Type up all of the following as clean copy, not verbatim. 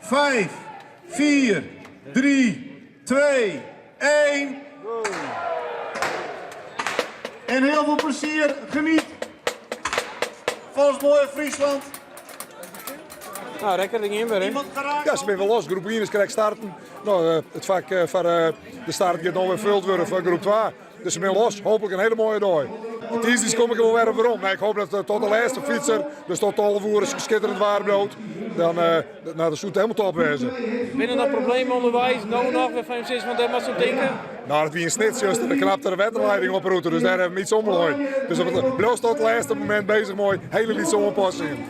5, 4, 3, 2, 1. En heel veel plezier, geniet van ons mooie Friesland. Nou, lekker ding in weer, hè? Ja, se binne wer los. Groep 1 is krekt starten. No, it fak foar de start giet no wer fuld wurde foar groep 2. Dus se binne los. Hooplik in hele moaie dei. Tiisdeis kom ik der wol wer op werom. Ik hoop dat tot de lêste fytser, dus tot 12 oere skitterend waar bliuwt. Dan, no, dan soe it helemaal top wêze. Binne der noch problemen ûnderweis no noch wêrfan't jim sizze fan dêr moatst oan tinke? No, dat wie yn Snits juster. Der knapte de wetterleiding op 'e rûte, dus dêr hawwe we yts omlein. Dus bliuwst tot it lêste momint bezich mei hele lytse oanpassingen.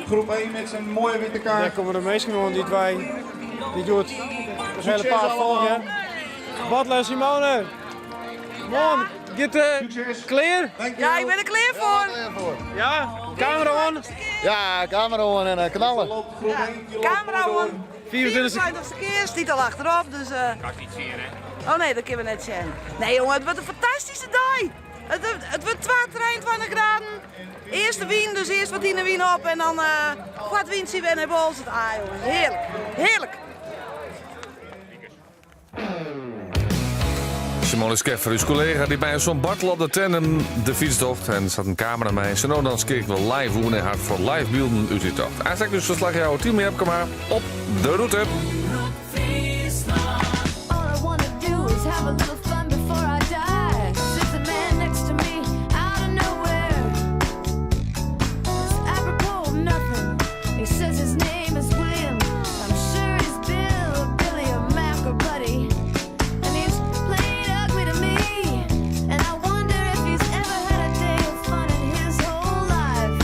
Groep 1 met zijn mooie witte kaart. Dêr komme de minsken oan dy't wy dy't hjoed it hele paad folgje. Bartle en Simone. Moarn, giet it klear? Ja, ik ben der klear foar. Ja, kamera oan. Ja, kamera oan en eh, knallen. Ja, kamera oan. 24 24ste kear stiet al achterop, dus... Uh... Kan niet zien, hè? Oh nee, dat kunnen we net zien. Nee jongen, het wordt een fantastische dag. Het, het wordt 22 graden. Eerst de wyn, dus eerst wat in de wyn op en dan uh, wat wyn zien we in Bols. Ah jongen, heerlijk, heerlijk. Simone Skeffer, ús kollega, die by soan Bartel op de tandem de fytstocht en set in kamera mei. Sa no dan skeakelje we live oer nei har foar live bylden út dy tocht. Aanstek dus ferslachjouwer Timo Jepkema op de rûte. All I wanna do is have a little fun before I die. Says the man next to me out of nowhere. It's apropos of nothing. He says his name is William. I'm sure he's Bill or Billy or Mac or Buddy. And he's plain ugly to me. And I wonder if he's ever had a day of fun in his whole life.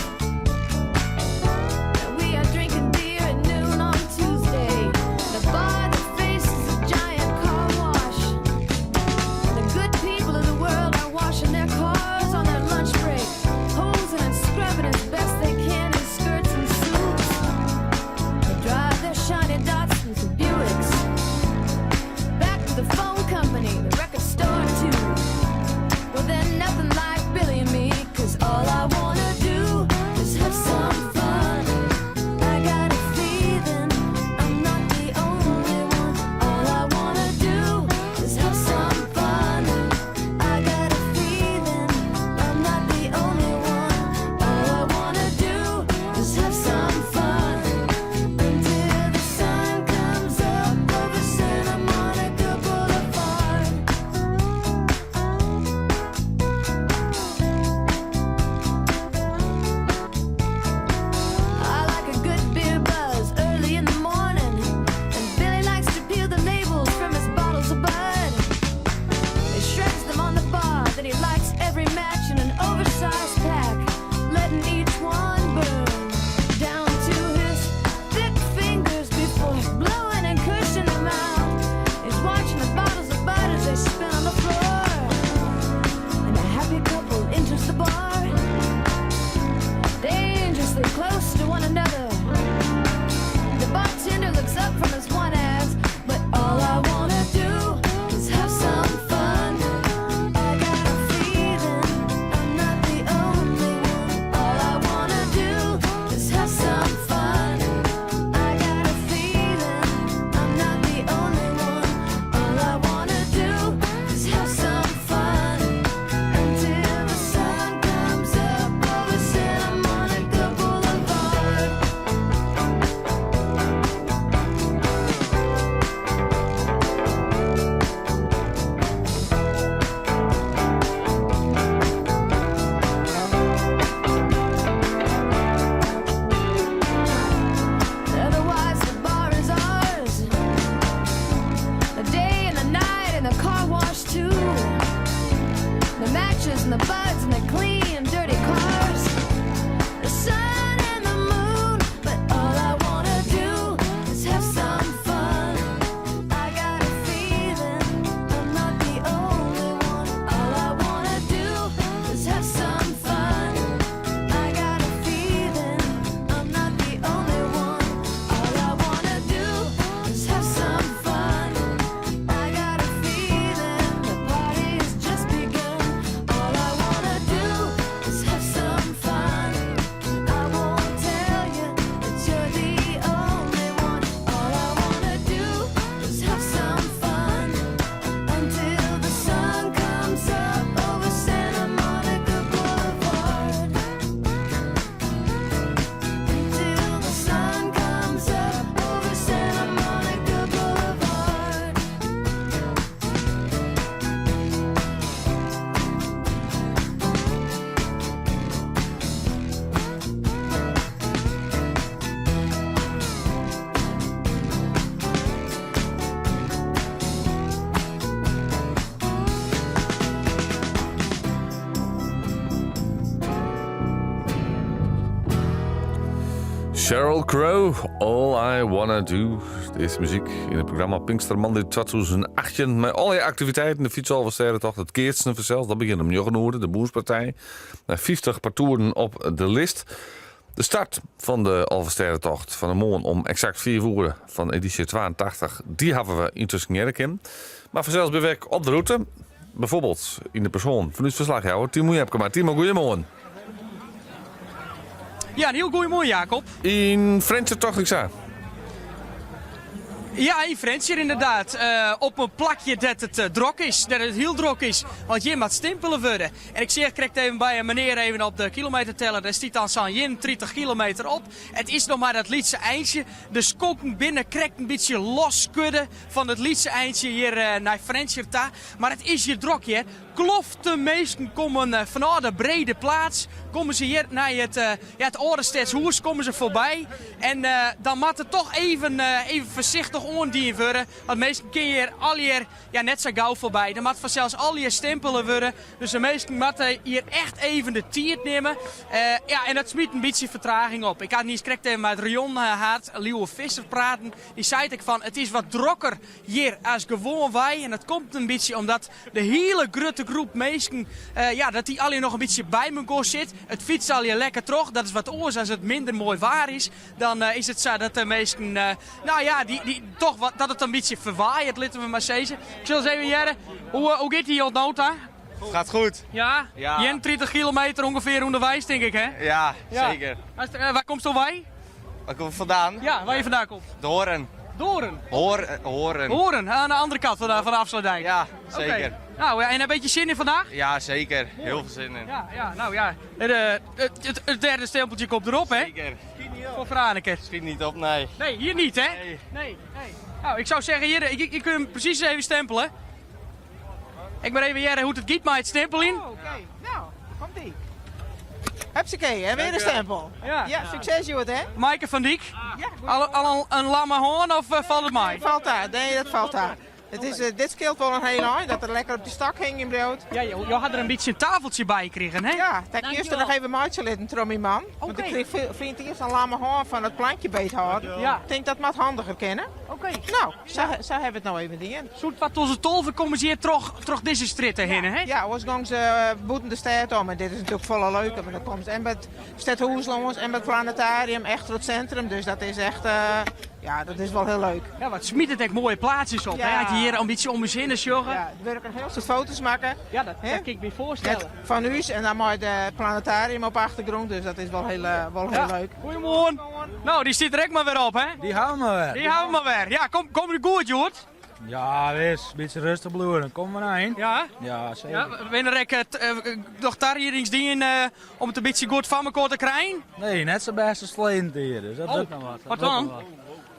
We are drinking beer at noon on Tuesday. The bar that faces a giant car wash. Sheryl Crow, All I Wanna Do. De earste muzyk yn it programma Pinkstermoandei 2018. Mei allegear aktiviteiten, de fytsalvestêdetocht, it keatsen fansels, dat begjint om njoggen oere, de bûnspartij. Nei 50 partoeren op de list. De start fan de Alvestêdetocht fan 'e moarn om eksakt fiif oere fan edysje 82, dy hawwe we yntusken hearre kinnen. Mar fansels binne we ek op de rûte. Bijvoorbeeld yn de persoan fan ús ferslachjouwer Timo Jepkema. Timo, goeiemoarn. Ja, in hiel goeiemoarn Jacob. Yn Frjentsjer tocht ik sa. Ja, yn Frjentsjer ynderdaad. Uh, op in plakje dêr't it uh, drok is, dêr't it hiel drok is. Want hjir moat stimpele wurde. En ik seach krekt even by in menear even op de kilometerteller, dêr stiet dan sa'n 31 kilometer op. It is noch mar dat lytse eintsje. De skonken binne krekt in bytsje losskodde fan it lytse eintsje hjir eh, nei Frjentsjer ta. Mar it is hjir drok hear. Kloften minsken kommen eh, fanôf de brede plaats, komme se hjir nei it, eh, ja, it âlde stedshûs, komme se foarby. En dan moat it toch even, even foarsichtich oandien wurde, want minsken kinne hjir allegear ja, net sa gau foarby. Der moat fansels allegear stimpele wurde, dus de minsken moatte hjir echt even de tiid nimme. Ja, en dat smyt in bytsje fertraging op. Ik ha niis krekt even mei it rayonhaad Lieuwe Visser praten. Dy seit ek fan it is wat drokker hjir as gewoanwei en dat komt in bytsje omdat de hiele grutte groep minsken, ja, dat dy allegear noch in bytsje by mekoar sit. It fytst allegear lekker troch, dat is wat oars as it minder moai waar is. Dan is it sa dat de minsken, nou ja, dy, dy, toch wat, dat it in bytsje ferwaaiet, litte we mar sizze. Ik sil ris even hearre, hoe, hoe giet dy oant no ta? Gaat goed. Ja? Ja. 31 kilometer ûngefear ûnderweis, tink ik, hè? Ja, zeker. Ja. Wêr komsto wei? Waar kom ik vandaan? Ja, waar je vandaan komt? De Hoorn. Doorn? Hoor, Hoorn. Hoorn, aan de andere kant van de, van de Afsluitdijk. Ja, zeker. Okay. Nou, en een beetje zin in vandaag? Ja, zeker. Heel veel zin in. Ja, ja nou ja. Het, eh, het, het, het derde stempeltje komt erop, hè? Zeker. Voor Franeker. Schiet niet op, nee. Nee, hier niet, hè? Nee. Nee, nee. Nou, ik zou zeggen, hier, ik, ik kunt hem precies even stempelen. Ik ben even hearre hoe't it giet mei it stimpeljen. Oh, Oké, nou, komt ie. Hupsakee, hè, weer een stempel. Ja. Ja, sukses Joet, hè? Maaike van Dyk, Ja, al, al een, een lamme hoorn of eh, valt het mei? Valt daar, nee, dat valt daar. Het is, eh, dit scheelt wel een heel eind, dat er lekker op die stak hing in brood. Ja, je, je had er een beetje een tafeltje bij gekregen, hè? Ja, dat ik eerst er nog even maatje litten, trommie man. Want Oké. ik kreeg vriend eerst een lamme hoorn van het plantje beet houden. Ja. Ik denk dat moet handiger kennen. Oké. Nou, zo, zo hebben we het nou even in. Zoet wat onze tolven komen ze hier terug, terug deze stritten heen, hè? Ja, ons gong ze eh, boeten de stad om. En dit is natuurlijk volle leuk. Want dan komt en bij het stadhuis langs en bij het planetarium, echt het centrum. Dus dat is echt, eh, ja, dat is wel heel leuk. Ja, wat smiet het echt mooie plaatsjes op, Ja. hè? Had je hier een beetje om je zinnen sjoggen. Ja, er werken heel veel foto's maken. Ja, dat, Hè? dat kan ik me voorstellen. Net van u en dan mooi het planetarium op achtergrond. Dus dat is wel heel, eh, wel heel Ja. leuk. Goedemorgen. Nou, die zit er echt maar weer op, hè? Die houden we weer. Die houden we maar weer. Ja, kom, kom nu goed, Joert. Ja, wees, een beetje rustig bloeden. Kom maar heen. Ja? Ja, zeker. Ja, ben er ek, eh, eh, nog daar hier iets dingen eh, om het een beetje goed van elkaar te krijgen? Nee, net zo best als verleden hier, dus dat Oh, lukt nog wat. Dat wat lukt dan? nog wat.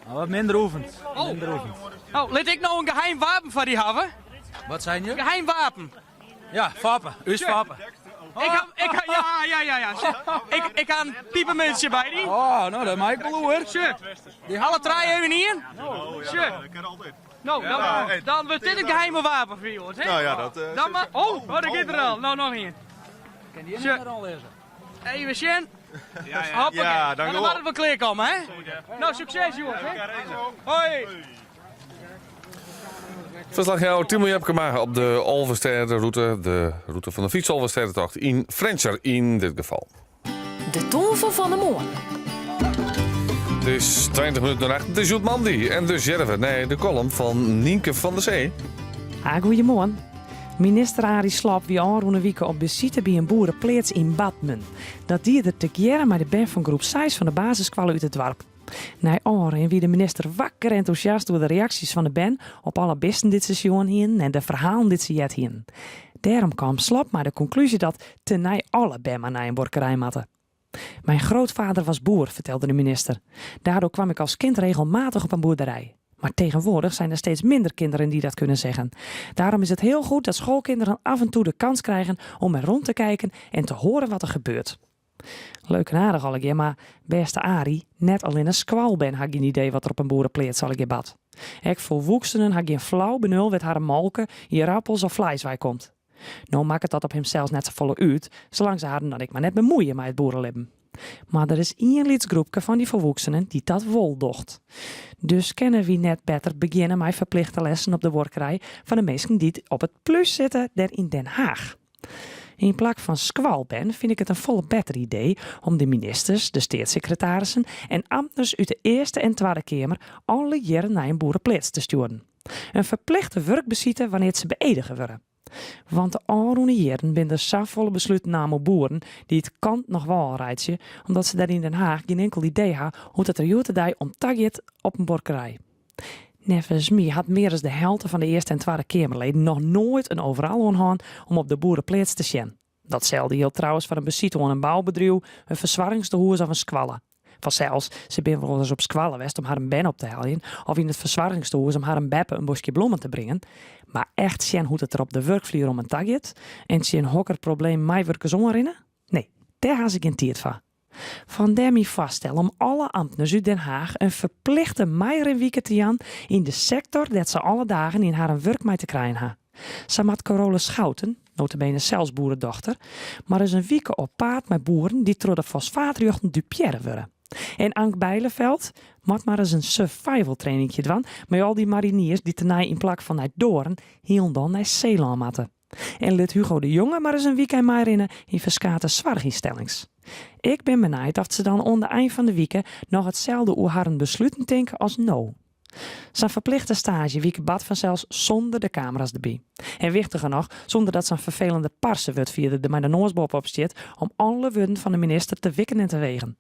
Nou, wat minder oefend. Oh. Minder oefend. Nou, laat ik nou een geheim wapen van die hebben. Wat zijn je? Geheim wapen. Ja, vappen. U is vappen. Ik ha, ik ha, ja, ja, ja, ja. Ik, ik ha een piepermuntje bij die. Oh, nou, dat maakt wel hoor. Sure. Die Alle drie even hier. Sure. Dat kan altijd. Nou, dan, dan wordt dit het geheime wapen voor jou, hè? Nou ja, dat... eh, Dan maar, oh, oh, daar gaat er al. Nou, nog één. Kan die Sure. er al lezen? Even Sjen. Ja, ja. Hoppakee. Ja, dank Nou, u dan wel. mag het wel klaar komen, hè? Nou, succes, jongens. Hè? Hoi. Verslagjouwer Timo Jepkema op de Alversterrenroute, de route van de fietsalversterrentocht in Frjentsjer in dit geval. De tolve fan de moarn. Het is 20 minuten na acht. Het is Joet Mandy en dus Jerve. Nee, de column van Nienke van der Zee. Ah, goedemorgen. Minister Arie Slob wie ôfrûne wike op besite by in boerepleats yn Bathmen. Dat die er tegearre mei de bern fan groep 6 fan de basisskoalle út it doarp. Nei ôfrin wie de minister wakker entûsjast oer de reaksjes fan de bern op alle bisten dy't se sjoen hienen en de ferhalen dy't se heard hienen. Dêrom kaam Slob mei de konklúzje dat tenei alle bern mar nei in buorkerij moatte. Mijn grootvader was boer, vertelde de minister. Daardoor kwam ik als kind regelmatig op een boerderij. Maar tegenwoordig zijn er steeds minder kinderen die dat kunnen zeggen. Daarom is het heel goed dat schoolkinderen af en toe de kans krijgen om er rond te kijken en te horen wat er gebeurt. Leuk en aardich allegear, mar bêste Arie, net allinne skoalbern ha gjin idee wat der op in boerepleats allegear bart. Ek folwoeksenen ha gjin flau benul wêr't harren molke, ierappels of fleis wei komt. No makket dat op himsels net safolle út, salang't se harren dan ek mar net bemuoie mei it boerelibben. Mar der is ien lyts groepke fan dy folwoeksenen dy't dat wol docht. Dus kinne wy net better begjinne mei ferplichte lessen op de buorkerij foar de minsken dy't op it plús sitte dêr yn Den Haach? Yn plak fan skoalbern fyn ik it in folle better idee om de ministers, de steatssekretarissen en amtners út de Earste en Twadde Keamer alle jierren nei in boerepleats te stjoeren. In ferplichte wurkbesite wannear't se beëdige wurde. Want de ôfrûne jierren binne der safolle besluten naam oer boeren dy't kant noch wâl reitsje omdat se dêr yn Den Haach gjin inkel idee ha hoe't it der hjoed-de-dei om ta giet op in buorkerij. Neffens my hat mear as de helte fan de Earste en Twadde Keamerleden noch noait in overal oan hân om op de boerepleats te sjen. Datselde jildt trouwens foar in besite oan in boubedriuw, in fersoargingstehûs of in skoalle. Fansels, se binne wolris op skoalle west om harren bern op te heljen of yn it fersoargingstehûs om harren beppe in boskje blommen te bringen. Mar echt sjen hoe't it der op de wurkflier om en ta giet en tsjin hokker probleem meiwurkers oanrinne? Nee, dêr ha se gjin tiid foar. Fandêr myn foarstel om alle amtners út Den Haach in ferplichte meirinwike te jaan yn de sektor dêr't se alle dagen yn harren wurk mei te krijen ha. Sa moat Carola Schouten, nota bene sels boeredochter, mar ris in wike op paad mei boeren dy't troch de fosfaatrjochten dupearre wurde. En Ank Bijleveld moat mar ris in survival trainingje dwaan mei al dy mariniers dy't tenei yn plak fan nei Doorn hielendal nei Seelân moatte. En lit Hugo de Jonge mar ris in wykein meirinne yn ferskate soarchynstellings. Ik bin benijd oft se dan oan de ein fan de wike noch itselde oer harren besluten tinke as no. Sa'n ferplichte staazjewike bart fansels sûnder de kamera's derby. En wichtiger noch, sûnder dat sa'n ferfelende parsewurdfierder der mei de noas boppe-op stiet om alle wurden fan de minister te wikken en te wegen.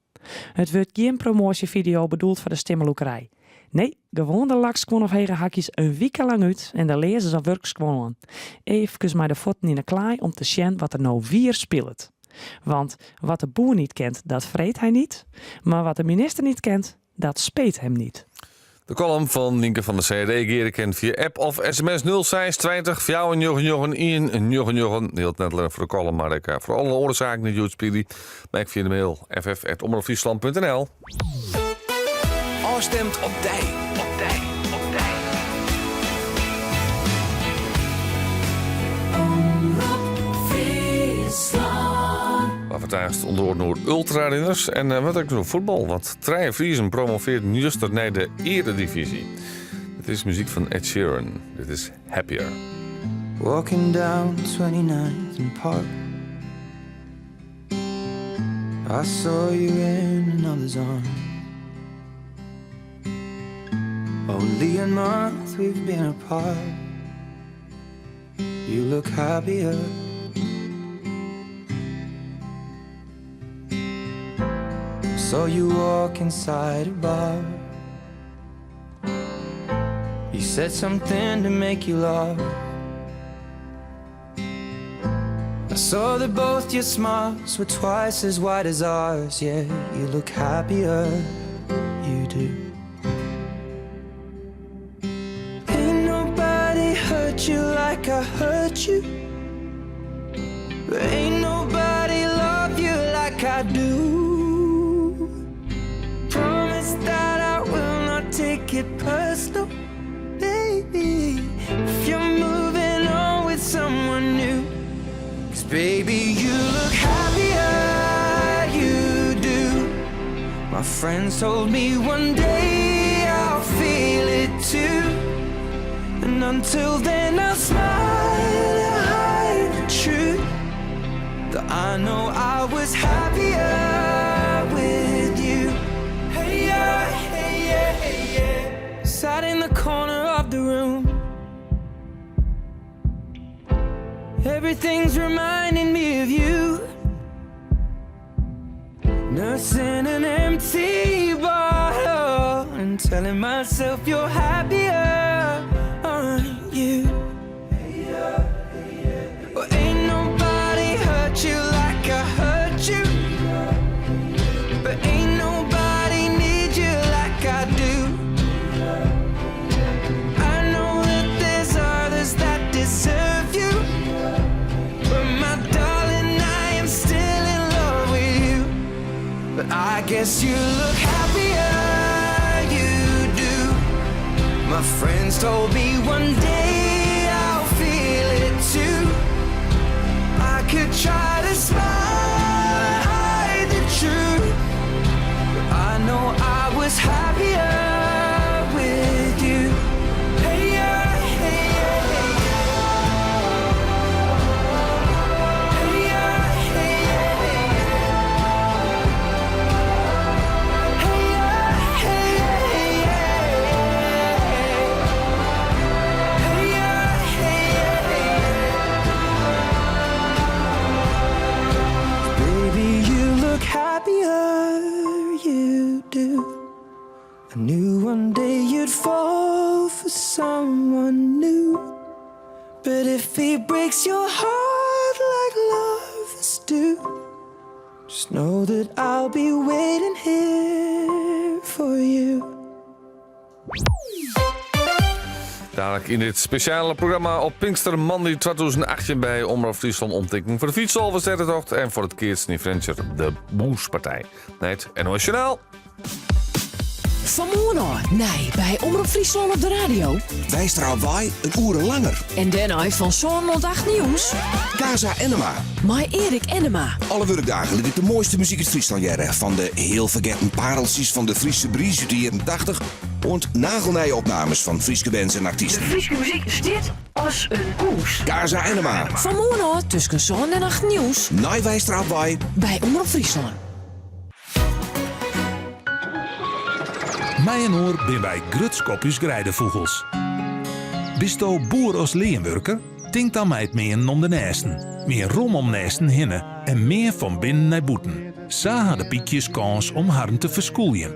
It wurdt gjin promoasjefideo bedoeld foar de stimmelûkerij. Nee, gewoan de lakskuon of hege hakjes in wike lang út en de learzens of wurkskuon oan. Eefkes mei de fuotten yn 'e klaai om te sjen wat der no wier spilet. Want wat de boer niet kent, dat vreet hij niet. Mar wat de minister niet kent, dat speet hem niet. De kollum fan Nynke fan der Zee reagearje kin fia app of sms 06 20 499 199. Jildt net allinnich foar de kollum, mar ek foar alle oare saken dy't hjoed spylje. Mar ek fia de mail ff@omropfriesland.nl. Ofstimd op dy. Op dy. Op dy. Omrop Fryslân. Mar fertaast ûnder oaren oer ultrarinners en eh, wat ek oer fuotbal. Want trije Friezen promovearden juster nei de earedivyzje. Dit is muzyk fan Ed Sheeran. Dit is Happier. Walking down 29th and Park I saw you in another's arms Only a month we've been apart You look happier Saw you walk inside a bar You said something to make you laugh I saw that both your smiles were twice as wide as ours Yeah, you look happier, you do Ain't nobody hurt you like I hurt you Ain't nobody love you like I do Promise that I will not take it personal Baby, if you're moving on with someone new Cause baby, you look happier, you do My friends told me one day I'll feel it too And until then I'll smile and hide the truth That I know I was happier with you Hey yeah, hey yeah, hey yeah Sat in the corner of the room Everything's reminding me of you Nursing an empty bottle And telling myself you're happier, aren't you? Well, ain't nobody hurt you like I hurt you But ain't nobody need you like I do I know that there's others that deserve you But my darling, I am still in love with you But I guess you look happier, you do My friends told me one day I'll feel it too I could try to smile and hide the truth. could fall for someone new. But if he breaks your heart like lovers do, just know that I'll be waiting here for you. Dadelijk yn dit spesjale programma op Pinkstermoandei 2018 by Omrop Fryslân omtinken foar de Fytsalvestêdetocht en foar it keatsen yn Frjentsjer, de Bûnspartij. Nei it NOS Journaal. Fan moarn ôf nij by Omrop Fryslân op de radio. Weistra op wei in oere langer. En dêrnei fan sân oant acht jûns. Casa Ennema. Mei Erik Ennema. Alle wurkdagen lit ik de moaiste muzyk út Fryslân hearre. Fan de heel fergetten pareltsjes fan de Friese Bries út de jierren 80 oant nagelnije opnames fan Fryske bands en De artysten. Fryske muzyk stiet as in hûs. Casa Ennema. Fan moarn ôf tusken sân en acht jûns. Nei Weistra op wei. By Omrop Fryslân. Mei-inoar binne wy grutsk op ús greidefûgels. Bisto boer as leanwurker? Tink dan mei it meanen om de nêsten. Mean rom om nêsten hinne en mean fan binnen nei bûten. Sa ha de pykjes kâns om harren te ferskûljen.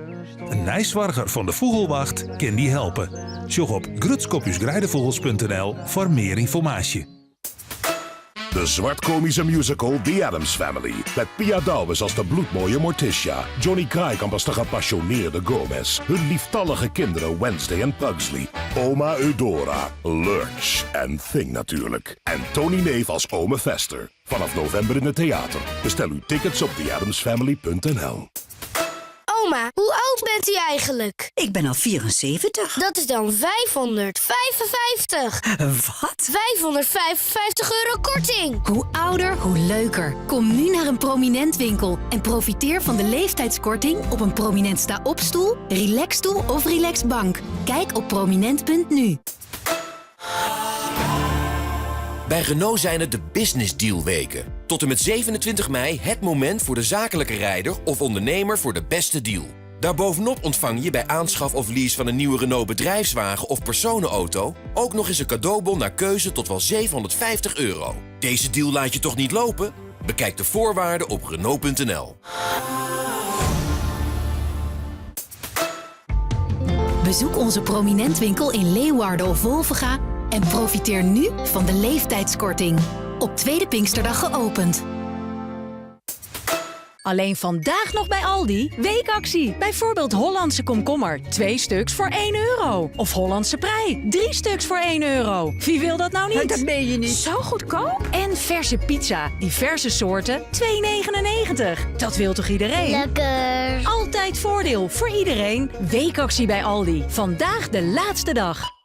In neisoarger fan de Fûgelwacht kin dy helpe. Sjoch op grutskopúsgreidefûgels.nl foar mear ynformaasje. De zwartkomische musical The Addams Family. Met Pia Douwes als de bloedmooie Morticia. Johnny Kraaikamp als de gepassioneerde Gomez. Hun lieftallige kinderen Wednesday en Pugsley. Oma Eudora, Lurch en Thing natuurlijk. En Tony Neef als Ome Fester. Vanaf november in het theater. Bestel uw tickets op theaddamsfamily.nl. Oma, hoe oud bent u eigenlijk? Ik ben al 74. Dat is dan 555. Wat? 555 euro korting. Hoe ouder, hoe leuker. Kom nu naar een Prominent winkel en profiteer van de leeftijdskorting op een Prominent sta-opstoel, relaxstoel of relaxbank. Kijk op prominent.nu. Bij Renault zijn het de Business Deal weken. Tot en met 27 mei het moment voor de zakelijke rijder of ondernemer voor de beste deal. Daarbovenop ontvang je bij aanschaf of lease van een nieuwe Renault bedrijfswagen of personenauto ook nog eens een cadeaubon naar keuze tot wel 750 euro. Deze deal laat je toch niet lopen? Bekijk de voorwaarden op Renault.nl. Bezoek onze Prominent winkel in Leeuwarden of Wolvega en profiteer nu van de leeftijdskorting. Op Tweede Pinksterdag geopend. Alleen vandaag nog bij Aldi. Weekactie. Bijvoorbeeld Hollandse komkommer. 2 stuks voor 1 euro. Of Hollandse prei. 3 stuks voor 1 euro. Wie wil dat nou niet? Dat meen je niet. Zo goedkoop. En verse pizza. Diverse soorten. 2,99. Dat wil toch iedereen? Lekker. Altijd voordeel voor iedereen. Weekactie bij Aldi. Vandaag de laatste dag.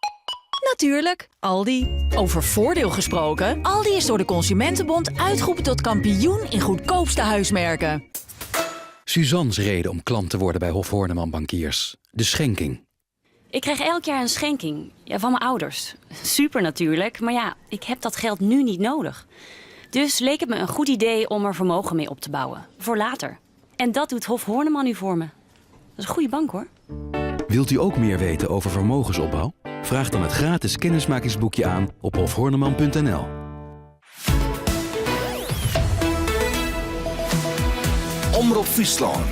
Natuurlijk, Aldi. Over voordeel gesproken. Aldi is door de Consumentenbond uitgeroepen tot kampioen in goedkoopste huismerken. Suzanne's reden om klant te worden bij Hof Horneman Bankiers. De schenking. Ik krijg elk jaar een schenking. Ja, van mijn ouders. Super natuurlijk, maar ja, ik heb dat geld nu niet nodig. Dus leek het me een goed idee om er vermogen mee op te bouwen. Voor later. En dat doet Hof Horneman nu voor me. Dat is een goede bank hoor. Wilt u ook meer weten over vermogensopbouw? Vraag dan het gratis kennismakingsboekje aan op hofhorneman.nl. Omrop Fryslân.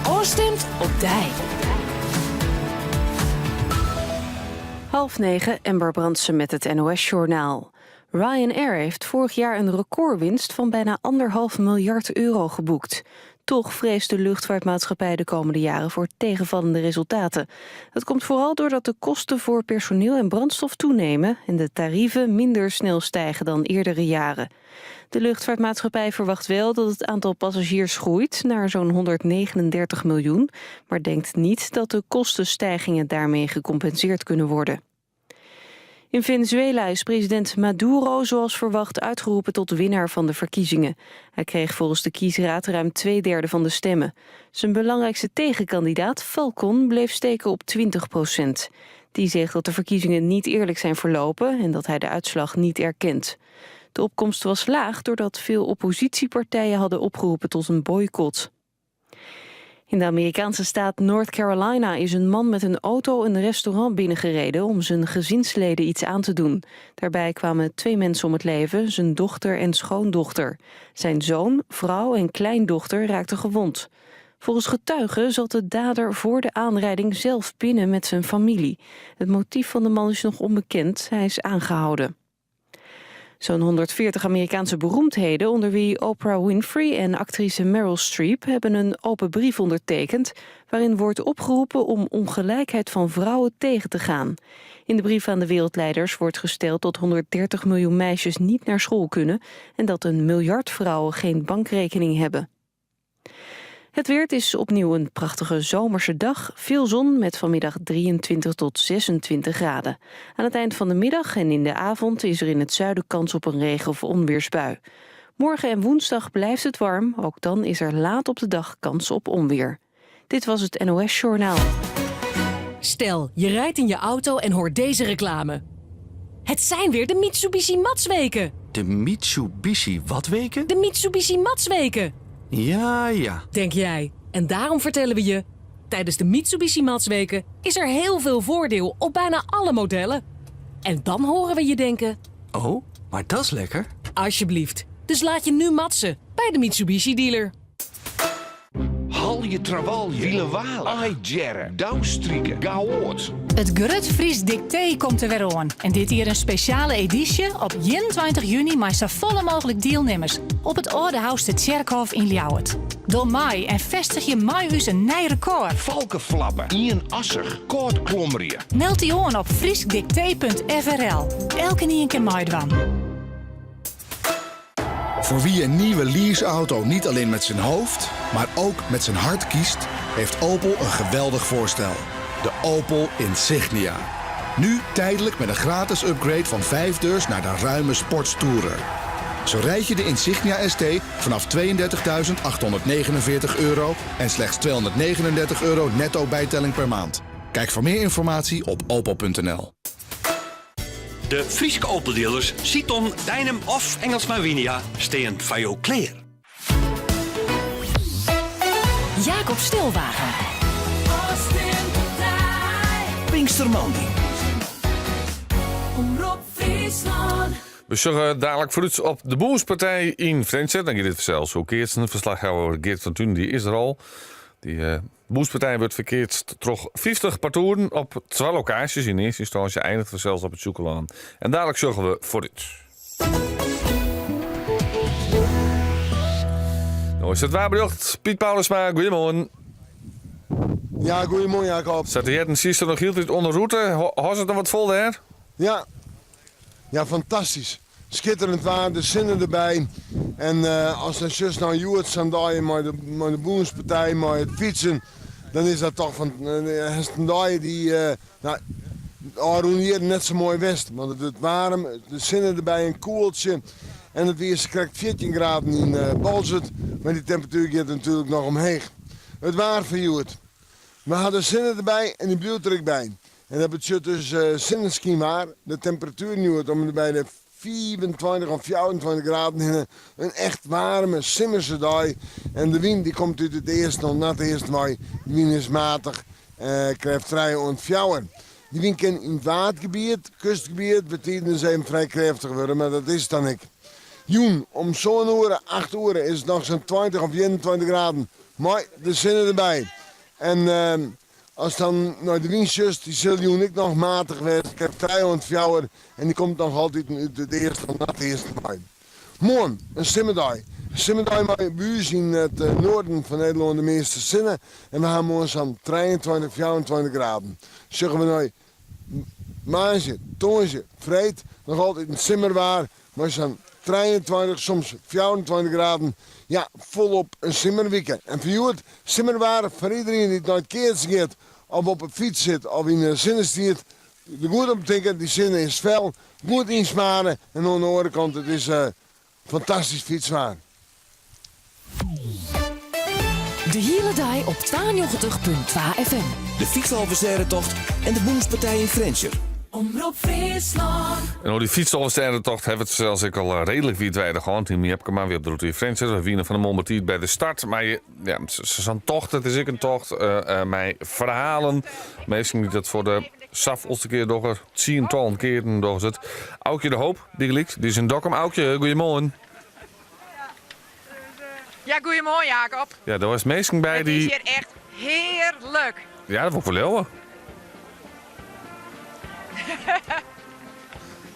Ofstimd op dy. 8.30, Ember Brandsen met het NOS-journaal. Ryanair heeft vorig jaar een recordwinst van bijna 1,5 miljard euro geboekt. Toch vreest de luchtvaartmaatschappij de komende jaren voor tegenvallende resultaten. Dat komt vooral doordat de kosten voor personeel en brandstof toenemen en de tarieven minder snel stijgen dan eerdere jaren. De luchtvaartmaatschappij verwacht wel dat het aantal passagiers groeit naar zo'n 139 miljoen, maar denkt niet dat de kostenstijgingen daarmee gecompenseerd kunnen worden. In Venezuela is president Maduro zoals verwacht uitgeroepen tot winnaar van de verkiezingen. Hij kreeg volgens de kiesraad ruim twee derde van de stemmen. Zijn belangrijkste tegenkandidaat, Falcon, bleef steken op 20%. Die zegt dat de verkiezingen niet eerlijk zijn verlopen en dat hij de uitslag niet erkent. De opkomst was laag doordat veel oppositiepartijen hadden opgeroepen tot een boycot. In de Amerikaanse staat North Carolina is een man met een auto een restaurant binnengereden om zijn gezinsleden iets aan te doen. Daarbij kwamen twee mensen om het leven, zijn dochter en schoondochter. Zijn zoon, vrouw en kleindochter raakten gewond. Volgens getuigen zat de dader voor de aanrijding zelf binnen met zijn familie. Het motief van de man is nog onbekend. Hij is aangehouden. Zo'n 140 Amerikaanse beroemdheden, onder wie Oprah Winfrey en actrice Meryl Streep, hebben een open brief ondertekend waarin wordt opgeroepen om ongelijkheid van vrouwen tegen te gaan. In de brief aan de wereldleiders wordt gesteld dat 130 miljoen meisjes niet naar school kunnen en dat een miljard vrouwen geen bankrekening hebben. Het weer is opnieuw een prachtige zomerse dag. Veel zon met vanmiddag 23 tot 26 graden. Aan het eind van de middag en in de avond is er in het zuiden kans op een regen- of onweersbui. Morgen en woensdag blijft het warm. Ook dan is er laat op de dag kans op onweer. Dit was het NOS Journaal. Stel, je rijdt in je auto en hoort deze reclame. Het zijn weer de Mitsubishi Matsweken. De Mitsubishi wat weken? De Mitsubishi Matsweken. Ja, ja. Denk jij. En daarom vertellen we je... Tijdens de Mitsubishi Matsweken is er heel veel voordeel op bijna alle modellen. En dan horen we je denken... Oh, maar dat is lekker. Alsjeblieft. Dus laat je nu matsen bij de Mitsubishi dealer. Hal je trawalje, wielewalen, ai jerre, douwstrieken, gaoort. It Grut Frysk Diktee komt der wer oan. En dit jier in spesjale edysje op 21 juny mei safolle mooglik dielnimmers op it Aldehoustertsjerkhôf yn Ljouwert. Doch mei en fêstigje mei ús in nij rekôr. Valkenflappen, Ian Asser, Koord Klomrië. Meld dy oan op fryskdiktee.frl. Elkenien kin meidwaan. Voor wie een nieuwe leaseauto niet alleen met zijn hoofd, maar ook met zijn hart kiest, heeft Opel een geweldig voorstel. De Opel Insignia. Nu tijdelijk met een gratis upgrade van 5-deurs naar de ruime Sportstourer. Zo rijd je de Insignia ST vanaf 32.849 euro en slechts 239 euro netto bijtelling per maand. Kijk voor meer informatie op opel.nl. De Fryske Opel-dealers Siton, Deinum of Engelsma Winia stean foar jo klear. Jacob Stilwagen. Pinkstermoandei. Omrop Fryslân. We sjogge dalik foarút op de Bûnspartij yn Frjentsjer. Dan giet it fansels oer keatsen. Ferslachjouwer Geert van Tunen dy is der al. Dy Bûnspartij wurdt ferkeatst troch 50 partoeren op twa lokaasjes. Yn earste ynstânsje einiget fansels op it Sjûkelân. En dalik sjogge we foarút. No is it waarberjocht. Piet Paulusma, goeiemoarn. Ja, goeiemoarn Jacob. Sa't te hearren, sietst der noch hieltyd ûnder route. Hâldst it noch wat fol dêr? Ja. Ja, fantastysk. Skitterend waar, de sinne derby. En ast dan sjochst nei hjoed sa'n dei mei de bûnspartij, mei it fytsen, dan is dat toch fan in dei dy't no, ôfrûne jierren net sa moai west. Want it wurdt waarm, de sinne derby, in koeltsje. En it wie krekt 14 graden yn Boalsert, mar dy temperatuer giet natuerlik noch omheech. It waar fan hjoed. We ha de sinne derby en dy bliuwt der ek by. En dat betsjut dus sinneskynwaar. De temperatuer hjoed om by de 25 of 24 graden hinne. In echt waarme simmerske dei. En de wyn dy komt út it easten of noardeasten wei. De wyn is matich, krêft 3 oant 4. Dy wyn kin yn it Waadgebiet, kustgebiet, bytiden ris even frij krêftich wurde, mar dat is it dan ek. Jûn om sân oere, 8 oere is it noch sa'n 20 of 21 graden. Mei de sinne derby. En ast dan nei de wyn sjochst, dy sil jûn ek noch matich wêze. Krêft 3 oant 4 en dy komt noch altyd út it easten of noardeasten wei. Moarn, in simmerdei. In simmerdei mei by ús yn it noarden fan Nederlân de measte sinne. En we ha moarn sa'n 23, 24 graden. Sjogge we nei woansdei, tongersdei, freed, noch altyd in simmerwaar mei sa'n 23, soms 24 graden. Ja, folop in simmerwike. En foar hjoed simmerwaar foar iderien dy't nei it keatsen giet, of op 'e fyts sit of yn 'e sinne stiet. Der goed om tinke, dy sinne is fel, goed ynsmarre en oan de oare kant, it is fantastysk fytswaar. De hiele dei op 92.2 FM. De Fytsalvestêdetocht en de Bûnspartij yn Frjentsjer. Omrop Fryslân. En oer dy Fytsalvestêdetocht ha we it sels ek al reedlik wiidweidich hân. Team Jepkema wie op de rûte yn Frjentsjer. We wiene fan 'e moarn betiid by de start. Mar ja, sa'n tocht, it is ek in tocht mei ferhalen. Minsken dy't dat foar de safolste kear dogge, tsientallen kearen dogge se it. Aukje de Hoop, bygelyks, dy is yn Dokkum. Aukje, goeiemoarn. Ja, goeiemoarn Jacob. Ja, der was minsken by It is dy. hjir echt hearlik. Ja, dat wol ik wol leauwe.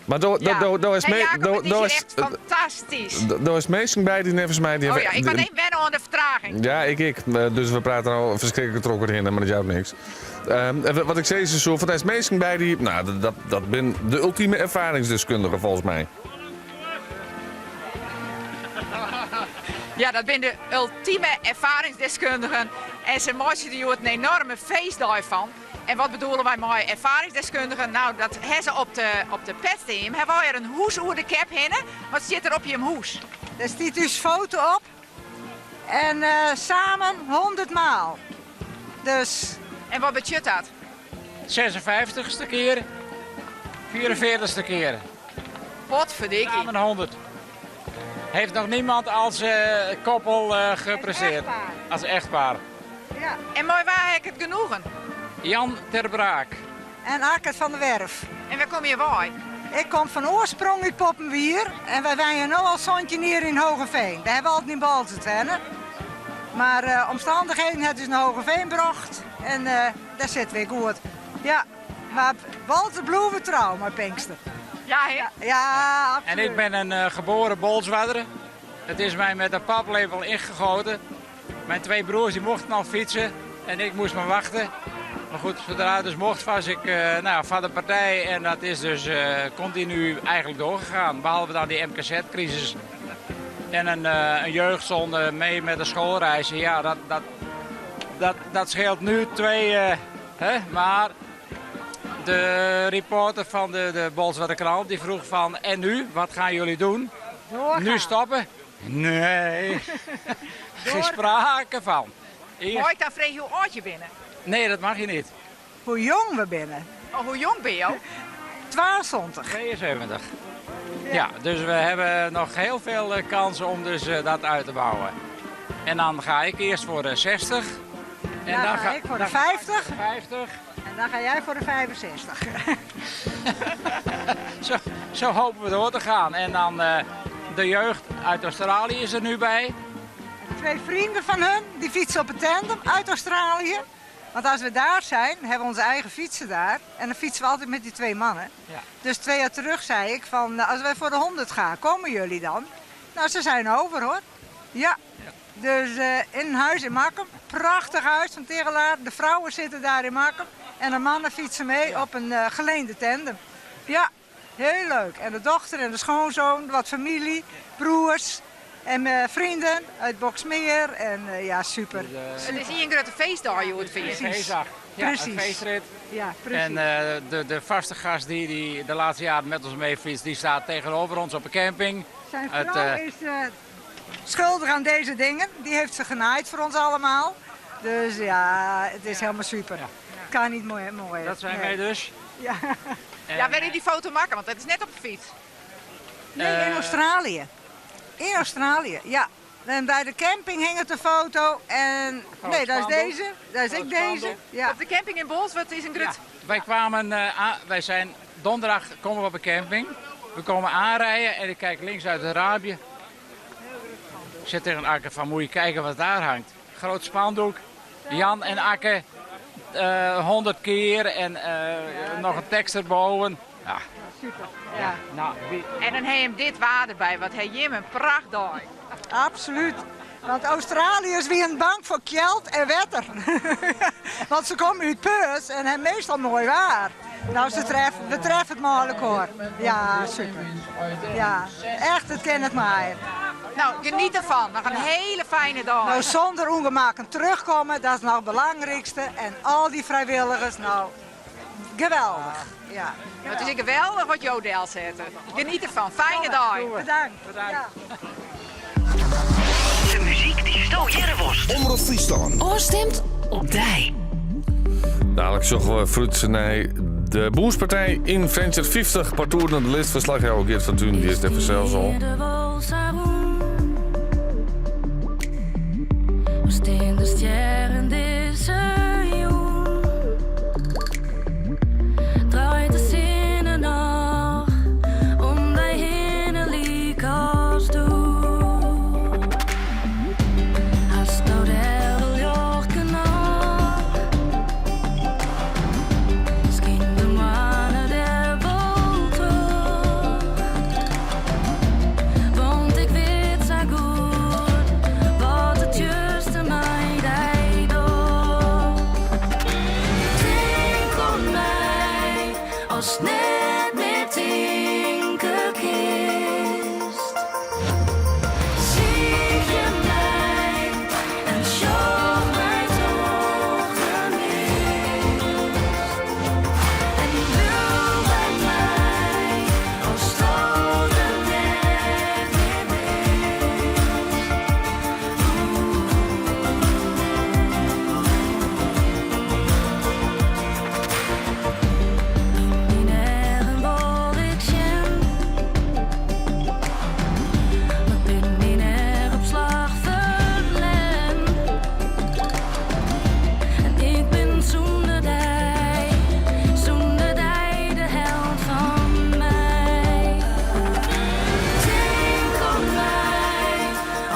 Mar do, do, do, do is Hey me, Jacob, do, it is do hjir is, echt fantastysk. do is minsken by dy neffens my. Dy Oh ja, ik moat even wenne oan de fertraging. Ja, ik ek. Dus we prate no ferskriklik troch elkoar hinne, mar dat jout niks. En wat ik sizze soe, fan der is minsken by dy, nou, dat, dat, dat bin de ultieme ervaringsdeskundigen folgens my. Ja, dat binne de ultieme ervaringsdeskundigen. En se meitsje der hjoed in enoarme feestdei fan. En wat bedoele wy mei ervaringsdeskundigen? Nou, dat ha se op de, op de petteam. Ha wy er in hûs oer de kep hinne? Wat stiet der op jim hûs? Dêr stiet ús foto op. En eh, samen 100 maal. Dus. En wat betsjut dat? 56ste kear, 44ste kear. Potverdikkie. Samen 100. Heeft nog niemand als eh, koppel eh, gepresteerd. Als echtpaar. Ja. En mei wa ha ik it genoegen? Jan ter Braak. En Akke van der Werf. En wêr komme je wei? Ik kom fan oarsprong út Poppenwier en wy wenje no al 17 jier yn Hoogeveen. Wy hawwe altyd yn Boalsert wenne. Mar eh, omstannichheden hat ús nei Hoogeveen brocht en eh, dêr sitte wy goed. Ja, mar Boalsert bliuwe we trou mei Pinkster. Ja, hè? Ja, absoluut. En ik ben een eh, geboren Bolswarder. Het is mij met een paplepel ingegoten. Mijn twee broers die mochten al fietsen en ik moest maar wachten. Maar goed, zodra het dus mocht was ik eh, nou, van de partij en dat is dus eh, continu eigenlijk doorgegaan. Behalve dan die MKZ-crisis en een, eh, een jeugdzonde mee met de schoolreizen. Ja, dat, dat, dat, dat scheelt nu twee, eh, hè? maar de reporter van de, de Bolswarder krant die vroeg van en nu, wat gaan jullie doen? Doorgaan. Nu stoppen? Nee, geen sprake van. Eerst- Mei ik dan freegje hoe âld je binne? Nee, dat mag je niet. Hoe jong we binne? Oh, hoe jong ben je? 72. 72. Ja, dus we hebben nog heel veel eh, kansen om dus, eh, dat uit te bouwen. En dan ga ik eerst voor de 60. En dan ga ik voor de dan 50. 50. En dan ga jij voor de 65. Zo, zo hopen we door te gaan. En dan eh, de jeugd uit Australië is er nu bij. Twee vrienden van hun, die fietsen op een tandem uit Australië. Want als we daar zijn, hebben we onze eigen fietsen daar. En dan fietsen we altijd met die twee mannen. Ja. Dus twee jaar terug zei ik van, eh, als wij voor de 100 gaan, komen jullie dan? Nou, ze zijn over hoor. Ja. Dus eh, in een huis in Makkum, prachtig huis van Tegelaar. De vrouwen zitten daar in Makkum en de mannen fietsen mee op een eh, geleende tandem. Ja, heel leuk. En de dochter en de schoonzoon, wat familie, broers en eh, vrienden uit Boxmeer. En eh, ja, super. Het is hier een grote feestdag, joh, het feest. Precies. Feestdag. Ja, Precies. een feestrit. Ja, precies. En eh, de, de vaste gast die, die de laatste jaren met ons mee fietst, die staat tegenover ons op een camping. Zijn Het, vrouw eh, is eh, schuldig aan deze dingen. Die heeft ze genaaid voor ons allemaal. Dus ja, het is helemaal super. Kan niet mooi, mooier. Dat zijn Nee. wij dus. Ja. Ja, wil je die foto maken? Want dat is net op de fiets. Nee, in Eh, Australië. In Australië, ja. En bij de camping hing het een foto. En Groot nee, dat is spandoek. deze. Dat is Groot ik deze. spandoek. Ja. Op de camping in Bolsward is een grut. Wij kwamen, eh, aan- wij zijn donderdag komen we op een camping. We komen aanrijden en ik kijk links uit het raampje. Ik zit tegen Akke van, moet je kijken wat daar hangt. Groot spandoek. Jan en Akke, eh 100 keer en eh, nog een tekst erboven. Ja, Super. Ja. nou, wie, En dan heb je hem dit water bij, want hij Jim een prachtdag. Absoluut. Want Australiërs wie bang voor kjeld en wetter. Want ze komen uit Perth en hebben meestal mooi waar. Nou, ze treffen, we treffen het mogelijk hoor. Ja, super. Ja, echt, het ken het maar. Nou, geniet ervan. Nog een hele fijne dag. Nou, zonder ongemakken terugkomen, dat is nou het belangrijkste. En al die vrijwilligers, nou, geweldig. Ja. Het is geweldig wat Jo Del zetten. Geniet ervan. Fijne dag. Bedankt. De muziek die sto hearre Omrop Fryslân. Oorstemt op dij. Dadelijk zochten we fruit naar de Boenspartij in Venture 50. Partour naar de list. Verslag Geert van Thun, die is er zelfs al. De wol sa rûn. We stean de stjerren dizze jûn. Draait de sinne noch om dy hinne lykas doe. Ast net mear tinke kinst. Sykje my en sjoch my troch de mist. En bliuw by my asto der net mear bist. Yn myn eagen wol ik sjen, mar bin myn each op slach ferlern. En ik bin sûnder dy, sûnder dy de helt fan my. Tink oan my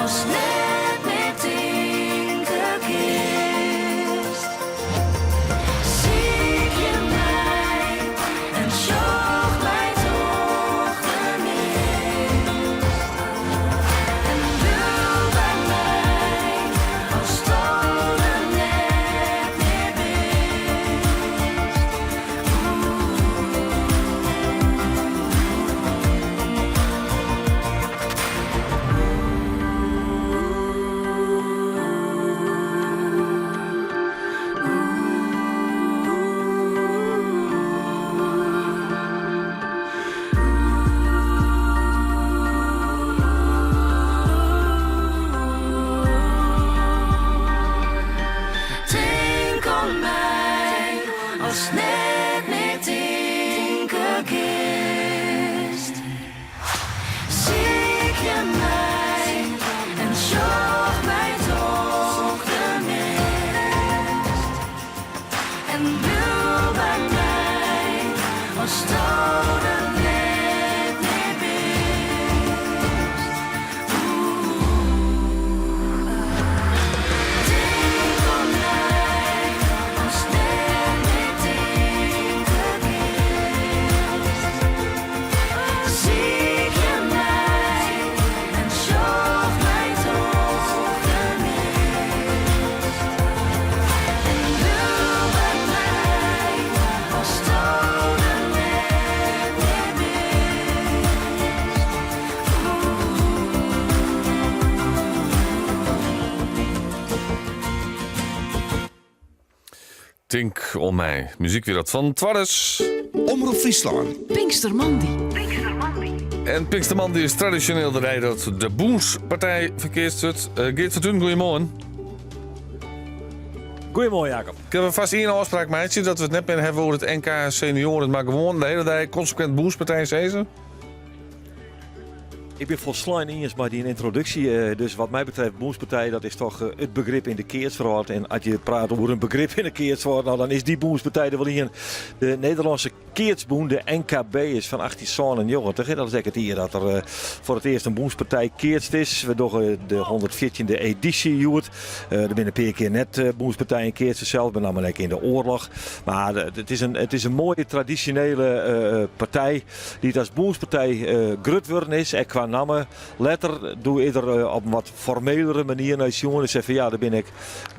ast net mear tinke kinst. Sykje my en sjoch my troch de mist. En bliuw by my asto der net mear bist. Tink oan my ast net mear tinke kinst. Sykje my en sjoch my troch de mist. En bliuw by my asto der net mear bist. Tink oan my ast net mear tinke kinst. Sykje my en sjoch my troch de mist. En bliuw by my asto der net mear bist. Tink oan my. Muzyk wie dat fan Twarres. Omrop Fryslân. Pinkstermoandei. En Pinkstermoandei is tradisjoneel de dei dat de Bûnspartij ferkeatst wurdt. Eh, Geert van Tuinen, goeiemoarn. Goeiemoarn, Jacob. Kinne we fêst ien ôfspraak meitsje dat we it net mear hawwe oer it NK senioaren, mar gewoan de hiele dei konsekwint Bûnspartij sizze? Ik bin folslein iens mei dyn yntroduksje. Dus wat my betreft, Bûnspartij, dat is toch it begrip yn de keatswrâld. En as je prate oer in begrip yn de keatswrâld, nou, dan is dy Bûnspartij der wol ien. De Nederlânske Keatsbûn, de NKB, is fan 1897. En dat is ek it jier dat der foar it earst in bûnspartij keatst is. We dogge de 114e edysje hjoed. Der binne in pear kear net bûnspartijen keatst sels, benammen ek yn de oarloch. Mar it is in, it is in moaie tradisjonele partij. Dy't as bûnspartij grut wurden is, ek kwa namme. Letter, doe is der op in wat formelere manier nei sjoen. En sei fan ja, der binne ek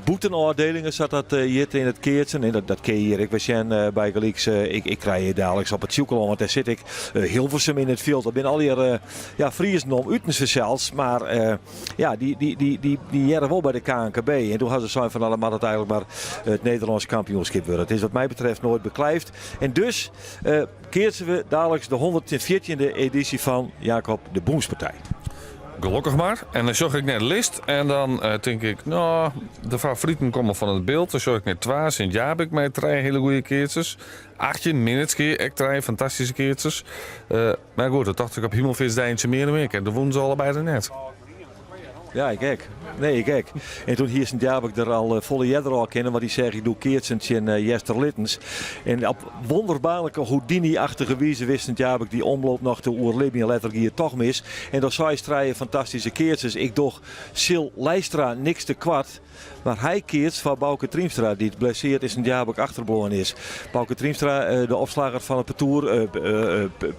bûtenôfdelingen, sa't dat hjit yn it keatsen. En dat kin je hjir ek wer sjen bygelyks. Ik krij hjir daliks op it Sjûkelân, want dêr sit ik, Hilversum yn it fjild. Dat binne allegear ja, Friezen om utens fansels. Mar ja, dy, dy, dy, dy, dy hearre wol by de KNKB. En doe ha se sein fan nou, dan moat it eigentlik mar it Nederlânsk kampioenskip wurde. It is wat my betreft noait beklijft. En dus Keatse we daliks de 114e edysje fan Jacob de Bûnspartij. Gelokkich mar. En dan sjoch ik nei de list en dan tink ik, no, de favoriten komme fan it Bilt. Dan sjoch ik nei twa, Sint Jabik mei trije hiele goede keatsers. 18, Minnertsgea, ek trije fantastyske keatsers. Mar goed, dat tocht ik op Himelfeartsdei yn Tsjummearum ek en doe wûnen se allebeide net. Ja, ik ek. Nee, ik ek. En toen hie Sint Jabik der al folle earder ôf kinnen, want dy seach ik doe keatsen tsjin Easterlittens. En op wonderbaarlike Houdini-achtige wize wist Sint Jabik dy omloop noch te oerlibjen. Letter gie it toch mis. En dan seis trije fantastyske keatsers. Ik doch Sil Leistra niks te koart. Mar hy keatst foar Bauke Triemstra, dy't blesseard yn Sint Jabik achterbleaun is. Bauke Triemstra, de opslagger fan it partoer,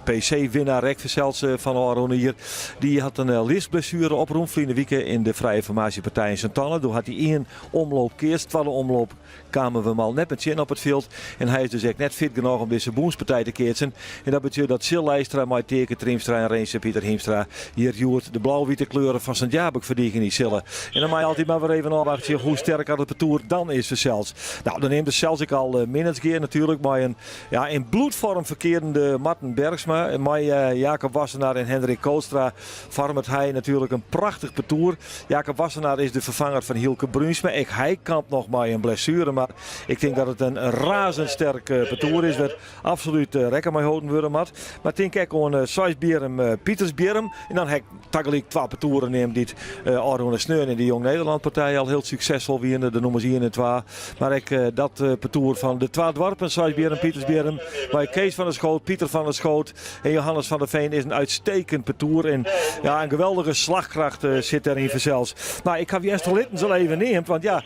PC-winnaar ek fansels fan ôfrûne jier, dy hat in ljiskblessuere oprûn ferline wike yn de Frije Formaasjepartij yn Sint-Anne. Doe hat hy ien omloop keatst. Twadde omloop kamen we him al net mear tsjin op it fjild. En hy is dus ek net fit genôch om dizze bûnspartij te keatsen. En dat betsjut dat Sil Leistra mei Teake Triemstra en Rinse Pieter Hiemstra hjir hjoed de blau-wite kleuren fan Sint Jabik ferdigenje sille. En dan mei je altyd mar wer even ôfwachtsje hoe sterk at it partoer dan is fansels. Nou, dan neamde sels ek al Minnertsgea natuerlik mei in ja, yn bloedvorm ferkearende Marten Bergsma. Mei Jacob Wassenaar en Hendrik Kootstra foarmet hy natuerlik in prachtich partoer. Jacob Wassenaar is de ferfanger fan Hylke Bruinsma. Ek hy kampt noch mei in blessuere, mar ik tink dat it in razendsterk partoer is wêr't absolút rekken mei holden wurde moat. Mar tink ek oan Seisbierrum Pietersbierrum. En dan ha ik tagelyk twa partoeren neamd dy't ôfrûne sneon yn de Jong Nederland partij al hiel suksesfol wiene, de nûmers ien en twa. Mar ek dat partoer fan de twa doarpen Seisbierrum Pietersbierrum mei Kees van der Schoot, Pieter van der Schoot en Johannes van der Veen is in uitstekend partoer. En ja, in geweldige slachkracht sit dêryn fansels. Nou, ik haw Easterlittens al even neamd, want ja,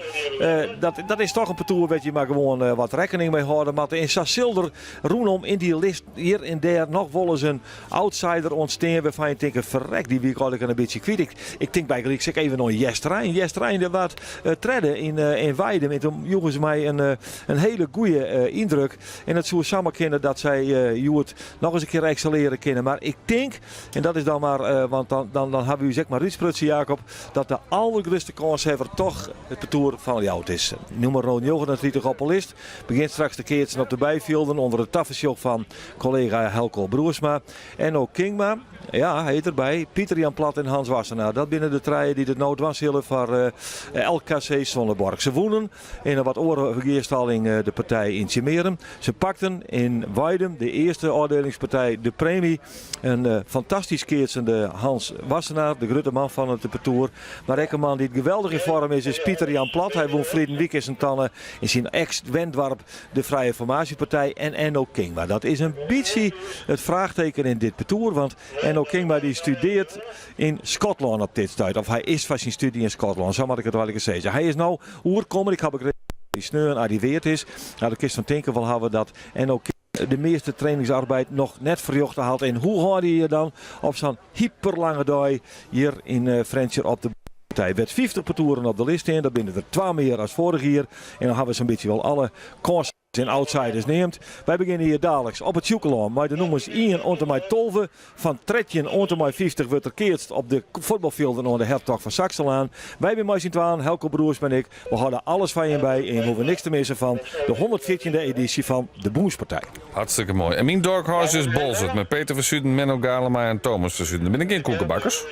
dat is toch in partoer wêr't je mar gewoan wat rekkening mei hâlde moatte. En sa sil der rûnom yn dy list hjir en dêr noch wolris in outsider ûntstean wêrfan je tinke, ferrek, dy wie ik eigentlik in bytsje kwyt. Ik tink bygelyks ek even oan Easterein. Easterein dat waard tredde yn Weidum en toen joegen se my in hiele goede yndruk. En it soe samar kinne dat sy hjoed noch ris in kear ekselearje kinne. Mar ik tink, en dat is dan mar, want dan hawwe wy ús ek mar útsprutsen Jacob, dat de aldergrutste kânshawwer toch it partoer fan Ljouwert is. Nûmer 39 op 'e list begjint straks te keatsen op de byfjilden ûnder it tafersjoch fan kollega Helco Broersma. Enno Kingma, ja, hy is derby. Pieter Jan Plat en Hans Wassenaar. Dat binne de trije dy't it no dwaan sille foar LKC Sonnenborgh. Se wûnen yn in wat oare gearstalling de partij yn Tsjummearum. Se pakten yn Weidum de earste ôfdielingspartij de premy. In fantastysk keatsende Hans Wassenaar, de grutte man fan it partoer. Mar ek in man dy't geweldich yn foarm is, is Pieter Jan Plat. Hy wûn ferleden wike yn Sint-Anne yn syn eks-wendoarp de Frije Formaasjepartij en Enno Kingma. Dat is in bytsje it fraachteken yn dit partoer, want Enno Kingma dy studearret yn Skotlân op dit stuit. Of hy is foar syn stúdzje yn Skotlân, sa moat ik it eigentlik sizze. Hy is no oerkommen, ik ha begrepen dat hy sneon arriveard is. Nou, dan kinst fan tinken wol hawwe dat Enno Kingma de measte trainingsarbeid noch net ferrjochte hat. En hoe hâlde je je dan op sa'n hyperlange dei hjir yn Frjentsjer op de partij? Wêr't 50 partoeren op de list stean, dat binne der twa mear as foarich jier. En dan hawwe we sa'n bytsje wol alle kânsen en outsiders neamd. Wy begjinne hjir daliks op it Sjûkelân mei de nûmers ien oant en mei 12. Fan 13 oant en mei 50 wurdt der keatst op de fuotbalfjilden oan de Hertog van Saxenlaan. Wy binne mei syn twaen, Helco Broersma en ik. We hâlde alles foar jim by en jim hoege niks te missen fan de 114e edysje fan de Bûnspartij. Hartstikke moai. En myn dark horse is Boalsert mei Peter van Suden, Menno Galema en Thomas van Suden. Dat binne gjin koekebakkers.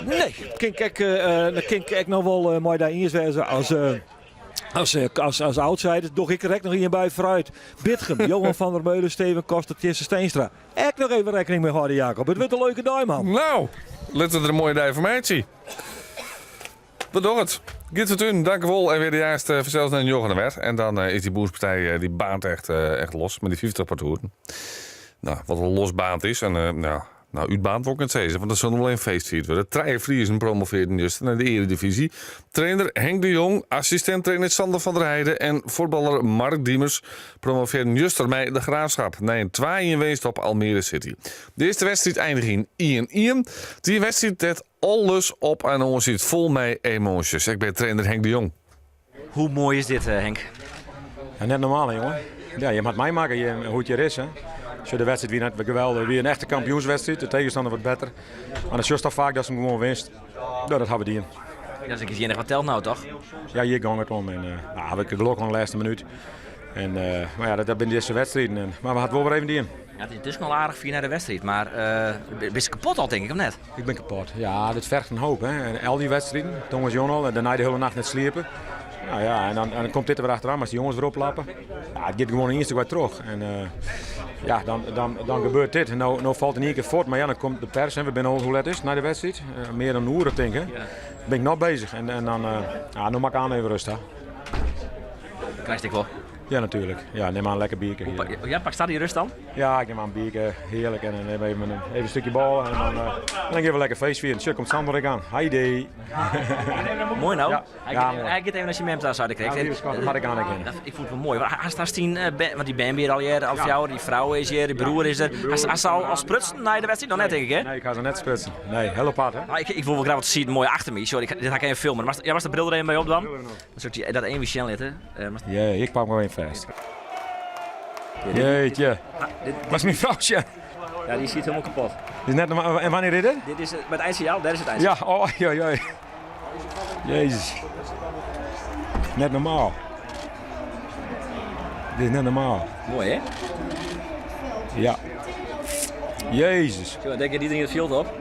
Nee, kin ik ek, kin ik ek noch wol mei dy iens wêze as. As outsider doch ik der ek noch ien by foarút. Bitgum, Johan van der Meulen, Steven Koster, Tjisse Steenstra. Ek noch even rekkening mei hâlde, Jacob. It wurdt in leuke dei, man. Nou, litte we der in moaie dei fan meitsje. We dogge it. Giet Fortuin, dankewol. En wer de jaarste fansels nei njoggenen wer. En dan is dy bûnspartij dy baarnt echt, echt los met die 50 partoeren. Nou, wat in losbaand is. En nou, Nou, útbaarnd wol ik net sizze, want der sil noch wol even feest fierd wurde. Trije Friezen promovearden juster nei de earedivyzje. Trainer Henk de Jong, assistint-trainer Sander van der Heide en fuotballer Mark Diemers promovearden juster mei de Graafschap nei in twa-ien winst op Almere City. De earste wedstriid einige yn ien-ien. It wie in wedstriid dêr't alles op en oan siet, fol mei emoasjes. Ek by trainer Henk de Jong. Hoe moai is dit, Henk? Ja, net normaal, hè, jongen. Ja, je moat meimakke hoe't it hjir is. Hè. De wedstriid wie net geweldich. It wie in echte kampioenswedstriid. De tegenstander wat better. Mar dan sjochst al faak dat se him gewoan winst. Ja, dat hawwe we dien. Dat is ek it iennige wat telt no, toch? Ja, hjir gong it om. En, nou, hawwe we gelok oan de lêste minút. En, mar ja, dat binne dizze wedstriden. En, mar we hawwe it wol wer even dien. Ja, it is yntusken al aardich fier nei de wedstriid, mar uh, bist kapot al, tink ik, of net? Ik bin kapot. Ja, dit ferget in hoop. Hè. En al dy wedstriden, tongersdei al, en dêrnei de hiele nacht net sliepe. Nou ja, en dan, en dan komt dit der wer achteraan, as de jonges wer oplappe. Ja, it giet gewoan yn ien stik wer troch. En uh, ja, dan, dan, dan gebeurt dit. En no, no falt in ien kear fuort, mar ja, dan komt de pers. En we binne al, hoe let is it nei de wedstriid? Uh, mear dan in oere, tink ik. Ja. Bin ik noch beuzich. En, en dan, uh, ja, no moat ik oan even rêst ha. Krijst ik wol. Ja, natuurlijk. Ja, neem maar een lekker biertje hier. Ja, pak staat die rust dan? Ja, ik neem maar een biertje, heerlijk. En dan even een stukje bal en dan gaan we lekker feest vieren. Zo komt Sander ik aan. Heidi. Mooi nou. Ja, Hij ja, gaat mooi. hij gaat even naar zijn mem thuis, had ik Ja, lieve schat, dat mag ik aan herkennen. Ik vond het wel mooi. Want hij staat tien, want die ben weer al hier, al jou, die vrouw is hier, die broer is er. Hij zal al sprutsen naar de wedstrijd nog net, denk ik, hè? Nee, ik ga zo net sprutsen. Nee, heel apart, hè? Nou, ik wil wel graag wat zien mooi achter me. Sorry, dit ga ik even filmen. Maar, ja, was de bril er even bij op dan? Dan zal ik dat één weer zitten. Jee, ik pak maar één vast. Jeetje. Was mijn vrouwtje. Ja, die ziet helemaal kapot. Is net normaal. En wanneer is dit? Dit is met het eindsignaal, daar is het eindsignaal. Ja, oh, jee, jee. Jezus. Net normaal. Dit is net normaal. Mooi, hè? Ja. Jezus. Zo, denk je iedereen het veld op?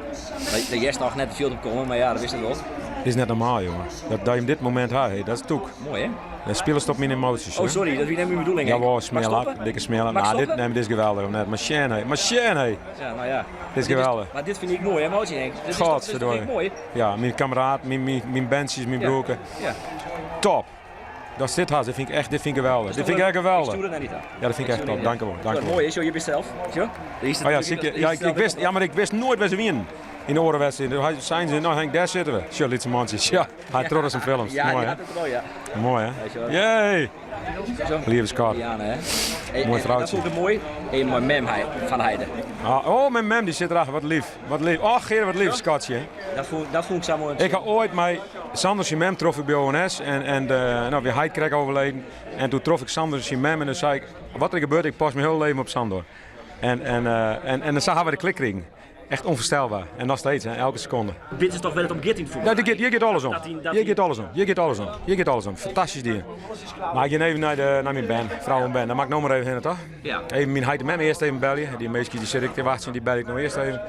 De Jess nog net het veld op komen, maar ja, dat wist het wel. Dit is net normaal, jongen. Dat je hem dit moment had, hey, dat is toek. Mooi, hè? Dan spelen ze op mijn emoties. Oh, hè. sorry, dat was net mijn bedoeling. Jawel, Mag ik smeerlap, stoppen? dikke smeerlap. Mag ik Nou, dit, stoppen? nee, maar dit is geweldig. Net. Maar Shane, hey. Maar Shane, hey. Ja, nou ja. Dit is geweldig. Maar dit vind ik mooi, emotie, Henk. Dit is toch, dit is toch echt mooi? Ja, mijn kameraad, mijn bandjes, mijn Ja. broeken. Ja. Top. Dat zit haast. Dit vind ik echt, dit vind ik geweldig. Dit vind ik echt geweldig. Ik stuur het naar Rita. Ja, dat vind ik echt top. Dank u wel. Dank u wel. Mooi, is, joh, je bent zelf. Zo? Hier is het Oh ja, natuurlijk- zie ik, hier ja, is ik, het ik wist, ja, maar ik wist nooit waar ze winnen. In de orenwedstrijd. Toen zijn ze, nou Henk, daar zitten we. Tja, lietse mandjes. Ja, hij trok als een films. Ja, Mooi, die hè? had het wel, ja. Mooi, hè? Weet je wel. Jee! Zo. Lieve schat. Ja, hè? Hey, Mooi en vrouwtje. Dat vond ik mooi. Hey, mooi mem hij, van Heide. Ah, oh, mijn mem die zit erachter. Wat lief. Wat lief. Oh, Geer, wat lief, schatje. Dat vond ik zo mooi. Ik had ooit mijn Sander zijn mem trof ik bij ONS en, nou, weer Heid kreeg overleden. En toen trof ik Sander zijn mem en toen zei ik, wat er gebeurt, ik pas mijn hele leven op Sander. En dan zagen we de klik kregen. Echt onvoorstelbaar. En nog steeds, hè, elke seconde. Dit is toch wel het om Git in het voetbal? Ja, hier gaat alles om. Dat hij- dat Hier gaat alles om. Hier gaat alles om. Hier gaat alles om. Fantastisch dier. Maar ik ga even naar mijn band, vrouw en band. Dan mag ik nog maar even heen, toch? Ja. Even mijn heid en mem eerst even bellen. Die meisje die zit ik te wachten, die bel ik nog eerst even.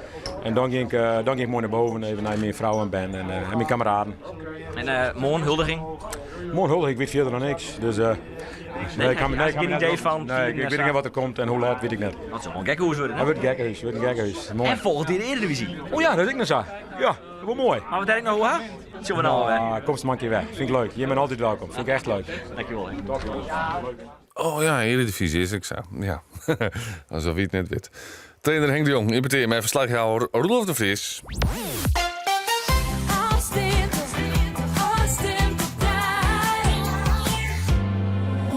En dan ging ik mooi naar boven, even naar mijn vrouw en band en mijn kameraden. En morgen huldiging? Morgen huldiging, ik weet verder nog niks. Dus, Nee, ik kan, hij ik had geen net idee nog- van Nee, ik weet niet wat er komt en hoe laat, weet ik net. Dat zou wel een gekkenhuis worden, hè? Het wordt een gekkenhuis, het wordt een gekkenhuis. Mooi. En volgt in de Eredivisie. Oh ja, dat is ik nog zo. Ja, dat wordt mooi. Maar wat denk ik nou, hè? Zullen we nou, hè? Ah, kom maar een keer weg. Vind ik leuk. Je bent altijd welkom. Vind ik echt leuk. Dankjewel. Oh ja, Eredivisie is ik zo. Ja, alsof je het net weet. Trainer Henk de Jong, imiteer mijn verslaghouder Roelof de Vries.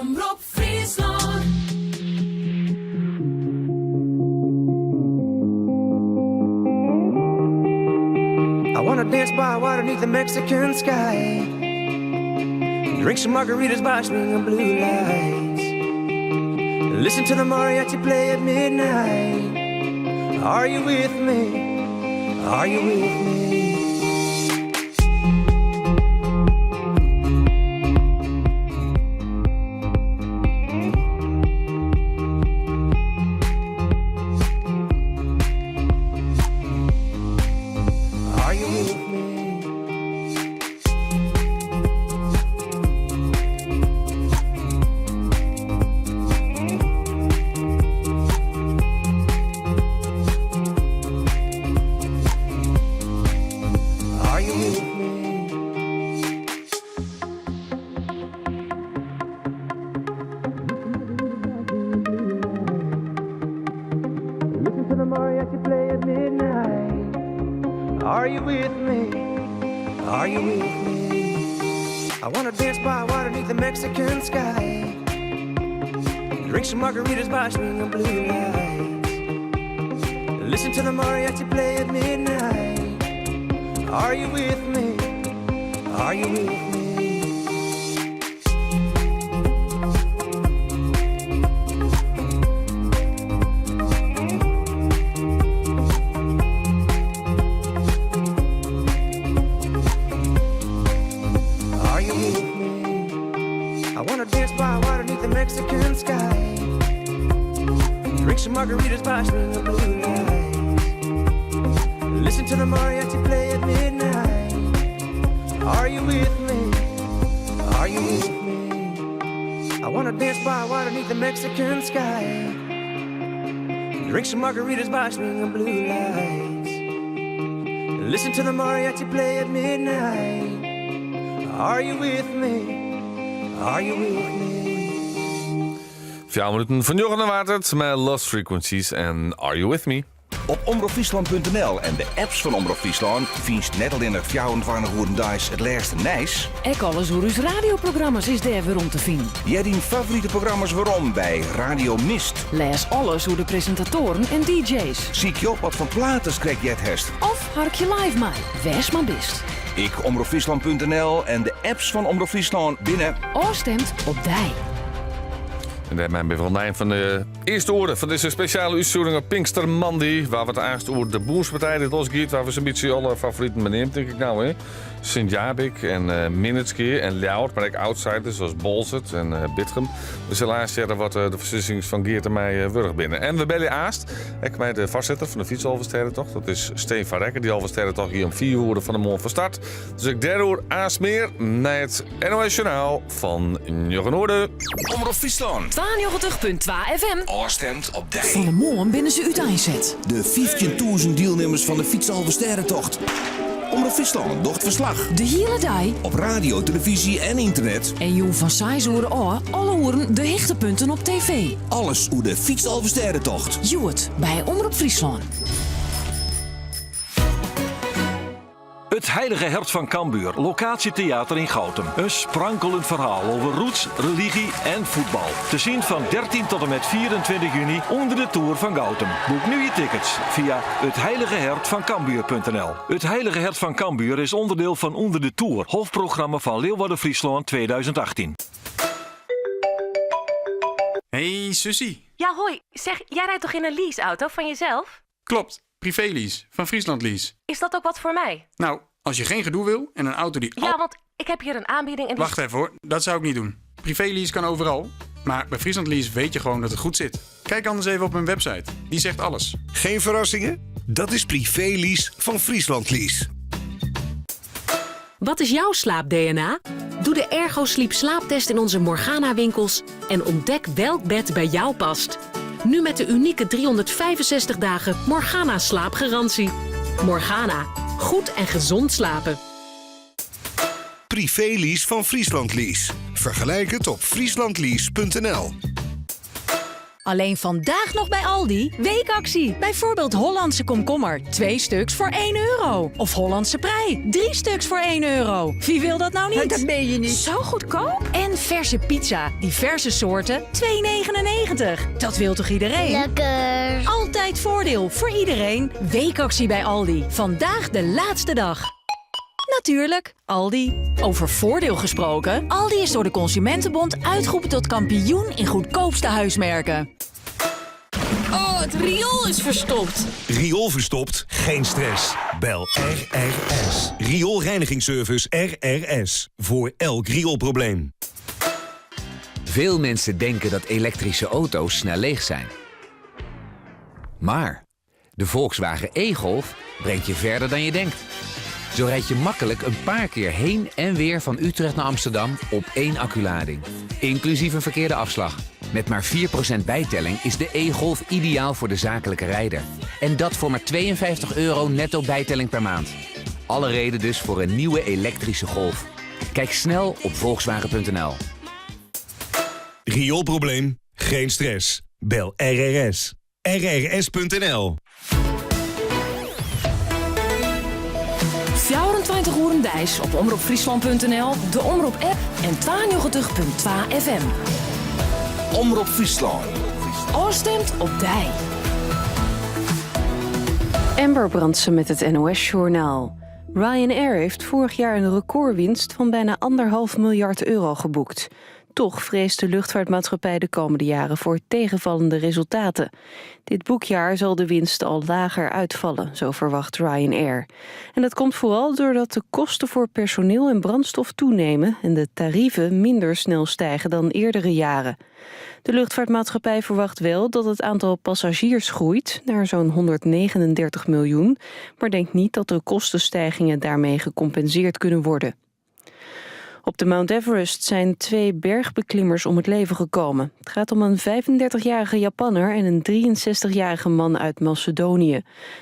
Omrop Fryslân. I wanna dance by water beneath the Mexican sky. Drink some margaritas by swinging blue lights. Listen to the mariachi play at midnight. Are you with me? Are you with me? Are you with me? Are you with me? Listen to the mariachi play at midnight. Are you with me? Are you with me? I wanna dance by water beneath the Mexican sky. Drink some margaritas by swinging blue lights. Listen to the mariachi play at midnight. Are you with me? Are you with me? Are you with me? I wanna dance by water beneath the Mexican sky. Drink some margaritas by swinging blue lights. Listen to the mariachi play at midnight. Are you with me? Are you with me? I wanna dance by water beneath the Mexican sky. Drink some margaritas by swinging blue lights. Listen to the mariachi play at midnight. Are you with me? Are you with me? Fjouwer minuten foar njoggenen waard it mei Lost Frequencies en Are You With Me? Op omropfryslan.nl en de apps fan Omrop Fryslân fynst net allinnich 24 oeren deis it lêste nijs. Ek alles oer ús radioprogramma's is dêr werom te finen. Hear dyn favorite programma's werom by Radio Mist. Lês alles oer de presintatoaren en DJ's. Sykje op watfoar plaat ast krekt heard hast. Of harkje live mei, wêr'tst mar bist. Ek omropfryslan.nl en de apps fan Omrop Fryslân binne. Ofstimd op dy. En dêrmei binne we oan it ein fan de earste oere fan dizze spesjale útstjoering op Pinkstermoandei. Wêr't it aanst oer de Bûnspartij dy't los giet, wêr't we sa'n bytsje alle favoriten beneamd, tink ik no. Hè? Sint Jabik en uh, Minnertsgea en Ljouwert, mar ek outsiders as Boalsert en uh, Bitgum. We sille aanst hearre wat uh, de foarsizzings fan Geert en my wurdich binne. En we belje aanst ek mei de foarsitter fan de Fytsalvestêdetocht. Dat is Steen van Rekken. Dy Alvestêdetocht gie om 4 oere fan 'e moarn fan start. Dus ek dêroer aanst mear nei it NOS Journaal fan njoggen oere. Omrop Fryslân. 92.2 FM. Ofstimd op dy. Fan 'e moarn binne se úteinset. De 15.000 dielnimmers fan de Fytsalvestêdetocht. Omrop Fryslân docht ferslach. De hiele dei. Op radio, televyzje en ynternet. En jûn fan seis oere ôf alle oeren de hichtepunten op TV. Alles oer de Fytsalvestêdetocht. Hjoed by Omrop Fryslân. Het Heilige Hert van Cambuur, locatietheater in Goutum. Een sprankelend verhaal over roots, religie en voetbal. Te zien van 13 tot en met 24 juni onder de Toer van Goutum. Boek nu je tickets via hetheiligehertvancambuur.nl. Het Heilige Hert van Cambuur is onderdeel van Onder de Toer, hoofdprogramma van Leeuwarden Friesland 2018. Hey Susie. Ja, hoi. Zeg, jij rijdt toch in een leaseauto van jezelf? Klopt, privélease van Friesland Lease. Is dat ook wat voor mij? Nou, als je geen gedoe wil en een auto die... Ja, want ik heb hier een aanbieding en die... Wacht even hoor, dat zou ik niet doen. Privélease kan overal, maar bij Friesland Lease weet je gewoon dat het goed zit. Kijk anders even op hun website, die zegt alles. Geen verrassingen? Dat is privélease van Friesland Lease. Wat is jouw slaap-DNA? Doe de Ergo Sleep slaaptest in onze Morgana-winkels en ontdek welk bed bij jou past. Nu met de unieke 365 dagen Morgana slaapgarantie. Morgana, goed en gezond slapen. Privélease van Friesland Lease. Vergelijk het op frieslandlease.nl. Alleen vandaag nog bij Aldi. Weekactie. Bijvoorbeeld Hollandse komkommer. 2 stuks voor 1 euro. Of Hollandse prei. 3 stuks voor 1 euro. Wie wil dat nou niet? Dat meen je niet. Zo goedkoop. En verse pizza. Diverse soorten. 2,99. Dat wil toch iedereen? Lekker. Altijd voordeel voor iedereen. Weekactie bij Aldi. Vandaag de laatste dag. Natuurlijk, Aldi. Over voordeel gesproken. Aldi is door de Consumentenbond uitgeroepen tot kampioen in goedkoopste huismerken. Oh, het riool is verstopt. Riool verstopt? Geen stress. Bel RRS. Rioolreinigingsservice RRS. Voor elk rioolprobleem. Veel mensen denken dat elektrische auto's snel leeg zijn. Maar de Volkswagen e-Golf brengt je verder dan je denkt. Zo rijd je makkelijk een paar keer heen en weer van Utrecht naar Amsterdam op één acculading. Inclusief een verkeerde afslag. Met maar 4% bijtelling is de e-Golf ideaal voor de zakelijke rijder. En dat voor maar 52 euro netto bijtelling per maand. Alle reden dus voor een nieuwe elektrische Golf. Kijk snel op volkswagen.nl. Rioolprobleem? Geen stress. Bel RRS. RRS.nl 24 oeren deis op omropfryslan.nl, de Omrop app en 92.2 FM. Omrop Fryslân. Ofstimd op dy. Amber Brandsen met het NOS-journaal. Ryanair heeft vorig jaar een recordwinst van bijna 1,5 miljard euro geboekt. Toch vreest de luchtvaartmaatschappij de komende jaren voor tegenvallende resultaten. Dit boekjaar zal de winst al lager uitvallen, zo verwacht Ryanair. En dat komt vooral doordat de kosten voor personeel en brandstof toenemen en de tarieven minder snel stijgen dan eerdere jaren. De luchtvaartmaatschappij verwacht wel dat het aantal passagiers groeit naar zo'n 139 miljoen, maar denkt niet dat de kostenstijgingen daarmee gecompenseerd kunnen worden. Op de Mount Everest zijn twee bergbeklimmers om het leven gekomen. Het gaat om een 35-jarige Japanner en een 63-jarige man uit Macedonië.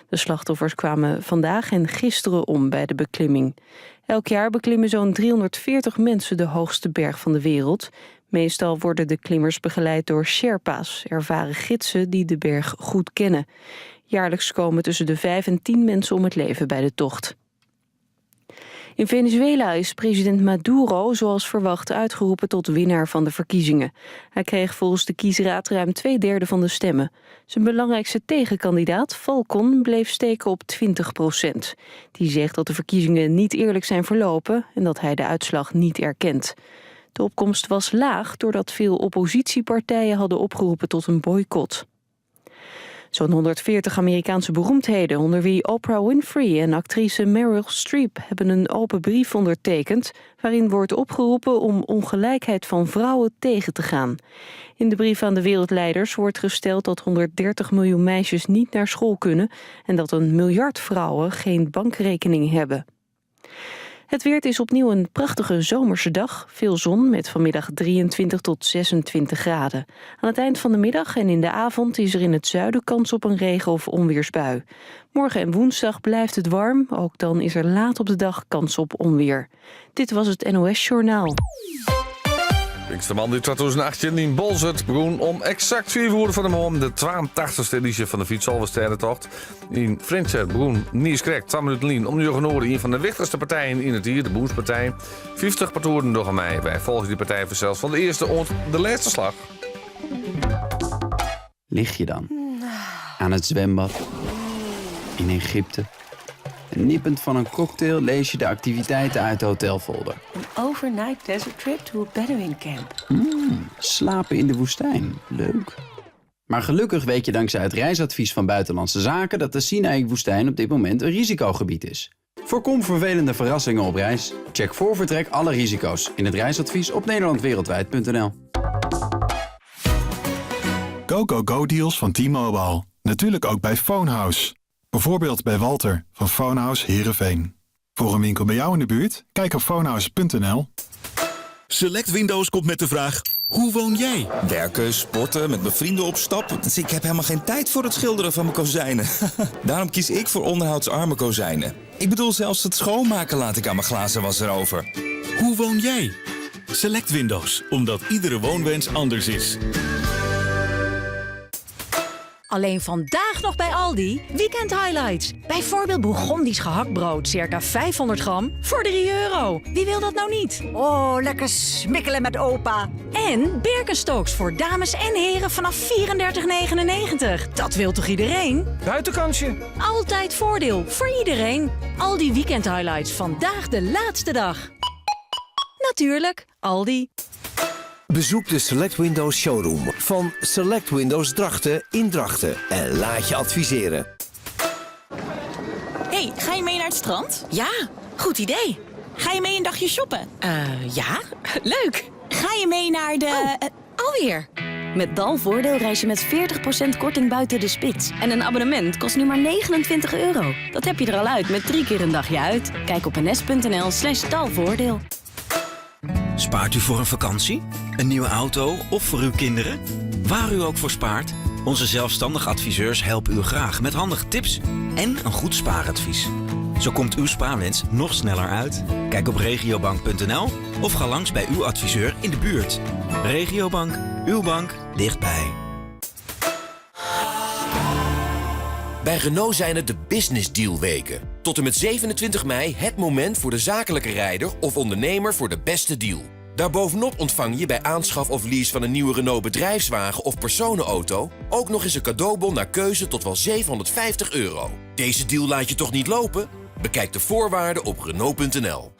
De slachtoffers kwamen vandaag en gisteren om bij de beklimming. Elk jaar beklimmen zo'n 340 mensen de hoogste berg van de wereld. Meestal worden de klimmers begeleid door Sherpa's, ervaren gidsen die de berg goed kennen. Jaarlijks komen tussen de 5 en 10 mensen om het leven bij de tocht. In Venezuela is president Maduro zoals verwacht uitgeroepen tot winnaar van de verkiezingen. Hij kreeg volgens de kiesraad ruim twee derde van de stemmen. Zijn belangrijkste tegenkandidaat, Falcon, bleef steken op 20 procent. Die zegt dat de verkiezingen niet eerlijk zijn verlopen en dat hij de uitslag niet erkent. De opkomst was laag doordat veel oppositiepartijen hadden opgeroepen tot een boycot. Zo'n 140 Amerikaanse beroemdheden, onder wie Oprah Winfrey en actrice Meryl Streep, hebben een open brief ondertekend waarin wordt opgeroepen om ongelijkheid van vrouwen tegen te gaan. In de brief aan de wereldleiders wordt gesteld dat 130 miljoen meisjes niet naar school kunnen en dat een miljard vrouwen geen bankrekening hebben. Het weer is opnieuw een prachtige zomerse dag. Veel zon met vanmiddag 23 tot 26 graden. Aan het eind van de middag en in de avond is er in het zuiden kans op een regen- of onweersbui. Morgen en woensdag blijft het warm. Ook dan is er laat op de dag kans op onweer. Dit was het NOS Journaal. Pinksterman die 2018 in Bolzert begon om exact 4 uur van de morgen de 82e editie van de Fietsalversterrentocht. In Frenscher begon Niels Krek, 2 minuten lien om de Noorden, een van de wichtigste partijen in het hier, de Boenspartij. 50 partoeren nog aan mij. Wij volgen die partij zelfs van de eerste ont de laatste slag. Lig je dan? Aan het zwembad? In Egypte? En nippend van een cocktail lees je de activiteiten uit de hotelfolder. An overnight desert trip to a Bedouin camp. Slapen in de woestijn. Leuk. Maar gelukkig weet je dankzij het reisadvies van Buitenlandse Zaken dat de Sinaï-woestijn op dit moment een risicogebied is. Voorkom vervelende verrassingen op reis. Check voor vertrek alle risico's in het reisadvies op nederlandwereldwijd.nl. Go, go, go deals van T-Mobile. Natuurlijk ook bij Phonehouse. Bijvoorbeeld bij Walter van Phonehouse Heerenveen. Voor een winkel bij jou in de buurt? Kijk op phonehouse.nl. Select Windows komt met de vraag: hoe woon jij? Werken, sporten, met mijn vrienden op stap. Dus ik heb helemaal geen tijd voor het schilderen van mijn kozijnen. Daarom kies ik voor onderhoudsarme kozijnen. Ik bedoel, zelfs het schoonmaken laat ik aan mijn glazenwasser over. Hoe woon jij? Select Windows, omdat iedere woonwens anders is. Alleen vandaag nog bij Aldi. Weekend highlights. Bijvoorbeeld Bourgondisch gehaktbrood, circa 500 gram, voor 3 euro. Wie wil dat nou niet? Oh, lekker smikkelen met opa. En Birkenstocks voor dames en heren vanaf 34,99. Dat wil toch iedereen? Buitenkansje. Altijd voordeel voor iedereen. Aldi Weekend Highlights, vandaag de laatste dag. Natuurlijk, Aldi. Bezoek de Select Windows Showroom van Select Windows Drachten in Drachten en laat je adviseren. Hey, ga je mee naar het strand? Ja, goed idee. Ga je mee een dagje shoppen? Ja, leuk. Ga je mee naar de... alweer. Met Dalvoordeel reis je met 40% korting buiten de spits. En een abonnement kost nu maar 29 euro. Dat heb je er al uit met drie keer een dagje uit. Kijk op ns.nl slash dalvoordeel. Spaart u voor een vakantie, een nieuwe auto of voor uw kinderen? Waar u ook voor spaart, onze zelfstandig adviseurs helpen u graag met handige tips en een goed spaaradvies. Zo komt uw spaarwens nog sneller uit. Kijk op regiobank.nl of ga langs bij uw adviseur in de buurt. Regiobank, uw bank dichtbij. Bij Renault zijn het de Business Deal weken. Tot en met 27 mei het moment voor de zakelijke rijder of ondernemer voor de beste deal. Daarbovenop ontvang je bij aanschaf of lease van een nieuwe Renault bedrijfswagen of personenauto ook nog eens een cadeaubon naar keuze tot wel 750 euro. Deze deal laat je toch niet lopen? Bekijk de voorwaarden op Renault.nl.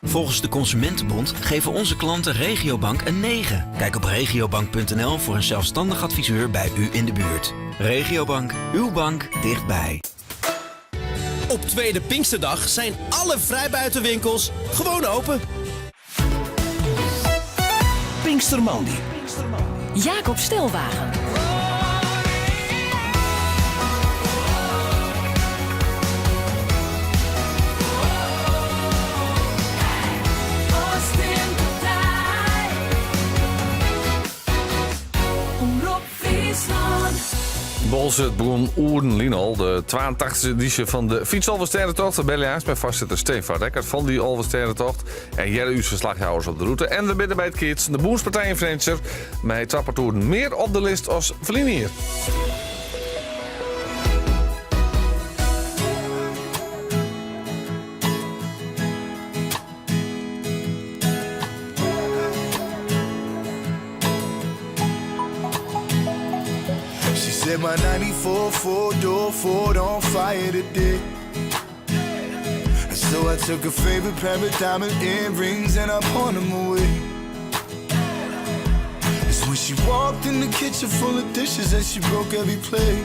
Volgens de Consumentenbond geven onze klanten Regiobank een 9. Kijk op regiobank.nl voor een zelfstandig adviseur bij u in de buurt. Regiobank, uw bank dichtbij. Op Tweede Pinksterdag zijn alle vrijbuitenwinkels gewoon open. Pinkstermandi. Jacob Stelwagen. Omrop Fryslân. Boalsert begûn oeren lyn al de 82e edysje fan de Fytsalvestêdetocht. We belje aanst mei foarsitter Stefan van Rekker fan dy Alvestêdetocht en hearre ús ferslachjouwers op de rûte. En we binne by it keatsen, de Bûnspartij yn Frjentsjer, mei twa partoeren mear op de list as ferline jier. She said my 94 four-door Ford on fire today. And so I took her favorite pair of diamond earrings and I pawned them away. It's when she walked in the kitchen full of dishes and she broke every plate.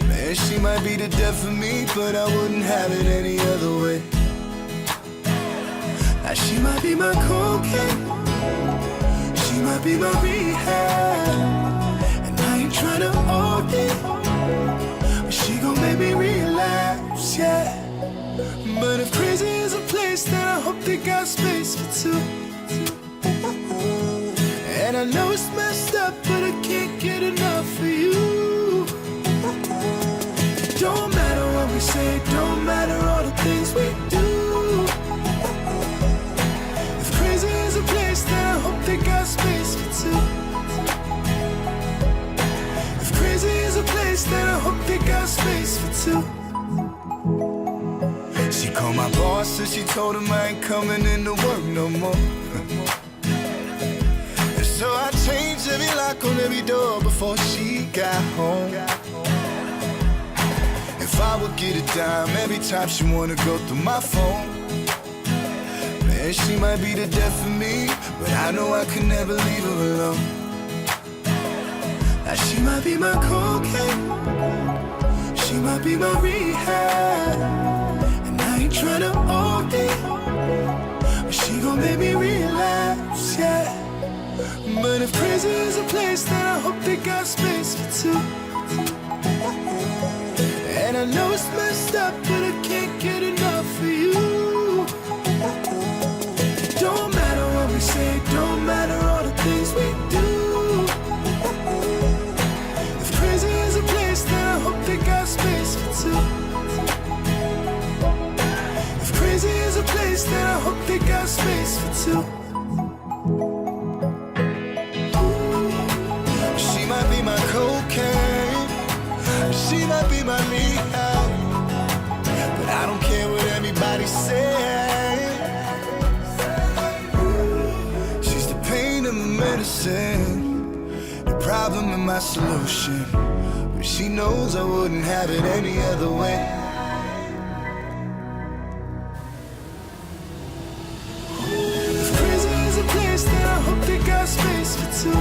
Man, she might be the death of me, but I wouldn't have it any other way. Now she might be my cocaine, she might be my rehab, and I ain't tryna OD, but she gon' make me relapse, yeah. But if crazy is a place, then I hope they got space for two. And I know it's messed up, but I can't get enough of you. It don't matter what we say, don't matter all the things we do. If crazy is a place, then I hope they got space for two. If crazy is a place, then I hope they got space for two. She called my boss and she told him I ain't coming into work no more. And so I changed every lock on every door before she got home. If I would get a dime every time she wanna go through my phone. Man, she might be the death of me, but I know I could never leave her alone. Now she might be my cocaine, she might be my rehab, and I ain't tryna OD, but she gon' make me relapse, yeah. But if crazy is a place, then I hope they got space for two. And I know it's messed up, but I can't get enough of you. It don't matter what we say, don't matter all the things we do. If crazy is a place, then I hope they got space for two. If crazy is a place, then I hope they got space for two. She might be my cocaine, she might be my rehab, but I don't care what everybody say. She's the pain and my medicine, the problem and my solution. But she knows I wouldn't have it any other way. If crazy is a place, then I hope they got space for two.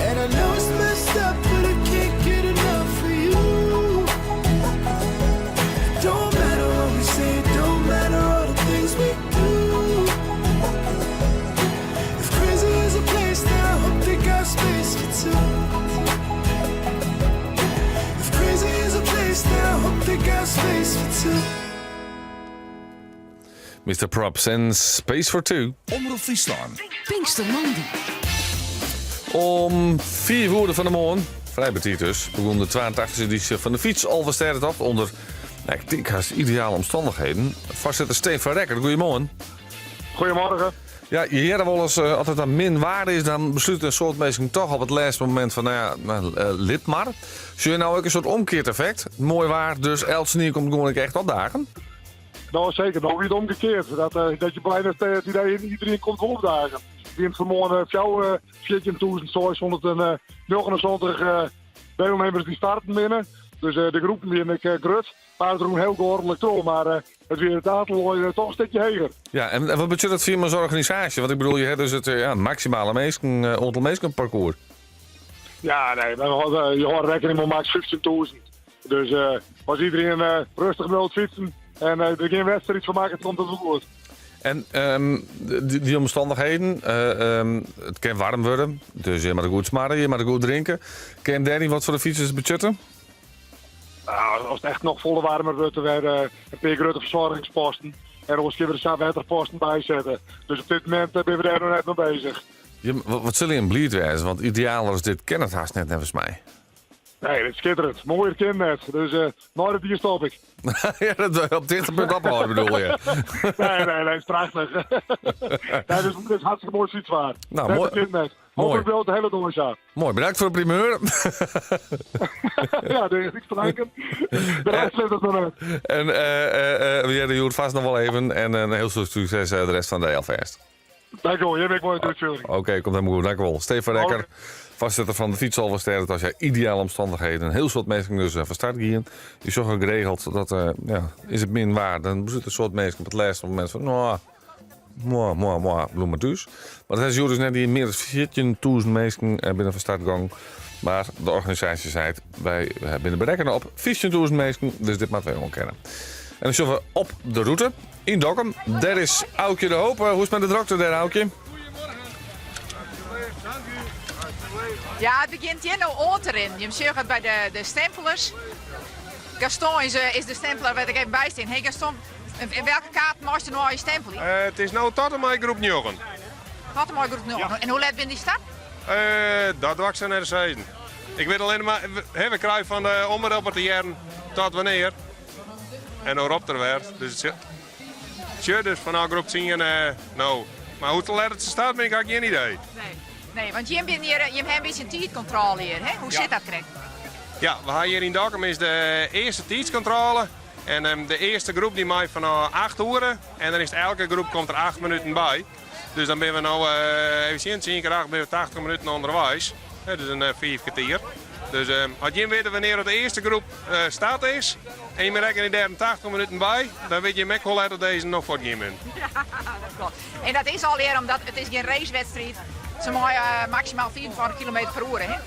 And I know it's messed up, but I can't get enough of you. It don't matter what we say, don't matter all the things we do. If crazy is a place, then I hope they got space for two. If crazy is a place, then I hope they got space for two. Mr. Probz en Space for Two. Omrop Fryslân. Pinkstermoandei. Om 4 oere fan 'e moarn, frij betiid dus, begûn de 82e edysje fan de Fytsalvestêdetocht ûnder, nou, ik tink hast ideale omstannichheden. Foarsitter Stefan van Rekker, goeiemoarn. Goedemorgen. Ja, je hearre wolris, as it dan min waar is, dan beslute in soad minsken toch op it lêste momint fan, nou ja, nou, lit mar. Sjogge je no ek in soart omkeard effekt? Moai waar, dus eltsenien komt gewoan ek echt opdagen? Nou, zeker. Nou, wie het omgekeerd. Dat je bijna het idee iedereen komt wel opdagen. Wie vanmorgen 14.679 deelnemers die starten binnen. Dus de groepen wiene ek grut. Maar it rûn hiel geordelijk troch. Mar it wie it oantal toch in stikje heger. Ja, en wat betsjut dat foar jim as organisaasje? Want ik bedoel, je hebt dus it ja, maksimale minsken, oantal minsken parkoers. Ja, nee, je hâldt rekkening mei maks 15.000. Dus as iedereen rêstich bliuwt fytsen en der gjin wedstriid fan makket, komt it wol goed. En dy omstannichheden, it kin waarm wurde, dus je moatte goed smarre, je moatte goed drinke. Kin dêryn wat foar de fytsers betsjutte? Nou, as it echt noch folle waarmer wurdt, dan wer in pear grutte fersoargingsposten. En oars kinne we der sa wetterposten by sette. Dus op dit momint binne we dêr noch net mei beuzich. Jim, wat sil jim bliid wêze, want idealer as dit kin it hast net neffens my. Nee, dit is skitterend. Moaier kin net. Dus uh, nei dit jier stop ik. ja, dat op tichtspunt ophâlde bedoel je? nee, nee, nee, is prachtich. nee, dit is, dit is hartstikke moai fytswaar. Nou, moai. Kin net. Mooi. Hooplik bliuwt it de hiele dei sa. Moai, bedankt foar de primeur. ja, de, ik bedanken. De rest lit it noch net. En uh, uh, we hearre hjoed fêst noch wol even. En in hiel soad sukses de rest fan de dei alfêst. Dankjewol, jim ek moaie útstjoering. Oké, komt helemaal goed. Dankjewol. Stefan Rekker, foarsitter fan de Fytsalvestêdetocht. Ja, ideale omstannichheden. In hiel soad minsken dus fan start gien. Je sjogge geregeld dat ja, is it min waar. Dan beslute in soad minsken op it lêste momint fan, no, moa, moa, moa, bliuw mar thús. Mar dat is hjoed dus net dien. Mear as 14.000 minsken binne fan start gong. Mar de organisaasje seit, wy binne berekkene op 15.000 minsken, dus dit moatte wy oankinne. En dan sjogge we op de rûte yn Dokkum. Dêr is Aukje de Hoop. Hoe is it mei de drokte dêr, Aukje? Ja, it begjint hjir no oan te rinnen. Jim sjogge it by de, de stempelers. Gaston is, eh, is de stempeler wêr't ik even by stean. Hey Gaston, in welke kaart meist no al je stempelje? Uh, it is no tot en mei groep 9. Tot en mei groep 9. Ja. En hoe let binne dy start? Uh, dat doar ik sa net te sizzen. Ik wit allinne mar, we krije fan de omropper te hearren tot wannear. En no ropt er wer. Dus sjoch, dus fanôf groep 10 no. Mar hoe let it se start bin, ik ha gjin idee. Nee, nee want jim binne hjir, jim ha in bytsje in tiidkontrôle hjir, hè? Hoe sit dat krekt? Ja, we ha hjir yn Dokkum is de earste tiidskontrôle. En ehm, de earste groep dy mei fanôf 8 oere. En dan is elke groep komt der 8 minuten by. Dus dan binne we no, eh, even sjen, 10 kear 8 binne we 80 minuten ûnderweis. Dus in 5 kertier. Dus uh, as jim witte wannear de earste groep start is en jim rekkenje dêr in 80 minuten by, dan witte jim ek hoe let dat dizze noch fuortgien binne. Ja, dat kloppet. En dat is allegear omdat it is gjin racewedstriid. Se meie maksimaal 25 kilometer per oere, hè?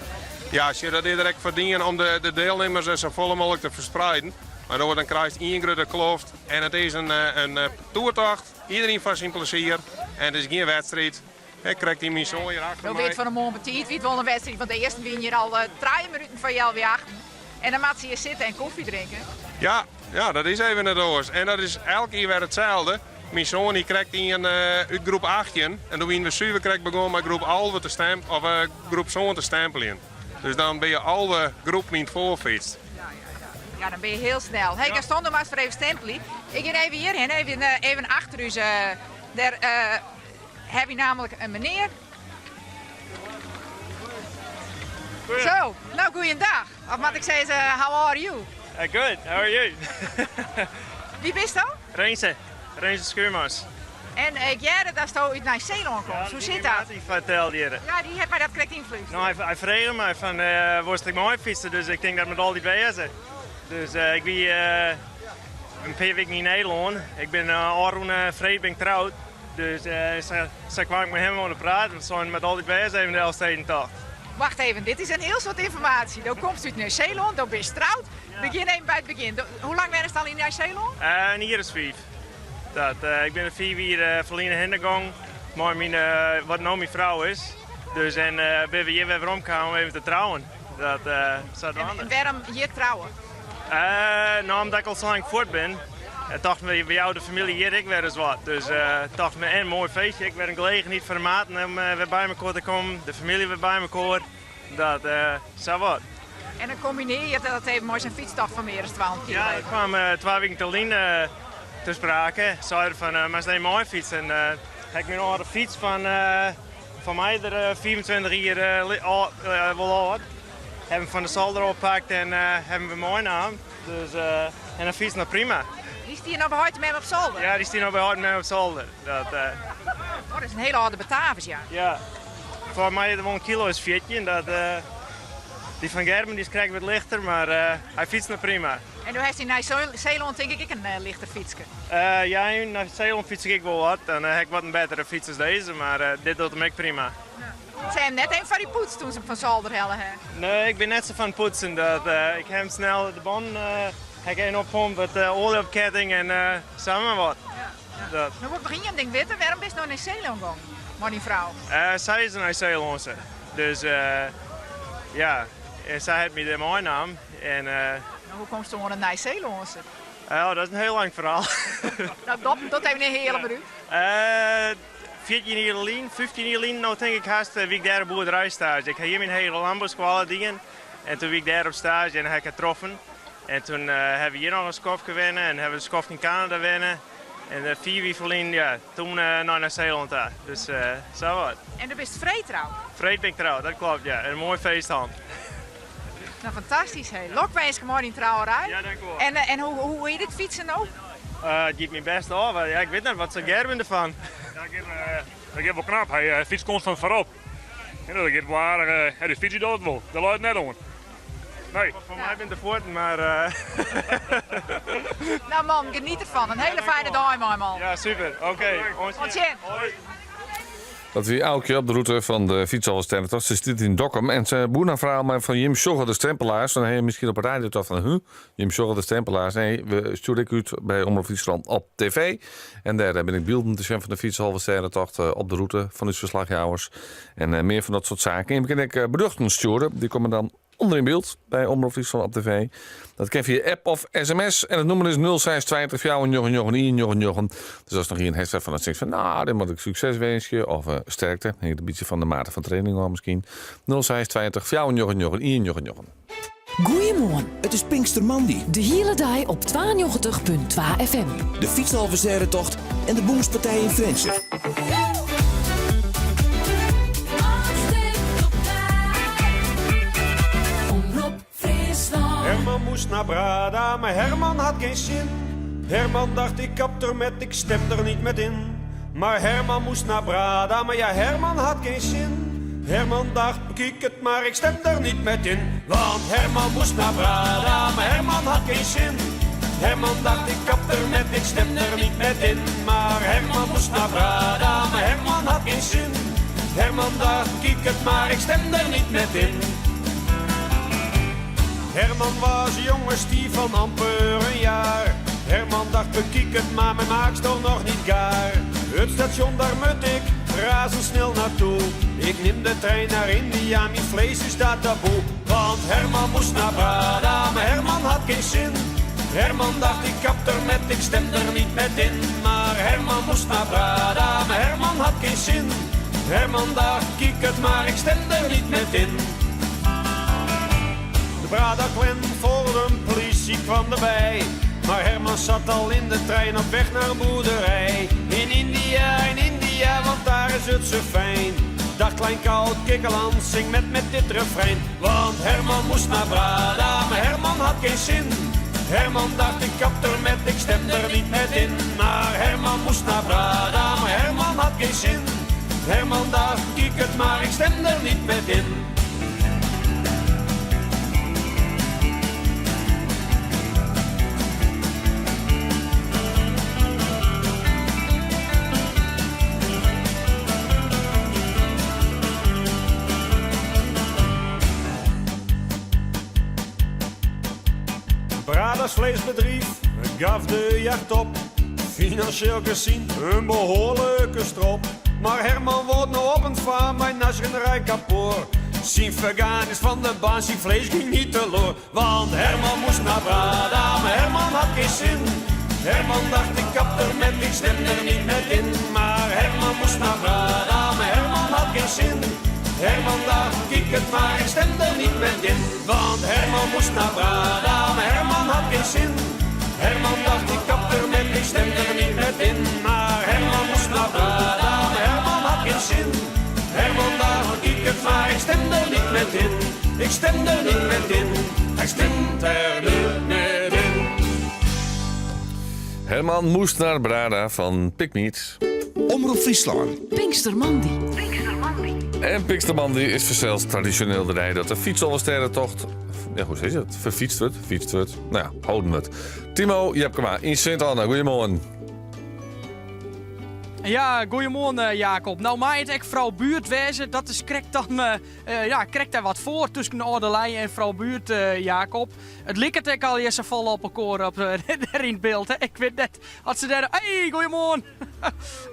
Ja, sjoch, dat is der ek foar dien om de, de deelnimmers sa folle mooglik te ferspreiden. Mar dan krijst ien grutte kloft en it is in, in toertocht. Iedereen foar syn plezier en it is gjin wedstriid. Ik krekt yn myn soan hjir achter No my. wie it fan 'e moarn betiid, wie it wol in wedstriid, want de earsten wiene hjir al trije minuten foar healwei achten. En dan moatte se hjir sitte en kofje drinke. Ja, ja, dat is even net oars. En dat is elk jier wer itselde. Myn soan hie krekt ien út groep 18 en doe wiene we suver krekt begûn mei groep 11 te stemp of groep sân te stempeljen. Dus dan binne je 11 groepen yn it foar fytst. Ja, dan binne je hiel snel. Hey Gaston, do moatst wer even stempelje. Ik gean even hjirhinne, even, even achter ús. Dêr ha wy namelijk in menear. Zo, nou goeiedag. Of moat ik sizze, how are you? Good, how are you? Wie bist do? Renze, Renze Schuurmans. En ik hearde datsto út Nij-Seelân komst. Hoe sit dat? Dy fertelde hjir. Ja, dy hat my dat krekt ynflústere. No, hy frege my fan, wolst ek meifytse? Dus ik tink dat moat altyd wêze. Dus ik wie in pear wiken yn Nederlân. Ik bin ôfrûne freed bin ik troud. Dus sa kwam ik mei him oan de praat. We seinen, moat altyd wêze even de Elfstedentocht. Wacht even, dit is in hiel soad ynformaasje. Do komst út Nij-Seelân, do bist troud. Begjin even by it begjin. Hoe lang wennest al yn Nij-Seelân? In jier as fiif. Dat, ik bin der fiif jier ferline hinne gong mei myn, wat no myn frou is. Dus en binne we hjir wer werom kaam om even te trouwen. Dat, sadwaande. En wêrom hjir trouwe? No, omdat ik al sa lang fuort bin, tochten we, we jouwe de famylje hjir ek wer ris wat. Dus tochten we, en in moai feestje, ek wer in gelegenheid foar de maten om wer by mekoar te kommen, de famylje wer by mekoar. Dat, sa wat. En dan kombinearje je dat even mei sa'n fytstocht fan mear as 200 Ja, kilometer. dat kwam twa wiken te lyn te sprake. Sei er fan, moatst even meifytse. En ha ik myn âlde fyts fan, fan my der 25 jier wol âld. Ha him fan de solder oppakt en ha him wer meinaam. Dus, en hy fytst noch prima. Dy stie noch by heit en mem op solder? Ja, dy stie noch by heit en mem op solder. Dat, Oh, dat is in hiele âlde Batavus, ja. Ja, foar my is it wol in kilo as 14. Dat, dy fan Gerben dy is krekt wat lichter, mar hy fytst noch prima. En do hast yn Nij-Seelân tink ik ek in lichter fytske? Ja, yn Nij-Seelân fyts ik ek wol wat. Dan ha ik wat in bettere fyts as dizze, mar dit docht him ek prima. Se ha him net even foar dy poetst toen se him fan solder helle ha. Nee, ik bin net sa fan poetsen. Dat, ik ha him snel de bannen ha ik even oppompt, wat oalje op ketting en sa mar wat. Dat. No wol ik noch ien ding witte, wêrom bist no nei Seelân gong mei dyn frou? Sy is in Nij-Seelânse, dus ja, en sy hat my dêr meinaam. En, No, hoe komst oan in Nij-Seelânse? Oh, dat is in hiel lang ferhaal. No, dop, dop even in heale minuut. 14 jier lyn, 15 jier lyn, no tink ik hast, wie ik dêr op boerderijstage. Ik ha hjir myn hegere lânbouskoalle dien en toen wie ik dêr op stage en ha ik har troffen. En toen hawwe we hjir noch in skoftke wenne en hawwe we in skoftke yn Kanada wenne. En 5 jier ferlyn, ja, toen nei Nij-Seelân ta. Dus sa wat. En do bist freed troud? Freed bin ik troud, dat klopt, ja. En in moai feest hân. Nou, fantastysk, hé. Lokwinske mei dyn trouwerij. Ja, dank u wol. En, en hoe, hoe is dit fytsen no? It giet my bêst ôf. Ja, ik wit net, wat seit Gerben derfan? Ja, dat giet, dat giet wol knap. Hy fytst konstant foarop. Ja, dat giet wol aardich. Ja, dy fyts docht it wol. Dêr leit it net oan. Nee. Foar my binne de fuotten, mar. Nou man, geniet erfan. In hiele fijne dei mei man. Ja, super. Oké. Oant sjen. Dat wie Aukje op de rûte fan de Fytsalvestêdetocht. Se stiet yn Dokkum en se boer in ferhaal mei fan jim sjogge de stempelaars. Dan ha je miskien op 'e radio tocht fan huh, jim sjogge de stempelaars. Nee, we stjoere ek út by Omrop Fryslân op TV. En dêr bin ek bylden te sjen fan de Fytsalvestêdetocht op de rûte fan ús ferslachjouwers. En mear fan dat soart saken. Jim kinne ek berjochten stjoere. Dy komme dan ûnder yn byld by Omrop Fryslân op TV. Dat kin fia app of sms. En it nûmer is 0620 499 199. Dus as noch ien hat fan dat tinkt fan, nou, dit moat ik sukses winskje of eh, sterkte. Hinget in bytsje fan de mate fan training ôf miskien. 0620 499 199. Goeiemoarn. It is Pinkstermoandei. De hiele dei op 92.2 FM. De Fytsalvestêdetocht en de Bûnspartij yn Frjentsjer. Herman moest naar Brada, maar Herman had geen zin. Herman dacht, ik kap er met, ik stem er niet met in. Maar Herman moest naar Brada, maar ja, Herman had geen zin. Herman dacht, bekijk het maar, ik stem er niet met in. Want Herman moest naar Brada, maar Herman had geen zin. Herman dacht, ik kap er met, ik stem er niet met in. Maar Herman moest naar Brada, maar Herman had geen zin. Herman dacht, kijk het maar, ik stem er niet met in. Herman was een jonge stief van amper een jaar. Herman dacht, bekijk het maar, mijn maak toch nog niet gaar. Het station, daar moet ik razendsnel naartoe. Ik neem de trein naar India, mijn vlees is daar taboe. Want Herman moest naar Brada, maar Herman had geen zin. Herman dacht, ik kap er met, ik stem er niet met in. Maar Herman moest naar Brada, maar Herman had geen zin. Herman dacht, kijk het maar, ik stem er niet met in. De Brada Clan voor de politie kwam erbij. Maar Herman zat al in de trein op weg naar een boerderij. In India, in India, want daar is het zo fijn. Dacht klein koud kikkerland, zing met met dit refrein. Want Herman moest naar Brada, maar Herman had geen zin. Herman dacht ik kap er met, ik stem er niet met in. Maar Herman moest naar Brada, maar Herman had geen zin. Herman dacht, kijk het maar, ik stem er niet met in. Brada's vleesbedrijf gaf de jacht op. Financieel gezien een behoorlijke strop. Maar Herman wordt nou op een farm bij Nasrin Kapoor. Zijn vegan is van de baan, zijn vlees ging niet teloor. Want Herman moest naar Brada, maar Herman had geen zin. Herman dacht ik kap er met, ik stem er niet met in. Maar Herman moest naar Brada, maar Herman had geen zin. Herman dacht, kijk het maar, ik stem er niet met in. Want Herman moest naar Brada, maar Herman had geen zin. Herman dacht, ik kap er met, ik stem er niet met in. Maar Herman moest naar Brada, maar Herman had geen zin. Herman dacht, kijk het maar, ik stem er niet met in. Ik stem er niet met in. Hij stemt er niet met in. Herman moest naar Brada van Pigmeat. Omrop Fryslân. Pinkstermoandei. En Pinkstermoandei is fansels tradisjoneel de dei dat de Fytsalvestêdetocht... Ja, hoe is it? Ferfytst wurdt, fytst wurdt. Nou ja, holden wurdt. Timo Jepkema yn Sint Anne, goeiemoarn. Ja, goeiemoarn eh, Jacob. Nou, mei it ek frou buert wêze, dat is krekt dan, eh, eh, ja, krekt dêr wat foar tusken de âlde lij en frou buert, Jacob. It liket ek al sa folle op elkoar op, dêr yn it byld. Hè. Ik wit net as se dêr... Hey, goeiemoarn!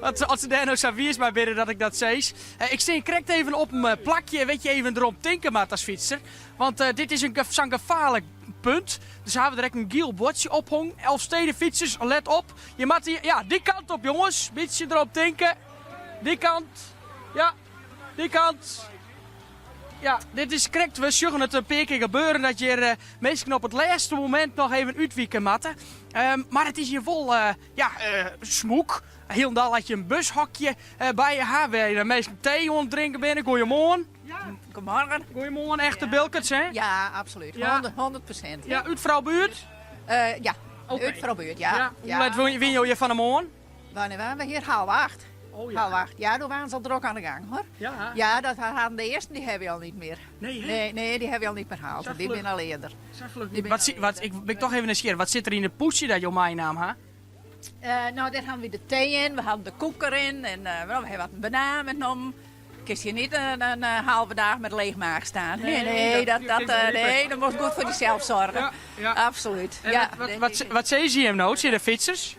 As se dêr no sa wiis mei binne dat ik dat sis. Ik stean krekt even op in plakje, wêr't je even derom tinke moat as fytser. Want dit is in sa'n gefaarlik punt. Dus hawwe we der ek in giel buordsje ophongen. Elfstedenfytsers, let op. Je moatte ja, dy kant op jonges. Bytsje derom tinke. Dy kant. Ja, dy kant. Ja, dit is krekt, we sjogge it in pear kear gebeuren dat hjir eh, minsken op it lêste momint noch even útwike moatte. Ehm, mar it is hjir wol eh, ja, eh, smûk. Hielendal as je in bushokje by je ha wêr de minsken tee oan it drinken binne. Goeiemoarn. Goedemorgen. Goeiemoarn, echte Bilkerts, hè? Ja, absoluut. Ja. 100%. Ja, út Froubuert? Ja, út Froubuert, ja. Hoe let wiene jo hjir fan 'e moarn? Wannear waren we hier? Half acht. Oh, ja. Half acht. Ja, doe waren ze al drok aan de gang, hoor. Ja. Ja, dat hadden de eerste, die hebben we al niet meer. Nee, hè? Nee, nee, die hebben we al niet meer gehaald. Zo Die vlug. zijn al eerder. Die Wat, wat, ik ben toch even nieuwsgierig. Wat sit der yn it pûdsje dat jo meinaam ha? Nou, daar hadden we de thee in, we hadden de koek erin en we hebben wat een banaan metnommen. Kinst hier niet een halve dag met leeg maag staan. Nee, nee, nee, dan moet goed voor jezelf zorgen. Ja, ja. Absoluut. En ja, wat sizze jim no tsjin de fytsers?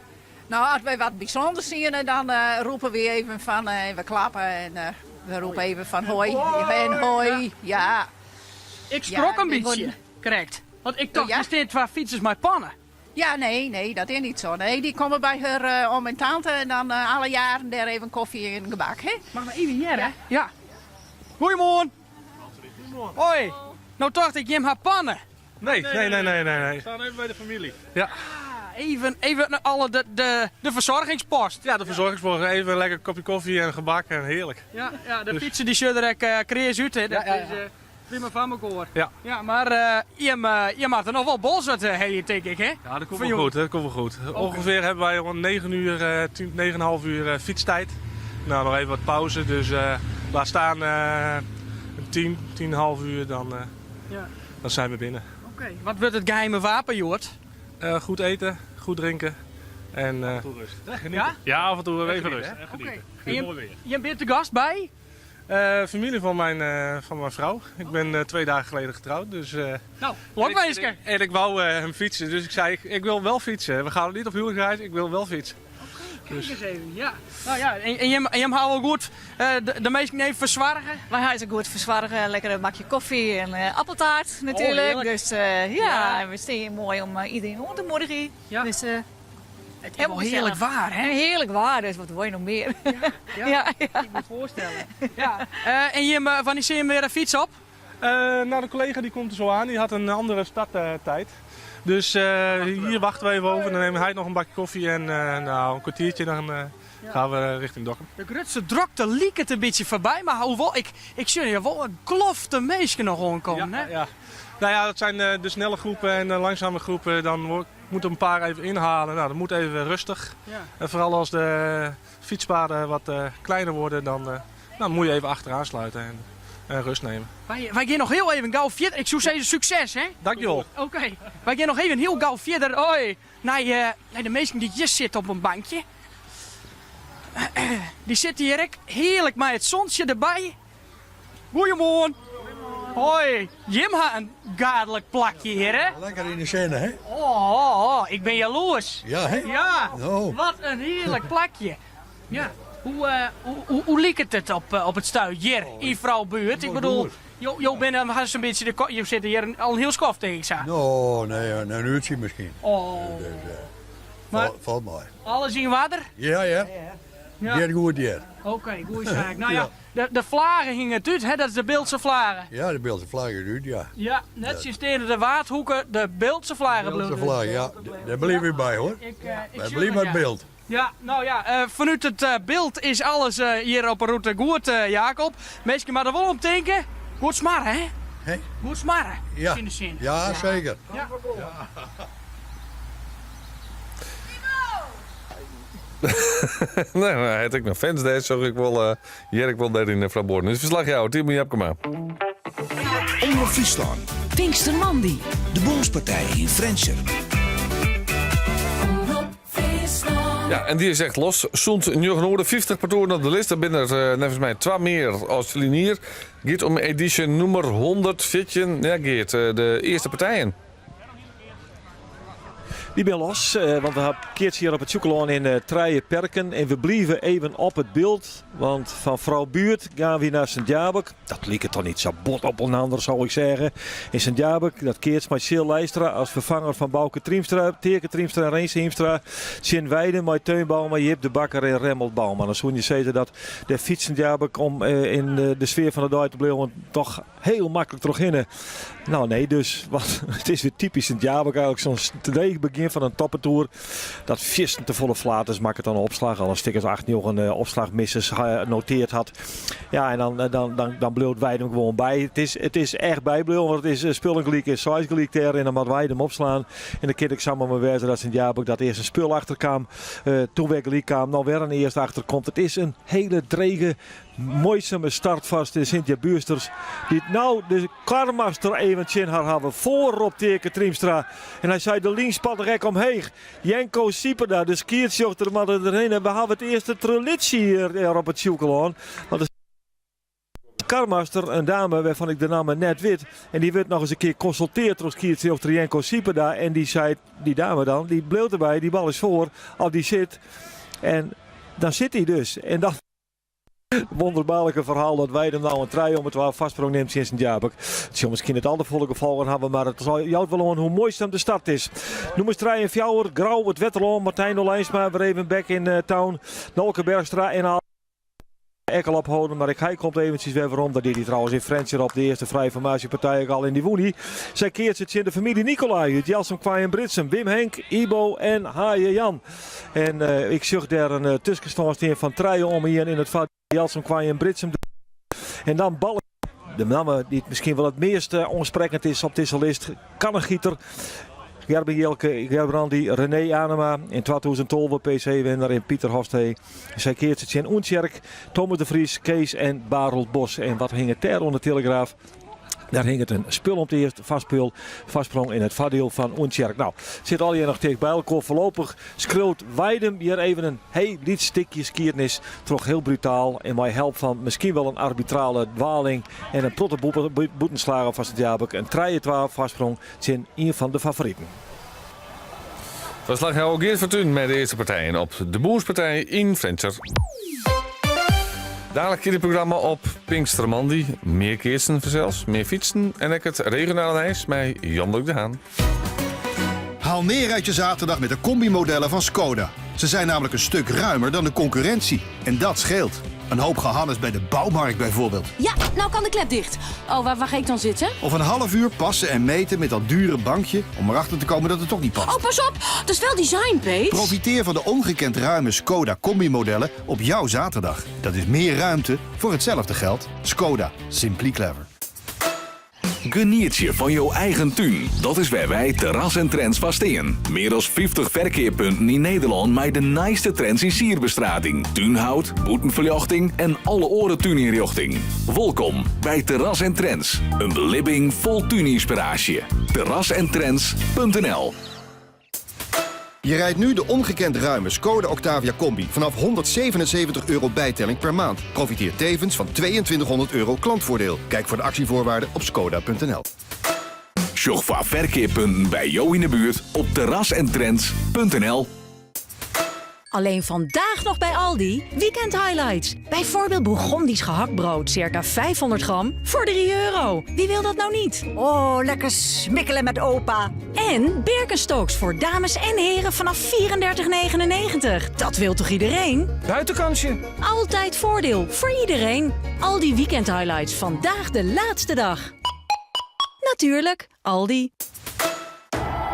Nou, als wij wat bijzonders zien, dan roepen we even van, we klappen en we roepen even van hoi. En hoi, ja. Ik schrok Ja, in dit bytsje, worden- krekt. Want ik tocht, Ja? der steane twa fytsers mei pannen. Ja, nee, nee, dat is niet zo. Nee, die komen bij haar oom en tante en dan alle jaren daar even koffie en gebak, hè? Mag maar even hier, hè? Ja. Goeiemoarn. Hoi. No tocht ik, jim ha pannen. Nee, nee, nee, nee, nee. nee. We staan even bij de familie. Ja. Even naar alle de verzorgingspost. Ja, de verzorgingspost. Even een lekker kopje koffie en gebak en heerlijk. Ja, ja, de Dus- fietsen die zullen er ook krees uit, hè. Dat Ja, ja, is prima van elkaar. Ja. Ja, maar je mag er nog wel bol zetten, hè, denk ik, hè? Ja, dat komt Van wel jou. goed. Dat komt wel goed. Ongeveer hebben wij rond 9 uur, 10, 9,5 uur fietstijd. Nou, nog even wat pauze. Dus laat staan 10, 10,5 uur, dan zijn we binnen. Oké. Wat wordt het geheime wapen, Joert? Goed eten, goed drinken. En, af en toe rust. Ja? Ja, af en toe En even genieten, rust. hè? En genieten. Oké. En Mooi weer. je bent te gast bij? Familie van mijn vrouw. Ik ben 2 dagen geleden getrouwd. Dus, Nou, lokwijske. En ik wou hem fietsen, dus ik zei, ik wil wel fietsen. We gaan niet op huwelijksreis, ik wil wel fietsen. Kijk eens even, ja. Nou ja, en je houdt wel goed de meesten even verzorgen? Wij houden ze goed verzorgen. Lekker een bakje koffie en appeltaart natuurlijk. Oh, heerlijk. Dus ja, en we staan hier mooi om iedereen om te moedigen. Dus, het is wel heerlijk waar, hè? Heerlijk waar, dus wat wil je nog meer? Ja, ja. Ik moet voorstellen. Ja. En Jim, wanneer zie je hem weer een fiets op? Nou, de collega die komt er zo aan. Die had een andere starttijd. Dus hier wachten we even over. Dan neemt hij nog een bakje koffie en een kwartiertje dan gaan we richting Dokkum. De grootste drokte liep het een beetje voorbij, maar hoewel, ik zie hier wel een klof de meesten nog aankomen, Ja, hè? ja. Nou ja, dat zijn de snelle groepen en de langzame groepen. Dan moeten een paar even inhalen. Nou, dat moet even rustig. En vooral als de fietspaden wat kleiner worden, dan moet je even achteraan sluiten en rust nemen. Wij gaan nog heel even gauw verder. Ik zou zeggen succes, hè? Dankjewel. Oké. Wij gaan nog even heel gauw verder. Hoi. Naar de mensen die hier zitten op een bankje. Die zitten hier ook heerlijk met het zonnetje erbij. Goedemorgen. Hoi. Jim had een gadelijk plakje hier, hè? Lekker in de zon, hè? Oh, oh, oh, ik ben jaloers. Ja, hè? Ja. Oh. Wat een heerlijk plakje. Ja. Hoe liep het het op het stuit hier in Froubuurt? Ik bedoel, goed. jo bent een, een beetje de ko-, je zit hier al een heel skoft tegen ik zo. Nou, nee, een uurtje misschien. Oh. Dus Maar valt mij. Alles in water? Ja, ja. Ja. Weer goed hier. Oké, goeie zaak. Nou ja, de vlagen gingen het uit, hè? Dat is de Bildtse vlagen. Ja, de Bildtse vlagen uit, ja. Ja, net sinds tegen de Waardhoeken, de Bildtse vlagen De Bildtse bleven. vlagen, ja. Daar blijf ik bij, hoor. Ik Wij zie blijven het, bij ja. beeld. Ja, nou ja, vanuit het beeld is alles hier op de route goed, Jacob. Meestal maar er wel om denken. Goed smarren, hè? Hè? Goed smarren, Ja. in de zin. Ja, zeker. Ja. Nee, maar had ik nog fans daar, zag ik wel, Jerk wel daar in de Froubuorren. Dus verslag jou, Timo Jepkema. Omrop Fryslân. Pinkstermoandei. De Bûnspartij yn Frjentsjer. Ja, en die is echt los. Sûnt 950 partoeren op de list. Daar binne der neffens my twa mear as ferline jier. Giet om edysje nûmer 114. Ja, Geert, de earste partijen. Dy binne los, want we ha keatst hjir op it Sjûkelân yn trije perken. En we bliuwe even op it Bilt, want fan Froubuert gean wy nei Sint Jabik. Dat liket toch net sa bot op inoar, soe ik sizze. In Sint Jabik, dat keatst mei Sil Leistra as ferfanger fan Bauke Triemstra, Teake Triemstra en Rinse Hiemstra. Tsjin Weidum mei Teun Bouma, Jip de Bakker en Remmelt Bouma. Dan soene je sizze dat de fyts Sint Jabik om yn de sfear fan de dei te bliuwen toch hiel maklik trochhinne. No nee, dus want it is wer typysk Sint Jabik eigenlik sa'n dreech begjin fan in toppartoer. Dat fierstente folle flaters makket dan opslach. Al in stik as 8, 9 opslachmissers noteard hat. Ja, en dan, dan, dan, dan bliuwt Weidum gewoan by. It is echt bybliuwen, want it is spullen gelyk en seis gelyk dêr. En dan moat Weidum opslaan. En dan kin it samar mar wêze dat Sint Jabik dat earst in spul achter kaam. Toen wer gelyk kaam, no wer in earst achter komt. It is in hiele drege Muoisume start foar de Sint-Jabuersters, dy't no de karmaster even tsjin har hawwe foar op Teake Triemstra. En hy sei de lyn spat der ek omheech. Jenko Sieperda, de skiedsrjochter, moat der derhinne. We hawwe it earste trelitsje hjir op it Sjûkelân. Want de karmaster, in dame wêrfan ik de namme net wit, en dy wurdt noch ris in kear konsulteard troch skiedsrjochter Jenko Sieperda. En dy seit, dy dame dan, dy bliuwt derby, dy bal is foar, of dy sit. En dan sit hy dus. En dan. Wonderbaarlike ferhaal dat Weidum no in trije om twa foarsprong nimt tsjin Sint Jabik. It sil miskien net al te folle gefolgen hawwe, mar it jout wol oan hoe muoisum de start is. Nûmers 3 en 4, Grou, it Wetterlân, Martijn Olijnsma wer even back in eh, town. Nolke Bergstra en al ek al opholden, mar ek hy komt eventsjes wer werom. Dat die hy trouwens yn Frjentsjer op de earste frije formaasjepartij ek al en dy wûn hy. Sy keatse tsjin de famylje Nicolai út Jelsum, Koarnjum, Britsum, Wim Henk, Ibo en Haaie Jan. En eh, ik sjoch dêr in eh, tuskenstân stean fan 3 om 1 yn it foardiel Jelsum, Koarnjum, Britsum. En dan Balk. De namme dy't miskien wol it meast eh, oansprekkend is op dizze list. Kannegieter. Gerben Jelke, Gerbrandi, René Anema. Yn 2012 PC-winner en Pieter Hofstee. Sy keatse tsjin Oentsjerk, Thomas de Vries, Kees en Barel Bos. En wat hinget dêr oan de telegraaf? Dêr hinget in spul om it earst foarspul, foarsprong yn it foardiel fan Oentsjerk. No, sit allegear noch ticht by elkoar. Foarlopich skriuwt Weidum hjir even in hiel lyts stikje skiednis troch hiel brutaal en mei help fan miskien wol in arbitrale dwaling en in protte bûtenslagen fan Sint Jabik in trije-twa foarsprong tsjin ien fan de favoriten. Ferslachjouwer Geert Fortuin mei de earste partijen op de Bûnspartij yn Frjentsjer. Dalik yn it programma op Pinkstermoandei. Mear keatsen fansels, mear fytsen en ek it regionale nijs mei Jan Dirk de Haan. Haal meer uit je zaterdag met de combimodellen van Skoda. Ze zijn namelijk een stuk ruimer dan de concurrentie. En dat scheelt. Een hoop gehannes bij de bouwmarkt bijvoorbeeld. Ja, nou kan de klep dicht. Oh, waar, waar ga ik dan zitten? Of een half uur passen en meten met dat dure bankje om erachter te komen dat het toch niet past. Oh, pas op! Dat is wel design, Peet. Profiteer van de ongekend ruime Skoda combimodellen op jouw zaterdag. Dat is meer ruimte voor hetzelfde geld. Skoda. Simply clever. Genietsje fan jo eigen tún. Dat is wêr wy Terras en Trends foar stean. Mear as 50 ferkeappunten yn Nederlân mei de nijste trends yn sierbestrating, túnhout, bûtenferljochting en alle oare túnynrjochting. Wolkom by Terras en Trends, in belibbing fol túnynspiraasje. Terrasentrends.nl Je rijdt nu de ongekend ruime Skoda Octavia Combi vanaf 177 euro bijtelling per maand. Profiteer tevens van 2200 euro klantvoordeel. Kijk voor de actievoorwaarden op skoda.nl. Sjoch foar ferkeappunten by jo yn 'e buert op terrasentrends.nl. Alleen vandaag nog bij Aldi. Weekend highlights. Bijvoorbeeld Bourgondisch gehaktbrood, circa 500 gram, voor 3 euro. Wie wil dat nou niet? Oh, lekker smikkelen met opa. En Birkenstocks voor dames en heren vanaf 34,99. Dat wil toch iedereen? Buitenkansje. Altijd voordeel voor iedereen. Aldi Weekend Highlights, vandaag de laatste dag. Natuurlijk, Aldi.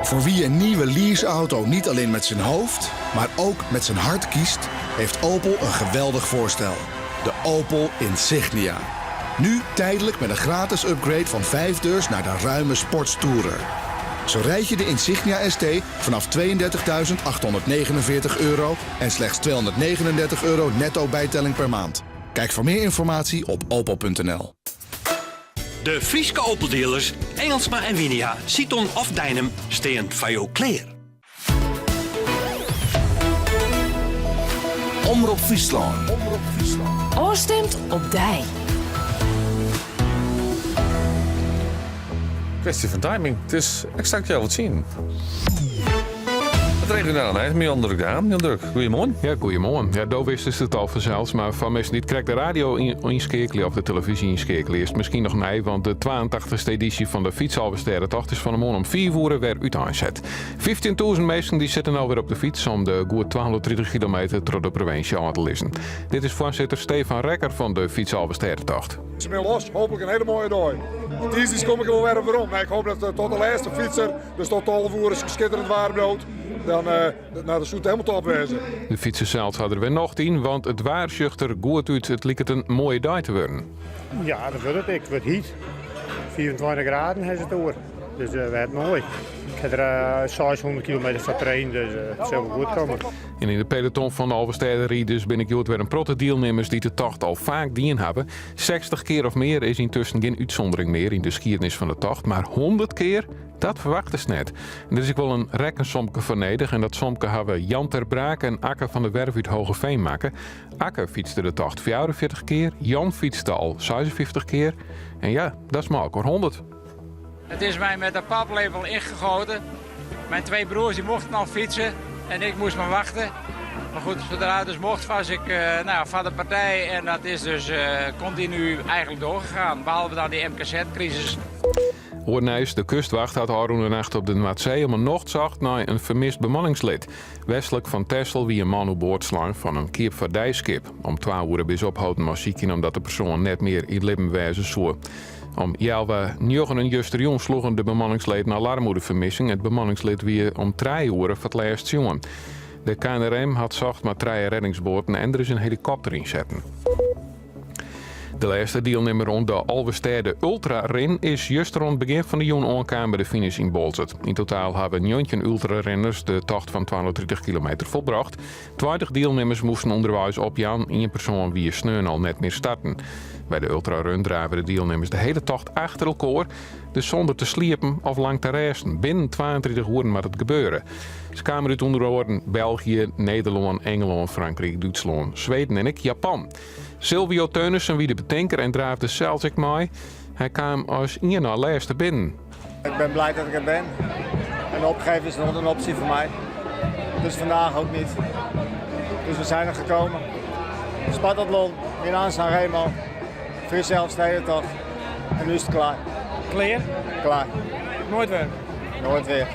Voor wie een nieuwe leaseauto niet alleen met zijn hoofd, maar ook met zijn hart kiest, heeft Opel een geweldig voorstel. De Opel Insignia. Nu tijdelijk met een gratis upgrade van 5-deurs naar de ruime Sportstourer. Zo rijd je de Insignia ST vanaf 32.849 euro en slechts 239 euro netto bijtelling per maand. Kijk voor meer informatie op opel.nl. De Fryske Opel-dealers Engelsma en Winia, Siton of Deinum stean foar jo klear. Omrop Fryslân. Ofstimd op dy. Kwestje fan timing. It is eksakt healwei tsienen. It regionale nijs mei Jan Durk de Haan. Jan Durk, goeiemoarn. Ja, goeiemoarn. Ja, do wistest it al fansels, mar foar minsken dy't krekt de radio ynskeakelje of de telefyzje ynskeakelje is it miskien noch nij, want de 82ste edysje fan de Fytsalvestêdetocht is fan 'e moarn om fiif oere wer úteinset. 15.000 minsken dy sitte no wer op de fyts om de goed 230 kilometer troch de provinsje ôf te lizzen. Dit is foarsitter Stefan Rekker fan de Fytsalvestêdetocht. Se binne los, hooplik in hiele moaie dei. Tiisdeis kom ik der wol wer op werom. Ik hoop dat tot de lêste fytser, dus tot 12 oere skitterend waar bliuwt. Dan, nou, dan soe it helemaal top wêze. De fytsers sels ha der wer nocht yn, want it waar sjocht der goed út. It liket in moaie dei te wurden. Ja, dat wurdt it ek. It wurdt hyt. 25 graden ha se it oer. Dus uh, wurdt moai. Ik ha der 600 kilometer foar traind, dus it sil wol goed komme. En yn de peloton fan de Alvestêderiders binne ek hjoed wer in protte dielnimmers dy't de tocht al faak dien hawwe. 60 kear of mear is yntusken gjin útsûndering mear yn de skiednis fan de tocht, mar 100 kear, dat ferwachtest net. En der is ek wol in rekkensomke foar nedich en dat somke hawwe Jan ter Braak en Akke van der Werf út Hoogeveen makke. Akke fytste de tocht 44 kear, Jan fytste al 56 kear en ja, dat is mei elkoar 100. Het is mij met de paplepel ingegoten. Mijn twee broers die mochten al fietsen en ik moest maar wachten. Maar goed, zodra het dus mocht was ik uh, nou, van de partij en dat is dus uh, continu eigenlijk doorgegaan. Behalve dan die MKZ-crisis. Oar nijs, de kustwacht hat ôfrûne nacht op de Noardsee om 'e nocht socht nei in fermist bemanningslid. Westlik fan Texel wie in man oerboard slein fan in keapfardijskip. Om twa oere binne se opholden mei sykjen omdat de persoan net mear yn libben wêze soe. Om healwei njoggenen justerjûn sloegen de bemanningsleden alarm oer de fermissing. It bemanningslid wie om trije oere foar it lêst sjoen. De KNRM hat socht mei trije reddingsboaten en der is in helikopter ynsetten. De lêste dielnimmer oan de Alvestêde Ultrarin is juster oan it begjin fan de jûn oankaam by de finish yn Boalsert. Yn totaal hawwe 19 ultrarinners de tocht fan 230 kilometer folbrocht. 20 dielnimmers moasten ûnderweis opjaan, ien persoan wie sneon al net mear starten. By de ultrarun drave de dielnimmers de hiele tocht achter elkoar, dus sûnder te sliepen of lang te rêsten. Binnen 32 oeren moat it gebeure. Se kamen út ûnder oaren België, Nederlân, Ingelân, Frankryk, Dútslân, Sweden en ek Japan. Silvio Teunissen wie de betinker en draafde sels ek mei. Hy kaam as ien nei lêste binnen. Ik ben blij dat ik er ben. En opgeven is nog een optie voor mij. Dus vandaag ook niet. Dus we zijn er gekomen. Spartathlon, Milaan Sanremo, Friese Elfstedentocht. En nu is het klaar. Klear? Klaar. Nooit wer? Nooit weer.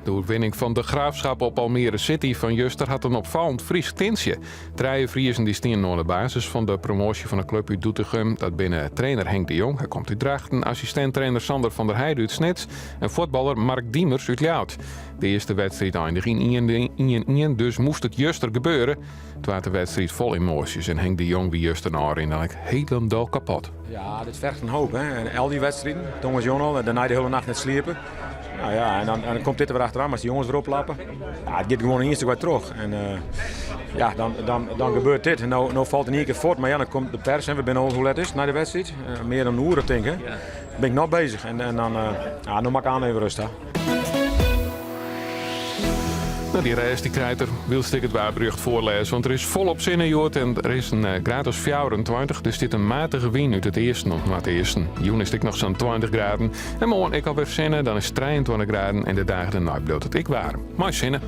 De oerwinning fan De Graafschap op Almere City fan juster hat in opfallend Frysk tintsje. Trije Friezen dy stienen oan de basis fan de promoasje fan de klup út Doetinchem. Dat binne trainer Henk de Jong, hy komt út Drachten, assistint-trainer Sander van der Heide út Snits en fuotballer Mark Diemers út Ljouwert. De earste wedstriid eindige yn 1-1, dus moast it juster gebeure. It waard in wedstriid fol emoasjes en Henk de Jong wie juster nei ôfrin dan ek hielendal kapot. Ja, dit ferget in hoop. Hè. En al dy wedstriden, tongersdei al, en dêrnei de hiele nacht net sliepe. Nou ja, en dan, en dan komt dit der wer achteroan, as de jonges wer oplappe. Ja, it giet gewoan yn ien stik wer troch. En uh, ja, dan, dan, dan gebeurt dit. En no, no falt in ien kear fuort, mar ja, dan komt de pers en we binne al, hoe let is it nei de wedstriid? Uh, mear dan in oere tink ik. Ja. Ben ik noch beuzich en, en dan, uh, ja, no moat ik oan even rêst ha. Nou, dy rêst dy krijt er wylst ik it waarberjocht foarlês, want der is folop sinne hjoed en der is in graad as 24. Der stiet in matige wyn út it easten of noardeasten. Jûn is it ek noch sa'n 20 graden. En moarn ek alwer sinne, dan is it 23 graden en de dagen dêrnei bliuwt it ek waarm. Mei sinne.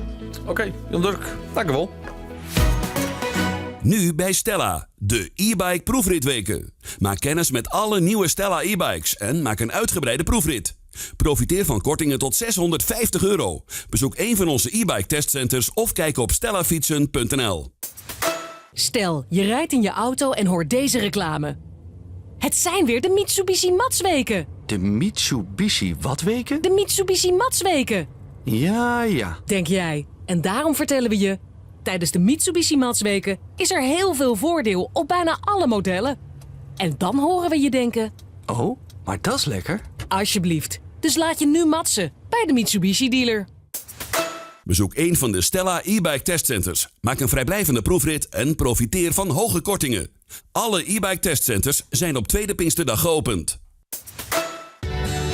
Oké, Jan Durk, dankjewol. Nu bij Stella, de e-bike proefritweken. Maak kennis met alle nieuwe Stella e-bikes en maak een uitgebreide proefrit. Profiteer van kortingen tot 650 euro. Bezoek een van onze e-bike testcenters of kijk op stellafietsen.nl. Stel, je rijdt in je auto en hoort deze reclame. Het zijn weer de Mitsubishi Matsweken. De Mitsubishi wat weken? De Mitsubishi Matsweken. Ja, ja. Denk jij. En daarom vertellen we je... Tijdens de Mitsubishi Matsweken is er heel veel voordeel op bijna alle modellen. En dan horen we je denken... Oh, maar dat is lekker. Alsjeblieft. Dus laat je nu matsen bij de Mitsubishi dealer. Bezoek een van de Stella e-bike testcenters. Maak een vrijblijvende proefrit en profiteer van hoge kortingen. Alle e-bike testcenters zijn op Tweede Pinksterdag geopend.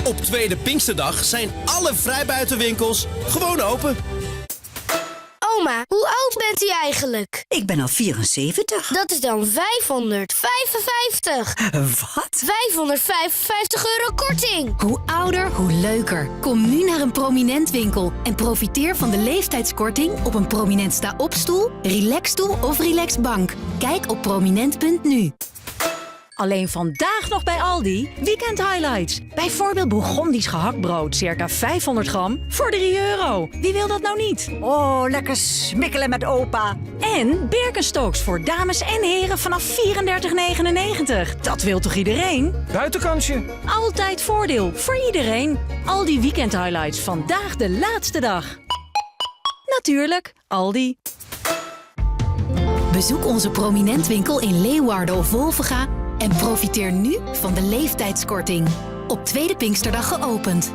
Op Tweede Pinksterdag zijn alle vrijbuitenwinkels gewoon open. Oma, hoe oud bent u eigenlijk? Ik ben al 74. Dat is dan 555. Wat? 555 euro korting. Hoe ouder, hoe leuker. Kom nu naar een prominent winkel en profiteer van de leeftijdskorting op een prominent sta-opstoel, relaxstoel of relaxbank. Kijk op prominent.nu. Alleen vandaag nog bij Aldi. Weekend highlights. Bijvoorbeeld Bourgondisch gehaktbrood, circa 500 gram, voor 3 euro. Wie wil dat nou niet? Oh, lekker smikkelen met opa. En Birkenstocks voor dames en heren vanaf 34,99. Dat wil toch iedereen? Buitenkansje. Altijd voordeel voor iedereen. Aldi Weekend Highlights, vandaag de laatste dag. Natuurlijk, Aldi. Bezoek onze prominent winkel in Leeuwarden of Wolvenga en profiteer nu van de leeftijdskorting. Op Tweede Pinksterdag geopend.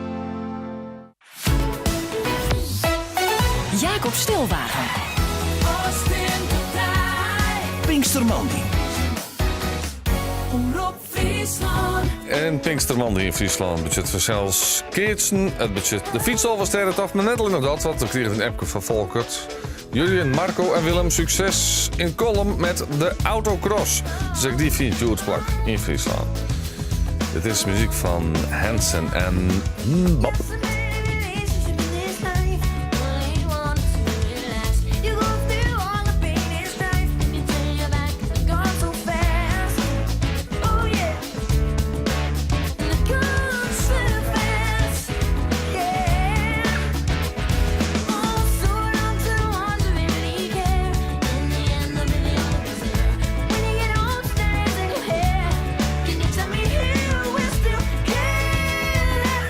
Jacob Stilwagen. Pinkstermandie. Omrop Fryslân. En Pinksterman in Friesland. Budget voor zelfs Keertsen. Het budget de fiets al was af, maar net alleen nog dat, want we kregen een appje van Volkert. Julian, Marco en Willem, succes in Kollum met de autocross. Dus ik die vind je het plak in Friesland. Het is muziek van Hansen en Bob. Can you tell me who will still care?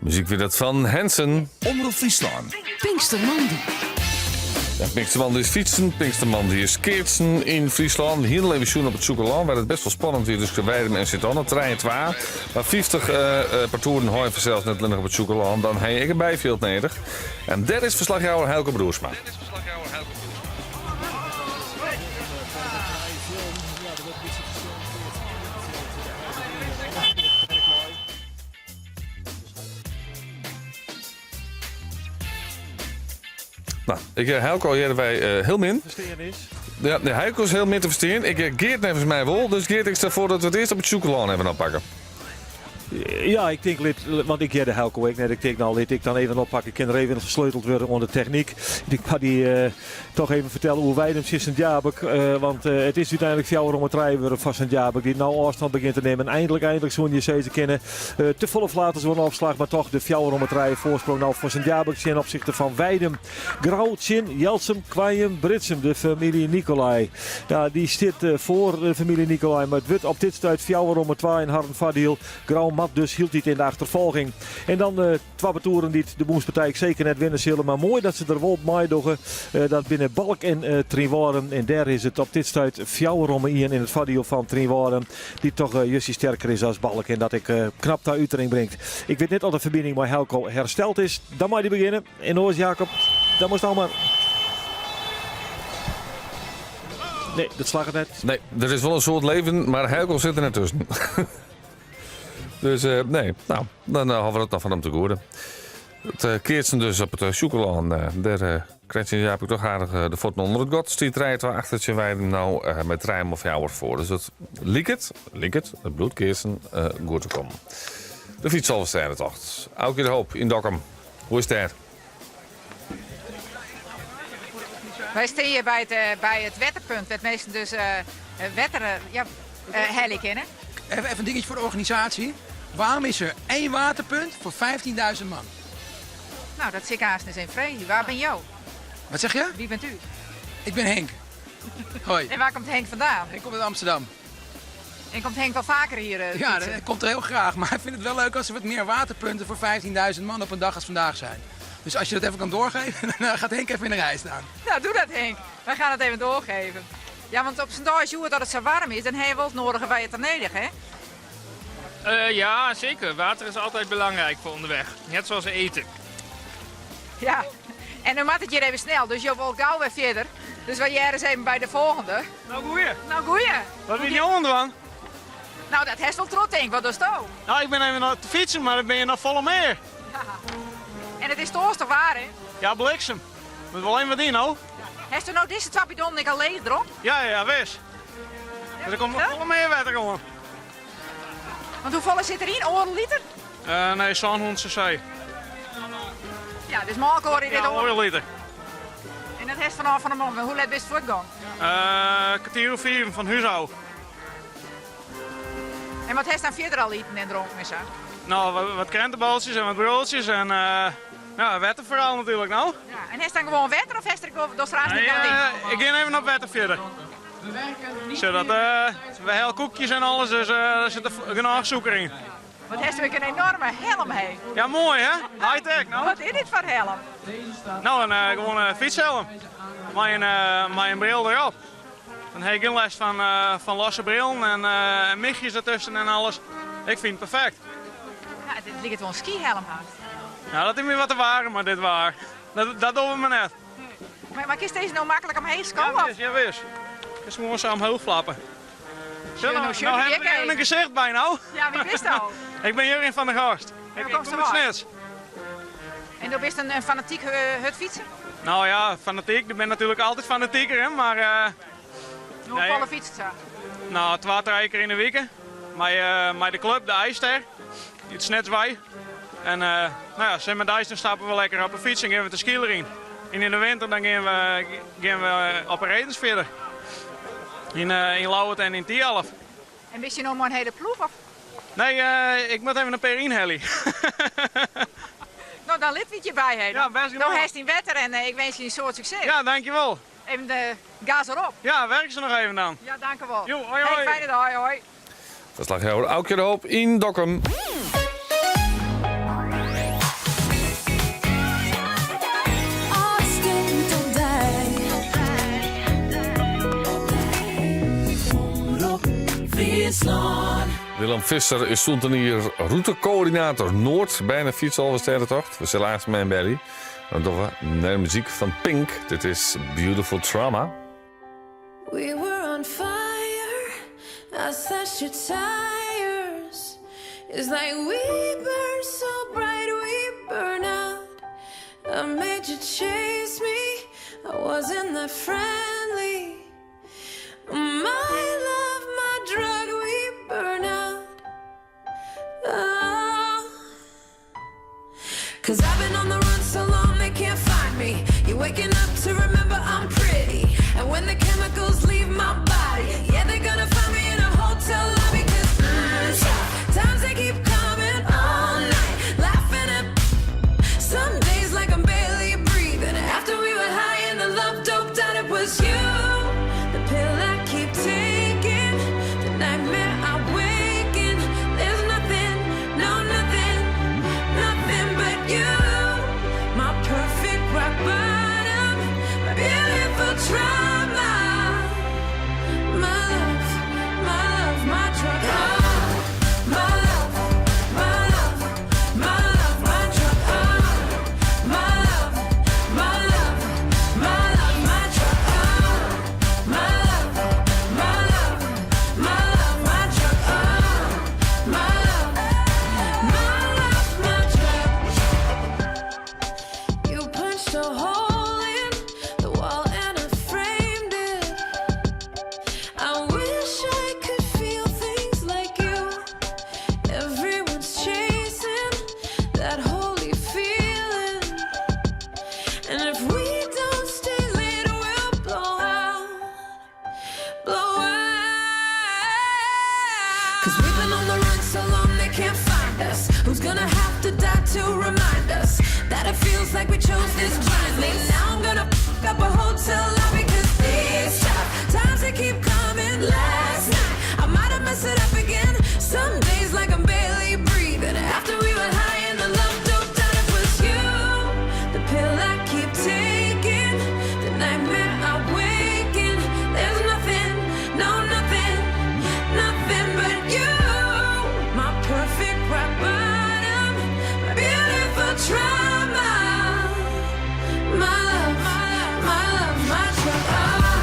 Muzyk wie dat fan Hanson. Omrop Fryslân. Pinkstermoandei. Ja, Pinkstermoandei is fytsen, Pinkstermoandei is keatsen yn Fryslân. Hiel even sjoen op it Sjûkelân, wêr't it best wol spannend wie tusken Weidum en Sint-Anne, trije-twa. Mar 50 partoeren hâlde fansels net allinnich op it Sjûkelân, dan ha je ek in byfjild nedich. En dêr is ferslachjouwer Hijlko Broersma. Nou, ik eh, Hijlko hearre wy eh, hiel min. Ferstean is. Ja, nee, Hijlko is hiel min te ferstean. Ik eh, Geert neffens my wol. Dus Geert, ik stel foar dat we it earst op it Sjûkelân even oppakke. Ja, ik tink, lit, want ik hearde Hijlko ek net. Ik tink, no, lit ik dan even oppakke. Kin der even fersleuteld wurde oan de technyk. Ik moat dy eh, toch even fertelle oer Weidum tsjin Sint Jabik. Eh, want eh, it is úteinlik fjouwer om trije wurden foar Sint Jabik. Dy't no ôfstân begjint te nimmen. Eindlik, eindlik soene je sizze kinne. Eh, te folle flaters oan de opslach, mar toch de fjouwer om trije foarsprong no foar Sint Jabik tsjin opsichte fan Weidum. Grou tsjin Jelsum, Koarnjum, Britsum, de famylje Nicolai. Ja, dy stiet eh, foar de famylje Nicolai, mar it wurdt op dit stuit fjouwer om twa yn harren foardiel. Grou moat dus hieltyd yn de achterfolging. En dan eh, twa partoeren dy't de bûnspartij seker net winne sille, mar moai dat se der wol meidogge. Eh, dat binne Balk en uh, Trynwâlden. En dêr is it op dit stuit fjouwer om ien yn it foardiel fan Trynwâlden, dy't toch uh, justjes sterker is as Balk en dat ek knap ta utering bringt. Ik wit net oft de ferbining mei Hijlko hersteld is. Dan mei dy begjinne. En oars Jacob, dan moatst al mar. Nee, dat slagget net. Nee, der is wol in soad leven, mar Hijlko sit der net tusken. dus eh, nee, nou, dan eh, hawwe we dat noch fan him te goede. It eh, keatsen dus op it uh, Sjûkelân, dêr krijt Sint Jabik toch aardich de fuotten ûnder it gat. Stiet 3-2 achter tsjin Weidum no mei trije om fjouwer foar. Dus it liket, liket, it bliuwt keatsen goed te kommen. De fytsalvestêdetocht. Aukje de Hoop yn Dokkum. Hoe is it dêr? Wy stean hjir by it, eh, by it wetterpunt, wêr't minsken dus eh, wetter eh, ja, helje kinne. Even, even een dingetje voor de organisatie. Waarom is er één waterpunt voor 15.000 man? Nou, dat sil ik aanst ris even freegje. Wa binne jo? Wat zeg je? Wie bent u? Ik ben Henk. Hoi. En waar komt Henk vandaan? Ik kom uit Amsterdam. En komt Henk wel vaker hier Ja, fietsen? hij komt er heel graag. Maar hij vindt het wel leuk als er wat meer waterpunten voor 15.000 man op een dag als vandaag zijn. Dus als je dat even kan doorgeven, dan gaat Henk even in de rij staan. Nou, doe dat Henk. Wij gaan het even doorgeven. Ja, want op z'n dag dat het zo warm is, dan heb je wel het nodige bij het nodig, hè? Ja, zeker. Water is altijd belangrijk voor onderweg. Net zoals eten. Ja, en dan moet het hier even snel, dus je wil gauw weer verder. Dus wij jaren eens even bij de volgende. Nou, goeie. Nou, goeie. Wat wil je onder Nou, dat heeft wel trots, denk ik. Wat doe je? Nou, ik ben even aan het fietsen, maar dan ben je nog volle meer. En het is toch toch waar, hè? Ja, bliksem. Moet wel even wat in, hoor. Heeft u nou deze twee bidonnen ik al leeg erop? Ja, ja, wis. Dus er komt nog volle meer water gewoon. Want hoeveel zit erin? Oren liter? Nee, zo'n 100 cc. Ja, dus morgen hoor je dit Ja, oor. een liter. En dat heeft vanaf van de morgen. Hoe laat ben je voortgang? Kwartier of vier van huis af. En wat heeft dan verder al eten en dronken en zo? Nou, wat krentenbolletjes en wat broodjes en ja, wetter vooral natuurlijk, nou. Ja, en heeft dan gewoon wetter of heeft er gewoon door straat Nee, niet aan het ik ga even op wetter verder. Zodat, we hebben koekjes en alles, dus er zit er genoeg suiker in. Wat heeft u een enorme helm heen? Ja, mooi hè? High-tech, nou. Wat is dit voor helm? Nou, een gewone fietshelm. Met een bril erop. Dan heb ik geen last van losse brillen en migjes ertussen en alles. Ik vind het perfect. Ja, dit lijkt wel een skihelm haast. Nou, dat is meer wat te waren, maar dit waar. Dat doen we maar net. Maar is deze nou makkelijk omheen komen? Ja, wis, ja, wis. Het is gewoon zo omhoog flappen. Zo, nou, nou, zullen nou we heb ik even een gezicht bij nou. Ja, wie wist al? Ik ben Jurgen van der Gast. Ik komt kom uit ze Snits. En du bist een fanatiek hurdfytser? Nou ja, fanatiek. Ik ben natuurlijk altijd fanatieker, hè, maar... Hoe nee. volle fietst ze? Nou, 2, 3 keer in de week. Maar de club, de IJster, het Snitswij. En nou ja, zijn met IJster stappen we lekker op de fiets en gaan we de skieler in. En in de winter dan gaan we op de redens verder. In Lauwert en in Thialf. En wist je nog maar een hele ploeg? Of? Nee, ik moet even een paar inhalen. Nou, dan lid je bij, hè. Ja, best Nou, hij is in wetter en ik wens je een soort succes. Ja, dankjewel. Even de gas erop. Ja, werk ze nog even dan. Ja, dank u wel. Jo, hoi, Hey, hoi. fijne dag, hoi, hoi. Verslaghouwer Aukje de Hoop in Dokkum. Fryslân. Willem Visser is sûnt in jier rûtekoördinator Noard by de Fytsalvestêdetocht. We sille aanst mei him belje. Dan dogge we nei de muzyk fan Pink. Dit is Beautiful Trauma. We were on fire, I slashed your tires. It's like we burn so bright, we burn out. I made you chase me, I wasn't that friendly. My love, my drug, we burn out. Oh. Cause I've been on the run so long they can't find me. You're waking up to remember I'm pretty. And when the chemicals leave my body, yeah, they're gonna find me in a hotel lobby. Cause mm, times they keep coming all night, laughing at some days like I'm barely breathing. After we were high and the love doped out, it was you. The pill I keep taking, the nightmare I wake in. There's nothing, no nothing, nothing but you. My perfect rock bottom, my beautiful trauma. My love, my love, my drug. Oh, my love, my love, my love, my drug. Oh, my love, my love, my love, my drug. Oh, my love, my love, my love, my drug. Oh, my love, my love, my drug. You punched a hole in the wall and I framed it. I wish I could feel things like you. Everyone's chasing that holy feeling. And if we don't stay lit, we'll blow out. Blow out. Cause we've been on the run so long they can't find us. Who's gonna have to die to remind us that it feels like we chose this blindly? Now I'm gonna f up a hotel lobby cause these tough times they keep coming. Last night I might have messed it up again. Some days like I'm barely breathing. After we were high and the love doped out, it was you. The pill I keep taking, the nightmare I wake in. There's nothing, no nothing, nothing but you. My perfect rock bottom, my beautiful trauma. My love, my love, my drug. Oh,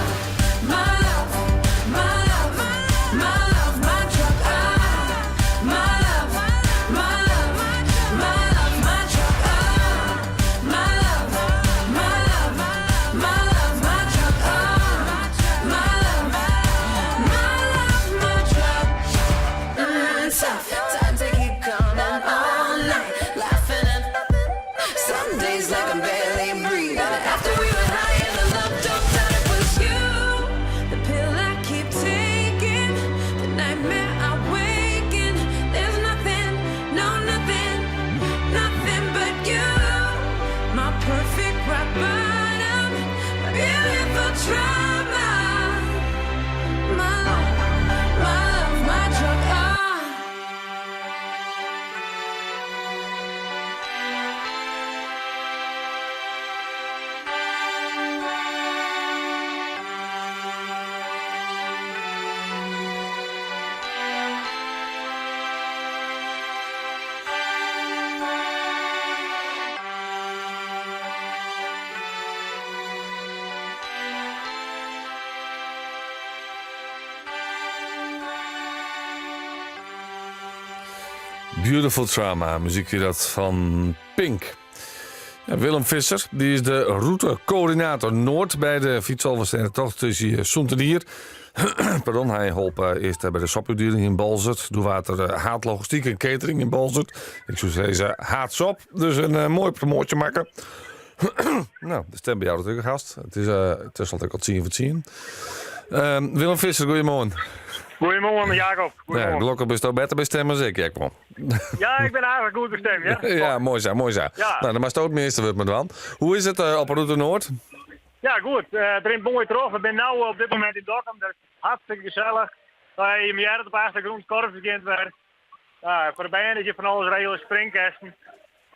my love, my love, my love, my drug. Oh, my love, my love, my love, my drug. Oh, my love, my love, my love, my drug. Oh, my love, my love, my drug. Tough times they keep coming all night, laughing at some days like I'm barely breathing. After we were high and the love doped out, it was you. The pill I keep taking, the nightmare I wake in. There's nothing, no nothing, nothing but you. My perfect rock bottom, my beautiful trauma. My love, my love, my drug. Ah. Beautiful Trauma, muzyk wie dat fan Pink. Ja, Willem Visser, dy is de rûtekoördinator Noard by de Fytsalvestêdetocht. Is hy sûnt in jier. Pardon, hy holp earst by de sopútdieling yn Boalsert. Doe waard er haad logistyk en catering yn Boalsert. Ik soe sizze haadsop. Dus in moaie promoasje makke. No, de stem by jou natuerlik gast. It is tusken al 9:50. Willem Visser, goeiemoarn. Goeiemoarn, Jacob. Ja, Goeiemoarn. gelokkich bisto better by stim as ik, ek wol. Ja, ik bin aardich goed by stim, ja. Ja, moai sa, moai sa. Ja. No, dan moatst it measte wurd mar dwaan. Hoe is it op 'e rûte Noard? Ja, goed. It rint moai troch. We binne no op dit momint yn Dokkum. Dat is hartstikke gesellich. Je hearre it op de achtergrûn, it korps begjint wer. Ja, foar de bern is hjir fan alles regele, springkessen.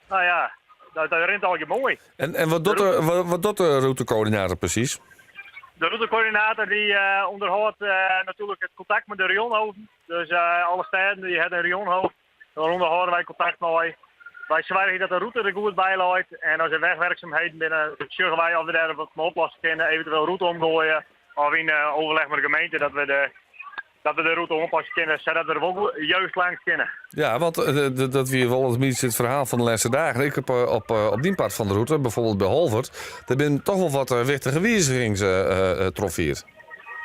No ja, dat, dat rint allegear moai. En wat docht de, wat, wat docht de rûtekoördinator presys? De routecoördinator die ûnderhâldt natuerlik it kontakt mei de rayonhoofden. Dus alle stêden die hawwe in rayonhoofd. Dêr ûnderhâlde wy kontakt mei. Wy soargje dat de rûte der goed by leit en as der wegwerkzaamheden binne, sjogge wy oft we dêr wat mei oplosse kinne, eventueel rûte omgoaie of yn overleg mei de gemeente dat we de, dat we de rûte oanpasse kinne sadat we der wol juist langs kinne. Ja, want dat wie wol in bytsje it ferhaal fan de lêste dagen. Ek op, op, op dyn part fan de rûte, bijvoorbeeld by Holwert, der binne toch wol wat wichtige wizigings trochfierd.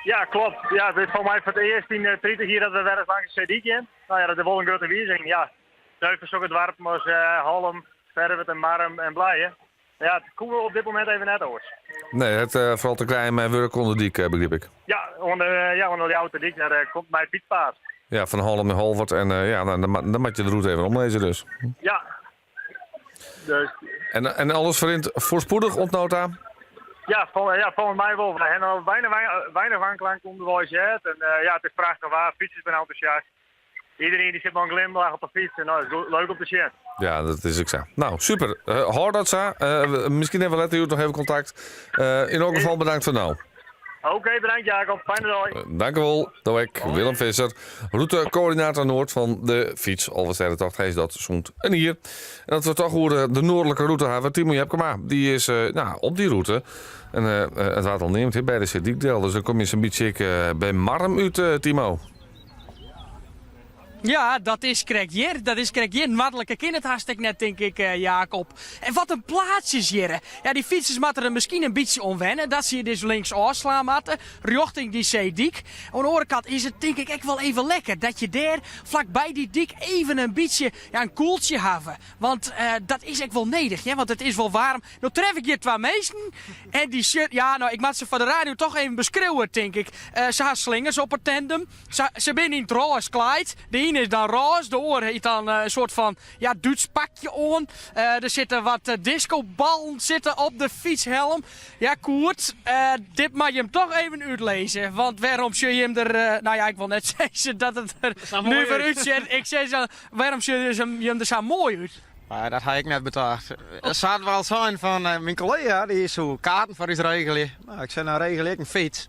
Ja, klopt. Ja, it is foar my foar it earst yn 30 jier dat we wer ris langs de seedyk gean. No ja, dat is wol in grutte wiziging. Ja, foar sokke doarpen as Hallum, Ferwert en Marrum en Blije. Mar ja, it koe op dit momint even net oars. Nee, it hat foaral te krijen mei wurk oan de dyk, begryp ik. Ja, oan de, ja, oan de Ljouwerterdyk, dêr komt nij fytspaad. Ja, fan Hallum nei Holwert en ja, dan, dan moat je de rûte even omlizze dus. Ja. Dus. En, en alles ferrint foarspoedich oant no ta? Ja, fol, ja, folgens my wol. We hawwe noch bijna weinig wanklank ûnderweis heard. En ja, it is prachtich waar, fytsers binne entûsjast. Iedereen die sit mei in glimlach op de fyts en dat is leuk om te sjen. Ja, dat is ek sa. Nou, super. Uh, hâld dat sa. Uh, miskien even letter noch even kontakt. Uh, yn elk gefal bedankt foar no. Oké, okay, bedankt Jacob. Fijne dei. Dank u wel. Doe ik, Willem Visser, routecoördinator Noord fan de Fyts Alvestêdetocht. Hy is dat sûnt in jier. En as we it toch oer de noardlike rûte hawwe, Timo Jepkema, dy is nou, op dy rûte. En it waard al neamd by de Seedyk del, dus dan komme je sa'n bytsje ek by Marrum út, Timo. Ja, dat is krekt hjir. Dat is krekt hjir. Noardliker kin it hast ek net, tink ik, eh, Jacob. En wat in plaatsjes hjir. Ja, dy fytsers moatte der miskien in bytsje oan wenne dat se hjir dus links ôfslaan moatte, rjochting dy seedyk. Oan de oare kant is it tink ik ek wol even lekker dat je dêr flakby dy dyk even in bytsje ja, in koeltsje hawwe. Want eh, dat is ek wol nedich, hear, want it is wol waarm. No tref ik hjir twa minsken en dy shirt, ja, no, ik moat se foar de radio toch even beskriuwe, tink ik. Eh, se ha slingers op 'e tandem. Se, se binne yn it rôs klaaid. De ien is dan rôs, de oar hat dan eh, in soart fan ja, Dúts pakje oan. Eh, der sitte wat eh, discoballen sitte op de fytshelm. Ja, Koert, dit moat jim toch even útlizze. Want wêrom sjogge jim der, no ja, ik wol net sizze dat it der nuver útsjocht. Ik sis, wêrom sjogge jim der sa moai út? Uh, dat ha ik net betocht. Se hat wel sein fan uh, myn kollega dy soe kaarten foar ús regelje. Nou, ik sei, nou regel ik in fyts.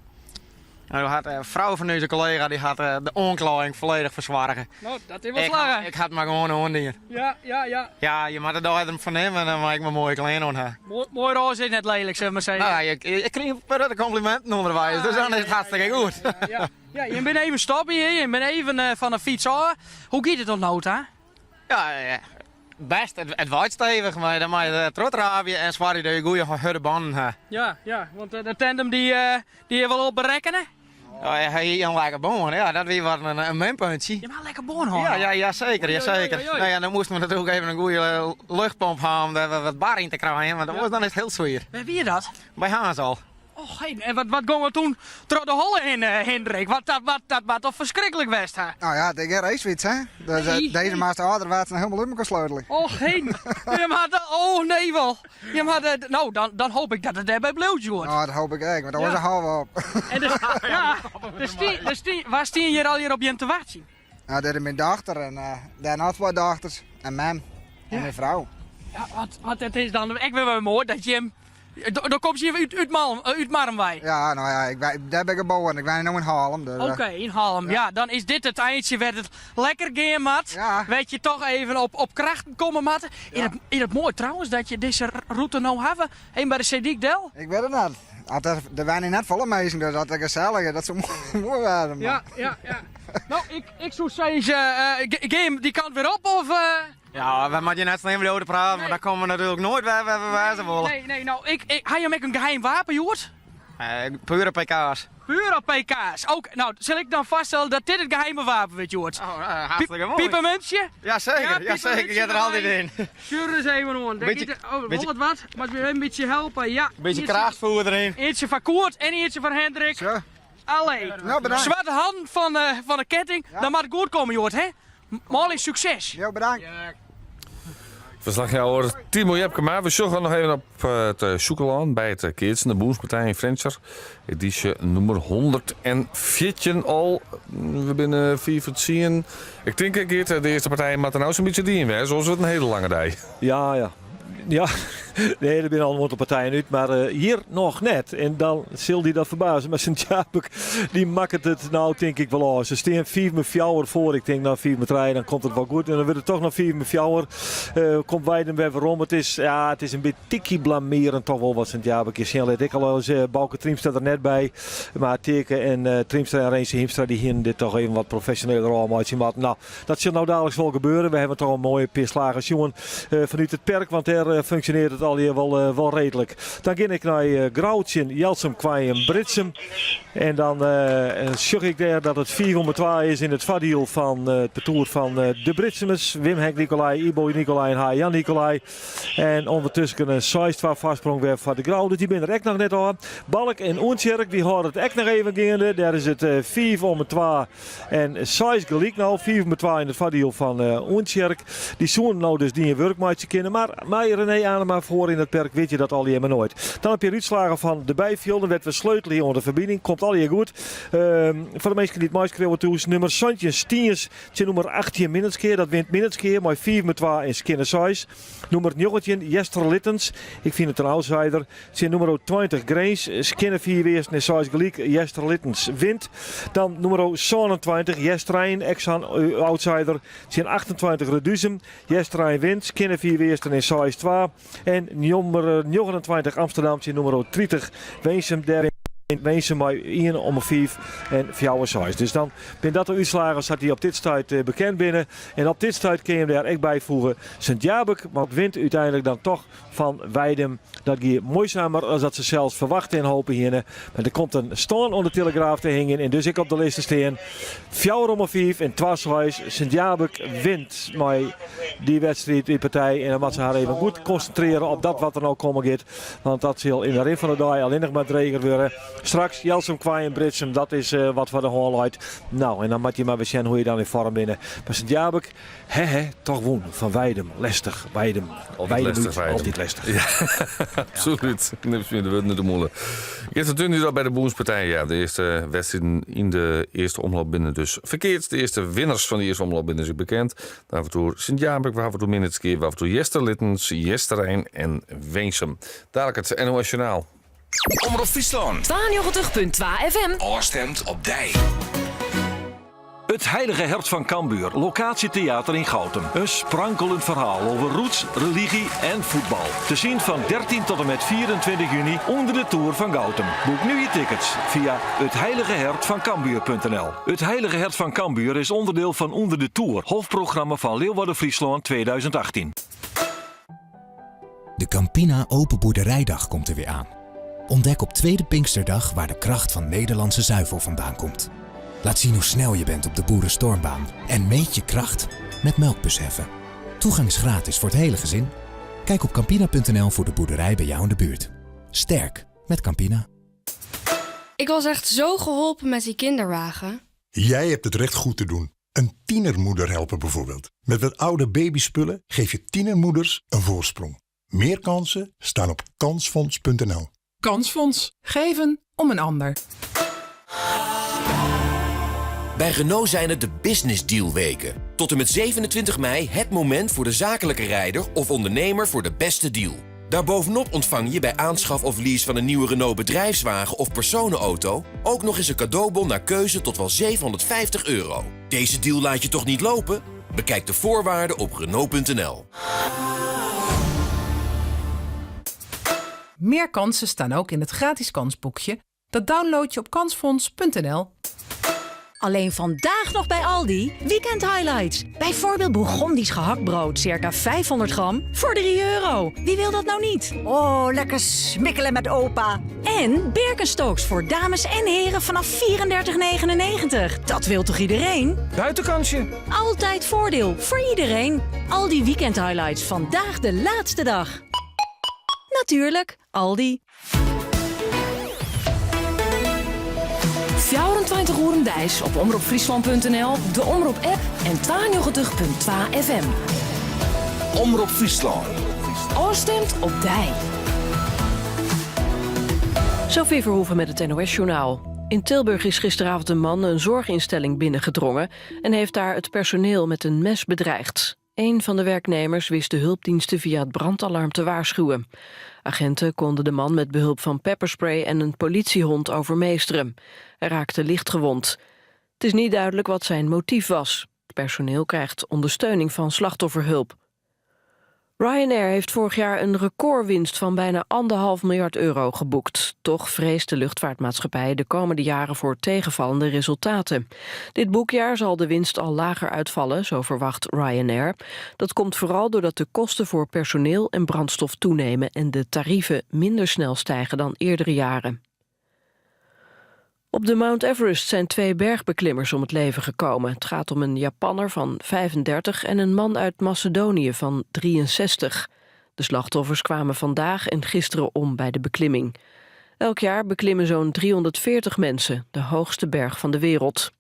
Nou hat de frou fan ús kollega dy hat de oanklaaiïng folledich fersoarge. Nou, dat is wol slagge. Ik ha it mar gewoan oandien. Ja, ja, ja. Ja, je moatte der even fan nimme en dan mei ik mar moaie klean oan ha. Moai, moai rôs is net lelijk, sil ik mar sizze. Nou, ik, ik krige in pear kompliminten ûnderweis, dus dan is it hartstikke goed. Ja, ja. ja, je binne even stoppen hjir, je binne even eh, fan de fyts ôf. Hoe giet it oant no ta? Ja, bêst. It waait stevich, mar dan moatte je trochdraavje en soargje dat je goede hurde bannen ha. Ja, ja, want de tandem dy, dy is wol op berekkene. Ja, hy hie in lekke bân, ja, dat wie wat in, in minpuntsje. Je ha in lekke bân hân? Ja, ja, ja zeker, ja, zeker. Nou ja, dan moasten we natuerlik even in goede luchtpomp ha om der wat bar yn te krijen, want oars dan is it hiel swier. Wêr wie dat? By Harns al. Och, hey, en wat, wat gong der toen troch de holle hinne, Hendrik? Wat, dat, wat, dat moat toch ferskriklik west ha? Nou ja, it is gjin racefyts, hè? Dus eh, Nee, dizze nee. moatst âlderwets noch hielendal út mekoar sleutelje. Och, heden. Jim hat, oh nee wol. Jim hat, eh, no, dan, dan hoopje ik dat it dêrby bliuwt, Sjoerd. Nou, dat hoopje ik ek, want oars Ja. hâlde we op. En de, ja, der stie, der stie, wa stie hjir allegear op jim te wachtsjen? Nou, dit is myn dochter en uh, dêr noch twa dochters en mem en myn frou. Ja, want, want it is dan ek wer moai dat jim Dan komst hjir út, út, Malm, eh, út Marrum wei? Ja, no ja, ik, dêr bin ik geboren. Ik wenje no yn Hallum. Dus, Oké, yn Hallum. Ja. dan is dit it eintsje wêr't it lekker gean moat. Ja. Wêr't je toch even op, op krachten komme moatte. Is, it, is it moai trouwens dat je dizze rûte no hawwe? Even by de Seedyk del? Ik wit it net. At der, der wenje net folle minsken, dus as it gesellich is, dat soe moai wêze. Ja, ja, ja. No, ik, ik soe sizze, uh, gean dy kant wer op of... Uh... Ja, wy moatte hjir net slim bliuwe te praten, want dan komme we natuerlik noait wer wêr't we wêze wolle. Nee, nee, no, ik, ik, ha jim ek in geheim wapen, Sjoerd? Eh, pure PK's. Pure PK's. Oké, no, sil ik dan vaststellen dat dit it geheime wapen wurdt, Sjoerd? Oh, nou, hartstikke moai. Pipermuntsje? Ja, zeker. Ja, zeker. Giet der altyd yn. Stjoer ris even oan. Beetje, oh, wol it wat? Moat my even in bytsje helpe. Ja. Bytsje krachtfoer deryn. Ientsje foar Koert en ientsje foar Hendrik. Zo. Allee. Nou, bedankt. Swarte hannen fan, uh, fan de ketting. Dan moat it goed komme, Sjoerd, hè? Moai sukses. Jo, bedankt. Ferslachjouwer Timo Jepkema. We sjogge noch even op eh, it eh, Sjûkelân by it eh, keatsen, de Bûnspartij yn Frjentsjer. Edysje nûmer 114 al. We binne 5 foar 10. Ik tink, Geert, de earste partij moat der no sa'n bytsje dien wêze, oars wurdt it in hiele lange dei. Ja, ja. Ja. Nee, der binne al in oantal partijen út, mar hjir noch net. En dan sil dy dat ferbaze. Mar Sint Jabik dy makket it no tink ik wol ôf. Se stean 5 mei 4 foar. Ik tink no 5 mei 3, dan komt it wol goed. En dan wurdt it toch noch 5 mei 4. Komt Weidum wer werom. It is, ja, it is in bytsje blamearend toch wol wat Sint Jabik hjir sjen lit. Ek al is Bauke Triemstra der net by. Mar Teake en Triemstra en Renze Hiemstra dy hienen dit toch even wat profesjoneler ôfmeitsje moatten. No, Dat sil no daliks wol gebeure. We hawwe toch in moaie pear slagen sjoen fanút it perk, want dêr funksjonearret it allegear wol, wol reedlik. Dan gean ik nei Grou tsjin Jelsum Koarnjum Britsum. En dan sjoch ik dêr dat it 5 om 2 is yn it foardiel fan it partoer fan de Britsumers. Wim Henk Nicolai, Ibo Nicolai en H. Jan Nicolai. En ûndertusken in 6-2 foarsprong wer foar de Grou. Dus dy binne der ek noch net ôf. Balk en Oentsjerk dy hâlde it ek noch even geande. Dêr is it 5 om 2 En seis gelyk no, 5 om 2 yn it foardiel fan Oentsjerk. Dy soenen no dus dien wurk meitsje kinne, mar mei René Anema foar yn it perk wit je dat allegear mar noait. Dan in pear útslagen fan de byfjilden wêr't we sleutelje oan de ferbining. Komt allegear goed. Foar de minsken dy't meiskriuwe thús, nûmer 17 Stiens tsjin nûmer 18 Minnertsgea. Dat wint Minnertsgea mei 5 om 2 en skinne 6. Nûmer 19 Easterlittens, ik fyn it in outsider. Tsjin nûmero 20 Grins, skinne 5 earsten en 6 gelyk, Easterlittens wint. Dan nûmero 27 Easterein, ek sa'n outsider, tsjin 28 Reduzum. Easterein wint, skinne 5 earsten en 6 twa. En nûmer 29 Amsterdam tsjin nûmero 30 Winsum, dêr wint Winsum mei 1 om 5 en 4 6. Dus dan binne dat de útslagen sa't dy op dit stuit bekend binne. En op dit stuit kin je him dêr ek byfoege Sint Jabik, want wint úteinlik dan toch fan Weidum. Dat gie muoisamer as dat se sels ferwachte en hope hiene. Mar der komt in stân oan de Telegraaf te hingjen en dus ek op de list te stean. Fjouwer om fiif en twa seis. Sint Jabik wint mei dy wedstriid, dy partij. En dan moat se har even goed konsintrearje op dat wat der no kommen giet. Want dat sil yn de rin fan de dei allinnich mar dreger wurde. Straks Jelsum, Koarnjum, Britsum, dat is wat foar de hân leit. No, en dan moat je mar wer sjen hoe je dan yn foarm binne. Mar Sint Jabik Hè hè, toch wûn fan Weidum. Lestich, Weidum. Altyd lestich, Weidum. Altyd lestich. Ja, absolút. Nims my de wurden út de mûle. Juster dus al by de Bûnspartij. Ja, de earste wedstriden yn de earste omloop binne dus ferkeatst. De earste winners fan de earste omloop binne dus ek bekend. Dan hawwe we it oer Sint Jabik, we hawwe it oer Minnertsgea, we hawwe it oer Easterlittens, Easterein en Winsum. Dadelijk it NOS Journaal. Omrop Fryslân. 92.2 FM. Ofstimd op dy. Het Heilige Hert van Cambuur, locatietheater in Goutum. Een sprankelend verhaal over roots, religie en voetbal. Te zien van 13 tot en met 24 juni onder de Toer van Goutum. Boek nu je tickets via hetheiligehertvancambuur.nl. Het Heilige Hert van Cambuur is onderdeel van Onder de Toer, hoofdprogramma van Leeuwarden Friesland 2018. De Campina Open Boerderijdag komt er weer aan. Ontdek op Tweede Pinksterdag waar de kracht van Nederlandse zuivel vandaan komt. Laat zien hoe snel je bent op de boerenstormbaan en meet je kracht met melkbusheffen. Toegang is gratis voor het hele gezin. Kijk op campina.nl voor de boerderij bij jou in de buurt. Sterk met Campina. Ik was echt zo geholpen met die kinderwagen. Jij hebt het recht goed te doen. Een tienermoeder helpen bijvoorbeeld. Met wat oude babyspullen geef je tienermoeders een voorsprong. Meer kansen staan op kansfonds.nl. Kansfonds. Geven om een ander. Bij Renault zijn het de Business Deal weken. Tot en met 27 mei het moment voor de zakelijke rijder of ondernemer voor de beste deal. Daarbovenop ontvang je bij aanschaf of lease van een nieuwe Renault bedrijfswagen of personenauto ook nog eens een cadeaubon naar keuze tot wel 750 euro. Deze deal laat je toch niet lopen? Bekijk de voorwaarden op Renault.nl. Meer kansen staan ook in het gratis kansboekje. Dat download je op kansfonds.nl. Alleen vandaag nog bij Aldi. Weekend highlights. Bijvoorbeeld Bourgondisch gehaktbrood, circa 500 gram, voor 3 euro. Wie wil dat nou niet? Oh, lekker smikkelen met opa. En Birkenstocks voor dames en heren vanaf 34,99. Dat wil toch iedereen? Buitenkansje. Altijd voordeel voor iedereen. Aldi Weekend Highlights, vandaag de laatste dag. Natuurlijk, Aldi. 24 oeren deis op omropfryslan.nl, de Omrop app en 92.2 FM. Omrop Fryslân. Ofstimd op dy. Sophie Verhoeven met het NOS-journaal. In Tilburg is gisteravond een man een zorginstelling binnengedrongen... en heeft daar het personeel met een mes bedreigd. Een van de werknemers wist de hulpdiensten via het brandalarm te waarschuwen. Agenten konden de man met behulp van pepperspray en een politiehond overmeesteren. Hij raakte licht gewond. Het is niet duidelijk wat zijn motief was. Het personeel krijgt ondersteuning van slachtofferhulp. Ryanair heeft vorig jaar een recordwinst van bijna 1,5 miljard euro geboekt. Toch vreest de luchtvaartmaatschappij de komende jaren voor tegenvallende resultaten. Dit boekjaar zal de winst al lager uitvallen, zo verwacht Ryanair. Dat komt vooral doordat de kosten voor personeel en brandstof toenemen en de tarieven minder snel stijgen dan eerdere jaren. Op de Mount Everest zijn twee bergbeklimmers om het leven gekomen. Het gaat om een Japanner van 35 en een man uit Macedonië van 63. De slachtoffers kwamen vandaag en gisteren om bij de beklimming. Elk jaar beklimmen zo'n 340 mensen de hoogste berg van de wereld.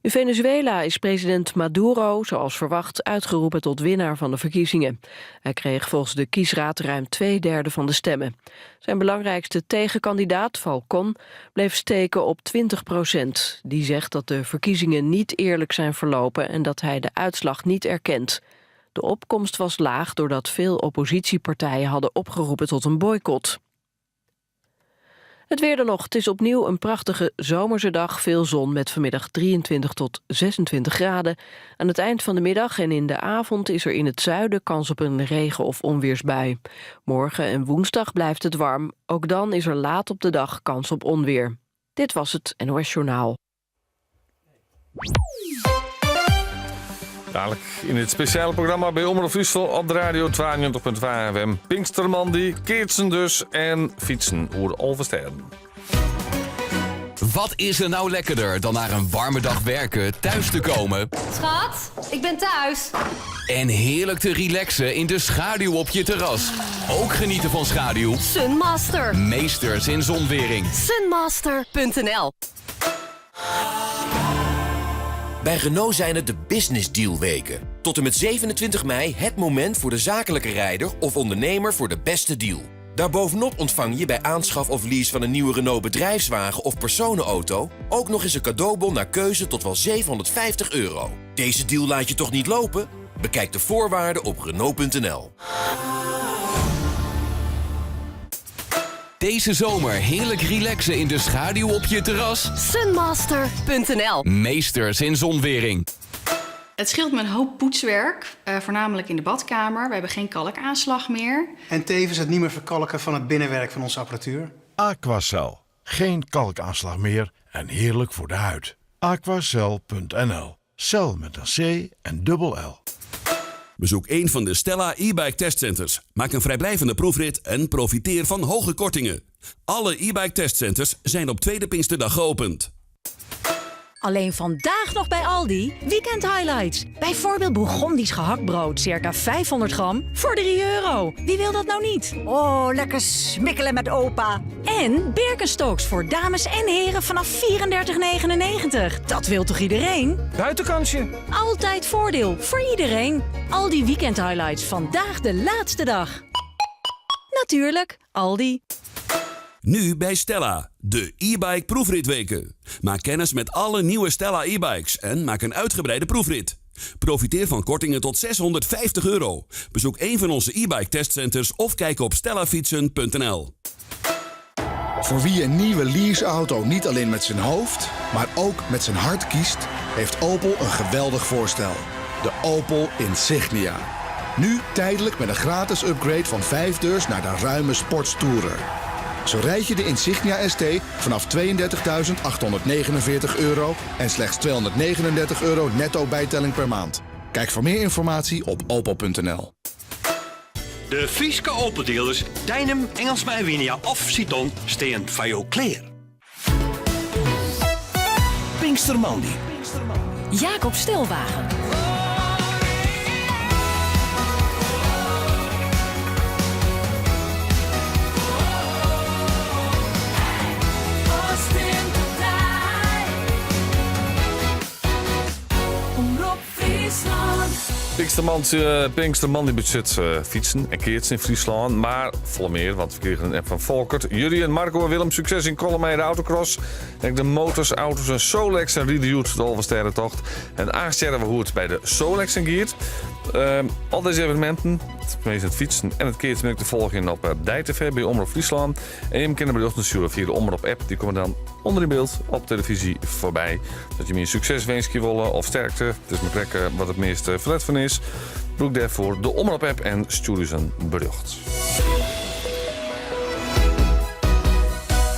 In Venezuela is president Maduro, zoals verwacht, uitgeroepen tot winnaar van de verkiezingen. Hij kreeg volgens de kiesraad ruim twee derde van de stemmen. Zijn belangrijkste tegenkandidaat, Falcon, bleef steken op 20%. Die zegt dat de verkiezingen niet eerlijk zijn verlopen en dat hij de uitslag niet erkent. De opkomst was laag doordat veel oppositiepartijen hadden opgeroepen tot een boycot. Het weer dan nog. Het is opnieuw een prachtige zomerse dag. Veel zon met vanmiddag 23 tot 26 graden. Aan het eind van de middag en in de avond is er in het zuiden kans op een regen- of onweersbui. Morgen en woensdag blijft het warm. Ook dan is er laat op de dag kans op onweer. Dit was het NOS Journaal. Dadelijk in het speciale programma by Omrop Fryslân op de radio 92.5 FM. Pinkstermoandei, keatsen dus en fytsen oer de 11 stêden. Wat is er nou lekkerder dan na een warme dag werken thuis te komen Schat, ik ben thuis. en heerlijk te relaxen in de schaduw op je terras? Ook genieten van schaduw? Sunmaster. Meesters in zonwering. Sunmaster.nl. Bij Renault zijn het de Business Deal weken. Tot en met 27 mei het moment voor de zakelijke rijder of ondernemer voor de beste deal. Daarbovenop ontvang je bij aanschaf of lease van een nieuwe Renault bedrijfswagen of personenauto ook nog eens een cadeaubon naar keuze tot wel €750. Deze deal laat je toch niet lopen? Bekijk de voorwaarden op Renault.nl. Deze zomer heerlijk relaxen in de schaduw op je terras? Sunmaster.nl. Meesters in zonwering. Het scheelt me een hoop poetswerk, voornamelijk in de badkamer. We hebben geen kalkaanslag meer. En tevens het niet meer verkalken van het binnenwerk van onze apparatuur. Aquacel. Geen kalkaanslag meer en heerlijk voor de huid. Aquacel.nl. Cel met een C en dubbel L. Bezoek een van de Stella e-bike testcenters. Maak een vrijblijvende proefrit en profiteer van hoge kortingen. Alle e-bike testcenters zijn op tweede Pinksterdag geopend. Alleen vandaag nog bij Aldi. Weekend highlights. Bijvoorbeeld Bourgondisch gehaktbrood, circa 500 gram, voor €3. Wie wil dat nou niet? Oh, lekker smikkelen met opa. En Birkenstocks voor dames en heren vanaf 34,99. Dat wil toch iedereen? Buitenkansje. Altijd voordeel voor iedereen. Aldi Weekend Highlights, vandaag de laatste dag. Natuurlijk, Aldi. Nu bij Stella, de e-bike proefritweken. Maak kennis met alle nieuwe Stella e-bikes en maak een uitgebreide proefrit. Profiteer van kortingen tot €650. Bezoek een van onze e-bike testcenters of kijk op stellafietsen.nl. Voor wie een nieuwe leaseauto niet alleen met zijn hoofd, maar ook met zijn hart kiest, heeft Opel een geweldig voorstel. De Opel Insignia. Nu tijdelijk met een gratis upgrade van 5-deurs naar de ruime Sportstourer. Zo rijd je de Insignia ST vanaf €32.849 en slechts €239 netto bijtelling per maand. Kijk voor meer informatie op opel.nl. De Fryske Opel-dealers Deinum, Engelsma en Winia of Siton stean foar jo klear. Pinkstermoandei. Jacob Stelwagen. Omrop Fryslân. Pinksterman, eh, Pinksterman dy betsjut eh, fytsen en keatsen yn Fryslân, mar folle mear, want we krigen in app fan Folkert. Jurjen, Marco en Willem, sukses yn Kollum mei de autocross. Ek de motors, auto's en Solexen ride hjoed de Alvestêdetocht. En aanst hearre we hoe't it by de Solexen giet. Ehm, al dizze eveneminten, teminsten it fytsen en it keatsen, binne ek te folgjen op eh, DTV by Omrop Fryslân. En jim kinne berjochten stjoere fia de Omrop app. Dy komme dan ûnder yn byld op telefyzje foarby. As jim my in sukses winskje wolle of sterkte, it is mar krekt eh, wat it meast eh, ferlet fan is. Brûk dêrfoar de Omrop app en stjoer ús in berjocht.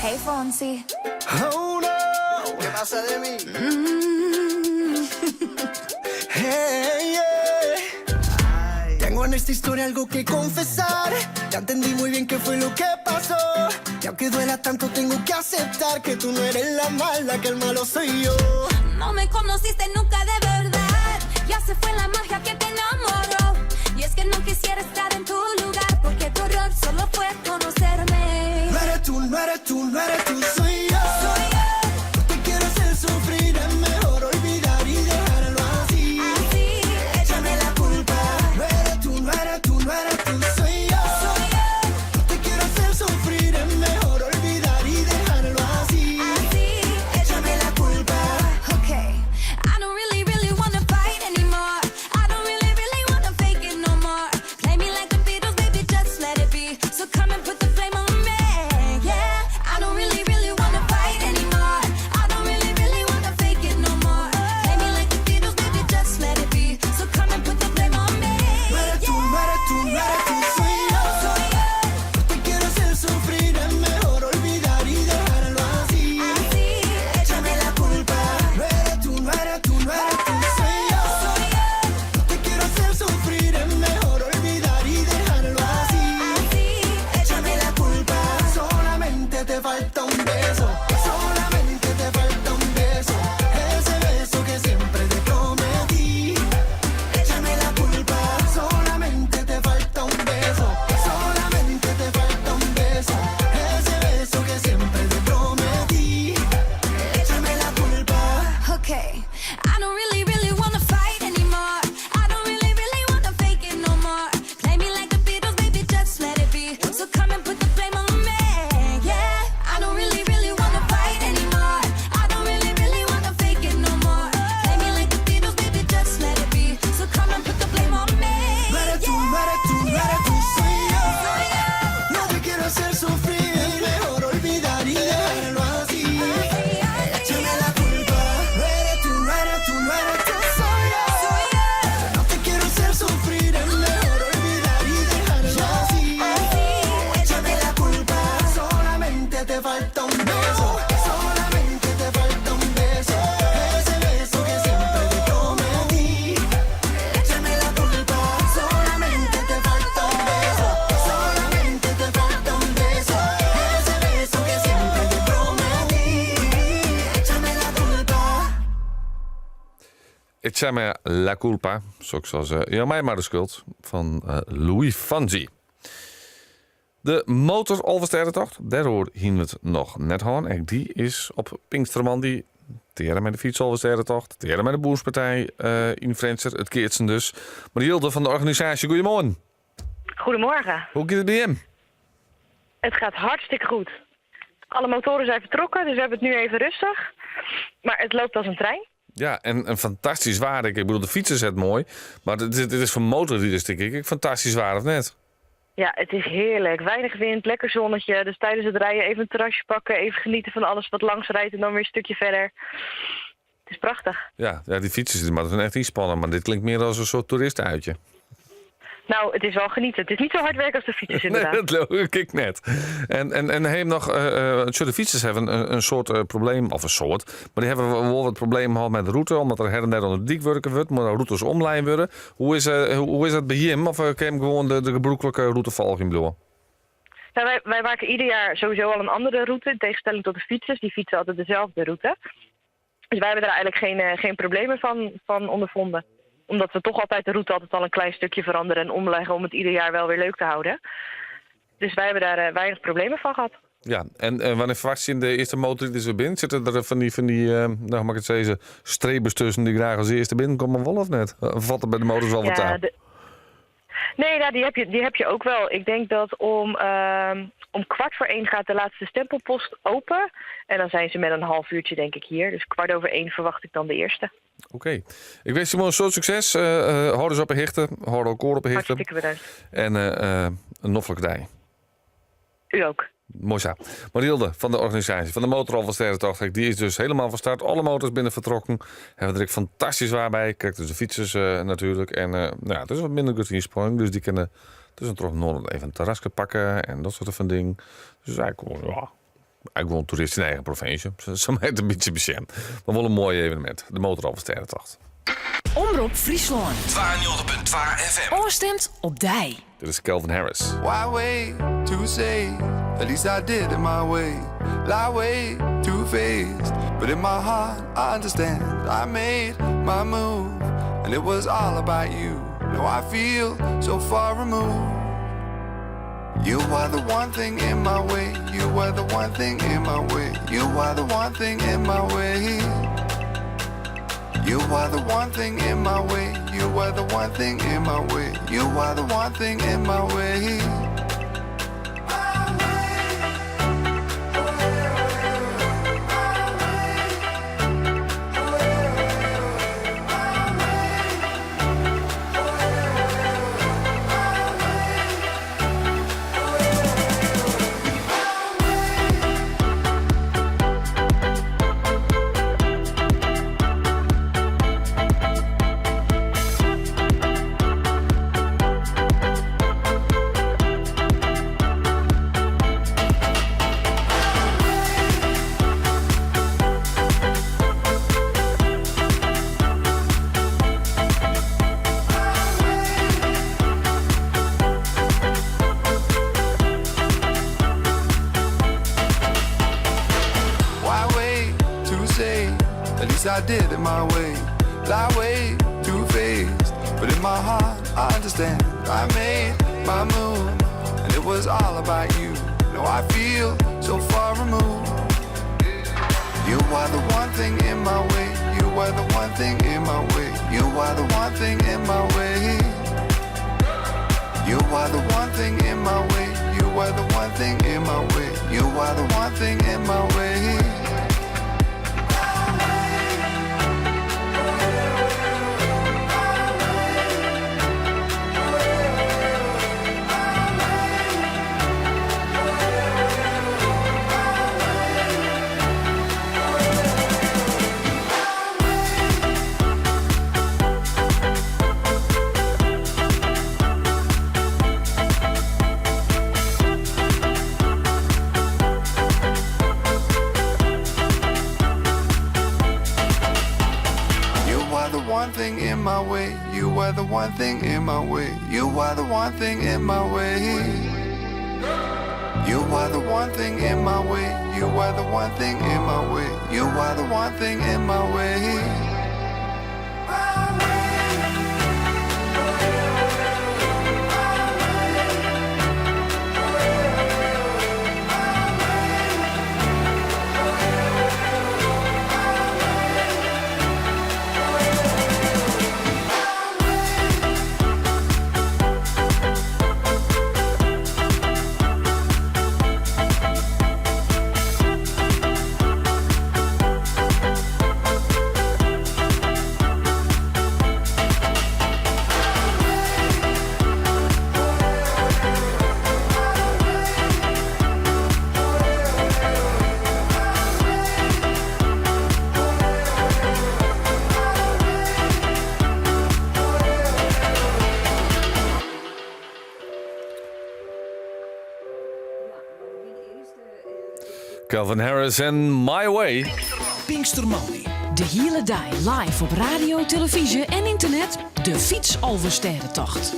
Hey Fonsi. Oh no. ¿Qué pasa de mí? Mm. Hey, yeah. Tengo en esta historia algo que confesar. Ya entendí muy bien qué fue lo que pasó. Y aunque duela tanto, tengo que aceptar que tú no eres la mala, que el malo soy yo. No me conociste nunca de verdad. Ya se fue la magia que te enamoró. Y es que no quisiera estar en tu lugar, porque tu error solo fue conocerme. No eres tú, no eres tú, no eres tú, soy yo. Soy yo. No te quiero hacer sufrir, es mejor olvidar y dejarlo así. Así, échame la culpa. No eres tú, no eres tú, no eres tú, soy yo. Soy yo. No te quiero hacer sufrir, es mejor olvidar y dejarlo así. Así, échame la culpa. Okay, I don't really, really wanna fight anymore. I don't really, really wanna fake it no more. Play me like the Beatles, baby, just let it be. So come and put the blame on me. Yeah, I don't really, really wanna fight anymore. I don't really, really wanna fake it no more. Play me like the Beatles, baby, just let it be. So come and put the blame on me. No eres tú, no eres tú, no eres tú, soy yo. Soy yo. No te quiero hacer sufrir, es mejor olvidar y dejarlo así. Así, échame la culpa. No eres tú, no eres tú, no eres tú, soy yo. Soy yo. No te quiero hacer sufrir, es mejor olvidar y dejarlo así. Así, échame la culpa. Solamente te falta un beso. Solamente te falta un beso. Ese beso que siempre te prometí. Échame la culpa. Solamente te falta un beso. Solamente te falta un beso. Ese beso que siempre te prometí. Échame la culpa. Okay, I don't really, really wanna fight anymore. I don't really, really wanna fake it no more. Play me like the Beatles, baby, just let it be. So come and put the blame on me. Yeah, I don't really, really wanna fight anymore. I don't really, really wanna fake it no more. Play me like the Beatles, baby, just let it be. So come and put the blame on me. No eres tú, no eres tú, no eres tú, soy yo. No te quiero hacer sufrir. Es mejor olvidar y dejarlo así. Échame la culpa. No eres tú, no eres tú, no eres tú, soy yo. No te quiero hacer sufrir. Es mejor olvidar y dejarlo así. Échame la culpa. Solamente te falta un beso. Solamente te falta un beso. Ese beso que siempre te prometí. Échame la culpa. Solamente te falta un beso. Solamente te falta un beso. Ese beso que siempre te prometí. Échame la culpa. Échame la culpa, soks as uh, Jou my mar de skuld, fan uh, Luis Fonsi. De motor Alvestêdetocht, dêroer hiene we it noch net hân. Ek dy is op Pinkstermoandei. Tegearre mei de Fytsalvestêdetocht, tegearre mei de Bûnspartij uh, yn Frjentsjer, it keatsen dus. Marijilde fan de organisaasje, goeiemoarn. Goedemorgen. Hoe giet it by jim? Het gaat hartstikke goed. Alle motoren zijn vertrokken, dus we hebben het nu even rustig. Maar het loopt als een trein. Ja, en in fantastysk waar. Ik bedoel, de fytsers ha it moai. Mar dit is foar motorriders tink ik fantastysk waar, of net? Ja, het is heerlijk. Weinig wind, lekker zonnetje. Dus tijdens het rijden even een terrasje pakken, even genieten van alles wat langs rijdt en dan weer een stukje verder. Het is prachtig. Ja, dy fytsers dy moatte echt ynspanne, mar dit klinkt mear as in soart toeristenuitje. Nou, het is wel genieten. Het is niet zo hard werken als de fietsers inderdaad. Nee, dat leau ik net. En ha noch, de fytsers hawwe in soart probleem, of in soart, mar dy hawwe wol wat problemen hân mei de rûte, omdat der her en der oan de dyk wurke wurdt, moatte rûtes omlein wurde. Hoe is dat by jim? Of kin jim gewoan de gebrûklike rûte folgjen bliuwe? Nou, wij maken ieder jaar sowieso al een andere route, in tegenstelling tot de fietsers. Die fietsen altijd dezelfde route. Dus wij hebben er eigenlijk geen problemen van ondervonden. Omdat we toch altijd de route altijd al een klein stukje veranderen en omleggen om het ieder jaar wel weer leuk te houden. Dus wij hebben daar weinig problemen van gehad. Ja, en wannear ferwachtsje de earste motorriders wer binnen? Sitte der fan dy, fan dy nou, mag ik it sizze, strebers tusken dy't graach as earste binnenkomme wolle of net? Of falt der by de motors al wat ta? Nee, nou, die heb je ook wel. Ik denk dat om 12:45 gaat de laatste stempelpost open. En dan zijn ze met een half uurtje denk ik hier. Dus 13:15 verwacht ik dan de eerste. Oké. Ik wens je een soad sukses. Uh, hâld ús op 'e hichte. Hâld elkoar op 'e hichte. Hartstikke bedankt. En in noflike dei. U ook. Moai sa. Marilde fan de organisaasje fan de Motoralvestêdetocht, dy is dus hielendal fan start. Alle motors binne fertrokken. Hawwe der ek fantastysk waar by. Krekt as de fytsers natuerlik. En no ja, it is wat minder grutte ynspanning, dus dy kinne tuskentroch noch even in terraske pakke en dat soarte fan dingen. Dus eigentlik gewoan, ja, eigentlik gewoan toerist yn eigen provinsje. Sa mei it in bytsje besjen. Mar wol in moai evenemint, de Motoralvestêdetocht. Omrop Fryslân. 92.2 FM. Ofstimd op dy. Dit is Calvin Harris. Why wait to say? At least I did it my way. Lie way too faced, but in my heart I understand. I made my move, and it was all about you. Now I feel so far removed. You are the one thing in my way. You are the one thing in my way. You are the one thing in my way. You are the one thing in my way. You are the one thing in my way. You are the one thing in my way. Why wait to say? At least I did it my way. Lie way too faced, but in my heart I understand. I made my move, and it was all about you. Now I feel so far removed. You are the one thing in my way. You are the one thing in my way. You are the one thing in my way. You are the one thing in my way. You are the one thing in my way. You are the one thing in my way. You are the one thing in my way. You are the one thing in my way. You are the one thing in my way. You are the one thing in my way. You are the one thing in my way. You are the one thing in my way. Calvin Harris en My Way. Pinkstermoandei. De hiele dei live op radio, televyzje en ynternet. De Fytsalvestêdetocht.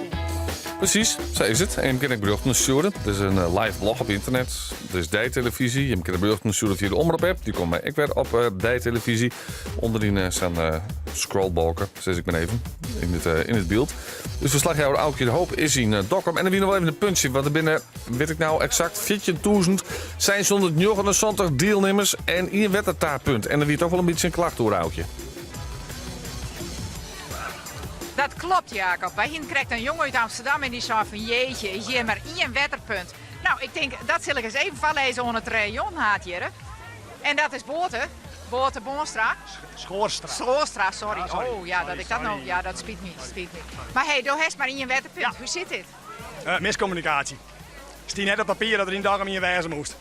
Presys, sa is it. En jim kinne ek berjochten stjoere. Der is in live blog op ynternet. Der is deitelevyzje. Jim kinne berjochten stjoere fia de Omrop-app. Dy komme ek wer op deitelevyzje. Ûnderyn sa'n scrollbalke, sis ik mar even, yn it, yn it byld. Dus ferslachjouwer Aukje de Hoop is yn Dokkum. En der wie noch wol even in puntsje, want der binne, wit ik no eksakt, 14.679 dielnimmers en ien wettertaappunt. En der wie toch wol in bytsje in klacht oer Aukje. Dat klopt, Jacob. Wy hienen krekt in jonge út Amsterdam en dy sei fan jeetje, is hjir mar ien wetterpunt. No, ik tink, dat sil ik ris even foarlêze oan it rayonhaad hjir. En dat is Boate, Boate Boonstra. Schoorstra. Schoorstra, sorry. Ja, sorry. Oh ja, dat ik dat no, ja, dat spyt my, spyt my. Mar hey, do hast mar ien wetterpunt. Hoe sit dit? Uh, miscommunicatie. Stie net op papier dat der yn Dokkum ien wêze moast.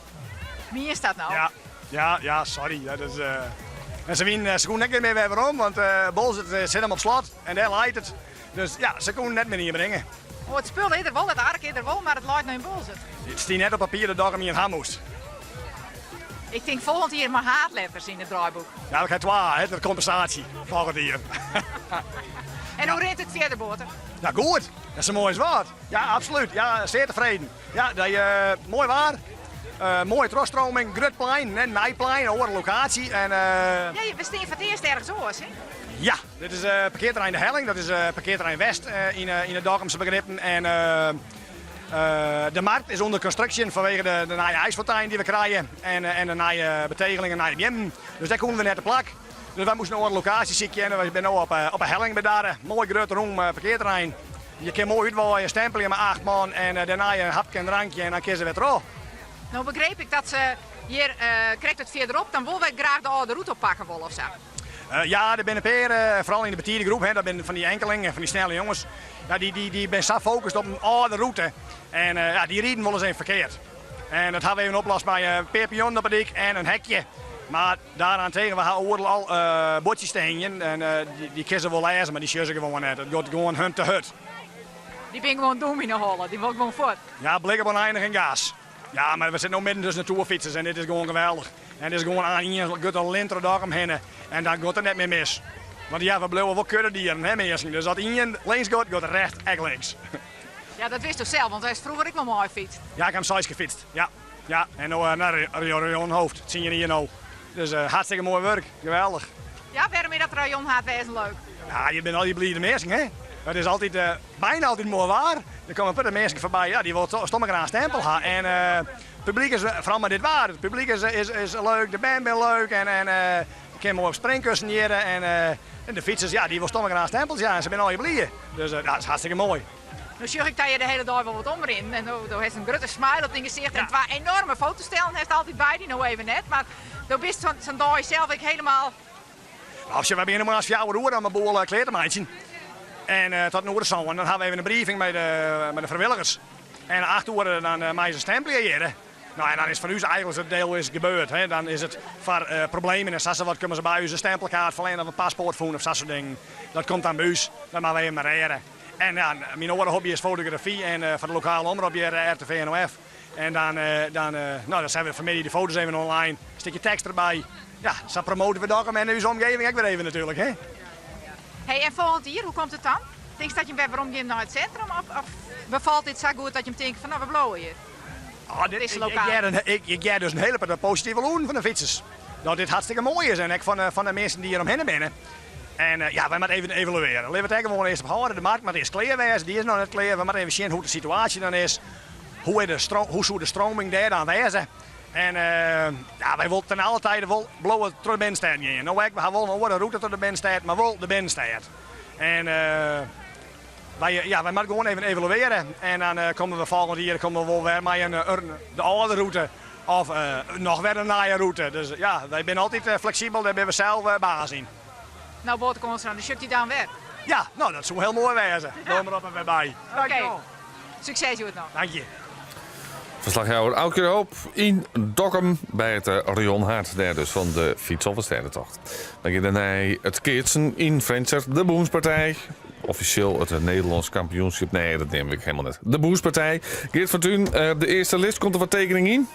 Mienst dat no? Ja, ja, ja, sorry. Dat is, uh... En se, wien, se koenen net mear wer werom, want uh, Boalsert sit him op slot en dêr leit it. Dus ja, se koenen net mear ien bringe. Oh, it spul is der wol, it ark is der wol, mar it leit no yn Boalsert. It stie net op papier dat Dokkum ien ha moast. Ik tink folgjend jier mei haadletters yn it draaiboek. Ja, ik ha twa, hè, de kompensaasje folgjend jier. En hoe rint it fierder, Boate? Ja, goed. Dat is moai as wat. Ja, absolút. Ja, sear tefreden. Ja, dat, uh, moai waar. Uh, moaie trochstreaming, grut plein, net nij plein, in oare lokaasje. En, uh, ja, we stean foar it earst ergens oars, hè? Ja, dit is parkearterrein De Helling, dat is parkearterrein West yn, yn de Dokkumse begrippen. En de markt is ûnder konstruksje fanwege de, de nije ijsfontein dy't we krije en, en de nije betegeling en nije beammen. Dus dêr koenen we net te plak. Dus wy moasten in oare lokaasje sykje en wy binne no op, op 'e Helling bedarre. Moai grut, rûm parkearterrein. Je kinne moai útwaaie, stempelje mei 8 man en dêrnei in hapke en drankje en dan kinne se wer troch. No begreep ik dat se hjir krekt wat fierderop dan wol wer graach de âlde rûte oppakke wolle of sa. Ja, der binne in pear, foaral yn de betide groep, hè, dat binne fan dy enkelingen, fan dy snelle jonges. Ja, dy, dy, dy binne sa fokust op in âlde rûte en ja, dy riden wolris even ferkeard. En dat ha we even oplost mei in pear pionnen op 'e dyk en in hekje. Mar daarentegen, we ha oeral al buordsjes te hingjen en dy kinne se wol lêze, mar dy sjogge se gewoan net. It giet gewoan hun te hurd. Dy binne gewoan dûm yn 'e holle, dy wolle gewoan fuort. Ja, blik op ûneinich en gas. Ja, mar we sitte no midden tusken de toerfytsers en dit is gewoan geweldich. En dit is gewoan aan ien grutte lint troch Dokkum hinne en dan giet it net mear mis. Want ja, we bliuwe wol kuddedieren, hè minsken. Dus as ien links giet, giet de rest ek links. Ja, dat witsto sels, want hast froeger ek wol meifytst. Ja, ik ha him seis kear fytst. Ja, ja. En no nei rayonhoofd, tsien jier no. Dus hartstikke moai wurk, geweldich. Ja, wêrom is dat rayonhaad wêzen leuk? Ja, je binne altyd blide minsken, hè. It is altyd, byna altyd moai waar. Der komme in protte minsken foarby, ja, dy wolle stomme graach in stempel ha. En it publyk is, foaral mei dit waar, it publyk is, is, is leuk, de bern binne leuk en, en je kinne moai op springkussen hjirre. En, en de fytsers, ja, dy wolle stomme graach stempels, ja, en se binne allegear bliid. Dus dat is hartstikke moai. No sjoch ik dat je de hiele dei wol wat omrinnen en do, do hast in grutte smile op dyn gesicht en twa enorme fotostellen hast altyd by dy, no even net, mar do bist sa'n dei sels ek helemaal... Nou, sjoch, wy begjinne moarns fjouwer oere om 'e boel klear te meitsjen. En tot in oere sân, dan ha we even in briefing mei de, mei de frijwilligers. En acht oere dan meie se stempelje hjirre. Nou, en dan is foar ús eigentlik it deel is gebeurd. Hè. Dan is it foar problemen en sa wat komme se by ús in stempelkaart ferlern of in paspoart fûn of sa soart dingen. Dat komt dan by ús, dat moatte we even rêde. En ja, myn oare hobby is fotografy en foar de lokale omrop hjir, RTV NOF. En dan, dan, no, dan sette we fanmiddei de foto's even online, in stikje tekst derby. Ja, sa promote we Dokkum en ús omgeving ek wer even natuerlik, hè. Hey, en folgjend jier, hoe komt it dan? Tinkst dat je wer werom gean nei it sintrum of, of befalt dit sa goed dat je tinke fan no, we bliuwe hjir? Oh, dit, ik, ik, hear een, ik, ik hear dus in hiele protte positive lûden fan de fytsers. Dat dit hartstikke moai is en ek fan, fan de minsken dy't hjir omhinne binne. En ja, wy moatte even evaluearje. Litte we it dêr gewoan earst op hâlde. De markt moat earst klear wêze, dy is noch net klear. We moatte even sjen hoe't de situaasje dan is. Hoe, is de hoe soe de stroming dêr dan wêze? En ja, wy wolle ten alle tijden wol bliuwe troch de binnenstêd gean. No ek, we ha wol in oare rûte troch de binnenstêd, mar wol de binnenstêd. En wy, ja, wy moatte gewoan even evaluearje. En dan komme we folgjend jier komme we wol wer mei in, de âlde rûte of noch wer in nije rûte. Dus ja, wy binne altyd fleksibel, dêr binne we sels baas yn. No, Boate Koornstra, dan sjoch ik dy dan wer. Ja, no dat soe hiel moai wêze. Doch mar op en wer by. Oké. Sukses hjoed noch. Dank je. Ferslachjouwer Aukje de Hoop yn Dokkum by it rayonhaad dêr dus fan de Fytsalvestêdetocht. Dan gean we nei it keatsen yn Frjentsjer, de Bûnspartij. Offisjeel it Nederlânsk kampioenskip. Nee, dat neam ik helemaal net. De Bûnspartij. Geert van Tuin, de earste list, komt der wat tekening yn?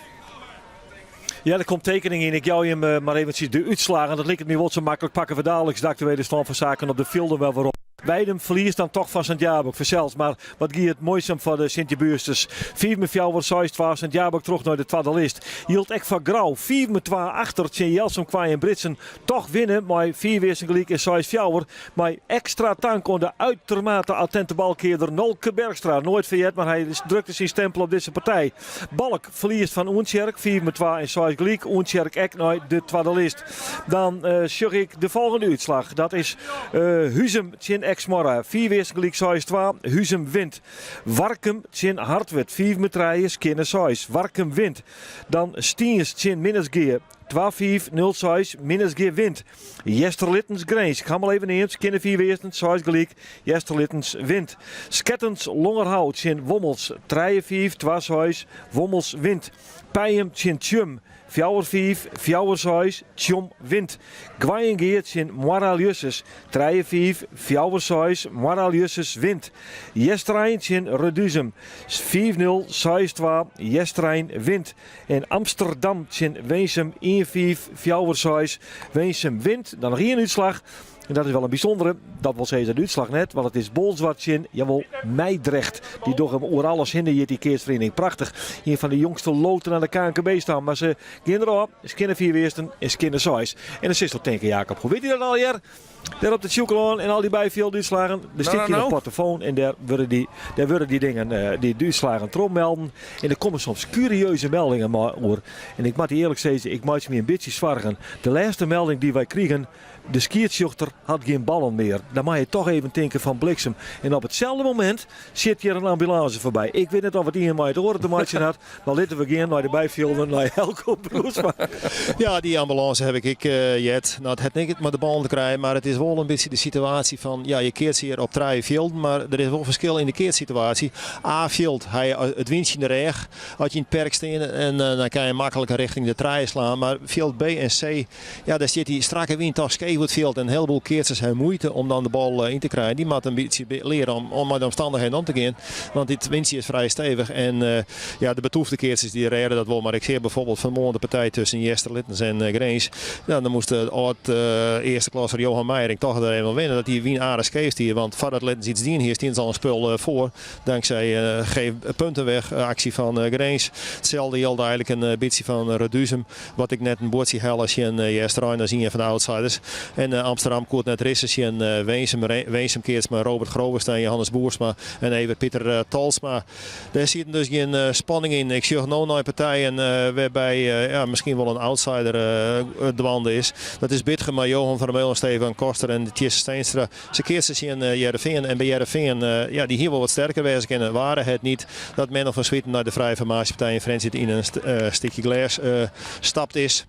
Ja, der komt tekening yn. Ik jou jim mar eventsjes de útslaggen. Dat liket my wol sa maklik. Pakke we daliks de aktuele stân fan saken op de fjilden wer werom. Weidum ferliest dan toch fan Sint Jabik fansels, mar wat gie it muoisum foar de Sint-Jabuersters. 5 mei 4, 6 2, Sint Jabik troch nei de twadde list. Jildt ek foar Grou, 5 mei 2 achter tsjin Jelsum Koaien Britsum. Toch winne mei 5 earsten gelyk en 6 fjouwer. Mei ekstra tank oan de uitermate attinte balkearder Nolke Bergstra. Noait ferjet, mar hy drukte syn stempel op dizze partij. Balk ferliest fan Oentsjerk, 5 mei 2 en 6 gelyk. Oentsjerk ek nei de twadde list. Dan sjoch ik de folgjende útslach. Dat is Huzum tsjin Eksmoarre. 5 earsten gelyk 6-2. Huzum wint. Warkum tsjin Hartwert. 5 mei 3, skjinne 6. Warkum wint. Dan Stiens tsjin Minnertsgea. 2-5, 0-6. Minnertsgea wint. Easterlittens Grins. Ik ha 'm al even neamd. Skjinne 5 earsten, 6 gelyk. Easterlittens wint. Skettens Longerhou tsjin Wommels. 3-5, 2-6. Wommels wint. Pijum tsjin Tsjum. 4-5, 4-6, Tsjom wint. Goaiïngea tsjin Moarra-Ljussens. 3-5, 4-6, Moarra-Ljussens wint. Easterein tsjin Reduzum. 5-0, 6-2, Easterein wint. En Amsterdam tsjin Winsum. 1-5, 4-6, Winsum wint. Dan noch ien útslach. En dat is wel in bysûndere. Dat wol sizze de útslach net, want it is Bolsward tsjin, jawol, Mijdrecht. Dy dogge him oer alles hinne, hjit dy keatsferiening. Prachtich. Ien fan de jongste loten aan de KNKB staan. Mar se gean derôf. Skjinne 5 earsten en skjinne 6. En dan silsto tinke, Jacob, hoe wit hy dat allegear? Dêr op de Sjûkelân en al dy byfjildútslaggen. Der stiet hjir in portofoon en dêr wurde dy, dêr wurde dy dingen, eh, dy útslaggen trochmelden. En der komme soms kurieuze meldingen mei oer. En ik moat dy earlik sizze, ik meitsje my in bytsje soargen. De lêste melding dy't wy krigen, De skiedsrjochter hat gjin ballen mear. Dan moatte je toch even tinke fan bliksem. En op itselde momint sjit hjir in ambulânse foarby. Ik wit net oft it ien mei it oare te meitsjen hat, mar litte we gean nei de byfjilden nei Helco Broersma. Ja, dy ambulânse haw ik ek heard. No, it hat neat mei de ballen te krijen, mar it is wol in bytsje de situaasje fan, ja, je keatse hjir op trije fjilden, mar der is wol ferskil yn de keatssituaasje. A-fjild, ha je it wyntsje yn de rêch as je yn it perk steane en dan kinne je makliker rjochting de trije slaan. Mar fjild B en C, Ja, dêr stiet dy strakke wyn toch skeef oer it fjild en in heleboel keatsers ha muoite om dan de bal yn te krijen. Dy moatte in bytsje leare om mei de omstannichheden om te gean, want dit wyntsje is frij stevich. En ja, de betûfte keatsers dy rêde dat wol, mar ik seach bijvoorbeeld fanmoarn de partij tusken Easterlittens en Grins. Ja, dan moast de âld earste klasser Johan Meijering toch der even winne dat dy wyn aardich skeef stie, want foardat Littens iets dien hie, stienen se al in spul foar. Dankzij geef punten weg aksje fan Grins. Itselde jildt eigenlik in bytsje fan Reduzum. Wat ek net in buordsje helle tsjin Easterein as ien fan de outsiders. En Amsterdam koe it net risse tsjin Winsum. Winsum keatst mei Robert Grovenstein, Johannes Boersma en Evert Pieter Tolsma. Dêr siet dus gjin spanning yn. Ik sjoch no nei partijen wêrby ja, miskien wol in outsider dwaande is. Dat is Bitgum mei Johan van der Meulen, Stefan Koster en Tjisse Steenstra. Se keatse tsjin Hearrenfean en by Hearrenfean, ja, dy hie wol wat sterker wêze kinnen. Ware het niet dat Menno van Zwieten nei de frije formaasjepartij yn Frjentsjer yn in stikje glês stapt is.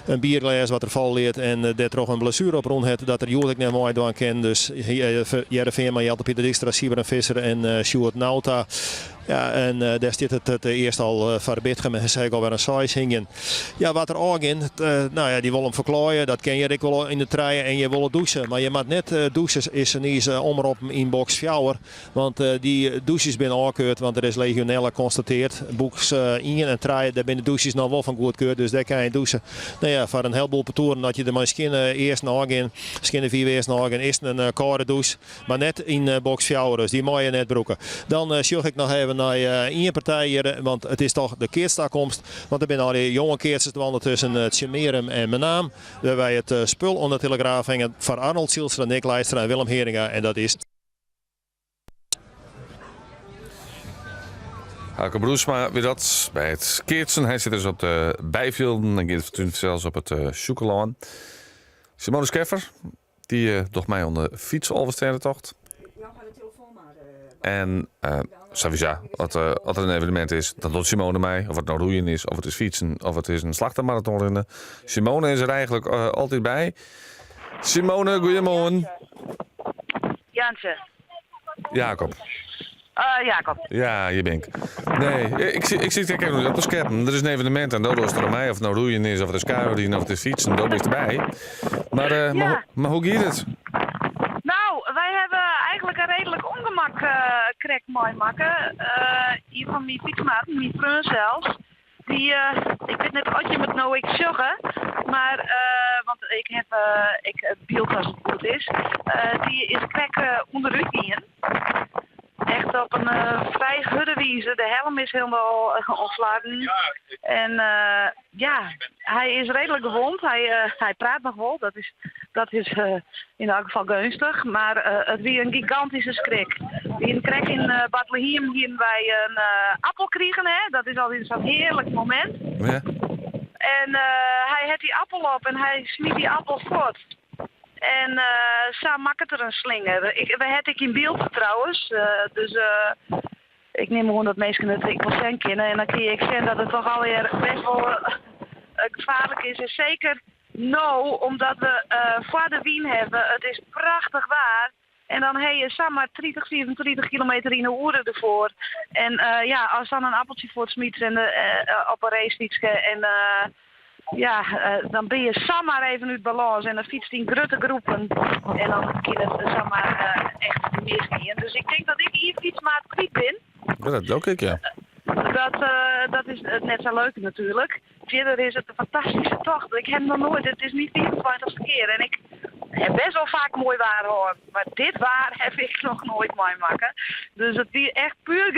In bierglês wat er falle liet en dêrtroch in blessuere oprûn hat dat er hjoed ek net meidwaan kin. Dus Hearrenfean mei Jelte Pieter Dykstra, Sybren Visser en Sjoerd Nauta. Ja, en dêr stiet it earst al foar Bitgum en se ha alwer in seis hingjen. Ja, wat der ôfgean, no ja, dy wolle him ferklaaie, dat kin hjir ek wol yn de trije en je wolle dûse. Mar je moat net dûse, is niis omroppen yn boks fjouwer, want dy dûsjes binne ôfkeurd, want der is legionella konstateard. Boks ien en trije, dêr binne de dûsjes noch wol fan goedkeurd, dus dêr kinne je dûse. No ja, foar in heleboel partoeren, as je der mei skjinne earsten ôfgean, skjinne fiif earsten ôfgean, is it in kâlde dûs. Mar net yn boks fjouwer, dus dy meie je net brûke. Dan sjoch ik noch even nei ien partij hjir, want it is toch de keatstakomst. Want der binne allegear jonge keatsers dwaande tusken Tsjummearum en Menaam. Wêrby it spul oan de telegraaf hinget foar Arnold Zylstra, Nick Leijstra en Willem Heeringa. En dat is. Helco Broersma wie dat by it keatsen. Hy sit dus op de byfjilden en giet sels op it Sjûkelân. Simone Scheffer, Dy docht mei oan de fytsalvestêdetocht. En sawiesa, as der in evenemint is, dan docht Simone mei. Of it no roeien is, of it is fytsen, of it is in Slachtemaraton rinne. Simone is der eigenlik altyd by. Simone, goeiemoarn. Janse. Jacob. Jacob. Ja, hjir bin ik. Nee, ik, ik sit ek even op te skeppen. Der is in evenemint en do dochst der mei. Of it no roeien is, of it is kuierjen, of it is fytsen, do bist derby. Mar, Ja. mar, mar hoe giet it? Nou, wy hawwe eigenlik in reedlik ûngemak eh, krekt meimakke. Eh, ien fan myn fytsmaten, myn freon sels, dy, eh, ik wit net oft jim it no ek sjogge, mar, eh, want ik haw ek it byld as it goed. dat is, dy is krekt ûnderút gien. Echt op in frij hurde wize. De helm is hielendal oan flarden. En ja, hy is reedlik gewond. Hy, hy praat noch wol, dat is, dat is yn elk gefal geunstich. Mar it wie in gigantyske skrik. We hienen krekt yn Bartlehiem hienen wy in appel krigen, hè? Dat is altyd sa'n hearlik momint. Ja. En hy hat dy appel op en hy smyt dy appel fuort. En sa makket er in slinger. Ik, we ha it ek yn byld trouwens. Dus ik nim oan dat minsken it ek wol sjen kinne. En dan kin je ek sjen dat it toch allegear best wol gefaarlik is. En seker no, omdat we foar de wyn hawwe. It is prachtich waar. En dan ha je samar 30, 35 kilometer yn 'e oere derfoar. En ja, ast dan in appeltsje fuortsmytst en op in racefytske en ja, dan bin je samar even út balâns en dan fytst yn grutte groepen en dan kin it samar echt misgean. Dus ik tink dat ik ien fytsmaat kwyt bin. Ja, dat leau ik, ja. Dat, dat is net sa leuk natuerlik. Fierder is it in fantastyske tocht. Ik ha noch noait, it is myn 25ste kear en ik ha best wol faak moai waar hân, mar dit waar ha ik noch noait meimakke. Dus it wie echt puer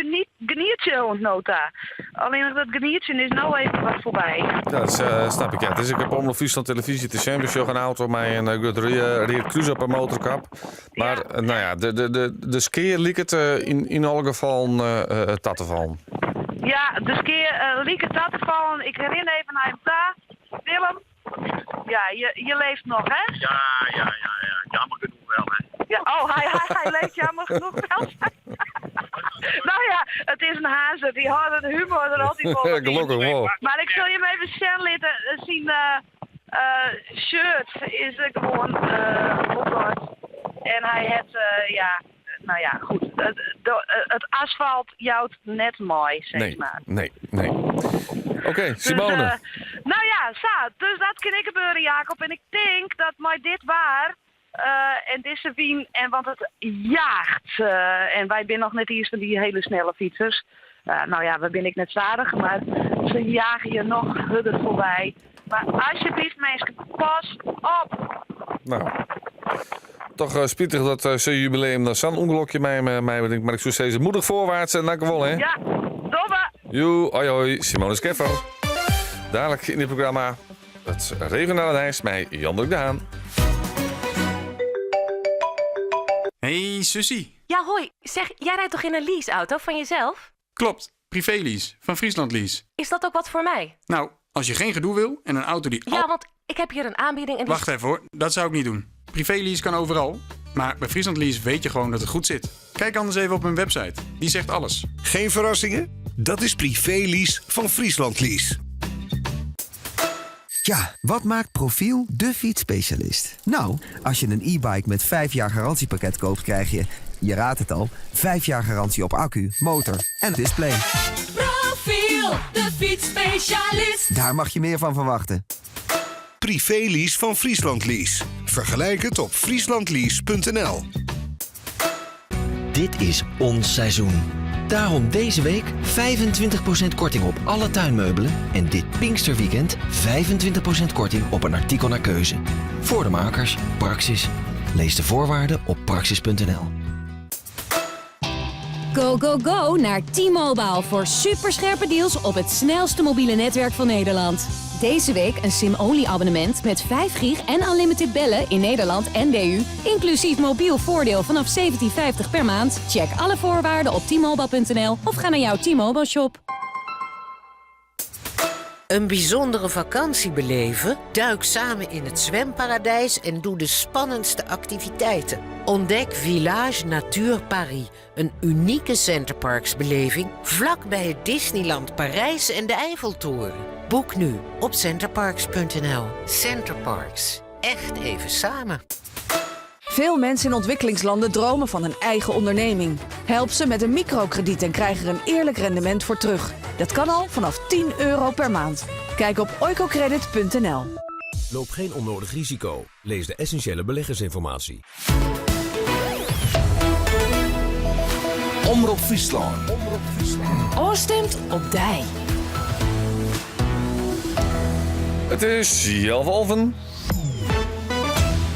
genietsje oant no ta. Allinnich dat genietsjen is no even wat foarby. Ja, dat eh, snap ik. Ja. It is ek op Omrop Fryslân televyzje te sjen. We sjogge in auto mei in eh, grut read krús op 'e motorkap. Mar eh, nou ja, de skea liket yn alle gefallen ta te fallen. Ja, de skea liket ta te fallen. Ik rin even nei him ta. Willem, ja, je leeft noch, hè? Ja. Jammer genoeg wel, hè. Ja, oh, hij leeft jammer genoeg wel. Nou ja, it is in Harnzer. Dy hâldt de humor der altyd wol wat yn. Gelokkich wol. Mar ik sil jim even sjen litte. Syn shirt is gewoan oplost. En hy hat, ja, nou ja, goed. It asfalt jout net mei, sis Nee, mar. nee. Oké, Simone. Dus, nou ja, sa. Dus dat kin ek gebeure, Jacob. En ik tink dat mei dit waar en dizze wyn, en want it jaget. En wy binne noch net iens fan dy hiele snelle fytsers. No ja, we binne ek net stadich, mar se jage je noch hurder foarby. Mar asjebleaft minsken, pas op! Nou, toch eh, spitich dat eh, sa'n jubileum dan sa'n ûngelokje mei him meibringt. Mar ik soe sizze, moedich voorwaarts en dankjewol, hè. Ja, dogge we! Joe, hoi hoi, Simone Scheffer. Dadelijk in dit programma it regionale nijs mei Jan Dirk de Haan. Hey Susie. Ja, hoi. Zeg, jij rijdt toch in een leaseauto van jezelf? Klopt, privélease van Friesland Lease. Is dat ook wat voor mij? Nou, als je geen gedoe wil en een auto die Ja, want ik heb hier een aanbieding en die... Wacht even hoor, dat zou ik niet doen. Privélease kan overal, maar bij Friesland Lease weet je gewoon dat het goed zit. Kijk anders even op hun website, die zegt alles. Geen verrassingen? Dat is privélease van Friesland Lease. Ja, wat maakt Profiel de fietsspecialist? Nou, als je een e-bike met 5 jaar garantiepakket koopt, krijg je, je raadt het al, 5 jaar garantie op accu, motor en display. Profiel, de fietsspecialist. Daar mag je meer van verwachten. Privélease van Friesland Lease. Vergelijk het op frieslandlease.nl. Dit is ons seizoen. Daarom deze week 25% korting op alle tuinmeubelen en dit Pinksterweekend 25% korting op een artikel naar keuze. Voor de makers, Praxis. Lees de voorwaarden op praxis.nl. Go, go, go naar T-Mobile voor superscherpe deals op het snelste mobiele netwerk van Nederland. Deze week een sim-only abonnement met 5 gig en unlimited bellen in Nederland en de EU. Inclusief mobiel voordeel vanaf 17,50 per maand. Check alle voorwaarden op t-mobile.nl of ga naar jouw T-Mobile shop. Een bijzondere vakantie beleven? Duik samen in het zwemparadijs en doe de spannendste activiteiten. Ontdek Village Nature Paris, een unieke Center Parcs-beleving vlakbij het Disneyland Parijs en de Eiffeltoren. Boek nu op centerparcs.nl. Center Parcs, echt even samen. Veel mensen in ontwikkelingslanden dromen van een eigen onderneming. Help ze met een microkrediet en krijg er een eerlijk rendement voor terug. Dat kan al vanaf 10 euro per maand. Kijk op oikocredit.nl. Loop geen onnodig risico. Lees de essentiële beleggersinformatie. Omrop Fryslân. Ofstimd op dy. It is healwei alven.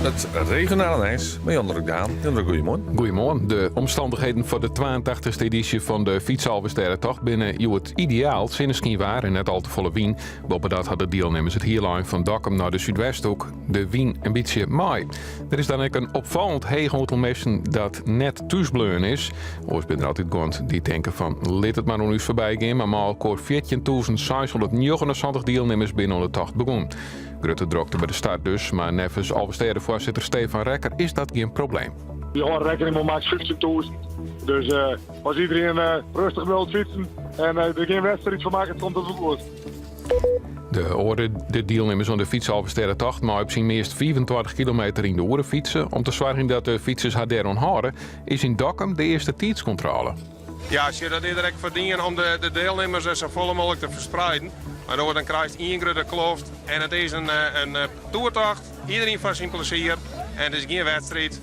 It regionale nijs mei Jandruk de Haan. Jandruk, goeiemoarn. Goeiemoarn. De omstannichheden foar de 82e edysje fan de Fytsalvestêdetocht binne hjoed ideaal. Sinneskynwaar en net al te folle wyn. Boppedat ha de dielnimmers it hiele ein fan Dokkum nei de Súdwesthoek de wyn in bytsje mei. Der is dan ek in opfallend heech oantal minsken dat net thús bleaun is. Oars binne der altyd guont dy't tinke fan lit it mar oan ús foarby gean, mar mei elkoar 14.679 dielnimmers binne oan de tocht begûn. Grutte drokte by de start dus, mar neffens Alvestêdefoarsitter Stefan Rekker is dat gjin probleem. Wy hâlde rekkening mei maks 15.000. Dus eh, as iedereen eh, rêstich bliuwt fytsen en eh, der gjin wedstriid fan makket, komt it wol goed. De oare de dielnimmers oan de Fytsalvestêdetocht meie op syn meast 25 kilometer yn de oere fytse. Om te soargjen dat de fytsers har dêroan hâlde, is yn Dokkum de earste tiidskontrôle. Ja, sjoch, dat is der ek foar dien om de, de deelnimmers sa folle mooglik te ferspreiden. Want oars dan krijst ien grutte kloft en it is in, eh, in eh, toertocht. Iedereen foar syn plezier en it is gjin wedstriid.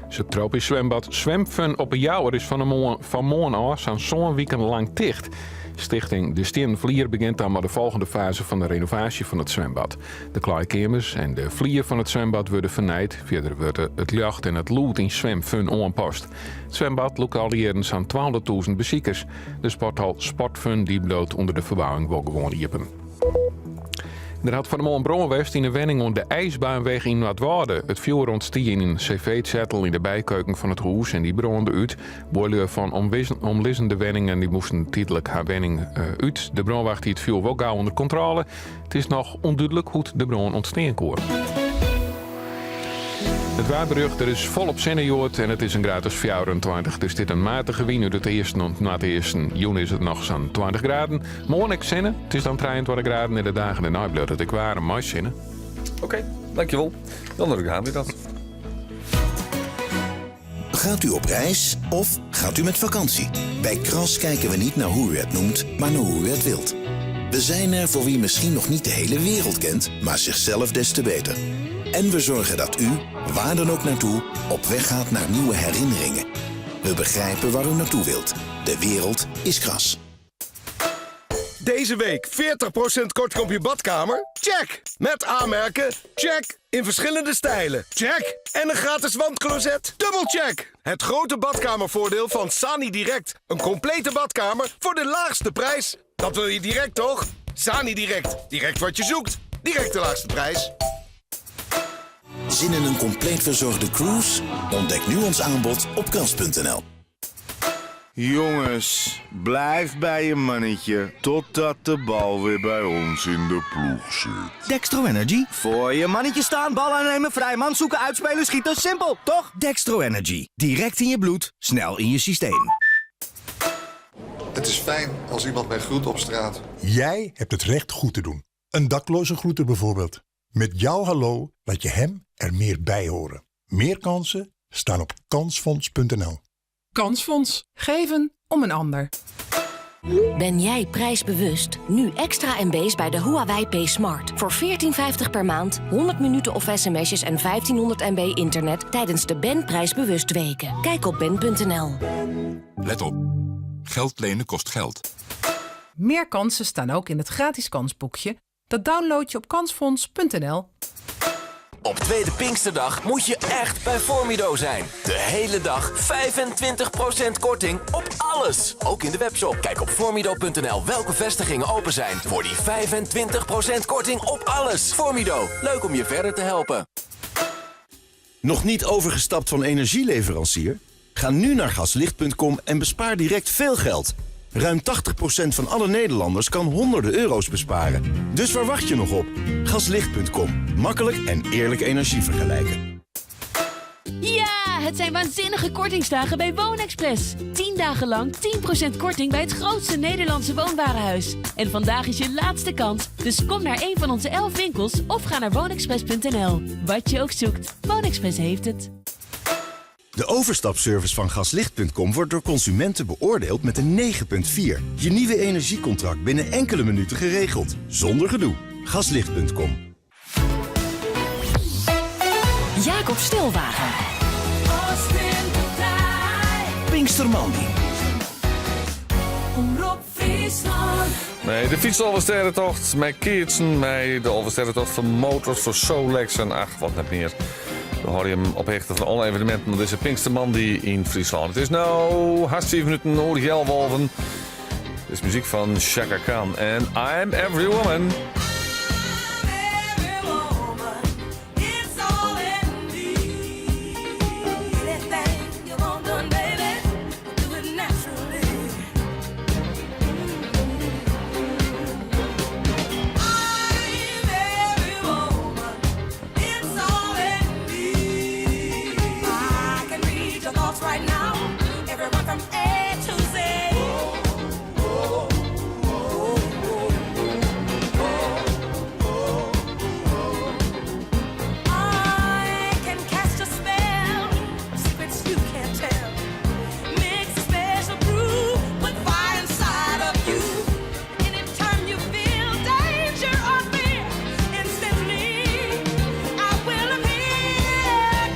Subtropysk swembad Zwemfun op 'e Jouwer is fan 'e moarn fan moarn ôf sa'n sân wiken lang ticht. Stichting De Stiennen Flier begjint dan mei de folgjende faze fan de renovaasje fan it swembad. De klaaikeamers en de flier fan it swembad wurde fernijd. Fierder wurde it ljocht en it lûd yn Zwemfun oanpast. It swembad lûkt alle jierren sa'n 200.000 besikers. De sporthal Sportfun dy bliuwt ûnder de ferbouwing wol gewoan iepen. Der hat fan 'e moarn brân west yn in wenning oan de IJsbaanweg yn Noardwâlde. It fjoer ûntstie yn in cv-tsjettel yn de bykeuken fan it hûs en dy brânde út. Buorlju fan omlizzende wenningen dy moasten tydlik har wenning eh, út. De brânwacht hie it fjoer wol gau ûnder kontrôle. It is noch ûndúdlik hoe't de brân ûntstean koe. It waarberjocht, der is folop sinne hjoed en it is in graad as 24. Der stiet in matige wyn út it easten oant noardeasten. Jûn is it noch sa'n 20 graden. Moarn ek sinne, it is dan 23 graden en de dagen dêrnei bliuwt it ek waarm mei sinne. Oké, dankjewol. Dan gaan we dat. Gaat u op reis of gaat u met vakantie? Bij Kras kijken we niet naar hoe u het noemt, maar naar hoe u het wilt. We zijn er voor wie misschien nog niet de hele wereld kent, maar zichzelf des te beter. En we zorgen dat u, waar dan ook naartoe, op weg gaat naar nieuwe herinneringen. We begrijpen waar u naartoe wilt. De wereld is Kras. Deze week 40% korting op je badkamer? Check! Met aanmerken? Check! In verschillende stijlen? Check! En een gratis wandcloset? Dubbel check! Het grote badkamervoordeel van Sani Direct. Een complete badkamer voor de laagste prijs. Dat wil je direct, toch? Sani Direct. Direct wat je zoekt. Direct de laagste prijs. Zin in een compleet verzorgde cruise? Ontdek nu ons aanbod op kras.nl. Jongens, blijf bij je mannetje totdat de bal weer bij ons in de ploeg zit. Dextro Energy. Voor je mannetje staan, bal aannemen, vrij man zoeken, uitspelen, schieten. Simpel, toch? Dextro Energy. Direct in je bloed, snel in je systeem. Het is fijn als iemand mij groet op straat. Jij hebt het recht goed te doen. Een dakloze groeten bijvoorbeeld. Met jouw hallo laat je hem er meer bij horen. Meer kansen staan op kansfonds.nl. Kansfonds. Geven om een ander. Ben jij prijsbewust? Nu extra MB's bij de Huawei P Smart. Voor 14,50 per maand, 100 minuten of sms'jes en 1500 MB internet tijdens de Ben Prijsbewust Weken. Kijk op ben.nl. Let op. Geld lenen kost geld. Meer kansen staan ook in het gratis kansboekje. Dat download je op kansfonds.nl. Op Tweede Pinksterdag moet je echt bij Formido zijn. De hele dag 25% korting op alles. Ook in de webshop. Kijk op formido.nl welke vestigingen open zijn voor die 25% korting op alles. Formido, leuk om je verder te helpen. Nog niet overgestapt van energieleverancier? Ga nu naar gaslicht.com en bespaar direct veel geld. Ruim 80% van alle Nederlanders kan honderden euro's besparen. Dus waar wacht je nog op? Gaslicht.com. Makkelijk en eerlijk energie vergelijken. Ja, het zijn waanzinnige kortingsdagen bij Woonexpress. 10 dagen lang 10% korting bij het grootste Nederlandse woonwarenhuis. En vandaag is je laatste kans, dus kom naar een van onze 11 winkels of ga naar woonexpress.nl. Wat je ook zoekt, Woonexpress heeft het. De overstapservice van gaslicht.com wordt door consumenten beoordeeld met een 9,4. Je nieuwe energiecontract binnen enkele minuten geregeld. Zonder gedoe. Gaslicht.com. Jacob Stilwagen. Pinkstermandi. Omrop Friesland. Nee, de fietsalvesterrentocht, met keatsen, met de Alvesterrentocht voor motors, voor Solex en ach, wat net meer. We hâlde jim op hichte fan alle eveneminten op dizze Pinkstermoandei yn Fryslân. It is no hast 5 minuten oer healwei alven. Dit is muzyk fan Chaka Khan en I'm Every Woman. It's all in me. Anything you want done, baby, do it naturally. I'm every woman. It's all in me. I can read your thoughts right now. Everyone from A to Z. Oh, oh, oh, I can cast a spell, secrets you can't tell. Mix a special brew, put fire inside of you. Anytime you feel danger or fear, instantly I will appear.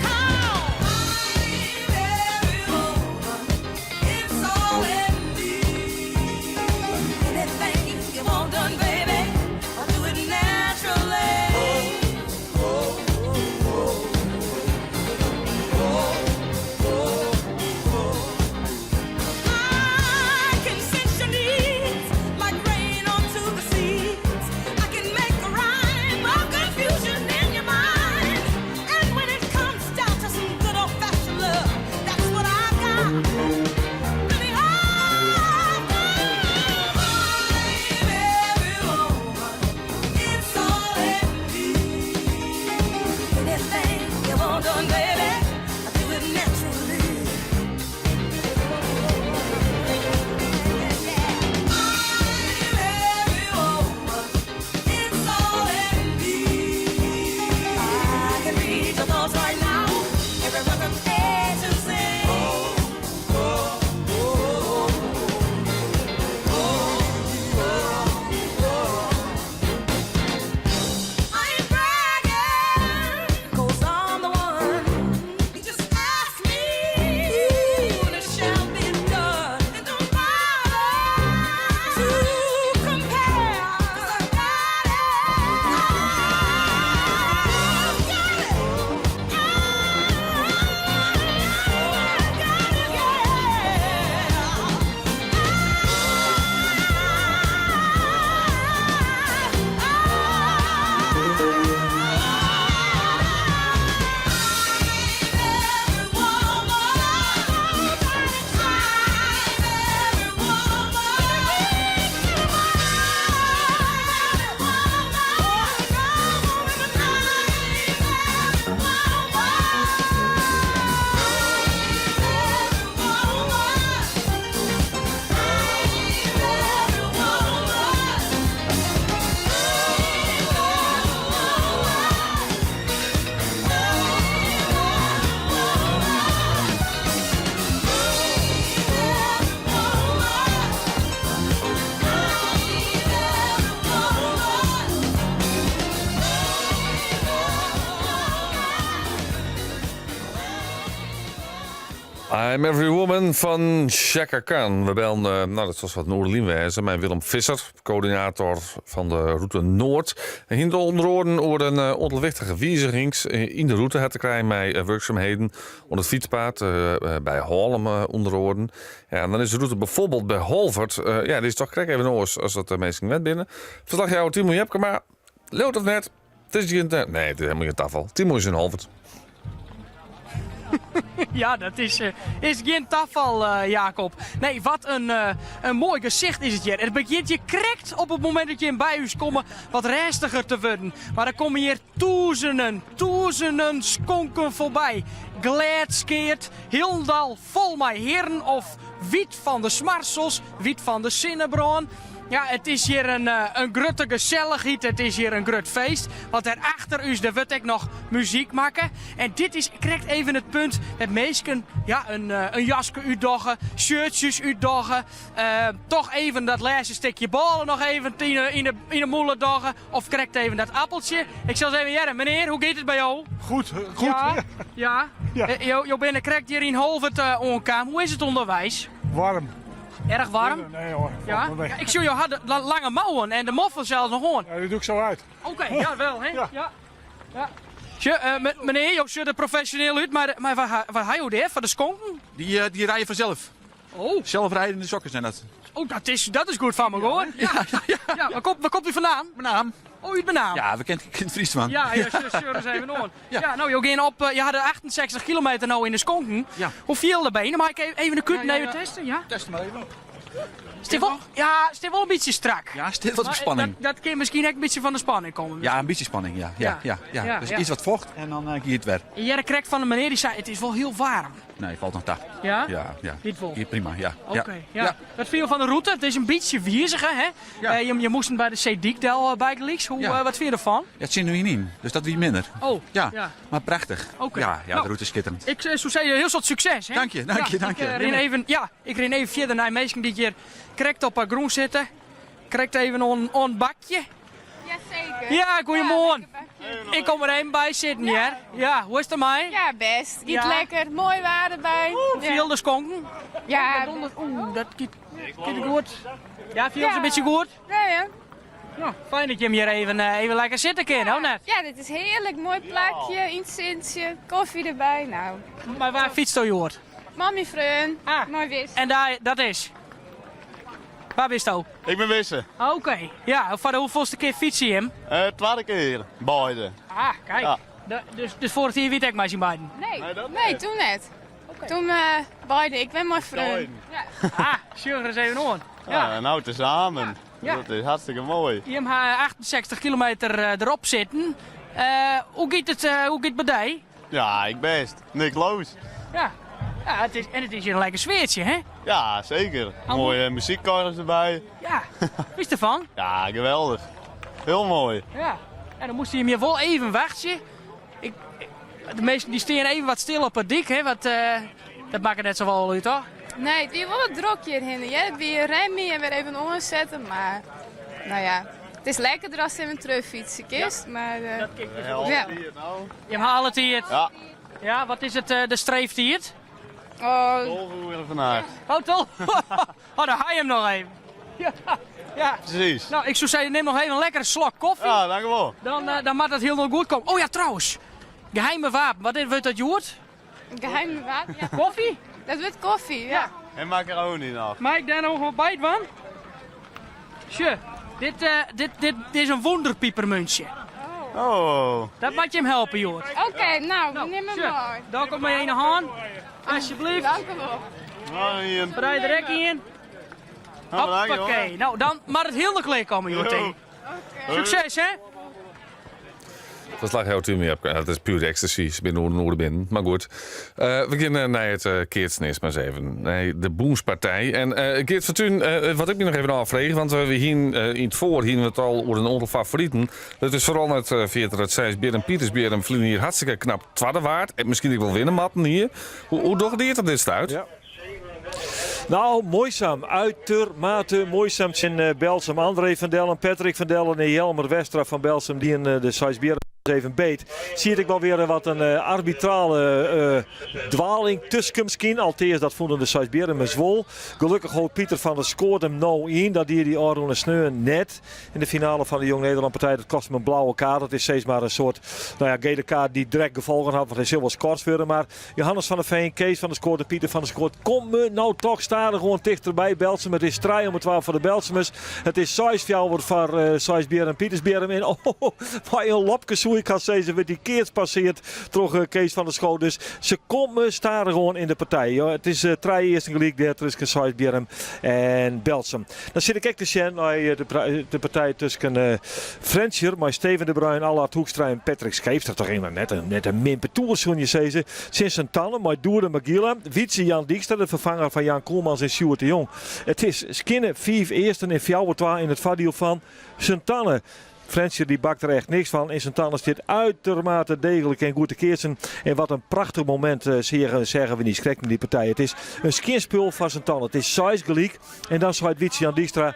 'Cause I'm every woman, it's all in me. Anything you want done, baby, I'll do it naturally. Oh, oh, oh, oh, oh. I can sense your needs like rain onto the seas. I can make a rhyme of confusion in your mind. And when it comes down to some good old-fashioned love, that's what I've got. Really, I've got. I'm every woman. It's all in me. Anything you want done, baby, I do it naturally. I'm every woman. It's all in me. I can read your thoughts right now. Everyone from A to Z. Oh, oh, oh, oh, I ain't bragging, 'cause I'm the one. You just ask me, and it shall be done. And don't bother to compare, 'cause I got it. I've got it. I've got it, yeah. I'm Every Woman fan Chaka Khan. We bellen, nou dat was wat Noorderlien wezen, mei Willem Visser, koördinator fan de rûte Noard. En hy ûnder oaren oer in oantal wichtige wizigings yn de rûte hat te krijen mei wurksumheden oan it fytspaad by Hallum ûnder oaren. Ja, en dan is de rûte byfoarbyld by Holwert, ja, dy is dochs krekt even oars as dat de minsken wend binne. Ferslachjouwer Timo Jepkema, leaut of net, it is gjin, nee, it is hielendal gjin tafal. Timo is yn Holwert. Ja, dat is gjin tafal, Jacob. Nee, wat in moai gesicht is it hjir. It begjint hjir krekt op it momint dat jim by ús komme wat rêstiger te wurden. Mar der komme hjir tûzenen, tûzenen skonken foarby. Glêdskeard, hielendal fol mei hierren of wyt fan de smarsels, wyt fan de sinnebrân. Ja, it is hjir in grutte gesellichheid, it is hjir in grut feest. Want dêr achter ús, dêr wurdt ek noch muzyk makke. En dit is krekt even it punt dat minsken ja, in jaske útdogge, shirtsjes útdogge. Toch even dat lêste stikje bôle noch even yn 'e mûle dogge. Of krekt even dat appeltsje. Ik sil ris even hearre. Menear, hoe giet it by jo? Goed, goed. Ja, ja. Ja. Jo binne krekt hjir yn Holwert oankaam. Hoe is it ûnderweis? Waarm. Erch waarm? Nee hoor. Ja? Ja, ik sjoch jo ha de lange mouwen en de moffen sels noch oan. Ja, dy doch ik sa út. Oké, ja wel hè? Ja. Ja. Ja. Sjoch, menear, jo sjogge der profesjoneel út, mar mar wat ha jo dêr foar de skonken? Dy, dy rije fanself. Oh. Zelfrijdende sokken zijn dat. Oh, dat is, dat is goed foar mekoar. Ja. Ja, waar komt, waar komt u vandaan? Menaam. Oh, út Menaam. Ja, we kennen het Friesland. Ja, ja, sjoch ris even oan. Ja. Nou, jo gean op, je hadden 68 kilometer nou yn de skonken. Ja. Hoe fiele de benen? Mag ik even de kuten Ja, ja, even ja. testen? Ja? Test maar even. Stiet wol, ja, stiet wol in bytsje strak. Ja, stiet wat op Maar, spanning. Dat, dat kin miskien ek in bytsje fan de spanning komme. Ja, in bytsje spanning, ja. Ja, ja, ja. Ja, Dus ja. iets wat vocht en dan uh, giet it wer. Je krekt fan de menear dy sei, it is wol hiel waarm. Nee, falt noch ta. Ja? Ja, ja. Giet wol. Hier, prima, ja. Oké, ja. Wat fine jo fan de rûte? It is in bytsje wizige, hè? Je, je moasten by de Seedyk del bygelyks. Hoe, Ja. wat fine je derfan? Ja, it sinne wie yn, dus dat wie minder. Oh, Ja, ja. maar prachtich. Oké. Ja, ja, Nou, de rûte is skitterend. Ik soe sizze, hiel soad sukses, hè? Dank je, dank je, Ja, dank je. Ik, rin even, ja, ik rin even fierder nei minsken dy't hjir krekt op 'e grûn sitte. Krekt even oan it bakje. Jazeker. Ja, goeiemoarn. Ik kom der even by sitten, hear. Ja, hoe is it dermei? Ja, bêst. Giet Ja. lekker. Moai waar derby. Oeh, fiel de skonken. Ja. Oeh, dat giet, giet goed. Ja, fielt in bytsje goed? Ja, ja. Nou, fijn dat je hem hjir even, even lekker sitte kin, hè, net? Ja, dit is hearlik. Moai plakje, yn it sintsje, kofje derby. Nou. Mar wêr fytsto hjoed? Mei myn freon. Ah. Moai wis. En dêr, dat is? Wa bisto? Ik bin Wisse. Oké, ja, foar de hoefolste kear fytse jim? Uh, twadde kear, beide. Ah, kijk. Ja. De, dus, dus foarich jier wie it ek mei syn beiden? Nee, nee, toen net. Toen beide. Ik bin mei freon. Ja. Ah, sjoch ris even oan. Ja, nou tezamen. Ja. Dat is hartstikke moai. Jim ha 68 kilometer derop sitten. Hoe giet it, hoe giet it by dy? Ja, ik bêst. Niks los. Ja. Ja, it is, en it is hjir in lekker sfeartsje, hè? Ja, zeker. Mooie muziekkorrels derby. Ja, wist derfan? Ja, geweldich. Hiel moai. Ja. En dan moast je hem hjir wol even wachtsje. Ik, de measten dy steane even wat stil op 'e dyk, hè? Wat, dat makket net safolle út, toch? Nee, it wie wol wat drok hjirhinne. Ja, it wie remje en wer even oansette, mar nou ja, it is lekkerder ast even terugfytse kinst, mar Dat ja. Je hale tiid. Ja. Ja, wat is it, de streeftiid? Oh. 12 uur vandaag. Oh, 12? Oh, dan ha je him noch even. Ja, ja. Precies. Nou, ik soe sizze, nim noch even in lekkere slok kofje. Ja, dank u wol. Dan, dan moat dat hielendal goed komme. Oh ja, trouwens. Geheime wapen. Wat wurdt dat hjoed? Geheime wapen, ja. Kofje? Dat wurdt kofje, ja. En macaroni noch. Mei ik dêr noch wat by dwaan? Sjoch, dit, dit, dit, dit is in wûnderpipermuntsje. Oh. Dat moat jim helpe, hjoed. Oké, nou, nim him sjoch, mei. Dan komt mei ene hân. Alsjeblieft. Dank u wol. Nou, ien. Brei der ek ien. Nou, bedankt, Hoppakee. jongen. Nou, dan moat it hielendal klear komme, hjoed. Jo. Sukses, hè? Dat lag heel meer op. Dat is puur ecstasy. Ze binnen oer binnen. Maar goed. We gaan naar het keatsen eerst maar eens even. Nee, de Bûnspartij. En Geert van Tuin, wat ik me nog even afvraag, want we hier yn it foar hiene we it al oer in oantal favoriten. Dat is foaral net 40 dat Seisbierrum Pietersbierrum ferline jier hartstikke knap twadde waard. En miskien ek wol winne moatten hjir. Hoe dogge dy it op dit stuit? Ja. Nou, muoisum. Uitermate muoisum tsjin Berltsum. André van Dellen, Patrick van Dellen en Jelmer Westra fan Berltsum dienen de Seisbierrum even beet. Siet ek wol wer wat in arbitrale dwaling tusken miskien. Alteast, dat fûnen de Seisbierrummers wol. Gelokkich hold Pieter van der Skoot him no yn. Dat die hy ôfrûne sneon net. Yn de finale fan de Jong Nederland partij. Dat koste him in blauwe kaart. Dat is steeds mar in soart nou ja, gele kaart dy't direkt gefolgen hat. Want hy sil wol skorst wurde. Mar Johannes van der Veen, Kees van der Skoot en Pieter van der Skoot komme no toch stadichoan tichterby. Berltsum, it is trije om twa foar de Berltsumers. It is 6-4 foar Seisbierrum en Pietersbierrum. En oh, mei in lobke soe ik hast sizze, wurdt dy keats passeard troch Kees van der Schoot. Dus se komme stadichoan yn de partij. Ja, it is trije earsten gelyk dêr tusken Seisbierrum en Berltsum. Dan sit ik ek te sjen nei de partij tusken Frjentsjer mei Steven de Bruin, Allard Hoekstra en Patrick Scheepstra. Toch even net in min partoer, soene je sizze. Tsjin Sint-Anne mei Doede Magila, Wietse Jan Dykstra, de ferfanger fan Jan Koelmans en Sjoerd de Jong. It is skinne 5 earsten en 4-2 yn it foardiel fan Sint-Anne. Frjentsjer dy bakt der echt niks fan. En Sint-Anne stiet uitermate degelik en goed te keatsen. En wat in prachtich momint eh, seagen we niiskrekt yn dy partij. It is in skjin spul foar Sint-Anne. It is 6 gelyk. En dan seit Wietse Jan Dykstra,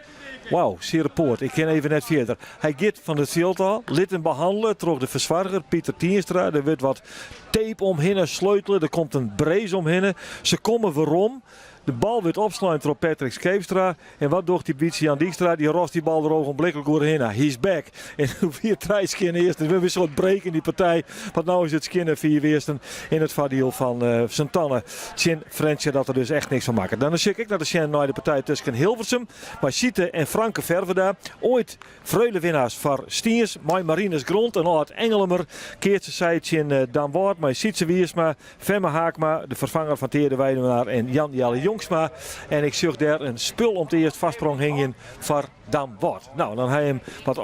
Wauw, seare poat, ik kin even net fierder. Hy giet fan it fjild ôf, lit him behannele troch de fersoarger Pieter Tienstra. Der wurdt wat tape omhinne sleutele, der komt in brace omhinne. Se komme werom. De bal wurdt opslein troch Patrick Scheepstra. En wat docht dy Wietse Jan Dykstra? Dy rost dy bal der ogenblikkelijk oerhinne. He's back. En doe wie it trije skjinne earsten. We wisselen it break yn dy partij. Want no is it skjinne fiif earsten yn it foardiel fan Sint-Anne tsjin Frjentsjer dat der dus echt niks fan makket. Dan sjoch ik ek noch te sjen nei de partij tusken Hilversum mei Siete en Franke Ferwerda. Oait Freulewinnaars foar Stiens mei Marinus Grond en âld Engelemer keatse sy tsjin Damwâld mei Sytse Wiersma, Femme Haakma, de ferfanger fan Teade Weidenaar en Jan Jelle Jongsma. En ik sjoch dêr in spul om it earst foarsprong hingjen foar Damwâld. No, dan ha jim wat,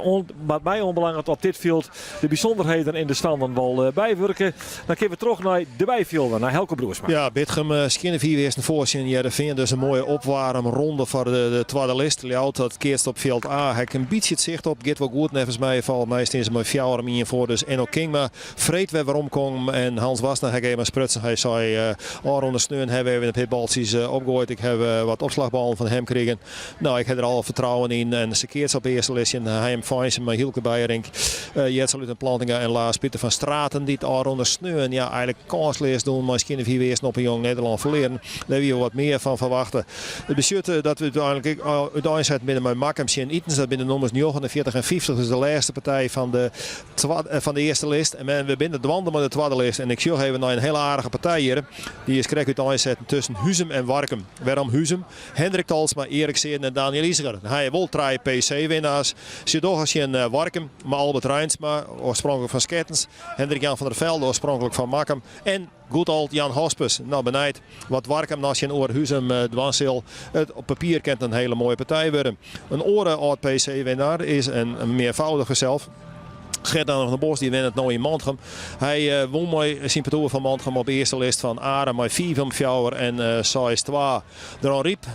wat my oanbelanget op dit fjild de bysûnderheden en de standen wol bywurke. Dan kinne we troch nei de byfjilden, nei Helco Broersma. Ja, Bitgum skjinne fiif earsten foar tsjin Hearrenfean. Dus in moaie opwaarmronde foar de twadde list. Ljouwert dat keatst op fjild A. Ha ik in bytsje it sicht op. Giet wol goed neffens my. Folgens my stean se mei fjouwer om ien foar. Dus Enno Kingma freed wer weromkommen. En Hans Wassenaar ha ik even sprutsen. Hy sei ôfrûne sneon ha we even in pear baltsjes opgoaid. Ik ha wat opslachballen fan him krigen. No, ik ha der alle fertrouwen yn. En se keatse op earste list tsjin Hijum Feinsum mei Hylke Beijerinck, Jetze Luten Plantinga en Laas Pieter van Straten, dy't ôfrûne sneon ja, eigenlik kânsleas doen mei skjinne fiif earsten op in Jong Nederlân ferlearen. Dêr wie wol wat mear fan ferwachte. It besjut dat we úteinlik ek úteinsetten binne mei Makkum tsjin Itens. Dat binne de nûmers 49 en 50, dus de lêste partij fan de fan de earste list. En we binne dwaande mei de twadde list. En ik sjoch even nei in hiele aardige partij hjir. Dy is krekt úteinsetten tusken Huzum en Warkum. Wêrom Huzum? Hendrik Tolsma, Erik Seerden en Daniël Iseger. Dan ha je wol trije PC-winnaars. Se dogge tsjin Warkum mei Albert Reinsma, oarspronklik fan Skettens, Hendrik Jan van der Velde, oarspronklik fan Makkum en good old Jan Hospes. No benijd wat Warkum noch tsjinoer Huzum dwaan sil. It op papier kin it in hiele moaie partij wurde. In oare âld PC-winnaar is in mearfoudige self. Gert-Anne van der Bos dy wennet no yn Mantgum. Hy wûn mei syn partoer fan Mantgum op earste list fan Arum mei fiif om fjouwer en seis twa. Dronryp,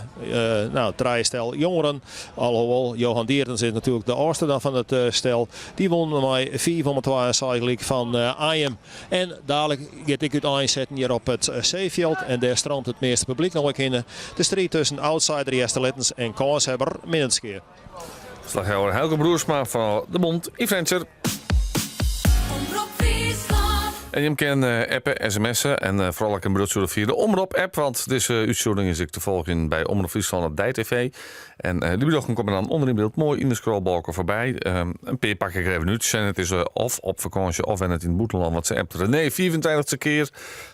no, trije stel jongeren. Alhoewol, Johan Diertens is natuerlik de âldste dan fan it stel. Dy wûn mei fiif om twa en seis gelyk fan Anjum. En dalik giet ek úteinsetten hjir op it C-fjild. En dêr streamt it measte publyk no ek hinne. De striid tusken outsider Easterlittens en kânshebber Minnertsgea. Ferslachjouwer Helco Broersma fan De Bond yn Frjentsjer. Omrop Fryslân. En jim kin appe, sms'en en foaral ek in berjocht stjoere fia de Omrop-app, want dizze útstjoering is ek te folgjen by Omrop Fryslân op DTV. En dy berjochten komme dan ûnder yn byld moai yn de scrollbalke foarby. In pear pak ik der even út. Janet is of op fakânsje of wennet yn it bûtenlân, want se appt René 25ste kear,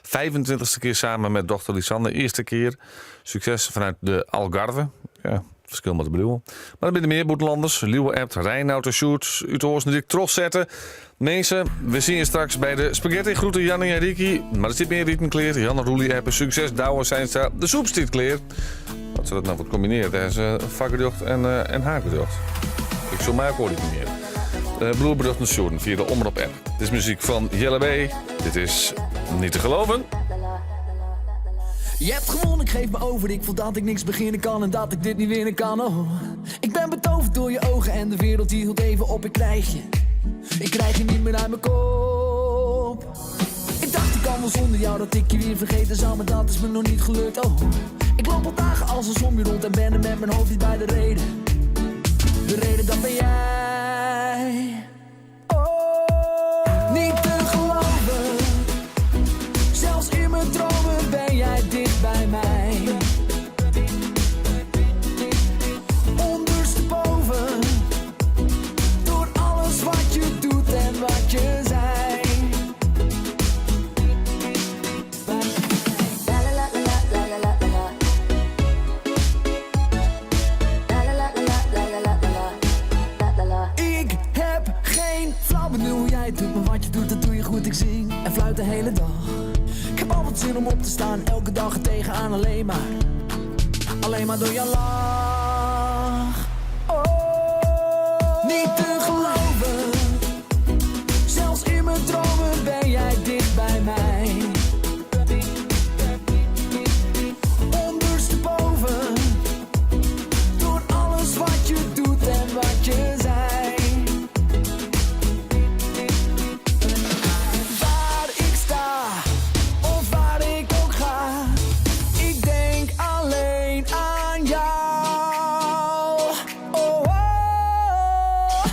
25ste kear samen met dochter Lisanne, earste kear. Sukses vanuit de Algarve. Ja, ferskil moat der bliuwe. Mar der binne mear bûtenlanners. Lieuwe appt Reinout en Sjoerd út Oastenryk trochsette. Mensen, we zien je straks bij de spaghetti. Groeten Jannie en Ricky. Mar der stiet mear iten klear. Jan en Roelie appen. Sukses Douwe Seinstra. De soep stiet klear. Wat se dat no wat kombinearret, dêr is foargerjocht en, en haadgerjocht. Ik soe my ek oar iten gean. Bliuw berjochten stjoeren fia de Omrop app. Dit is muzyk fan Jelle B. Dit is Niet te geloven. Je hebt gewonnen, ik geef me over. Ik voel dat ik niks beginnen kan en dat ik dit niet winnen kan. Oh. Ik ben betoverd door je ogen en de wereld die hield even op. Ik krijg je, ik krijg je niet meer uit mijn kop. Ik dacht ik kan wel zonder jou dat ik je weer vergeten zou, maar dat is me nog niet gelukt. Oh. Ik loop al dagen als een zombie rond en ben er met mijn hoofd niet bij de reden. De reden dat ben jij. Oh, niet te geloven. Zelfs in mijn dromen ben jij dicht bij mij. Ondersteboven. Door alles wat je doet en wat je zei. Ik heb geen flauw benul hoe jij het doet, maar wat je doet, dat doe je goed. Ik zing en fluit de hele dag. Ik heb altijd zin om op te staan, elke dag er tegenaan alleen maar. Alleen maar door jouw lach. Oh, niet te geloven. Zelfs in mijn dromen ben jij dicht bij mij. Ondersteboven. Door alles wat je doet en wat je zei. Waar ik sta of waar ik ook ga, ik denk alleen aan jou. Oh, oh.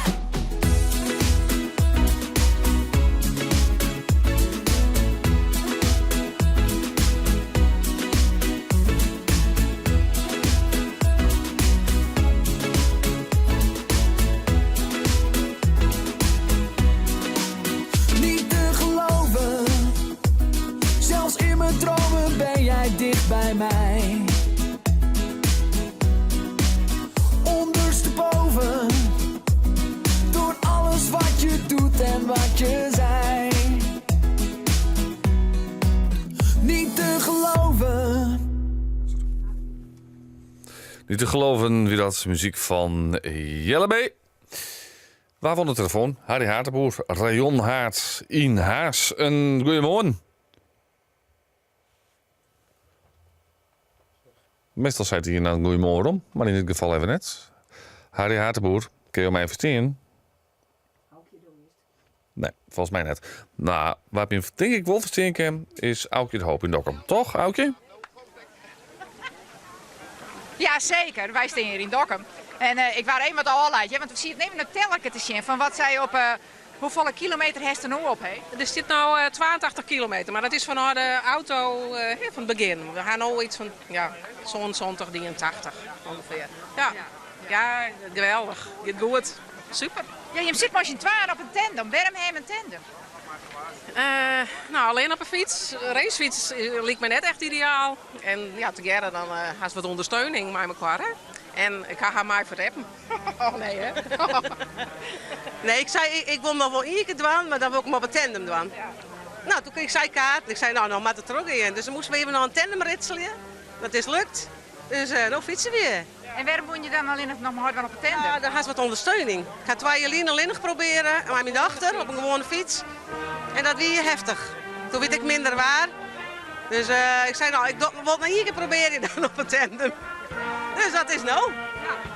bij mij. Ondersteboven, door alles wat je doet en wat je zei. Niet te geloven. Niet te geloven wie dat muziek van Jelle B. Waar van de telefoon? Harry Haarteboer, Rayon Haart in Haas. Een goeiemorgen. Meestal zei hij hier nou een goeiemorgen om, maar in dit geval even net. Harry Haarteboer, kun je mij verstaan? Nee, volgens mij net. Nou, waar ik denk ik wel verstaan kan, is Aukje de Hoop in Dokkum. Toch, Aukje? Ja, zeker. Wij staan hier in Dokkum. En eh, ik was even wat afleid, want we zien het nemen een telke te zien van wat zij op eh, hoeveel kilometer heeft er nou op, hè? Er zit nou eh, 82 kilometer, maar dat is vanuit de auto eh, hè, van het begin. We gaan nou iets van ja, zo'n zondag 83 ongeveer. Ja. Ja. geweldig. Gaat goed. Super. Ja, je zit maar eens in twaalf op een tandem. Waarom heb je een tandem? Eh, nou, alleen op een fiets. Racefiets eh, lijkt me net echt ideaal. En ja, together dan eh haast wat ondersteuning met elkaar. Hè? En ik ga haar maar verreppen. Oh nee, hè? Nee, ik zei, ik, ik wil nog wel één keer doen, maar dan wil ik hem op een tandem doen. Nou, toen kreeg zij kaart. Ik zei, nou, nou maar het er ook in. Dus dan moesten we even nog een tandem ritselen. Dat is lukt. Dus eh nou fietsen we weer. En waarom moet je dan alleen nog maar hard op een tandem? Ja, daar gaat wat ondersteuning. Ik ga twee Jolien alleen nog proberen, maar mijn dochter op een gewone fiets. En dat weer heftig. Toen weet ik minder waar. Dus eh, ik zei, nou, ik wil het nog één keer proberen dan op een tandem. Dus dat is nou.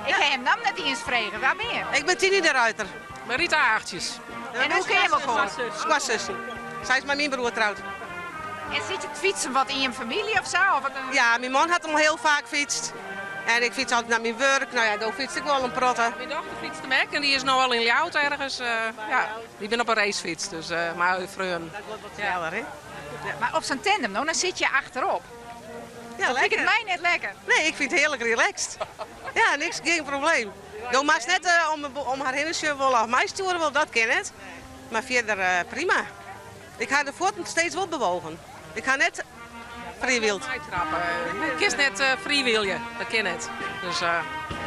Ik heb hem nam net eens vregen. Waar ben je? Ik ben Tini de Ruiter. Marita Aartjes. En hoe ken je elkaar? Squashzussen. Zij is met mijn broer trouwd. En zit je het fietsen wat in je familie of zo? Of wat een... Ja, mijn man had hem al heel vaak fietst. En ik fiets altijd naar mijn werk. Nou ja, daar fiets ik wel een protte. Mijn dochter fietst hem ook en die is nou al in Ljout ergens. eh, ja, die ben op een racefiets, dus eh maar vreun. Dat wordt wat sneller, hè? Maar op zo'n tandem, nou, dan zit je achterop. Ja, dat vind ik het mij net lekker. Nee, ik vind het heerlijk relaxed. Ja, niks, geen probleem. Doe maar eens net eh, om, om haar heen te of mij sturen wil, dat ken het. Maar verder eh, prima. Ik ga de voeten steeds wel bewogen. Ik ga net freewheeled. Trappen. Ik kies net eh freewheelen, dat ken het. Dus, eh,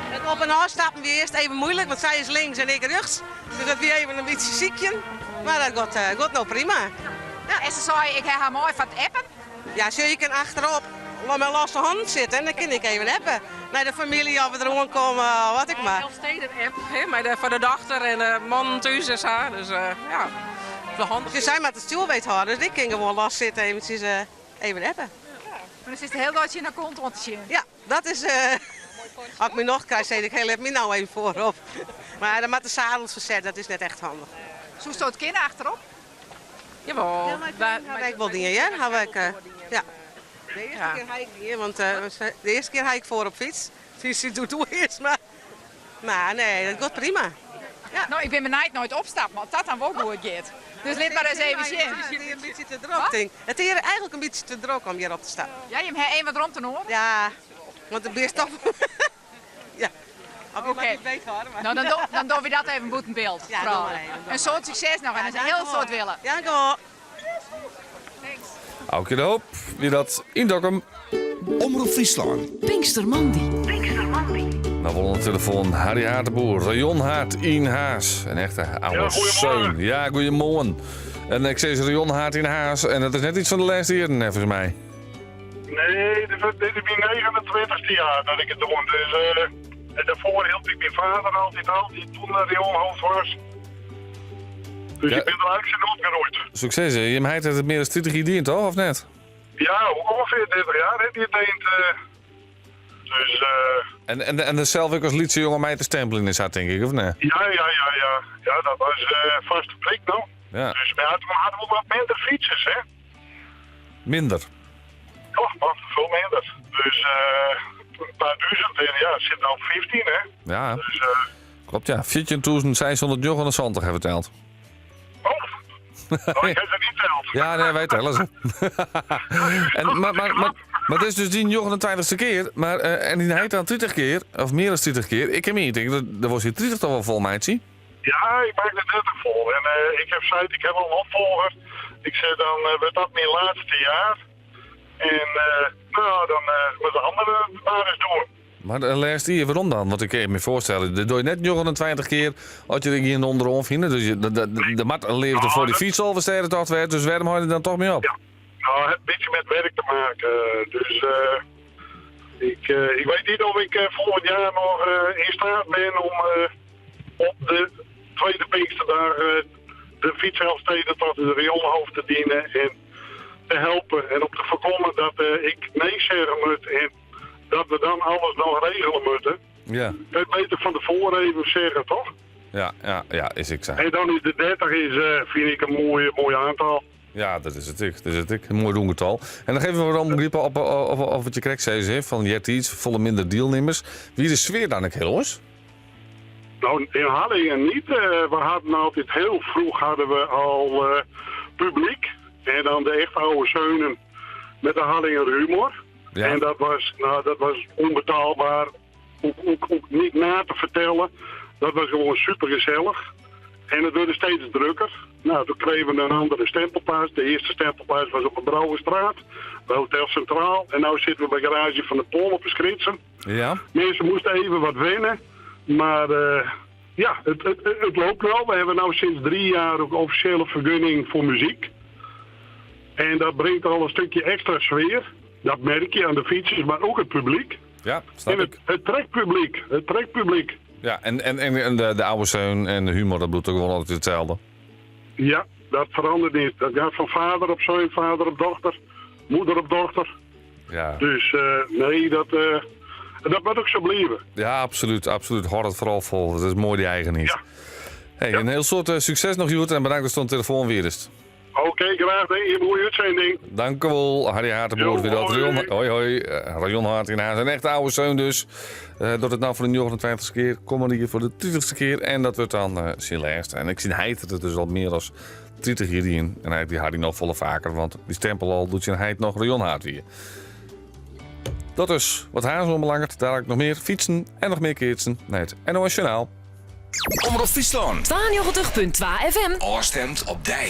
Het op en afstappen weer eerst even moeilijk, want zij is links en ik rechts. Dus dat weer even een beetje ziekje. Maar dat gaat, eh, gaat nou prima. Ja. En ze zei, ik heb haar mooi van het appen. Ja, zie je kan achterop laat mijn losse hand zitten en dan kan ik even appen. Naar de familie of we er komen, wat ik maar. Elfsteden-app, hè, maar de, voor de dochter en de man thuis en zo. Dus eh, ja, de handig. Ze zijn maar het stuur weet houden, dus ik kan gewoon los zitten eventjes, eh, even appen. Maar dan zit de hele dag in haar kont om te zien. Ja, dat is... eh als ik me nog krijg, zeg ik, heel heb me nou even voorop. Maar dan moet de zadels verzet, dat is net echt handig. Zo stoot kinderen achterop? Jawel. Ja, maar ik wel dingen, ja? Hou ik, eh, ja. De eerste keer ga ik niet, want eh, de eerste keer ga ik voor op fiets. Dus ik doe het eerst maar. Maar nee, dat gaat prima. Nou, ik ben benieuwd nooit opstappen, want dat dan wel goed gaat. Dus laat maar eens even zien. Het is hier een beetje te druk, denk ik. Het is hier eigenlijk een beetje te druk om hier op te staan. Ja, je hebt één wat rond te horen. Ja, want de beest toch... ja. Oké. Oké. Nou, dan, do- dan doen we dat even boetenbeeld. Ja, doe maar even, doe Een soort succes nog en een heel soort willen. Ja, dank Aukje de Hoop, wie dat in Dokkum. Omroep Friesland. Pinkstermandi. Nou, we de telefoon Harry Haarteboer, Rayon Haart in Haas. Een echte oude Ja, zeun. Ja, goeiemorgen. En ik zei Rayon Haart in Haas. En dat is net iets van de laatste jaren, volgens mij. Nee, dit is dit is mijn 29e jaar dat ik het doe. Dus, eh, en daarvoor hielp ik mijn vader altijd al, die toen de rioolhoofd was. Dus ik ben er eigenlijk zijn opgeroeid. Succes, hè? Je hebt het meer dan 20 jaar dient, toch? Of net? Ja, ook ongeveer 30 jaar, hè, die het deed. eh. dus eh, En, en, en zelf ook als lietse jongen mij te stempelen is dat, denk ik, of nee? ja, ja, ja, ja. Ja, dat was eh vaste prik, nou. Ja. Dus we hadden, we hadden ook wat minder fietsers, hè. Minder. Ja, man, veel minder. Dus eh, een paar duizend en ja, het zit nou op 15, hè. Ja. Dus, eh, Klopt, ja. 14.679 hebben we geteld. Oh, ik heb het niet teld. Ja, nee, wij tellen ze. en, maar, maar, maar, maar het is dus die 29e keer. Maar, eh, en die heet dan 30 keer, of meer dan 30 keer. Ik heb niet, denk, dat, dat was hier 30 toch wel vol, meidje? Ja, ik maak de 30 vol. En eh, ik heb zei, ik heb al een opvolger. Ik zei dan, eh, wordt dat mijn laatste jaar? En nou, dan moat de andere mar ris doen. Mar de lêste jier, wêrom dan? Want ik kin my foarstelle, dit doch je net 29 kear as je der gjin donder oan fine. Dus der moat in leafde foar dy fytsalvestêdetocht wêze, dus wêrom hâld je der dan toch mei op? Ja, nou, het heeft een beetje met werk te maken. Dus ik, ik weet niet of ik volgend jaar nog in staat ben om op de tweede Pinksterdag de fietselfstedentocht de rioolhoofd te dienen en te helpen. En om te voorkomen dat ik nee zeggen moet en dat we dan alles nog regelen moeten. Ja. Kan je beter van tevoren even zeggen, toch? Ja, is ik zo. En dan is de 30 is, vind ik een mooi, mooi aantal. Ja, dat is het ik. Dat is het ik. Een mooi rûn getal. En dan geven we dan begryp op wat je krekt sei, hè, fan eartiids, folle minder dielnimmers. Wie de sfear dan ek hiel oars? Nou, in Harlingen niet. We hadden altijd heel vroeg hadden we al publiek. En dan de echt oude zeunen met de Harlinger humor. En dat was, nou, dat was onbetaalbaar. Ook niet na te vertellen. Dat was gewoon super gezellig. En het werd steeds drukker. Nou, toen kregen we een andere stempelpaas. De eerste stempelpaas was op de Brouwerstraat, bij Hotel Centraal. En nu zitten we bij garage van de Pol op de Skritsen. Mensen moesten even wat wennen. Maar ja, het loopt wel. We hebben nu sinds 3 jaar ook officiële vergunning voor muziek. En dat brengt al een stukje extra sfeer. Dat merk je aan de fietsers, maar ook het publiek. Ja, snap En het trekt publiek. Het trekt publiek. Ja, en de oude steun en de humor, dat bloedt ook gewoon altijd hetzelfde. Ja, dat verandert niet. Dat gaat van vader op zoon, vader op dochter, moeder op dochter. Dus nee, dat moet ook zo blijven. Ja, absoluut. Absoluut. Houd het vooral vol. Dat is mooi, die eigenheid. Hey, een heel soad sukses noch hjoed en bedankt dat je oan de telefoan wiest. Oké, graag. Nee, je mooie uitzending. Dank u wel, Harry Hatenboer. Weer dat rayon, hoi hoi, rayonhart in Harns. Een echte oude zeun dus. Dat it no foar de 29e kear, kom hier foar de 30ste kear. En dat wurdt dan syn lêste. En ik syn heit it dus al mear dan 30 jier yn. En hy dy Harry noch folle faker, want dy stempel al doe't syn heit noch rayonhaad wie. Dat is wat Harns oanbelanget. Dêr noch mear fytsen en noch mear keatsen. Nei it NOS Journaal. Omrop Fryslân. 92.2 FM. Ofstimd op dy.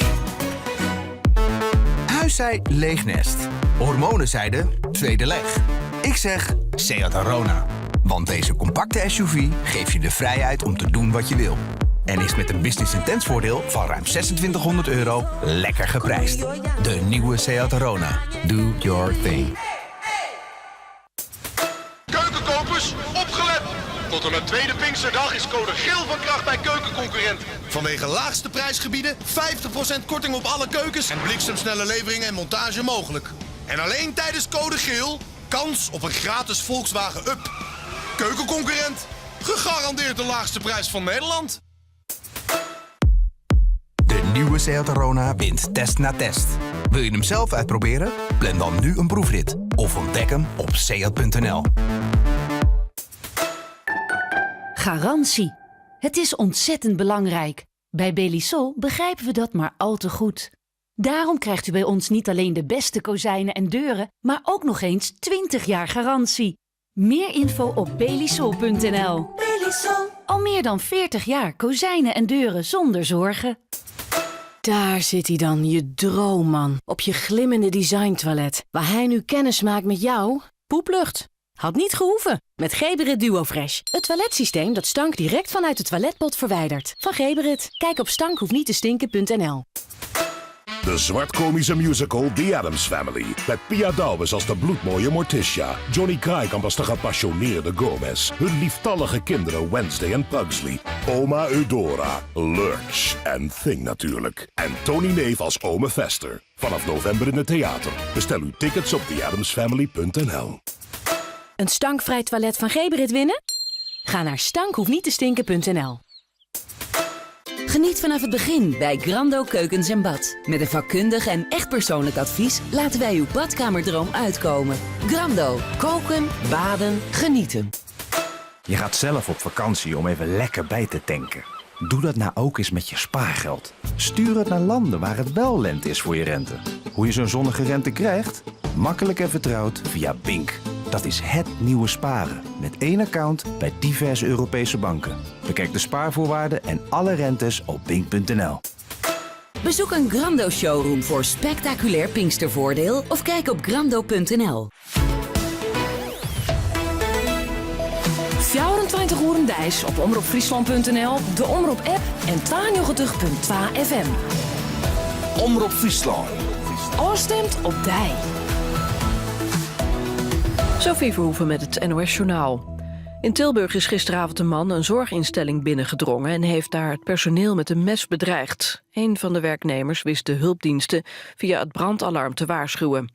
Huis zei leeg nest. Hormonen zeiden tweede leg. Ik zeg Seat Arona. Want deze compacte SUV geeft je de vrijheid om te doen wat je wil. En is met een business intents voordeel van ruim €2600 lekker geprijsd. De nieuwe Seat Arona. Do your thing. Keukenkopers, opgelet! Tot en met tweede Pinksterdag is code geel van kracht bij Keukenconcurrent. Vanwege laagste prijsgebieden, 50% korting op alle keukens en bliksemsnelle levering en montage mogelijk. En alleen tijdens code geel, kans op een gratis Volkswagen Up. Keukenconcurrent, gegarandeerd de laagste prijs van Nederland. De nieuwe Seat Arona wint test na test. Wil je hem zelf uitproberen? Plan dan nu een proefrit. Of ontdek hem op seat.nl. Garantie. Het is ontzettend belangrijk. Bij Belisol begrijpen we dat maar al te goed. Daarom krijgt u bij ons niet alleen de beste kozijnen en deuren, maar ook nog eens 20 jaar garantie. Meer info op belisol.nl. Belisol. Al meer dan 40 jaar kozijnen en deuren zonder zorgen. Daar zit hij dan, je droomman. Op je glimmende designtoilet. Waar hij nu kennis maakt met jou. Poeplucht. Had niet gehoeven. Met Geberit DuoFresh. Het toiletsysteem dat stank direct vanuit de toiletpot verwijdert. Van Geberit. Kijk op stankhoefniettestinken.nl. De zwartkomische musical The Addams Family. Met Pia Douwes als de bloedmooie Morticia. Johnny Kraaikamp als de gepassioneerde Gomez. Hun lieftallige kinderen Wednesday en Pugsley. Oma Eudora, Lurch en Thing natuurlijk. En Tony Neef als Ome Fester. Vanaf november in het theater. Bestel uw tickets op theaddamsfamily.nl. Een stankvrij toilet van Geberit winnen? Ga naar stankhoefniettestinken.nl. Geniet vanaf het begin bij Grando Keukens en Bad. Met een vakkundig en echt persoonlijk advies laten wij uw badkamerdroom uitkomen. Grando. Koken, baden, genieten. Je gaat zelf op vakantie om even lekker bij te tanken. Doe dat nou ook eens met je spaargeld. Stuur het naar landen waar het wel lente is voor je rente. Hoe je zo'n zonnige rente krijgt? Makkelijk en vertrouwd via Bink. Dat is het nieuwe sparen. Met één account bij diverse Europese banken. Bekijk de spaarvoorwaarden en alle rentes op bink.nl. Bezoek een Grando showroom voor spectaculair Pinkstervoordeel of kijk op grando.nl. 24 oeren deis op omropfryslan.nl, de Omrop app en 92.2 FM. Omrop Fryslân. Ofstimd op dy. Sophie Verhoeven met het NOS Journaal. In Tilburg is gisteravond een man een zorginstelling binnengedrongen... en heeft daar het personeel met een mes bedreigd. Een van de werknemers wist de hulpdiensten via het brandalarm te waarschuwen.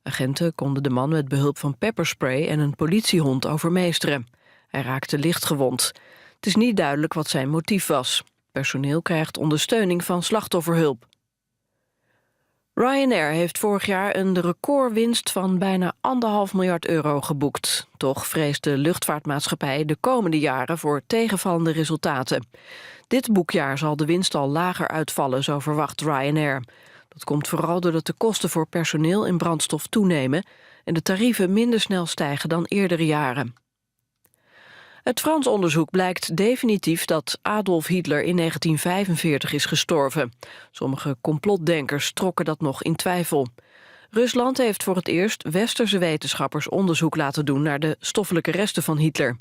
Agenten konden de man met behulp van pepperspray en een politiehond overmeesteren. Hij raakte licht gewond. Het is niet duidelijk wat zijn motief was. Personeel krijgt ondersteuning van slachtofferhulp. Ryanair heeft vorig jaar een recordwinst van bijna 1,5 miljard euro geboekt. Toch vreest de luchtvaartmaatschappij de komende jaren voor tegenvallende resultaten. Dit boekjaar zal de winst al lager uitvallen, zo verwacht Ryanair. Dat komt vooral doordat de kosten voor personeel en brandstof toenemen en de tarieven minder snel stijgen dan eerdere jaren. Uit Frans onderzoek blijkt definitief dat Adolf Hitler in 1945 is gestorven. Sommige complotdenkers trokken dat nog in twijfel. Rusland heeft voor het eerst westerse wetenschappers onderzoek laten doen naar de stoffelijke resten van Hitler.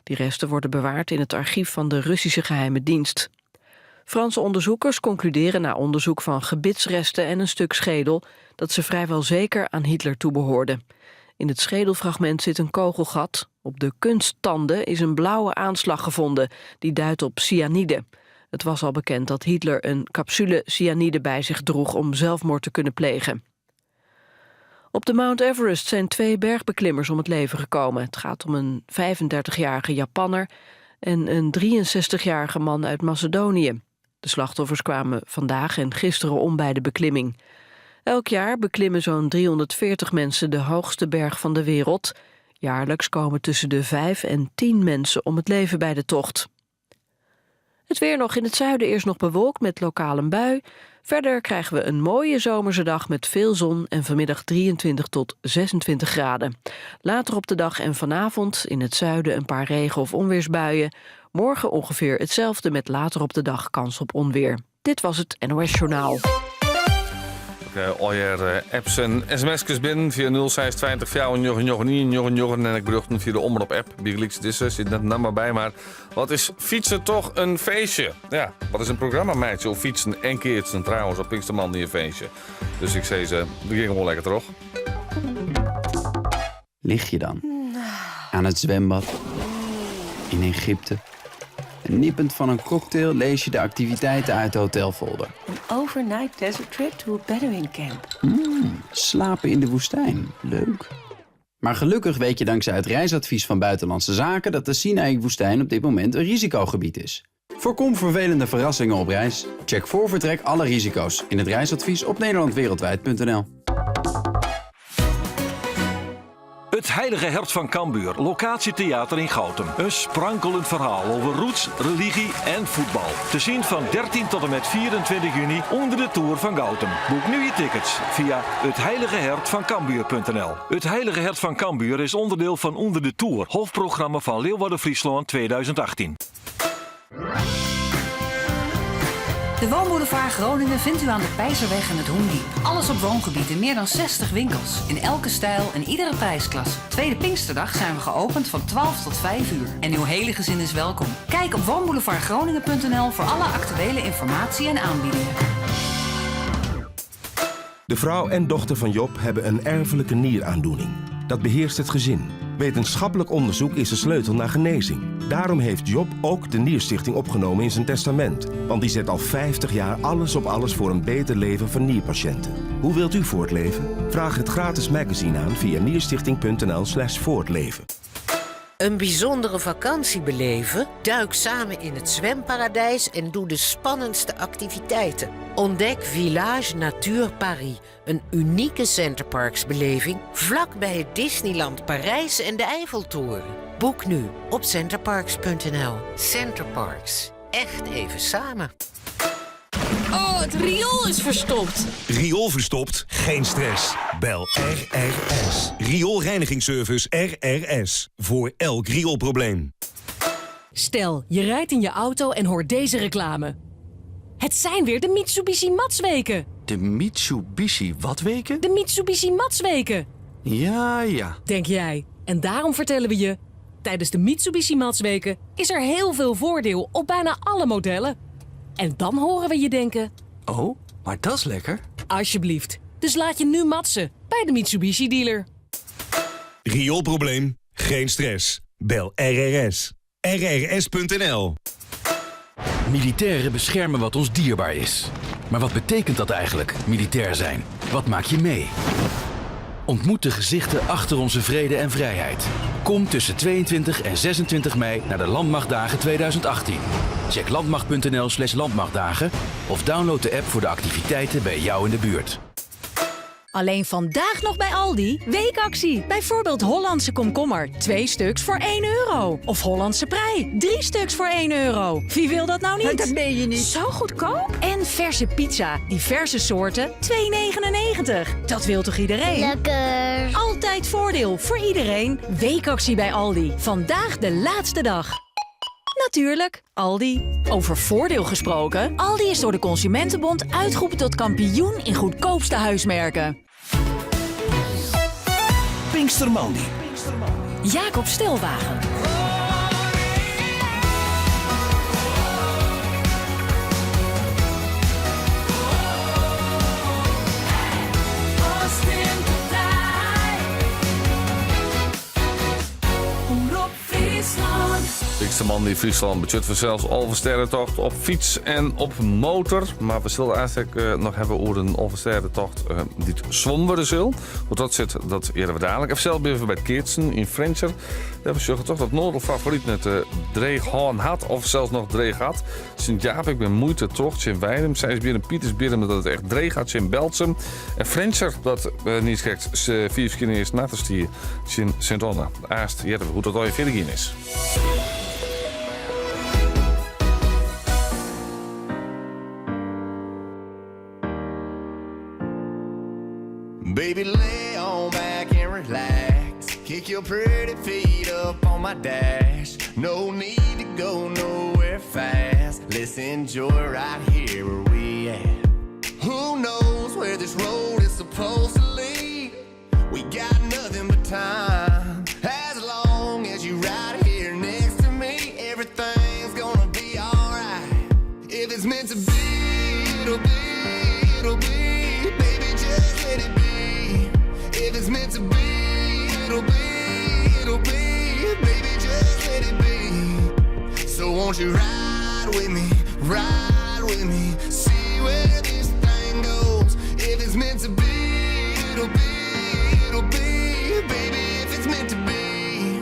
Die resten worden bewaard in het archief van de Russische geheime dienst. Franse onderzoekers concluderen na onderzoek van gebitsresten en een stuk schedel dat ze vrijwel zeker aan Hitler toebehoorden. In het schedelfragment zit een kogelgat. Op de kunsttanden is een blauwe aanslag gevonden die duidt op cyanide. Het was al bekend dat Hitler een capsule cyanide bij zich droeg om zelfmoord te kunnen plegen. Op de Mount Everest zijn twee bergbeklimmers om het leven gekomen. Het gaat om een 35-jarige Japanner en een 63-jarige man uit Macedonië. De slachtoffers kwamen vandaag en gisteren om bij de beklimming. Elk jaar beklimmen zo'n 340 mensen de hoogste berg van de wereld. Jaarlijks komen tussen de 5 en 10 mensen om het leven bij de tocht. Het weer nog in het zuiden eerst nog bewolkt met lokaal een bui. Verder krijgen we een mooie zomerse dag met veel zon en vanmiddag 23 tot 26 graden. Later op de dag en vanavond in het zuiden een paar regen- of onweersbuien. Morgen ongeveer hetzelfde met later op de dag kans op onweer. Dit was het NOS Journaal. Allegear apps en sms'kes binnen fia 0620 4 9 9 9 9 en ek berjochten fia de Omrop-app. Bygelyks dizze sit net namme by, mar wat is fytsen toch in feestje? Ja, wat is in programma meitsje oer fytsen en keatsen trouwens op Pinkstermoandei in feestje. Dus ik sis, we gean gewoan lekker troch. Lig je dan? Aan het zwembad? In Egypte? En nippend van een cocktail lees je de activiteiten uit de hotelfolder. An overnight desert trip to a Bedouin camp. Slapen in de woestijn. Leuk. Maar gelukkig weet je dankzij het reisadvies van Buitenlandse Zaken dat de Sinaï-woestijn op dit moment een risicogebied is. Voorkom vervelende verrassingen op reis. Check voor vertrek alle risico's in het reisadvies op nederlandwereldwijd.nl. Het Heilige Hert van Cambuur, locatietheater yn Goutum. In sprankeljend ferhaal oer roots, religy en fuotbal. Te sjen fan 13 oant en mei 24 juny ûnder de toer fan Goutum. Boek no je tickets fia etheiligehert.cambuur.nl. Het Heilige Hert van Cambuur is ûnderdiel fan Under de Toer, hoofdprogramma fan Leeuwarden-Fryslân 2018. De Woonboulevard Groningen vindt u aan de Peizerweg en het Hoendiep. Alles op woongebied in meer dan 60 winkels. In elke stijl en iedere prijsklasse. Tweede Pinksterdag zijn we geopend van 12 tot 5 uur. En uw hele gezin is welkom. Kijk op woonboulevardgroningen.nl voor alle actuele informatie en aanbiedingen. De vrouw en dochter van Job hebben een erfelijke nieraandoening. Dat beheerst het gezin. Wetenschappelijk onderzoek is de sleutel naar genezing. Daarom heeft Job ook de Nierstichting opgenomen in zijn testament. Want die zet al 50 jaar alles op alles voor een beter leven van nierpatiënten. Hoe wilt u voortleven? Vraag het gratis magazine aan via nierstichting.nl slash voortleven. Een bijzondere vakantie beleven? Duik samen in het zwemparadijs en doe de spannendste activiteiten. Ontdek Village Nature Paris, een unieke Center Parcs-beleving vlak bij het Disneyland Parijs en de Eiffeltoren. Boek nu op centerparcs.nl. Center Parcs, echt even samen. Oh, het riool is verstopt. Riool verstopt? Geen stress. Bel RRS. Rioolreinigingsservice RRS. Voor elk rioolprobleem. Stel, je rijdt in je auto en hoort deze reclame. Het zijn weer de Mitsubishi Matsweken. De Mitsubishi wat weken? De Mitsubishi Matsweken. Ja, ja. Denk jij. En daarom vertellen we je... Tijdens de Mitsubishi Matsweken is er heel veel voordeel op bijna alle modellen. En dan horen we je denken... Oh, maar dat is lekker. Alsjeblieft. Dus laat je nu matsen bij de Mitsubishi dealer. Rioolprobleem? Geen stress. Bel RRS. RRS.nl Militairen beschermen wat ons dierbaar is. Maar wat betekent dat eigenlijk, militair zijn? Wat maak je mee? Ontmoet de gezichten achter onze vrede en vrijheid. Kom tussen 22 en 26 mei naar de Landmachtdagen 2018. Check landmacht.nl slash landmachtdagen of download de app voor de activiteiten bij jou in de buurt. Alleen vandaag nog bij Aldi. Weekactie. Bijvoorbeeld Hollandse komkommer. 2 stuks voor 1 euro. Of Hollandse prei. 3 stuks voor 1 euro. Wie wil dat nou niet? Dat meen je niet. Zo goedkoop. En verse pizza. Diverse soorten. 2,99. Dat wil toch iedereen? Lekker. Altijd voordeel voor iedereen. Weekactie bij Aldi. Vandaag de laatste dag. Natuurlijk, Aldi. Over voordeel gesproken. Aldi is door de Consumentenbond uitgeroepen tot kampioen in goedkoopste huismerken. Pinkstermandi. Jacob Stelwagen. Omrop Fryslân. Pinksterman die Friesland budget voor zelfs Alversterrentocht op fiets en op motor. Maar we zullen eigenlijk nog hebben over een Alversterrentocht die zwom worden zal. Want dat zit, dat eerder we dadelijk. Even zelf even bij het Keertsen in Frencher. Daar we toch dat Noordel favoriet met de Dreeg Haan had. Of zelfs nog Dreeg had. Sint-Jaap, ik ben moeite toch. Sint Weidem, zij is binnen Pieters binnen dat het echt Dreeg had. Sint Beltsum. En Frencher, dat niet gek, vier verschillende is na te stier. Sint Anna. Aast, hoe dat al je verder is. Baby, lay on back and relax. Kick your pretty feet up on my dash. No need to go nowhere fast. Let's enjoy right here where we at. Who knows where this road is supposed to lead? We got nothing but time. As long as you right here next to me, everything's gonna be alright. If it's meant to be, it'll be, it'll be. Baby, just let it be. If it's meant to be, it'll be, it'll be. Baby, just let it be. So won't you ride with me, ride with me, see where this thing goes. If it's meant to be, it'll be, it'll be. Baby, if it's meant to be.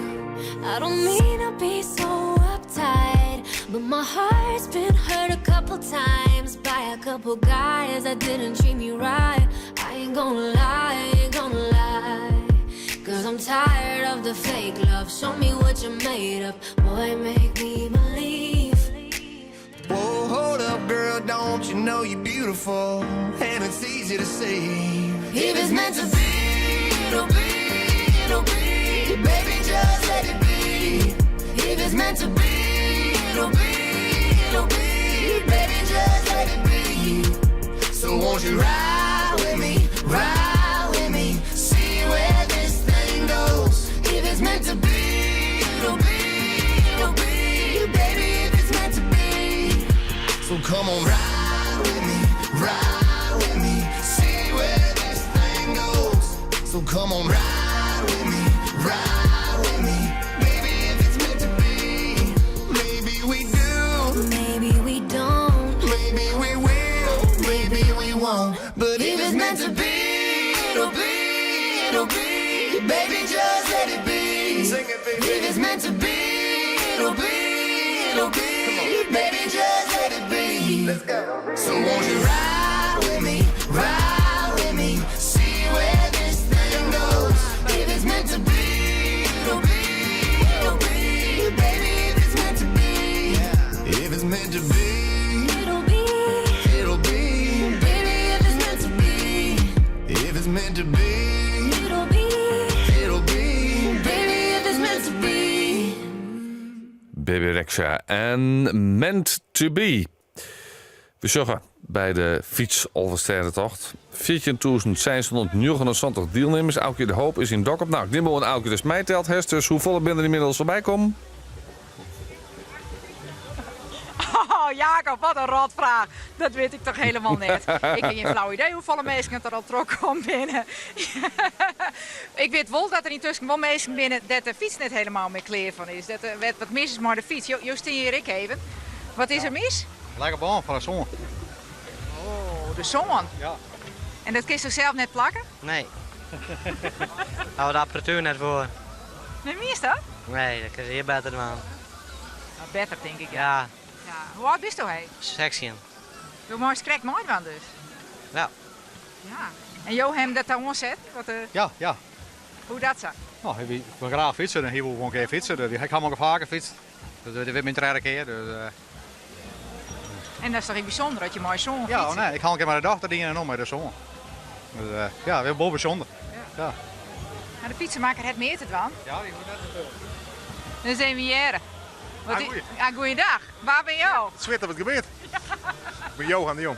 I don't mean to be so uptight, but my heart's been hurt a couple times by a couple guys that didn't treat me right. I ain't gonna lie, ain't gonna lie. Cause I'm tired of the fake love. Show me what you're made of. Boy, make me believe. Whoa, hold up, girl, don't you know you're beautiful? And it's easy to see. If it's meant to be, it'll be, it'll be. Baby, just let it be. If it's meant to be, it'll be, it'll be. Baby, just let it be. So won't you ride with me, ride with me, see where this thing goes. If it's meant to be, it'll be, it'll be. Baby, if it's meant to be. So come on, ride with me, ride with me, see where this thing goes. So come on, ride with me, ride with me, baby, if it's meant to be. Maybe we do, Maybe we don't. maybe we will, maybe we won't. But if it's meant to be, it'll be, it'll be. Baby, just let it be. Sing it, baby. If it's meant to be, it'll be, it'll be. Baby, just let it be. Let's go. So won't you ride with me, ride with me, see where this thing goes. If it's meant to be, it'll be, it'll be. Baby, if it's meant to be. If it's meant to be, It'll be. it'll be. Baby, if it's meant to be. If it's meant to be, It'll be. it'll be. Baby, if it's meant to be. Bebe Rexha en Meant to Be. We sjogge by de fyts-Alvestêdetocht 14.679 dielnimmers. Aukje de Hoop is yn Dokkum. No, ik nim oan Aukje datst meiteld hast, dus hoefolle binne der ynmiddels foarby kommen? Oh, Jacob, wat in rotfraach. Dat wit ik toch helemaal net. Ik ha gjin flauw idee hoefolle minsken it der al trochkommen binne. Ik wit wol dat der yntusken wol minsken binne dêr't de fyts net helemaal mear klear fan is. Dat der wat mis is mei de fyts. Jo stean hjir ek even. Wat is der mis? Lekke bân fan de soan. Oh, de soan? Ja. En dat kinsto sels net plakke? Nee. Hawwe we de apparatuer net foar. Nee, mienst dat? Nee, dat kinne se hjir better dwaan. Nou, better tink ik. Ja. Ja. Hoe âld bisto hé? 16. Do meist krekt meidwaan dus? Ja. Ja. En jo hawwe dat oanset? Wat, uh... Ja, ja. Hoe dat sa? No, ik wol graach fytse en hy wol gewoan in kear fytse. Dus ik ha al faker fytst. Dus dit is myn tredde kear. Dus, uh... En dat is toch ek bysûnder dat je mei soan Ja, fytse? nee, ik ha in kear mei de dochter dien en no mei de soan. Dus, uh, ja, wol bysûnder. Ja. ja. Maar de fytsemakker hat mear te dwaan. Ja, dy hoecht net te Dus even hearre. Wat Ah, goeie. Ah, goeiedag. Wa binne jo? Switte wat gebeurt. Ik ben Johan de Jong.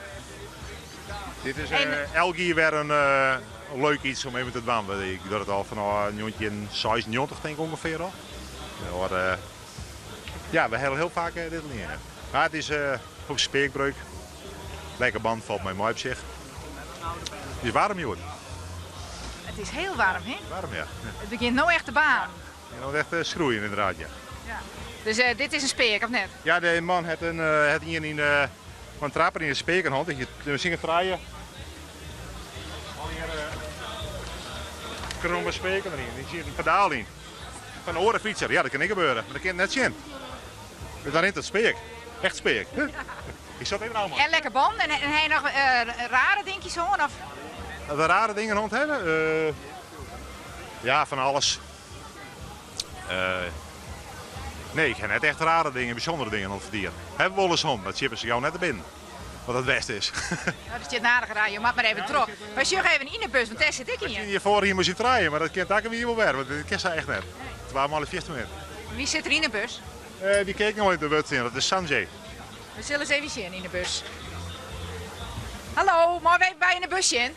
Dit is En- uh, elk jier wer in uh, leuk iets om even te dwaan. Ik doe it al fanôf 1996 tink ik ûngefear al. Ja, maar, uh, ja, we hawwe hiel faak dit learen. Mar it is uh, ook speakbreuk. Lekke band falt my mei op sich. It is waarm hjoed. It is hiel waarm, hè? Waarm, ja. It begjint no echt te baarnen. Ja, no echt uh, skroeien ynderdaad, ja. ja. Dus uh, dit is in speak, of net? Ja, de man hat in, uh, hat ien yn de, fan trapper yn de speak in hand. We singe trije. Allegear kromme speken deryn. Dy sit in pedaal yn. Fan in oare fytser. Ja, dat kin ek gebeure, mar dat kin net sjen. Dus dan rint it speak. Echt speak. Ik zat even allemaal. En lekke bân. En, en ha je noch uh, rare dinkjes hân? Of? Dat we rare dingen hân hawwe? Uh, ja, fan alles. Uh, nee, ik ha net echt rare dingen, bysûndere dingen oan it Hawwe we wolris hân, dat sjippe se gau net te binnen. Wat it bêste is. Nou, dat stiet aardich raar. Jo moatte mar even troch. Wy sjogge even yn de bus, want dêr sit ek ien. Hjir foar hier moast je trije, mar dat kin tak wie wol wer, want dit kin sa echt net. It waard mei de 50 minuten. Wie sit der yn de bus? Uh, dy kin ik noait de wurd sjen, dat is Sanjay. We sille ris even sjen yn de bus. Hallo, meie wy by yn de bus sjen?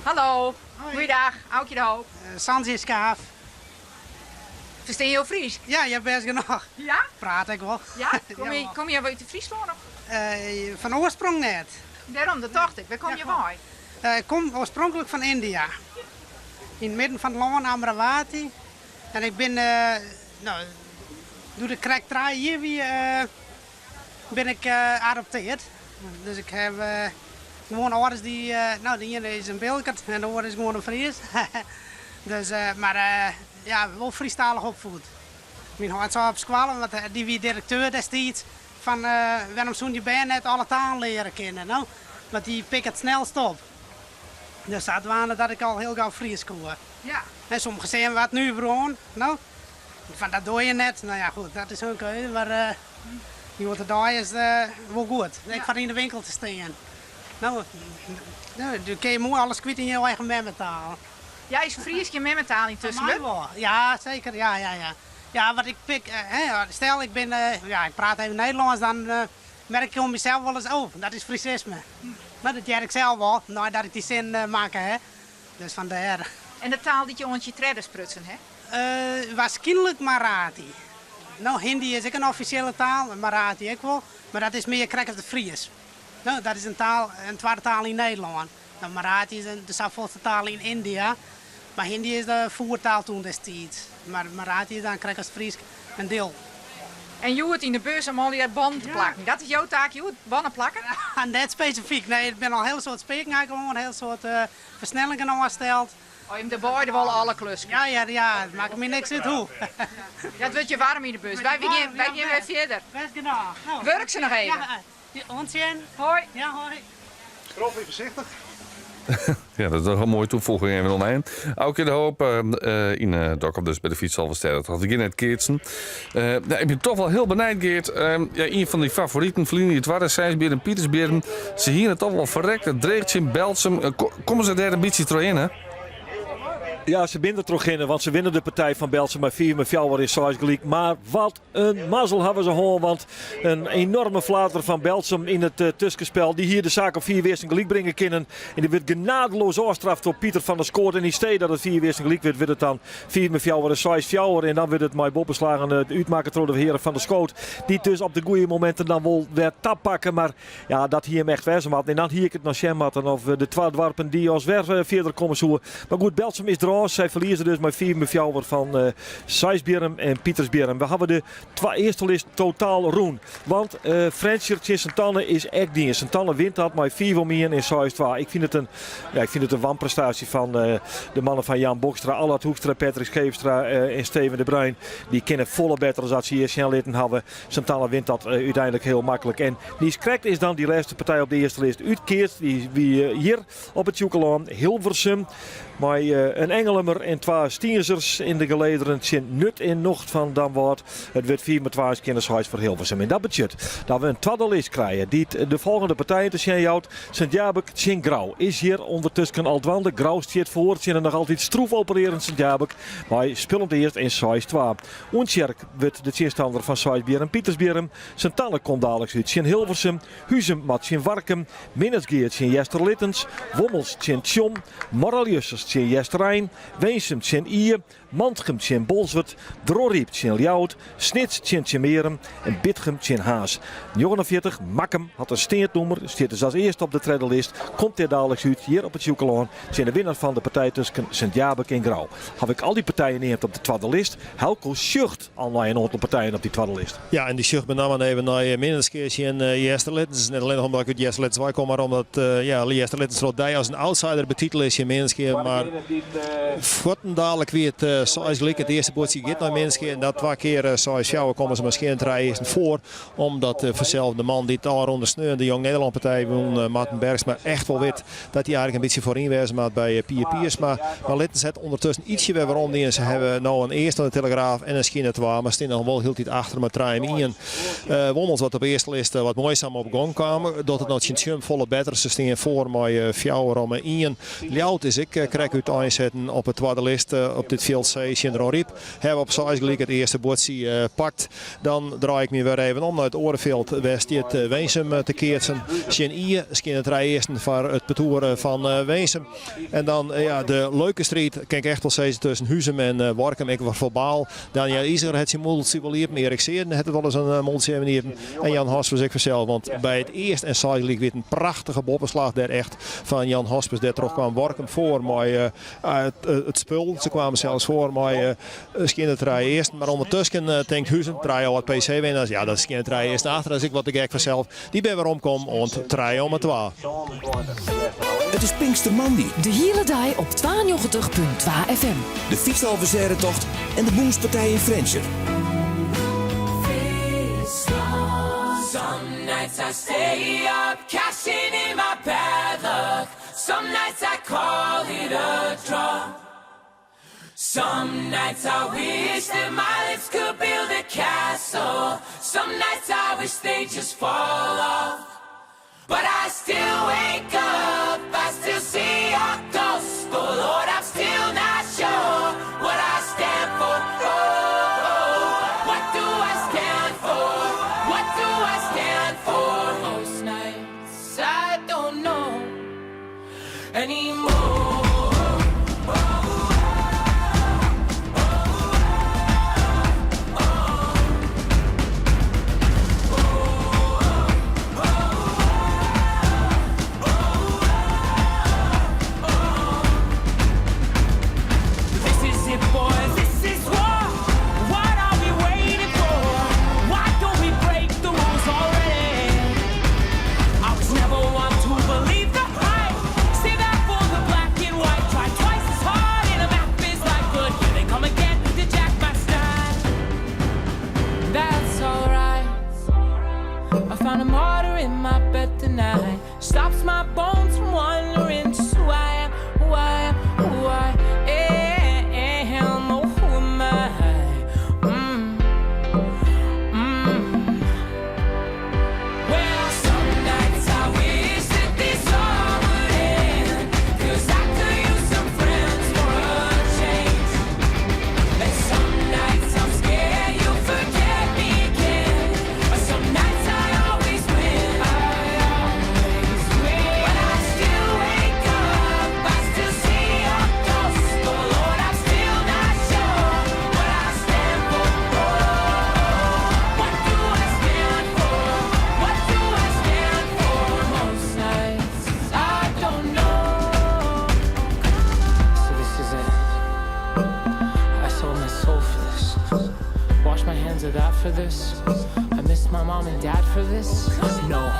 Hallo, goeiedag, Aukje de Hoop. Sanjay Skaaf. Ferstean jo Frysk? Ja, ja, bêst genôch. Ja? Praat ik wol. Ja? Kom je, kom je út Fryslân of? Uh, fan oarsprong net. Dêrom, dat tocht ik. Wêr komme je wei? Uh, ik kom oarspronklik fan Yndia. Yn it midden fan it lân, Amravati. En ik bin, uh, no, doe't ik krekt trije jier wie, uh, bin ik adoptearre. Dus ik ha gewoan âlders dy't, no, de iene is in Bilkert en de oare is gewoan in Fries. dus, mar ja, wol Frysktalich opfied. Myn heit sei op skoalle, want dy wie direkteur destiids, fan wêrom soene je bern net alle talen leare kinne, no? Want dy pikke it snelst op. Dus sadwaande dat ik al hiel gau Frysk koe. Ja. En sommigen sizze wat nuver oan, no? Fan dat doar je net. No ja, goed, dat is hun keuze, mar uh, hjoed-de-dei is it wol goed. Ek foar yn de winkel te stean. No, no, dan kinne je moai alles kwyt yn je eigen memmetaal. Ja, is Frysk je memmetaal yntusken? Foar my wol. Ja, seker. Ja, ja, ja. Ja, want ik pik, hè, stel ik bin, ja, ik praat even Nederlânsk, dan merk ik oan mysels wolris, oh, dat is Frisisme. Mar dat hear ik sels wol, neidat ik dy sin makke ha. Dus fandêr. En de taal dy't je oant je tredde sprutsen ha? Uh, waarskynlik Marathi. No, Hindi is ek in offisjele taal, Marathi ek wol, mar dat is mear krekt as it Frysk. No, dat is in taal, in twadde taal yn Nederlân. No, Marathi is de safolste taal yn Yndia, mar Hindi is de foertaal toen destiids. Mar Marathi is dan krekt as Frysk in diel. En hjoed yn de bus om allegear bannen te plakken. Dat is jo taak hjoed, bannen plakken? Net spesifyk, nee. Ik bin al in hiel soad speken eigenlijk in hiel soad uh, fersnellingen oansteld. Oh, jim de beide wolle alle kluskes? Ja, ja, ja, it makket my niks út hoe. Ja, it wurdt hjir waarm yn de bus. Wy gean, wy gean wer fierder. Bêst genôch. No. Wurk se noch even. Ja, oant sjen. Hoi. Ja, hoi. Troffel foarsichtich. Ja, dat is noch in moaie toevoeging even oan ein. Aukje de Hoop uh, yn uh, Dokkum dus by de fytsalvestêdetocht. We gean net keatsen. Uh, nou, ik bin toch wol hiel benijd, Geert. Uh, ja, ien fan dy favoriten, ferline jier twadde, Seisbierrum, Pietersbierrum. Se hiene it toch wol ferrekte dreech tsjin Berltsum. Komme se dêr in bytsje trochhinne? Ja, se binne der trochhinne, want se winne de partij fan Berltsum mei 5 mei 4 yn 6 gelyk. Mar wat in mazzel hawwe se hân, want in enorme flater fan Berltsum yn it eh, tuskenspel. Dy hie de saak op 4 earsten gelyk bringe kinnen. En dy wurdt genadeloos ôfstraft troch Pieter van der Skoot. En yn stee dat it 4 earsten gelyk wurdt, wurdt it dan 5 mei 4 en 6 4. En dan wurdt it mei boppeslagen eh, útmakke troch de heren van der Skoot. Dy't dus op de goede mominten dan wol wer tapakke. Mar ja, dat hie him echt wêze moatten. En dan hie ik it noch sjen moatten of de twa doarpen dy as wer eh, fierder komme soe. Mar goed, Berltsum is derôf. Sy ferlieze dus mei 5 mei 4 fan uh, Seisbierrum en Pitersbierrum. We hawwe de twa earste list totaal rûn. Want uh, Frjentsjer tsjin Sint-Anne is ek dien. Sint-Anne wint dat mei 5 om 1 en 6-2. Ik fyn it in, ja, ik fyn it in wanprestaasje fan uh, de mannen fan Jan Bokstra, Allard Hoekstra, Patrick Scheepstra uh, en Steven de Bruin. Dy kinne folle better as dat se hjir sjen litten hawwe. Sint-Anne wint dat úteinlik hiel maklik. En niiskrekt is dan dy lêste partij op de earste list útkeatst. Dy wie hjir op it Sjûkelân, Hilversum. Mei in Engelumer en twa Stienzers yn de gelederen tsjin Nut en Nocht fan Damwâld. It wurdt 5 mei 2 skjinne seis foar Hilversum. En dat betsjut dat we in twadde list krije dy't de folgjende partijen te sjen jout. Sint Jabik tsjin Grou is hjir ûndertusken al dwaande. Grou stiet foar tsjin in noch altyd stroef operearjend Sint Jabik mei spilend earst in 6-2. Oentsjerk wurdt de tsjinstanner fan Seisbierrum Pitersbierrum. Sint Anne komt daliks út tsjin Hilversum. Huzum moat tsjin Warkum. Minnertsgea tsjin Easterlittens. Wommels tsjin Tsjom. Moarre-Ljussens tsjin Easterein. Winsum tsjin Ie. Mantgum tsjin Bolswert. Dronryp tsjin Ljouwert. Snits tsjin Tsjummearum. En Bitgum tsjin Harns. 49, Makkum hat in steand nûmer, stiet dus as earste op de tredde list. Komt dêr daliks út hjir op it Sjûkelân tsjin de winner fan de partij tusken Sint Jabik en Grou. Haw ik al dy partijen neamd op de twadde list. Helco sjocht al nei in oantal partijen op dy twadde list. Ja, en dy sjocht benammen even nei Minnertsgea tsjin Easterlittens. Net allinnich omdat ik út Easterlittens wei kom, mar omdat ja, Easterlittens troch dy as in outsider betitele is tsjin Minnertsgea. Mar fuortendalik wie it seis gelyk. It earste buordsje giet nei Minnertsgea en dat twa kear seis fjouwer komme se mar skjin trije earsten foar. Omdat fansels de man dy't ôfrûne sneon de Jong Nederlân partij wûn, Marten Bergsma, echt wol wit dat hy eigentlik in bytsje foaryn wêze moat by Pier Piersma. Mar Littens hat ûndertusken ytsje wer werom dien. Se hawwe no in earste oan de telegraaf en in skjinne twa, mar stean noch wol hieltyd achter mei trije om ien. Wommels wat op earste list wat muoisum op gong kaam, docht it no tsjin Tsjum folle better. Se stean foar mei fjouwer om ien. Ljouwert is ek krekt úteinsetten op de twadde list op dit fjild C tsjin Dronryp. Hawwe op seis gelyk it earste buordsje pakt. Dan draai ik my wer even om nei it oare fjild. Wêr stiet Winsum te keatsen. Tsjin Ie skjinne trije earsten foar it partoer fan Winsum. En dan ja, de leuke striid, kin ik echt wol sizze, tusken Huzum en Workum. Ek wol ferbaal. Daniël Iseger hat syn mûltsje wol iepen. Erik Seerden hat it wolris in mûltsje even iepen. En Jan Hospes ek fansels. Want by it earst en seis gelyk wie it in prachtige boppeslach dêr echt fan Jan Hospes. Dêrtroch kwam Workum foar mei it spul. Se kwamen sels foar mei skjinne trije earsten. Mar ûndertusken tinkt Huzum, trije âld PC-winners, ja dat skjinne trije earsten achter, dat is ek wat te gek fansels. Dy binne weromkommen oant trije om 'e twa. It is Pinkstermoandei. De hiele dei op 92.2 FM. De Fytsalvestêdetocht en de Bûnspartij yn Frjentsjer. Some nights I stay up, cashing in my bad luck. Some nights I call it a draw. Some nights I wish that my lips could build a castle. Some nights I wish they just fall off. But I still wake up, I still see your ghost. Oh Lord, I'm still not sure what I stand for. Oh, oh, what do I stand for? What do I stand for? Most nights I don't know anymore. This is it, boys. This is war. What are we waiting for? Why don't we break the rules already? I was never one to believe the hype. Say that for the black and for this. I miss my mom and dad for this. No.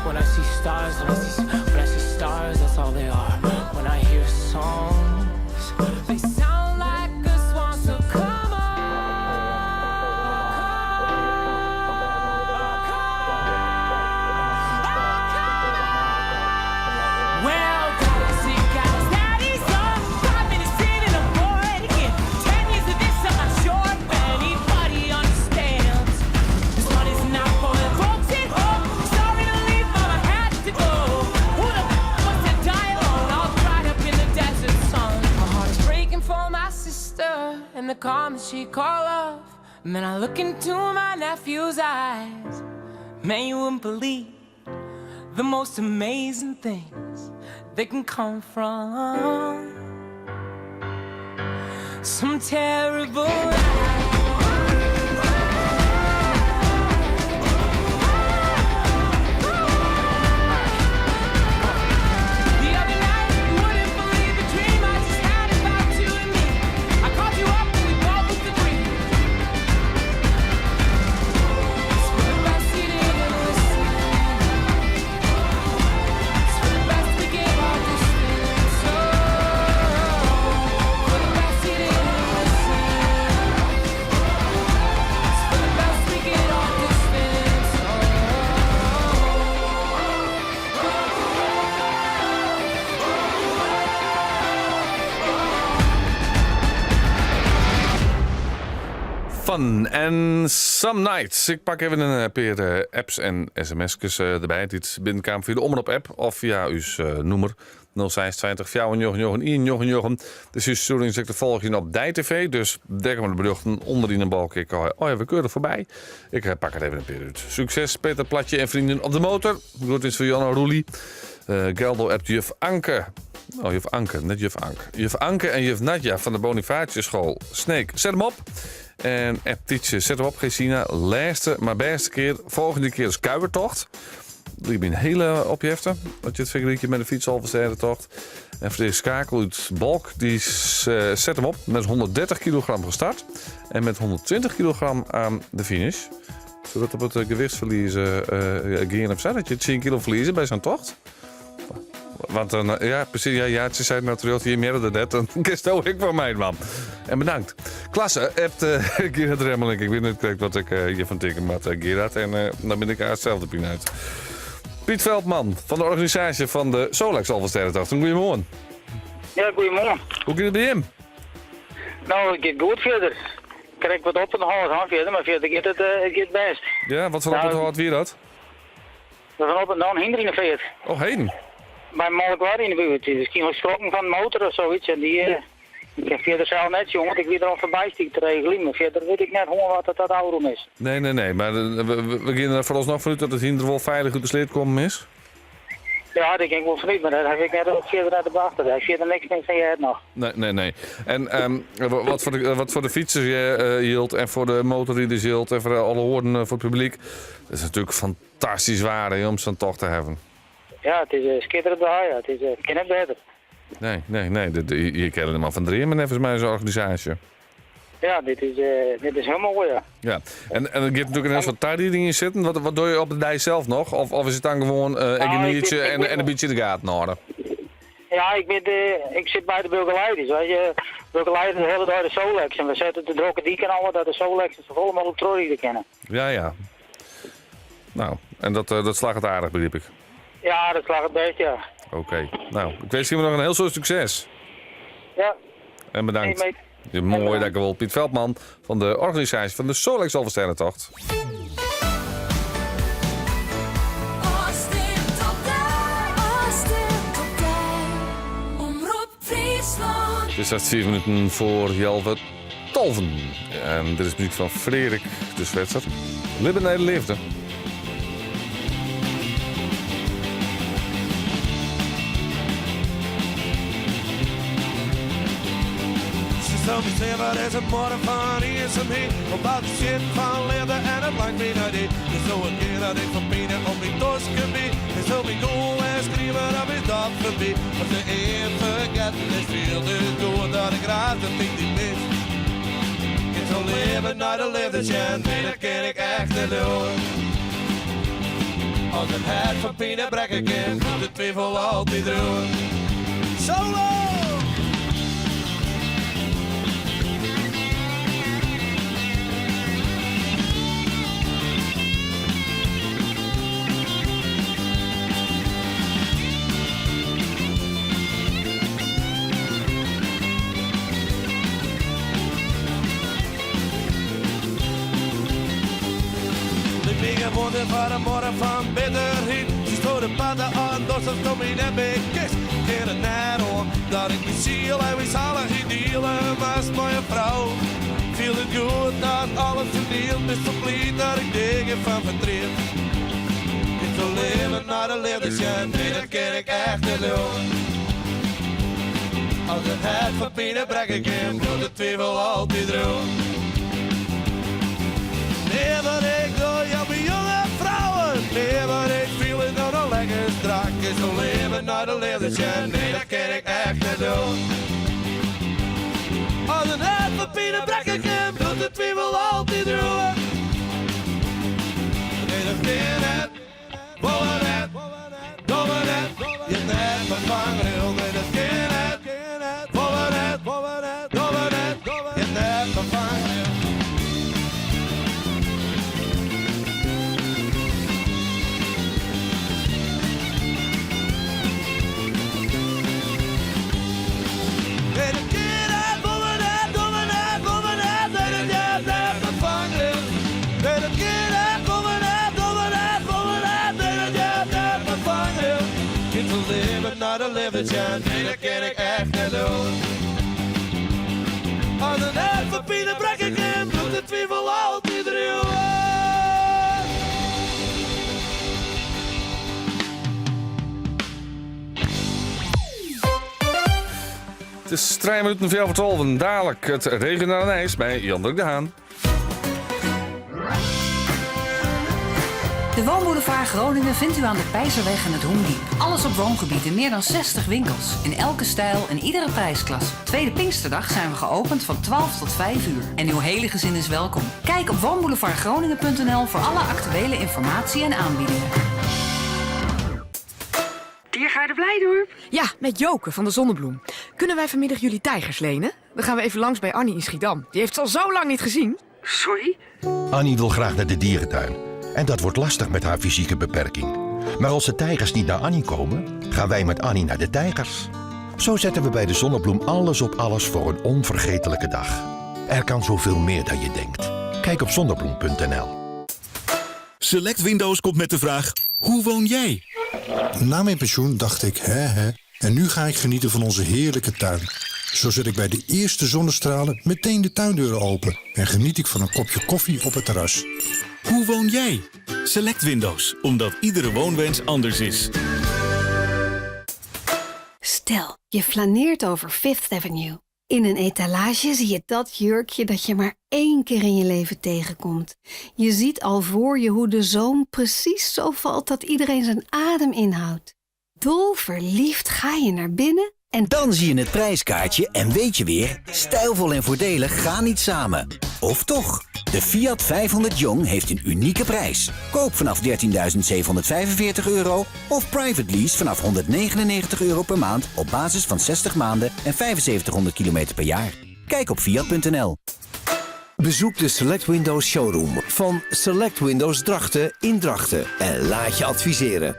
When I see stars, when I see when I see stars, that's all they are. When I hear songs, they sound like a swan. So come on. Well, toxic guys, daddy's up. 5 minutes in and I'm bored again. 10 years of this, I'm not sure if anybody understands. This money's not for the folks at home. Sorry to leave, mama had to go. Who the f wants to die alone? All dried up in the desert sun. My heart is breaking for my sister and the calm that she call love. And then I look into my nephew's eyes. Man, you wouldn't believe the most amazing things that can come from some terrible The other night, you wouldn't believe the dream I just had about you and me. I called you up and we both agreed. It's for the best you didn't listen. It's for the best we gave our distance. Oh, for the best you didn't listen. It's for the best we get our distance. Fun en Some Nights. Ik pak even in pear apps en sms'kes derby. Dy't binnenkamen fia de Omrop-app of fia ús nûmer 026 499 199. Dus ús stjoering is te folgjen op DTV. Dus dêr komme de berjochten ûnder yn in balk. Ik, oh ja, we keuren foarby. Ik pak it even in pear út. Sukses Peter Platje en vrienden op de motor. Groetens foar Janno Roelie. Geldo appt juf Anke. Oh, juf Anke, net juf Anke. Juf Anke en juf Nadja fan de Bonifatiusschool Sneek. Set him op. En appt Tietje, set him op, Gesina. Lêste, mar bêste kear. Folgjende kear is kuiertocht. Liket my in hiele opjefte. As je it fergelykje mei de fytsalvestêdetocht. En Frederik Schakel út Balk, dy set him op met 130 kilogram gestart. En met 120 kilogram oan de finish. Soe dat op it gewichtsferlies gean of sa? Dat je 10 kilo ferlieze by sa'n tocht? Want dan, ja, presys. Ja, ja, se sei natuerlik, je mearde net. Dan kinsto ek foar my dwaan. En bedankt. Klasse, appt Gerard Remmelink. Ik wit net krekt wat ik hjirfan tinke moat, Gerard. En dan bin ik sels de pine út. Piet Veldman fan de organisaasje fan de Solex Alvestêdetocht. Goeiemoarn. Ja, goeiemoarn. Hoe giet it by jim? No, it giet goed fierder. Krekt wat opûnthâld han fierder, mar fierder giet it, it giet bêst. Ja, wat foar opûnthâld wie dat? We fan op en dan hynder yn de feart. Oh, heden? By Molkwar yn de buert. Die is waarskynlik skrokken fan de motor of soiets. En dy, ik kin fierder sels net sjen, want ik wie der al foarby stiek te regeljen. Mar fierder wit ik net hoe wat dat dat ôfrûn is. Nee, nee, nee. Mar we gean der foaralsnoch fanút dat it hynder wol feilich út de sleat kommen is? Ja, dêr gean ik wol fanút, mar dêr haw ik net fierder nei de beachte. Dêr haw ik fierder niks mear fan heard noch. Nee, nee, nee. En wat foar de fytsers jildt en foar de motorriders jildt en foar alle oaren foar it publyk, dat is natuerlik fantastysk waar hè, om sa'n tocht te hawwen. Ja, it is skitterend waar, ja. It is, kin net better. Nee, nee, nee. Je kinne der mar fan dreame neffens my as organisaasje. Ja, dit is hiel moai, ja. Ja, en der giet natuerlik in hiel soad tarieding yn sitten. Wat dogge je op de dei sels noch? Of is it dan gewoan Nou, ik genietsje en in bytsje de gaten hâlde? Ja, ik sit by de begeleiders. Weet je, begeleiden de hiele dei de Solex. En we sette de drokke dyk en al dat de Solexen safolle mooglik trochride kinne. Ja, ja. No, en dat slagget aardich, begryp ik. Ja, dat slagget bêst, ja. Oké. No, ik winskje jim noch in hiel soad sukses. Ja. En bedankt. Hey, Ja, moai, dankjewol. Piet Veldman fan de organisaasje fan de Solex Alvestêdetocht. Omrop Fryslân. It is hast 5 minuten foar healwei 12. En dit is muzyk fan Frederik de Zwetser. Libben nei de leafde. Ze zal me zeggen, wat is het morgen van iensumheid? Omdat het shit fan leafde en it langt my nei dy. Dus zo een kear dat ik fan pine op myn tosken byt. En zo myn gûl en skriemen, dan is dat foarby. As de ear fergetten is, fielt it goed dat ik graach de tiid dy mis. Ik wil leven naar de liefde sjen, nee dat kin ik echt net doen. As it hert fan pine brekke kin, bliuwt de twivel altyd oer. Solo! Lik my gjin wûnder foar in muorre fan bitterheid. Sitsto de parten oan, dochst oftsto my net mear kinst. Kin it net oan dat ik myn siel en myn saligheid diele moast mei in frou. Fielt it goed dat alles fernield, bist sa bliid dat ik deagean fan fertriet. Ik sil leaver nei de leafde sjen, nee dat kin ik echt net leauwe. As it hert fan pine brekke kin, bliuwt de twivel altyd oer. Mear wat ik doch jout my jonge frouwen, mear wat ik fiel is no noch lekker strak. Ik sil leaver nei de leafde sjen, nee dat kin ik echt net leauwe. As it hert fan pine brekke kin, bliuwt de twivel altyd oer. Nee dat kin net, wolle net, dogge net, je net mei fangrail. Nee dat kin net, wolle net, dogge net, je net mei fangrail. Nee dat kin net, wolle net, dogge net, wolle net, nee dat heart net mei fangrail. Nee dat kin net, wolle net, dogge net, wolle net, nee dat heart net mei fangrail. Ik sil leaver nei de leafde sjen, nee dat kin ik echt net leauwe. As in hert fan pine brekke kin, bliuwt de twivel altyd oer. It is trije minuten foar tolven. Dalik it regionale nijs by Jan Dirk de Haan. De Woonboulevard Groningen vindt u aan de Peizerweg en het Hoendiep. Alles op woongebied in meer dan 60 winkels. In elke stijl en iedere prijsklasse. Tweede Pinksterdag zijn we geopend van 12 tot 5 uur. En uw hele gezin is welkom. Kijk op woonboulevardgroningen.nl voor alle actuele informatie en aanbiedingen. Diergaarde Blijdorp? Ja, met Joke van de Zonnebloem. Kunnen wij vanmiddag jullie tijgers lenen? Dan gaan we even langs bij Annie in Schiedam. Die heeft ze al zo lang niet gezien. Sorry? Annie wil graag naar de dierentuin. En dat wordt lastig met haar fysieke beperking. Maar als de tijgers niet naar Annie komen, gaan wij met Annie naar de tijgers. Zo zetten we bij de Zonnebloem alles op alles voor een onvergetelijke dag. Er kan zoveel meer dan je denkt. Kijk op zonnebloem.nl. Select Windows komt met de vraag: hoe woon jij? Na mijn pensioen dacht ik, hè hè, en nu ga ik genieten van onze heerlijke tuin. Zo zet ik bij de eerste zonnestralen meteen de tuindeuren open en geniet ik van een kopje koffie op het terras. Hoe woon jij? Select Windows, omdat iedere woonwens anders is. Stel, je flaneert over Fifth Avenue. In een etalage zie je dat jurkje dat je maar één keer in je leven tegenkomt. Je ziet al voor je hoe de zoom precies zo valt dat iedereen zijn adem inhoudt. Dolverliefd ga je naar binnen en... Dan zie je het prijskaartje en weet je weer, stijlvol en voordelig gaan niet samen. Of toch? De Fiat 500 Jong heeft een unieke prijs. Koop vanaf €13.745 of private lease vanaf €199 per maand op basis van 60 maanden en 7500 kilometer per jaar. Kijk op fiat.nl. Bezoek de Select Windows Showroom van Select Windows Drachten in Drachten en laat je adviseren.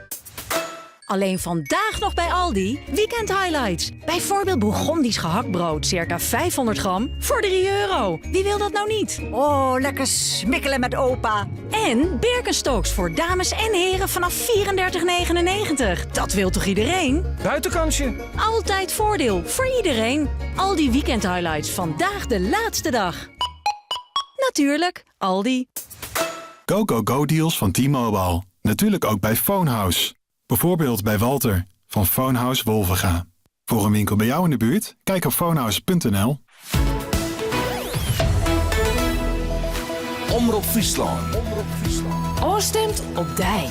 Alleen vandaag nog bij Aldi. Weekend highlights. Bijvoorbeeld Bourgondisch gehaktbrood, circa 500 gram, voor €3. Wie wil dat nou niet? Oh, lekker smikkelen met opa. En Birkenstocks voor dames en heren vanaf 34,99. Dat wil toch iedereen? Buitenkansje. Altijd voordeel voor iedereen. Aldi Weekend Highlights. Vandaag de laatste dag. Natuurlijk, Aldi. Go, go, go deals van T-Mobile. Natuurlijk ook bij Phonehouse. Bijvoorbeeld bij Walter van Phonehouse Wolvega. Voor een winkel bij jou in de buurt? Kijk op phonehouse.nl. Omrop Fryslân. Ofstimd op dy.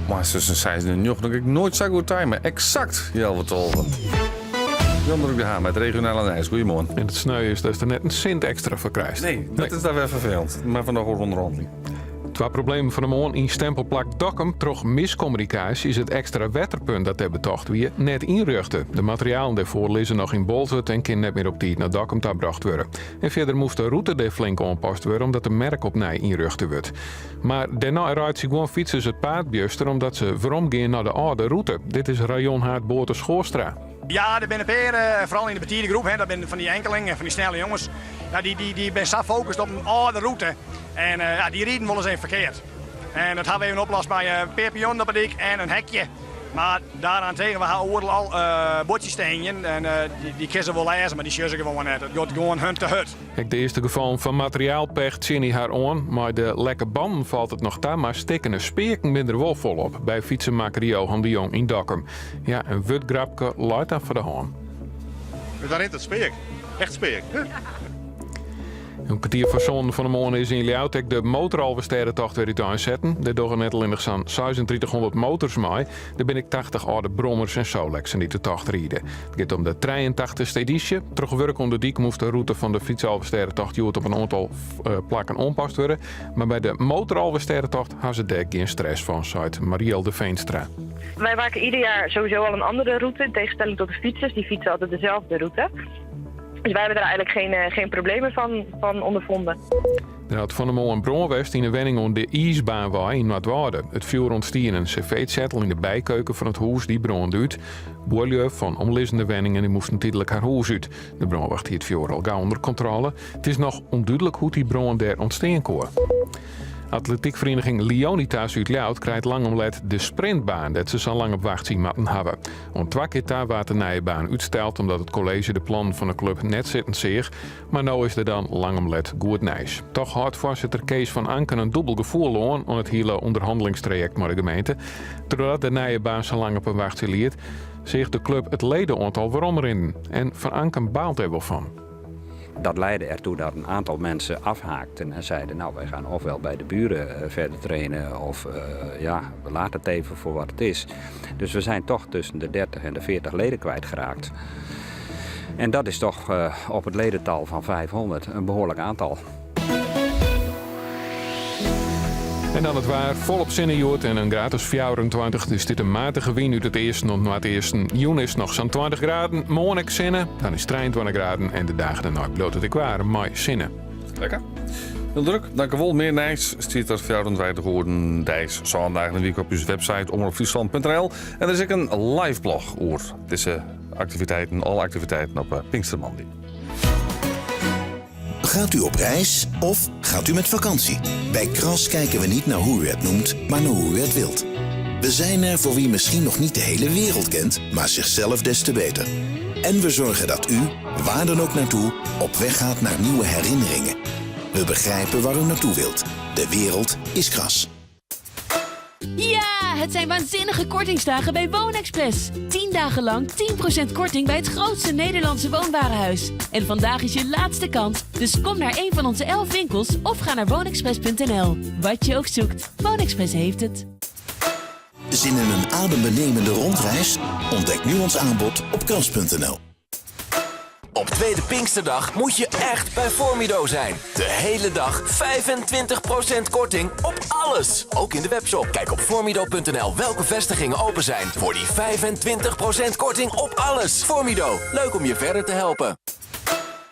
Mar tussen seis en njoggen, dan kin ik noait sa goed timen. Eksakt healwei tolven. Jan Dirk de Haan met regionale nijs. Goeiemoarn. En it sneu is datst der net in sint ekstra foar krijst. Nee, dat is dan wer ferfelend. Mar fan noch oer ûnderhanneling. Twa problemen fan 'e moarn yn stempelplak Dokkum. Troch miskommunikaasje is it ekstra wetterpunt dat dêr betocht wie net ynrjochte. De materialen dêrfoar lizze noch yn Bolswert en kin net mear op tiid nei Dokkum ta brocht wurde. En fierder moast de rûte dêr flink oanpast wurde omdat de merk opnij ynrjochte wurdt. Mar dêrnei reitsje guon fytsers it paad bjuster omdat se weromgean nei de âlde rûte. Dit is rayonhaad Boate Schoorstra. Ja, der binne in pear, eh, foaral yn de betide groep, hè, dat binne fan dy enkelingen, fan dy snelle jonges. Ja, dy, dy, dy binne sa fokust op in âlde rûte en eh, ja, dy riden wolris even ferkeard. En dat ha we even oplost mei in pear pionnen op 'e dyk en in hekje. Mar daarentegen, we ha oeral al uh, buordsjes te hingjen en dy, dy kinne se wol lêze, mar dy sjogge se gewoan net. It giet gewoan hun te hurd. Ek de earste gefallen fan materiaalpech tsjinje har oan. Mei de lekke bannen falt it noch ta, mar stikkene speaken binne der wol folop by fytsemakker Johan de Jong yn Dokkum. Ja, in wurdgrapke leit dan foar de hân. Dan rint it speak. Echt speak. Om kertier foar sânen fan 'e moarn is yn Ljouwert ek de motoralvestêdetocht wer úteinsetten. Dêr dogge net allinnich sa'n 3600 motors mei, der binne ek 80 âlde brommers en soleksen dy't de tocht ride. It giet om de 83ste edysje. Troch wurk oan de dyk moast de rûte fan de fytsalvestêdetocht hjoed op in oantal plakken oanpast wurde. Mar by de motoralvestêdetocht ha se dêr gjin stress fan, seit Marielle de Veenstra. Wij maken ieder jaar sowieso al een andere route, in tegenstelling tot de fietsers. Die fietsen altijd dezelfde route. Dus wij hebben daar eigenlijk geen, eh, geen problemen van, van ondervonden. Der hat fan 'e moarn brân west yn in wenning oan de Iisbaanwei yn Noardwâlde. It fjoer ûntstie yn in cv-tsjettel yn de bykeuken fan it hûs. Dy brânde út. Buorlju fan omlizzende wenningen dy moasten tydlik har hûs út. De brânwacht hie it fjoer al gau ûnder kontrôle. It is noch ûndúdlik hoe't dy brân dêr ûntstean koe. Atletykferieniging Lionitas út Ljouwert krijt lang om let de sprintbaan dêr't se sa lang op wachtsje moatten hawwe. Oant twa kear ta waard de nije baan útsteld omdat it kolleezje de plannen fan de klup net sitten seach. Mar no is der dan lang om let goed nijs. Toch hâldt foarsitter Kees van Anken in dûbel gefoel oan oan it hiele ûnderhannelingstrajekt mei de gemeente. Trochdat de nije baan sa lang op him wachtsje liet, seach de klup it ledeoantal weromrinnen. En Van Anken baalt dêr wol fan. Dat leidde ertoe dat een aantal mensen afhaakten en zeiden: Nou, wij gaan ofwel bij de buren eh, verder trainen of eh, ja, we laten het even voor wat het is. Dus we zijn toch tussen de 30 en de 40 leden kwijtgeraakt. En dat is toch eh, op het ledental van 500 een behoorlijk aantal. En dan it waar folop sinne hjoed en in graad as 24. Dus dit in matige wyn út it easten oant noardeasten. Jûn is it noch sa'n 20 graden. Moarn ek sinne, dan is it 23 graden. En de dagen dêrnei bliuwt it ek waarm mei sinne. Lekker. Hiel druk. Dankewol. Mear nijs stiet der 24 oeren deis, sân dagen yn 'e wike op ús website omropfriesland.nl. En der is ek in liveblog oer dizze aktiviteiten, alle aktiviteiten op eh, Pinkstermoandei. Gaat u op reis of gaat u met vakantie? Bij Kras kijken we niet naar hoe u het noemt, maar naar hoe u het wilt. We zijn er voor wie misschien nog niet de hele wereld kent, maar zichzelf des te beter. En we zorgen dat u, waar dan ook naartoe, op weg gaat naar nieuwe herinneringen. We begrijpen waar u naartoe wilt. De wereld is Kras. Ja, het zijn waanzinnige kortingsdagen bij Woonexpress. 10 dagen lang 10% korting bij het grootste Nederlandse woonwarenhuis. En vandaag is je laatste kans, dus kom naar een van onze 11 winkels of ga naar woonexpress.nl. Wat je ook zoekt, Woonexpress heeft het. Zin in een adembenemende rondreis? Ontdek nu ons aanbod op kras.nl. Op Tweede Pinksterdag moet je echt bij Formido zijn. De hele dag 25% korting op alles. Ook in de webshop. Kijk op formido.nl welke vestigingen open zijn voor die 25% korting op alles. Formido, leuk om je verder te helpen.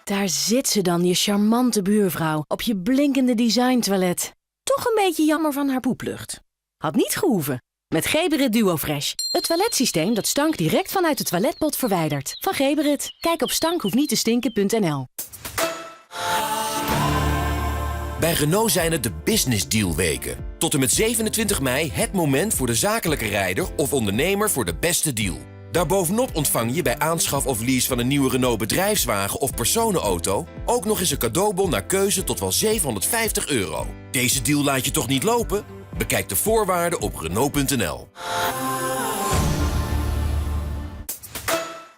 Daar zit ze dan, je charmante buurvrouw, op je blinkende designtoilet. Toch een beetje jammer van haar poeplucht. Had niet gehoeven. Met Geberit DuoFresh. Het toiletsysteem dat stank direct vanuit de toiletpot verwijdert. Van Geberit. Kijk op stankhoefniettestinken.nl. Bij Renault zijn het de Business Deal weken. Tot en met 27 mei het moment voor de zakelijke rijder of ondernemer voor de beste deal. Daarbovenop ontvang je bij aanschaf of lease van een nieuwe Renault bedrijfswagen of personenauto ook nog eens een cadeaubon naar keuze tot wel 750 euro. Deze deal laat je toch niet lopen? Bekijk de voorwaarden op Renault.nl.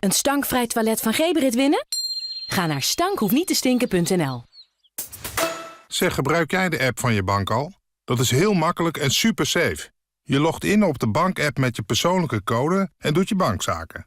Een stankvrij toilet van Geberit winnen? Ga naar stankhoefniettestinken.nl. Zeg, gebruik jij de app van je bank al? Dat is heel makkelijk en super safe. Je logt in op de bank-app met je persoonlijke code en doet je bankzaken.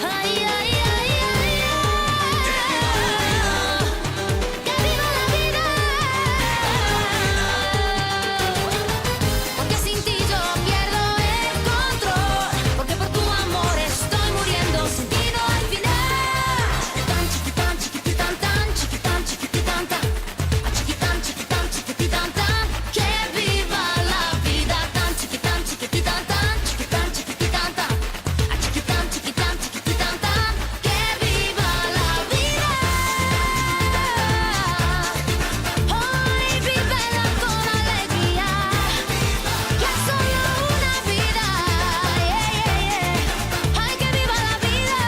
Ay, ay, ay, ay, ay. Que viva la vida. Porque sin ti yo pierdo el control. Porque por tu amor estoy muriendo sin ti no hay final. Chiquitán, chiquitán, chiquitán, tan, chiquitán, chiquitán, tan. Ah, Chiquitán, chiquitán, chiquitán, tan. Que viva la vida. Tan, chiquitán, chiquitán, tan, chiquitán, chiquitán, tan. Ah, Chiquitán, chiquitán, chiquitán, tan. Que viva la vida. Hoy vívela con alegría. Que es solo una vida. Yeah, yeah, yeah. Ay, que viva la vida.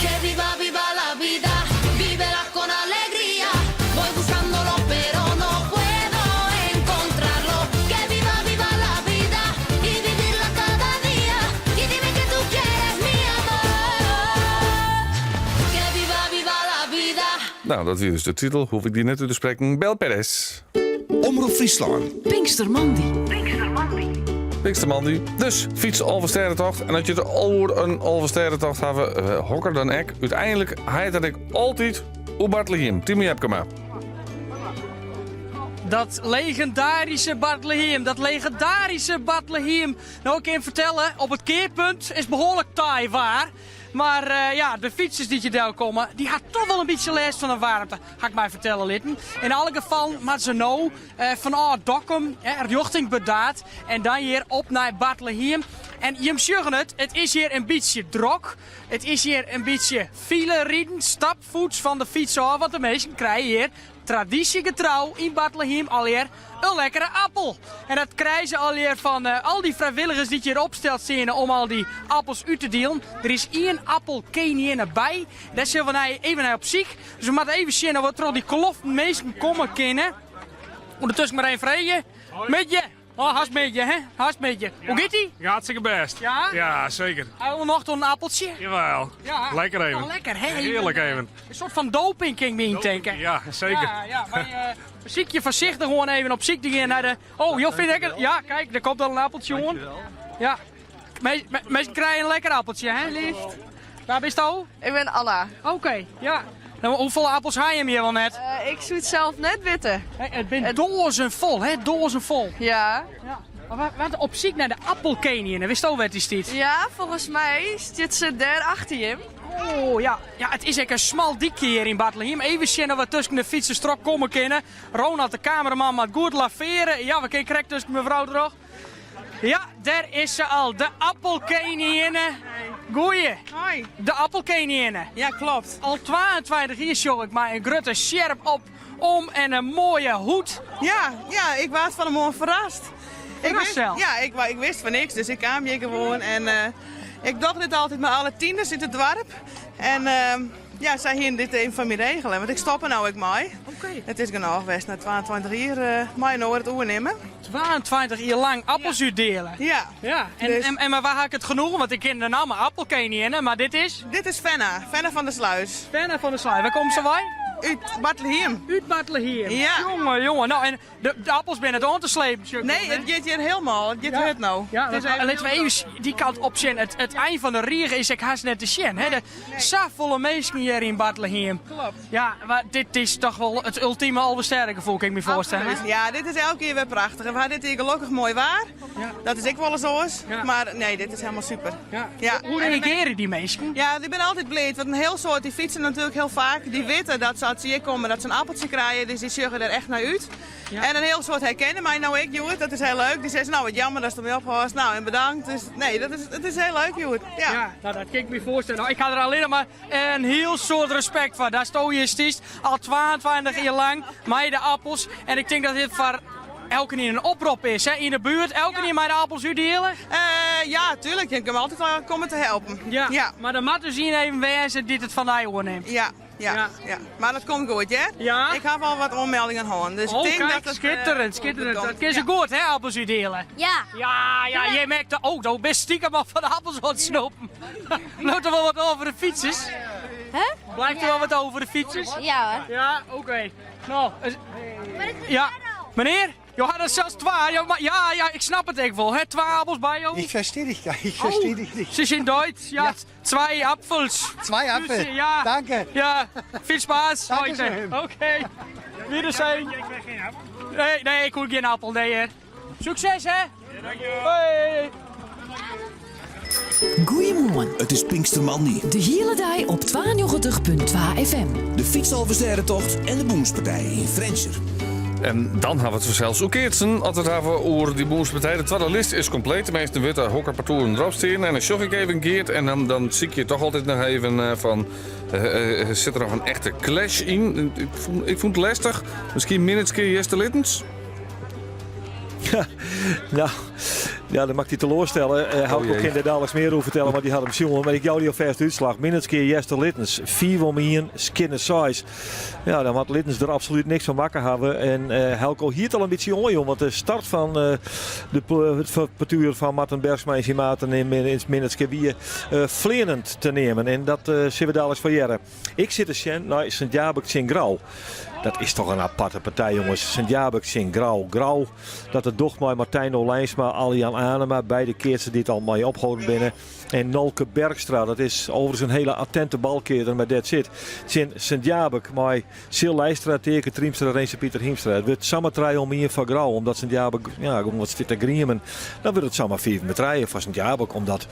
Que viva, viva la vida. Vívela con alegría. Voy buscándolo, pero no puedo encontrarlo. Que viva, viva la vida y vivirla cada día. Y dime que tú quieres mi amor. Que viva, viva la vida. Nou, dat wie dus de titel. Hoef ik dy net út te sprekken. Bel Perez. Omrop Fryslân. Pinkstermoandei. Pinkstermoandei. Dus fyts Alvestêdetocht. En as je it al oer in Alvestêdetocht hawwe, eh, hokker dan ek. Uteinlik ha it ek altyd oer Bartlehiem. Timo Jepkema. Dat legendaryske Bartlehiem, dat legendaryske Bartlehiem. No, ik kin fertelle, op it kearpunt is behoarlik taai waar. Mar eh, ja, de fytsers dy't hjir delkomme, dy ha dochs wol in bytsje lêst fan de waarmte, ha ik my fertelle litten. Yn alle gefallen moatte se no eh, fanôf Dokkum eh, rjochting Burdaard en dan hjir op nei Bartlehiem. En jim sjogge it, it is hjir in bytsje drok. It is hjir in bytsje file riden, stapfoets fan de fyts ôf, want de minsken krije hjir tradysjegetrou yn Bartlehiem allegear in lekkere appel. En dat krije se allegear fan eh, al dy frijwilligers dy't hjir opsteld steane om al dy appels út te dielen. Der is ien appelkeninginne by. Dêr sille we nei even nei op syk. Dus we moatte even sjen oft we troch dy kloften minsken komme kinne. Undertusken mar even freegje. Middei. Oh, hast middei, hè? Hast middei. Hoe giet ie? Ja, hartstikke bêst. Ja? Ja, zeker. Hawwe we nocht oan in appeltsje? Jawel. Ja. Lekker even. Oh, lekker, hè? Heerlijk even. In soart fan doping kin ik my yntinke. Ja, zeker. Ja, ja, wy besykje foarsichtich gewoan even op syk te gean nei de... Oh, jo fine ek... Ja, kijk, der komt al in appeltsje oan. Ja. Minsken krije in lekker appeltsje, hè, leafst? Wa bisto? Ik bin Anna. Oké, ja. Nou, hoefolle appels ha jim hjir wol net? Eh, ik soe it sels net witte. It binne doazen fol, hè? Doazen fol. Ja. Ja. Maar wa, op syk nei de appelkeninginne. Witsto wêr't dy stiet? Ja, folgens my stiet se dêr achter jim. Oh ja, ja, it is ek in smal dykje hjir yn Bartlehiem. Even sjen oft we tusken de fytsers troch komme kinne. Ronald, de kameraman, moat goed lavere. Ja, we kinne krekt tusken mefrou troch. Ja, dêr is se al, de appelkeninginne. Goeie. Hoi. De appelkeninginne. Ja, klopt. Al 22 jier sjoch ik mei in grutte sjerp op om en in moaie hoed. Ja, ja, ik waard fan 'e moarn ferrast. Ik Ferrast wist, sels? ja, ik, ik wist fan niks, dus ik kaam hjir gewoan. En eh, ik doch dit altyd mei alle tieners út it doarp. En eh, ja, sy hiene dit even foar my regele, want ik stop der no ek mei. Oké. It is genôch west nei 22 jier uh, mei in oar it oernimme. 22 jier lang appels útdiele. Ja. Ja. En, Dus- en, en mar wêr ha ik it genoegen? Want ik ken de namme appelkeninginne, mar dit is? Dit is Fenna, Fenna van der Sluis. Fenna van der Sluis. Wêr komt se wei? Út Bartlehiem. Út Bartlehiem. Ja. Jonge, jonge. Nou, en de, de appels binne net oan te slepen. sjoch ik Nee, wol, hè? it giet hjir hielendal. It giet hurd no. Ja, Het is dat, even litte we hiel even dy kant op sjen. It ein fan de rige is ek hast net te sjen. Hè? De, Safolle minsken hjir yn Bartlehiem. Klopt. Ja, mar dit is toch wol it ultime Alvesterrengefoel, kin ik my foarstelle. Absoluut. Ja, dit is elke kear wer prachtich. En we ha dit jier gelokkich moai waar. Dat is ek wolris oars. Mar nee, dit is hielendal super. Ja. Hoe reagearje dy minsken? Ja, dy binne altyd bliid. Want in hiel soad dy fytse natuerlik hiel faak. Dy witte dat se as se hjir komme dat se in appeltsje krije. Dus dy sjogge der echt nei út. En in hiel soad herkenne my no ek hjoed. Dat is hiel leuk. Dy sizze, no wat jammer datst dermei ophâldst. No en bedankt. Dus nee, dat is, it is hiel leuk hjoed. Ja. Ja, nou, dat kin ik my foarstelle. Nou, ik ha der allinnich mar in hiel soad respekt foar. Datsto hjir stiest al 22 jier lang mei de appels. En ik tink dat dit foar elkenien in oprop is, hè? Yn de buert, elkenien mei de appels útdiele? Eh, ja, tuurlijk. Ik kom altyd wol komme te helpen. Ja, mar der moat dus ien even wêze dy't it fan dy oernimt. Ja, ja, ja. Mar dat komt goed, hè? Ja. Ik ha al wat oanmeldingen hân. Dus Oh, ik tink kijk, dat het, eh, skitterend, skitterend. goed Dat komt. kin se goed, hè, appels útdiele? Ja. Ja, ja, je merkt de, oh, do bist stiekem al fan de appels oan it snoppen. Bliuwt der wol wat over de fytsers? Hè? Bliuwt der wol wat over de fytsers? Ja hoor. Ja, oké. No, ja, menear, jo ha der sels twa. Jo, mar, ja, ja, ik snap it ek wol, hè? Twa appels by jo. Ich verstehe dich gar ich verstehe dich nicht. Sie sind Deutsch, ja. Zwei Apfels. Zwei Apfel. Ja. Danke. Ja, viel Spaß heute. Dankeschön. Oké. Wiedersehen. Nee, nee, ik hoef geen appel, nee hè. Succes hè. Hoi. Goeiemoarn. It is Pinkstermoandei. De hiele dei op 92.2 FM. De Fytsalvestêdetocht en de Bûnspartij yn Frjentsjer. En dan ha we it fansels oer keatsen. As we it hawwe oer dy bûnspartij. De twadde list is kompleet. De measten witte hokker partoeren derop stean. En dan sjoch ik even Geert en dan, dan sykje je toch altyd noch even eh, fan... eh, eh, sit der noch in echte clash yn? Ik fûn, ik fûn it lestich. Miskien Minnertsgea Easterlittens? Nou, ja, dan moat ik dy teloarstelle. Uh, Hauko Oh jee. kin dêr daliks mear oer fertelle, want dy hat him sjoen. Mar ik jou dy alfêst de útslach. Minnertsgea Easterlittens, 5 om 1, skinne 6. Ja, dan moat Littens der absolút niks fan makke hawwe. En uh, Helco hie it al in bytsje oanjûn, want de start fan uh, de, it partoer fan Marten Bergsma en syn maten yn Minnertsgea wie uh, fleanend te neamen. En dat uh, sille we daliks fan hearre. Ik sit te sjen nei Sint Jabik tsjin Grou. Dat is toch in aparte partij, jonges. Sint Jabik tsjin Grou. Grou dat it docht mei Martijn Olijnsma, Alian Anema, beide keatsers dy't al mei opholden binne. En Nolke Bergstra, dat is overigens in hiele attinte balkearder, mar dêr't sit. Tsjin Sint Jabik mei Sil Leistra, Teake Triemstra, Renze Pieter Hiemstra. It wurdt samar trije om ien foar Grou, omdat Sint Jabik ja, gewoan wat stiet te griemen. Dan wurdt it samar fiif om trije foar Sint Jabik, omdat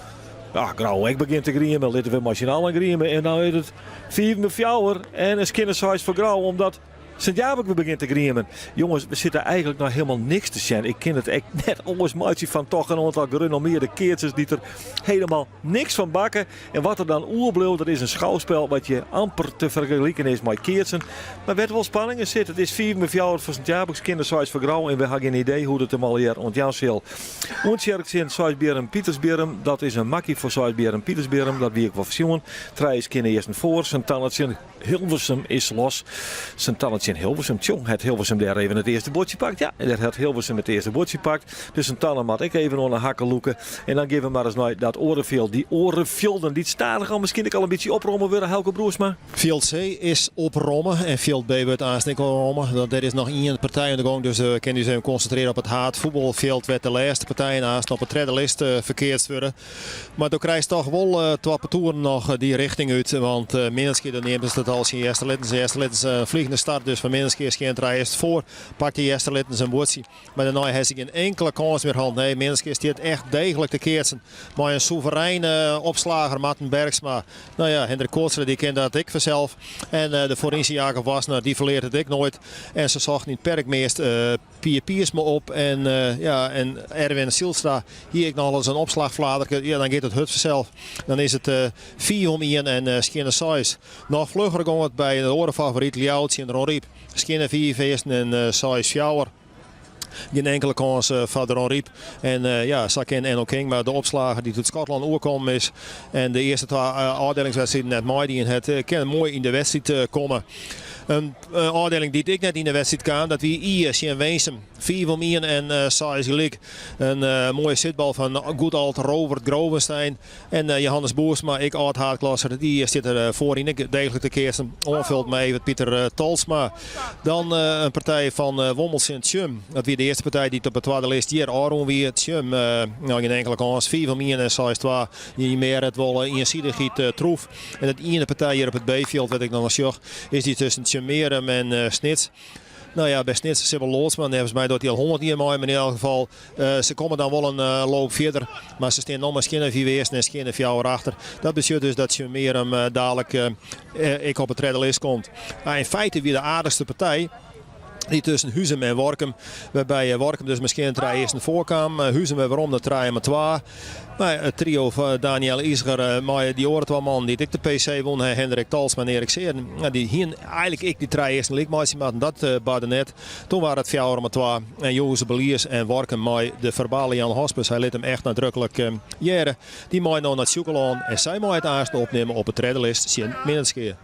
ja, Grou ek begjint te griemen. Litte we mei syn allen grieme. En dan wurdt it fiif om fjouwer en in skinne seis foar Grou, omdat Sint Jabik wer begjint te griemen. Jonges, we sitte eigentlik nei hielendal niks te sjen. Ik kin it ek net oars meitsje fan toch in oantal gerenommearde keatsers dy't der hielendal niks fan bakke. En wat der dan oerbliuwt, dat is in schouwspel wat je amper te fergeliken is mei keatsen. Mar wêr't wol spanning yn sit, it is fiif om fjouwer foar Sint Jabik, skinne seis foar Grou en we ha gjin idee hoe't it him allegear ûntjaan sil. Oentsjerk tsjin Seisbierrum Pietersbierrum, dat is in makkie foar Seisbierrum Pietersbierrum, dat wie ek wol foarsjoen. Trije skinne earsten foar, Sint Anne tsjin Hilversum is los. Sint Anne tsjin. tsjin Hilversum. Tsjong, hat Hilversum dêr even it earste buordsje pakt? Ja, dêr hat Hilversum it earste buordsje pakt. Dus in Tanne moat ek even oan de hakke lûke. En dan gean we mar ris nei dat oare fjild. Dy oare fjilden dy't stadichoan miskien ek al in bytsje opromme wurde, Hijlko Broersma. Fjild C is opromme en fjild B wurdt aanst ek opromme. Want der is noch ien partij oan de gong, dus we kinne ús even konsintrearje op it haadfuotbalfjild wêr't de lêste partijen aanst op de tredde list ferkeatst wurde. Mar do krijst toch wol twa partoeren noch dy richting út, want Minnertsgea, do neamdest it al, tsjin Easterlittens. Easterlittens in vliegende start dus foar Minnertsgea, skjin trije earst foar, pakte Easterlittens in buordsje. Mar dêrnei ha se gjin inkele kâns mear hân. Nee, Minnertsgea stiet echt deeglik te keatsen mei in soevereine opslager Marten Bergsma. No ja, Hendrik Kootstra dy kin dat ek fansels. En de foarynse Jacob Wassenaar dy ferleart it ek noait. En se sochten yn it perk meast Pier Piersma op en, ja, en Erwin Zylstra hie ek noch ris in opslachflaterke. Ja, dan giet it hurd fansels. Dan is it 5 om 1 en skjinne 6. Noch flugger gong it by de oare favoryt Ljouwert tsjin Dronryp. Skjinne 5 earsten en 6 fjouwer. Gjin inkele kâns foar Dronryp. En ja, sa kin Enno Kingma, de opslager dy't út Skotlân oerkommen is en de earste twa ôfdielingswedstriden net meidien hat, kin moai yn de wedstriid komme. In ôfdieling dy't ek net yn de wedstriid kaam, dat wie Ie tsjin Winsum. 5 om 1 en 6 gelyk. In moaie sitbal fan goed ald Robert Grovenstein. En Johannes Boersma, ek âld haadklasser, dy stiet der foaryn ek deeglik te keatsen. Oanfuld mei Evert Pieter Tolsma. Dan in partij fan Wommels tsjin Tsjum. Dat wie de earste partij dy't op de twadde list hjir ôfrûn wie. Tsjum, no gjin inkele kâns. 5 om 1 en 6 twa. Dy mear it wol iensidichheid troef. En it iene partij hjir op it B-fjild wat ik noch sjoch, is dy tusken Tsjummearum en Snits. No ja, by Snits Sibbel Lootsma, neffens my docht hy al 100 jier mei, mar yn elk gefal, se komme dan wol in loop fierder, mar se stean no mar skjinne 5 earsten en skjinne 4 achter. Dat betsjut dus dat Tsjummearum dalik ek op 'e tredde list komt. Mar yn feite wie de aardichste partij dy tusken Huzum en Workum, wêrby Workum dus mei skjinne trije earsten foarkaam. Huzum wer werom nei trije mei twa. Mar it trio fan Daniël Iseger mei dy oare twa mannen dy't ek de PC wûn ha, Hendrik Talsma en Erik Seeren, dy hienen eigenlik ek dy trije earsten lyk meitsje moatten. Dat barde net. Toen waard it fjouwer om twa en Jozef Belies en Workum mei de ferbale Jan Hospes, hy lit him echt nadruklik hearre, dy mei no nei Sjûkelân en sy mei it aanst opnimme op 'e tredde list tsjin Minnertsgea.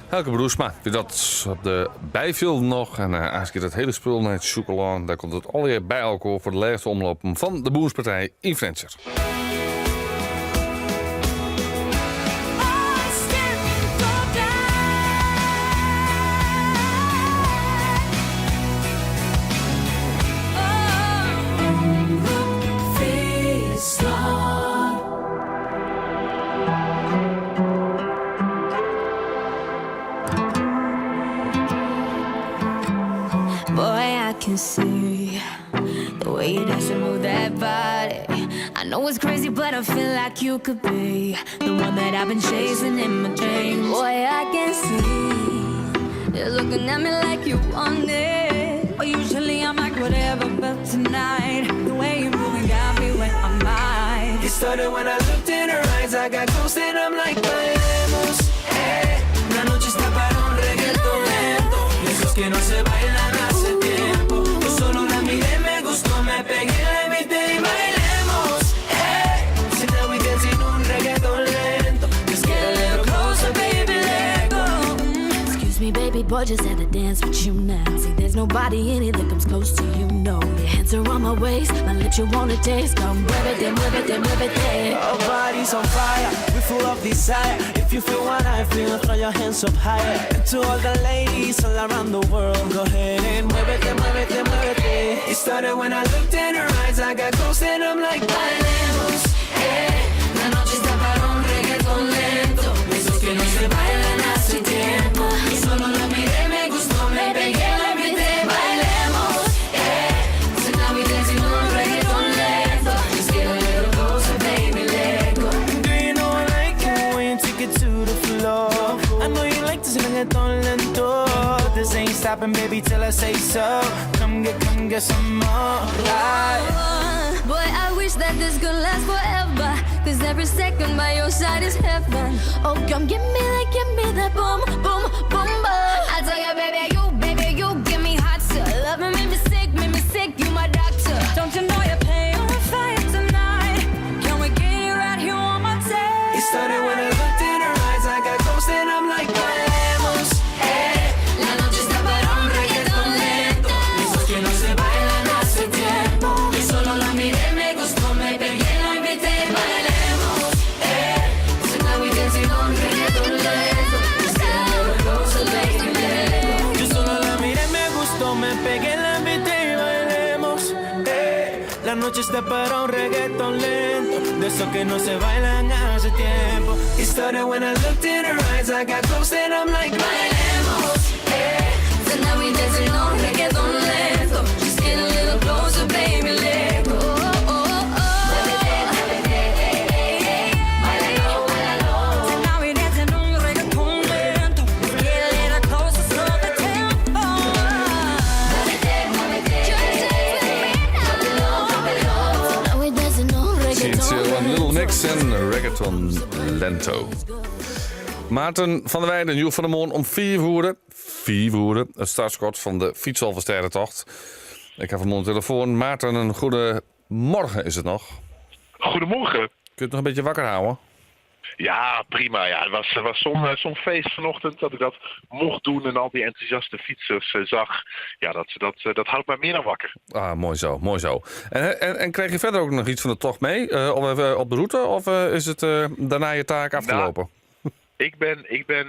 Hijlko Broersma wie dat op de byfjilden noch. En aanst giet it hiele spul nei it Sjûkelân. Dêr komt it allegear by elkoar foar de lêste omlopen fan de Bûnspartij yn Frjentsjer. Boy, I can see the way you dance and move that body. I know it's crazy, but I feel like you could be the one that I've been chasing in my dreams. Boy, I can see you're looking at me like you want it. Well, usually I'm like whatever, but tonight the way you're moving got me where I'm at. It started when I looked in her eyes, I got close and I'm like, bailemos, eh. La noche está para un reggaetón lento, de esos que no se bailan hace tiempo. Yo solo la miré, me gustó, me pegué, la invité y bailemos, eh. So now we dancing un reggaetón lento. Just get a little closer, baby, let go. Excuse me, baby boy, just had to dance with you now. See, there's nobody in it that comes close to you, no. Your hands are on my waist, my lips you wanna taste. Come muévete, muévete, muévete. Our bodies on fire, we full of desire. If you feel what I feel, throw your hands up higher. And to all the ladies all around the world, go ahead and muévete, muévete, muévete. It started when I looked in her eyes, I got close and I'm like, bailemos, eh. La noche está para un reggaetón lento, de esos que no se bailan hace tiempo. Yo solo la miré, me gustó, me pegué, la invité, bailemos, eh. So now we dancing un reggaetón lento. Just get a little closer, baby, let go. Do you know I like it when you take it to the floor? I know you like this reggaeton lento. This ain't stopping, baby, till I say so. Come get some more. I Boy, I wish that this could last forever. Cause every second by your side is heaven. Oh, come give me that, give me that boom, boom, boom, boom. I tell you, baby, you give me hot. Loving made me sick, made me sick. You my doctor. Don't you know you're playing with fire tonight? Can we get it right here one more time? It started when I looked in her eyes, I got close and I'm like, bailemos, eh. La noche pegué, la invité y bailemos. Eh, la noche está para un reggaeton lento, de esos que no se bailan hace tiempo. It started when I looked in her eyes, I got close and I'm like, Bailemos, eh. Tonight we dancing on reggaeton lento. Just get a little closer, baby, let go. Oh, oh, oh. Muévete, muévete, eh, eh, eh. Báilalo, báilalo. Tonight we dancing on reggaeton lento. Let's get a little closer, slow the tempo. Muévete, muévete, eh, eh, eh. Drop it low, drop it low. Tonight we dancing on reggaeton Silencio en Little Mix en Reggaeton Lento. Maarten van der Weijden, joech fan 'e moarn om fiif oere, fiif oere, it startskot fan de Fytsalvestêdetocht. Ik ha fan 'e telefoan. Maarten, in goede morgen is it noch. Goedemorgen. Kun je het nog een beetje wakker houden? Ja, prima. Ja, het was zo'n feest vanochtend dat ik dat mocht doen en al die enthousiaste fietsers zag. Ja, dat houdt mij meer dan wakker. Ah, mooi zo, mooi zo. En kreeg je verder ook nog iets van de tocht mee? Of even op de route? Of is het daarna je taak afgelopen? Ik ben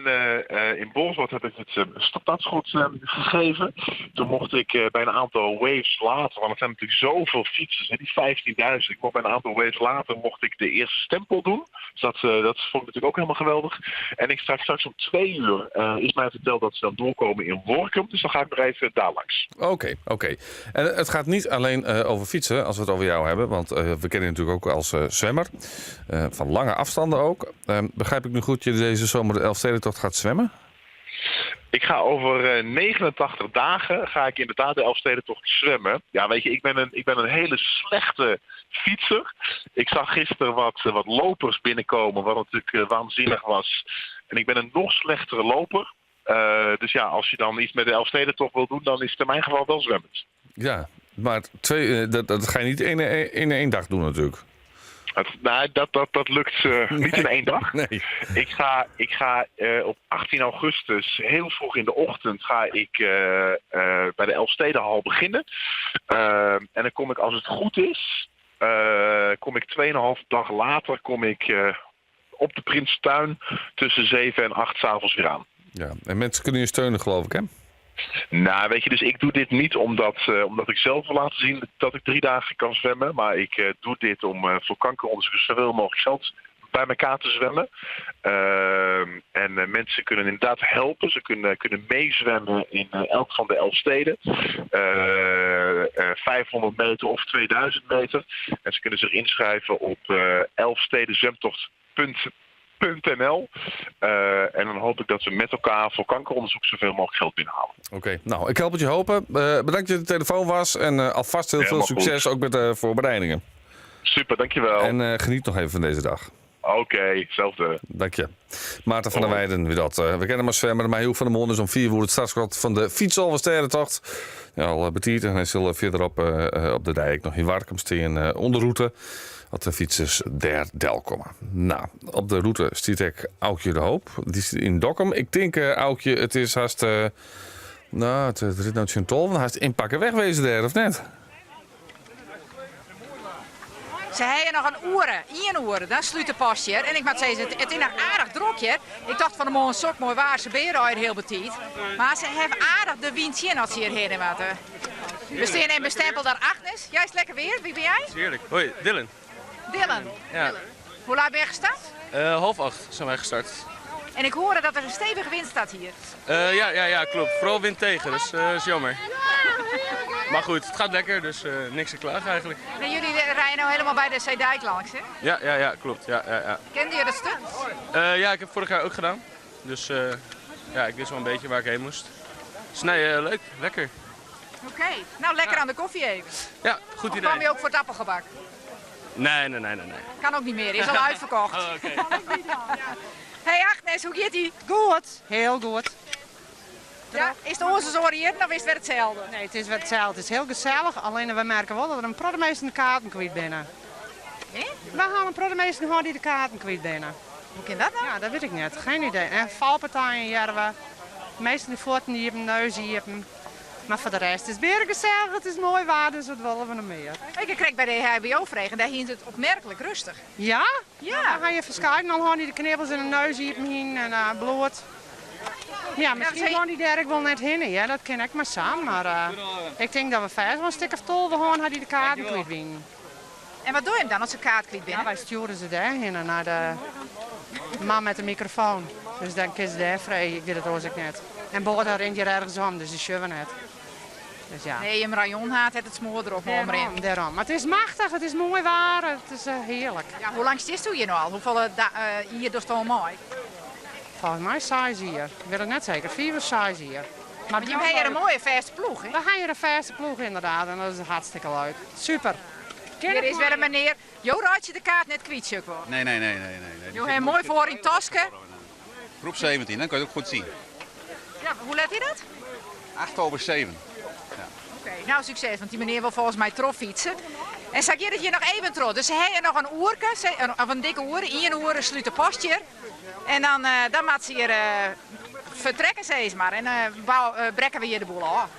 in Bolsward heb ik het startschot gegeven. Toen mocht ik bij een aantal waves later, want het zijn natuurlijk zoveel fietsers, hè, die 15.000. Ik mocht bij een aantal waves later mocht ik de eerste stempel doen. Dus dat vond ik natuurlijk ook helemaal geweldig. En ik straks om 2 uur is mij verteld dat ze dan doorkomen in Workum. Dus dan ga ik nog even daar langs. Oké, oké. En het gaat niet alleen over fietsen als we het over jou hebben. Want we kennen je natuurlijk ook als zwemmer. Van lange afstanden ook. Begrijp ik nu goed dat je deze zomer de Elfstedentocht gaat zwemmen? Ik ga over 89 dagen ga ik inderdaad de Elfstedentocht zwemmen. Ja, weet je, ik ben een hele slechte fietser. Ik zag gisteren wat lopers binnenkomen, wat natuurlijk waanzinnig was. En ik ben een nog slechtere loper. Dus ja, als je dan iets met de Elfstedentocht wil doen, dan is het in mijn geval wel zwemmen. Ja, maar dat ga je niet in één dag doen natuurlijk. Dat lukt niet in één dag. Nee. Ik ga op 18 augustus, heel vroeg in de ochtend, ga ik bij de Elfstedenhal beginnen. En dan kom ik, als het goed is, kom ik tweeënhalf dag later kom ik op de Prinsentuin tussen 7 en 8 's avonds weer aan. Ja, en mensen kunnen je steunen, geloof ik, hè? Nou, weet je, dus ik doe dit niet omdat ik zelf wil laten zien dat ik 3 dagen kan zwemmen. Maar ik doe dit om voor kankeronderzoekers zoveel mogelijk geld bij elkaar te zwemmen. En mensen kunnen inderdaad helpen. Ze kunnen meezwemmen in elk van de 11 steden. 500 meter of 2000 meter. En ze kunnen zich inschrijven op elfstedenzwemtocht punt punt N L. En dan hoop ik dat we met elkaar voor kankeronderzoek zoveel mogelijk geld binnenhalen. Oké, ik help het je hopen. Bedankt dat je de telefoon was en alvast heel veel Helemaal goed. succes ook met de voorbereidingen. Super, dankjewel. En geniet nog even van deze dag. Oké, hetzelfde. Dank je. Maarten van der Hoi. Weijden, wie dat. We kennen maar zwemmen, maar heel van de Mond is om 4 uur het startschot van de Fietsalvestedentocht. Ja, al betiert en hij zal verderop op de dijk nog in Warkum staan onderroute. Dat de fietsers der del komen. Op de route stiet ik Aukje de Hoop. Die zit in Dokkum. Ik denk, Aukje, het is haast... nou, het rit nou tien tolven, haast inpakken wegwezen daar, of net? Ze hebben nog een oeren, één oeren, dan sluit de pas hier. En ik moet zeggen, het is nog aardig druk hier. Ik dacht van de morgen sok mooi waar, ze beren uit heel betiet. Maar ze hebben aardig de wind zien als ze hierheen moeten. We staan in bestempel daar Agnes. Jij is lekker weer, wie ben jij? Heerlijk. Hoi, Dylan. Dylan. Ja. Hoe laat ben je gestart? 7:30 zijn wij gestart. En ik hoorde dat er een stevige wind staat hier. Ja, ja, ja, klopt. Vooral wind tegen, dus is jammer. Maar goed, het gaat lekker, dus niks te klagen eigenlijk. En jullie rijden nou helemaal bij de Zeedijk langs, hè? Ja, ja, ja, klopt. Ja, ja, ja. Kende je dat stuk? Ja, ik heb vorig jaar ook gedaan. Dus ik wist wel een beetje waar ik heen moest. Dus nee, leuk, lekker. Oké, nou lekker aan de koffie even. Ja, goed Of idee. kwam je ook voor het appelgebak? Nee, nee, nee, nee, nee. Kan ook niet meer, is al uitverkocht. Oh, oké. Hey Agnes, hoe gaat ie? Goed, heel goed. Ja, is de onze zo hier of is het weer hetzelfde? Nee, het is weer hetzelfde. Het is heel gezellig, alleen we merken wel dat er een prodemeester de kaarten kwijt binnen. Hè? We gaan een prodemeester hoor die de kaarten kwijt binnen. Hoe kan dat nou? Ja, dat weet ik niet. Geen idee. En valpartijen jaren we. Meestal de voeten die hebben, neus die hebben. Maar voor de rest is het weer gezellig, het is mooi waar, dus wat willen we nog meer? Ik kreeg bij de HBO vregen, daar hield het opmerkelijk rustig. Ja? Ja. Dan ga je verschijnen, dan gaan die de knibbels in de neus hier heen en bloed. Ja, miskien wolle dy dêr ek wol net hinne, ja, dat kin ek mar sa. Mar ik tink dat we fêst wol in stik of 12 hân ha dy't de kaarten kwyt wienen. En wat dogge jim dan as se kaart kwyt binne? Ja, wy stjoere se dêrhinne nei de man met de microfoon. Dus dan kinne se dêr freegje, ik wit it oars ek net. En Boda rint hjir ergens om, dus dy sjogge we net. Dus ja. Nee, jim rayonhaad hat it smoardrok mei omrinnen. Dêrom, dêrom. Mar it is machtich, it is moai waar, it is hearlik. Ja, hoe lang stiesto hjir no al? Hoefolle jier dochsto al mei? Folgens my seis jier. Ik wit it net seker, fiif of seis jier. Maar jim ha hjir in moaie fêste ploech, hè? We ha hjir in fêste ploech ynderdaad en dat is hartstikke leuk. Super. Hjir is wer in menear. Jo reitsje de kaart net kwyt, sjoch ik wol. Nee, nee, nee, nee, nee. Jo ha him moai foar yn taske. Groep 17, dan kan je het ook goed zien. Ja, hoe let is dat? 8 over 7. Ja. Oké, nou sukses, want dy menear wol folgens my trochfytse. En sa giet it hjir noch even troch. Dus se ha hjir noch in oerke, of in dikke oere, ien oere slút de post hjir. En dan, dan moat se hjir fertrekke sis mar. En dan brekke we hjir de boel ôf.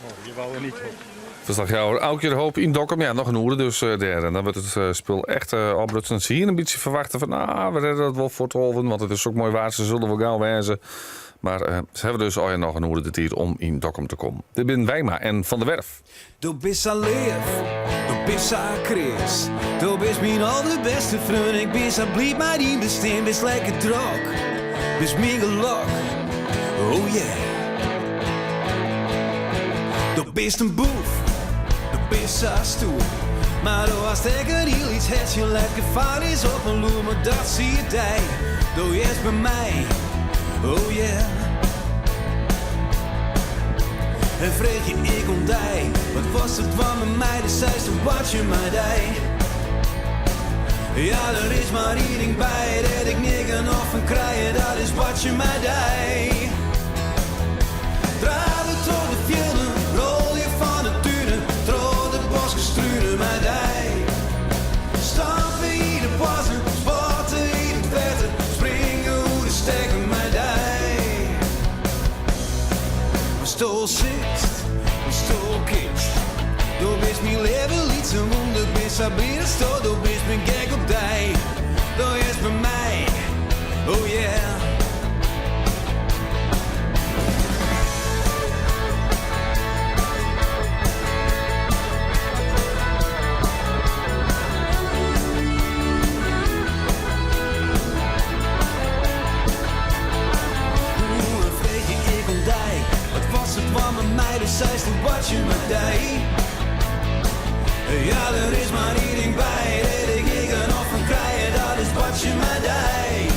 Oh, je wou er niet op. Ferslachjouwer Aukje de Hoop yn Dokkum. Ja, noch in oere dus dêr. En dan wurdt it spul echt ôfbrutsen. Se hiene in bytsje ferwachte fan, ah, we rêde dat wol foar tolven, want it is sok moai waar, se sille wol gau wêze. Mar se hawwe dus allegear noch in oere de tiid om yn Dokkum te kommen. Dit binne Wijma en Van der Werf. Do bist sa leaf, do bist sa kreas. Do bist myn alderbêste freon. Ik bin sa bliid mei dyn bestean. Bist lekker drok, bist myn gelok. Oh yeah. Do bist in boef, do bist sa stoer. Mar do hast ek in hiel lyts hertsje. Let gefaar is op 'e loer, mar dat siert dy. Do hearst by my, oh yeah. En freegje ik oan dy, wat wolsto dwaan mei my? Dan seisto boartsje mei dy. Ja, der is mar ien ding by dêr't ik nea genoch fan krij, dat is boartsje mei dy. Drave troch de fjilden, rôlje fan de tunen, troch de bosken strune mei dy. Stampe yn de plassen, spotte yn it wetter, springe oer de stekken mei dy. Watsto sizst, watsto kinst. Do bist myn leave lytse wûnder, bin sa bliid datsto do bist, bin gek op dy. Do hearst by my, oh yeah. Oeh, freegje ik oan dy, wat wolsto dwaan mei my? Dan seisto boartsje mei dy. Ja, der is mar ien ding by dêr't ik nea genoch fan krij, dat is boartsje mei dy.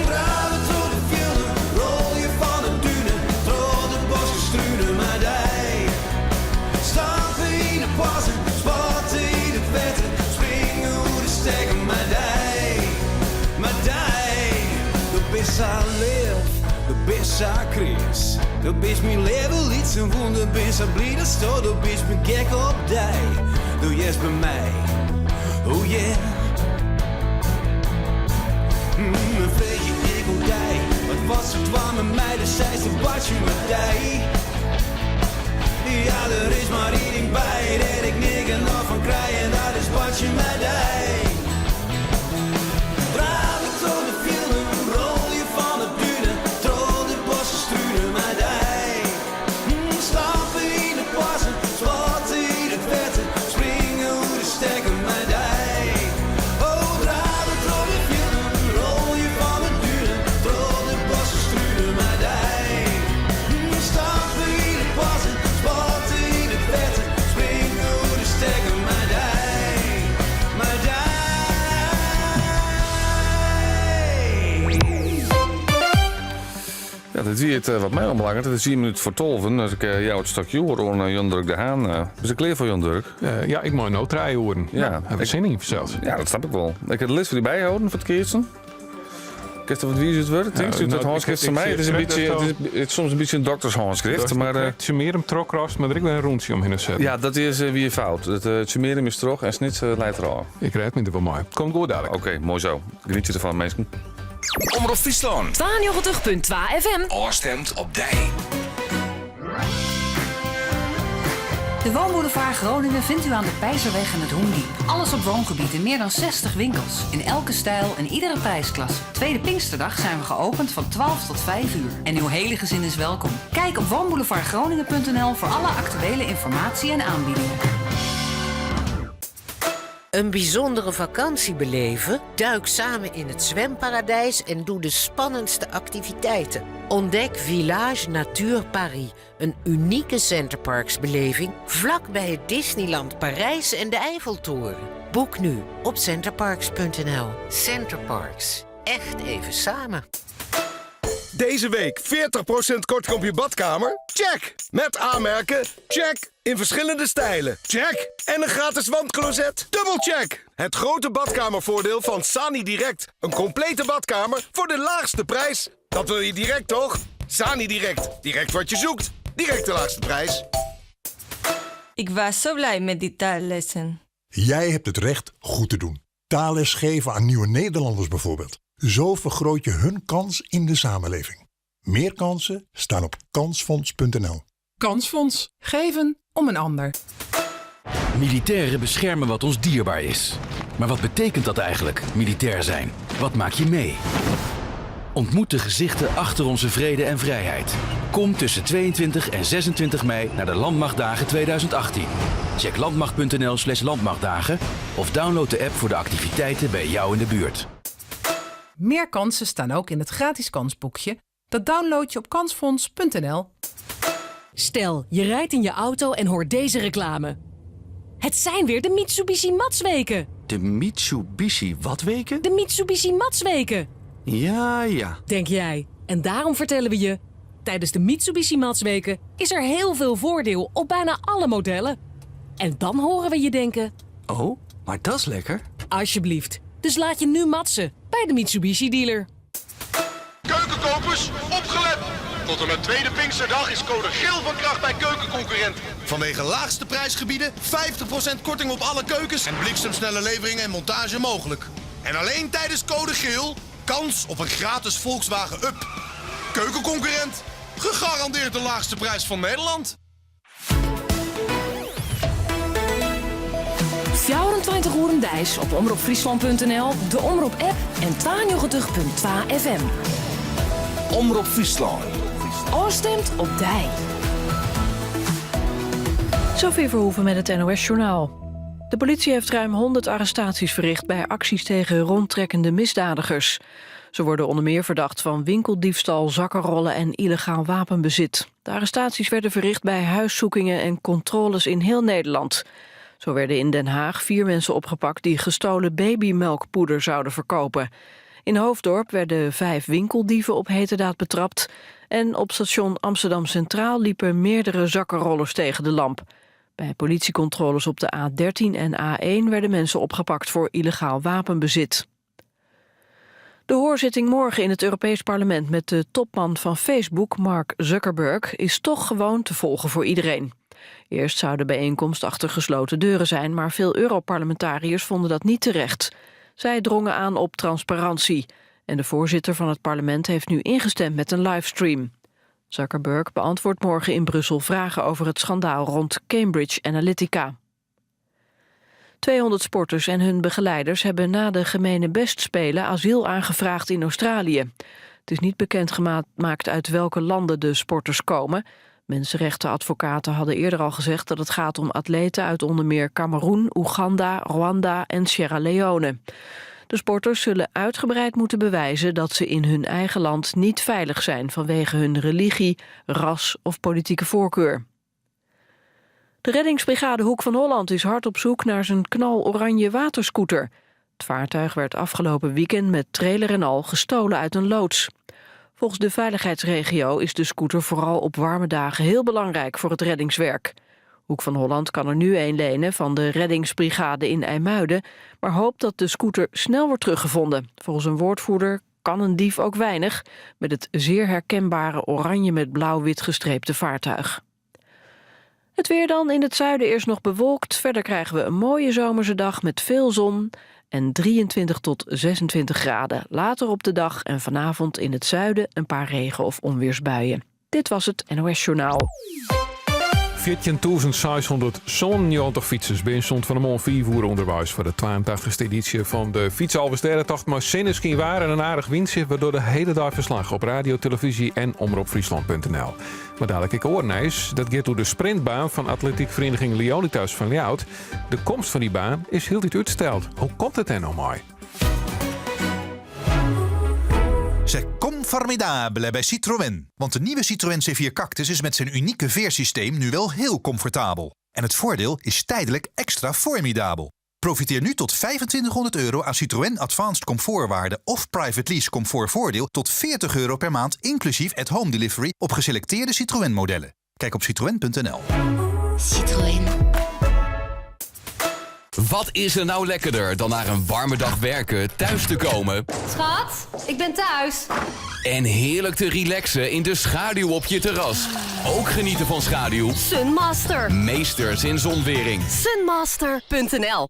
Drave troch de fjilden, rôlje fan de dunen, troch de bosken strune mei dy. Stampe yn de plassen, spotte yn it wetter, springe oer de stekken mei dy. Mei dy, do bist sa leaf, do bist sa kreas. Do bist myn leave lytse wûnder, bin sa bliid datsto do bist, bin gek op dy. Do hearst by my, oh yeah. Mm, freegje ik oan dy, wat wolsto dwaan mei my? Dan seisto boartsje mei dy. Ja, der is mar ien ding by dêr't ik nea genoch fan krij en dat is boartsje mei dy. Drave troch de fjilden, rôlje fan de dunen, troch de bosken strune mei dy. Stampe yn de plassen, spotte yn it wetter, springe oer de stekken mei dy. Oh, drave troch de fjilden, rôlje fan de dunen, troch de bosken strune mei dy. Stampe yn de plassen, spotte yn it wetter, springe oer de stekken mei dy. Mei dy. Ja, dit wie it wat my oanbelanget. It is ien minút foar tolven, dus ik jou it stokje oer oan Jan Durk de Haan. Bist der klear foar, Jan Durk? Ja, ik mei no trije oeren. Ja, Haw ik sin yn fansels. Ja, dat snap ik wol. Ik ha de list foar dy byholden foar it keatsen. Kinst der wat wiis út wurde? Tinkst út it hânskrift fan my? It is in bytsje, it is soms in bytsje in doktershânskrift, mar Tsjummearum trochkrast, mar der ek wer in rûntsje omhinne setten. Ja, dat is wie fout. It Tsjummearum is troch en Snits leit derôf. Ik rêd my der wol mei. Komt goed dadelijk. Oké, moai zo. Genietsje derfan, minsken. Omrop Fryslân. 92.2 FM. Ofstimd op dy. De Woonboulevard Groningen vindt u aan de Pijzerweg en het Hoendiep. Alles op woongebied in meer dan 60 winkels. In elke stijl en iedere prijsklasse. Tweede Pinksterdag zijn we geopend van 12 tot 5 uur. En uw hele gezin is welkom. Kijk op woonboulevardgroningen.nl voor alle actuele informatie en aanbiedingen. Een bijzondere vakantie beleven? Duik samen in het zwemparadijs en doe de spannendste activiteiten. Ontdek Village Nature Paris, een unieke Centerparks-beleving vlak bij het Disneyland Parijs en de Eiffeltoren. Boek nu op centerparks.nl. Centerparks, echt even samen. Deze week 40% korting op je badkamer? Check! Met aanmerken? Check! In verschillende stijlen? Check! En een gratis wandcloset? Dubbel check! Het grote badkamervoordeel van Sani Direct. Een complete badkamer voor de laagste prijs. Dat wil je direct, toch? Sani Direct. Direct wat je zoekt. Direct de laagste prijs. Ik was zo blij met die taallessen. Jij hebt het recht goed te doen. Taalles geven aan nieuwe Nederlanders bijvoorbeeld. Zo vergroot je hun kans in de samenleving. Meer kansen staan op kansfonds.nl. Kansfonds. Geven om een ander. Militairen beschermen wat ons dierbaar is. Maar wat betekent dat eigenlijk, militair zijn? Wat maak je mee? Ontmoet de gezichten achter onze vrede en vrijheid. Kom tussen 22 en 26 mei naar de Landmachtdagen 2018. Check landmacht.nl slash landmachtdagen of download de app voor de activiteiten bij jou in de buurt. Meer kansen staan ook in het gratis kansboekje. Dat download je op kansfonds.nl. Stel, je rijdt in je auto en hoort deze reclame. Het zijn weer de Mitsubishi Matsweken. De Mitsubishi wat weken? De Mitsubishi Matsweken, Ja, ja. denk jij. En daarom vertellen we je... Tijdens de Mitsubishi Matsweken is er heel veel voordeel op bijna alle modellen. En dan horen we je denken... Oh, maar dat is lekker. Alsjeblieft. Dus laat je nu matsen bij de Mitsubishi dealer. Keukenkopers, opgelet! Tot en met tweede Pinksterdag is code geel van kracht bij Keukenconcurrent. Vanwege laagste prijsgebieden, 50% korting op alle keukens en bliksemsnelle levering en montage mogelijk. En alleen tijdens code geel, kans op een gratis Volkswagen Up. Keukenconcurrent, gegarandeerd de laagste prijs van Nederland. 24 oeren deis op omropfriesland.nl, de Omrop app en 92.2 FM. Omrop Fryslân. Oorstemt op dij. Sophie Verhoeven met het NOS-journaal. De politie heeft ruim 100 arrestaties verricht bij acties tegen rondtrekkende misdadigers. Ze worden onder meer verdacht van winkeldiefstal, zakkenrollen en illegaal wapenbezit. De arrestaties werden verricht bij huiszoekingen en controles in heel Nederland. Zo werden in Den Haag vier mensen opgepakt die gestolen babymelkpoeder zouden verkopen. In Hoofddorp werden vijf winkeldieven op heterdaad betrapt. En op station Amsterdam Centraal liepen meerdere zakkenrollers tegen de lamp. Bij politiecontroles op de A13 en A1 werden mensen opgepakt voor illegaal wapenbezit. De hoorzitting morgen in het Europees Parlement met de topman van Facebook, Mark Zuckerberg, is toch gewoon te volgen voor iedereen. Eerst zou de bijeenkomst achter gesloten deuren zijn, maar veel Europarlementariërs vonden dat niet terecht. Zij drongen aan op transparantie. En de voorzitter van het parlement heeft nu ingestemd met een livestream. Zuckerberg beantwoordt morgen in Brussel vragen over het schandaal rond Cambridge Analytica. 200 sporters en hun begeleiders hebben na de gemene bestspelen asiel aangevraagd in Australië. Het is niet bekend gemaakt uit welke landen de sporters komen. Mensenrechtenadvocaten hadden eerder al gezegd dat het gaat om atleten uit onder meer Kameroen, Oeganda, Rwanda en Sierra Leone. De sporters zullen uitgebreid moeten bewijzen dat ze in hun eigen land niet veilig zijn vanwege hun religie, ras of politieke voorkeur. De reddingsbrigade Hoek van Holland is hard op zoek naar zijn knaloranje waterscooter. Het vaartuig werd afgelopen weekend met trailer en al gestolen uit een loods. Volgens de veiligheidsregio is de scooter vooral op warme dagen heel belangrijk voor het reddingswerk. Hoek van Holland kan er nu een lenen van de reddingsbrigade in IJmuiden, maar hoopt dat de scooter snel wordt teruggevonden. Volgens een woordvoerder kan een dief ook weinig met het zeer herkenbare oranje met blauw-wit gestreepte vaartuig. Het weer dan in het zuiden eerst nog bewolkt. Verder krijgen we een mooie zomerse dag met veel zon en 23 tot 26 graden. Later op de dag en vanavond in het zuiden een paar regen- of onweersbuien. Dit was het NOS Journaal. 14.697 fytsers binne sûnt fan 'e moarn fiif oere ûnderweis foar de 82ste edysje fan de Fytsalvestêdetocht mei sinneskynwaar en in aardich wyntsje. We dogge de hiele dei ferslach op radio, televyzje en omropfryslan.nl. Mar dalik ek oar nijs. Dat giet oer de sprintbaan fan atletykferieniging Lionitas fan Ljouwert. De komst fan dy baan is hieltyd útsteld. Hoe komt it dêr no mei? C'est comformidable bij Citroën. Want de nieuwe Citroën C4 Cactus is met zijn unieke veersysteem nu wel heel comfortabel. En het voordeel is tijdelijk extra formidabel. Profiteer nu tot 2500 euro aan Citroën Advanced Comfortwaarde of Private Lease Comfortvoordeel tot 40 euro per maand inclusief at-home delivery op geselecteerde Citroën modellen. Kijk op citroën.nl. Citroën. Wat is er nou lekkerder dan na een warme dag werken thuis te komen? Schat, ik ben thuis. En heerlijk te relaxen in de schaduw op je terras. Ook genieten van schaduw. Sunmaster. Meesters in zonwering. Sunmaster.nl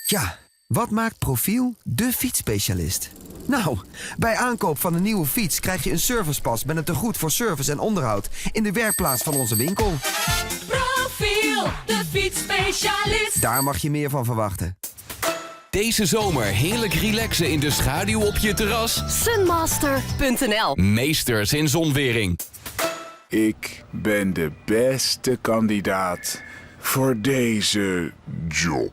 Ja, wat maakt Profiel de fietsspecialist? Nou, bij aankoop van een nieuwe fiets krijg je een servicepas met een tegoed voor service en onderhoud in de werkplaats van onze winkel. Profiel, de fietsspecialist. Daar mag je meer van verwachten. Deze zomer heerlijk relaxen in de schaduw op je terras. Sunmaster.nl Meesters in zonwering. Ik ben de beste kandidaat voor deze job.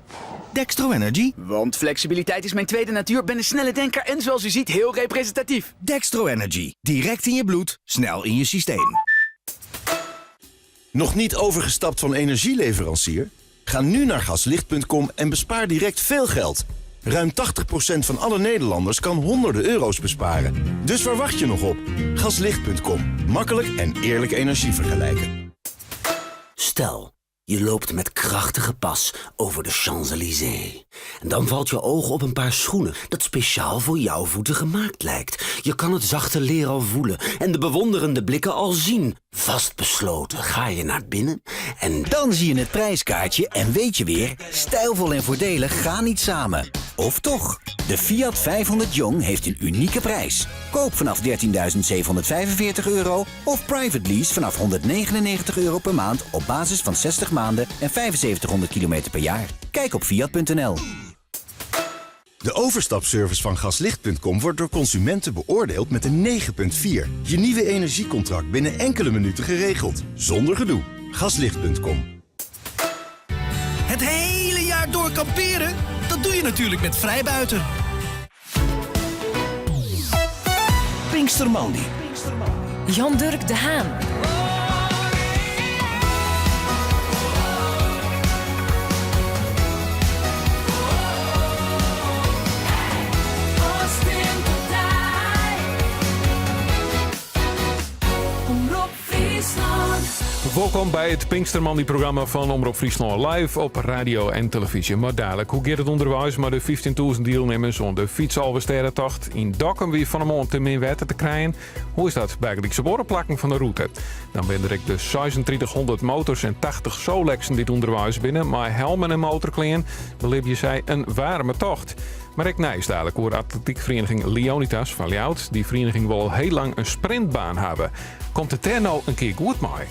Dextro Energy. Want flexibiliteit is mijn tweede natuur. Ben een snelle denker en zoals u ziet heel representatief. Dextro Energy. Direct in je bloed, snel in je systeem. Nog niet overgestapt van energieleverancier? Ga nu naar gaslicht.com en bespaar direct veel geld. Ruim 80% van alle Nederlanders kan honderden euro's besparen. Dus waar wacht je nog op? Gaslicht.com. Makkelijk en eerlijk energie vergelijken. Stel, je loopt met krachtige pas over de Champs-Élysées. En dan valt je oog op een paar schoenen dat speciaal voor jouw voeten gemaakt lijkt. Je kan het zachte leer al voelen en de bewonderende blikken al zien. Vastbesloten ga je naar binnen en... Dan zie je het prijskaartje en weet je weer, stijlvol en voordelig gaan niet samen. Of toch? De Fiat 500 Jong heeft een unieke prijs. Koop vanaf 13.745 euro of private lease vanaf 199 euro per maand op basis van 60 maanden en 7500 kilometer per jaar. Kijk op fiat.nl. De overstapservice van gaslicht.com wordt door consumenten beoordeeld met een 9,4. Je nieuwe energiecontract binnen enkele minuten geregeld. Zonder gedoe. Gaslicht.com. Het hele jaar door kamperen? Dat doe je natuurlijk met Vrijbuiter. Pinkstermandi. Jan-Dirk de Haan. Omrop Fryslân. Welkom bij het Pinkstermandi-programma van Omrop Fryslân live op radio en televisie. Maar dadelijk, hoe gaat het onderwijs met de 15.000 deelnemers oan de Fytsalvestêdetocht yn Dokkum wie fan 'e moarn te min wetter te krijen? Hoe is dat bygelyks op oare plakken fan de rûte? Dan binne der ek de 3600 motors en 80 Solexen dy't ûnderweis binne. Mei helmen en motorklean belibje sy in waarme tocht. Mar ek nijs dadelijk oer atletykferieniging Lionitas fan Ljouwert. Dy ferieniging wol al hiel lang in sprintbaan hawwe. Komt it dêr no in kear goed mei?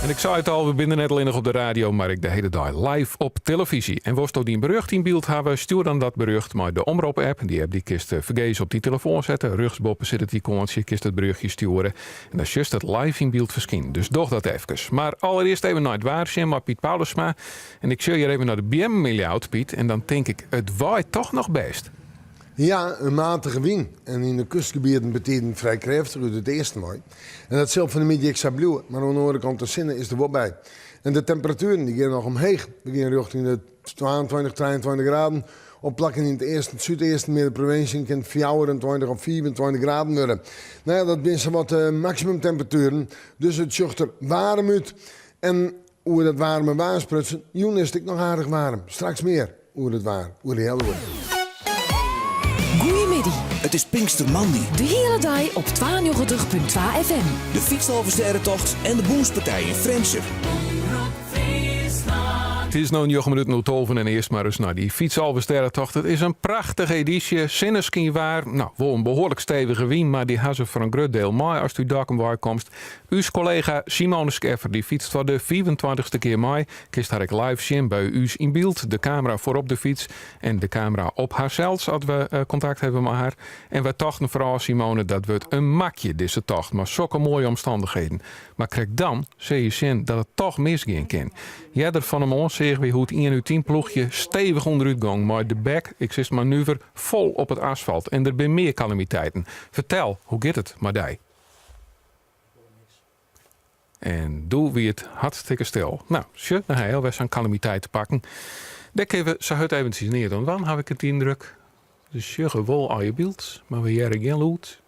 En ik sei it al, we binne net allinnich op de radio, mar ek de hiele dei live op televyzje. En wolsto dyn berjocht yn byld hawwe, stjoer dan dat berjocht mei de Omrop-app. Dy app dy kinst fergees op dyn telefoan sette. Rjochtsboppe sit it ikoantsje, kinst it berjochtje stjoere. En dan sjochst it live yn byld ferskinen. Dus doch dat efkes. Mar allerearst even nei it waar sjen mei Piet Paulusma. En ik sjoch hjir even nei de beammen yn Ljouwert, Piet. En dan tink ik, it waait toch noch bêst. Ja, in matige wyn. En yn de kustgebieten betiden frij krêftich út it easten wei. En dat sil fan 'e middei ek sa bliuwe, mar oan de oare kant de sinne is der wol by. En de temperatueren dy gean noch omheech. We gean rjochting de 22, 23 graden. Op plakken yn it easten, súdeasten, mear de provinsje kin it 24 of 25 graden wurde. No ja, dat binne sawat de maksimumtemperatueren. Dus it sjocht der waarm út. En oer dat waarme waar sprutsen, jûn is it ek noch aardich waarm. Straks mear oer it waar, oer de healoere. Goeiemiddei. It is Pinkstermoandei. De hiele dei op 92.2 FM. De Fytsalvestêdetocht en de Bûnspartij yn Frjentsjer. It is no njoggen minuten oer tolven en earst mar ris nei dy fytsalvestêdetocht. It is in prachtige edysje, sinneskynwaar. No, wol in behoarlik stevige wyn, mar dy ha se foar in grut diel mei ast út Dokkum wei komst. Us kollega Simone Scheffer dy fytst foar de fiifentweintichste kear mei. Kinst har ek live sjen by ús yn byld. De kamera foarop de fyts en de kamera op harsels as we kontakt hawwe mei har. En wy tochten foarôf, Simone, dat wurdt in makje dizze tocht mei sokke moaie omstannichheden. Mar krekt dan sil je sjen dat it toch misgean kin. Earder fan 'e moarn seagen wy hoe't ien út dyn ploechje stevich ûnderút gong mei de bek, ik sis mar nuver, fol op it asfalt. En der binne mear kalamiteiten. Fertel, hoe giet it mei dy? En doe wie it hartstikke stil. No, sjoch, dan ha je alwer sa'n kalamiteit te pakken. Dêr kinne we sa hurd eventsjes neat oan dwaan, haw ik it yndruk. We sjogge wol al je byld, mar we hearre gjin lûd.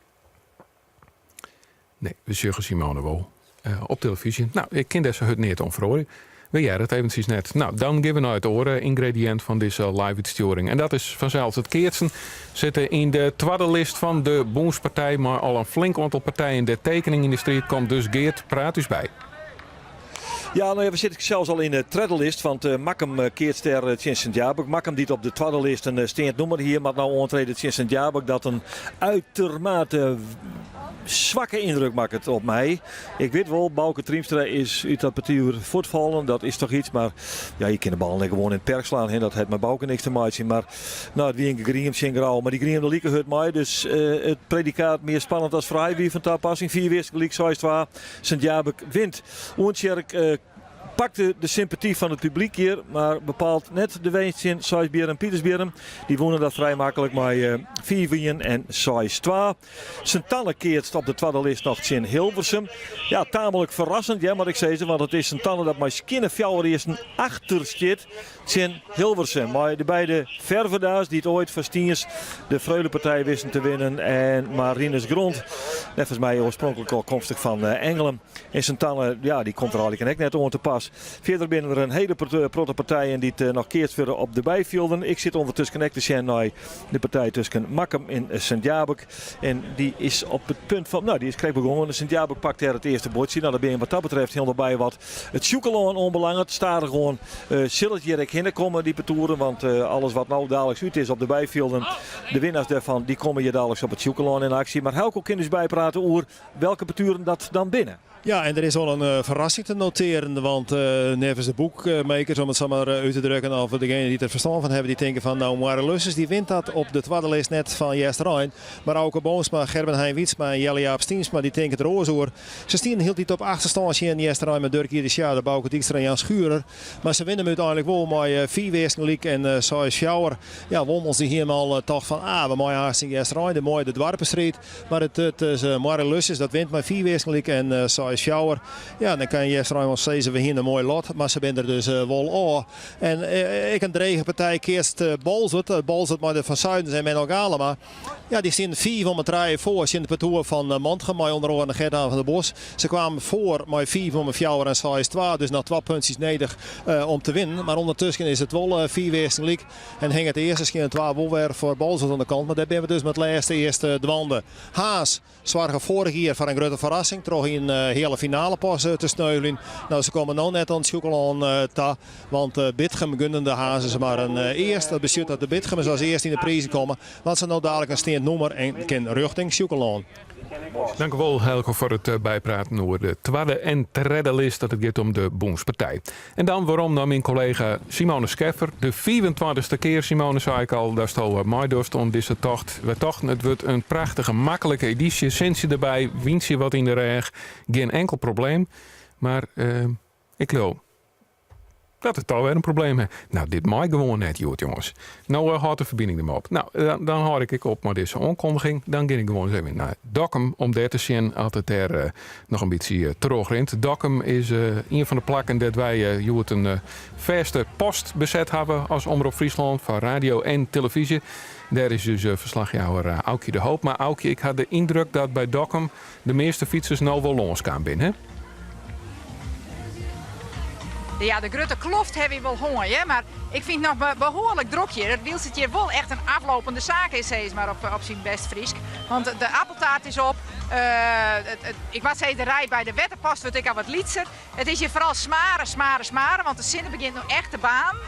Nee, we sjogge Simone wol op telefyzje. No, ik kin dêr sa hurd neat oan feroarje. We hearre it eventsjes net. No, dan gean we nei it oare yngrediïnt fan dizze live-útstjoering. En dat is fansels it keatsen. Sitte yn de twadde list fan de Bûnspartij mei al in flink oantal partijen dêr't tekening yn de striid komt. Dus Geart, praat ús by. Ja, no ja, we sitte sels al yn de tredde list, want eh, Makkum eh, keatst dêr eh, tsjin Sint Jabik. Makkum dy't op de twadde list in steand nûmer hie, moat no oantrede tsjin Sint Jabik. Dat in uitermate swakke yndruk makket op my. Ik wit wol, Bauke Triemstra is út dat partoer fuortfallen. Dat is toch iets, mar ja, je kinne de ballen net gewoan yn it perk slaan. Hè. Dat hat mei Bauke niks te meitsjen. Mar no, it wie in gegriem tsjin Grou, mar dy griemde like hurd mei. Dus it predikaat mear spannend as fraai wie fan tapassing. Fiif earsten gelyk, 6-2. Sint Jabik wint. Oentsjerk pakte de sympaty fan it publyk hjir, mar bepaald net de winst tsjin Seisbierrum Pietersbierrum. Dy wûnen dat frij maklik mei 5-1 en 6-2. Sint-Anne keatst op de twadde list noch tsjin Hilversum. Ja, tamelijk ferrassend, ja, moat ik sizze, want it is Sint-Anne dat mei skjinne fjouwer earsten achter stiet tsjin Hilversum. Mei de beide Ferverda's dy't oait foar Stiens de Freulepartij wisten te winnen en Marinus Grond, neffens my oarspronklik ôfkomstich fan Engelum. En Sint-Anne, ja, dy komt der eigentlik ek net oan te pas. Fierder binne der in hiele protte partijen dy't noch keatst wurde op de byfjilden. Ik sit ûndertusken ek te sjen nei de partij tusken Makkum en Sint Jabik. En dy is op it punt fan, no, dy is krekt begongen. Sint Jabik pakt dêr it earste buordsje. No, dêr binne je wat dat betreft hielendal by wat it Sjûkelân oanbelanget. Stadichoan sil it hjir ek hinne komme, dy partoeren. Want alles wat no daliks út is op de byfjilden, de winnaars dêrfan, dy komme hjir daliks op it Sjûkelân yn aksje. Mar Helco kin ús byprate oer welke partoeren dat dan binne. Ja, en der is al in eh, ferrassing te notearen, want uh, neffens de boekmakers, om it sa mar eh, út te drukken, of degene dy't der ferstân fan hawwe, dy tinke fan no, Moarre Lusses dy wint dat op de twadde list net fan Easterein. Mar Auke Boomsma, Gerben Hein Wytsma en Jelle Jaap Stiensma dy tinke der oars oer. Se stienen hieltyd op achterstân tsjin Easterein mei Durk Iede Sjaarda, Bauke Dykstra en Jan Schurer. Mar se winne 'm úteinlik wol mei fiif earsten gelyk en seis fjouwer. Ja, Wommels dy hiene al tocht fan ah, we meie aanst tsjin Easterein, de moaie de doarpestriid. Mar it is Moarre Lusses dat wint mei fiif earsten gelyk en seis fjouwer. Ja, dan kan Easterein wol sizze we hiene in moai lot, mar se binne der dus wol ôf. En ek in drege partij keatst Boalsert. Boalsert mei de Van Zuidens en Menno Galema. Ja, dy stienen fiif om 'e trije foar tsjin it partoer fan Mantgum mei ûnder oaren Gert-Aan van der Bos. Se kwamen foar mei fiif om 'e fjouwer en seis twa, dus noch twa puntsjes nedich om te winnen. Mar ûndertusken is it wol fiif earsten gelyk en hinget de earste skjinne twa wol wer foar Boalsert oan de kant. Mar dêr binne we dus mei it lêste earst dwaande. Harns soarge foarich jier foar in grutte ferrassing troch yn heale finale pas te sneuveljen. No, se komme no net oan it Sjûkelân ta, want Bitgum gunde de Harnzers mar in earst. Dat betsjut dat de Bitgumers as earst yn de prizen komme, want se no dalik in steand nûmer en kin rjochting Sjûkelân. Dank u wol, Helco, foar it bypraten oer de twadde en tredde list dat it giet om de Bûnspartij. En dan werom nei myn kollega Simone Scheffer. De fiifentweintichste kear, Simone, sei ik al, datsto meidochst oan dizze tocht. Wy tochten it wurdt in prachtige, maklike edysje. Sintsje derby, wyntsje wat yn de rêch, gjin enkel probleem. Mar ik leau dat it toch wer in probleem hat. No, dit mei gewoan net hjoed, jonges. No hâldt de ferbining der mar op. No, dan hâld ik ek op mei dizze oankondiging. Dan gean ik gewoan ris even nei Dokkum om dêr te sjen oft it dêr noch in bytsje trochrint. Dokkum is ien fan de plakken dêr't wy hjoed in fêste post beset hawwe as Omrop Fryslân foar radio en telefyzje. Dêr is ús ferslachjouwer Aukje de Hoop. Mar Aukje, ik ha de yndruk dat by Dokkum de measte fytsers no wol lânskaam binne. Ja, de grutte kloft hawwe wy wol hân, hear. Mar ik fyn it noch behoarlik drok hjir. Wylst it hjir wol echt in aflopende saak is, sis mar op syn bêst Frysk. Want de appeltaart is op. Ik moat sizze, de rij by de wetterpost wurdt ek al wat lytser. It is hjir foaral smare, smare, smare, want de sinne begjint no echt te baarnen.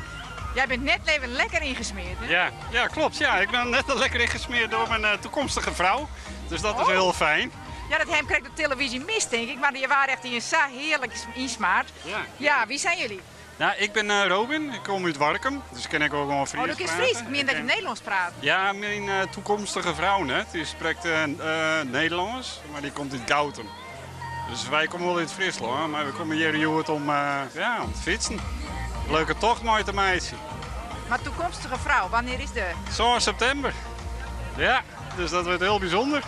Jij bent net even lekker ingesmeerd, hè? Ja, ja, klopt. Ja, ik ben net lekker ingesmeerd door mijn toekomstige vrouw. Dus dat is heel fijn. Ja, dat hem kreeg de televisie mis, denk ik. Maar die waren echt in zo heerlijk insmaard. Ja. Ja, wie zijn jullie? Nou, ik ben Robin, ik kom uit Warkum, dus ken ik ook wel Fries Oh, dat is praten. Fries. Ik meen dat je Nederlands praat. Ja, mijn toekomstige vrouw net, die spreekt Nederlands, maar die komt uit Goutum. Dus wij komen wel uit Friesland, maar we komen hier hjoed ja, om te fietsen. Leuke tocht, mooi te meisje. Maar toekomstige vrouw, wanneer is de? Zo'n september. Ja, dus dat wordt heel bijzonder.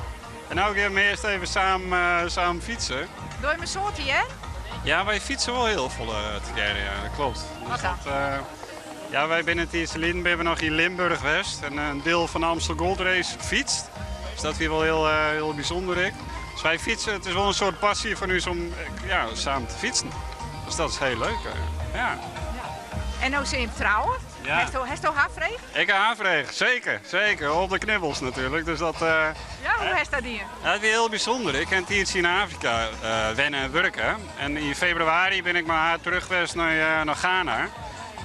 En nou gaan we eerst even samen fietsen. Doe je mijn soortje, hè? Ja, wij fietsen wel heel veel te ja, dat klopt. Wat Dus dan? dat, ja, wij binnen het eerste Lien hebben nog in Limburg West en een deel van de Amstel Gold Race fietst. Dus dat is wel heel bijzonder. Ik. Dus wij fietsen, het is wel een soort passie van ons om ja, samen te fietsen. Dus dat is heel leuk. Ja. En nou zijn je trouwen? Ja. Heeft u haarvreeg? Ik heb haarvreeg, zeker, zeker. Op de knibbels natuurlijk. Dus dat, Ja, hoe is dat hier? Ja, dat is heel bijzonder. Ik ben hier in Afrika wennen en werken. En in februari ben ik met haar terug geweest naar Ghana.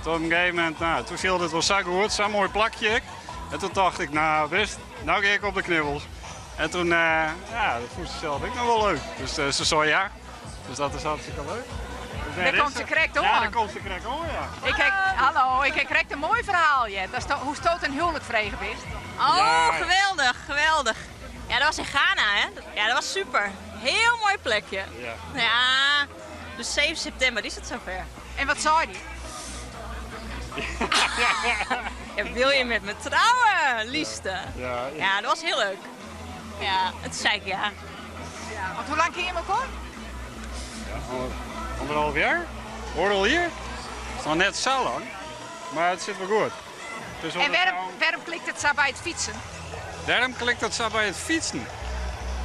Toen op een gegeven moment, nou, toen viel het wel zo goed, zo'n mooi plakje. Ik. En toen dacht ik, nou, wist, nou ga ik op de knibbels. En toen, ja, dat vond ze zelf ook nog wel leuk. Dus ze zei ja. Dus dat is hartstikke leuk. Dus Daar daar is komt ze ze. correct Ja, aan. daar komt ze correct aan, ja. Ik heb, hallo, ik heb correct een mooi verhaal, Jet. Dat is toch, hoe stoot een huwelijk vregen bist? Oh, Ja. geweldig, geweldig. Ja, dat was in Ghana, hè? Ja, dat was super. Heel mooi plekje. Ja. Ja, dus 7 september is het zover. En wat zei die? Ja, wil je met me trouwen, liefste? Ja, Ja, dat was heel leuk. Ja, het zei ik ja. Ja, want hoe lang ken je elkaar? Ja, anderhalf jaar. Hoor al hier. Het is nog net zo lang, maar het zit wel goed. Dus En waarom klikt het zo bij het fietsen? Daarom klikt dat zo bij het fietsen.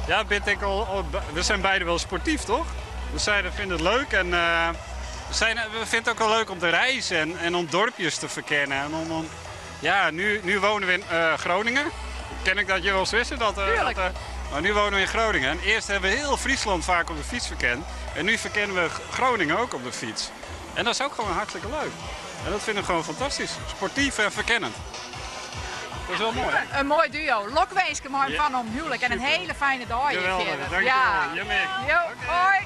Ja, ben ik al, al, we zijn beide wel sportief, toch? We vinden het leuk en we vinden het ook wel leuk om te reizen en om dorpjes te verkennen. En om, om, ja, nu, nu wonen we in Groningen. Ken ik dat je wel eens wist? Dat, Tuurlijk. dat, maar nu wonen we in Groningen. En eerst hebben we heel Friesland vaak op de fiets verkend. En nu verkennen we Groningen ook op de fiets. En dat is ook gewoon hartstikke leuk. En dat vinden we gewoon fantastisch. Sportief en verkennend. Dat is wel mooi. hè? Een mooi duo. Lokwensken mooi Ja. van om huwelijk en een Super. hele fijne dag hier Geweldig, verder. dankjewel. Ja. Jemmik. Jo, hoi.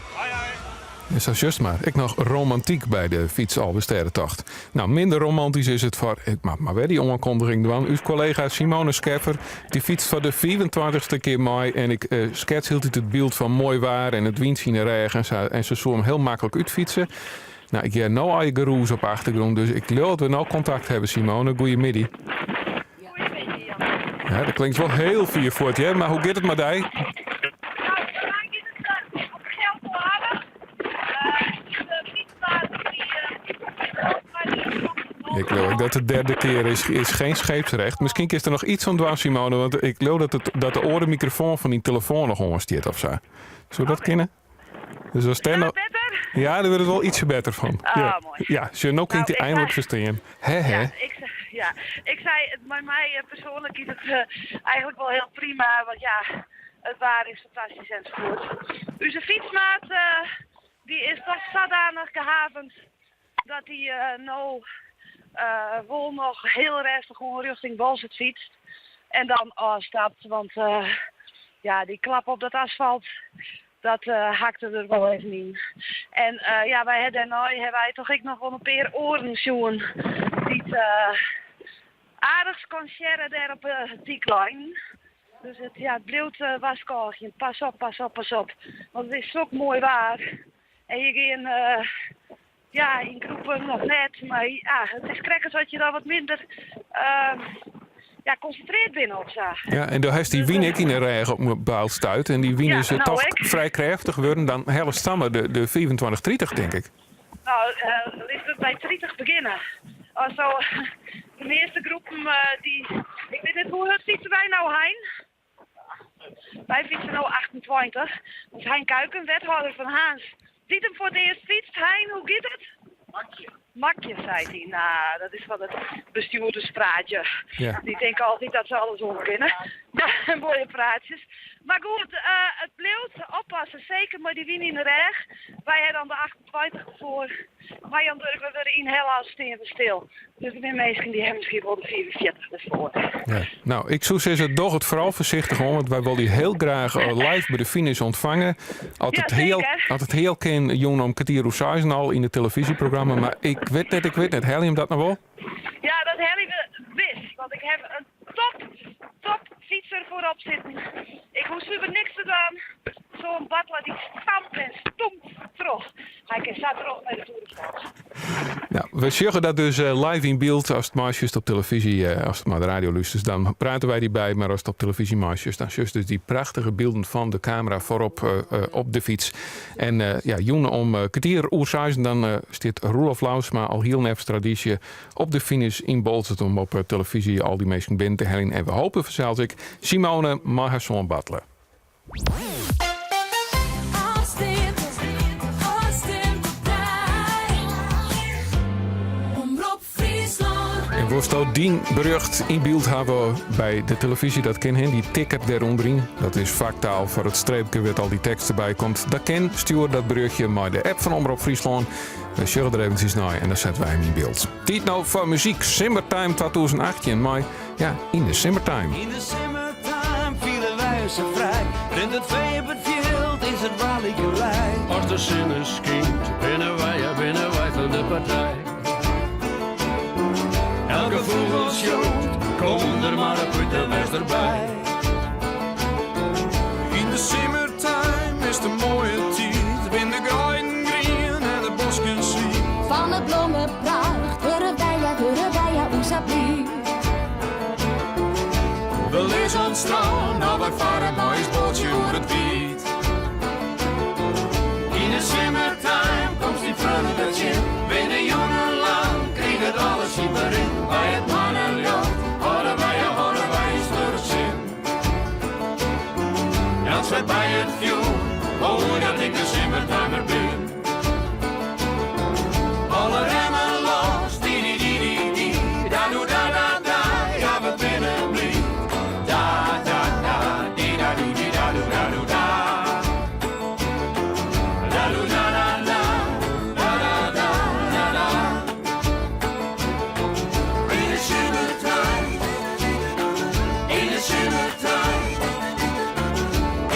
Ja, zo juist maar. Ik nog romantiek bij de fiets Alwesterrentocht. Nou, minder romantisch is het voor... Ik maak maar weer die aankondiging doen. Uw collega Simone Scheffer, die fietst voor de 24ste keer mee. En ik schets hield het beeld van mooi waar en het wind in de regen en zo. En ze zou hem heel makkelijk uitfietsen. Nou, ik heb nou al je geroes op achtergrond, dus ik wil dat we nou contact hebben, Simone. Goeiemiddag. Ja, dat klinkt wel heel vier voor het, hè? Maar hoe gaat het met die? Ik geloof dat de derde keer is geen scheepsrecht. Misschien is er nog iets van dwars, Simone, want ik geloof dat de orenmicrofoon van die telefoon nog onstiert of zo. Zou dat kunnen? Dus als het nog- Ja, daar wordt het wel ietsje beter van. Ah, ja. mooi. Ja, ze nou kunt Nou, hij ik eindelijk zei- verstaan. Hè, hè. Ja, ik zei, bij mij persoonlijk is het eigenlijk wel heel prima, want ja, het waar is fantastisch enzovoort. Uw fietsmaat, die is toch zodanig gehavend dat hij nou wel nog heel rustig gewoon richting Bolzert fietst. En dan afstapt, want ja, die klap op dat asfalt, dat hakte er wel even in. En ja, wij hebben daarna hebben wij toch ik nog wel een paar oren zoen die het aardig kon sharen daar op die klein. Dus het, ja, het blijft waarschuwen. Pas op, pas op, pas op. Want het is zo mooi waar. En je gaat ja, in groepen nog net. Maar ja, het is krekkers dat je dan wat minder ja, concentreerd binnen op zo. Ja, en daar heeft die wien ik in de regen op mijn baal stuit. En die wien Ja, is nou, toch ik. vrij krachtig geworden dan hele stammen, de 25, 30, denk ik. Nou, ligt het bij 30 beginnen. Also, de meeste groepen die... Ik weet niet, hoe hard fietsen wij nou, Hein? Wij fietsen nou 28. Dus Hein Kuiken, wethouder van Haans, die hem voor het eerst fietst. Hein, hoe gaat het? Makje. Makje, zei hij. Nou, dat is van het bestuurderspraatje. Ja. Die denken altijd dat ze alles om kunnen. Moaie praatsjes. Mar goed, it bliuwt oppassen, seker mei dy wyn yn de rêch. Wy ha dan de 28 derfoar. Mar Jan Durk, we wurde ynhelle as stean we stil. Dus der binne minsken dy ha miskien wol de 45 derfoar. Ja. No, ik soe sizze, doch it foaral foarsichtich oan, want wy wolle dy hiel graach live by de finish ûntfange. As it heal, as it heal kin, jûn om kertier oer seizen al yn it telefyzjeprogramma. Mar ik wit net, ik wit net. Helje jim dat noch wol? Ja, dat helje we wis. Want ik ha in top, top fytser foarop sitten. Ik hoech suver niks te dwaan. Zo'n Bartla dy stampt en stoemt troch. Hy kin sa troch nei de Tour de France. Nou, we sjogge dat dus eh, live yn byld. Ast meisjochst op telefyzje, eh, ast nei de radio lústerest, dan prate wy dy by. Mar ast op telefyzje meisjochst, dan sjochst dus dy prachtige bylden fan de kamera foarop eh, op de fyts. En ja, jûn om kertier oer seizen dan stiet Roelof Lousma al hiel neffens tradysje op de finish yn Boalsert om op telefyzje al dy minsken binnen te heljen. En we hoopje fansels ek Simone mei har soan Bartele. En wolsto dyn berjocht yn byld hawwe by de telefyzje, dat kin hin. Dy ticker dêrûnderyn, dat is faktaal foar it streepke wêr't al dy tekst derby komt. Dat kin, stjoer dat berjochtje mei de app fan Omrop Fryslân. Wy sjogge der eventsjes nei en dan sette wy him yn byld. Tiid no foar muzyk Simmertime 2018 mei, ja, In de Simmertime. Yn de simmertime fiele wy ús sa frij. Rint it fee op it fjild, is it waarlik gelei. As de sinne skynt, binne wy, ja, binne wy fan de partij. Elke fûgel sjongt, kom der mar op út en wês derby. Yn de simmertime is de moaie tiid, bin de greiden grien en de bosken swiet. Fan de blommepracht wurde wy, ja, wurde wy, ja, oe sa bliid. We lizze oan it strân, no wy farre mei ús boatsje oer it wiid. Yn de simmertime komst dyn freonen wer tsjin, binne jûnenlang kriget alles syn berin. By it moanneljocht hâlde wy, ja, hâlde wy ús fleurich sin. Elk sweit by it fjoer, oh dat ik in simmertimer bin. Alle remmen los, di di di di di, da doe da da da, ja we binne bliid. Da da da, di da doe di da doe da doe da. Da doe da da da, da da da da da. Yn de simmertime, yn de simmertime,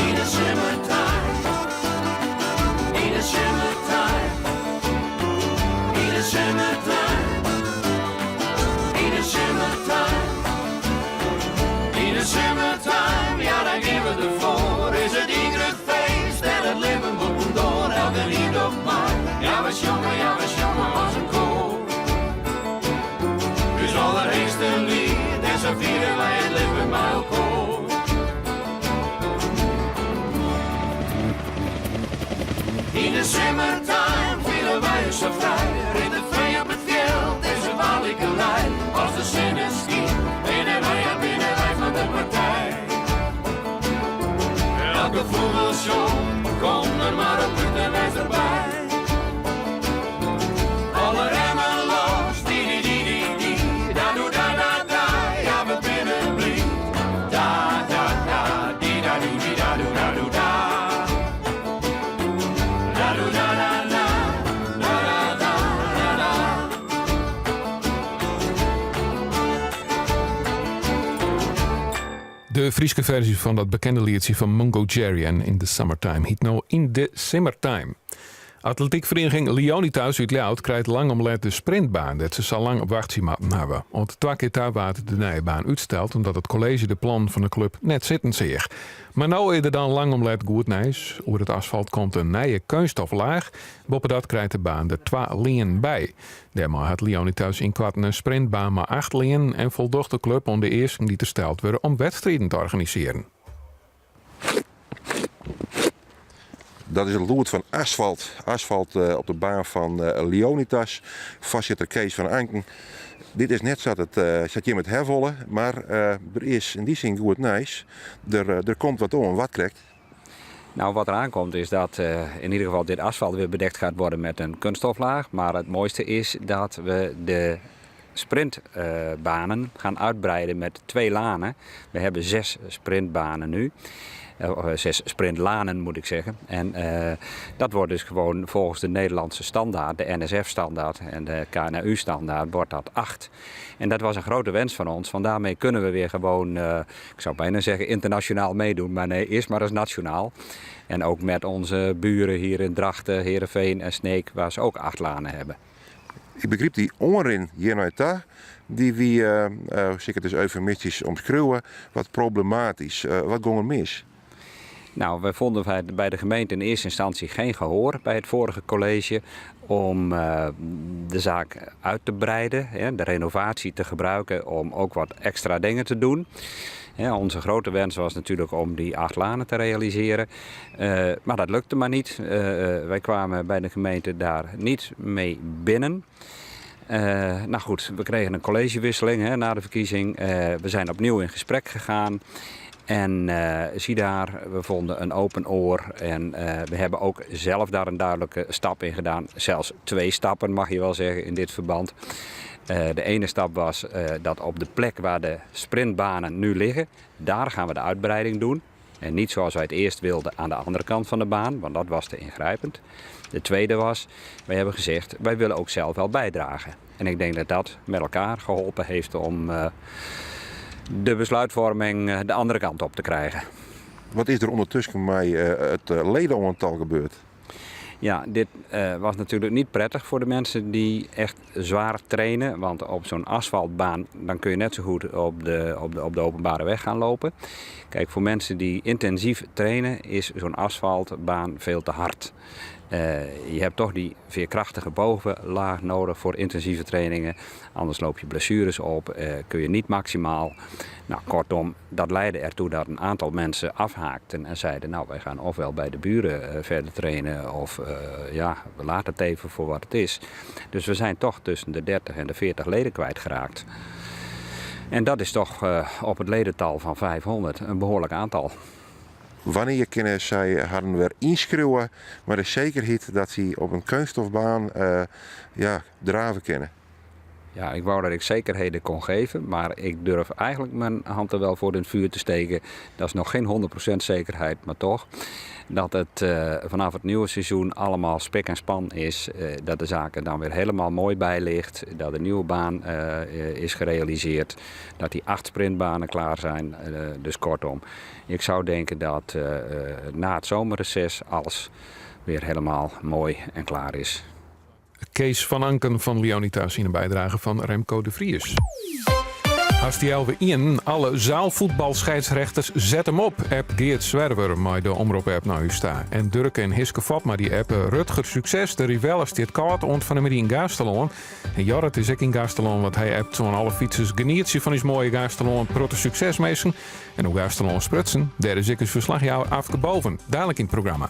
yn de simmertime, yn de simmertime, yn de simmertime, yn de simmertime, Yn de simmertime, ja dan gean we derfoar. Is it ien grut feest en it libben bûtendoar. Elkenien docht mei, ja we sjonge, ja we sjonge as in koar. Us allerheechste liet en sa fiere wy it libben mei elkoar. Yn de simmertime fiele wy ús sa frij. Rint it fee op it fjild, is it waarlik gelei. As de sinne skynt, binne wy, ja binne wy fan de partij. Elke fûgel sjongt, kom der mar op út en wês derby. Alle remmen los, di di di di di, da doe da da da, ja we binne bliid. Da da da, di da doe di da doe da doe da. Da doe da da da, da da da da da. De Fryske ferzje fan dat bekende lietsje fan Mungo Jerry en In the Summertime hyt no In the Simmertime. Atletykferieniging Lionitas út Ljouwert krijt lang om let de sprintbaan dêr't se sa lang op wachtsje moatten hawwe. Oant twa kear ta waard de nije baan útsteld omdat it kolleezje de plannen fan de klup net sitten seach. Mar no is der dan lang om let goed nijs. Oer it asfalt komt in nije keunststoflaach. Boppedat krijt de baan der twa leanen by. Dêrmei hat Lionitas ynkoarten in sprintbaan mei acht leanen en foldocht de klup oan de easken dy't der steld wurde om wedstriden te organisearjen. Dat is it lûd fan asfalt. Asfalt op de baan fan Lionitas. Foarsitter Kees van Anken. Dit is net sa't it, sa't jim it ha wolle, mar der is yn dy sin goed nijs. Der, der komt wat oan. Wat krekt? Nou, wat eraan komt is dat in ieder geval dit asfalt weer bedekt gaat worden met een kunststoflaag. Maar het mooiste is dat we de sprintbanen gaan uitbreiden met twee lanen. We hebben zes sprintbanen nu. Eh, zes sprintlanen moet ik zeggen. En eh, dat wordt dus gewoon volgens de Nederlandse standaard, de NSF-standaard en de KNU-standaard, wordt dat acht. En dat was een grote wens van ons, want daarmee kunnen we weer gewoon, eh, ik zou bijna zeggen internationaal meedoen, maar nee, eerst maar eens nationaal. En ook met onze buren hier in Drachten, Heerenveen en Sneek, waar ze ook acht lanen hebben. Ik begryp dy oanrin hjir nei ta, dy wie, uh, sil ik it ris eufemistysk omskriuwe, wat problematysk. Uh, wat gong der mis? Nou, we vonden bij de gemeente in eerste instantie geen gehoor bij het vorige college om uh, de zaak uit te breiden, hè, de renovatie te gebruiken om ook wat extra dingen te doen. Ja, onze grote wens was natuurlijk om die acht lanen te realiseren. Uh, maar dat lukte maar niet. Uh, wij kwamen bij de gemeente daar niet mee binnen. Uh, nou goed, we kregen een collegewisseling hè, na de verkiezing. we zijn opnieuw in gesprek gegaan. En uh, zie daar, we vonden een open oor. En uh, we hebben ook zelf daar een duidelijke stap in gedaan. Zelfs twee stappen mag je wel zeggen in dit verband. Uh, de ene stap was dat op de plek waar de sprintbanen nu liggen, daar gaan we de uitbreiding doen. En niet zoals wij het eerst wilden aan de andere kant van de baan, want dat was te ingrijpend. De tweede was, wij hebben gezegd, wij willen ook zelf wel bijdragen. En ik denk dat dat met elkaar geholpen heeft om uh, de besluitvorming de andere kant op te krijgen. Wat is der ûndertusken mei it ledenoantal gebeurd? Ja, dit uh, was natuurlijk niet prettig voor de mensen die echt zwaar trainen. Want op zo'n asfaltbaan dan kun je net zo goed op de, op, de, op de openbare weg gaan lopen. Kijk, voor mensen die intensief trainen is zo'n asfaltbaan veel te hard. Uh, je hebt toch die veerkrachtige bovenlaag nodig voor intensieve trainingen. Anders loop je blessures op, uh, kun je niet maximaal. Nou, kortom, dat leidde ertoe dat een aantal mensen afhaakten en zeiden... nou, wij gaan ofwel bij de buren uh, verder trainen of ja, we laten het even voor wat het is. Dus we zijn toch tussen de 30 en de 40 leden kwijtgeraakt. En dat is toch op het ledental van 500 een behoorlijk aantal. Wannear kinne sy harren wer ynskriuwe, mei de sekerheid dat sy op in keunststofbaan uh, ja, drave kinne? Ja, ik wou dat ik zekerheden kon geven, maar ik durf eigenlijk mijn hand er wel voor in het vuur te steken. Dat is nog geen 100% zekerheid, maar toch. Dat het uh, vanaf het nieuwe seizoen allemaal spik en span is. Uh, dat de zaak er dan weer helemaal mooi bij ligt. Dat de nieuwe baan uh, is gerealiseerd. Dat die acht sprintbanen klaar zijn. dus kortom, ik zou denken dat na het zomerreces alles weer helemaal mooi en klaar is. Kees van Anken fan Lionitas yn in bydrage fan Remco de Vries. Hast ien, alle zaalvoetbalscheidsrechters zet him op. App Geert Zwerver mei de Omrop-app nei ús ta. En Durk en Hiske Fopma dy appe Rutger sukses. De Rivelle stiet kâld oant fan 'e middei yn Gaasterlân. En Jorrit is ek yn Gaasterlân, want hy appt oan alle fytsers. Genietsje fan ús moaie Gaasterlân. Protte sukses, minsken. En oer Gaasterlân sprutsen, dêr is ek ús ferslachjouwer Afke Boven. Dalik yn it programma.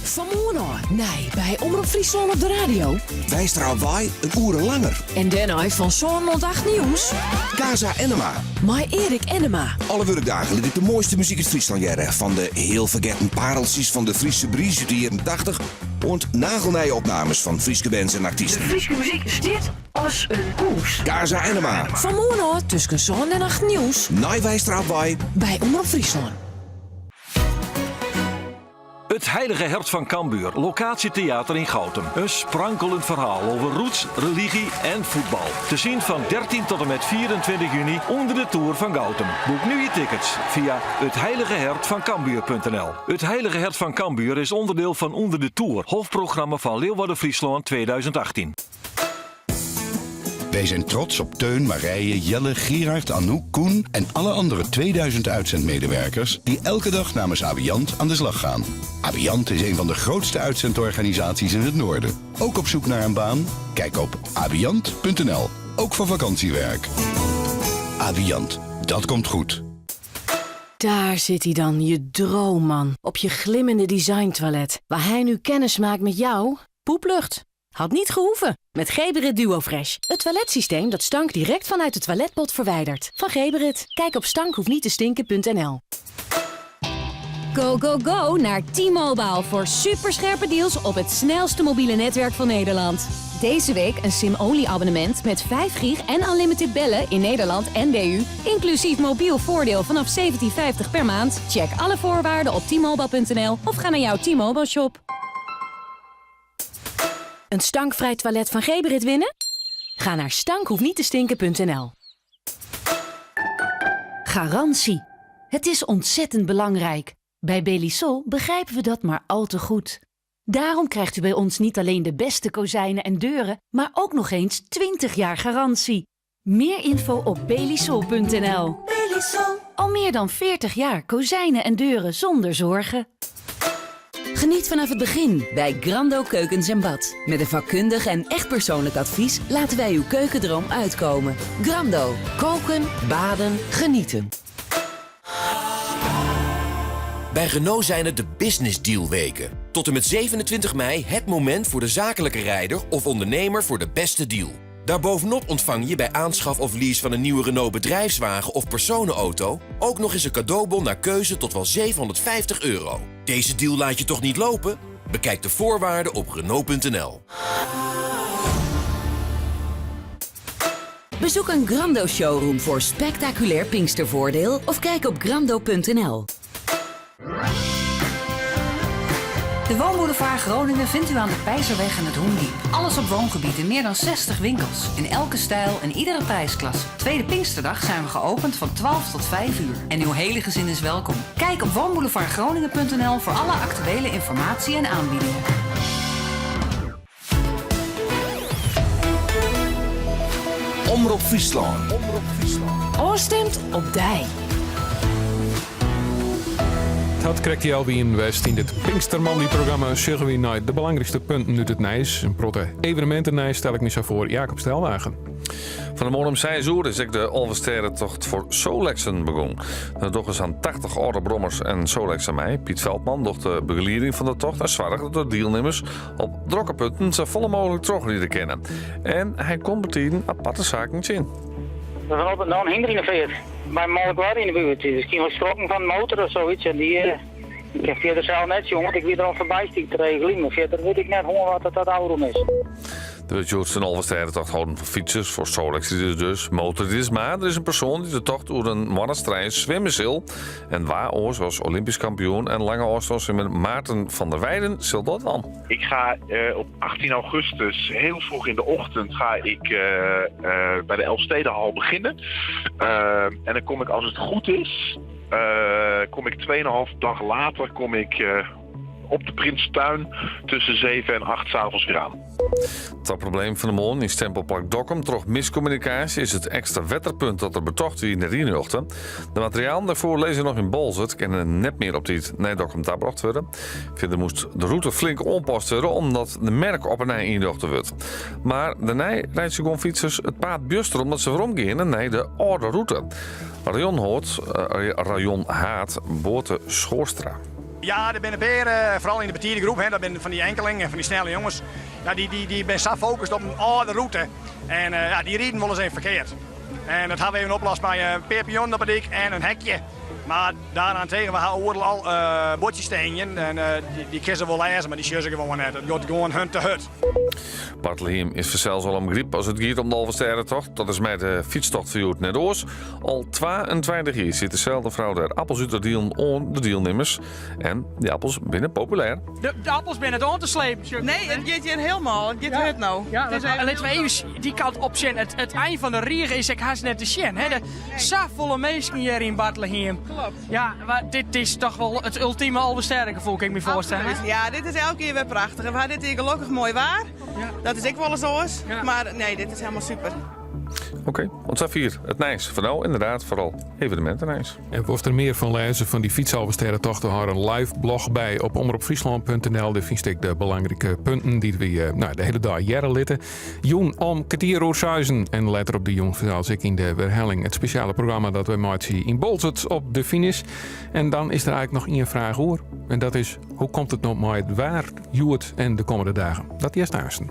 Fan moarn ôf nij by Omrop Fryslân op de radio. Weistra op Wei in oere langer. En dêrnei fan sân oant acht nieuws. Casa Ennema. Mei Erik Ennema. Alle wurkdagen lit ik de moaiste muzyk út Fryslân hearre. Fan de hiel fergetten pareltsjes fan de Fryske Bries út de jierren 80 oant nagelnije opnames fan Fryske bands en artysten. De Fryske muzyk stiet as in hûs. Casa Ennema. Fan moarn ôf tusken sân en acht nieuws. Nei Weistra op Wei. By Omrop Fryslân. Het Heilige Hert van Cambuur, locatietheater yn Goutum. In sprankeljend ferhaal oer roots, religy en fuotbal. Te sjen fan 13 tot en met 24 juny ûnder de toer fan Goutum. Boek nu je tickets fia etheiligehert.cambuur.nl. Het Heilige Hert van Cambuur is ûnderdiel fan Under de Toer, hoofdprogramma fan Leeuwarden-Fryslân 2018. Wij zijn trots op Teun, Marije, Jelle, Gerard, Anouk, Koen en alle andere 2000 uitzendmedewerkers die elke dag namens Abiant aan de slag gaan. Abiant is een van de grootste uitzendorganisaties in het noorden. Ook op zoek naar een baan? Kijk op abiant.nl. Ook voor vakantiewerk. Abiant, dat komt goed. Daar zit hij dan, je droomman. Op je glimmende designtoilet. Waar hij nu kennis maakt met jou. Poeplucht. Had niet gehoeven. Met Geberit DuoFresh. Het toiletsysteem dat stank direct vanuit de toiletpot verwijdert. Van Geberit. Kijk op stankhoefniettestinken.nl. Go, go, go naar T-Mobile voor superscherpe deals op het snelste mobiele netwerk van Nederland. Deze week een sim-only abonnement met 5 gig en unlimited bellen in Nederland en de EU. Inclusief mobiel voordeel vanaf 17,50 per maand. Check alle voorwaarden op t-mobile.nl of ga naar jouw T-Mobile shop. Een stankvrij toilet van Geberit winnen? Ga naar stankhoefniettestinken.nl. Garantie. Het is ontzettend belangrijk. Bij Belisol begrijpen we dat maar al te goed. Daarom krijgt u bij ons niet alleen de beste kozijnen en deuren, maar ook nog eens 20 jaar garantie. Meer info op belisol.nl. Belisol. Al meer dan 40 jaar kozijnen en deuren zonder zorgen. Geniet vanaf het begin bij Grando Keukens en Bad. Met een vakkundig en echt persoonlijk advies laten wij uw keukendroom uitkomen. Grando. Koken, baden, genieten. Bij Renault zijn het de Business Deal weken. Tot en met 27 mei het moment voor de zakelijke rijder of ondernemer voor de beste deal. Daarbovenop ontvang je bij aanschaf of lease van een nieuwe Renault bedrijfswagen of personenauto ook nog eens een cadeaubon naar keuze tot wel 750 euro. Deze deal laat je toch niet lopen? Bekijk de voorwaarden op Renault.nl. Bezoek een Grando showroom voor spectaculair Pinkstervoordeel of kijk op grando.nl. De Woonboulevard Groningen vindt u aan de Pijzerweg en het Hoendiep. Alles op woongebied in meer dan 60 winkels. In elke stijl en iedere prijsklasse. Tweede Pinksterdag zijn we geopend van 12 tot 5 uur. En uw hele gezin is welkom. Kijk op woonboulevardgroningen.nl voor alle actuele informatie en aanbiedingen. Omrop Fryslân. Ofstimd op dy. Dat krijgt hij alweer in West in dit Pinkstermoandei-programma sjogge wy nei de belangrykste punten út it nijs. In protte eveneminten stel ik my sa foar Jacob Stelwagen. Fan 'e moarn om 6 oere is ek de Alvestêdetocht foar Solexen begûn. Der dogge sa'n 80 âlde brommers en Solexen mei. Piet Veldman docht de begelieding fan de tocht en soarget dat de dielnimmers op drokke punten sa folle mooglik trochride kinne. En hy komt betiden aparte saken tsjin. Er was altijd nog een hinder in de veert. Bij Molkwar in de buurt. Die is misschien wel schrokken van de motor of zoiets. En die, eh, ik heb verder zelf net jongen, want ik weer er al voorbij stiek te regelen. Maar verder weet ik net hoe wat dat, dat oude is. Der wurdt hjoed in Alvestêdetocht holden foar fytsers, foar Solexriders dus, motorriders. Mar der is in persoan dy't de tocht oer in moanne as trije swimme sil. En wa oars as Olympysk kampioen en lange ôfstânswimmer Maarten van der Weijden sil dat dwaan. Ik ga eh, op 18 augustus, heel vroeg in de ochtend, ga ik eh, eh, bij de Elfstedenhal beginnen. Eh, en dan kom ik, als het goed is, eh, kom ik 2,5 dag later kom ik, eh, op de Prinsentuin tussen 7 en 8 's avonds weer aan. Dat probleem fan 'e moarn yn Stempelpark Dokkum troch miskommunikaasje is it ekstra wetterpunt dat der betocht wie net ynrjochte. De materialen dêrfoar lizze noch yn Boalsert, kinne net mear op tiid nei Dokkum ta brocht wurde. Fierder moast de rûte flink oanpast wurde omdat de merk op 'e nij ynrjochte wurdt. Mar dêrnei reitsje guon fytsers it paad bjuster omdat se weromgeane nei de âlde rûte. Rayonhoofd, rayonhaad Boate Schoorstra. Ja, der binne in pear, eh, foaral yn de betide groep, hè, dat binne fan dy enkeling en fan dy snelle jonges. Ja, dy, dy, dy binne sa fokust op in âlde rûte en eh, ja, dy riden wolris even ferkeard. En dat ha we even oplost mei in pear pionnen op de dyk en in hekje. Mar daarentegen, we ha oeral al uh, buordsjes stean en uh, dy, dy kinne se wol lêze, mar dy sjogge se gewoan net. It giet gewoan hun te hurd. Bartlehiem is fansels al in begryp as it giet om de Alvestêdetocht. Dat is mei de fytstocht fan hjoed net oars. Al 22 jier sit deselde frou dêr appels út te dielen oan de dielnimmers. En dy appels binne populêr. De, de appels binne net oan te slepen. Nee, it giet hjir hielendal. It giet hurd no. Ja, Het is even litte we even dy kant op sjen. It, it ein fan de rige is ek hast net te sjen. Hè? De, safolle minsken hjir yn Bartlehiem. Klopt. Ja, mar dit is toch wol it ultime Alvestêdegefoel, kin ik my foarstelle. Absoluut. Ja, dit is elke kear wer prachtich. En we ha dit jier gelokkich moai waar. Dat is ek wolris oars. Mar nee, dit is hielendal super. Oké, oant safier it nijs foar no. Ynderdaad, foaral evenemintenijs. En wolst der mear fan lêze fan dy fytsalvestêdetocht, we hâlde in live blog by op omropfryslân.nl. Dêr fynst ek de belangrike punten dy't we eh, nou, de hiele dei hearre litte. Jûn om kertier oer seizen en letter op de jûn fansels ek yn de werhelling it spesjale programma dat wy meitsje yn Boalsert op de finish. En dan is der eigentlik noch ien fraach oer. En dat is, hoe komt it no mei it waar hjoed en de kommende dagen? Dat hearst aansten.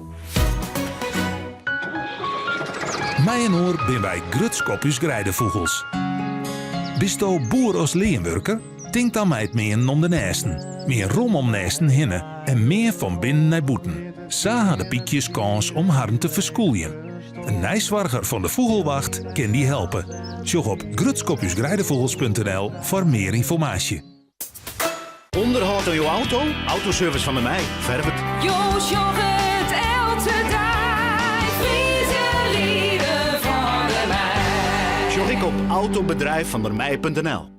Mei-inoar binne wy grutsk op ús greidefûgels. Bisto boer as leanwurker? Tink dan mei it meanen om de nêsten. Mean rom om nêsten hinne en mean fan binnen nei bûten. Sa ha de pykjes kâns om harren te ferskûljen. In neisoarger fan de Fûgelwacht kin dy helpe. Sjoch op grutskopúsgreidefûgels.nl foar mear ynformaasje. Underhâld oan jo auto? Autoservice Van der Meij, Ferwert. Jo sjogge it eltse dei, Friezen ride Van der Meij. Sjoch ek op autobedrijfvandermeij.nl.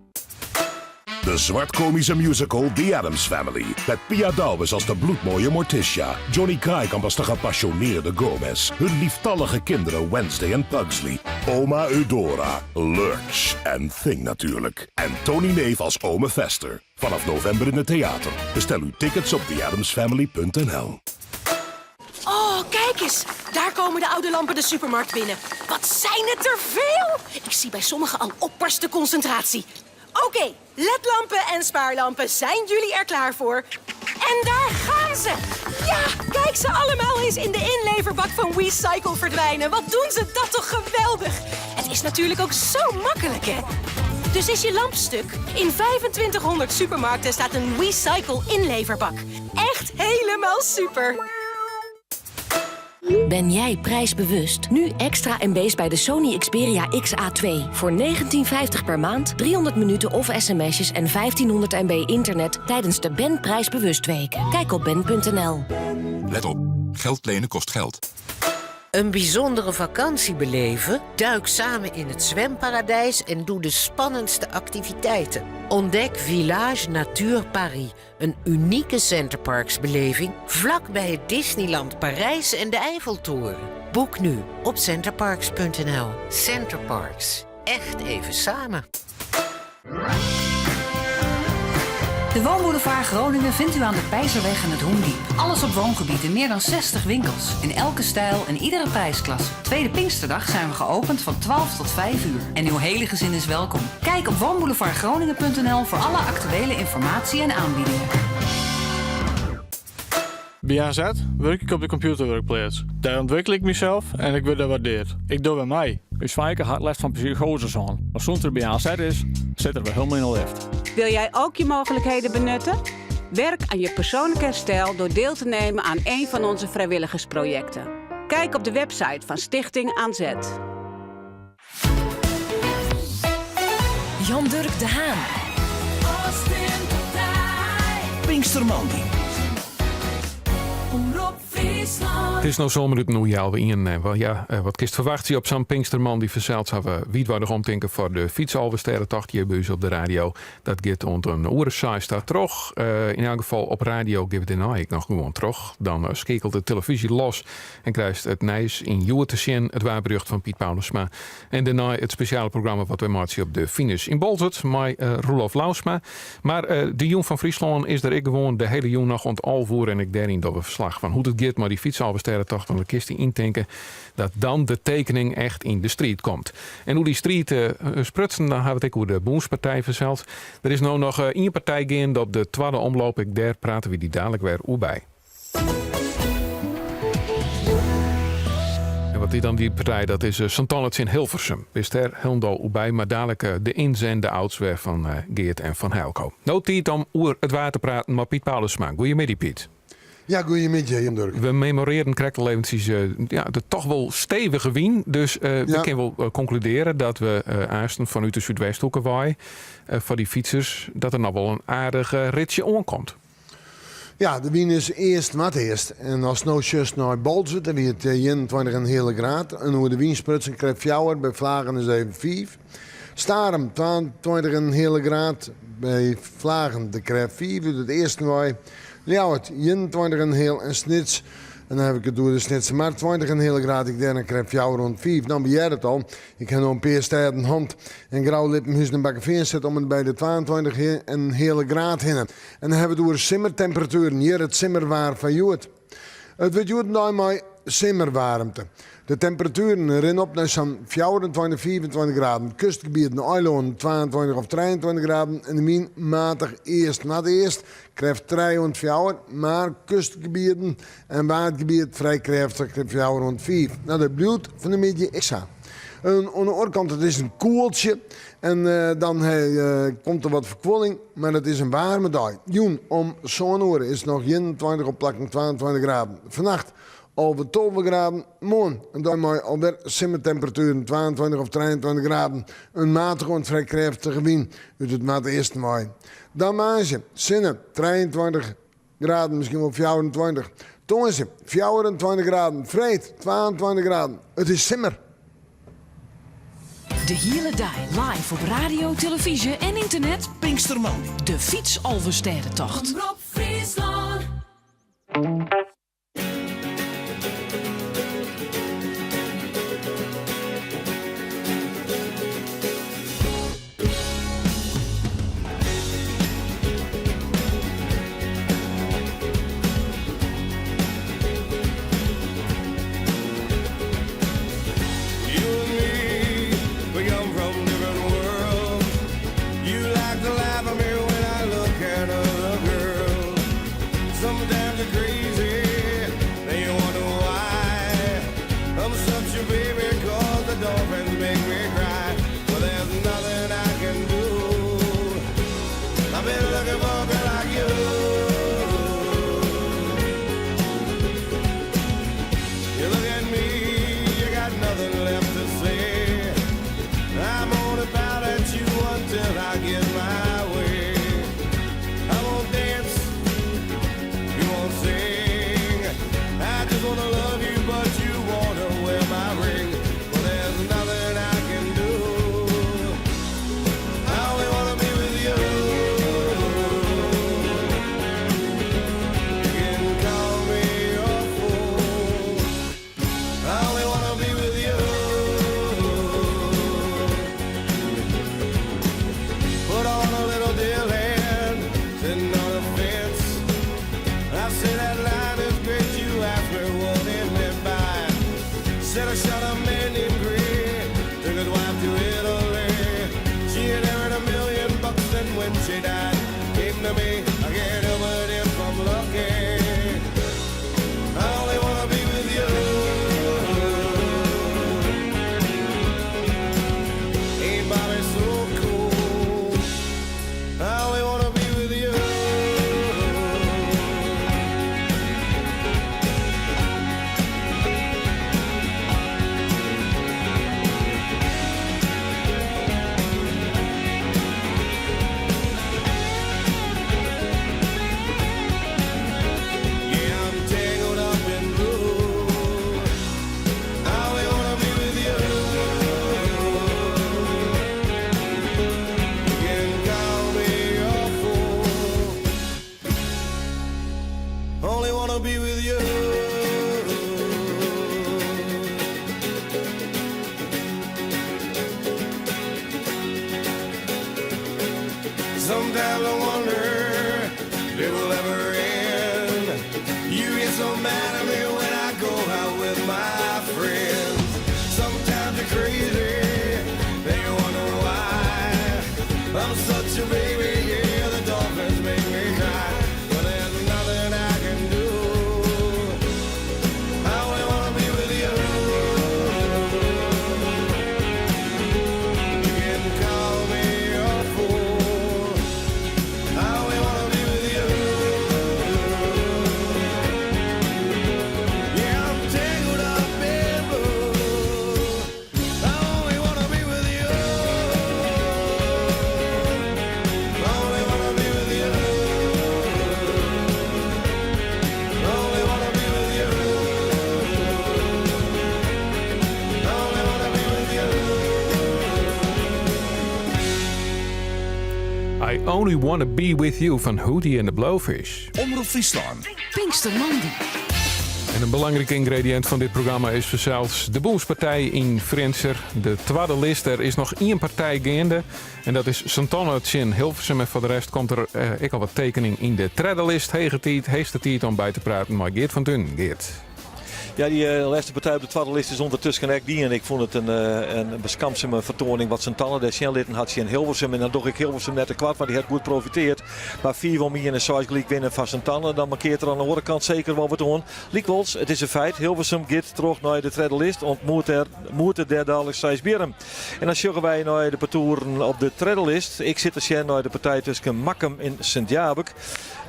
De zwartkomische musical The Addams Family. Met Pia Douwes als de bloedmooie Morticia. Johnny Kraaikamp als de gepassioneerde Gomez. Hun lieftallige kinderen Wednesday en Pugsley. Oma Eudora, Lurch en Thing natuurlijk. En Tony Neef als Ome Vester. Vanaf november in het theater. Bestel uw tickets op theaddamsfamily.nl. Oh, kijk eens. Daar komen de oude lampen de supermarkt binnen. Wat zijn het er veel! Ik zie bij sommigen al opperste concentratie. Oké, ledlampen en spaarlampen, zijn jullie er klaar voor? En daar gaan ze! Ja, kijk ze allemaal eens in de inleverbak van WeCycle verdwijnen. Wat doen ze dat toch geweldig! Het is natuurlijk ook zo makkelijk, hè? Dus is je lamp stuk? In 2500 supermarkten staat een WeCycle inleverbak. Echt helemaal super! Ben jij prijsbewust? Nu extra MB's bij de Sony Xperia XA2. Voor 19,50 per maand, 300 minuten of sms'jes en 1500 MB internet tijdens de Ben Prijsbewust Week. Kijk op ben.nl. Let op, geld lenen kost geld. Een bijzondere vakantie beleven? Duik samen in het zwemparadijs en doe de spannendste activiteiten. Ontdek Village Nature Paris, een unieke Centerparks-beleving vlak bij het Disneyland Parijs en de Eiffeltoren. Boek nu op centerparks.nl. Centerparks, echt even samen. De Woonboulevard Groningen vindt u aan de Pijzerweg en het Hoendiep. Alles op woongebied in meer dan 60 winkels. In elke stijl en iedere prijsklasse. Tweede Pinksterdag zijn we geopend van 12 tot 5 uur. En uw hele gezin is welkom. Kijk op woonboulevardgroningen.nl voor alle actuele informatie en aanbiedingen. By AZ wurk ik op de computerwurkpleats. Dêr ûntwikkel ik mysels en ik wurd dêr waardearre. Ik doch wer mei. Us Feike hat lêst fan psychoaze hân. Mar sûnt er by AZ is, sit er wer hielendal yn 'e lift. Wil jij ook je mogelijkheden benutten? Werk aan je persoonlijk herstel door deel te nemen aan een van onze vrijwilligersprojecten. Kijk op de website van Stichting AanZet. Jan Durk de Haan. Pinkstermoandei. Omrop Fryslân. It is no sân minuten oer healwei ienen. En wel, ja, eh, wat kinst ferwachtsje op sa'n Pinkstermoandei fansels hawwe we wiidweidich omtinken foar de fytsalvestêdetocht hjir by ús op de radio. Dat giet oant in oere seis ta troch. Eh, yn elk gefal op radio giet it dêrnei ek noch gewoan troch. Dan eh, skeakelt de telefyzje los en krijst it nijs yn Hjoed te sjen, it waarberjocht fan Piet Paulusma. En dêrnei it spesjale programma wat wy meitsje op de finish yn Boalsert mei eh, Roelof Lousma. Mar eh, de Jûn fan Fryslân is der ek gewoan de hiele jûn noch oant 11 oere en ek dêryn dogge we ferslach fan hoe't it giet mei dy fytsalvestêdetocht. Want dan kinst dy yntinke dat dan de tekening echt yn de striid komt. En oer dy striid eh, sprutsen, dan hawwe we it ek oer de Bûnspartij fansels. Der is no noch ien partij geande op de twadde omloop. Ek dêr prate wy dy dalik wer oer by. En wat is dan dy partij? Dat is eh, Santana tsjin Hilversum. Bist dêr hielendal oer by, mar dalik eh, de ins en de outs wer fan eh, Geert en fan Hijlko. No tiid om oer it waar te praten mei Piet Paulusma. Goeiemiddei Piet. Ja, goeiemiddei Jan Durk. We memorearren krekt al eventsjes ja, de toch wol stevige wyn. Dus we kinne wol konkludearje dat we aansten fanút de Súdwesthoeke wei foar dy fytsers dat der noch wol in aardich ritsje oankomt. Ja, de wyn is earst noardeast. En ast no sjochst nei Boalsert, dêr wie it 21 en heale graad. En oer de wyn sprutsen krekt fjouwer, by Vlagen is even fiif. Starum 22 en heale graad, by Vlagen de krêft fiif út it easten wei. Ljouwert 21 en heal en Snits, en dan haw ik it oer de Snitsermar, 20 en heale graad, ek dêr in krêft fjouwer oant fiif. No, we hearre it al, ik ha no in pear stêden hân en Grou, Lippenhuzen en Bakkefean sit om en by de 22 en heale graad hinne. En dan hawwe we it oer simmertemperatueren, hjir it simmerwaar fan hjoed. It wurdt hjoed in dei mei simmerwaarmte. De temperatueren rinne op nei sa'n 24, 25 graden. Kustgebieten, eilânnen 22 of 23 graden en de wyn matich east-noardeast, krêft trije oant fjouwer, mar kustgebieten en Waadgebiet frij krêftich, krêft fjouwer oant fiif. No, dat bliuwt fan 'e middei ek sa. En oan de oare kant, it is in koeltsje en dan komt der wat ferkuolling, mar it is in waarme dei. Jûn om sân oere is it noch 21 op plakken 22 graden. Fannacht 11, 12 graden. Moarn in dei mei alwer simmertemperatueren, 22 of 23 graden. In matige oant frij krêftige wyn út it noardeasten wei. Dan woansdei, sinne, 23 graden, miskien wol 24. Tongersdei, 24 graden. Freed, 22 graden. It is simmer. De hiele dei live op radio, televyzje en ynternet. Pinkstermoandei. De Fytsalvestêdetocht. Omrop Fryslân. I Only Wanna Be With You fan Hootie and the Blowfish. Omrop Fryslân. Pinkstermoandei. En in belangryk yngrediïnt fan dit programma is fansels de Bûnspartij yn Frjentsjer. De twadde list, der is noch ien partij geande. En dat is Sint-Anne tsjin Hilversum. En foar de rest komt der ek al wat tekening yn de tredde list. Hege tiid, heechste tiid om by te praten mei Geert van Tunen. Geert. Ja, dy lêste partij op de twadde list is ûndertusken ek dien. Ik fûn it in, in beskamsume fertoaning wat Sint-Anne dêr sjen litten hat tsjin Hilversum. En dan doch ik Hilversum net tekoart, want dy hat goed profiteard. Mar 5 om 1 en 6 gelyk winne fan Sint-Anne, dan mankeart der oan de oare kant seker wol wat oan. Lykwols, it is in feit, Hilversum giet troch nei de tredde list, ontmoet er, moetet dêr daliks Seisbierrum. En dan sjogge wy nei de partoeren op de tredde list. Ik sit te sjen nei de partij tusken Makkum en Sint Jabik.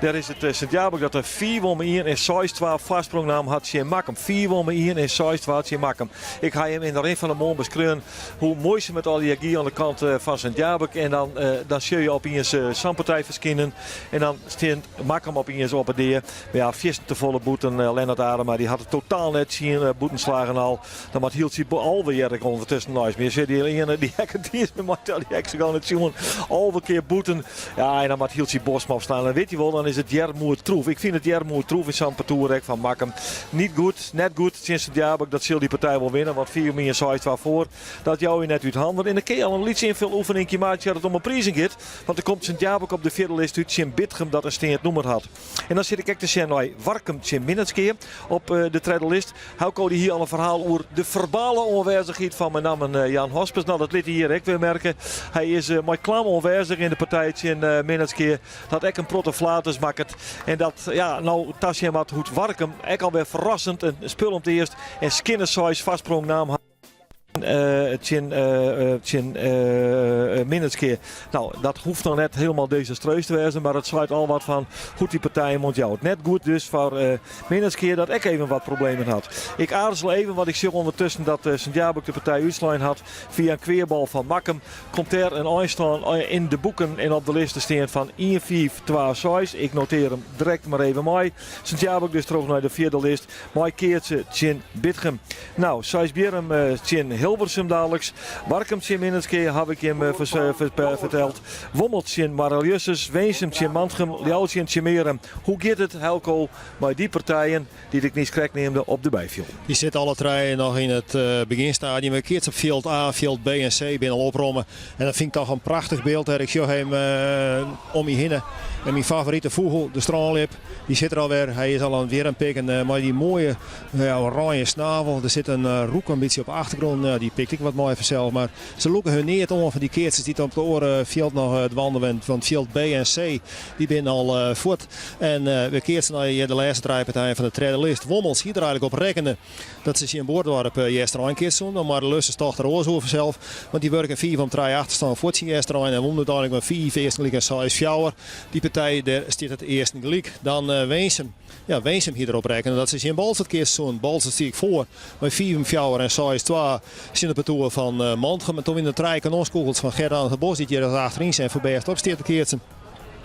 Dêr is it eh, Sint Jabik dat in 5 om 1 en 6-2 foarsprong naam hat tsjin Makkum. 5 om 1 en 6-2 tsjin Makkum. Ik ha jim yn de rin fan de moarn beskreaun hoe muoisum it allegear gie oan de kant eh, fan Sint Jabik. En dan, eh, dan sjoch je opiens sa'n partij ferskinen. En dan stiet Makkum opiens op 'e dea. Mar ja, fierstente folle bûten. Lennart Adema dy hat it totaal net tsjin bûtenslagen al. Dan moat Hieltje 11 hear ik ûndertusken neist my. Sjoch, dy iene dy hekke dy is mei tel dy hek se net sjoen. 11 kear bûten. Ja, en dan moat Hieltje Bosma opslaan. Dan wit je wol, dan is it earmoed troef. Ik fyn it earmoed troef yn sa'n partoer ek fan Makkum. Niet goed, net goed tsjin Sint Jabik. Dat sil dy partij wol winne, want 4 om 1, 6 2 foar. Dat jou je net út handen. En dan kin je al in lyts ynfuloefeninkje meitsje as it om 'e prizen giet. Want der komt Sint Jabik op de fjirde list út tsjin Bitgum dat in steand nûmer hat. En dan sit ik ek te sjen nei Warkum tsjin Minnertsgea op eh, de tredde list. Hauko dy hie al in ferhaal oer de ferbale oanwêzichheid fan mei nammen eh, Jan Hospes. Nou, dat lit hy hjir ek wer merke. Hy is eh, mei klam oanwêzich yn de partij tsjin Minnertsgea. Dat ek in protte flaters makket. En dat ja, no tasjen moat hoe't Warkum ek alwer ferrassend in spul om it earst en skinne seis foarsprong naam hat. Tsjin tsjin Minnertsgea. Nou, dat hoecht noch net hielendal desastreus te wêzen, mar it seit al wat fan hoe't dy partij him ûntjout. Net goed dus foar Minnertsgea dat ek even wat problemen hat. Ik aarzel even, want ik sjoch ûndertusken dat Sint Jabik de partij útslein hat fia in kweabal fan Makkum. Komt dêr in einstân yn de boeken en op de list te stean fan 1, 5, 2, 6. Ik notear him direkt mar even mei. Sint Jabik dus troch nei de fjirde list. Mei keatse tsjin Bitgum. Nou, Seisbierrum tsjin Hilversum daliks. Warkum tsjin Minnertsgea haw ik jim ferteld. Wommels tsjin Moarre-Ljussens. Winsum tsjin Mantgum. Ljouwert tsjin Tsjummearum. Hoe giet it, Helco, mei dy partijen dy't ik niiskrekt neamde op de byfjilden? Dy sitte alle trije noch yn it begjinstadium. We keatse op fjild A, fjild B en C binne al opromme. En dat fyn ik toch in prachtich byld. Ik sjoch him om my hinne. En myn favorite fûgel, de strânljip. Dy sit der alwer. Hy is al oan it wjirmpikken mei dy moaie oranje snavel. Der sit in roek in bytsje op de achtergrûn. Dy pikt ek wat mei fansels. Mar se lûke hun neat oan fan dy keatsers dy't op it oare fjild noch dwaande binne. Want fjild B en C dy binne al fuort. En we keatse nei de lêste trije partijen fan de tredde list. Wommels hie der eigenlik op rekkene dat se tsjin Buordoarp Easterein keatse soene. Mar Lussers tocht der oars oer fansels. Want dy wurken 5 om 3 achterstân fuort tsjin Easterein en wûn úteinlik mei 5 earsten gelyk en 6 fjouwer. Dy partij dêr stiet it earsten gelyk. Dan Winsum. Ja, Winsum hie der op rekkene dat se tsjin Boalsert keatse soene. Boalsert stie ek foar mei 5 om fjouwer en 6 twa tsjin it partoer fan Mantgum. En toen wiene der trije kanonskûgels fan Gert-Anne van Bos dy't hjir as achteryn en foar bêst op stiet te keatsen.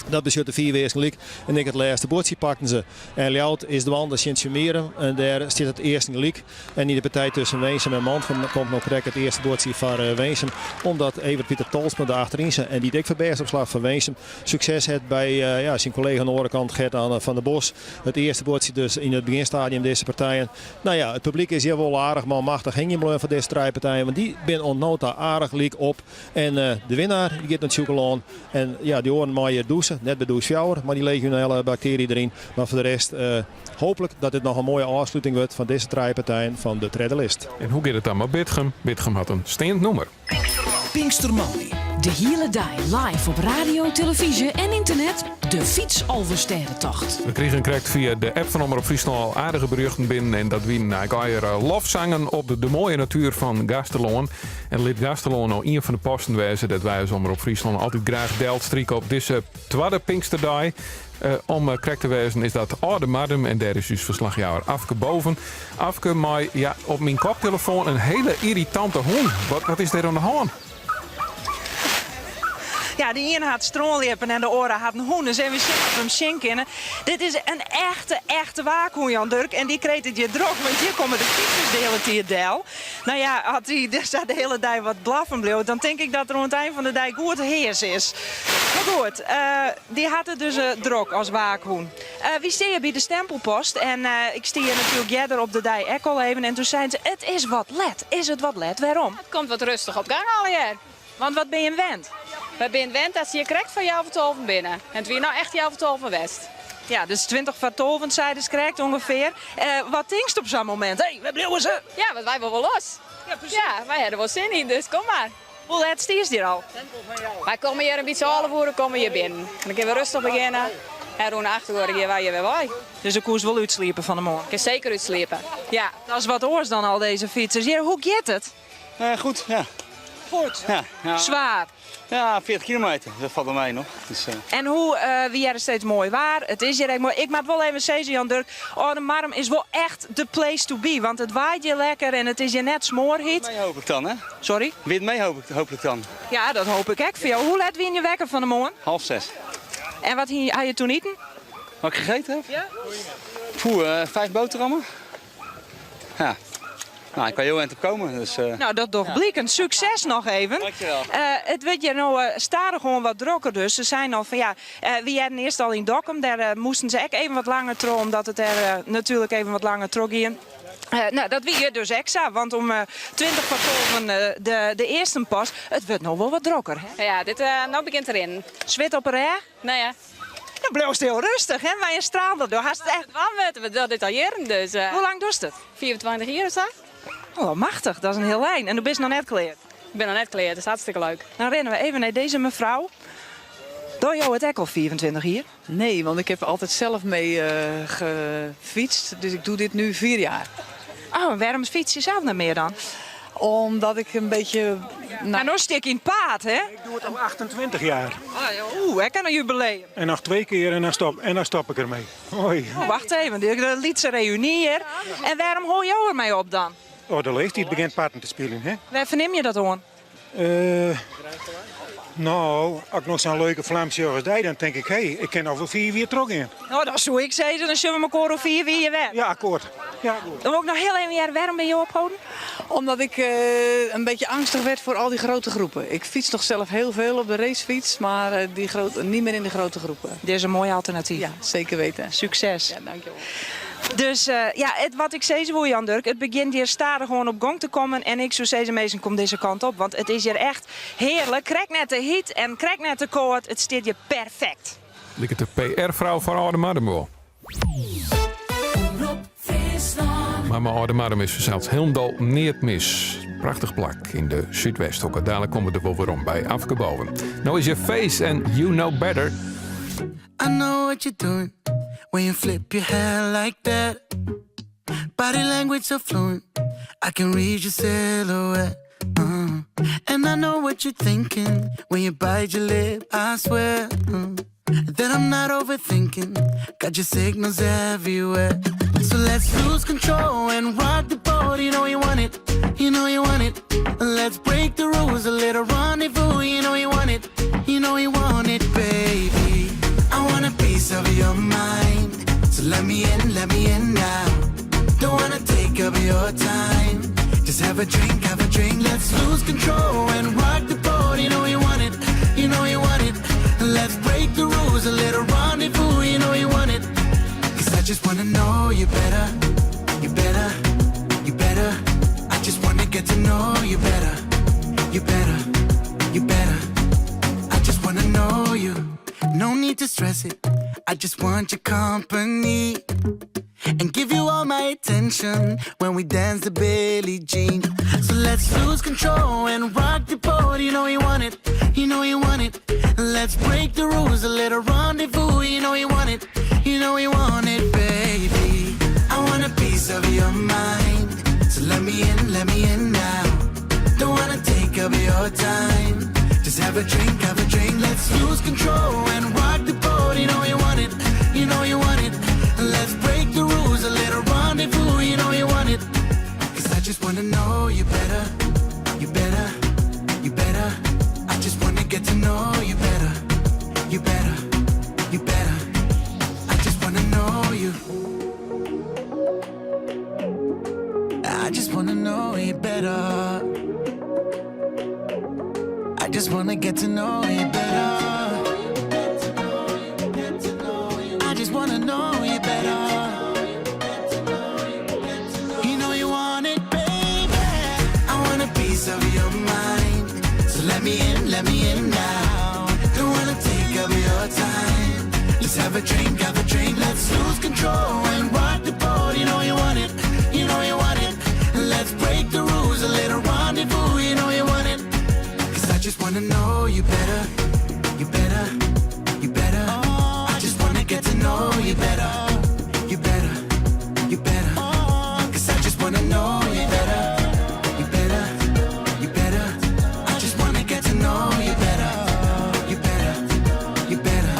Dat betsjut de 5 earsten gelyk en ek it lêste buordsje pakten se. En Ljouwert is dwaande tsjin Tsjummearum en dêr stiet it earsten gelyk. En yn de partij tusken Winsum en Mantgum komt no krekt it earste buordsje foar Winsum. Omdat Evert Pieter Tolsma de achteryn en dy't ek foar bêst opslacht foar Winsum sukses hat by ja, syn kollega oan de oare kant Gert Anne van der Bos. It earste buordsje dus yn it begjinstadium dizze partijen. Nou ja, it publyk is hjir wol aardich manmachtich hingjen bleaun foar dizze trije partijen. Want dy binne oant no ta aardich lyk op. En de winnaar dy giet nei Sjûkelân. En ja, dy oaren meie hjir dûse. Net by dûs fjouwer, mei dy legionella baktearje deryn. Mar foar de rest hooplik dat dit noch in moaie ôfsluting wurdt fan dizze trije partijen fan de tredde list. En hoe giet it dan mei Bitgum? Bitgum hat in steand nûmer. Pinkstermoandei. De hiele dei live op radio, televyzje en ynternet. De Fytsalvestêdetocht. We krigen krekt fia de app fan Omrop Fryslân al aardige berjochten binnen. En dat wienen eigentlik allegear lofsangen op de moaie natuer fan Gaasterlân. En lit Gaasterlân no ien fan de posten wêze dêr't wy as Omrop Fryslân altyd graach delstrike op dizze twadde Pinksterdei. Om krekt te wêzen is dat Aldemardum en dêr is ús ferslachjouwer Afke Boven. Afke, mei ja, op myn koptelefoan in hiele yrritante hûn. Wat, wat is dêr oan de hân? Ja, de iene hat strânljippen en de oare hat in hûn. Dus even sjen oft we him sjen kinne. Dit is in echte, echte waakhûn, Jan Durk. En dy krijt it hjir drok, want hjir komme de fytsers de hiele tiid del. Nou ja, as hy sa de hiele dei wat blaffen bliuwt, dan tink ik dat er oan it ein fan de dei goed heas is. Mar goed, dy hat it dus drok as waakhûn. Wy stean by de stempelpost en ik stie hjir natuerlik earder op de dei ek al even en toen seinen se, it is wat let. Is it wat let? Wêrom? It komt wat rêstich op gang allegear. Want wat binne jim wend? Wy binne wend dat se hjir krekt foar healwei tolven binne. En it wie no echt healwei tolven west. Ja, dus 20 foar tolven seidest krekt ûngefear. Wat tinkst op sa'n momint? Hé, wêr bliuwe se? Ja, want wy wolle wol los. Ja, presys. Ja, wy ha der wol sin yn, dus kom mar. Hoe let stiest hjir al? Wy komme hjir in bytsje 11 oere komme hjir binnen. Dan kinne we rêstich begjinne en rûn 8 oere gean wy hjir wer wei. Dus dan koest wol útsliepe fan 'e moarn? Kin seker útsliepe, ja. Dat is wat oars dan al dizze fytsers hjir. Hoe giet it? Goed, ja. Goed? Ja, ja. Swaar? Ja, 40 kilometer, dat falt wol mei noch. Dus, En hoe wie hjir steeds moai waar? It is hjir ek moai. Ik moat wol even sizze, Jan Durk, Aldemardum is wol echt de place to be. Want it waait hjir lekker en it is hjir net smoarhyt. Mei hoop ik dan, hè? Sorry? Wint mei hoop ik, hooplik dan. Ja, dat hoop ik ek foar jo. Hoe let wiene je wekker fan 'e moarn? Half zes. En wat ha je toen iten? Wat ik gegeten heb? Ja. Poeh, vijf boterhammen. Ja. Nou, ik kan heel eind op komen. Dus, Nou, dat docht bliken. Sukses noch even. Dankjewel. It wurdt hjir no stadichoan wat drokker dus. Se seinen al fan ja, wy hearden earst al yn Dokkum. Dêr moasten se ek even wat langer troch, omdat it dêr natuerlik even wat langer troch gie. Nou, dat wie hjir dus ek sa, want om 20 foar tolven de earsten pas. It wurdt no wol wat drokker, hè? Ja, dit, no begjint te rinnen. Swit op 'e rêch? Nee, ja. Dan bliuwst hiel rêstich, hè? Mei in straal dat do hast echt. Dwaan moatte, we dogge dit al jierren, dus. Hoe lang dochst it? 25 jier of sa. Oh, machtich, dat is in hiel ein. En do bist noch net klear? Ik bin noch net klear, it is hartstikke leuk. Dan rinne we even nei dizze mefrou. Dogge jo it ek al 25 jier? Nee, want ik heb altijd zelf mee gefietst. Dus ik doe dit nu 4 jaar. Oh, en wêrom fyts je sels net mear dan? Omdat ik een beetje... Nou, no stik yn 't paad, hè? Ik doe it al 28 jaar. Ah, oeh, ek in jubileum. En noch twee kear en dan stop, en dan stop ik ermee. Hoi. Oh, wacht even, de lytse reüny hjir. En wêrom hâlde jo dermei op dan? Oh, de leeftiid begjint parten te spyljen, hè? Wêr fernim je dat oan? No, as ik noch sa'n leuke flam sjoch as dy, dan tink ik, hé, ik kin noch wol 5 jier trochgean. No, dan soe ik sizze, dan sjogge we mekoar oer 5 jier wer. Ja, akkoart. Ja, goed. Dan wol ik noch hiel even hearre, wêrom binne jo opholden? Omdat ik een beetje angstig werd voor al die grote groepen. Ik fiets nog zelf heel veel op de racefiets, maar die grote, niet meer in de grote groepen. Dit is een mooi alternatief. Ja, zeker weten. Succes. Ja, dankjewel. Dus ja, wat ik sizze woe, Jan Durk, it begjint hjir stadichoan op gong te kommen. En ik soe sizze, minsken, kom dizze kant op. Want it is hjir echt hearlik. Krekt net te hyt en krekt net te kâld. It stiet hjir perfekt. Liket de PR-frou fan Aldemardum wol. Mar mei Aldemardum is fansels hielendal neat mis. Prachtich plak yn de Súdwesthoeke. Dalik komme we der wol werom by Afke Boven. No is hjir Face en You Know Better. I know what you're doing when you flip your hair like that. Body language so fluent, I can read your silhouette. And I know what you're thinking when you bite your lip. I swear that I'm not overthinking. Got your signals everywhere. So let's lose control and rock the boat. You know you want it, you know you want it. Let's break the rules, a little rendezvous. You know you want it, you know you want it, baby. I want a piece of your mind. So let me in now. Don't wanna take up your time. Just have a drink, have a drink. Let's lose control and rock the boat. You know you want it, you know you want it. Let's break the rules, a little rendezvous. You know you want it. 'Cause I just wanna know you better, you better, you better. I just wanna get to know you better, you better, you better. I just wanna know you. No need to stress it. I just want your company and give you all my attention when we dance the Billie Jean. So let's lose control and rock the boat. You know you want it, you know you want it. Let's break the rules, a little rendezvous. You know you want it, you know you want it, baby. I want a piece of your mind. So let me in now. Don't wanna take up your time. Just have a drink, have a drink. Let's lose control and rock the boat. You know you want it, you know you want it. Let's break the rules, a little rendezvous. You know you want it. 'Cause I just wanna know you better, you better, you better. I just wanna get to know you better, you better, you better. I just wanna know you. I just wanna know you better. I just wanna get to know you better. I just wanna know you better. You know you want it, baby. I want a piece of your mind. So let me in now. Don't wanna take up your time. Let's have a drink, have a drink. control and rock the boat. You know you want it, you know you want it. Let's break the rules, a little rendezvous. You know you want it. Cause I just wanna know you better, you better, you better. I just wanna get to know you better, you better, you better. Cause I just wanna know you better, you better, you better. I just wanna get to know you better, you better, you better.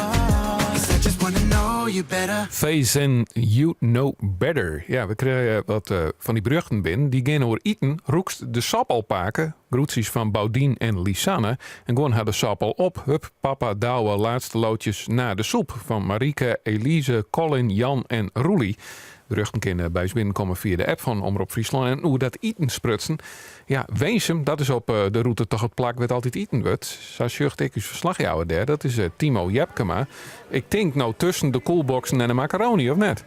Cause I just wanna know you better. Face and You Know Better. Ja, we krije wat eh, fan dy berjochten binnen. Dy gean oer iten. Rûkst de sop al pake? Groetsjes fan Boudien en Lisanne. En guon ha de sop al op. Hup, papa, Douwe, laatste loodjes na de soep. Fan Marieke, Elise, Colin, Jan en Roelie. Berjochten kinne by ús binnenkomme fia de app fan Omrop Fryslân. En oer dat iten sprutsen. Ja, Winsum, dat is op eh, de rûte toch it plak wêr't altyd iten wurdt. Sa sjocht ik ús ferslachjouwer dêr. Dat is eh, Timo Jepkema. Ik tink no tusken de koelboksen en de makarony, of net?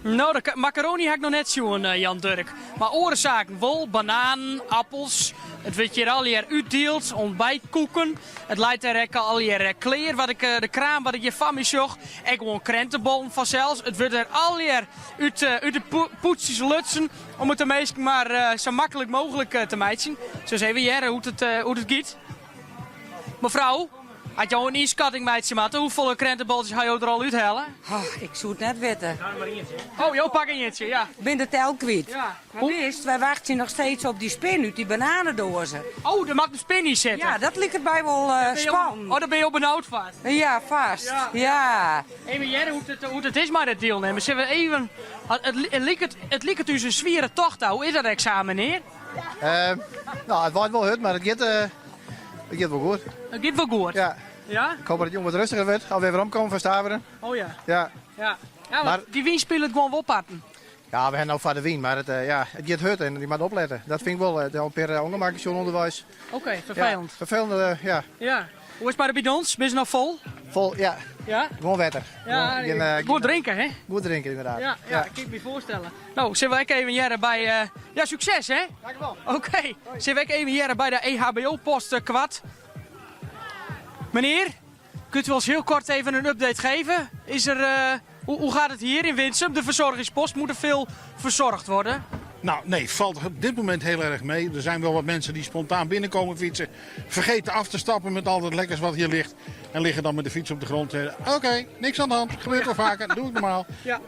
No, de makarony ha ik noch net sjoen, eh, Jan Durk. Mar oare saken wol, bananen, appels. It wurdt hjir allegear útdield, ontbijtkoeken. It leit dêr ek allegear eh, klear, wat ik, eh, de kraam wat ik hjir foar my sjoch. Ek gewoan krentenbollen fansels. It wurdt der allegear út, út de pûdsjes lutsen om it de minsken mar sa maklik mooglik te meitsjen. Sis even hearre hoe't it, hoe't it giet. Mefrou, as jo in ynskatting meitsje moatte, hoefolle krentenboltsjes ha jo der al úthelle? Oh, ik soe it net witte. Oh, jo pakke ientsje, ja. Ik bin de tel kwyt. Ja. Mar wist, wy wachtsje noch steeds op dy spin út dy bananedoaze. Oh, der moat in spin yn sitte. Ja, dat liket my wol uh, spannend. Oh, dêr binne jo benaud foar? Ja, fêst. Ja. ja. Even hearre hoe't it, hoe't it is mei dat dielnimmen. Sille we even, it, it, liket, it liket ús in swiere tocht ta. Hoe is dat eksamen, menear? Uh, no, it waait wol hurd, mar it giet, uh, it giet wol goed. It giet wol goed? Ja. Ja? Ik hoop dat it jûn wat rêstiger wurdt, as we weromkomme fan Staveren. Oh ja. Ja. Ja, ja want dy wyn spilet gewoan wol parten. Ja, we hawwe no foar de wyn, mar it, uh, ja, it giet hurd en je moatte oplette. Dat fyn ik wol. Al in pear ûngemakken sjoen ûnderweis. Oké, okay, ferfelend. Ja, ferfelend, ja. Ja. Hoe is it mei de bidons? Binne se noch fol? Fol, ja. Ja? Gewoan wetter. Ja, Gewoan, gjin, goed drinke, hè? Goed drinke, ynderdaad. Ja, ja, kin ik my foarstelle. No, sille we ek even hearre by... Uh, ja, sukses, hè? Dankjewol. Oké. Okay. Sille we ek even hearre by de EHBO-post eh, kwart. Meneer, kunt u ons heel kort even een update geven? Is er, uh, hoe, hoe gaat het hier in Winsum? De verzorgingspost, moet er veel verzorgd worden? Nou, nee, valt op dit moment heel erg mee. Er zijn wel wat mensen die spontaan binnenkomen fietsen. Vergeten af te stappen met al het lekkers wat hier ligt. En liggen dan met de fiets op de grond. Oké, okay, niks aan de hand. Gebeurt wel vaker. Doe ik normaal. Ja.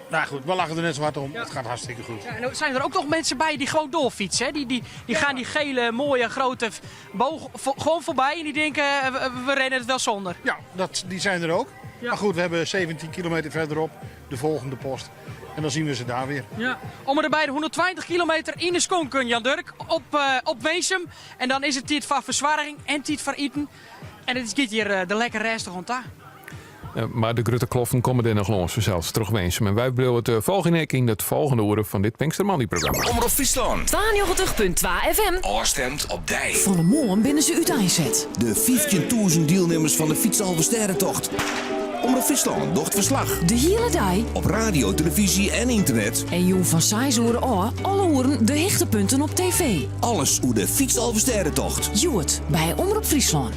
Nou goed, we lachen er net zo hard om. Ja. Het gaat hartstikke goed. Ja, en zijn er ook nog mensen bij die gewoon doorfietsen? Hè? Die, die, die gaan die gele, mooie, grote boog gewoon voorbij en die denken, we, we rennen het wel zonder. Ja, dat, die zijn er ook. Ja. Maar goed, we hebben 17 kilometer verderop de volgende post. En dan zien we ze daar weer. Ja. Om er bij de 120 kilometer yn de skonken, Jan Durk, op, uh, op Winsum. En dan is it tiid foar fersoarging en tiid foar iten. En it giet hjir uh, der lekker rêstich oan ta. Mar de grutte kloften komme der noch lâns fansels troch Winsum. En wy bliuwe it folgjen ek yn it folgjende oere fan dit Pinkstermoandeieprogramma. Omrop Fryslân. 92.2 FM. Ôfstimd op dy. Fan 'e moarn binne se úteinset. De 15.000 dielnimmers fan de Fytsalvestêdetocht. Omrop Fryslân docht ferslach. De hiele dei. Op radio, telefyzje en ynternet. En jûn fan seis oere ôf alle oeren de hichtepunten op TV. Alles oer de Fytsalvestêdetocht. Hjoed by Omrop Fryslân.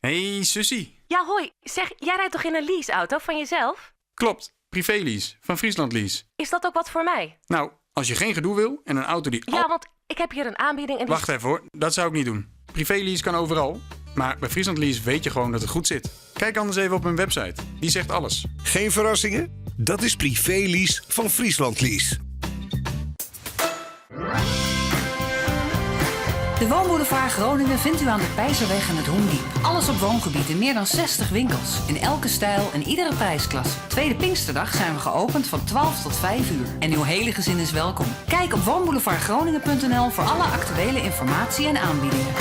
Hey Susie. Ja, hoi. Zeg, jij rijdt toch in een leaseauto van jezelf? Klopt, privélease van Friesland Lease. Is dat ook wat voor mij? Nou, als je geen gedoe wil en een auto die... Ja, want ik heb hier een aanbieding en die... Wacht even hoor, dat zou ik niet doen. Privélease kan overal, maar bij Friesland Lease weet je gewoon dat het goed zit. Kijk anders even op hun website, die zegt alles. Geen verrassingen? Dat is privélease van Friesland Lease. De Woonboulevard Groningen vindt u aan de Peizerweg en het Hoendiep. Alles op woongebied in meer dan 60 winkels. In elke stijl en iedere prijsklasse. Tweede Pinksterdag zijn we geopend van 12 tot 5 uur. En uw hele gezin is welkom. Kijk op woonboulevardgroningen.nl voor alle actuele informatie en aanbiedingen.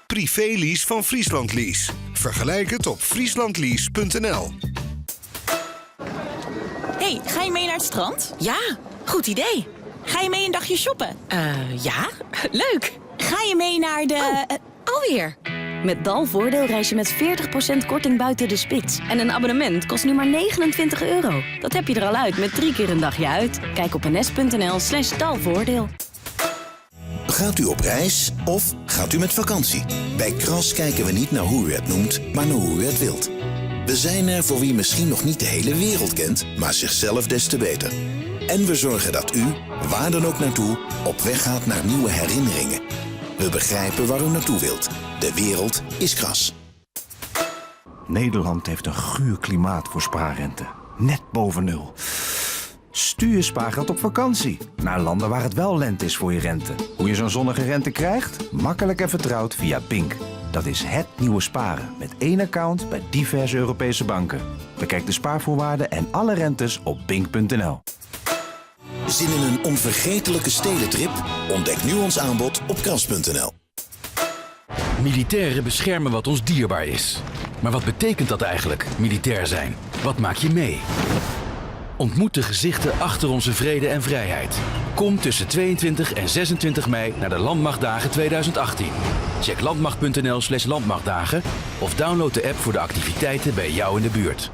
Privélease van Friesland Lease. Vergelijk het op frieslandlease.nl. Hey, ga je mee naar het strand? Ja, goed idee. Ga je mee een dagje shoppen? Uh, ja, leuk. Ga je mee naar de... Oh, alweer. Met Dalvoordeel reis je met 40% korting buiten de spits. En een abonnement kost nu maar 29 euro. Dat heb je er al uit met drie keer een dagje uit. Kijk op ns.nl slash dalvoordeel. Gaat u op reis of Gaat u met vakantie? Bij Kras kijken we niet naar hoe u het noemt, maar naar hoe u het wilt. We zijn er voor wie misschien nog niet de hele wereld kent, maar zichzelf des te beter. En we zorgen dat u, waar dan ook naartoe, op weg gaat naar nieuwe herinneringen. We begrijpen waar u naartoe wilt. De wereld is Kras. Nederland heeft een guur klimaat voor spaarrente. Net boven nul. Stuur je spaargeld op vakantie. Naar landen waar het wel lente is voor je rente. Hoe je zo'n zonnige rente krijgt? Makkelijk en vertrouwd via Bink. Dat is het nieuwe sparen. Met één account bij diverse Europese banken. Bekijk de spaarvoorwaarden en alle rentes op bink.nl. Zin in een onvergetelijke stedentrip? Ontdek nu ons aanbod op kras.nl. Militairen beschermen wat ons dierbaar is. Maar wat betekent dat eigenlijk, militair zijn? Wat maak je mee? Ontmoet de gezichten achter onze vrede en vrijheid. Kom tussen 22 en 26 mei naar de Landmachtdagen 2018. Check landmacht.nl slash landmachtdagen of download de app voor de activiteiten bij jou in de buurt.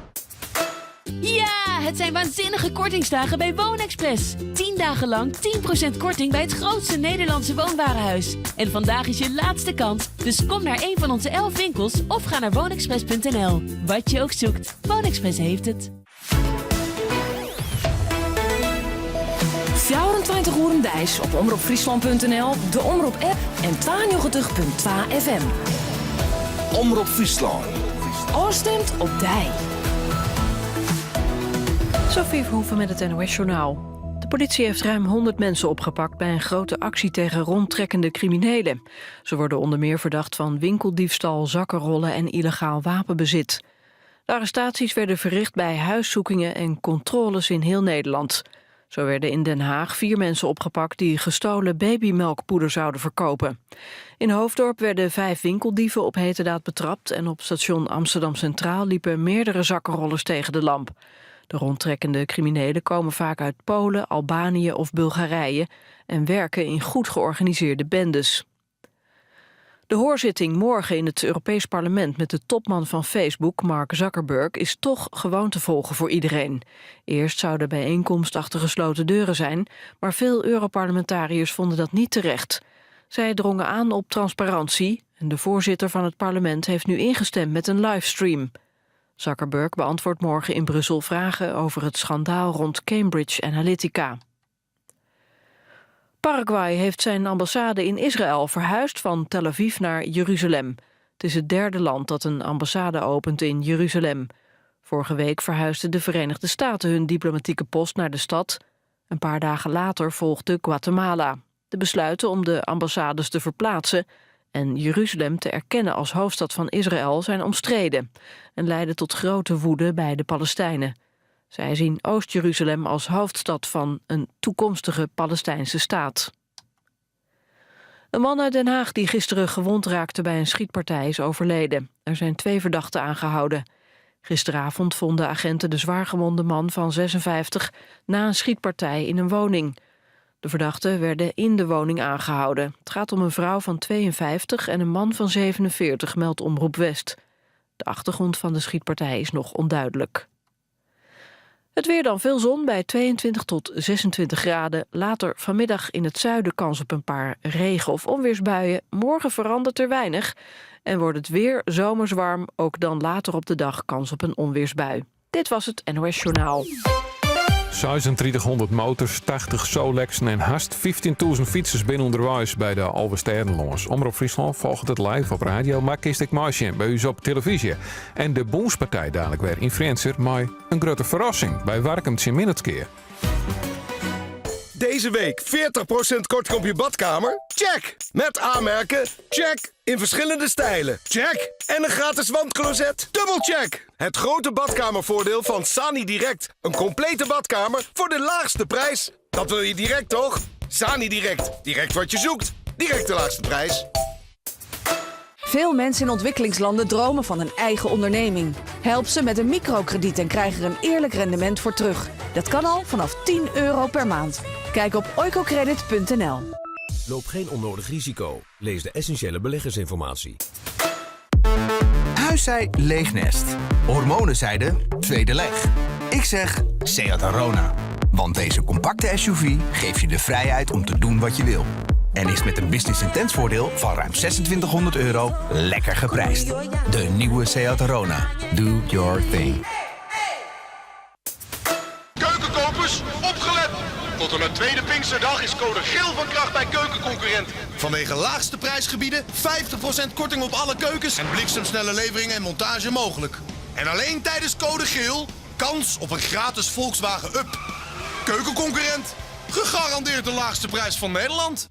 Ja, het zijn waanzinnige kortingsdagen bij Woonexpress. 10 dagen lang 10% korting bij het grootste Nederlandse woonwarenhuis. En vandaag is je laatste kans, dus kom naar een van onze 11 winkels of ga naar woonexpress.nl. Wat je ook zoekt, Woonexpress heeft het. 24 oeren deis op omropfriesland.nl, de Omrop app en 92.2 FM. Omrop Fryslân. Ofstimd op dy. Sophie Verhoeven met het NOS-journaal. De politie heeft ruim 100 mensen opgepakt bij een grote actie tegen rondtrekkende criminelen. Ze worden onder meer verdacht van winkeldiefstal, zakkenrollen en illegaal wapenbezit. De arrestaties werden verricht bij huiszoekingen en controles in heel Nederland. Zo werden in Den Haag vier mensen opgepakt die gestolen babymelkpoeder zouden verkopen. In Hoofddorp werden vijf winkeldieven op heterdaad betrapt en op station Amsterdam Centraal liepen meerdere zakkenrollers tegen de lamp. De rondtrekkende criminelen komen vaak uit Polen, Albanië of Bulgarije en werken in goed georganiseerde bendes. De hoorzitting morgen in het Europees Parlement met de topman van Facebook, Mark Zuckerberg, is toch gewoon te volgen voor iedereen. Eerst zou de bijeenkomst achter gesloten deuren zijn, maar veel Europarlementariërs vonden dat niet terecht. Zij drongen aan op transparantie en de voorzitter van het parlement heeft nu ingestemd met een livestream. Zuckerberg beantwoordt morgen in Brussel vragen over het schandaal rond Cambridge Analytica. Paraguay heeft zijn ambassade in Israël verhuisd van Tel Aviv naar Jeruzalem. Het is het derde land dat een ambassade opent in Jeruzalem. Vorige week verhuisden de Verenigde Staten hun diplomatieke post naar de stad. Een paar dagen later volgde Guatemala. De besluiten om de ambassades te verplaatsen en Jeruzalem te erkennen als hoofdstad van Israël zijn omstreden en leiden tot grote woede bij de Palestijnen. Zij zien Oost-Jeruzalem als hoofdstad van een toekomstige Palestijnse staat. Een man uit Den Haag die gisteren gewond raakte bij een schietpartij is overleden. Er zijn twee verdachten aangehouden. Gisteravond vonden agenten de zwaargewonde man van 56 na een schietpartij in een woning. De verdachten werden in de woning aangehouden. Het gaat om een vrouw van 52 en een man van 47, meldt Omroep West. De achtergrond van de schietpartij is nog onduidelijk. Het weer dan veel zon bij 22 tot 26 graden. Later vanmiddag in het zuiden kans op een paar regen- of onweersbuien. Morgen verandert er weinig en wordt het weer zomers warm. Ook dan later op de dag kans op een onweersbui. Dit was het NOS Journaal. 3600 motors, 80 Solexen en hast 15.000 fietsers binnen onderwijs bij de Alversterrenlons. Omroep Friesland volgt het live op radio, maar kist ik marge bij u op televisie. En de Bondspartij dadelijk weer in Frenser, maar een grote verrassing bij Warkum het keer. Deze week 40% korting op je badkamer? Check! Met aanmerken? Check! In verschillende stijlen? Check! En een gratis wandcloset? Dubbel check! Het grote badkamervoordeel van Sani Direct. Een complete badkamer voor de laagste prijs. Dat wil je direct, toch? Sani Direct. Direct wat je zoekt. Direct de laagste prijs. Veel mensen in ontwikkelingslanden dromen van een eigen onderneming. Help ze met een microkrediet en krijg er een eerlijk rendement voor terug. Dat kan al vanaf 10 euro per maand. Kijk op oicocredit.nl. Loop geen onnodig risico. Lees de essentiële beleggersinformatie. Huis zei leeg nest. Hormonen zeiden tweede leg. Ik zeg Seat Arona. Want deze compacte SUV geeft je de vrijheid om te doen wat je wil. En is met een business intens voordeel van ruim 2600 euro lekker geprijsd. De nieuwe Seat Arona. Do your thing. Keukenkopers, opgelet! Tot en met tweede Pinksterdag is code geel van kracht bij Keukenconcurrent. Vanwege laagste prijsgebieden, 50% korting op alle keukens en bliksemsnelle levering en montage mogelijk. En alleen tijdens code geel, kans op een gratis Volkswagen Up. Keukenconcurrent, gegarandeerd de laagste prijs van Nederland.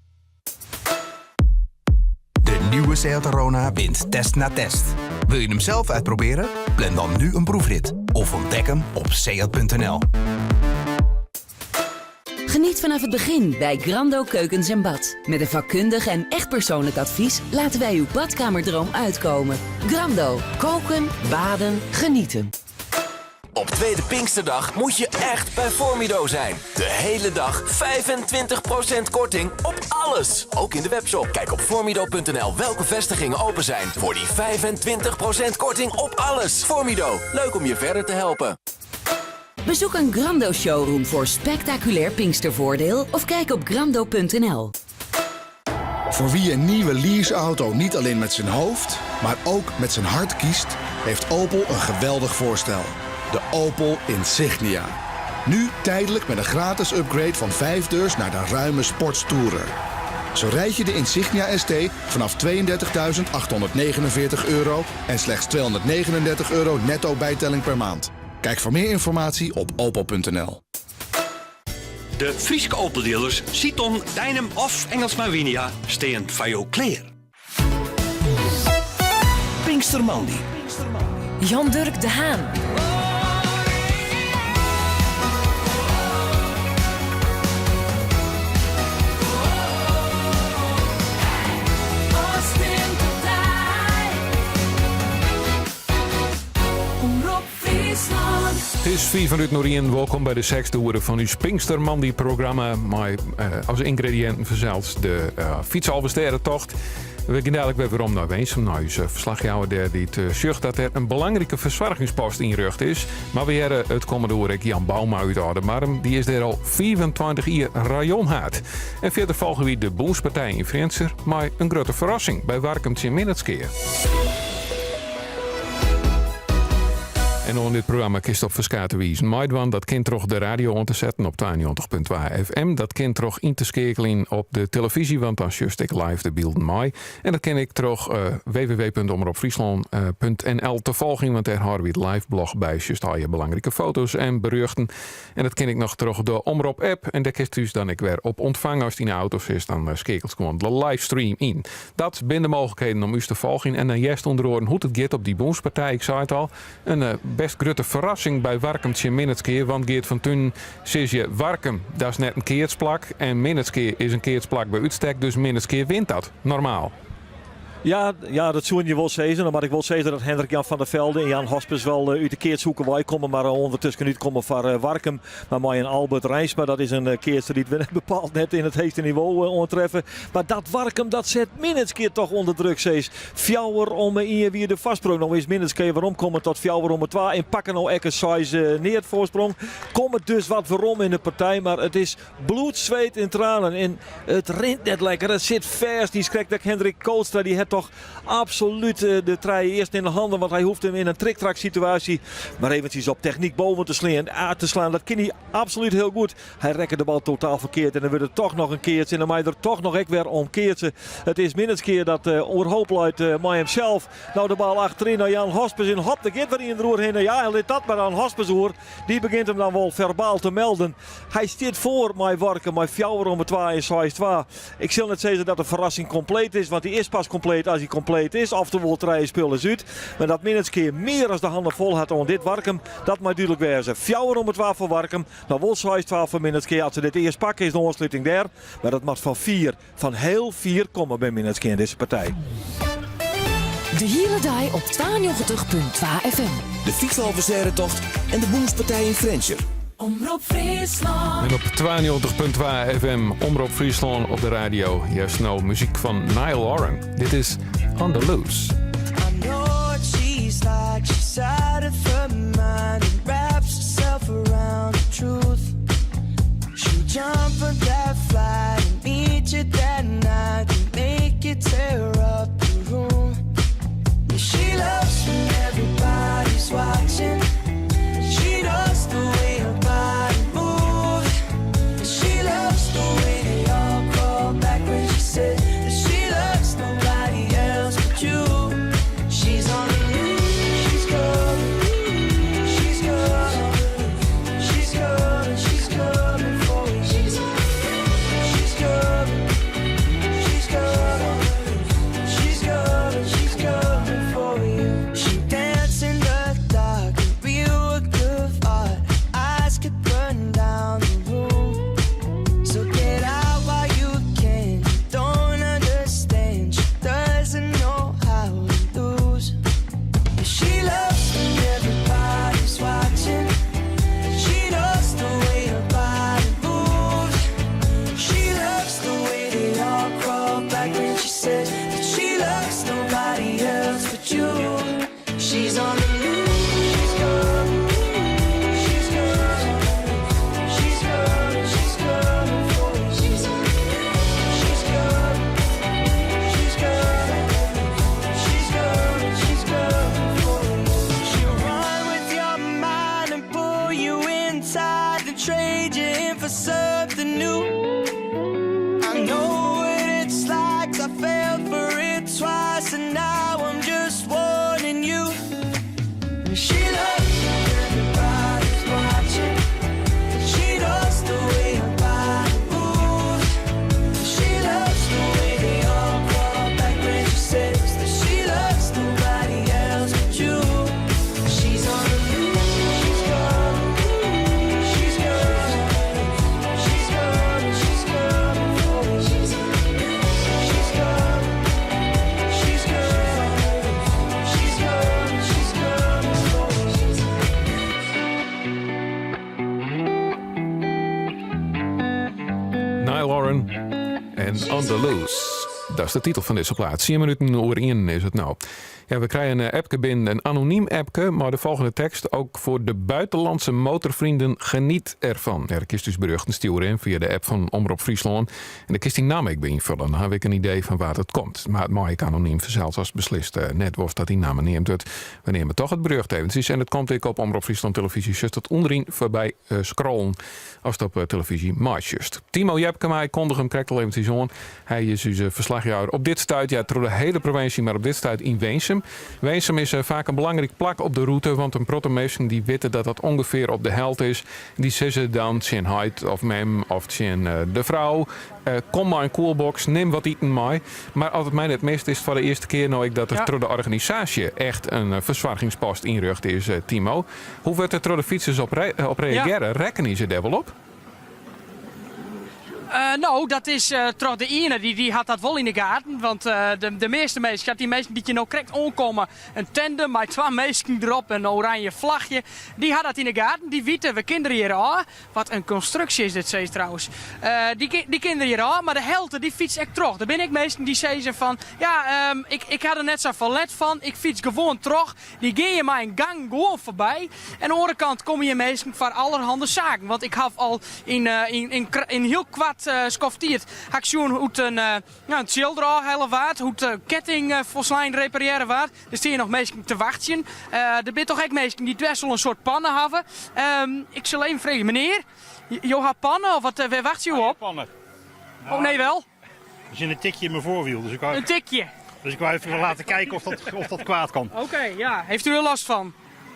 De nieuwe Seat Arona wint test na test. Wil je hem zelf uitproberen? Plan dan nu een proefrit of ontdek hem op seat.nl. Geniet vanaf het begin bij Grando Keukens en Bad. Met een vakkundig en echt persoonlijk advies laten wij uw badkamerdroom uitkomen. Grando, koken, baden, genieten. Op Tweede Pinksterdag moet je echt bij Formido zijn. De hele dag 25% korting op alles. Ook in de webshop. Kijk op formido.nl welke vestigingen open zijn voor die 25% korting op alles. Formido, leuk om je verder te helpen. Bezoek een Grando showroom voor spectaculair Pinkstervoordeel of kijk op grando.nl. Voor wie een nieuwe leaseauto niet alleen met zijn hoofd, maar ook met zijn hart kiest, heeft Opel een geweldig voorstel. De Opel Insignia. Nu tijdelijk met een gratis upgrade van 5 deurs naar de ruime Sportstourer. Zo rijd je de Insignia ST vanaf 32.849 euro en slechts 239 euro netto bijtelling per maand. Kijk voor meer informatie op opel.nl. De Fryske Opel-dealers Siton, Deinum of Engelsma Winia stean foar jo klear. Pinkstermoandei. Jan Durk de Haan. Omrop Fryslân. It is fiif minuten oer ienen. Wolkom by de sechsde oere fan ús Pinkstermoandei-programma. Mei eh, as yngrediïnten fansels de uh, fytsalvestêdetocht. We gean dalik wer werom nei Winsum, nei ús eh, ferslachjouwer dêr dy't eh, sjocht dat der in belangrike fersoargingspost ynrjochte is. Mar we hearre it kommende oere ek Jan Bouma út Aldemardum. Dy is dêr al 25 jier rayonhaad. En fierder folgje wy de Bûnspartij yn Frjentsjer mei in grutte ferrassing by Warkum tsjin Minnertsgea. En oan dit programma kinst op ferskate wizen meidwaan. Dat kin troch de radio oan te setten op 92.2 FM. Dat kin troch yn te skeakeljen op de telefyzje, want dan sjochst ek live de bylden mei. En dat kin ek troch uh, www.omropfryslân.nl te folgjen, want dêr hâlde wy it live blog by. Sjochst al je belangrike foto's en berjochten. En dat kin ek noch troch de Omrop app. En dêr kinst ús dan ek wer op ûntfange. Ast yn de auto sitst, dan eh, skeakelst gewoan de livestream yn. Dat binne de mooglikheden om ús te folgjen. En dan hearst ûnder oaren hoe't it giet op dy Bûnspartij. Ik sei it al, in eh, best grutte ferrassing by Warkum tsjin Minnertsgea. Want Geert van Tuinen sis je Warkum, dat is net in keatsplak. En Minnertsgea is in keatsplak by útstek, dus Minnertsgea wint dat. Normaal. Ja, ja, dat soene je wol sizze. Dan moat ik wol sizze dat Hendrik Jan van der Velde en Jan Hospes wol eh, út de keatshoeke wei komme, mar ûndertusken útkomme foar eh, Warkum. Mar mei in Albert Reinsma, dat is in eh, keatser dy't we bepaald net yn it heechste nivo oantreffe. Mar dat Warkum, dat set Minnertsgea toch ûnder druk, sis. Fjouwer om ien wie de foarsprong. No is Minnertsgea weromkommen tot fjouwer om twa en pakke no ek in seis neat foarsprong. Komme dus wat werom yn de partij, mar it is Bloed, zweet en tranen. En it rint net lekker. It sit fêst. Dy skrek dat Hendrik Kootstra dy hat toch absolút eh, de trije earsten yn de handen. Want hy hoecht him yn in triktrak situaasje mar eventsjes op technyk boven te slaan. Ah, te slaan. Dat kin hy absolút hiel goed. Hy rekke de bal totaal ferkeard. En dan wurdt it toch noch in keats. En dan mei er toch noch ek wer om keatse. It is Minnertsgea dat uh, oerhoop leit uh, mei himsels. No de bal achteryn nei Jan Hospes. En hop, der giet wer ien deroerhinne. Ja, en lit dat mar oan Hospes oer. Dy begjint him dan wol ferbaal te melden. Hy stiet foar mei Warkum mei fjouwer om twa en seis twa. Ik sil net sizze dat de ferrassing kompleet is, want dy is pas kompleet as hy kompleet is. Oftewol trije spilers út. Mar dat Minnertsgea mear as de hannen fol hat oan dit Warkum, dat mei dúdlik wêze. Fjouwer om twa foar Warkum, dan wol seis twa foar Minnertsgea. As se dit earst pakke is de oansluting dêr. Mar dat moat fan fier, fan hiel fier komme by Minnertsgea yn dizze partij. De hiele dei op 92.2 FM. De Fytsalvestêdetocht en de Bûnspartij yn Frjentsjer. Omrop Fryslân. En op 92.2 FM Omrop Fryslân op de radio. Hearst no muzyk fan Niall Horan. Dit is On the Loose. I know what she's like. She's out of her mind and wraps herself around the truth. She'll jump on that flight and meet you that night. She loves when everybody's watching. She knows the way her body moves. She loves the way they all crawl back when she says that she loves nobody else but you. She's on the loose. She's coming. She's coming. She's coming. She's coming for you. She's She's coming. She's coming. She's coming. She's coming for you. She'll run with your mind and pull you inside and trade you in for something new. I know what it's like. I fell for it twice, and now I'm just warning you. She loves when everybody's watching. She knows the way her body moves. She loves the way they all crawl back when she says that she loves nobody else but you. She's on the loose. She's coming. She's coming. She's coming. She's coming for you. She's She's coming. She's coming. She's coming. She's coming for you. Niall Horan en On the Loose. Dat is de titel fan dizze plaat. 10 minuten oer ien is it no. Ja, we krije in appke binnen, in anonym appke, mar de folgjende tekst ook voor de buitenlandse motorvrienden geniet ervan. Ja, dan kinst dus berjochten stjoere fia de app fan Omrop Fryslân. En dan kinst dyn namme ek by ynfolje. Dan ha ik in idee fan wêr't it komt. Mar it mei ek anonym fansels ast beslist eh, net wolst dat dyn namme neamd wurdt. We neame toch it berjocht eventsjes. En it komt ek op Omrop Fryslân televyzje. Sjochst it ûnderyn foarby eh, scrollen ast op eh, televyzje meisjochst. Timo Jepkema, ik kondige him krekt al eventsjes oan. Hy is ús ferslachjouwer op dit stuit, ja, troch de hiele provinsje, mar op dit stuit yn Winsum. Winsum is eh, faak in belangryk plak op de rûte, want in protte minsken dy witte dat dat ûngefear op de helte is. Dy sizze dan tsjin heit of mem of tsjin eh, de frou, eh, kom mei in kuolboks, nim wat iten mei. Mar as it my net mist, is it foar de earste kear no ek dat der Ja. troch de organisaasje echt in eh, fersoargingspost ynrjochte is, eh, Timo. Hoe wurdt der troch de fytsers op, re- op reagearre? Rekkenje se dêr wol op? Eh, no, dat is eh, troch de iene, dy, dy hat dat wol yn de gaten. Want eh, de, de measte minsken, dy minsken dy't hjir no krekt oankomme, in tandem mei twa minsken derop, in oranje flachje, dy ha dat yn de gaten. Dy witte, we kinne der hjir ôf. Wat in konstruksje is dit, sis trouwens. Eh, dy, dy kinne der hjir ôf, mar de helte dy fytst ek troch. Der binne ek minsken dy sizze fan, ja, ehm, ik, ik ha der net safolle let fan, ik fyts gewoan troch. Dy gean je mei in gang gewoan foarby. En oan de oare kant komme hjir minsken foar allerhande saken. Want ik haw al yn, yn, yn, yn hiel koart uh, skoft tiid ha ik sjoen hoe't in, uh, ja, in tsjil derôf helle waard, hoe't de ketting uh, folslein reparearre waard. Der stean noch minsken te wachtsjen. Uh, der binne toch ek minsken dy't bêst wol in soad panne hawwe. Um, ik sil even freegje, menear, jo ha panne of wat, wêr wachtsje jo op? Panne. Oh nee wel? Er zit een tikje in mijn voorwiel. Dus ik wou, Een tikje? Dus ik wou even laten kijken of dat, of dat kwaad kan. Oké, ja. Heeft u er last van?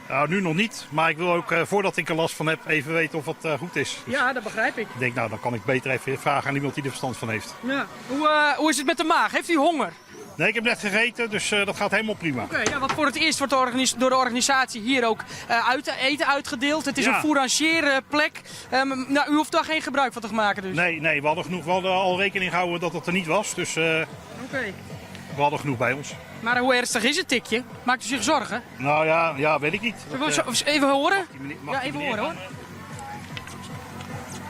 Nou, nu nog niet. Maar ik wil ook, eh, voordat ik er last van heb, even weten of het eh, goed is. Dus Ja, dat begrijp ik. ik denk, nou, dan kan ik beter even vragen aan iemand die er verstand van heeft. Ja. Hoe, eh, hoe is het met de maag? Heeft u honger? Nee, ik heb net gegeten, dus eh, dat gaat helemaal prima. Oké, ja, want voor het eerst wordt de organis- door de organisatie hier ook eh, uit, eten uitgedeeld. Het is Ja. een fourageerplek. Um, nou, u hoeft daar geen gebruik van te maken dus? Nee, nee, we hadden, genoeg, we hadden al rekening gehouden dat dat er niet was. Dus eh, Oké. we hadden genoeg bij ons. Maar hoe ernstig is het tikje? Maakt u zich zorgen? Nou ja, ja weet ik niet. Zullen we Dat, eh, zo- even horen? mag Ja, die even meneer horen hoor.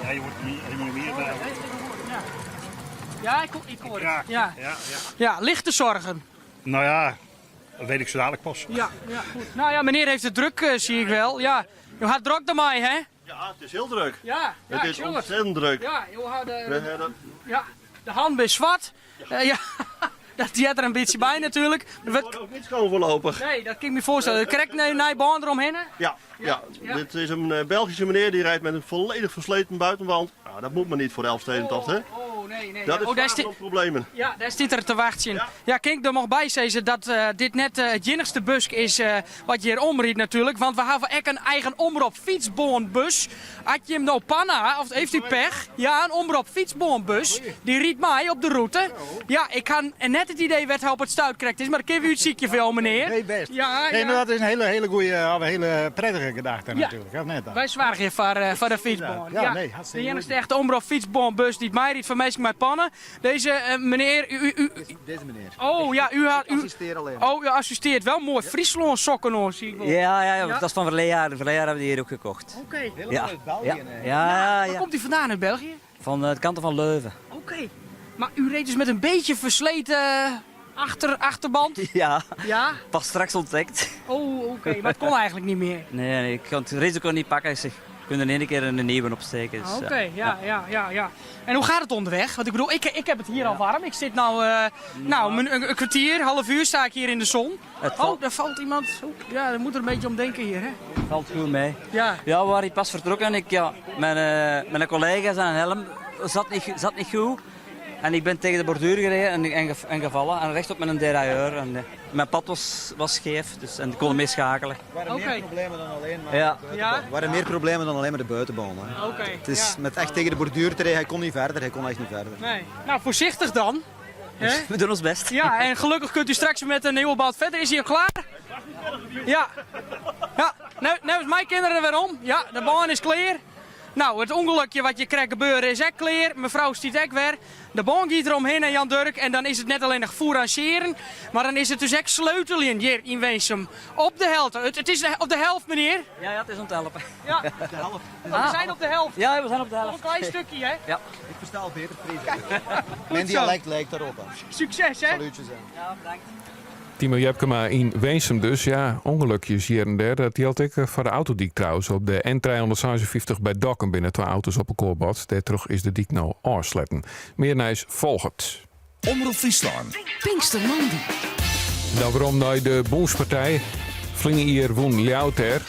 Ja, je wordt hier helemaal hier bij. Ja, ik, ik hoor het. Ja. Ja, ja. ja, lichte zorgen. Nou ja, dat weet ik zo dadelijk pas. Ja, ja, goed. Nou ja, meneer heeft het druk, eh, zie ik wel. Ja, u had druk ermee, hè? Ja, het is heel druk. Ja, ja, het ik is zie het. ontzettend druk. Ja, u had, eh, We hebben ja, de hand is zwart. Eh, ja, dat die had er een beetje bij natuurlijk. Het wordt ook niet schoon voorlopig. Nee, dat kan ik me voorstellen. Krijg een nieuwe baan eromheen. hè? Ja, ja. ja. dit is een eh, Belgische meneer die rijdt met een volledig versleten buitenband. Nou, dat moet maar niet voor de Elfstedentocht, hè? Oh, nee, nee. Dat is oh, daar vaak zit- nog problemen. Ja, daar zit er te wachten. Ja, kijk, er mag bij zeggen dat eh, dit net eh, het jinnigste bus is eh, wat je hier omriet natuurlijk. Want we hebben echt een eigen omroep fietsboonbus. Had je hem nou panna, of heeft u pech? Ja, een omroep fietsboonbus. Die riet mij op de route. Ja, ik kan net het idee werd hij op het stuit krijgt is, maar ik geef u het ziekje veel, meneer. Nee, best. Ja, Nee, ja. maar dat is een hele, hele goede, een hele prettige gedachte Ja. natuurlijk. Of net dan? Wij zwaar hier voor, eh, voor de fietsboon. Ja, nee, hartstikke De enige echte omroep fietsboonbus die het mij riet van mensen mei pannen. Deze eh, menear, u, u, Deze meneer. Oh ja, u hat. Ik assisteer alleen. Oh, u assisteert wel mooi Fryslân sokken oan, zie ik wol. Ja, ja, ja, dat is van verleden jaar. Verleden jaar hebben we die hier ook gekocht. Oké. Helemaal Ja. uit België, Ja. hè? Ja, ja, Waar komt u vandaan uit België? Van de kanten van Leuven. Oké. Maar u reed dus met een beetje versleten achter, achterband? Ja. Ja? Pas straks ontdekt. Oh, oké. Maar het kon eigenlijk niet meer. Nee, nee, ik kan het risico niet pakken. Ik zeg, ik kan er in één keer een nieuwe opsteken. Dus, Oké, ja, ja, ja, ja. En hoe gaat het onderweg? Want ik bedoel, ik, ik heb het hier al warm. Ik zit nou, eh, nou, een, een kwartier, half uur sta ik hier in de zon. Het valt- Oh, daar valt iemand. Oh, ja, daar moet er een beetje om denken hier, hè? Valt goed mee. Ja. Ja, we waren hier pas vertrokken en ik, ja, mijn, eh, mijn collega zijn helm zat niet, zat niet goed. En ik ben tegen de borduur gereden en, en, ge- en gevallen. En recht op mijn derailleur. En, eh, mijn pad was, was scheef, dus, en ik kon mee schakelen. Er waren meer problemen dan alleen maar Ja. de buitenbaan. Er waren meer problemen dan alleen maar de buitenbaan. Hè. Oké, Het is ja. met echt tegen de borduur te rijden, hij kon niet verder, hij kon echt niet verder. Nee. Nou, voorzichtig dan. Hè? We doen ons best. Ja, en gelukkig kunt u straks met een nieuwe band verder. Is hij al klaar? Ja. Ja, nou, nou is mijn kinderen er weer om. Ja, de baan is klaar. Nou, het ongelukje wat je krijgt gebeuren is ook klaar. Mevrouw stiet ook weer. De baan gaat eromheen en Jan Durk. En dan is het net alleen nog fourageren. Maar dan is het dus ook sleutelen hier in Winsum. Op de helft. Het, het is de- op de helft, meneer. Ja, ja, het is om te helpen. Ja. De helft. Oh, we zijn op de helft. Ja, we zijn op de helft. Nog een klein stukje, hè? Ja. Ik versta al beter Fries. Mijn Mijn dialect lijkt daarop. Hè. Succes, hè? Salutjes, hè. Ja, bedankt. Timo Jepkema in Winsum dus. Ja, ongelukjes hier en daar. Dat geldt ik eh, voor de autodiek trouwens. Op de N356 bij Dokkum binnen twee auto's op elkaar botst. Daar terug is de dik nou afsletten. Meer nieuws volgt. Omroep Friesland. Pinkstermoandei. Dan waarom naar de Bondspartij. Vlingier won Ljouter.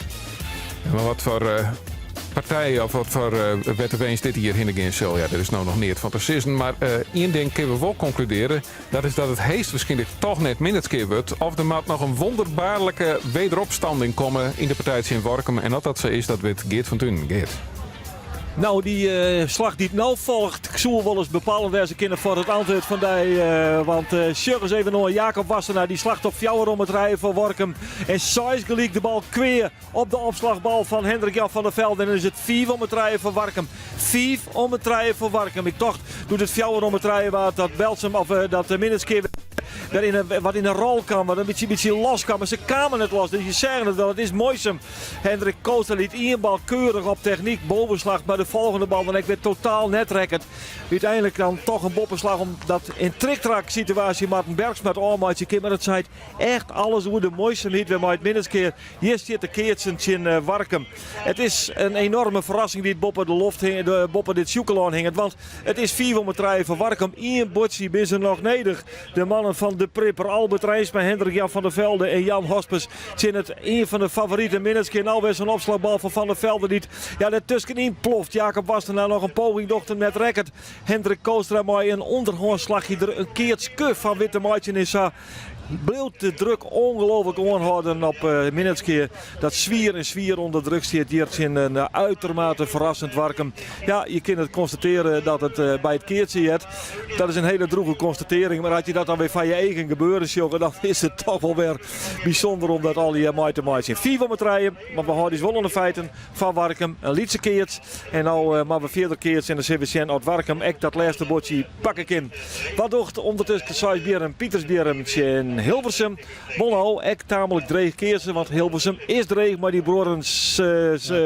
Maar wat voor eh, partij of wat voor uh, wettenweens dit hier heen zal, ja, er is nou nog niet van te sissen. Maar eh één ding kunnen we wel concluderen. Dat is dat het heest waarschijnlijk toch net minder keer wordt. Of er moet nog een wonderbaarlijke wederopstanding komen in de partij in Workum. En dat dat zo is, dat weet Geert van Tunen. Geert. Nou, die eh, slag die het nou volgt, ik zoel wel eens bepalend wijze kinderen voor het antwoord van die. eh, want eh Sjur eens even nog Jacob Wassenaar, die slacht op Fjouwer om het rijden voor Workum. En Saiz gelijk de bal kweer op de opslagbal van Hendrik Jan van der Velde. En dan is het 4 om het rijden voor Workum. 4 om het rijden voor Workum. Ik dacht, doet het Fjouwer om het rijden waard dat Belsum of eh, dat de Minneskeer daar in een, wat in een rol kwam, wat een beetje, beetje los kwam. Maar ze kwamen het los, dus je zeggen het wel. Het is mooisem. Hendrik Kooster liet één bal keurig op techniek bovenslag. Maar de volgende bal dan ik weer totaal net rekkend. Uiteindelijk dan toch een boppenslag omdat in triktrak situatie Martin Bergsma het oormaatje kind. Maar dat zei echt alles hoe de mooiste liet weer maar het minstens keer. Hier zit de keertsen in eh, Warkum. Het is een enorme verrassing die het boppen de loft hing, de boppen dit zoekeloon hing. Want het is 4 om het rijden van Warkum. Ian Botsi is er nog nedig. De mannen van de Pripper, Albert Rijsma, Hendrik Jan van der Velde en Jan Hospes. Zijn het een van de favorieten. Minneskeer nou weer zo'n opslagbal van Van der Velde niet. Ja, daartussenin ploft Jacob Wassenaar nog een poging dochter met record. Hendrik Koostra mooi een onderhoornslagje er een keertje van Witte Maatje is. Bleef de druk ongelooflijk aanhouden op uh, Minneskeer. Dat zwier en zwier onder druk zit hier in een eh, uitermate verrassend Warkum. Ja, je kunt het constateren dat het eh, bij het keertje zit. Dat is een hele droeve constatering. Maar had je dat dan weer van je eigen gebeuren, jongen, dan is het toch wel weer bijzonder om dat al die uh, te maken. Vier van het rijden, maar we houden dus wel aan de feiten van Warkum. Een lietse keert. En nou uh, maar we verder keert in de CVCN uit Warkum. Ek dat laatste bordje pak ik in. Wat docht ondertussen Saisbjerm, Pietersbjerm en Hilversum. Bonno, ek tamelijk dreig keersen, want Hilversum is dreig, maar die broerens uh,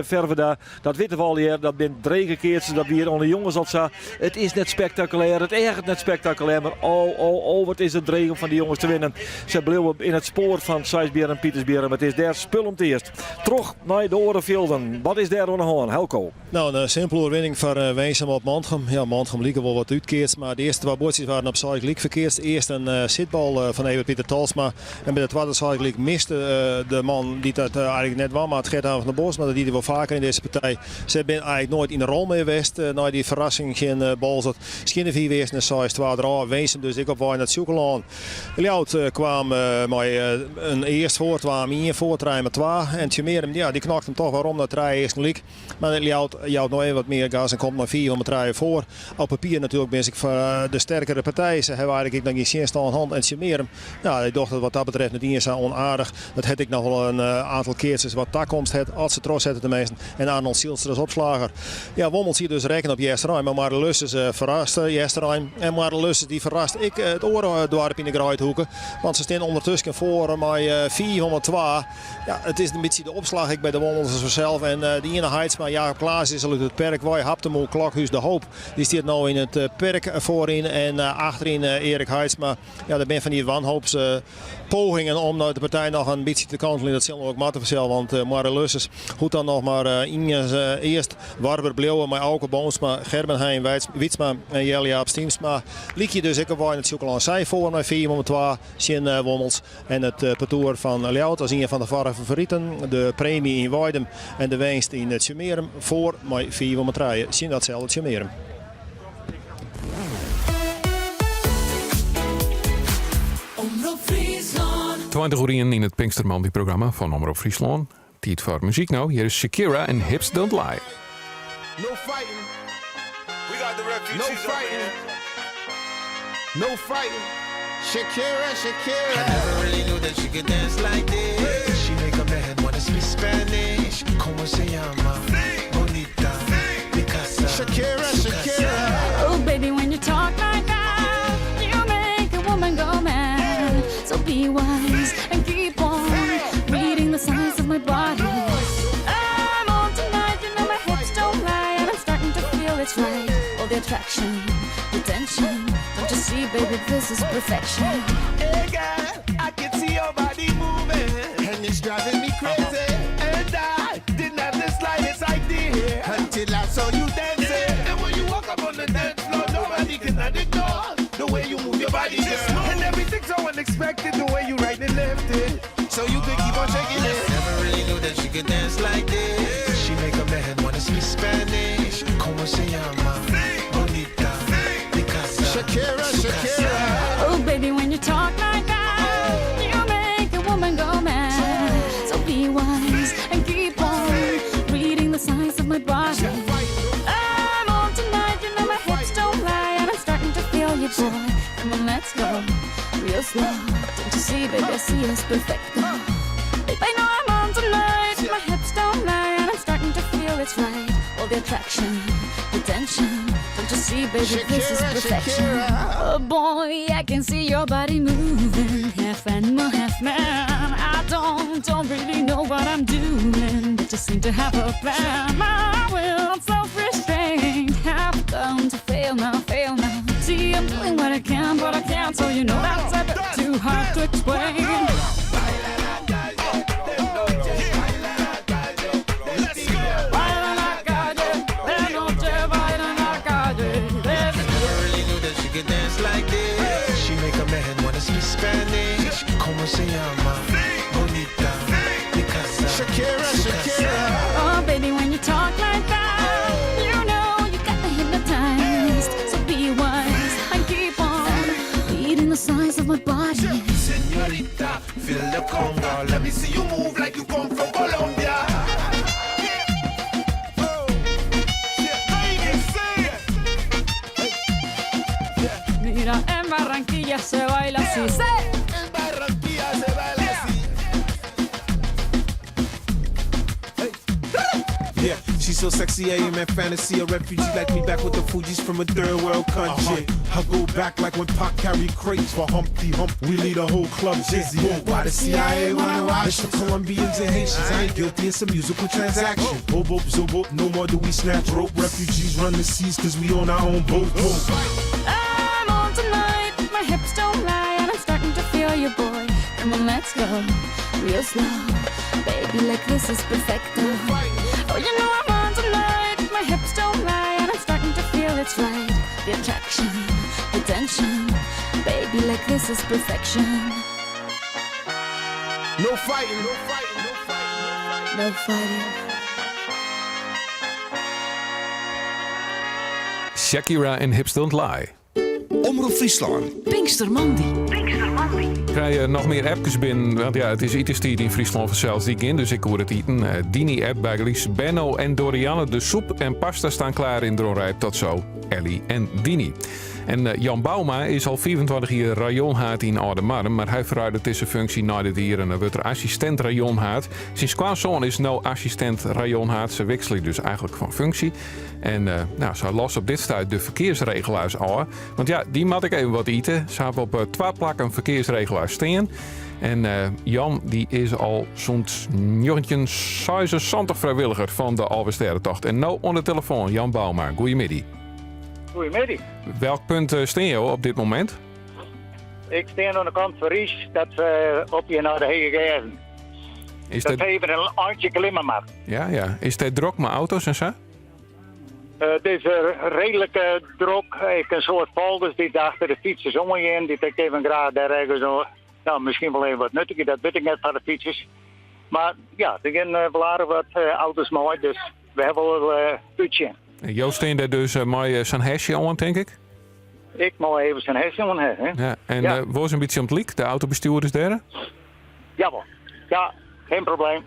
verven daar, dat witte we al hier, dat bent drege keersen, dat weer onder jongens al zo. Het is net spectaculair, het ergert net spectaculair, maar oh, oh, oh, wat is het dreig om van die jongens te winnen. Ze bleven in het spoor van Saisbjerm en Pietersbjerm. Het is daar spul om het eerst. Terug naar de Orenvelden. Wat is daar aan de hand? Helco. Nou, een simpele overwinning voor uh, Winsum op Mantgum. Ja, Mantgum liep wel wat uitkeert, maar de eerste twee bordjes waren op Zuid verkeerd. Eerst een uh, zitbal uh, van Evert Pieter Talsma. En bij de tweede Zuid miste uh, de man die dat uh, eigenlijk net was, maar het Gert-Jan van der Bos. Maar dat deed hij wel vaker in deze partij. Ze hebben eigenlijk nooit in de rol mee geweest. Uh, na die verrassing geen uh, bal zat. Schinnenvier weer naar Zuid, twee Winsum dus ik op naar het Zoekelaan. Ljout uh, kwam uh, met uh, een eerst voor, twee, één voor, drie met twee. En Tjemerum, ja, die knakt hem toch waarom dat drie eerst liek. Maar Ljout jouwt nog even wat meer gas en komt nog 4 om het rijden voor. Op papier natuurlijk ben ik voor de sterkere partij. Ze hebben eigenlijk nog geen zin aan hand en Tjemerum. Nou, Ja, hy docht it wat dat betreft net iens sa onaardich. Dat hat ek noch wol in oantal keatsers wat takomst hat, as se trochsette teminsten. En Arnold Zylstra as opslager. Ja, Wommels hie dus rekken op Easterein, mar Moarre-Lusses ferrast Easterein. En Moarre-Lusses dy ferrast ek it oare doarp yn de Greidhoeke. Want se stean ûndertusken foar mei 5 om 2. Ja, it is in bytsje de opslach ek by de Wommelsers fansels. En de iene Haitsma, Jacob Klaas, is al út it perk wei. Habtamu, Klokhuis, De Hoop, dy stiet no yn it perk foaryn. En achteryn Erik Haitsma. Ja, der binne fan dy wanhoopspogingen om no de partij noch in bytsje te kanteljen. Dat sil no ek moatte fansels, want Moarre-Lusses hoecht dan noch mar earst warber bliuwe mei Auke Boomsma, Gerben Hein Wytsma en Jelle Jaap Stiemsma. Lykje dus ek op wei nei it Sjûkelân. Sy foar mei 5 om 2 tsjin Wommels. En it partoer fan Ljouwert as ien fan de favoriten, de premie yn Weidum en de winst yn Tsjummearum foar mei 5 om 3 tsjin datselde Tsjummearum. Omrop Fryslân. 20 oer ien yn it Pinkstermoandei-programma fan Omrop Fryslân. Tiid foar muzyk no. Hjir is Shakira en Hips Don't Lie. No fighting. We got the refugees No fighting. No fighting. Shakira, Shakira. I never really knew that she could dance like this. She make a man wanna speak Spanish. Como se llama? Bonita. Mi casa. Shakira, su casa. Shakira. Oh, baby, when you talk like that, you make a woman go mad. So be wise and keep on reading the signs of my body. I'm on tonight, you know my hips don't lie, and I'm starting to feel it's right. All the attraction, the tension. Don't you see, baby, this is perfection. Hey girl, I can see your body moving, and it's driving me crazy. And I didn't have the slightest idea until I saw you dancing. And when you walk up on the dance floor, nobody can ignore the way you move your body, girl. And everything's so unexpected, the way you right and left it. So you could keep on shaking it. Never really knew that she could dance like this. She make a man wanna speak Spanish. Como se llama? Bonita. Mi casa. Shakira, su casa. Shakira. Oh, baby, when you talk like that, you make a woman go mad. So be wise and keep on reading the signs of my body. I'm on tonight, you know my hips don't lie, and I'm starting to feel you, boy. Come on, let's go real slow. Don't you see, baby, I see it's perfecto. Babe, I know I'm on tonight, my hips don't lie, and I'm starting to feel it's right. All the attraction, the tension. Don't you see, baby, this is Shakira, perfection. Shakira. Oh boy, I can see your body moving, half animal, half man. I don't really know what I'm doing, but just seem to have a plan. My will and self-restraint have come to fail now, fail now. See, I'm doing what I can, but I can't, so you know that's a bit too hard to explain. Baila en la calle, de noche baila en la calle. De Never really knew that she could dance like this. She make a man wanna speak Spanish. Como se llama? Bonita. Mi casa. Shakira, su casa. Shakira. Oh, baby, when you talk like that, you know you got me hypnotized. So be wise and keep on reading the signs of my body. Señorita, feel the conga. Let me see you move like you come from Colombia. Oh. Ladies, say it. Mira, en Barranquilla se baila así. ¡Sí! En Barranquilla se baila así. Yeah, she's so sexy, I am in fantasy. A refugee like me back with the Fugees from a third world country. I go back like when Pac carried crates for Humpty Hump. We lead a whole club dizzy. Why the CIA wanna watch us? The Colombians and Haitians. I ain't guilty, it's a musical transaction. Boop, boop, zo, boop, no more do we snatch rope. Refugees run the seas cause we on our own boat. Boom. I'm on tonight, my hips don't lie, and I'm starting to feel you, boy. Come on, let's go real slow, baby. Like this is perfecto. Oh, you know I'm on tonight, my hips don't lie, and I'm starting to feel it's right. The attraction, the tension, baby. Like this is perfection. No fighting. No fighting. No fighting. No fighting. Shakira en Hips Don't Lie. Omrop Fryslân. Pinkstermoandei. Krije noch mear appkes binnen, want ja, it is iterstiid yn Fryslân fansels dy gean dus ek oer it iten. Eh, Dini app bygelyks Benno en Dorianne, de soep en pasta staan klaar in Dronrijp. Tot zo, Ellie en Dini. En eh, Jan Bouma is al 25 jier rayonhaad yn Aldemardum, mar hy ferruilet dizze funksje nei dit jier en dan wurdt er assistint rayonhaad. Syn skoansoan is no assistint rayonhaad, se wikselje dus eigentlik fan funksje. En uh, nou, sy lost op dit stuit de ferkearsregelaars ôf. Want ja, dy moat ek even wat ite. Se hawwe op uh, twa plakken ferkearsregelaars stean. En uh, Jan dy is al sûnt 1976 frijwilliger fan de Alvestêdetocht. En no oan de telefoan Jan Bouma. Goeiemiddei. Goeiemiddei. Welk punt stean jo op dit momint? Ik stean oan de kant fan Riis, dat we op je nei de Hege Gerzen. Is dat even in eintsje klimmen mar. Ja, ja. Is it drok mei auto's en sa? Uh, it is reedlik uh, drok. Ek in soad folders dy't achter de fytsers oangean, dy't ek even graach dêr ergens, nou, miskien wol even wat nuttige, dat wit ik net foar de fytsers. Mar ja, der gean wol aardich wat auto's mei, dus we hawwe wol útsjen. Jo stean dêr dus mei sa'n hesje oan, tink ik? Ik mei even sa'n hesje oan ha. Hè? Ja, en ja. wol in bytsje om it lyk, de autobestjoerders dêr? Jawol, ja, geen probleem.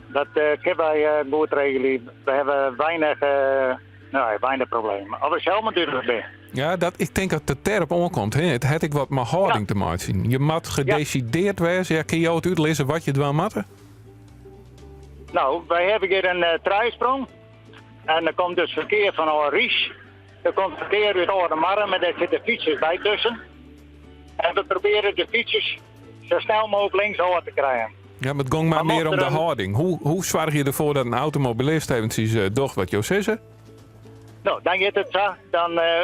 Dat uh, kinne wy uh, goed regelje. We hawwe weinich, uh, nee, weinich problemen. As we sels mar dúdlik binne. Ja, dat, ik tink dat it dêrop oankomt. Hè? It hat ek wat mei hâlding ja. te meitsjen. Je moat gedecideerd ja. wêze. Ja, kinne jo it útlizze wat je dwaan moatte? Nou, wy hawwe hjir in uh, trijsprong. En der komt dus ferkear fan Riis. Der komt ferkear út Aldemardum, mar dêr sitte fytsers by tusken. En we probearje de fytsers sa snel mooglik links ôf te krijen. Ja, mar it gong my mear om de hâlding. Hoe, hoe soargje je derfoar dat in automobilist eventsjes uh, docht wat jo sizze? Nou, dan giet it sa. Dan uh,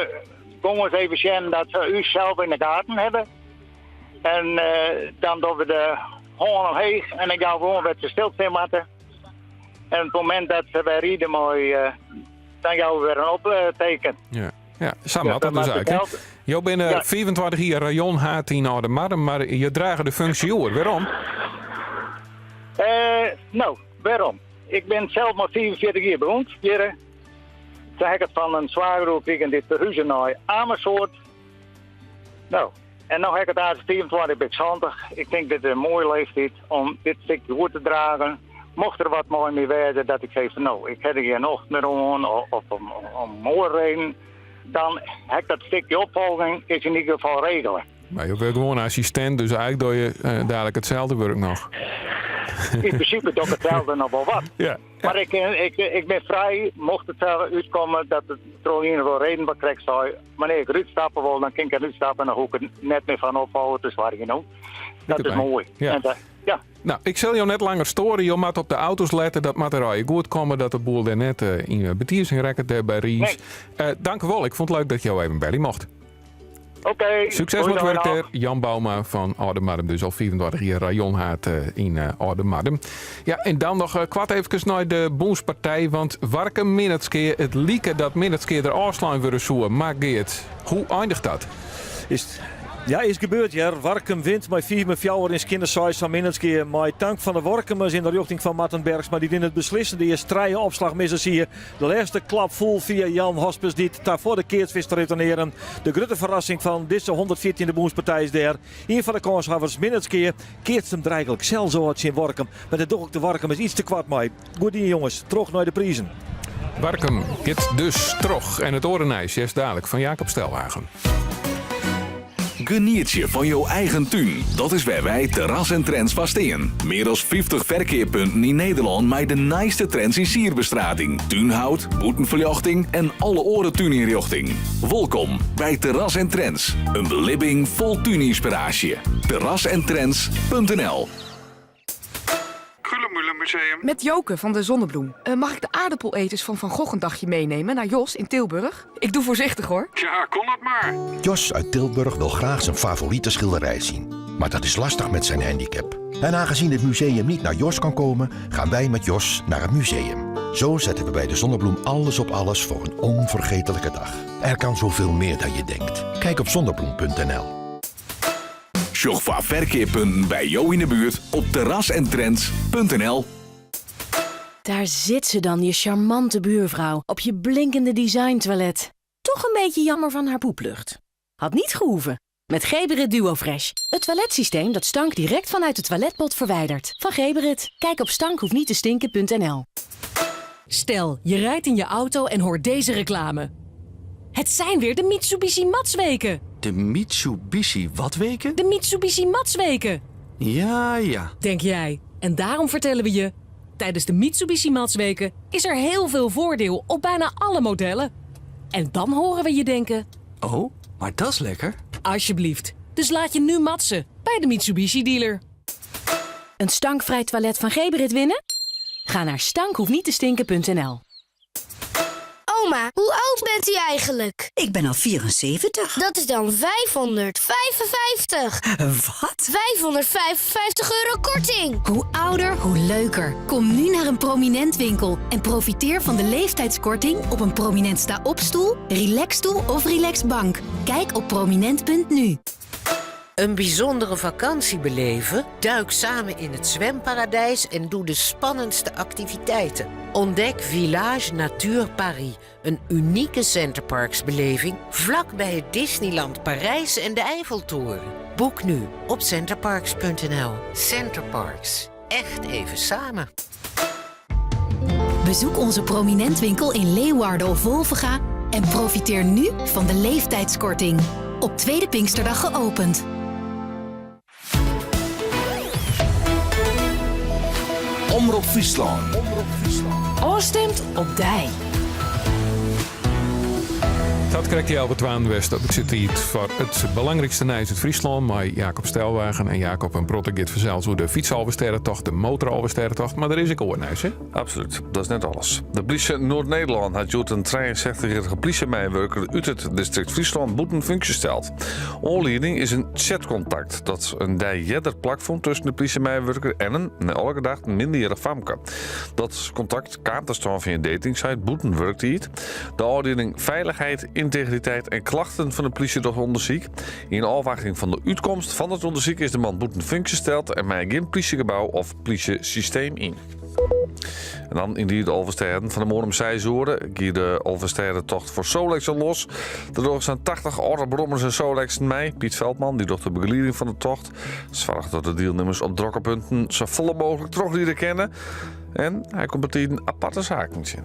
gean we even sjen dat se ús sels yn de gaten hawwe. En uh, dan dogge we de hân omheech en dan gean we gewoan wer te stil stean moatte. En op it momint dat se wer ride mei, dan jouwe we wer in opteken. Ja. Ja, sa moat dat dus eigentlik. Jo binne ja. 25 jier rayonhaad yn Aldemardum, mar je drage de funksje oer. Wêrom? Uh, nou, wêrom? Ik bin sels mar 45 jier begûn hjir. Toen ha ik it fan in swager krigen dy't ferhuze nei Amersfoort. Nou, en no ha ik it eigentlik 25, bin ik 70. Ik tink dit is in moaie leeftiid om dit stikje oer te dragen. Mocht der wat mei my wêze dat ik sis fan no, ik ha der gjin nocht mear oan of, of om, om oare reden, dan ha ik dat stikje opfolging is yn ieder gefal regele. Mar jo wurde gewoan assistint, dus eigentlik dogge je uh, dadelijk itselde wurk noch. Yn prinsipe doch ik itselde noch wol wat. Ja. Mar ik, ik, ik bin frij, mocht it sa útkomme dat it troch ien of oare reden wat krekt sei, wannear't ik derút stappe wol, dan kin ik derút stappe en dan hoech ik der net mear fan ophâlde te soargjen. No. Dat is moai. Ja. En, ja. Nou, ik sil jo net langer stoaren. Jo moatte op de auto's lette. Dat moat der allegear goed komme. Dat de boel dêr net uh, yn betizing rekket dêr by Riis. Nee. Uh, dank u wol. Ik fûn it leuk dat jo even belje mocht. Oké. Okay, Sukses mei it wurk dêr. Jan Bouma fan Aldemardum, dus al 25 jier rayonhaad yn Aldemardum. Ja, en dan noch koart efkes nei de Bûnspartij, want Warkum Minnertsgea, it like dat Minnertsgea der ôfslein wurde soe, mar Geart, hoe einiget dat? Is ja, is gebeurd, hear. Warkum wint mei 5 mei 4 yn skjinne 6 fan Minnertsgea. Mei tank fan de Warkumers yn de rjochting fan Marten Bergsma, dy't yn it beslissende earst trije opslachmissers hie. De lêste klap foel fia Jan Hospes, dy't ta foar de keats wist te retournearjen. De grutte ferrassing fan dizze 114e Bûnspartij is dêr. Ien fan de kânshawwers, Minnertsgea, keatst him der eigentlik sels ôf tsjin Warkum. Mar dêr doch ik de Warkumers iets te koart mei. Goed dien jonges, troch nei de prizen. Warkum giet dus troch. En it oare nijs hearst dalik fan Jacob Stelwagen. Genietsje fan jo eigen tún. Dat is wêr wy Terras en Trends foar stean. Mear as 50 ferkeappunten yn Nederlân mei de nijste trends yn sierbestrating, túnhout, bûtenferljochting en alle oare túnynrjochting. Wolkom by Terras en Trends, in belibbing fol túnynspiraasje. Terrasentrends.nl Museum. Met Joke van de Zonnebloem. Eh, mag ik de aardappeleters van Van Gogh een dagje meenemen naar Jos in Tilburg? Ik doe voorzichtig hoor. Ja, kon dat maar. Jos uit Tilburg wil graag zijn favoriete schilderij zien. Maar dat is lastig met zijn handicap. En aangezien het museum niet naar Jos kan komen, gaan wij met Jos naar het museum. Zo zetten we bij de Zonnebloem alles op alles voor een onvergetelijke dag. Er kan zoveel meer dan je denkt. Kijk op zonnebloem.nl. Sjoch foar ferkeappunten by jo yn 'e buert op terrasentrends.nl. Daar zit ze dan, je charmante buurvrouw, op je blinkende designtoilet. Toch een beetje jammer van haar poeplucht. Had niet gehoeven. Met Geberit DuoFresh. Het toiletsysteem dat stank direct vanuit de toiletpot verwijdert. Van Geberit. Kijk op stankhoefniettestinken.nl Stel, je rijdt in je auto en hoort deze reclame. Het zijn weer de Mitsubishi Matsweken. De Mitsubishi wat weken? De Mitsubishi Matsweken. Ja, ja. Denk jij. En daarom vertellen we je... Tijdens de Mitsubishi Matsweken is er heel veel voordeel op bijna alle modellen. En dan horen we je denken... Oh, maar dat is lekker. Alsjeblieft. Dus laat je nu matsen bij de Mitsubishi dealer. Een stankvrij toilet van Geberit winnen? Ga naar stankhoefniettestinken.nl Oma, hoe oud bent u eigenlijk? Ik ben al 74. Dat is dan 555. Wat? 555 euro korting. Hoe ouder, hoe leuker. Kom nu naar een prominent winkel en profiteer van de leeftijdskorting op een prominent sta-opstoel, relaxstoel of relaxbank. Kijk op prominent.nu. Een bijzondere vakantie beleven? Duik samen in het zwemparadijs en doe de spannendste activiteiten. Ontdek Village Natuur Paris, een unieke Centerparks-beleving vlak bij het Disneyland Parijs en de Eiffeltoren. Boek nu op centerparks.nl. Centerparks, echt even samen. Bezoek onze prominent winkel in Leeuwarden of Wolvenga en profiteer nu van de leeftijdskorting. Op Tweede Pinksterdag geopend. Omrop Fryslân. Ofstimd op dy. Dat krijgt hij Albert Waan West. Dat zit hier foar it belangrykste nijs út Fryslân mei Jacob Stelwagen en Jacob in protte giet fansels oer de fytsalvestêdetocht, de motoralvestêdetocht, mar der is ek oar nijs, hè? Absolút, dat is net alles. De plysje Noard-Nederlân hat hjoed in 63-jierrige plysjemeiwurker út it distrikt Fryslân bûten funksje steld. Oanlieding is in chatkontakt dat in dei earder plakfûn tusken de plysjemeiwurker en in, nei alle gedachten, minderjierrich famke. Dat kontakt kaam ta stân fia in datingsite bûten wurktiid. De ôfdieling Feilichheid, Yntegriteit en Klachten fan de plysje docht ûndersyk. Yn ôfwachting fan de útkomst fan it ûndersyk is de man bûten funksje steld en mei gjin plysjegebou of plysjesysteem yn. En dan yndied de Alvestêden. Fan 'e moarn om seis oere gie de Alvestêdetocht foar Solexen los. Der dogge sa'n 80 âlde brommers en Solexen mei. Piet Veldman dy docht de begelieding fan de tocht. Soarget dat de dielnimmers op drokke punten safolle mooglik trochride kinne. En hy komt bytiden aparte saken tsjin.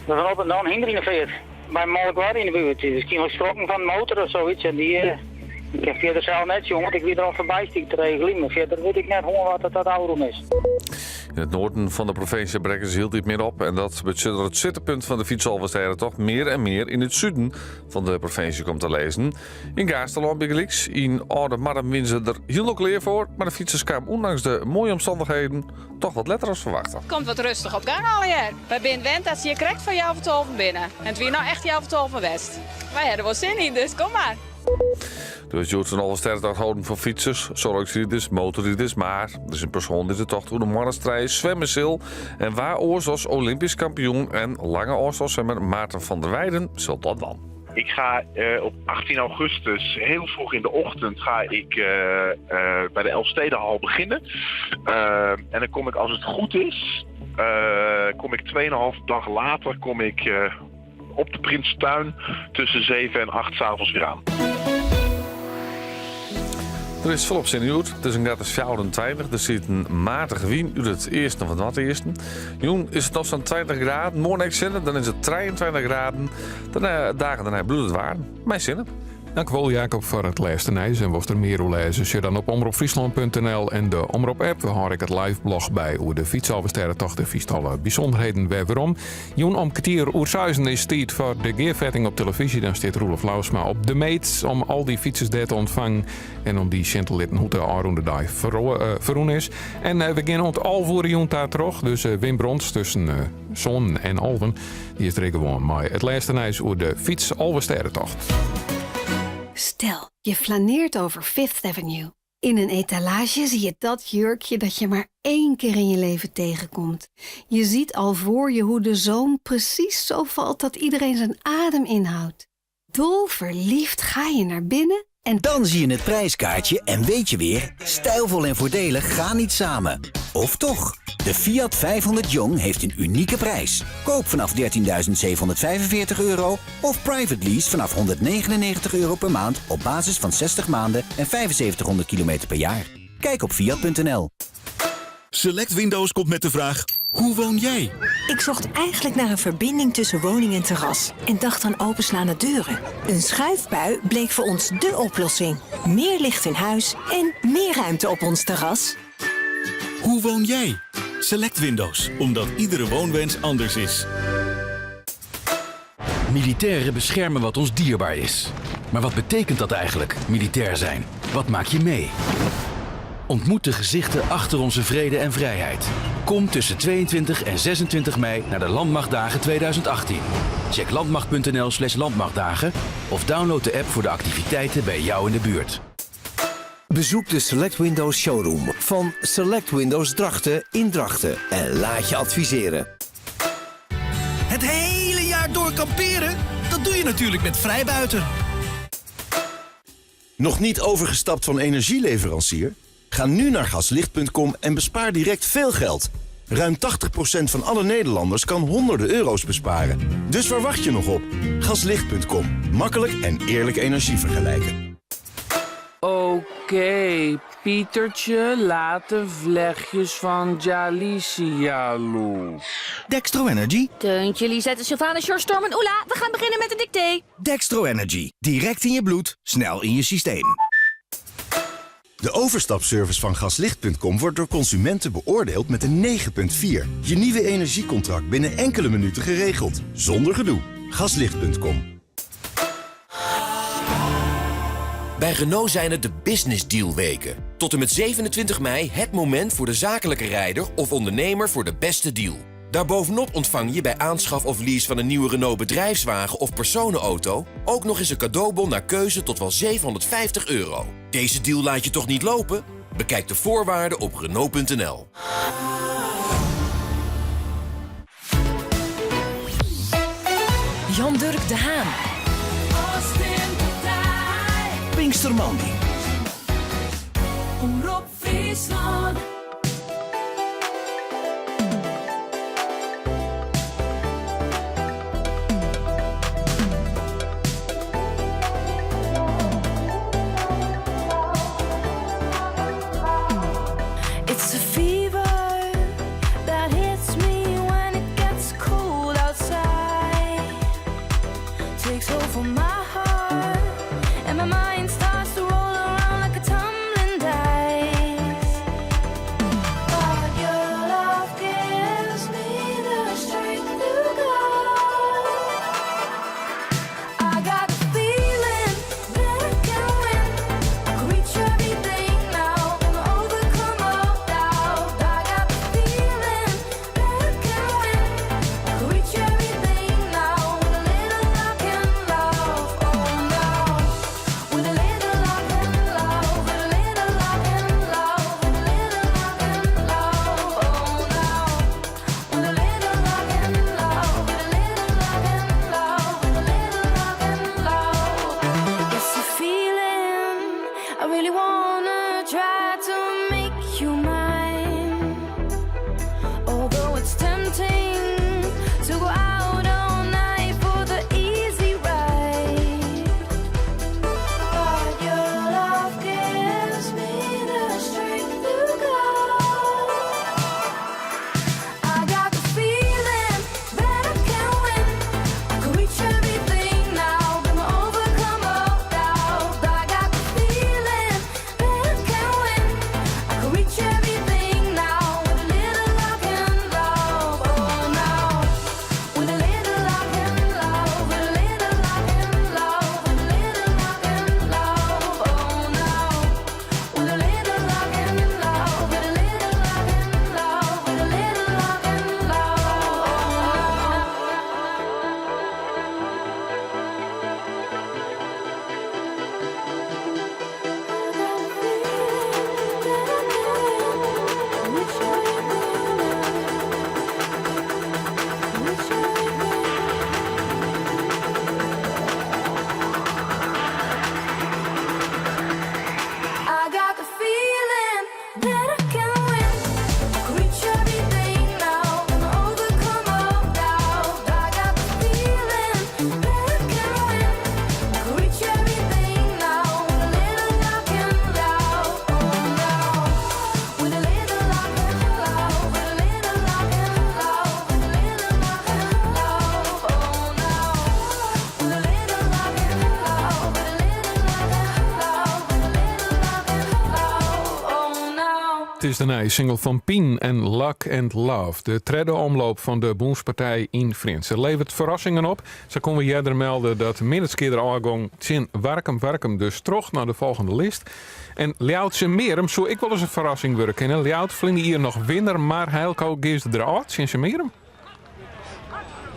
Der loopt dan in hynder yn de feart. By Molkwar yn de buert. Die is waarskynlik skrokken fan de motor of soiets. En dy, eh, ik kin fierder sels net sjen, want ik wie der al foarby stik te regeljen. Mar fierder wit ik net hoe wat it dat ôfrûn is. Yn it noarden fan de provinsje brekke se hieltyd mear op en dat betsjut dat it sittepunt fan de fytsalvestêdetocht mear en mear yn it suden fan de provinsje komt te lizzen. Yn Gaasterlân bygelyks. Yn Aldemardum wiene se der hielendal klear foar, mar de fytsers kamen ûndanks de moaie omstannichheden toch wat letter as ferwachte. Komt wat rêstich op gang allegear. Wy binne wend dat se hjir krekt foar healwei tolven binne. En it wie no echt healwei tolven west. Wy ha der wol sin yn, dus kom mar. Der is hjoed in Alvestêdetocht holden foar fytsers, Solexriders, motorriders, mar der is in persoan dy't de tocht oer de moanne swimme sil. En wa oars as Olympysk kampioen en lange ôfstânswimmer Maarten van der Weijden sil dat dwaan. Ik ga eh, op 18 augustus, heel vroeg in de ochtend, ga ik eh, eh, bij de Elfstedenhal beginnen. Eh, en dan kom ik, als het goed is, eh, kom ik 2,5 dag later kom ik, eh, op de Prinsentuin tussen 7 en 8 's avonds weer aan. Der is folop sinne hjoed. It is in graad as 24. Der sit in matige wyn út it easten of it noardeasten. Jûn is it noch sa'n 20 graden. Moarn ek sinne, dan is it 23 graden. De dagen dêrnei bliuwt it waarm mei sinne. Dankjewol Jacob foar it lêste nijs. En wolst der mear oer lêze, sjoch dan op omropfryslân.nl en de Omrop app. We hâlde ek it live blog by oer de fytsalvestêdetocht en fynst alle bysûnderheden wer werom. Jûn om kertier oer seizen is tiid foar de gearfetting op telefyzje. Dan stiet Roelof Lousma op de meet om al dy fytsers dêr te ûntfangen en om dy sjen te litten hoe't de ôfrûne dei ferrûn is. En we gean oant 11 oere jûn ta troch. Dus Wim Brons tusken sânen en alven dy is der ek gewoan mei it lêste nijs oer de fytsalvestêdetocht. Stel, je flaneert over Fifth Avenue. In een etalage zie je dat jurkje dat je maar één keer in je leven tegenkomt. Je ziet al voor je hoe de zoom precies zo valt dat iedereen zijn adem inhoudt. Dol verliefd ga je naar binnen En dan zie je het prijskaartje en weet je weer... stijlvol en voordelig gaan niet samen. Of toch? De Fiat 500 Jong heeft een unieke prijs. Koop vanaf €13.745 of private lease vanaf €199 per maand... op basis van 60 maanden en 7500 kilometer per jaar. Kijk op fiat.nl. Select Windows komt met de vraag: hoe woon jij? Ik zocht eigenlijk naar een verbinding tussen woning en terras en dacht aan openslaande deuren. Een schuifpui bleek voor ons dé oplossing. Meer licht in huis en meer ruimte op ons terras. Hoe woon jij? Select Windows, omdat iedere woonwens anders is. Militairen beschermen wat ons dierbaar is. Maar wat betekent dat eigenlijk, militair zijn? Wat maak je mee? Ontmoet de gezichten achter onze vrede en vrijheid. Kom tussen 22 en 26 mei naar de Landmachtdagen 2018. Check landmacht.nl slash landmachtdagen of download de app voor de activiteiten bij jou in de buurt. Bezoek de Select Windows Showroom van Select Windows Drachten in Drachten en laat je adviseren. Het hele jaar door kamperen? Dat doe je natuurlijk met Vrijbuiter. Nog niet overgestapt van energieleverancier? Ga nu naar gaslicht.com en bespaar direct veel geld. Ruim 80% van alle Nederlanders kan honderden euro's besparen. Dus waar wacht je nog op? Gaslicht.com. Makkelijk en eerlijk energie vergelijken. Oké, Pietertje, laat de vlechtjes van Jalicia los. Dextro Energy. Teuntje, Lisette, Sylvana, Sjors, Storm en Oela. We gaan beginnen met de dictee. Dextro Energy. Direct in je bloed, snel in je systeem. De overstapservice van gaslicht.com wordt door consumenten beoordeeld met een 9,4. Je nieuwe energiecontract binnen enkele minuten geregeld. Zonder gedoe. Gaslicht.com. Bij Renault zijn het de Business Deal weken. Tot en met 27 mei het moment voor de zakelijke rijder of ondernemer voor de beste deal. Daarbovenop ontvang je bij aanschaf of lease van een nieuwe Renault bedrijfswagen of personenauto ook nog eens een cadeaubon naar keuze tot wel €750. Deze deal laat je toch niet lopen? Bekijk de voorwaarden op Renault.nl. Jan-Dirk de Haan. Pinkstermoandei. Omrop Fryslân. It's a fever that hits me when it gets cold outside. Takes over my heart, and my mind starts to roll around like a tumbling dice. Dit is de nije single fan Pien en Luck and Love. De tredde omloop fan de Bûnspartij yn Frjentsjer leveret ferrassingen op. Sa koene we earder melde dat Minnertsgea der ôfgong tsjin Warkum. Warkum dus troch nei de folgjende list. En Ljouwert Tsjummearum soe ek wolris in ferrassing wurde kinne. Ljouwert ferline jier noch winner, mar Hijlko giest der ôf tsjin Tsjummearum.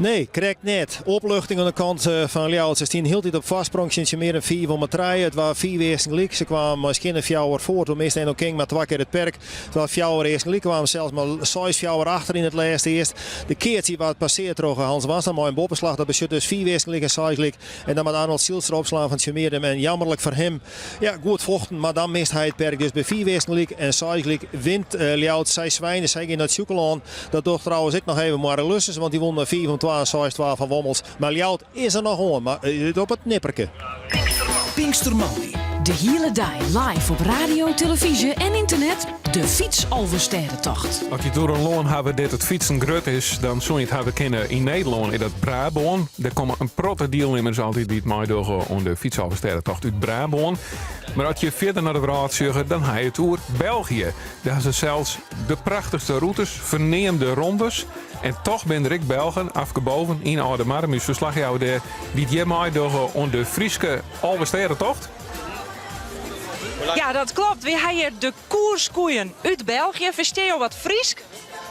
Nee, krekt net. Opluchting oan de kant eh, fan Ljouwert. Se stienen hieltyd op foarsprong tsjin Tsjummearum 5 om 3. It waard 5 earsten gelyk. Se kwamen mei skjinne fjouwer foar. Toen miste Enno King mar twa kear it perk. It waard fjouwer earsten gelyk. Kwamen sels mar 6-4 achter yn it lêste earst. De keats waard passeard troch Hans Wanstra mei in boppeslach. Dat betsjut dus 5 earsten gelyk en 6 gelyk. En dan moat Arnold Zylstra opslaan fan Tsjummearum. En jammerlik foar him. Ja, goed fochten, mar dan mist hy it perk. Dus by 5 earsten gelyk en 6 gelyk wint eh, Ljouwert. Sy swijne, sy gean nei Sjûkelân. Dat docht trouwens ek noch even Moarre Lusses, want dy wûn mei 5 om 2 en 6-2 fan Wommels. Mar Ljouwert is der noch oan, mar it op it nipperke. Pinkstermoandei. De hiele dei live op radio, telefyzje en ynternet. De Fytsalvestêdetocht. As je it oer in lân hawwe dêr't it fytsen grut is, dan soe je it hawwe kinne yn Nederlân is dat Brabân. Der komme in protte dielnimmers altyd dy't meidogge oan de Fytsalvestêdetocht út Brabân. Mar as je fierder nei de wrâld sjogge, dan ha je it oer België. Dêr ha se sels de prachtichste rûtes, ferneamde rondes. En toch binne der ek Belgen, Afke Boven yn Aldemardum, ús ferslachjouwer dêr, dy't hjir meidogge oan de Fryske Alvestêdetocht. Ja, dat klopt. Wy ha hjir de koerskoeien út België. Ferstean jo wat Frysk?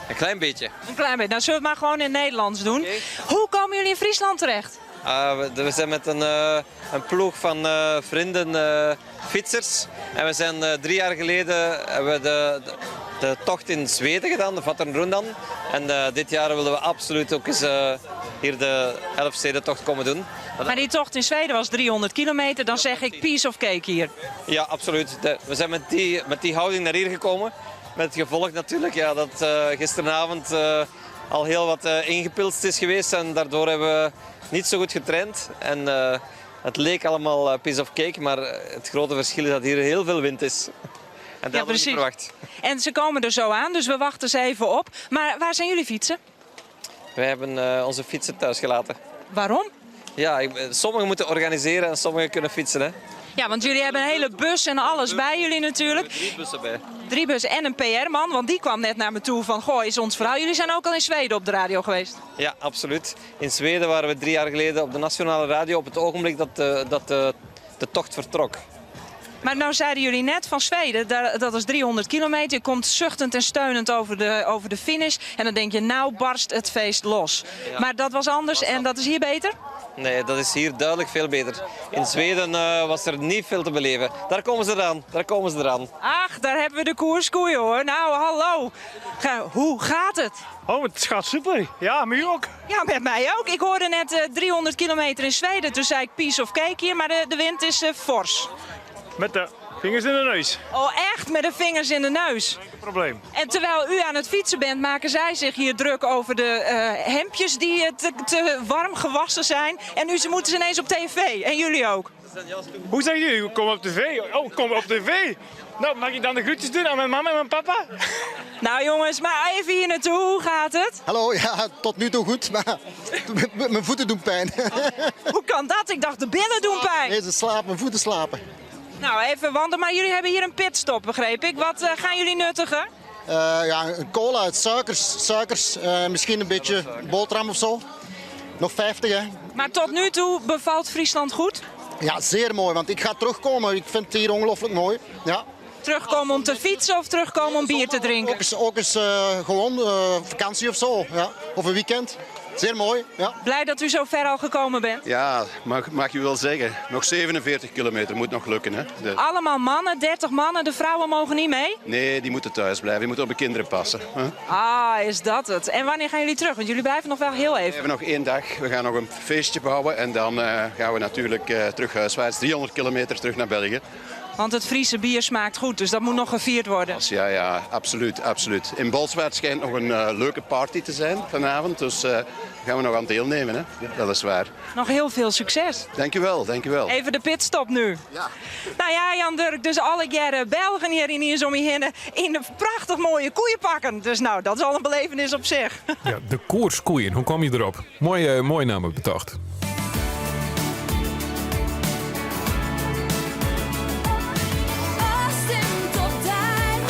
Een klein beetje. Een klein beetje. Nou, zullen we het maar gewoon in het Nederlands doen. Hoe komen jullie in Friesland terecht? We zijn met een ploeg van vrienden, fietsers. En we zijn 3 jaar geleden hebben we de tocht in Zweden gedaan, de Vätternrundan. En dit jaar wilden we absoluut ook eens hier de Elfstedentocht komen doen. Maar die tocht in Zweden was 300 kilometer. Dan zeg ik piece of cake hier. Ja, absoluut. We zijn met die houding naar hier gekomen. Met het gevolg natuurlijk, ja, dat gisteravond al heel wat ingepilst is geweest. En daardoor hebben we niet zo goed getraind. En het leek allemaal piece of cake, maar het grote verschil is dat hier heel veel wind is. En dat hadden we niet verwacht. En ze komen er zo aan, dus we wachten ze even op. Maar waar zijn jullie fietsen? Wij hebben onze fietsen thuis gelaten. Waarom? Ja, sommigen moeten organiseren en sommigen kunnen fietsen. Hè. Ja, want jullie hebben een hele bus en alles bij jullie natuurlijk. Drie bussen bij. Drie bussen en een PR-man, want die kwam net naar me toe van... Goh, is ons verhaal. Jullie zijn ook al in Zweden op de radio geweest. Ja, absoluut. In Zweden waren we 3 jaar geleden op de nationale radio op het ogenblik dat de tocht vertrok. Maar nou zeiden jullie net van Zweden, dat is 300 kilometer. Je komt zuchtend en steunend over de finish. En dan denk je, nou barst het feest los. Ja. Maar dat was anders en dat is hier beter? Nee, dat is hier duidelijk veel beter. In Zweden was er niet veel te beleven. Daar komen ze eraan, daar komen ze eraan. Ach, daar hebben we de koerskoeien hoor. Nou, hallo. Hoe gaat het? Oh, het gaat super. Ja, met u ook? Ja, met mij ook. Ik hoorde net 300 kilometer in Zweden. Toen zei ik piece of cake hier, maar de wind is fors. Met de vingers in de neus. Oh, echt? Met de vingers in de neus? Geen probleem. En terwijl u aan het fietsen bent, maken zij zich hier druk over de hemdjes die te warm gewassen zijn. En nu ze moeten ze ineens op tv. En jullie ook. Hoe zeggen jullie? Kom op tv. Oh, kom op tv. Nou, mag ik dan de groetjes doen aan mijn mama en mijn papa? Nou jongens, maar even hier naartoe. Hoe gaat het? Hallo, ja, tot nu toe goed, maar mijn voeten doen pijn. Hoe kan dat? Ik dacht de billen doen pijn. Nee, ze slapen, mijn voeten slapen. Nou, even wandelen. Maar jullie hebben hier een pitstop, begreep ik. Wat gaan jullie nuttigen? Ja, een cola, suikers, suikers, misschien een beetje boterham of zo. Nog 50, hè. Maar tot nu toe bevalt Friesland goed? Ja, zeer mooi, want ik ga terugkomen. Ik vind het hier ongelooflijk mooi. Ja. Terugkomen om te fietsen of terugkomen om bier te drinken? Ook eens gewoon vakantie of zo, ja. Of een weekend. Zeer mooi, ja. Blij dat u zo ver al gekomen bent. Ja, mag je wel zeggen. Nog 47 kilometer moet nog lukken. Hè? Allemaal mannen, 30 mannen. De vrouwen mogen niet mee? Nee, die moeten thuis blijven. Die moeten op de kinderen passen. Hè? Ah, is dat het. En wanneer gaan jullie terug? Want jullie blijven nog wel heel We even. hebben nog één dag. We gaan nog een feestje bouwen. En dan gaan we natuurlijk terug huiswaarts. 300 kilometer terug naar België. Want het Friese bier smaakt goed, dus dat moet nog gevierd worden. Ja, ja, absoluut, absoluut. In Bolsward schijnt nog een leuke party te zijn vanavond. Dus daar gaan we nog aan deelnemen, hè? Weliswaar. Nog heel veel succes. Dank u wel, dank u wel. Even de pitstop nu. Ja. Nou ja, Jan Durk, dus alle jaren Belgen hier in hier om je heen in de prachtig mooie koeienpakken. Dus nou, dat is al een belevenis op zich. Ja, de koerskoeien, hoe kom je erop? Mooie, mooie namen betocht. Afstemd op tijd.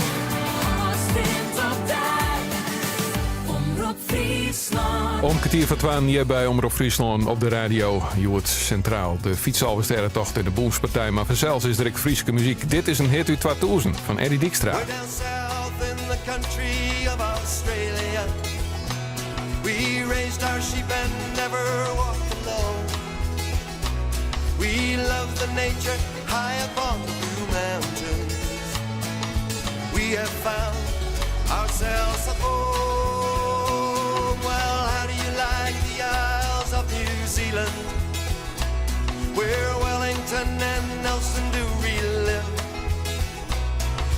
Omrop Fryslân. Om kertier foar twaen hjir by Omrop Fryslân op de radio. Hjoed sintraal de Fytsalvestêdetocht en de Bûnspartij. Mar fansels is der ek Fryske muzyk. Dit is in hit út 2000 fan Eddie Dykstra. We're down south in the country of Australia. We raised our sheep and never walked alone. We love the nature high upon the blue mountains. We have found ourselves a home. Well, how do you like the Isles of New Zealand? Where Wellington and Nelson do relive.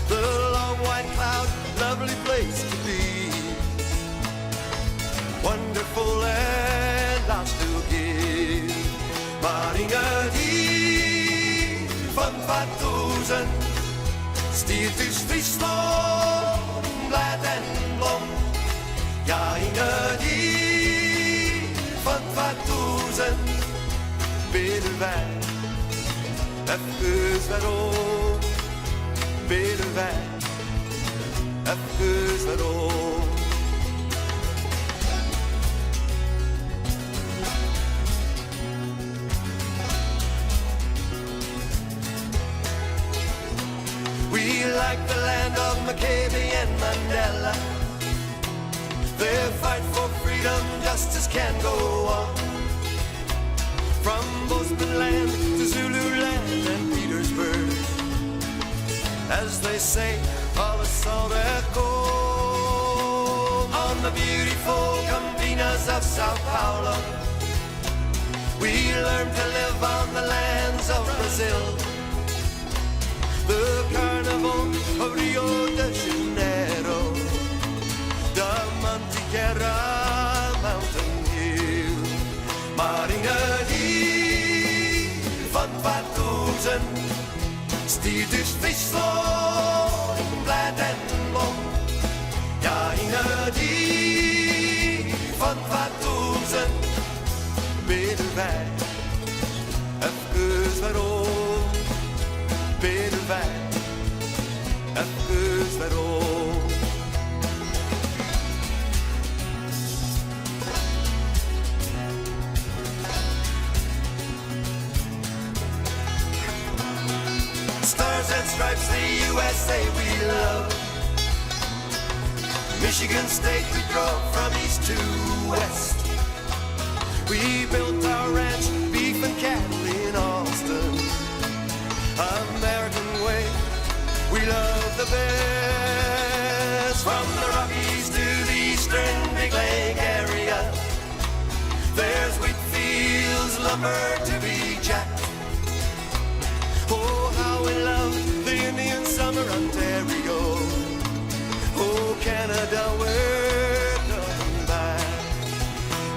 The long white cloud, lovely place to be. Wonderful and lots to give. Mar yn it jier fan 2000 stiet ús Fryslân yn blêd en blom. Ja, yn it jier fan 2000 binne wy efkes werom. Binne wy efkes werom. We like the land of McCabe and Mandela. Their fight for freedom, justice can go on. From Boesmanland to Zululand and Petersburg. As they say, alles sal regkom. On the beautiful Campinas of Sao Paulo. We learn to live on the lands of Brazil. The Carnival of Rio de Janeiro. De Mantiqueira Mountain Hill. Mar yn it jier fan 2000 stiet ús Fryslân yn blêd en blom. Ja, yn it jier fan 2000 binne wy efkes werom. Binne wy efkes werom. Stars and stripes, the USA we love. Michigan State we drove from east to west. We built our ranch, beef and cattle in Austin. American way, we love the best. From the Rockies to the eastern Big Lake area. There's wheat fields, lumber to be jacked. Oh, how we love the Indian summer, Ontario. Oh, Canada, we're coming back.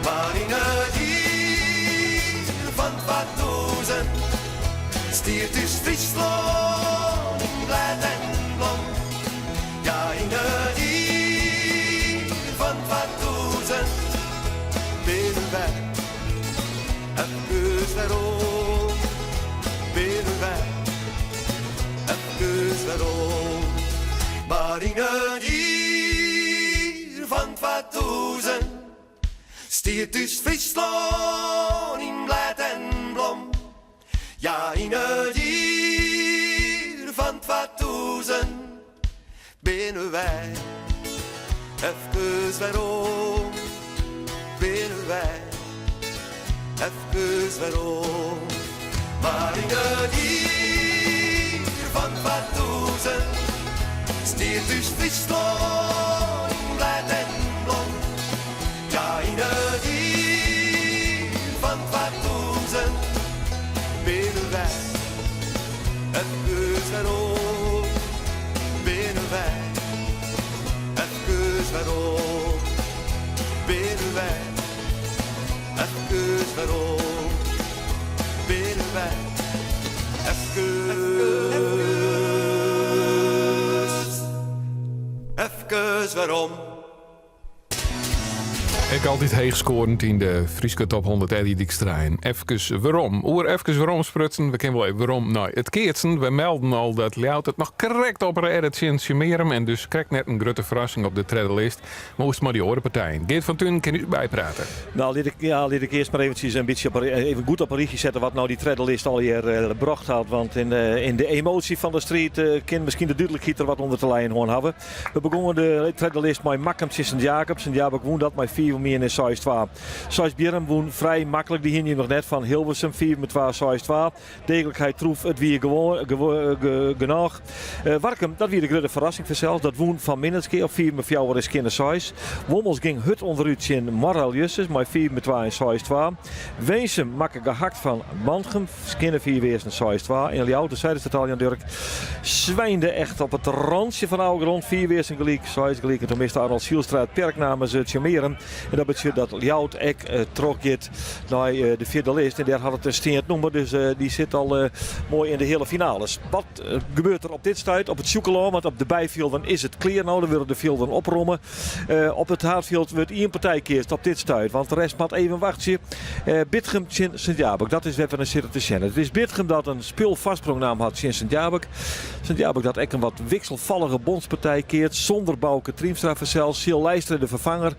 Mar yn it jier fan 2000 stiet ús Fryslân yn blêd en blom. Ja, yn it jier fan 2000 binne wy efkes werom. Binne wy efkes werom. Mar yn it jier fan 2000 stiet ús Fryslân yn blêd en blom. Ja, yn it jier fan 2000 binne wy efkes werom. Binne wy efkes werom. Mar yn it jier fan 2000 stiet ús Fryslân yn blêd en blom. Ja, yn it jier fan 2000 binne wy efkes werom. Binne wy efkes werom. Binne wy efkes werom. Binne wy efkes, efkes werom. Ek altyd heech skoarend yn de Fryske top 100 Eddy Dykstra en Efkes Werom. Oer efkes werom sprutsen, we kinne wol even werom nei it keatsen. We melden al dat Ljouwert it noch krekt oprêde tsjin Tsjummearum en dus krekt net in grutte ferrassing op de tredde list. Mar hoe is it mei dy oare partijen? Geert van Tuinen kin ús byprate. Nou, lit ik, ja, lit ik earst mar eventsjes in bytsje op, even goed op in rychje sette wat no dy tredde list allegear eh, brocht hat. Want in, eh, in de emotie fan de striid eh, kin miskien de dúdlikheid der wat ûnder te lijen hân hawwe. We begûnen de tredde list mei Makkum tsjin Sint Jacob. Sint Jacob wûn dat mei 5 om 1 en 6-2. Seisbierrum wûn frij maklik, dy hiene je noch net, fan Hilversum 5 om 2, 6-2. Deeglikheid troef, it wie gewoan genôch. Warkum, dat wie de grutte ferrassing fansels. Dat wûn fan Minnertsgea op 5 om 4 en skinne 6. Wommels gyng hurd ûnderút tsjin Moarre-Ljustus mei 5 om 2 en 6-2. Winsum makke gehakt fan Mantgum, skinne 5 earsten 6-2. En Ljouwert, seidest it al Jan Durk, swynde echt op it rantsje fan ôfgrond. 5 earsten gelyk, 6 gelyk. En toen miste Arnold Zielstra it perk namens Tsjummearum. En dat betsjut dat Ljouwert ek trochgiet nei de fjirde list. En dêr hat it in steand nûmer, dus dy sit al moai yn de heale finales. Wat gebeurt der op dit stuit op it Sjûkelân? Want op de byfjilden is it klear no, der wurde de fjilden opromme. Op it haadfjild wurdt ien partij keatst op dit stuit, want de rest moat even wachtsje. Bitgum tsjin Sint Jabik, dat is wêr't we nei sitte te sjen. It is Bitgum dat in spul foarsprong naam hat tsjin Sint Jabik. Sint Jabik dat ek in wat wikselfallige bondspartij keatst, sûnder Bauke Triemstra fansels. Sil Leistra de ferfanger.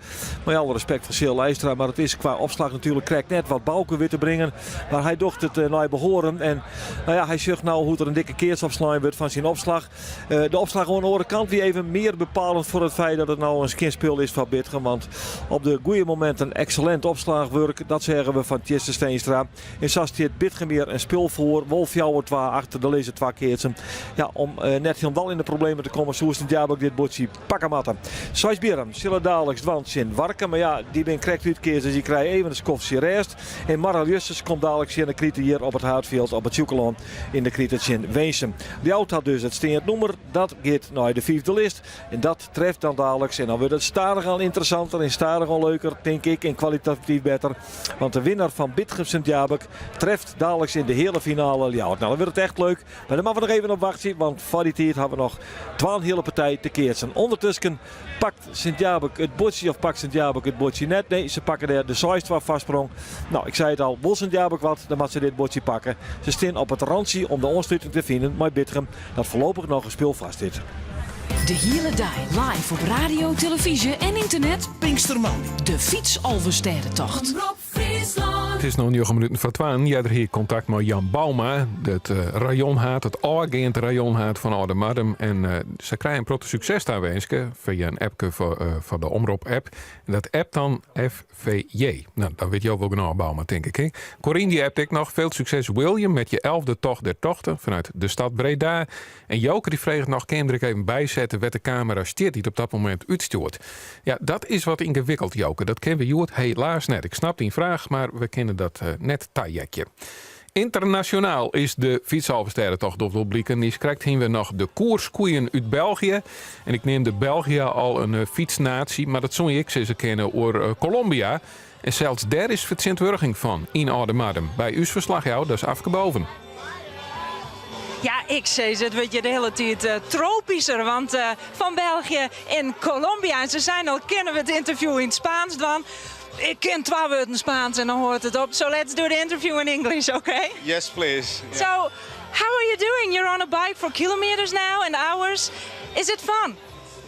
Mei alle respekt foar Sil Leistra, mar it is kwa opslach natuerlik krekt net wat Bauke wit te bringen. Mar hy docht it eh, nei behoaren. En nou ja, hy sjocht no hoe't der in dikke keats opslein wurdt fan syn opslach. Eh, de opslach oan de oare kant wie even mear bepalend foar it feit dat it no in skjin spul is foar Bitgum. Want op de goede mominten eksellint opslachwurk, dat seagen we fan Tjisse Steenstra. En sa stiet Bitgum hjir in spul foar, wol 4-2 achter de lizze twa keatsen. Ja, om eh, net hielendal yn de problemen te kommen, soe Sint Jabik dit buordsje pakke moatte. Seisbierrum sil it daliks dwaan tsjin Warkum. Mar ja, dy binne krekt útkeatst, dus dy krije even in skoftsje rêst. En Marre-Ljustus komt daliks tsjin de krite hjir op it haadfjild op it Sjûkelân yn de krite tsjin Winsum. Ljouwert hat dus it steand nûmer. Dat giet nei de fiifde list. En dat treft dan daliks. En dan wurdt it stadichoan ynteressanter en stadichoan leuker, tink ik, en kwalitatyf better. Want de winner fan Bitgum Sint Jabik treft daliks yn de heale finale Ljouwert. Nou, dan wurdt it echt leuk. Mar dêr moatte we noch even op wachtsje, want foar dy tiid hawwe we noch twa heale partij te keatsen. Undertusken pakt Sint Jabik it buordsje of pakt Sint Jabik it buordsje net. Nee, se pakke dêr de 6-2 foarsprong. Nou, ik sei it al, wol Sint Jabik wat, dan moat se dit buordsje pakke. Se stean op it rantsje om de oansluting te finen mei Bitgum, dat foarlopich noch in spul foar stiet. De hiele dei live op radio, televyzje en ynternet. Pinkstermoandei. De Fytsalvestêdetocht. It is no njoggen minuten foar twaen. Earder hie ik kontakt mei Jan Bouma, it rayonhaad, it ôfgeand rayonhaad fan Aldemardum. En sy krije in protte sukses tawinske fia in appke foar de Omrop-app. En dat appt dan FVJ. Nou, dan wit jo wol genôch, Bouma, tink ik. Hè? Corine die appt ek noch. Veel succes William met je elfde tocht der tochten vanuit de stad Breda. En Joke die freget noch, kin jim der ek even by sette wêr't de kamera stiet dy't op dat momint útstjoert? Ja, dat is wat yngewikkeld, Joke. Dat kinne we hjoed helaas net. Ik snap dyn fraach, mar we kinne dat eh, net tajekje. Ynternasjonaal is de fytsalvestêdetocht docht wol bliken. Niiskrekt hiene we noch de koerskoeien út België. En ik neamde België al in eh, fytsnatie, mar dat soe je ek sizze kinne oer eh, Kolombia. En sels dêr is fertsjintwurdiging fan yn Aldemardum. By ús ferslachjouwer, dat is Afke Boven. Ja, ik sis, it wurdt hjir de hiele tiid eh, tropysker, want eh, fan België en Kolombia. En se seine al, kinne we it ynterview yn it Spaansk dwaan? Ik kin twa wurden Spaansk en dan hâldt it op. So let's do the interview in English, okay? Yes, please. Yeah. So, how are you doing? You're on a bike for kilometers now and hours. Is it fun?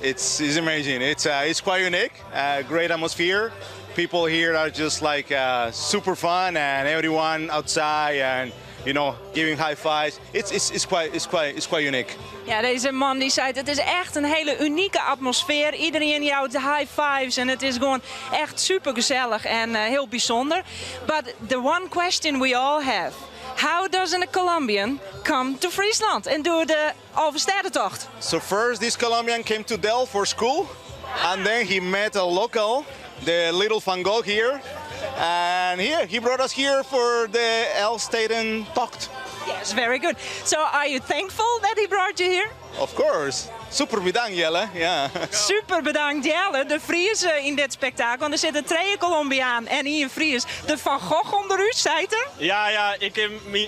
It's amazing. It's quite unique. Great atmosphere. People here are just like super fun, and everyone outside and giving high fives. It's quite unique. Ja, dizze man dy sei it is echt in hiele unike atmosfear. Iderien jout high fives en it is gewoan echt super gesellich en hiel bysûnder. But the one question we all have. How does a Colombian come to Friesland and do the Alvestêdetocht? So first, this Colombian came to Delft for school, and then he met a local, the little Van Gogh here, and here he brought us here for the Elfstedentocht. Yes, very good. So are you thankful that he brought you here? Of course. Super bedankt, Jelle. Yeah. Super bedankt, Jelle. De Friezen yn dit spektakel. Der sitte trije Colombiaan en ien Fries. De Van Gogh ûnder ús, sei er? Ja,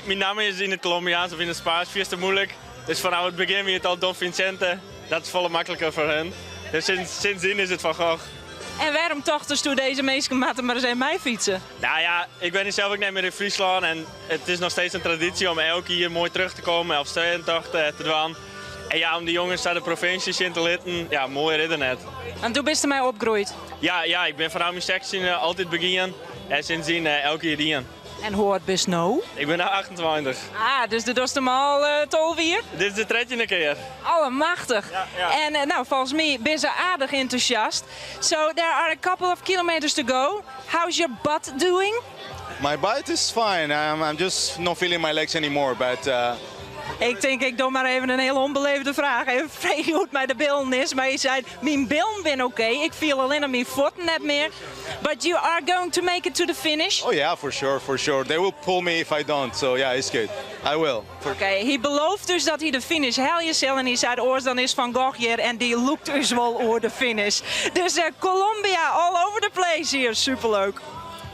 myn namme is yn it Colombiaans of yn it Spaans veel te moeilijk. Dus vanaf het begin wie it al Don Vincente. Dat is folle makliker foar hun. Dus sindsdien is it Van Gogh. En wêrom tochtest dizze minsken moatte mar ris even meifytse? Nou ja, ik ben hier zelf ook net meer in Fryslân en het is nog steeds een traditie om elk jaar mooi terug te komen, Elfstedentocht te doen. En ja, om die jongens naar de provincie in te litten, ja, mooi ridden net. En doe bist dermei opgroeid? Ja, ik ben vanaf mijn 16 altijd beginnen en sindsdien elke jaar dien. En hoe âld bist no? Ik ben nu 28. Ah, dus dit was hem al tolve jier? Dit is de 13e keer. Allemachtig. Ja. En nou, folgens my binne se aardich entûsjast. So there are a couple of kilometers to go. How's your butt doing? My butt is fine. I'm just not feeling my legs anymore, but Ik tink, ik doch mar even in hiel ûnbeleefde fraach. Even freegje hoe't it mei de billen is. Mar hy sei, myn billen binne oké. Ik fiel allinnich myn fuotten net mear. But you are going to make it to the finish? Oh yeah, for sure, for sure. They will pull me if I don't. So yeah, it's good. I will. Oké, hy belooft dus dat hy de finish helje sil. En hy sei, oars dan is Van Gogh hjir en dy lûkt ús wol oer de finish. Dus Colombia all over the place hier. Superleuk.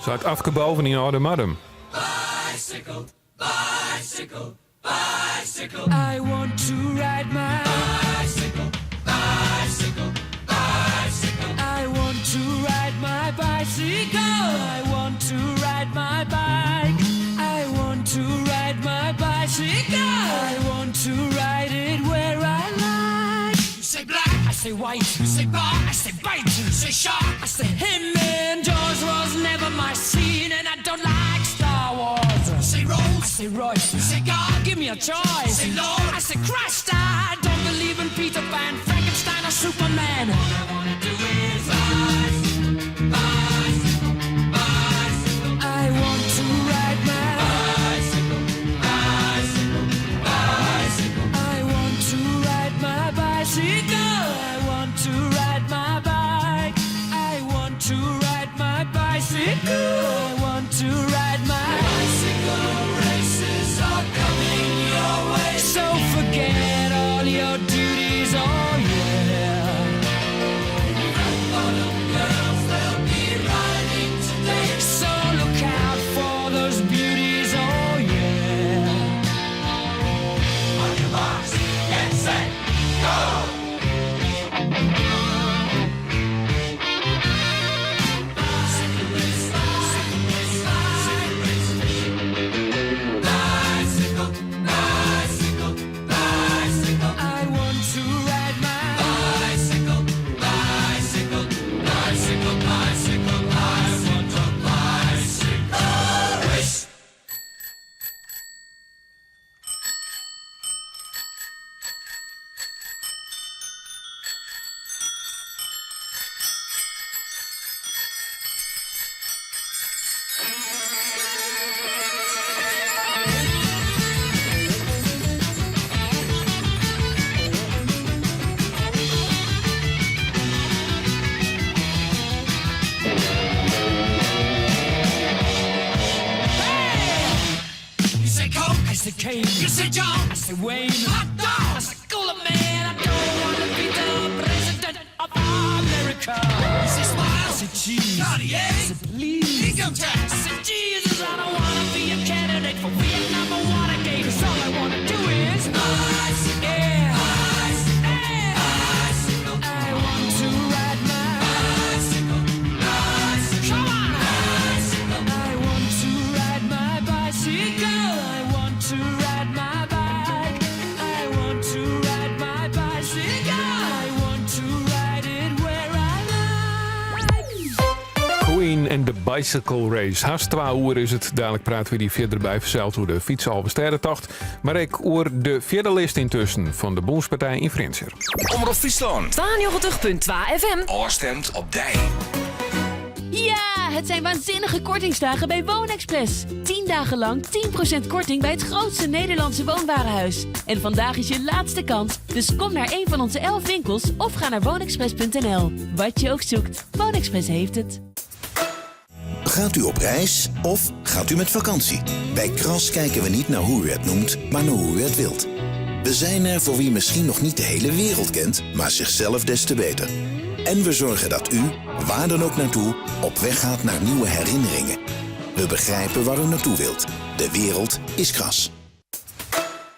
Sa it Afke Boven yn Aldemardum. Bicycle, bicycle, bicycle. I want to ride my bicycle, bicycle, bicycle. I want to ride my bicycle. I want to ride my bike. I want to ride my bicycle. I want to ride it where I like. You say black, I say white. You say bar, I say bite. You say shark, I say him. And Jaws was never my scene, and I don't like Star Wars. You say Rose, I say Royce. You say God, give me a choice. You say Lord, I say Christ. I don't believe in Peter Pan, Frankenstein, or Superman. All I wanna do is bicycle, bicycle, bicycle. I want to ride my bicycle, bicycle, bicycle. I want to ride my bicycle. I want to ride my bike. I want to ride my bicycle. I want to ride my bicycle. Races are coming your way. So forget all your duties, oh yeah. Red-bottom girls, they'll be riding today. So look out for those beauties, oh yeah. On your marks, get set, go! Bicycle race, bicycle race, bicycle race. Bicycle, bicycle, bicycle. I want to ride my bicycle, bicycle, bicycle, bicycle. I want a bicycle race. You say Coke, I say Kane. You say John, I say Wayne. Hot dog, I say Cooler Man. I don't wanna be the president of America. You say smile, I say cheese. Cartier, I say please. Income tax, I say Jesus. I don't wanna be a candidate for Vietnam or Watergate. 'Cause all I wanna do is bicycle, yeah. Bicycle. I want to ride my bicycle, bicycle. Come on, bicycle. I want to ride my bicycle. I want to ride my bike. I want to ride my bicycle. I want to ride it where I like. Queen en de Bicycle Race. Hast 2 oere is it. Dalik prate wy dy fierder by fansels oer de fytsalvestêdetocht. Mar ek oer de fjirde list yntusken fan de Bûnspartij yn Frjentsjer. Omrop Fryslân. 92.2 FM. Ofstimd op dy. Ja, het zijn waanzinnige kortingsdagen bij Woonexpress. 10 dagen lang 10% korting bij het grootste Nederlandse woonwarenhuis. En vandaag is je laatste kans, dus kom naar een van onze 11 winkels of ga naar woonexpress.nl. Wat je ook zoekt, Woonexpress heeft het. Gaat u op reis of gaat u met vakantie? Bij Kras kijken we niet naar hoe u het noemt, maar naar hoe u het wilt. We zijn er voor wie misschien nog niet de hele wereld kent, maar zichzelf des te beter. En we zorgen dat u, waar dan ook naartoe, op weg gaat naar nieuwe herinneringen. We begrijpen waar u naartoe wilt. De wereld is Kras.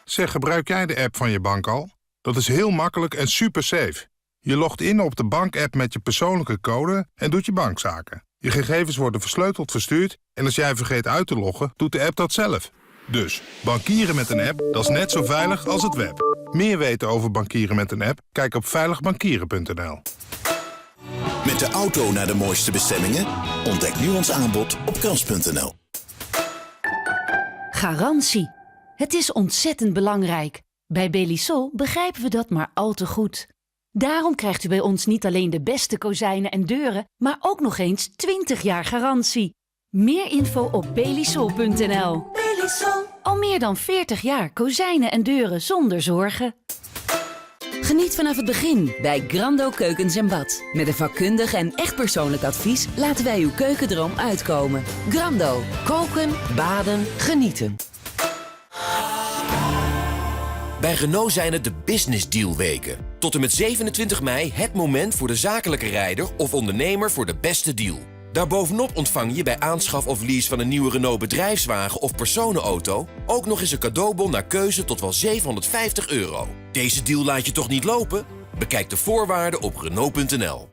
Zeg, gebruik jij de app van je bank al? Dat is heel makkelijk en super safe. Je logt in op de bank-app met je persoonlijke code en doet je bankzaken. Je gegevens worden versleuteld verstuurd en als jij vergeet uit te loggen, doet de app dat zelf. Dus, bankieren met een app, dat is net zo veilig als het web. Meer weten over bankieren met een app? Kijk op veiligbankieren.nl. Met de auto naar de mooiste bestemmingen? Ontdek nu ons aanbod op kras.nl. Garantie. Het is ontzettend belangrijk. Bij Belisol begrijpen we dat maar al te goed. Daarom krijgt u bij ons niet alleen de beste kozijnen en deuren, maar ook nog eens 20 jaar garantie. Meer info op belisol.nl. Belisol. Al meer dan 40 jaar kozijnen en deuren zonder zorgen. Geniet vanaf het begin bij Grando Keukens en Bad. Met een vakkundig en echt persoonlijk advies laten wij uw keukendroom uitkomen. Grando. Koken, baden, genieten. Bij Renault zijn het de Business Deal Weken. Tot en met 27 mei het moment voor de zakelijke rijder of ondernemer voor de beste deal. Daarbovenop ontvang je bij aanschaf of lease van een nieuwe Renault bedrijfswagen of personenauto ook nog eens een cadeaubon naar keuze tot wel 750 euro. Deze deal laat je toch niet lopen? Bekijk de voorwaarden op Renault.nl.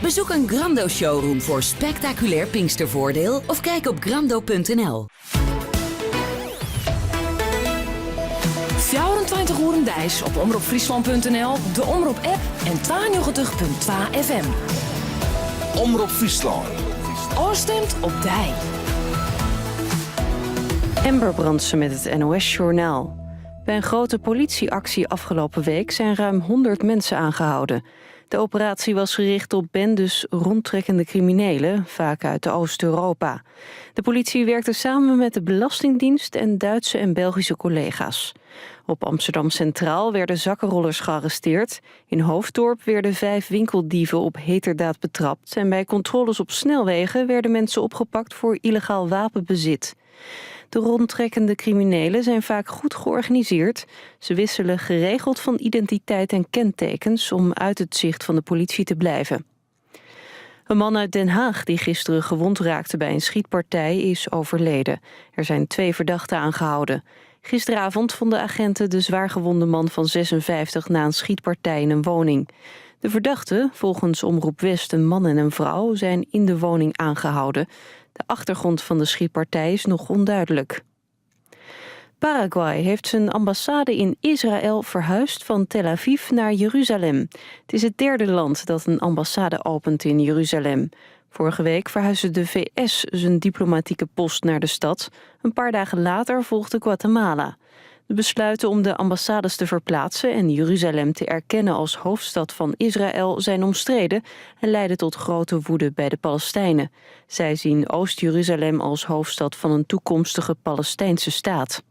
Bezoek een Grando showroom voor spectaculair Pinkstervoordeel of kijk op grando.nl. 24 oeren deis op omropfriesland.nl, de Omrop app en 92.2 FM. Omrop Fryslân. Oorstemt op dij. Ember Brandsen met het NOS-journaal. Bij een grote politieactie afgelopen week zijn ruim 100 mensen aangehouden. De operatie was gericht op bendes rondtrekkende criminelen, vaak uit Oost-Europa. De politie werkte samen met de Belastingdienst en Duitse en Belgische collega's. Op Amsterdam Centraal werden zakkenrollers gearresteerd. In Hoofddorp werden vijf winkeldieven op heterdaad betrapt. En bij controles op snelwegen werden mensen opgepakt voor illegaal wapenbezit. De rondtrekkende criminelen zijn vaak goed georganiseerd. Ze wisselen geregeld van identiteit en kentekens om uit het zicht van de politie te blijven. Een man uit Den Haag die gisteren gewond raakte bij een schietpartij is overleden. Er zijn twee verdachten aangehouden. Gisteravond vonden agenten de zwaargewonde man van 56 na een schietpartij in een woning. De verdachten, volgens Omroep West een man en een vrouw, zijn in de woning aangehouden. De achtergrond van de schietpartij is nog onduidelijk. Paraguay heeft zijn ambassade in Israël verhuisd van Tel Aviv naar Jeruzalem. Het is het derde land dat een ambassade opent in Jeruzalem. Vorige week verhuisde de VS zijn diplomatieke post naar de stad. Een paar dagen later volgde Guatemala. De besluiten om de ambassades te verplaatsen en Jeruzalem te erkennen als hoofdstad van Israël zijn omstreden en leiden tot grote woede bij de Palestijnen. Zij zien Oost-Jeruzalem als hoofdstad van een toekomstige Palestijnse staat.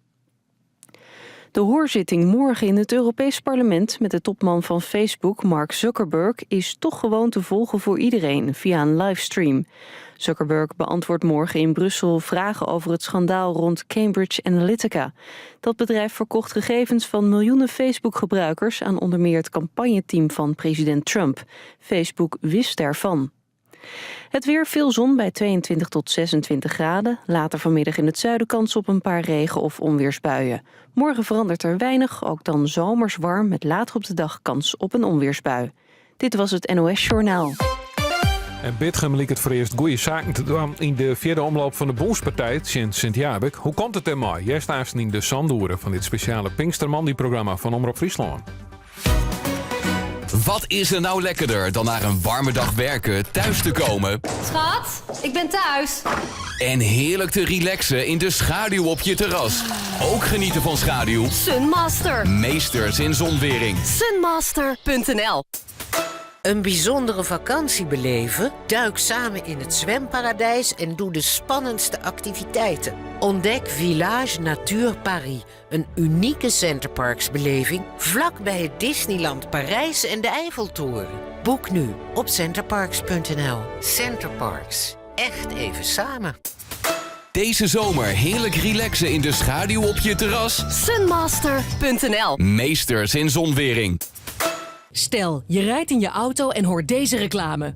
De hoorzitting morgen in het Europees Parlement met de topman van Facebook, Mark Zuckerberg, is toch gewoon te volgen voor iedereen via een livestream. Zuckerberg beantwoordt morgen in Brussel vragen over het schandaal rond Cambridge Analytica. Dat bedrijf verkocht gegevens van miljoenen Facebook-gebruikers aan onder meer het campagneteam van president Trump. Facebook wist daarvan. Het weer veel zon bij 22 tot 26 graden. Later vanmiddag in het zuiden kans op een paar regen- of onweersbuien. Morgen verandert er weinig, ook dan zomers warm... met later op de dag kans op een onweersbui. Dit was het NOS Journaal. En Bitgum liep het voor eerst goede zaken te doen in de vierde omloop van de Bondspartij sinds Sint-Jabek. Hoe komt het er maar? Jij staat in de Sandoeren van dit speciale Pinksterman, die programma van Omroep Friesland. Wat is er nou lekkerder dan na een warme dag werken thuis te komen Schat, ik ben thuis. en heerlijk te relaxen in de schaduw op je terras? Ook genieten van schaduw. Sunmaster. Meesters in zonwering. Sunmaster.nl Een bijzondere vakantie beleven? Duik samen in het zwemparadijs en doe de spannendste activiteiten. Ontdek Village Natuur Paris, een unieke Centerparks-beleving vlakbij het Disneyland Parijs en de Eiffeltoren. Boek nu op centerparks.nl. Centerparks, echt even samen. Deze zomer heerlijk relaxen in de schaduw op je terras. Sunmaster.nl Meesters in zonwering. Stel, je rijdt in je auto en hoort deze reclame.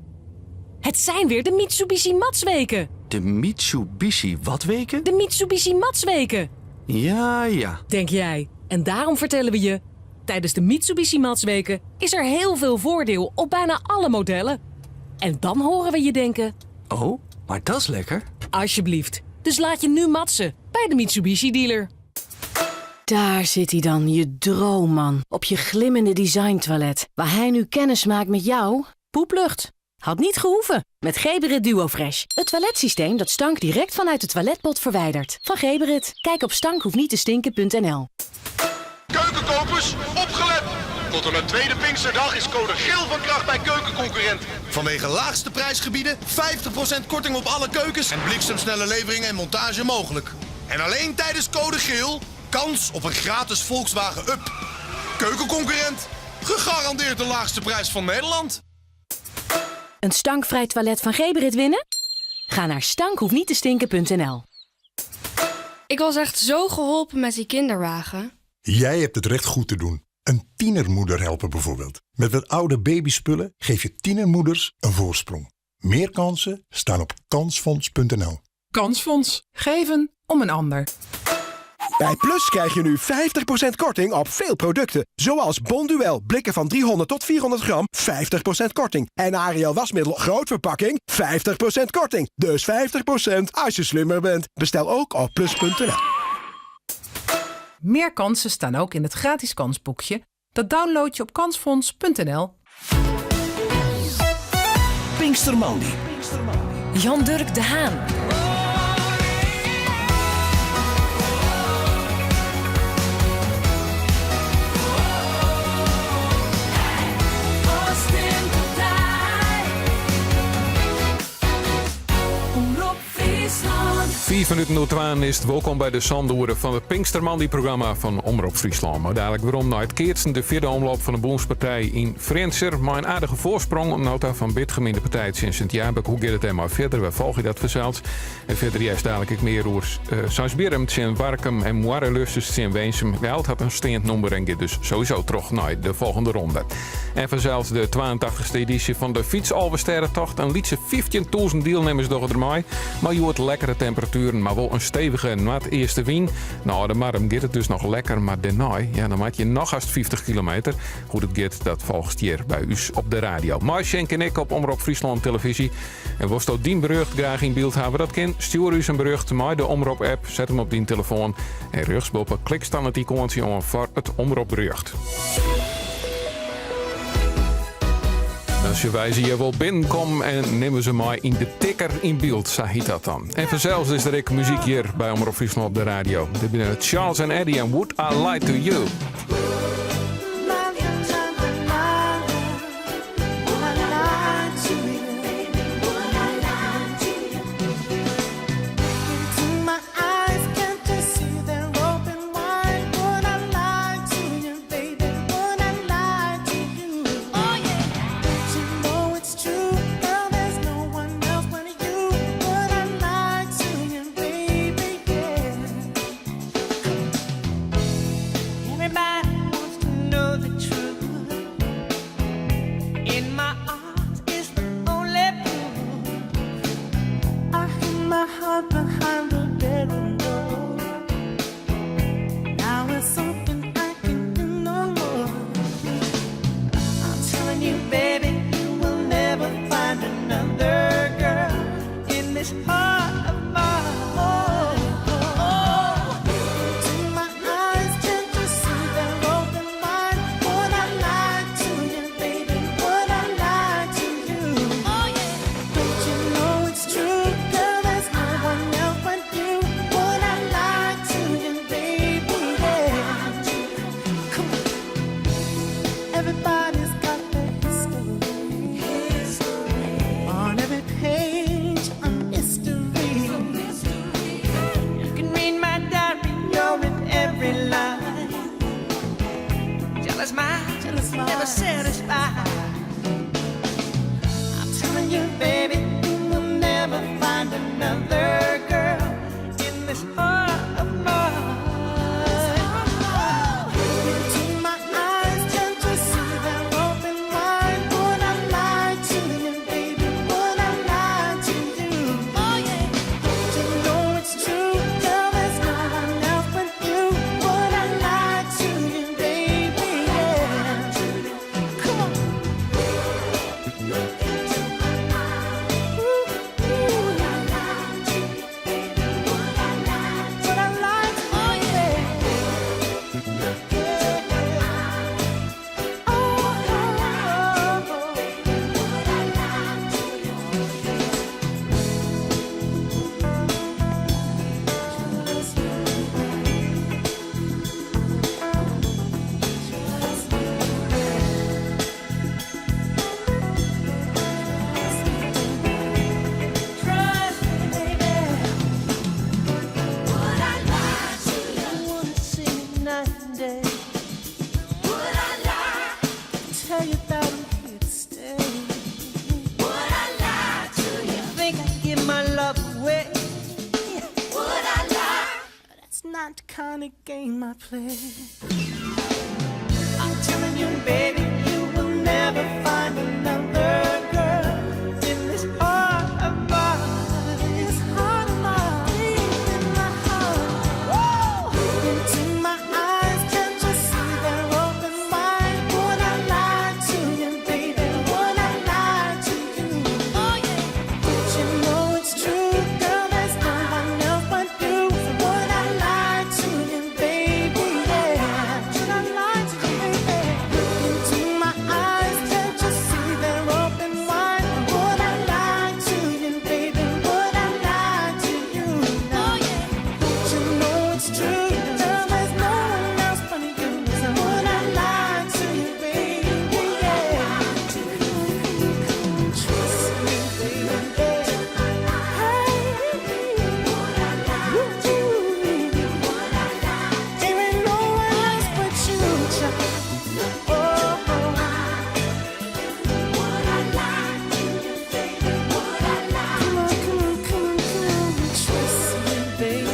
Het zijn weer de Mitsubishi Matsweken. De Mitsubishi wat weken? De Mitsubishi Matsweken, Ja, ja. denk jij. En daarom vertellen we je... Tijdens de Mitsubishi Matsweken is er heel veel voordeel op bijna alle modellen. En dan horen we je denken... Oh, maar dat is lekker. Alsjeblieft. Dus laat je nu matsen bij de Mitsubishi dealer. Daar zit hij dan, je droomman. Op je glimmende designtoilet. Waar hij nu kennis maakt met jou. Poeplucht. Had niet gehoeven. Met Geberit DuoFresh. Het toiletsysteem dat stank direct vanuit de toiletpot verwijdert. Van Geberit. Kijk op stankhoefniettestinken.nl Keukenkopers, opgelet! Tot en met tweede Pinksterdag is code geel van kracht bij Keukenconcurrent. Vanwege laagste prijsgebieden, 50% korting op alle keukens en bliksemsnelle levering en montage mogelijk. En alleen tijdens code geel, kans op een gratis Volkswagen Up. Keukenconcurrent, gegarandeerd de laagste prijs van Nederland. Een stankvrij toilet van Geberit winnen? Ga naar stankhoefniettestinken.nl Ik was echt zo geholpen met die kinderwagen. Jij hebt het recht goed te doen. Een tienermoeder helpen bijvoorbeeld. Met wat oude babyspullen geef je tienermoeders een voorsprong. Meer kansen staan op kansfonds.nl. Kansfonds. Geven om een ander. Bij Plus krijg je nu 50% korting op veel producten. Zoals Bonduel, blikken van 300 tot 400 gram, 50% korting. En Ariel wasmiddel grootverpakking, 50% korting. Dus 50% als je slimmer bent. Bestel ook op plus.nl. Meer kansen staan ook in het gratis kansboekje. Dat download je op kansfonds.nl. Pinkstermandi. Jan-Dirk de Haan. 5 minuten oer twaen is it. Wolkom by de Sandoeren fan it Pinkstermoandei-programma fan Omrop Fryslân. Mar dadlik werom nei it keatsen. De fjirde omloop fan de Bûnspartij yn Frjentsjer. Mei in aardige foarsprong oant no ta fan Bitgum yn de partij tsjin Sint Jabik. Hoe giet it dêrmei fierder? Wy folgje dat fansels. En fierder hearst dadlik ek mear oer Seisbierrum tsjin Warkum en Moarre-Lustus tsjin Winsum. Ljouwert hat in steand nûmer en giet dus sowieso troch nei de folgjende ronde. En fansels de 82e edysje fan de Fytsalvestêdetocht. In lytse 15.000 dielnimmers dogge der mei. Mei hjoed lekkere temperatueren, mar wol in stevige noardeastewyn. Nei de Marrum giet it dus noch lekker, mar dêrnei, ja, dan moat je noch hast 50 kilometer. Hoe't it giet, dat folgest hjir by ús op de radio. Mei Schenk en ik op Omrop Fryslân Televyzje. En wolsto dyn berjocht graach yn byld hawwe? Dat kin. Stjoer ús in berjocht mei de Omrop-app. Set him op dyn telefoan en rjochtsboppe klikst dan it ikoantsje oan foar it Omrop-berjocht. Dan sjogge wy se hjir wol binnenkommen en nimme se mei yn de tikker yn byld, sa hjit dat dan. En fansels is der ek muzyk hjir by Omrop Fryslân op de radio. Dit binne Charles en Eddie en Would I Lie to You. Everybody's got their history. On every page, a mystery. not the kind of game I play. I'm telling you, baby, you will never find another girl in this heart of mine. This heart of mine, deep in my heart. Look into my eyes, can't you see they're open wide? Would I lie to you, baby? Would I lie to you? Oh yeah. But you know it's true, girl. There's no one else but you. So would I lie to you, baby? Yeah. Should I lie to you, baby? Look into my eyes, can't you see they're open wide? Would I lie to you, baby? Would I lie to you? Oh yeah. But you know it's true, girl. There's no one else but you. So would I lie to you, baby? Yeah. Trust me, baby. There ain't no one else but you, child. Oh, Come on, come on, come on, come on. Trust me, baby.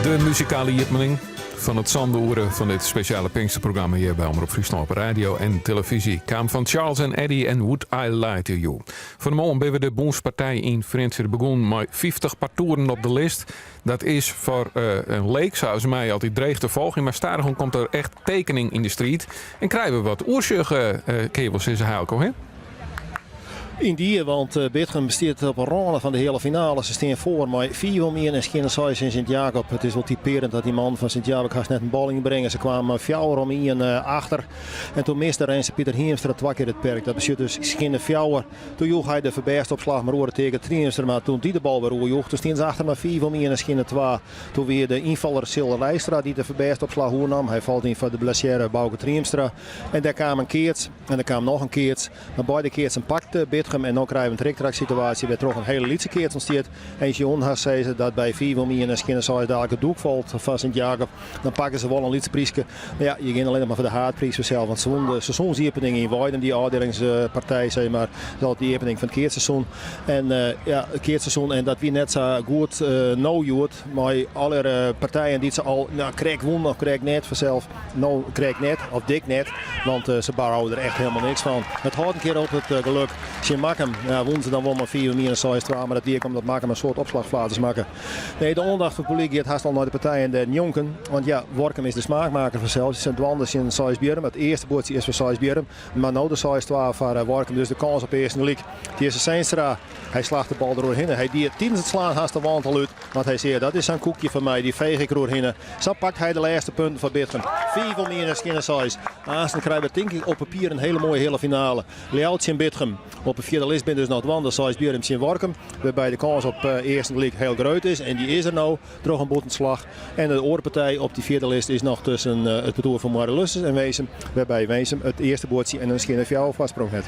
De muzikale iepening fan it sânde oere fan dit spesjale Pinksterprogramma hjir by Omrop Fryslân op radio en televyzje kaam fan Charles en Eddie en Would I Lie to You. Fan 'e moarn binne de Bûnspartij yn Frjentsjer begûn mei 50 partoeren op de list. Dat is foar eh, in leek sa as my altyd dreech te folgjen, mar stadichoan komt der echt tekening yn de striid en krije we wat oersjoch, eh, kinne je wol sizze, Heilko, hè? Yndie, want eh, Bitgum stiet op 'e râne fan de heale finale. Se stean foar mei 5 om 1 en skjinne 6 tsjin Sint Jacob. It is wol typearjend dat dy mannen fan Sint Jacob hast net in bal ynbringe. Se kwamen mei 4 om 1 eh, achter. En doe miste Renze Pieter Hiemstra twa kear it perk. Dat betsjut dus skjinne 4. Doe joech hy de foarbêstopslach mar oer Teake Triemstra. Mar doe't dy de bal wer oerjoech, doe stiene se achter mei 5 om 1 en skjinne 2. Doe wie de ynfaller Sil Rijstra dy't de foarbêstopslach oernaam. Hy falt yn foar de blessearre Bauke Triemstra. En dêr kaam in keats en der kaam noch in keats. Mar beide keatsen pakte Bitgum en no krije we in triktrak-situaasje wêrtroch in hiele lytse keats ûntstiet. En je soene hast sizze dat by 5 om 1 en skjinne 6 dalik it doek falt foar Sint Jacob. Dan pakke se wol in lyts pryske. Mar ja, je gean allinnich mar foar de haadpriis fansels. Want se wûn de seizoensiepening yn Weidum, dy ôfdielingspartij, sis mar. Dat de iepening fan it keatsseizoen. En ja, it keatsseizoen en dat wie net sa goed no hjoed. Mei alle partijen dy't se al nou, krekt wûn of krekt net fansels. No krekt net of dik net, want se bouwe der echt helemaal niks fan. It hâldt in kear op it geluk. Tsjin Makkum ja, wûnen se dan wol mei 5 om 1 en 6 2, mar dat wie ek omdat Makkum in soad opslachflaters makke. Nee, de oandacht fan it publyk giet hast al nei de partijen dêr njonken. Want ja, Workum is de smaakmaker fansels. Se dwaande tsjin Seisbierrum. It earste buordsje is foar Seisbierrum, mar no de 6-2 foar Workum. Dus de kâns op earsten gelyk. Tjisse Zeenstra, hy slacht de bal deroerhinne. Hy die tidens it slaan hast de want al út. Want hy sei, dat is sa'n koekje foar my, dy feech ik deroerhinne. Sa pakt hy de lêste punten foar Bitgum. 5 om 1 en skjinne 6. Aansten krije we tink ik op papier in hiele moaie heale finale. Ljouwert tsjin Bitgum. Op de fjirde list binne dus noch dwaande Seisbierrum tsjin Workum. Wêrby de kâns op earsten gelyk hiel grut is. En dy is der no troch in bûtenslach. En de oare partij op dy fjirde list is noch tusken it partoer fan Moarre-Lussus en Winsum. Wêrby Winsum it earste buordsje en in skjinne fjouwer foarsprong hat.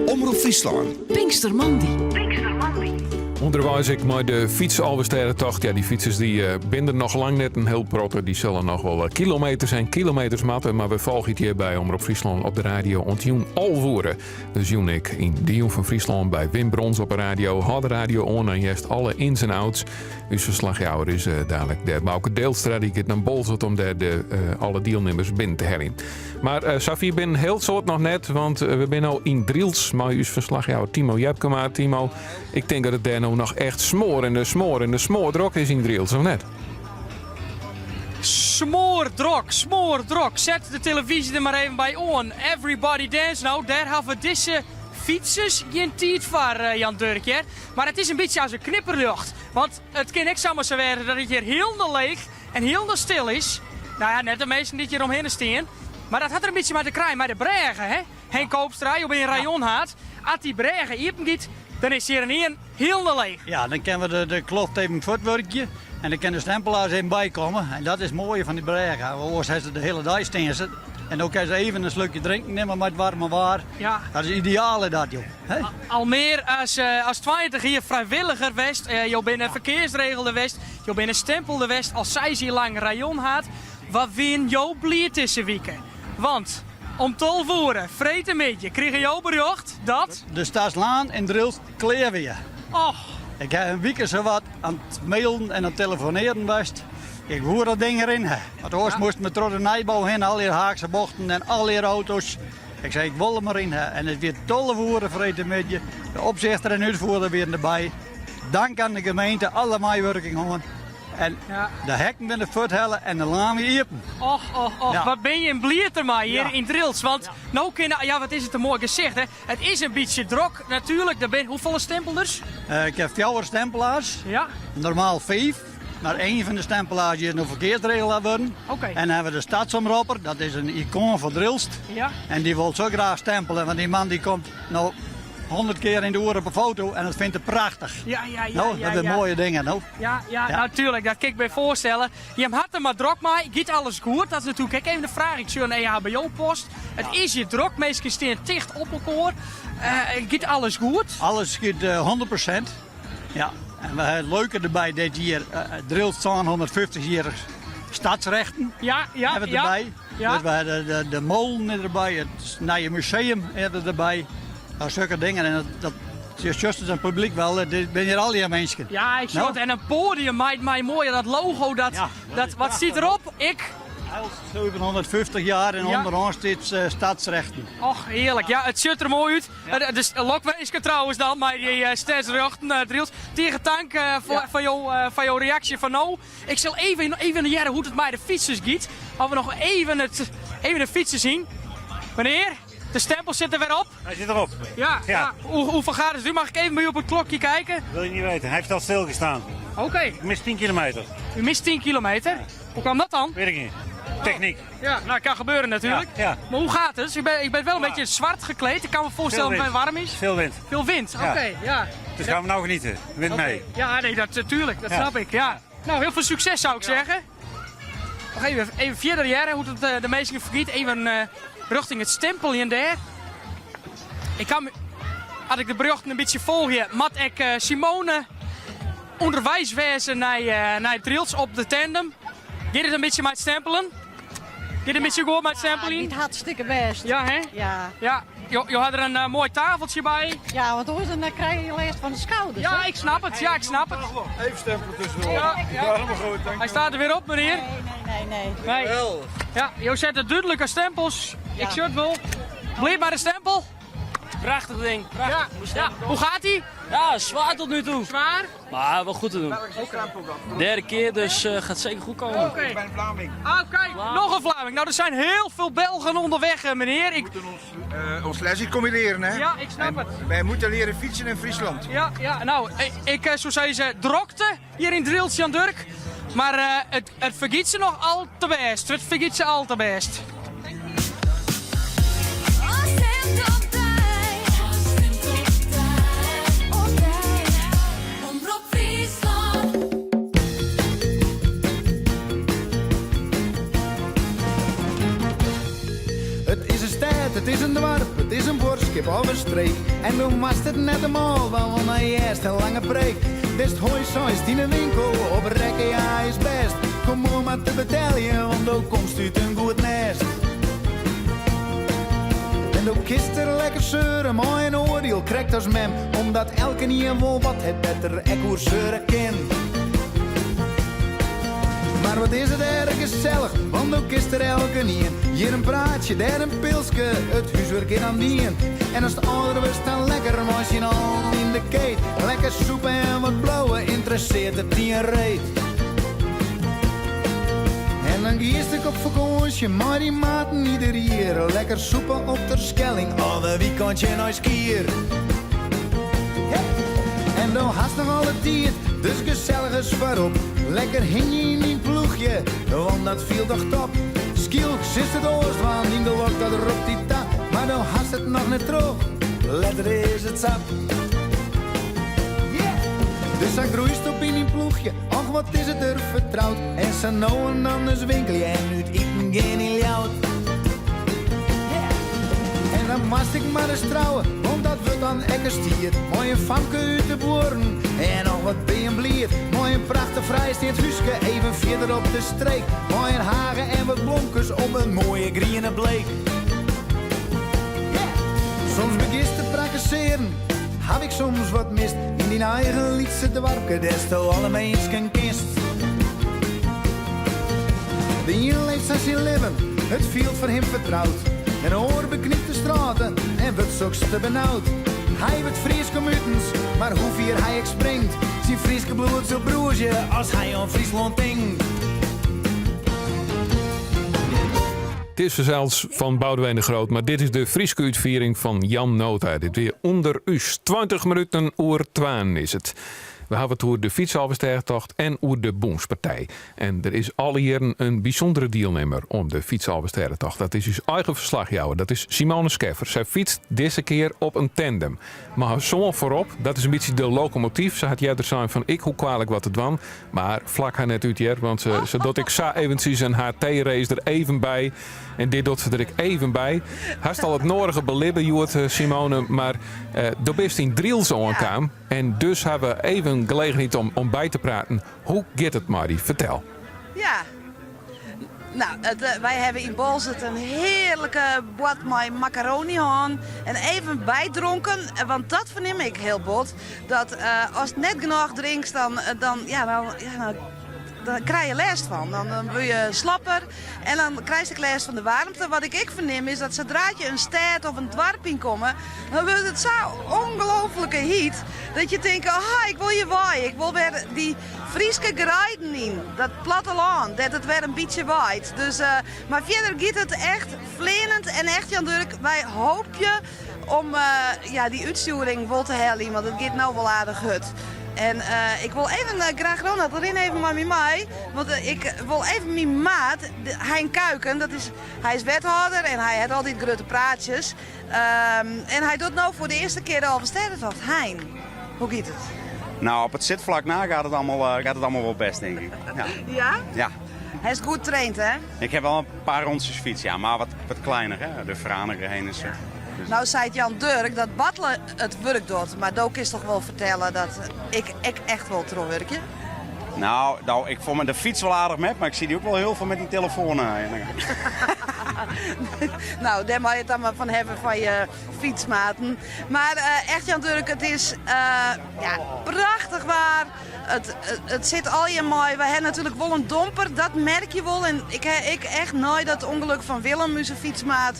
Omrop Fryslân. Pinkstermoandei. Ûnderweis ek mei de fytsalvestêdetocht. Ja, dy fytsers dy eh, binne der noch lang net in hiel protte. Dy sille noch wol eh, kilometers en kilometers moatte. Mar we folgje it hjir by Omrop Fryslân op de radio oant jûn 11 oere. Dus jûn ek yn de Jûn fan Fryslân by Wim Brons op de radio. Hâld de radio oan en hearst alle ins en outs. Us ferslachjouwer is eh, dadelijk dêr. Bauke Deelstra dy giet nei Boalsert om dêr de, alle dielnimmers binnen te heljen. Mar uh, safier binne hiel soad noch net, want eh, we binne al yn Drylts mei ús ferslachjouwer Timo Jepkema. Timo, ik tink dat it dêr no noch echt smoar en de smoar en de smoardrok is yn Drylts, of net? Smoardrok, smoardrok. Set de televyzje der mar even by oan. Everybody dance now. Dêr hawwe dizze fytsers gjin tiid foar, eh, Jan Durk. Hear. Mar it is in bytsje as in knipperljocht. Want it kin ek samar sa wêze dat it hjir hielendal leech en hielendal stil is. No ja, net de minsken dy't hjir omhinne stean. Mar dat hat der in bytsje mei te krijen mei de brêge, hè? Henk Koopstra, jo binne rayonhaad. As dy brêge iepen giet, dan is hjir in ien hielendal leech. Ja, dan kinne we de, de kloft even fuortwurkje en dan kinne de stempelaars even bykomme. En dat is it moaie fan dy brêge. Oars ha se de hiele dei stean se. En dan kinne se even in slokje drinken nimme mei it waarme waar. Ja. Dat is ideaal dat, joh. Al mear as, eh, as 20 jier frijwilliger west. Eh, jo binne ferkearsregelder west. Jo binne stempelder west. Al seis jier lang rayonhaad. Wat wienen jo bliid dizze wike? Want om 12 oere freedtemiddei krigen jo berjocht dat... De Stadslaan yn Drylts klear wie. Och. Ik ha in wike sawat oan it mailen en oan it telefonearjen west. Ik woe dat ding erin ha. Want oars moasten we troch de nijbou hinne, al die haakse bochten en al die auto's. Ik sei, ik wol him erin ha. En it wie 12 oere freedtemiddei. De opsichter en útfoerder wienen derby. Dank oan de gemeente, alle meiwurking hân. En de hekken binne fuorthelle en de laan wie iepen. Och, och, och, wat bin je bliid dermei hjir yn Drylts. Want no kinne, ja, wat is it in moai gesicht, hè? It is in bytsje drok natuerlik. Der binne hoefolle stimpelders? Ik ha fjouwer stempelaars. Ja. Normaal fiif. Mar ien fan de stempelaars is no ferkearsregelaar wurden. Oké. En dan hawwe we de stadsomropper, dat is in ikoan fan Drylts. Ja. En dy wol sa graach stempele, want dy man dy komt no 100 kear yn de oere op 'e foto en dat fynt er prachtich. Ja, ja, ja. No, ja, dat binne ja. moaie dingen, no. Ja, ja, Ja. natuerlik, dat kin ik my foarstelle. Jim hat der mar drok mei. Giet alles goed? Dat is natuerlik ek even de fraach. Ik sjoch in EHBO-post. It is hjir drok, minsken stean ticht op elkoar. Eh, giet alles goed? Alles giet 100%. Ja, en we ha it leuke derby dit jier, uh, Drylts 750 jier stadsrechten. Ja, ja, Hawwe we ja. derby. Ja. Dus we ha de, de, de molen is derby, it nije museum is derby. Nou, sokke dingen. En dat, dat is just it publyk wol, dit binne hjir allegear minsken. Ja, ik sjoch No? it. En in poadium mei, mei moai dat logo. Dat, dat, wat stiet derop? Ik. 750 jaar en Ja. onderaan stiet eh, stadsrechten. Och, hearlik. Ja, it sjocht der moai út. Eh, Dus lokwinsken trouwens dan, mei dy uh, stedsrjochten, uh, Drylts. Tige tank eh, foar, foar, jo, eh, foar jo reaksje fan no. Ik sil even, even hearre hoe't it mei de fytsers giet. As we noch even, it, even de fytsers sjen. Menear, de stempel sit der wer op. Hij zit erop. Ja, ja. Hoe, hoeveel gaat het nu? Mag ik even bij u op het klokje kijken? Wil je niet weten. Hij heeft al stilgestaan. Oké. Ik mis 10 kilometer. U mist 10 kilometer? Hoe kwam dat dan? Weet ik niet. Techniek. Ja, nou, kan gebeuren natuurlijk. Ja, ja. Maar hoe gaat het? Ik ben, ik ben wel een beetje zwart gekleed. Ik kan me voorstellen Veel dat het wind. warm is. Veel wind. Veel wind, Ja. oké. ja. Dus gaan we nou genieten. Wind Oké. mee. Ja, nee, dat, natuurlijk. Dat Ja. snap ik. Ja. Nou, heel veel succes zou ik zeggen. Nog even, even verder, Jerry, hoe het eh, de meesten vergiet. Even eh, richting het stempeljen daar. Ik kan, me- had ik de berichten een beetje volgen, mat ik eh, Simone onderwijs wezen naar, eh naar Drylts op de tandem. Gaat het een beetje met het stempelen? Gaat het een beetje goed met het stempelen? Niet hartstikke best. Ja, hè? Ja. Ja, je, je had er een eh, mooi tafeltje bij. Ja, want anders dan krijg je last van de schouders. Ja, hè? ik snap het. Ja, ik snap het. Even stempelen tussendoor. Ja, ja. helemaal goed. Dank Hij staat er weer op, meneer. Nee, nee, nee. Nee. Ja, je zet de duidelijke stempels. Ik zit wel. Blijf maar de stempel. Prachtig ding, prachtig. Ja, ja. Hoe gaat ie? Ja, zwaar tot nu toe. Zwaar? Maar wel goed te doen. Derde keer, dus eh, gaat zeker goed komen. Oké. Ik ben Vlaming. Ah, kijk, nog een Vlaming. Nou, er zijn heel veel Belgen onderweg, eh, meneer. Ik... Eh, ons lesje kom je leren, hè? Ja, ik snap En het. Wij moeten leren fietsen in Friesland. Ja, ja, nou, ik, ik eh, zo zei ze, drokte hier in Drylts, Jan Durk. Maar eh, het, het vergiet ze nog al te best. Het vergiet ze al te best. Omrop Friesland. Het is een stad, het is een dorp, het is een buorskip of een streek. En dan was het net een mal, want hij eerst een lange preek. Dest hooi is in een winkel, op rekken ja is best. Kom om maar te betalen, want dan komst uit een goed nest. En dan kist er lekker zeuren, mooi een oordeel krijgt als mem. Omdat elke niet wol wat het beter ek oer zeuren ken. Maar wat is het erg gezellig, want ook is er elke een. Hier een praatje, daar een pilske, het huiswerk in aan dien. En als het ouder was, dan lekker, maar je al in de keet. Lekker soep en wat blauwe, interesseert het niet een reet. En dan giest ik op vakantie, maar die maten ieder hier. Lekker soepen op de schelling, alle weekendje naar skier. En dan hast nog alle tijd, dus gezellig eens voorop. Lekker hing je in die ploegje, want dat viel toch top. Skielk zit het oost, want in de lok dat roept die ta. Maar dan hast het nog net terug, letter is het sap. Yeah. Dus hij groeist op in die ploegje, och wat is het er vertrouwd. En ze nou en dan eens winkel je en nu het eten geen in Ljouwert. En dan moest ik maar eens trouwen, want dat wordt dan ekke stier. Mooi een famke uit de boeren en nog wat blier. Mooi een prachtig vrijstaand huske, even verder op de streek. Mooi een hagen en wat blomkes om een mooie groene bleek. Soms begist te prakkerseren, heb ik soms wat mist. In die eigen lietse dwarpke, des te alle mensen kist. De ien leeft sa syn libben, it fielt foar him fertroud. In oar beknypt de strjitte en wurdt soks te benaud. Hy wurdt Frysk om utens, mar hoe fier hy ek springt, syn Fryske bloed sil brûzje as hy oan Fryslân tinkt. It is fansels fan Boudewijn de Groot, mar dit is de Fryske útfiering fan Jan Nota. Dit wie Under Ús. 20 minuten oer twaen is it. We hawwe it oer de fytsalvestêdetocht en oer de Bûnspartij. En der is alle jierren in bysûndere dielnimmer oan de fytsalvestêdetocht. Dat is ús eigen ferslachjouwer, dat is Simone Scheffer. Sy fytst dizze kear op in tandem. Mei har soan foarop, dat is in bytsje de lokomotyf. Se hat earder sein fan ik hoech kwalik wat te dwaan. Mar flak har net út hear, want se docht ek sa eventsjes in HT-race der even by. En dit docht se der ek even by. Hast al it nodige belibbe hjoed, Simone, mar do bist yn Drylts oankaam. En dus ha we even gelegenheid om by te praten. Hoe giet it mei dy? Fertel. Ja, no, it, wy hawwe yn Boalsert in hearlike board mei makarony hân en even bydronken, want dat fernim ik hiel bot, dat ast net genôch drinkst, dan, dan, ja, dan, ja, dan, dan krij je lêst fan. Dan, dan wurd je slapper en dan krijst ek lêst fan de waarmte. Wat ik ek fernim is dat sadra't je in stêd of in doarp ynkomme, dan wurdt it sa ongelooflike hyt dat je tinke, aha, ik wol hjir wei, ik wol wer dy Fryske greiden yn, dat plattelân, dêr't it wer in bytsje waait. Dus, mar fierder giet it echt fleanend en echt Jan Durk, wy hoopje om ja, dy útstjoering wol te heljen, want it giet no wol aardich hurd. En ik wol even graach Ronald, rin even mei my mei, want ik wol even myn maat, Hein Kuiken, dat is, hy is wethâlder en hy hat altyd grutte praatsjes. En hy docht no foar de earste kear de Alvestêdetocht. Hein, hoe giet it? Nou, op it sitflak na gaat het allemaal, gaat het allemaal wel best, denk ik. Ja. Ja? Ja. Hy is goed traind, hè? Ik heb wel een paar rondjes fiets, ja, maar wat kleiner, hè? De Franeker heen is. Dus... Nou seit Jan Durk dat Bartele it wurk docht, mar do kinst toch wol fertelle dat ik ek echt wol trochwurkje? Nou, ik fûn de fyts wol aardich met, mar ik zie dy ek wol hiel folle met dy telefoan. Nou, dêr mei je it dan mar fan hawwe fan je fytsmaten. Mar echt Jan Durk, it is ja, prachtich waar. It sit allegear mei. We hawwe natuerlik wol in domper, dat merk je wol. En ik ha ek echt nei dat ûngelok fan Willem, ús fytsmaat,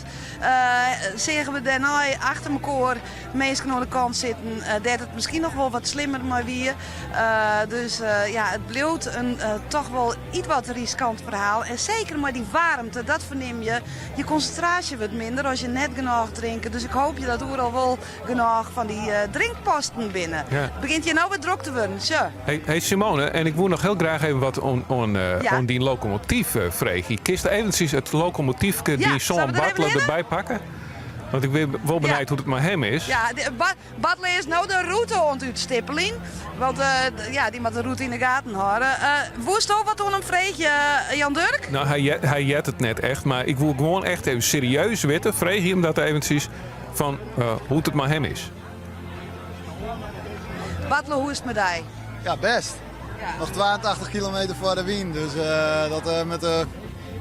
seagen we dêrnei achter mekoar minsken oan de kant sitten dêr't it miskien noch wol wat slimmer mei wie. Dus ja, it bliuwt in toch wol ietwat riskant ferhaal. En seker mei dy waarmte, dat fernim je. Je konsintraasje wurdt minder as je net genôch drinke. Dus ik hoopje dat oeral wol genôch fan dy drinkposten binne. Ja. It begjint hjir no wer drok te wurden. Sjoch. Hey, hey Simone, en ik woe noch hiel graach even wat oan dyn lokomotyf freegje. Kinst eventsjes it lokomotyfke Ja, dyn soan sille we der even Bartele hinne? derby pakke? Want ik bin wol benijd hoe't it mei him is. Ja, Bartele is no de rûte oan it útstippeljen. Want ja, dy moat de rûte yn de gaten hâlde. Woesto wat oan him freegje, Jan Durk? Nou, hy heart it net echt, mar ik woe gewoan echt even serieus witte, freegje him dat eventsjes, fan hoe't it mei him is. Bartele, hoe is it mei dy? Ja, best. Noch 82 kilometer foar de wyn, dus dat moat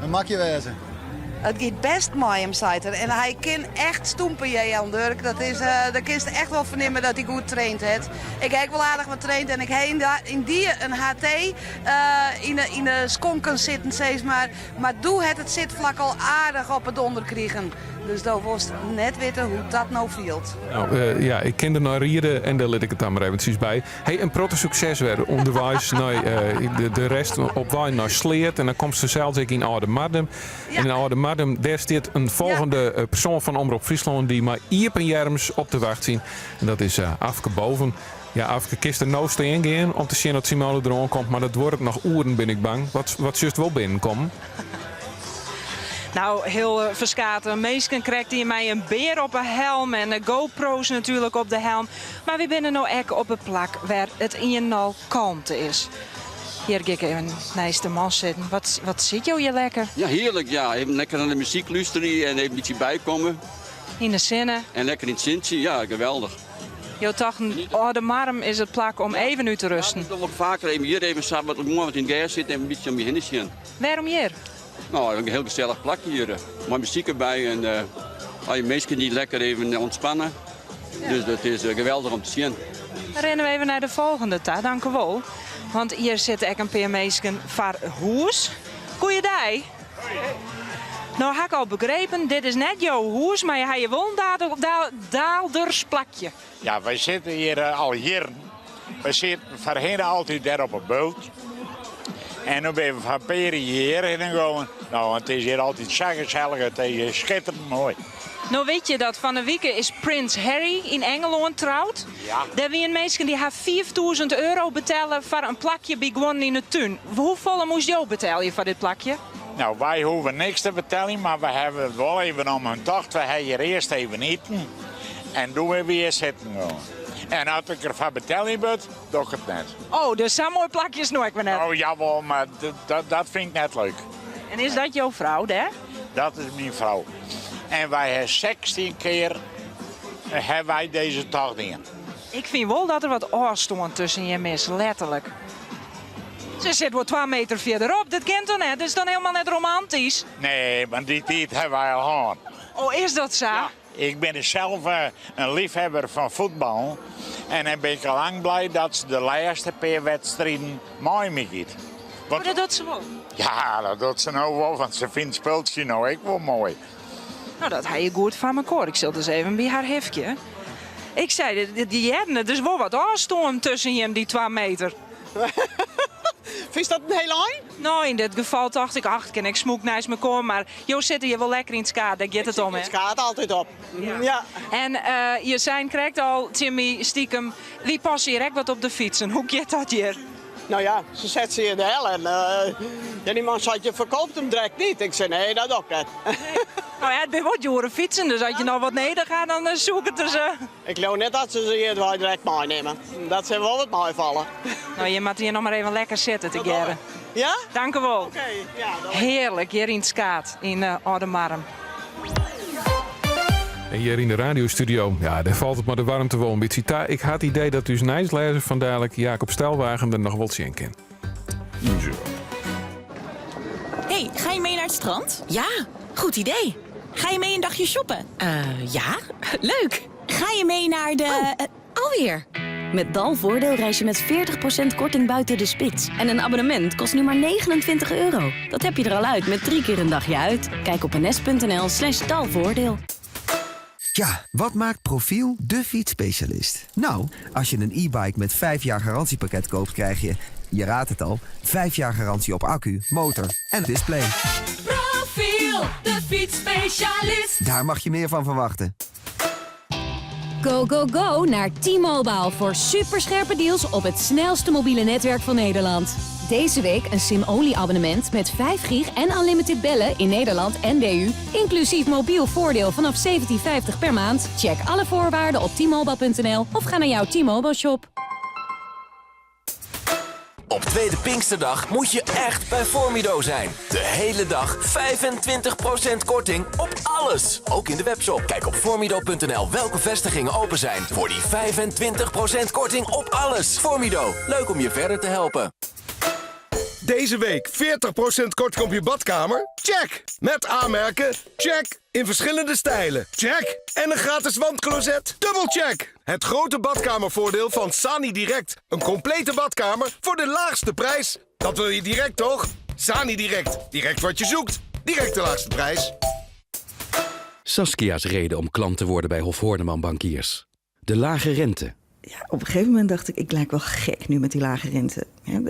in makje wêze. It giet best mei him, seit er. En hy kin echt stoempe, Jan Durk. Dat is, dêr kinst echt wol fernimme dat hy goed traind hat. Ik ha ek wol aardich wat traind en ik ha yndie in HT yn de skonken sitten, sis mar. Mar doe hat it sitflak al aardich op 'e donder krigen. Dus do wolst net witte hoe't dat no fielt. Nou, ja, ik kin der nei riede en dêr lit ik it dan mar eventsjes by. Hey, in protte sukses wer ûnderweis nei de rest op wei nei Sleat. En dan komst fansels ek yn Aldemardum. En yn Aldemardum, dêr stiet in folgjende persoan fan Omrop Fryslân dy't mei iepen earms op te wachtsjen. En dat is Afke Boven. Ja, Afke, kinst der no stean gean om te sjen oft Simone deroan komt, mar dat duorret noch oeren, bin ik bang. Wat sjochst wol binnenkommen? Nou, hiel ferskate minsken krekt hjir mei in bear op 'e helm en de GoPro's natuerlik op de helm. Mar wy binne no ek op it plak wêr it ien en al kalmte is. Hjir gean ik even neist de man sitten. Wat sit jo hjir lekker? Ja, hearlik. Ja. Even lekker nei de muzyk lústerje en even in bytsje bykomme. Yn de sinne. En lekker yn it sintsje, ja, geweldich. Jo tochten, Aldemardum is it plak om even út te rusten. Ja, dat doch ik faker even hjir even sa wat gewoan wat yn it gers sitte en even in bytsje om je hinne sjen. Wêrom hjir? Nou, in hiel gesellich plak hjir. Mei muzyk derby en al dy minsken dy't lekker even ûntspanne. Dus dat is geweldich om te sjen. Dan rinne we even nei de folgjende ta, dankewol. Want hjir sitte ek in pear minsken foar hûs. Goeiedei. No ha ik al begrepen, dit is net jo hûs, mar je ha hjir wol in daalders plakje. Ja, wy sitte hjir al jierren. Wy sieten foarhinne altyd dêr op 'e bult. En no binne we foar in pear jier hjirhinne gongen. No, it is hjir altyd sa gesellich, it is hjir skitterend moai. No wit je dat fan 'e wike is Prins Harry yn Engelân troud. Ja. Dêr wiene minsken dy ha 5000 euro betelle foar in plakje by guon yn 'e tún. Hoefolle moast jo betelje foar dit plakje? No, wy hoege niks te beteljen, mar we hawwe it wol even om hun tocht. We ha hjir earst even iten en doe binne we hjir sitten gongen. En as ik derfoar betelje moat, doch ik it net. Oh, dus sa'n moai plakje is no ek wer net? Oh, jawol, mar dat fyn ik net leuk. En is dat jo frou dêr? Dat is myn frou. En wy ha 16 kear ha wy dizze tocht dien. Ik fyn wol dat der wat ôfstân tusken jim is, letterlik. Se sit wol twa meter fierderop, dat kin toch net? Dat is dan helemaal net romantysk? Nee, want dy tiid ha wy al hân. Oh, is dat sa? Ja, ik bin sels in leafhawwer fan fuotbal. En dan bin ik al lang blij dat se de lêste pear wedstriden mei my giet. Want, oh, dat docht se wol? Ja, dat docht se no wol, want se fynt it spultsje no ek wol moai. No, dat ha je goed foar mekoar. Ik sil dus even by har hifkje. Ik sei, dy hearden it, der is wol wat ôfstân tusken jim, dy twa meter. Fynst dat in hiel ein? No, yn dit gefal tocht ik, ach, kin ik smûk neist mekoar, mar jo sitte hjir wol lekker yn it skaad, dêr giet it om, hè? It skaad altyd op. Ja. En je seinen krekt al tsjin my stikem, wy passe hjir ek wat op de fytsen. Hoe giet dat hjir? No ja, se set se hjir del en ja, dy man seit, je ferkoopt him direkt niet. Ik sei, nee, dat doch ik net. No ja, it binne wol djoere fytsen, dus as je noch wat nedich ha, dan soe ik it ris. Ik leau net dat se se hjir direkt meinimme. Dat sil wol wat meifalle. No, je moatte hjir noch mar even lekker sitte tegearre. Ja? Dank u wol. Oké, ja. Hearlik hjir yn it skaad yn Aldemardum. En hjir yn de radiostudio, ja, dêr falt it mei de waarmte wol in bytsje ta. Ik ha it idee dat ús nijslêzer fan dalik, Jacob Stelwagen, der noch wol tsjin kin. Zo. Hey, ga je mee naar het strand? Ja, goed idee. Ga je mee een dagje shoppen? Ja, leuk. Ga je mee naar de... Oh, alweer. Met Dalvoordeel reis je met 40% korting buiten de spits. En een abonnement kost nu maar 29 euro. Dat heb je er al uit met drie keer een dagje uit. Kijk op ns.nl slash dalvoordeel. Ja, wat maakt Profiel de fietsspecialist? Nou, als je een e-bike met 5 jaar garantiepakket koopt, krijg je, je raadt het al, 5 jaar garantie op accu, motor en display. Profiel, de fietsspecialist. Daar mag je meer van verwachten. Go, go, go naar T-Mobile voor superscherpe deals op het snelste mobiele netwerk van Nederland. Deze week een sim-only abonnement met 5 gig en unlimited bellen in Nederland en de EU. Inclusief mobiel voordeel vanaf 17,50 per maand. Check alle voorwaarden op t-mobile.nl of ga naar jouw T-Mobile shop. Op Tweede Pinksterdag moet je echt bij Formido zijn. De hele dag 25% korting op alles. Ook in de webshop. Kijk op formido.nl welke vestigingen open zijn voor die 25% korting op alles. Formido, leuk om je verder te helpen. Deze week 40% korting op je badkamer? Check! Met aanmerken? Check! In verschillende stijlen? Check! En een gratis wandcloset? Dubbel check! Het grote badkamervoordeel van Sani Direct. Een complete badkamer voor de laagste prijs. Dat wil je direct, toch? Sani Direct. Direct wat je zoekt. Direct de laagste prijs. Saskia's reden om klant te worden bij Hof Horneman Bankiers. De lage rente. Ja, op een gegeven moment dacht ik, ik lijk wel gek nu met die lage rente.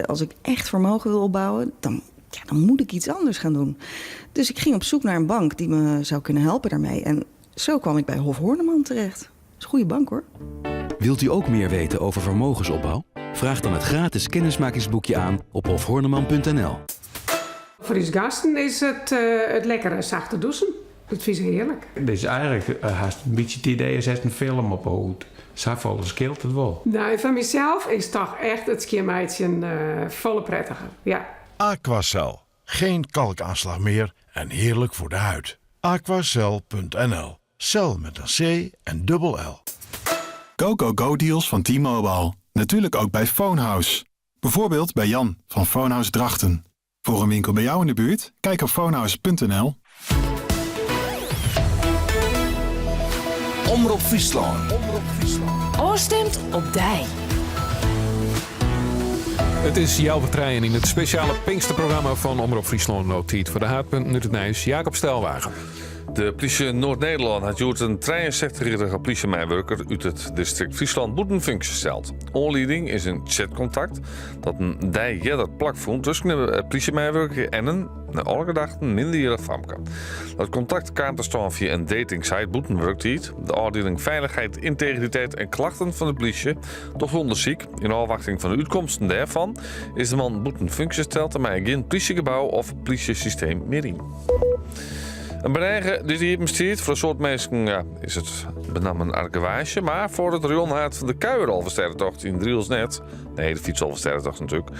Als ik echt vermogen wil opbouwen, dan, ja, dan moet ik iets anders gaan doen. Dus ik ging op zoek naar een bank die me zou kunnen helpen daarmee. En zo kwam ik bij Hof Horneman terecht. Dat is een goede bank hoor. Wilt u ook meer weten over vermogensopbouw? Vraag dan het gratis kennismakingsboekje aan op hofhorneman.nl. Foar ús gasten is it it lekkere sachte dûsen. Dat fine se hearlik. It is eigenlik hast in bytsje it idee as hast in film op 'e hûd. Safolle skeelt it wol. No, foar mysels is toch echt it skjinmeitsjen folle prettiger. Ja. Aquacel. Geen kalkaanslag meer en heerlijk voor de huid. Aquacel.nl. Cel met een C en dubbel L. Go, go, go deals van T-Mobile. Natuurlijk ook bij Phonehouse. Bijvoorbeeld bij Jan van Phonehouse Drachten. Voor een winkel bij jou in de buurt? Kijk op phonehouse.nl. Omrop Fryslân. Ofstimd op dy. It is healwei trijen yn it spesjale Pinksterprogramma fan Omrop Fryslân. No tiid foar de haadpunten út it nijs. Jacob Stelwagen. De plysje Noard-Nederlân hat hjoed in 63-jierrige plysjemeiwurker út it distrikt Fryslân bûten funksje steld. Oanlieding is in chatkontakt dat in dei earder plakfûn tusken de plysjemeiwurker en in, nei alle gedachten, minderjierrich famke. Dat kontakt kaam ta stân fia in datingsite bûten wurktiid. De ôfdieling Feilichheid, Yntegriteit en Klachten fan de plysje docht ûndersyk. Yn ôfwachting fan de útkomsten dêrfan is de man bûten funksje steld en mei er gjin plysjegebou of plysjesysteem mear yn. In brêge dy't iepen stiet, foar in soad minsken ja, is it benammen argewaasje, mar foar it rayonhaad fan de Kuieralvestêdetocht yn Drylts net. Nee, de fytsalvestêdetocht natuerlik.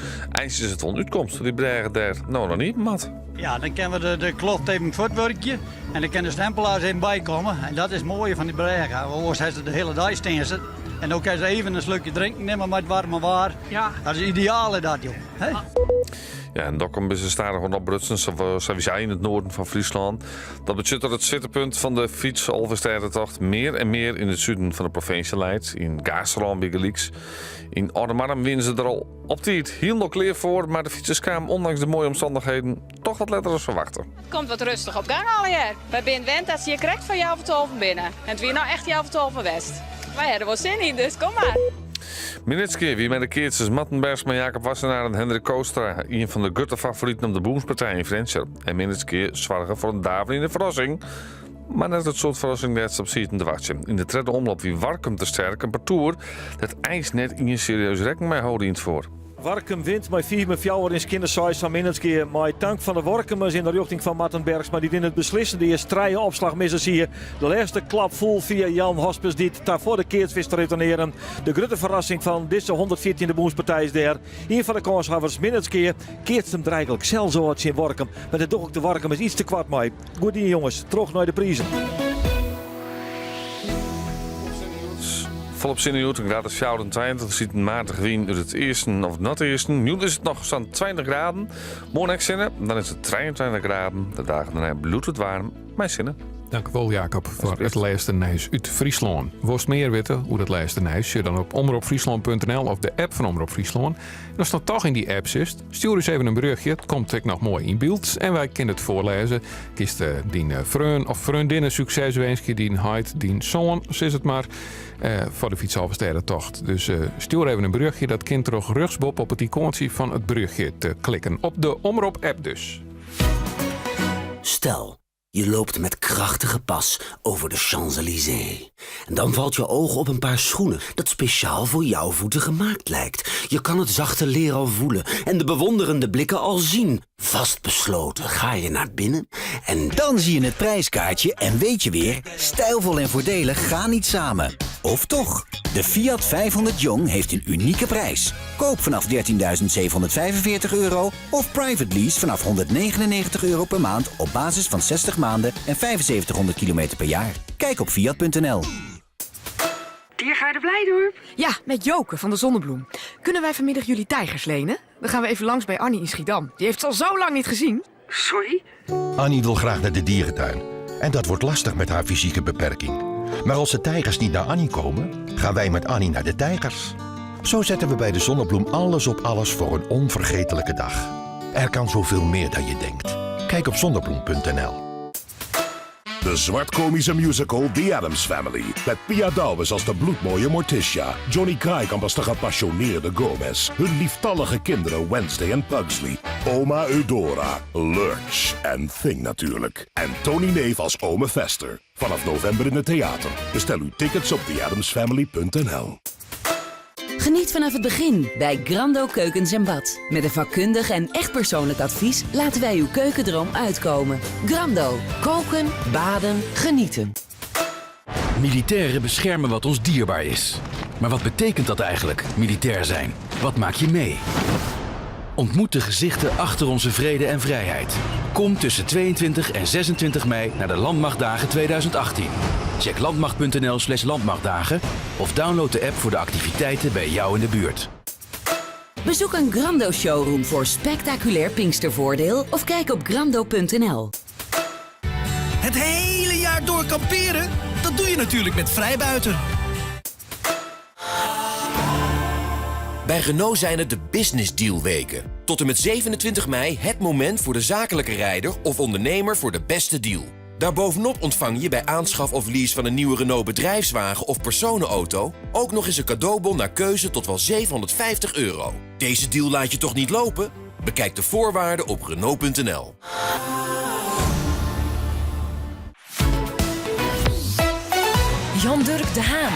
Eins is it wol in útkomst dat dy brêge dêr no noch iepen moat. Ja, dan kinne we de kloft even fuortwurkje en dan kinne de stempelaars even bykomme. En dat is it moaie fan dy brêge. Oars ha se de hiele dei stean se. En no kinne se even in slokje drinken nimme mei it waarme waar. Ja. Dat is ideaal dat, joh. Hè? Ja, en Dokkum is stadichoan opbrutsen, sawiesa yn it noarden fan Fryslân. Dat betsjut dat it swittepunt fan de fytsalvestêdetocht mear en mear yn it suden fan de provinsje leit, yn Gaasterlân bygelyks. Yn Aldemardum wiene se der al op tiid hielendal klear foar, mar de fytsers kamen ûndanks de moaie omstannichheden toch wat letter as ferwachte. It komt wat rêstich op gang allegear. Wy binne wend dat se hjir krekt foar healwei tolven binne. En it wie no echt healwei tolven west. Wy ha der wol sin yn, dus kom mar. Minnertsgea wie mei de keatsers Marten Bergsma, Jacob Wassenaar en Hendrik Kootstra ien fan de grutte favoriten om de bûnspartij yn Frjentsjer. En Minnertsgea soarge foar in daverjende ferrassing. Mar net it soart ferrassing dêr't se op sieten te wachtsjen. Yn de tredde omloop wie Warkum te sterk, in partoer dêr't eins net ien serieus rekken mei holde yn 't foar. Warkum wint mei 5 mei 4 yn skjinne seis fan Minnertsgea. Mei tank fan de Warkumers yn de rjochting fan Marten Bergsma dy't yn it beslissende earst trije opslachmissers hie. De lêste klap foel fia Jan Hospes dy't ta foar de keats wist te retournearjen. De grutte ferrassing fan dizze 114e bûnspartij is dêr. Ien fan de kânshawwers, Minnertsgea, keatst him der eigenlik sels ôf tsjin Warkum. Mar dêr doch ik de Warkumers iets te koart mei. Goed dien jonges, troch nei de prizen. Folop sinne hjoed, in graad as 24. Der stiet in matige wyn út it easten of noardeasten. Jûn is it noch sa'n 20 graden. Moarn ek sinne, dan is it 23 graden. De dagen dêrnei bliuwt it waarm mei sinne. Dankjewol Jacob foar it lêste nijs út Fryslân. Wolst mear witte oer it lêste nijs? Sjoch dan op omropfryslân.nl of de app fan Omrop Fryslân. En ast dan toch yn dy app sitst, stjoer ús even in berjochtje. It komt ek noch moai yn byld en wy kinne it foarlêze. Kinst eh, dyn eh, freon of freondinne sukses winskje, dyn heit, dyn soan, sis it mar, eh, foar de Fytsalvestêdetocht. Dus stjoer even in berjochtje. Dat kin troch rjochtsboppe op it ikoantsje fan it berjochtje te klikken. Op de Omrop-app dus. Stel, Je loopt met krachtige pas over de Champs-Élysées. En dan valt je oog op een paar schoenen dat speciaal voor jouw voeten gemaakt lijkt. Je kan het zachte leer al voelen en de bewonderende blikken al zien. Vastbesloten ga je naar binnen en... Dan zie je het prijskaartje en weet je weer... stijlvol en voordelig gaan niet samen. Of toch? De Fiat 500 Jong heeft een unieke prijs. Koop vanaf 13.745 euro of private lease vanaf 199 euro per maand op basis van 60 maanden en 7500 kilometer per jaar. Kijk op fiat.nl. Diergaarde Blijdorp? Ja, met Joke van de Zonnebloem. Kunnen wij vanmiddag jullie tijgers lenen? Dan gaan we even langs bij Annie in Schiedam. Die heeft ze al zo lang niet gezien. Sorry? Annie wil graag naar de dierentuin. En dat wordt lastig met haar fysieke beperking. Maar als de tijgers niet naar Annie komen, gaan wij met Annie naar de tijgers. Zo zetten we bij de Zonnebloem alles op alles voor een onvergetelijke dag. Er kan zoveel meer dan je denkt. Kijk op zonnebloem.nl. De zwartkomische musical The Addams Family. Met Pia Douwes als de bloedmooie Morticia. Johnny Kraaikamp als de gepassioneerde Gomez. Hun lieftallige kinderen Wednesday en Pugsley. Oma Eudora, Lurch en Thing natuurlijk. En Tony Neef als Ome Fester. Vanaf november in het theater. Bestel uw tickets op theaddamsfamily.nl. Geniet vanaf het begin bij Grando Keukens en Bad. Met een vakkundig en echt persoonlijk advies laten wij uw keukendroom uitkomen. Grando. Koken, baden, genieten. Militairen beschermen wat ons dierbaar is. Maar wat betekent dat eigenlijk, militair zijn? Wat maak je mee? Ontmoet de gezichten achter onze vrede en vrijheid. Kom tussen 22 en 26 mei naar de Landmachtdagen 2018. Check landmacht.nl slash landmachtdagen of download de app voor de activiteiten bij jou in de buurt. Bezoek een Grando showroom voor spectaculair Pinkstervoordeel of kijk op grando.nl. Het hele jaar door kamperen? Dat doe je natuurlijk met Vrijbuiter. Bij Renault zijn het de Business Deal Weken. Tot en met 27 mei het moment voor de zakelijke rijder of ondernemer voor de beste deal. Daarbovenop ontvang je bij aanschaf of lease van een nieuwe Renault bedrijfswagen of personenauto ook nog eens een cadeaubon naar keuze tot wel 750 euro. Deze deal laat je toch niet lopen? Bekijk de voorwaarden op Renault.nl. Jan Durk de Haan.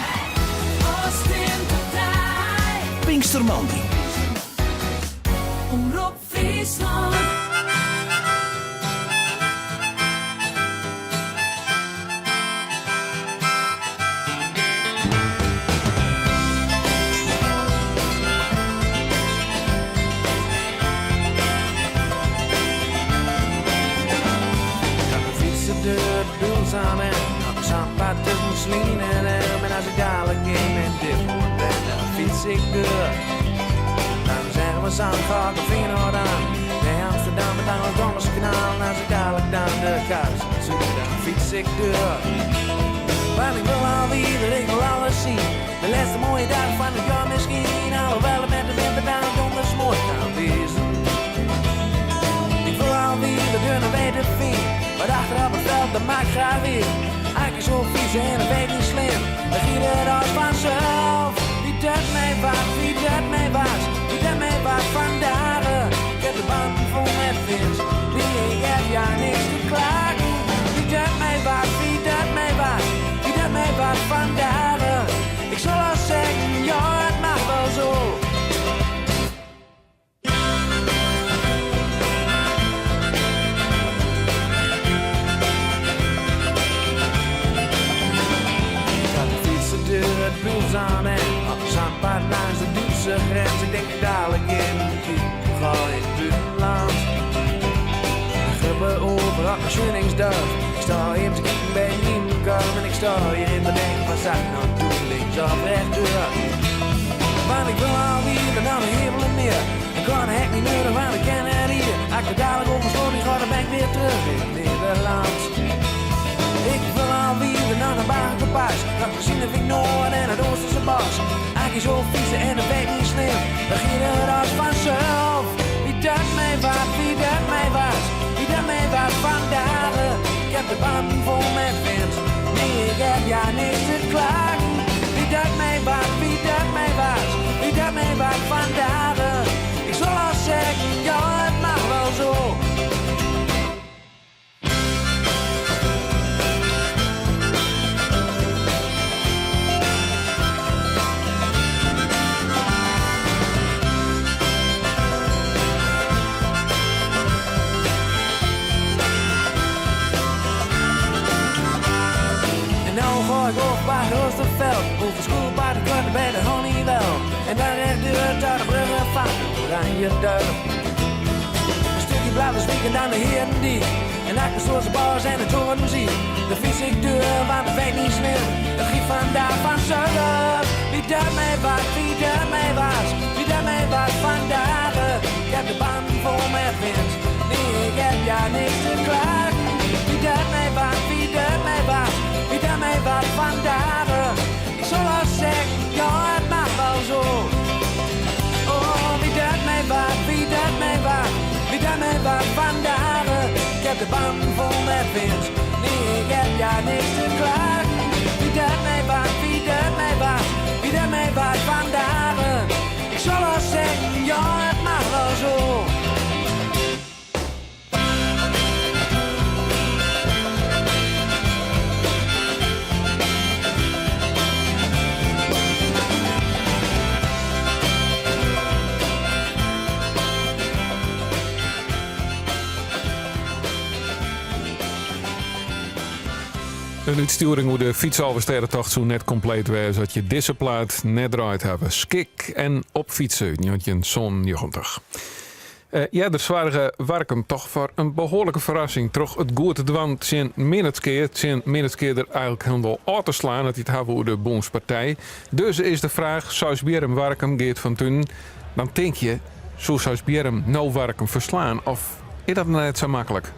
Pinkstermoandei. Omrop Fryslân. Ik ga fietsen door het Biltzaam en op het zandpad tussen Sleen en Elm. En als ik dadelijk in mijn Diphoorn ben, dan fiets ik door. Dan zeggen we samen, ga ik op Feyenoord aan. Bij Amsterdam het Anglo-Dongerse kanaal. En als ik dadelijk dan de kous zoek, dan fiets ik door. Want ik wil alweer, ik wil alles zien. De laatste mooie dag van het jaar misschien. Alhoewel het met de winter dan donders mooi kan wezen. Ik wil alweer de deur naar weten vind. Maar achter op het veld, dat maakt graag weer. Eigenlijk zo vies en dat weet niet slim. Dan giet het als vanzelf. Wie dat mij was, wie dat mij was, wie dat mij was vandaag. Ik heb de band vol met vins. Die ik heb ja niks te klagen. Wie dat mij was, wie dat mij was, wie dat mij was vandaag. Ik zal al zeggen, ja het mag wel zo. Ik had de fietsen door het Biltzaam en op het zandpad langs de Duitse grens. Ik denk dadelijk in de kiek, ga in het buitenland. De gruppen over op mijn schunningsdorf. Ik sta hier te kijken bij Nienkom en ik sta hier in te denken, wat zou ik nou doen, links of rechtdoor? Want ik wil alweer naar de hemel en meer. En kan het niet nodig, want ik ken het hier. Als ik er dadelijk over sloot, die ga, dan ben ik weer terug in Nederland. Ik wil alweer naar de Bagenpas. Dat gezien heb ik Noord en het Oosterse bos. Eigenlijk zo fietsen en dat weet niet slim. Dan ging het als vanzelf. Wie dat mij was, wie dat mij was, wie dat mij was vandaag. Ik heb de band vol met wind. Nee, ik heb ja niks te klagen. Wie dat mij was, wie dat mij was, wie dat mij was vandaag. Ik zal al zeggen, ja, het mag wel zo. En nou ga ik op bij Oosterveld. Over schoolpaard, ik kan bij de Honeywell. En daar rechtdoor tot de bruggen van Oranje Dorp. Een stukje Bladderswiek en dan de Herendiek. En achter de bars en de toren zie. De fiets ik deur, want het weet niet slim. Het giet vandaag vanzelf. Wie dat mij was, wie dat mij was, wie dat mij was vandaag. Ik heb de band vol met wind. Nee, ik heb ja niks te klagen. Wie dat mij was, wie dat mij was, wie dat mij was vandaag. Ik zal al zeggen, ja, het mag wel zo. Oh, wie dat mij was, wie dat mij was, wie dat mij was vandaag. Ik heb de band vol met wind. Nee, ik heb ja niks te klagen. Wie dat mij was, wie dat mij was, wie dat mij was vandaag. Ik zal al zeggen, ja, het mag wel zo. Een útstjoering oer de fytsalvestêdetocht soe net kompleet wêze as je dizze plaat net draaid hawwe. Skik en op fytse út 1997. Earder soarge Warkum toch foar in behoarlike ferrassing troch it goed te dwaan tsjin Minnertsgea. Tsjin Minnertsgea der eigenlik hielendal ôf te slaan as je it hawwe oer de bûnspartij. Dus is de fraach, Seisbierrum Warkum Geert van Tunen. Dan tink je, soe Seisbierrum no Warkum ferslaan of is dat net sa maklik?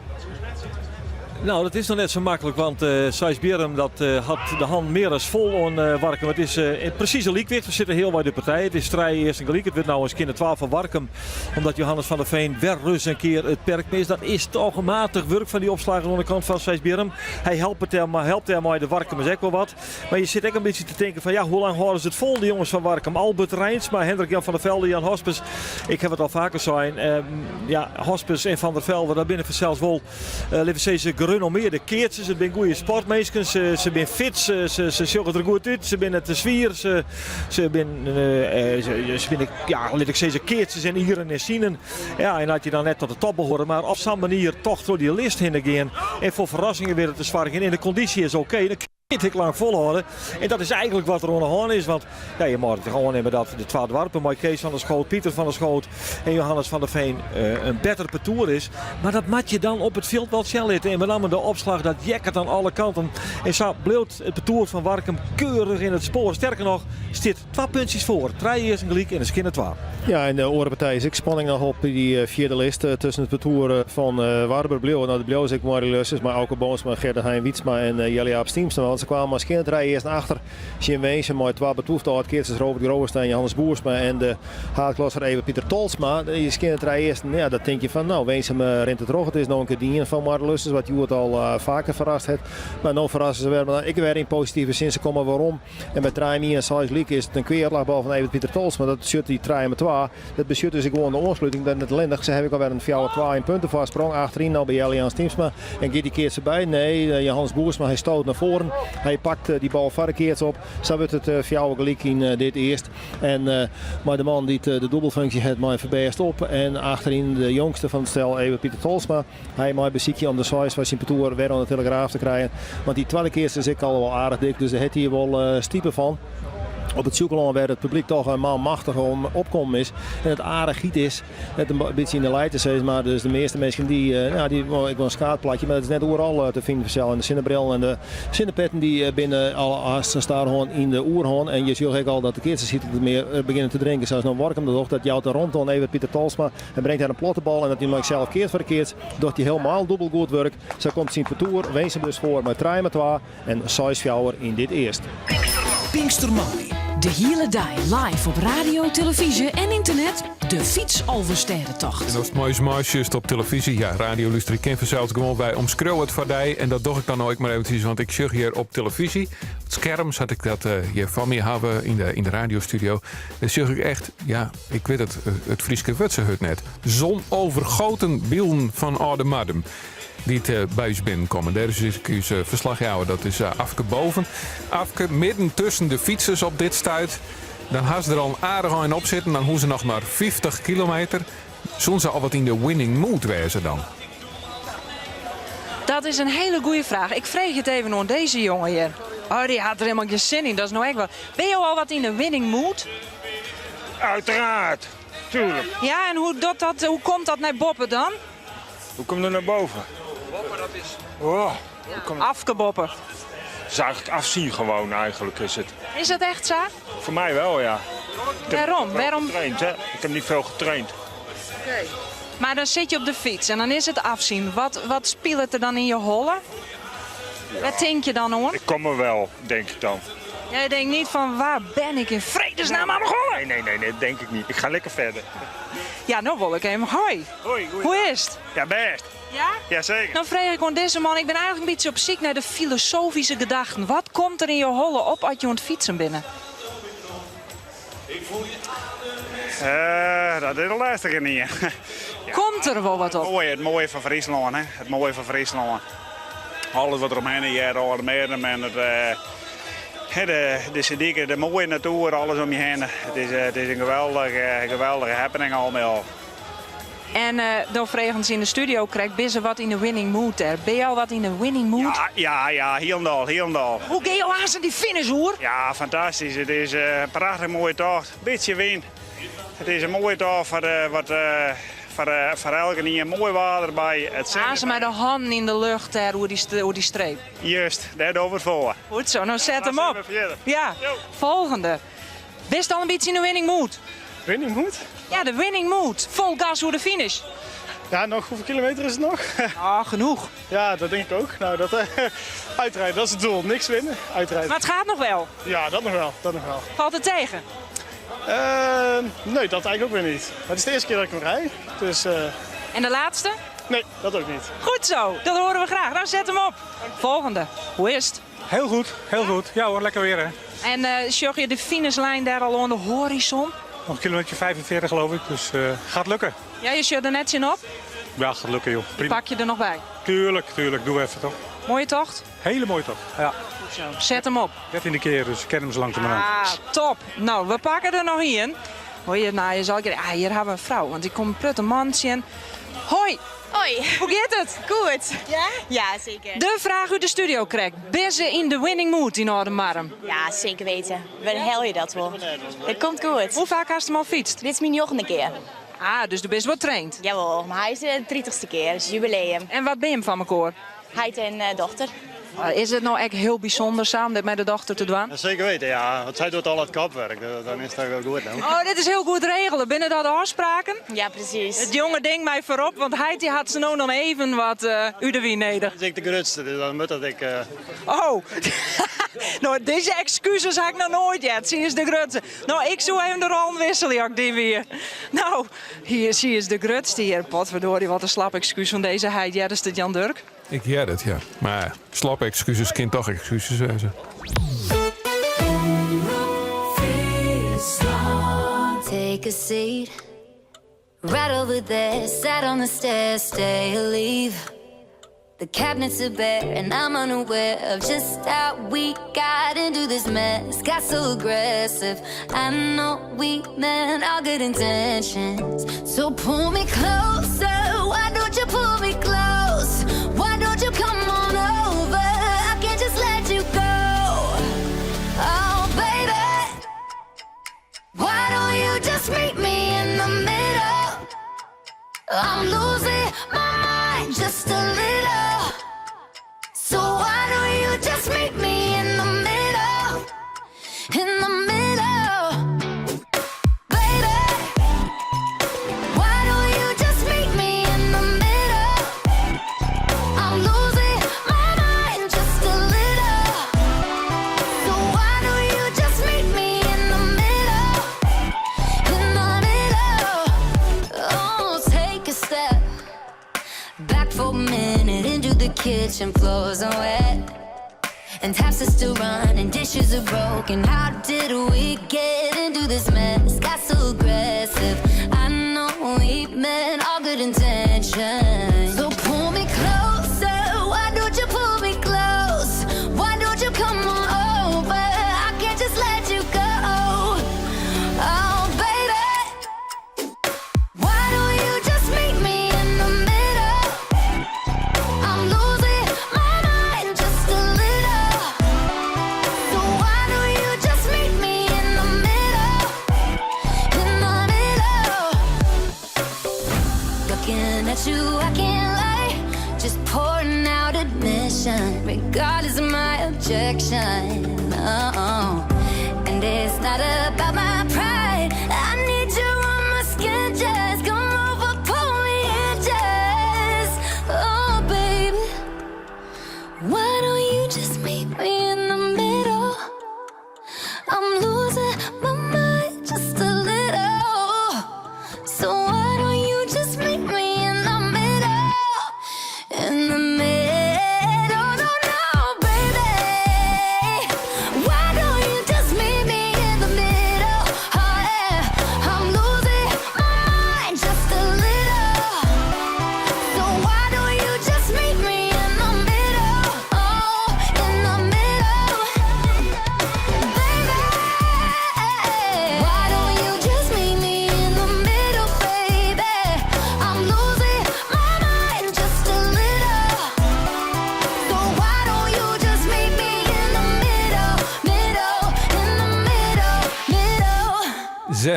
Nou, dat is noch net sa maklik, want uh, Seisbierrum dat, uh, hat de han mear as fol oan uh, Warkum. It is uh, presys in lykwicht. We sitte healwei de partij. It is trije earsten gelyk. It wurdt no in skjinne 12 foar Warkum. Omdat Johannes van der Veen wer ris in kear it perk mist. Dat is toch in matich wurk fan dy opslagger oan de kant fan Seisbierrum. Hy helpt dêr, mar helpt dêrmei de Warkumers ek wol wat. Mar je sitte ek in bytsje te tinken fan ja, hoe lang hâlde se it fol, de jonges fan Warkum? Albert Reinsma, Hendrik Jan van der Velde, Jan Hospes. Ik haw it al faker sein. Ja, Hospes en Van der Velde, dat binne fansels wol, uh, litte we sizze, gerenommearde keatsers. It binne goede sportminsken. Se, se binne fit, se, se, se sjogge der goed út. Se binne te swier. Se, se binne, uh, se, se binne ja, lit ik sizze, keatsers yn ieren en sinen. Ja, en as je dan net ta de top behoare, mar op sa'n manier toch troch dy list hinne gean en foar ferrassingen witte te soargjen en de kondysje is oké, dan kin it ek lang folhâlde. En dat is eigentlik wat der oan de hân is, want ja, je moatte toch oannimme dat de twa doarpen mei Kees van der Schoot, Pieter van der Schoot en Johannes van der Veen uh, in better partoer is. Mar dat moat je dan op it fjild wol sjen litte. En benammen de opslach, dat jekket oan alle kanten. En sa bliuwt it partoer fan Warkum keurich yn it spoar. Sterker noch, stiet Twa puntsjes foar, trije earsten gelyk en in skjinne twa. Ja, en de oare partij is ek spanning noch op dy fjirde list tusken it partoer fan Warber Bliuwe. No, de Bliuwe is ek moai lustig mei Auke Boomsma, Gerda Hein Wytsma en Jelle Jaap Stiemsma. Want se kwamen mei skjinne trije earsten achter tsjin Winsum mei twa betûfte âld-keatsers Robert Grovenstein, Johannes Boersma en de haadklasser Evert Pieter Tolsma. Dy skjinne trije earsten, ja, dat tink je fan, no, Winsum rint it troch. It is no in kear dien foar Moarre-Lustus, wat hjoed al faker ferrast hat. Mar no ferrasse se wer, mar ek wer yn positive sin. Se komme werom. En by trije ien en seis lyk is it in kweaoplachbal fan Evert Pieter Tolsma. Dat betsjut dy trije mei twa. Dat betsjut dus ek gewoan de oansluting. Dat net allinnich, se hawwe ek alwer in 4-2 in puntefoarsprong achteryn no by Jelle Jan Stiemsma. En giet dy keats derby? Nee, eh, Johannes Boersma hy stoot nei foaren. Hy pakt eh, dy bal foar de keats op. Sa wurdt it eh, fjouwer gelyk yn dit earst. En mei de man dy't de dûbelfunksje hat mei ferbêst op. En achteryn de jongste fan it stel Evert Pieter Tolsma. Hy mei besykje om de seis foar syn partoer wer oan de telegraaf te krijen. Want dy twadde keats is ek al wol aardich dik, dus dêr hat hy wol stipe fan. Op it Sjûkelân wêr't it publyk toch in manmachtich om opkommen is en it aardich hyt is, net in bytsje yn de lijte sis mar. Dus de measte minsken dy, ja, dy wolle ek wol in skaadplakje, mar dat is net oeral te finen fansels. En de sinnebrillen en de sinnepetten dy binne al hast stadichoan yn de oerhân. En je sjogge ek al dat de keatsers hieltyd mear begjinne te drinken, sa as no Workum dat docht. Dat jout de romte oan Evert Pieter Tolsma. Hy bringt dêr in platte bal en dat hy mei sels keats foar de keats, docht hy helemaal dûbel goed wurk. Sa komt syn partoer Winsum dus foar mei trije mei twa en seis fjouwer yn dit earst. Pinkstermoandei. De hiele dei live op radio, televyzje en ynternet, de Fytsalvestêdetocht. En ast mei ús meisjochst op televyzje, ja, radio lústerje kin fansels gewoan wy omskriuwe it foar dy. En dat doch ik dan no ek mar eventsjes, want ik sjoch hjir op televyzje, it skerm, sa't ik dat hjir foar my haw yn de, yn de radiostudio, dan sjoch ik echt, ja, Ik wit it, it Fryske wurd sa hurd net. Zonovergoten bylden fan Aldemardum dy't eh, by ús binnenkomme. Dêr is ús eh, ferslachjouwer, dat is eh, Afke Boven. Afke, midden tusken de fytsers op dit stuit. Dan ha se der al in aardich ein op sitten. Dan hoege se noch mar 50 kilometer. Soene se al wat yn de winning mood wêze dan? Dat is in hiele goede fraach. Ik freegje it even oan dizze jonge hjir. Oh, dy hat der helemaal gjin sin yn. Dat is no ek wat. Binne jo al wat yn de winning mood? Uiteraard, tuurlijk. Ja, en hoe, dat, dat, hoe komt dat nei boppe dan? Hoe komt dat naar boven? Boppe, dat is... Oh, ja. Afke boppe. Het is eigenlijk afzien gewoon, eigenlijk is het. Is dat echt zo? Voor mij wel, ja. Waarom? Waarom? Getraind, hè? Ik heb niet veel getraind. Oké. Maar dan sit je op de fyts en dan is it afsjen. Wat, wat spilet der dan yn je holle? Ja. Wêr tink je dan oan? Ik kom er wel, denk ik dan. Jij denkt niet van waar ben ik in vredesnaam aan begonnen? Nee, nee, nee, nee, dat denk ik niet. Ik ga lekker verder. Ja, no wol ik even. Hoi. Hoi, Hoe is it? Ja, bêst. Ja? Jazeker. Dan freegje ik oan dizze man, ik bin eigentlik in bytsje op syk nei de filosofyske gedachten. Wat komt der yn je holle op as je oan it fytsen binne? Uh, dat is in lêstige nie. Komt der wol wat op? Het moaie, it moaie fan Fryslân, hè? It moaie fan Fryslân. Alles wat der omhinne heart, Aldemardum en it, uh, de, de Sediken, de moaie natuer, alles om je hinne. It is, it is in geweldige, geweldige happening al mei al. En uh, dan fregen se yn de studio krekt, binne se wat yn de winning mood dêr? Binne jo wat yn de winning mood? Ja, ja, ja, hielendal, hielendal. Hoe gean jo aanst dy finish oer? Ja, fantastysk. It is in prachtich moaie tocht. Bytsje wyn. It is in moaie tocht foar, uh, wat, uh, foar, foar elkenien. Moai waar derby. It Aanst mei de hannen yn de lucht dêr oer dy, oer dy streep. Juist, dêr dogge we it foar. Goed zo, no set him op. Ja, folgjende. Bist al in bytsje yn de winning mood? Winning mood? Ja, de winning mood. Fol gas oer de finish. Ja, nog hoeveel kilometer is het nog? Ah, genoeg. Ja, dat denk ik ook. Nou, dat, uitrijden, dat is het doel. Niks winnen, uitrijden. Maar het gaat nog wel? Ja, dat nog wel. Dat nog wel. Valt het tegen? Nee, dat eigenlijk ook weer niet. Het is de eerste keer dat ik hem rijd. Dus, En de laatste? Nee, dat ook niet. Goed zo, dat horen we graag. Nou, zet hem op. Volgende. Hoe is het? Heel goed, heel goed. Ja hoor, lekker weer hè. En zag je de finishlijn daar al aan de horizon? Nog een kilometer 45 geloof ik, dus gaat lukken. Ja, je zit er net in op? Ja, gaat lukken joh. Prima. Pak je er nog bij? Tuurlijk, tuurlijk. Doe even toch. Mooie tocht? Hele mooie tocht, ja. Goed zo. Zet hem op. 13e keer, dus ik ken hem zo langzamerhand. Ah, top. Nou, we pakken er nog in. Hoor je, nou, je zal ik, ah, hier hebben we een vrouw, want ik kom een prutte man zien. Hoi. Hoi. Hoe gaat het? Goed. Ja? Ja, zeker. De vraag uit de studio krijgt. Ben ze in de winning mood in Oudemarm? Ja, zeker weten. Waar hel je dat wel? Het komt goed. Hoe vaak hast je hem al fietst? Dit is mijn 9e keer. Ah, dus du bent wel trained? Jawel, maar hij is de 30ste keer, dus jubileum. En wat ben je van mijn Hij en dochter. Is het nou echt heel bijzonder samen dit met de dochter te doen? Ja, zeker weten, ja. Want zij doet al het kapwerk, dan is dat wel goed. Nou. Oh, dit is heel goed regelen. Binnen dat de afspraken? Ja, precies. Het jonge ding mij voorop, want hij die had ze nou nog even wat Udewien neder. Dat is ik de grootste, dus dan moet dat ik... Oh, nou deze excuses had ik nog nooit gehad. Zie is de grootste. Nou, ik zou even de rol wisselen, jak die weer. Nou, hier zie is de grootste hier. Potverdorie, wat een slap excuus van deze heid. Ja, dat is de Jan Durk. Ik ja dat, ja. Maar slappe excuses, kind toch excuses, zei ze. Take a seat. Right over there, sat on the stairs, stay or leave. The cabinets are bare, and I'm unaware of just how we got into this mess. Got so aggressive. I know we meant all good intentions. So pull me closer. Why don't you pull me close? Why don't you come on over? I can't just let you go. Oh, baby. Why don't you just meet me in the middle? I'm losing my mind just a little. So why don't you just meet me in the middle? In the middle. Baby, why don't you just meet me in the middle? I'm losing my mind just a little. So why don't you just meet me in the middle? In the middle. Oh, take a step back for a minute into the kitchen. Floors are wet and taps are still running, dishes are broken. How did we get into this mess? Got so aggressive. I know we meant all good intentions. So pull me closer. Why don't you pull me close? Why don't you come on over? I can't just let you go. Oh, baby. Why don't you just meet me in the middle? I'm losing my mind just a little. So why don't you just meet me in the middle? In the middle. Looking at you, I can't lie. Just pouring out admission, regardless of my objection. Oh, and it's not about my pride. I need you on my skin, just come over, pull me in, just. Oh, baby, why don't you just meet me in the middle? I'm losing my mind just a little. So why don't you just meet me in the middle? In the middle, no, no, baby. Why don't you just meet me in the middle?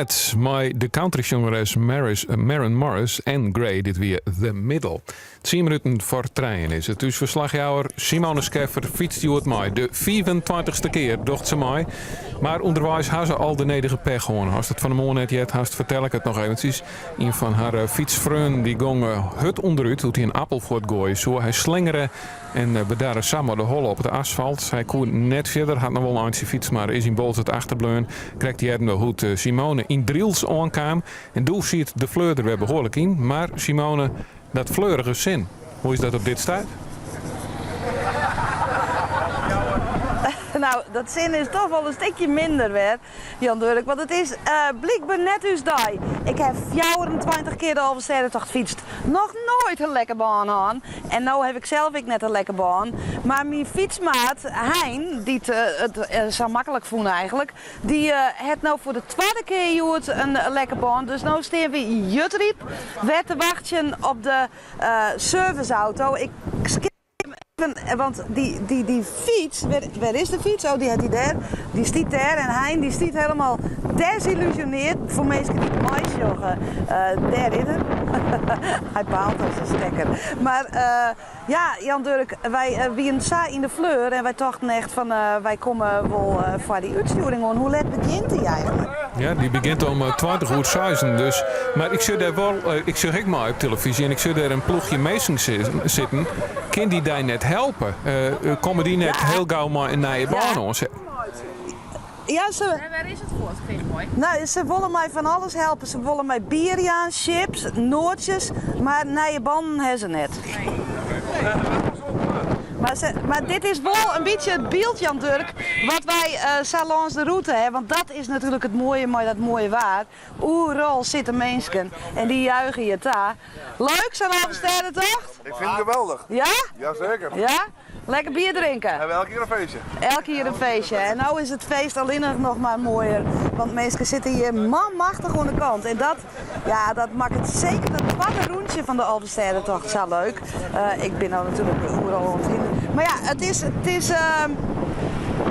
Dead mei de countrysjongeres Maris, Maren Morris en Grey. Dit wie The Middle. Tsien minuten foar trijen is it. Us ferslachjouwer Simone Scheffer fytst hjoed mei. De fiifentweintichste kear docht se mei. Mar ûnderweis ha se al de nedige pech hân. Ast it fan 'e moarn net heard hast, fertel ik it noch eventsjes. Ien fan har fytsfreonen dy gong hurd ûnderút doe't hy in appel fuortgoaie soe. Hy slingere en bedarre sa mei de holle op it asfalt. Hy koe net fierder, hat noch wol in eintsje fytst, mar is yn Boalsert achterbleaun. Krekt hearden we hoe't Simone yn Drylts oankaam. En doe siet de fleur der wer behoarlik yn. Mar Simone, dat fleurige sin, hoe is dat op dit stuit? Nou, dat sin is toch wol in stikje minder wer, Jan Durk, want it is blykber net ús dei. Ik ha 24 kear de Alvestêdetocht fytst, noch noait in lekke bân hân. En no haw ik sels ek net in lekke bân, mar myn fytsmaat Hein, dy't it sa maklik fûn eigenlik, dy hat no foar de twadde kear hjoed in lekke bân. Dus no stean wy yn Jutryp wer te wachtsjen op de serviceauto. Ik skip even, want dy, dy, dy fyts, wêr is de fyts? Oh, dy hat hy dêr. Dy stiet dêr en Hein dy stiet helemaal desillusioneerd. Foar minsken dy't meisjogge, dêr is er. Hy baalt as in stekker. Mar ja, Jan Durk, wy wienen sa yn de fleur en wy tochten echt fan wy komme wol foar dy útstjoering oan. Hoe let begjint dy eigenlik? Ja, dy begjint om 20 oer seizen. Dus, mar ik sjoch dêr wol, ik sjoch ek mei op telefyzje en ik sjoch dêr in ploechje minsken sitten. Kin dy dy net helpe? Komme dy net hiel gau mei in nije bân oansetten? Ja, se. Wêr is it fuort, Kriechmooi? No, se wolle my fan alles helpe. Se wolle my bier jaan, chips, noatsjes, mar nije bannen ha se net. Mar, se, mar dit is wol in bytsje it byld, Jan Durk, wat wy sa lâns de rûte ha. Want dat is natuerlik it moaie mei dat moaie waar. Oeral sitte minsken en dy juiche je ta. Leuk, sa'n Alvestêdetocht? Ik fyn it geweldich. Ja? Jazeker. Ja? Lekker bier drinke? We hawwe elk jier in feestje. Elk jier in feestje. En no is it feest allinnich noch mar moaier. Want minsken sitte hjir manmachtich oan de kant. En dat, ja, dat makket seker dat twadde rûntsje fan de Alvestêdetocht sa leuk. Ik bin no natuerlik oeral oan it hinne. Mar ja, it is, it is,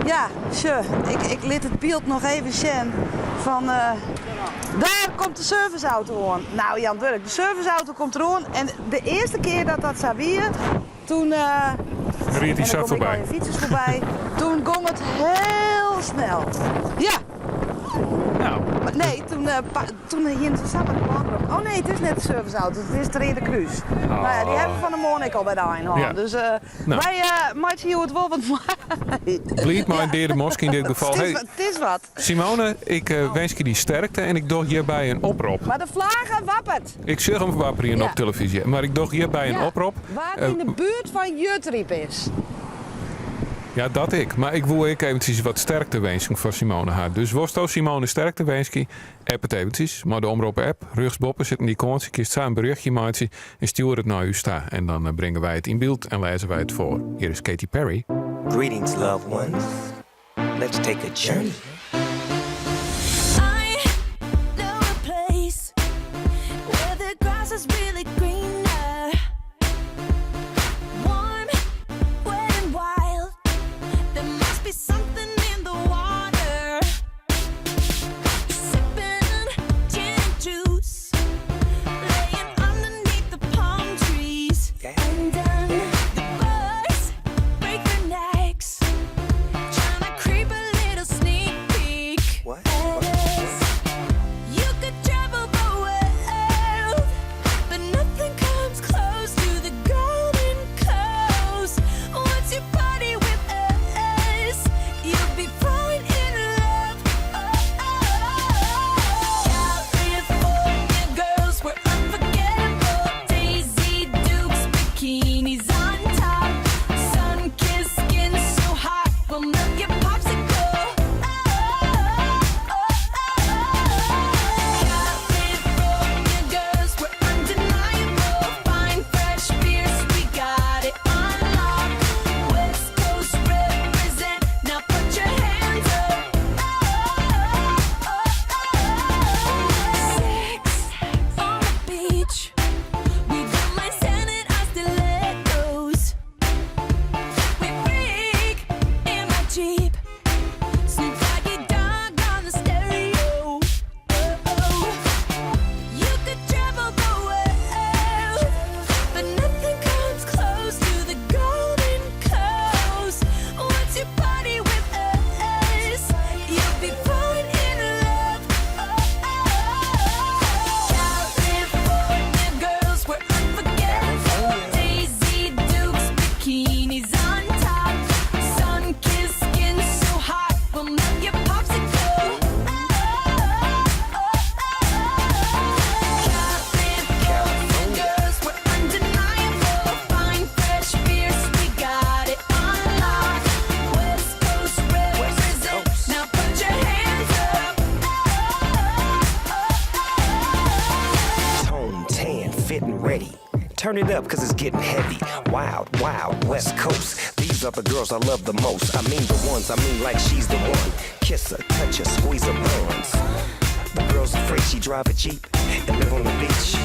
ja, sjoch, ik, ik lit it byld noch even sjen fan, daar komt de serviceauto oan. Nou Jan Durk, de serviceauto komt deroan en de earste kear dat dat sa wie, Toen, Ried hy en sa dan kom ik foarby. al je fytsers foarby. Toen gong it hiel snel. Ja. Nou. Maar nee, toen, toen hienen se samar de bân derop. Oh nee, it is net de serviceauto, it is it Reade Krús. Oh. Nou ja, dy hawwe we fan 'e moarn ek al by de ein hân. Ja. Dus Nou. wy meitsje hjoed wol wat mei. Bliid mei in deade mosk yn dit gefal. It is, Hey, it is wat. Simone, ik winskje dy sterkte en ik doch hjirby in oprop. Mar de flage wappert. Ik sjoch him wapperjen Ja. op telefyzje, mar ik doch hjirby in Ja, oprop. Wa't yn de buert fan Jutryp is. Ja, dat ek. Mar ik woe ek eventsjes wat sterkte winsken foar Simone ha. Dus wolsto Simone sterkte winskje, app it eventsjes mei de Omrop-app. Rjochtsboppe sit in ikoantsje, kinst sa in berjochtje meitsje en stjoer it nei ús ta. En dan bringe wy it yn byld en lêze wy it foar. Hjir is Katy Perry. Greetings, loved ones. Let's take a journey. I know a place where the grass is really greener. Warm, wet and wild. There must be something in the water. Sipping gin and juice, laying underneath the palm trees. And then the birds break their necks, trying to creep a little sneak peek at us. You could travel the world, but fit and ready. Turn it up, cause it's getting heavy. Wild, wild, West Coast. These are the girls I love the most. I mean the ones, I mean like she's the one. Kiss her, touch her, squeeze her buns. The girl's afraid she drive a Jeep and live on the beach.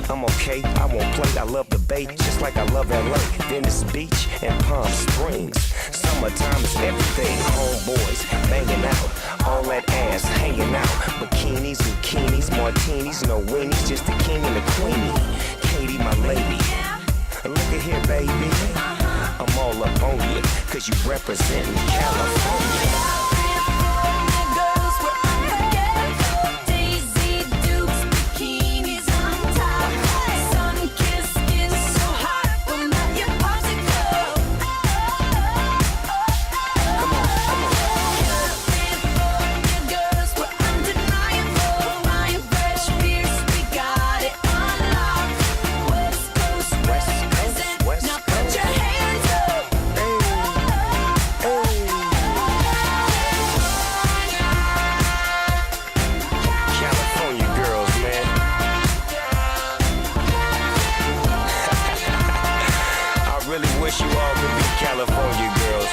I'm okay, I won't play. I love the bay, just like I love LA. Venice Beach and Palm Springs. Summertime is everything. Homeboys banging out, all that ass hanging out. Bikinis, zucchinis, martinis, no weenies, just the king and the queenie. Katie, my lady. Look at here, baby. I'm all up on you, cause you representing California. Girls were unforgettable. Daisy Dukes, bikinis on top. Sun-kissed skin so hot, we'll melt your popsicle. Come on, come on. California girls were undeniable. Fine, fresh, fierce, we got it on lock. West Coast represent. West Now put your hands up. California girls, man. I really wish you all could be California girls.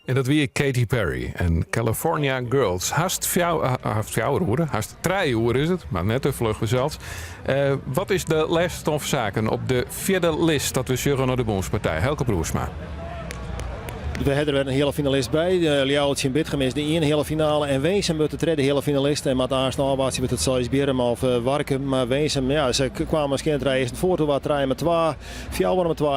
En dat wie Katy Perry en California Girls. Hast fjouwer oere, hast trije oere is it, mar net te fluch fansels. Wat is de lêste stân fan saken op de fjirde list dat we sjogge nei de Bûnspartij? Helke Broersma. We hawwe der wer in heale finalist by. Ljouwert tsjin Bitgum is de iene heale finale en Winsum wurdt de tredde heale finalist en moat aanst ôfwachtsje wurdt it Seisbierrum of Warkum. Mar Winsum, ja, se kwamen skjin trije earsten foar, toen waard 3-2, 4-2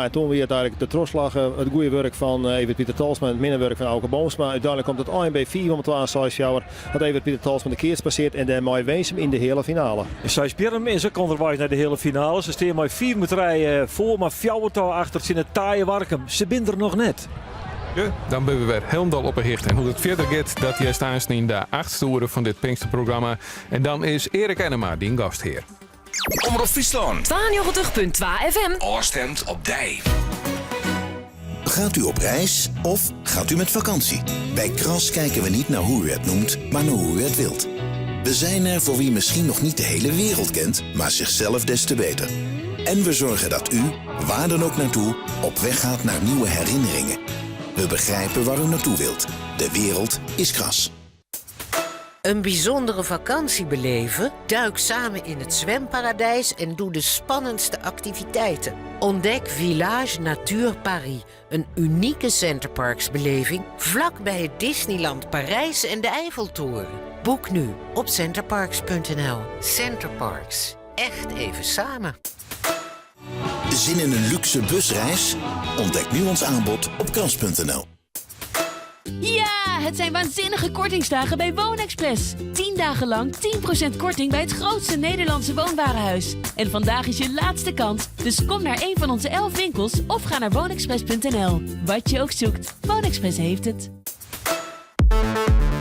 en toen wie it eigenlik de trochslach, it goede wurk fan Evert Pieter Tolsma en it minne wurk fan Auke Boomsma. Uteinlik komt it ein by 5-2 en 6-4 dat Evert Pieter Tolsma de keats passeart en dêrmei Winsum yn de heale finale. Seisbierrum is ek ûnderweis nei de heale finale. Se stean mei 5-3 foar, mar 4-2 achter tsjin it taaie Warkum. Se binne der noch net. Ja, dan binne we wer hielendal op 'e hichte. En hoe't it fierder giet, dat hearst aanst yn de achtste oere fan dit Pinksterprogramma. En dan is Eric Ennema dyn gasthear. Omrop Fryslân. 92.2 FM. Ôfstimd op dy. Gaat u op reis of gaat u met vakantie? Bij Kras kijken we niet naar hoe u het noemt, maar naar hoe u het wilt. We zijn er voor wie misschien nog niet de hele wereld kent, maar zichzelf des te beter. En we zorgen dat u, waar dan ook naartoe, op weg gaat naar nieuwe herinneringen. We begrijpen waar u naartoe wilt. De wereld is Kras. Een bijzondere vakantie beleven? Duik samen in het zwemparadijs en doe de spannendste activiteiten. Ontdek Village Nature Paris, een unieke Center Parcs-beleving vlak bij het Disneyland Parijs en de Eiffeltoren. Boek nu op centerparcs.nl. Center Parcs, echt even samen. Zin in een luxe busreis? Ontdek nu ons aanbod op kras.nl. Ja, het zijn waanzinnige kortingsdagen bij Woonexpress. 10 dagen lang 10% korting bij het grootste Nederlandse woonwarenhuis. En vandaag is je laatste kans, dus kom naar een van onze 11 winkels of ga naar woonexpress.nl. Wat je ook zoekt, Woonexpress heeft het.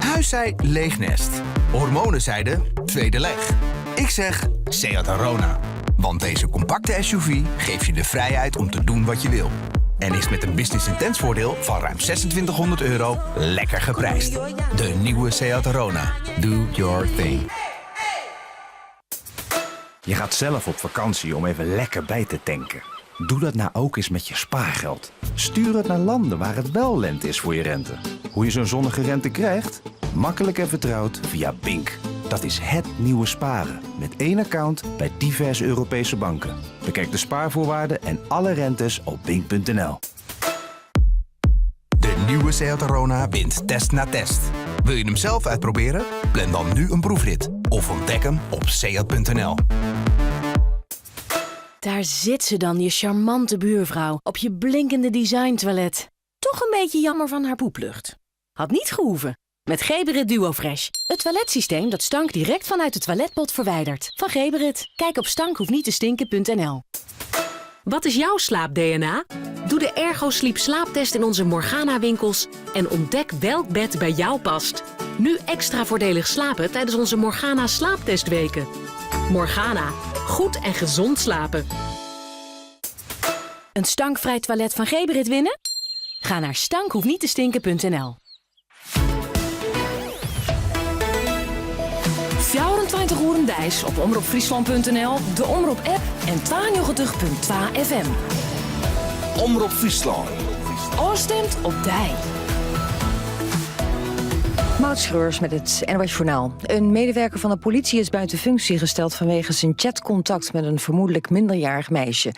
Huis zei leeg nest. Hormonen zeiden tweede leg. Ik zeg Seat Arona. Want deze compacte SUV geeft je de vrijheid om te doen wat je wil. En is met een business intents voordeel van ruim 2600 euro lekker geprijsd. De nieuwe Seat Arona. Do your thing. Je gaat zelf op vakantie om even lekker bij te tanken. Doe dat nou ook eens met je spaargeld. Stuur het naar landen waar het wel lente is voor je rente. Hoe je zo'n zonnige rente krijgt? Makkelijk en vertrouwd via Bink. Dat is het nieuwe sparen. Met één account bij diverse Europese banken. Bekijk de spaarvoorwaarden en alle rentes op bink.nl. De nieuwe Seat Arona wint test na test. Wil je hem zelf uitproberen? Plan dan nu een proefrit of ontdek hem op seat.nl. Daar zit ze dan, je charmante buurvrouw, op je blinkende designtoilet. Toch een beetje jammer van haar poeplucht. Had niet gehoeven. Met Geberit DuoFresh. Het toiletsysteem dat stank direct vanuit de toiletpot verwijdert. Van Geberit. Kijk op stankhoefniettestinken.nl. Wat is jouw slaap-DNA? Doe de Ergo Sleep slaaptest in onze Morgana-winkels en ontdek welk bed bij jou past. Nu extra voordelig slapen tijdens onze Morgana slaaptestweken. Morgana. Goed en gezond slapen. Een stankvrij toilet van Geberit winnen? Ga naar stankhoefniettestinken.nl. oeren deis op omropfryslan.nl, de Omrop-app en 92.2 FM. Omrop Fryslân. Ofstimd op dy. Maud Schreurs met het NOS Journaal. Een medewerker van de politie is buiten functie gesteld vanwege zijn chatcontact met een vermoedelijk minderjarig meisje.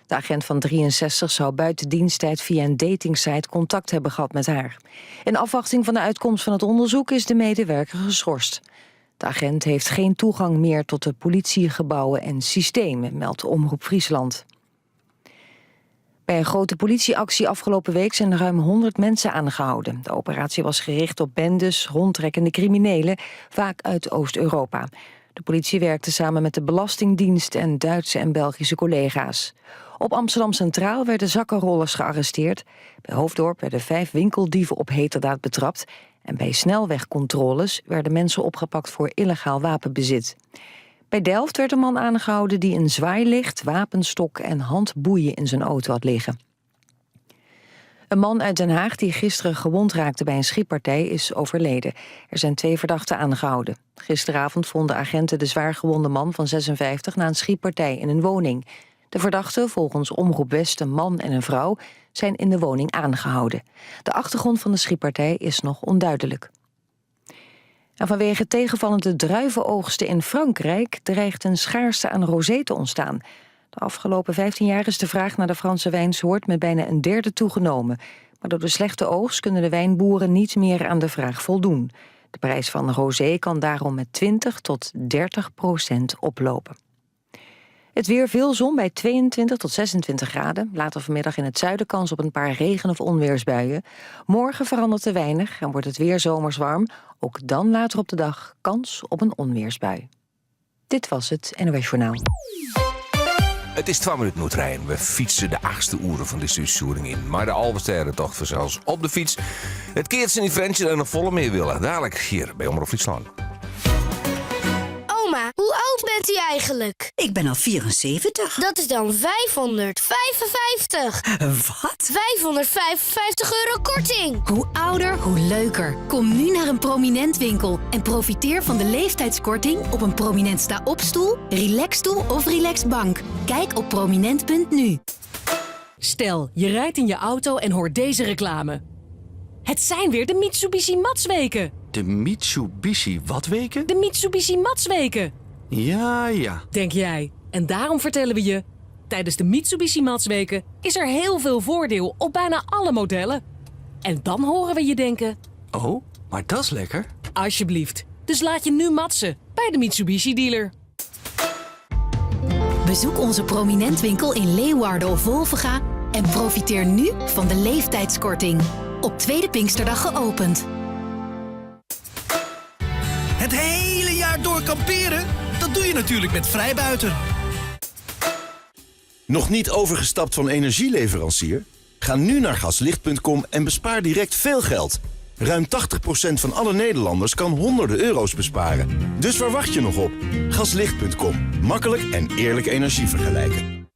De agent van 63 zou buiten diensttijd via een datingsite contact hebben gehad met haar. In afwachting van de uitkomst van het onderzoek is de medewerker geschorst. De agent heeft geen toegang meer tot de politiegebouwen en systemen, meldt Omroep Friesland. Bij een grote politieactie afgelopen week zijn ruim 100 mensen aangehouden. De operatie was gericht op bendes, rondtrekkende criminelen, vaak uit Oost-Europa. De politie werkte samen met de Belastingdienst en Duitse en Belgische collega's. Op Amsterdam Centraal werden zakkenrollers gearresteerd. Bij Hoofddorp werden vijf winkeldieven op heterdaad betrapt. En bij snelwegcontroles werden mensen opgepakt voor illegaal wapenbezit. Bij Delft werd een man aangehouden die een zwaailicht, wapenstok en handboeien in zijn auto had liggen. Een man uit Den Haag die gisteren gewond raakte bij een schietpartij is overleden. Er zijn twee verdachten aangehouden. Gisteravond vonden agenten de zwaargewonde man van 56 na een schietpartij in een woning. De verdachten, volgens Omroep West een man en een vrouw, zijn in de woning aangehouden. De achtergrond van de schietpartij is nog onduidelijk. En vanwege tegenvallende druivenoogsten in Frankrijk dreigt een schaarste aan rosé te ontstaan. De afgelopen 15 jaar is de vraag naar de Franse wijnsoort met bijna een derde toegenomen. Maar door de slechte oogst kunnen de wijnboeren niet meer aan de vraag voldoen. De prijs van rosé kan daarom met 20 tot 30% oplopen. Het weer veel zon bij 22 tot 26 graden. Later vanmiddag in het zuiden kans op een paar regen- of onweersbuien. Morgen verandert er weinig en wordt het weer zomers warm. Ook dan later op de dag kans op een onweersbui. Dit was het NOS Journaal. Het is 12 minuten noodrijden. We fietsen de achtste uren van deze uitzending in. Maar de Alversterrentocht zelfs op de fiets. Het keert ze in French en nog volle meer willen. Dadelijk hier bij Omroep Friesland. Oma, hoe oud bent u eigenlijk? Ik ben al 74. Dat is dan 555. Wat? 555 euro korting. Hoe ouder, hoe leuker. Kom nu naar een prominent winkel en profiteer van de leeftijdskorting op een prominent sta-opstoel, relaxstoel of relaxbank. Kijk op prominent.nu. Stel, je rijdt in je auto en hoort deze reclame. Het zijn weer de Mitsubishi Matsweken. De Mitsubishi wat weken? De Mitsubishi Matsweken. Ja, ja. Denk jij. En daarom vertellen we je... Tijdens de Mitsubishi Matsweken is er heel veel voordeel op bijna alle modellen. En dan horen we je denken... Oh, maar dat is lekker. Alsjeblieft. Dus laat je nu matsen bij de Mitsubishi dealer. Bezoek onze prominent winkel in Leeuwarden of Wolvenga en profiteer nu van de leeftijdskorting. Op Tweede Pinksterdag geopend. Het hele jaar door kamperen? Dat doe je natuurlijk met Vrijbuiter. Nog niet overgestapt van energieleverancier? Ga nu naar gaslicht.com en bespaar direct veel geld. Ruim 80% van alle Nederlanders kan honderden euro's besparen. Dus waar wacht je nog op? Gaslicht.com. Makkelijk en eerlijk energie vergelijken.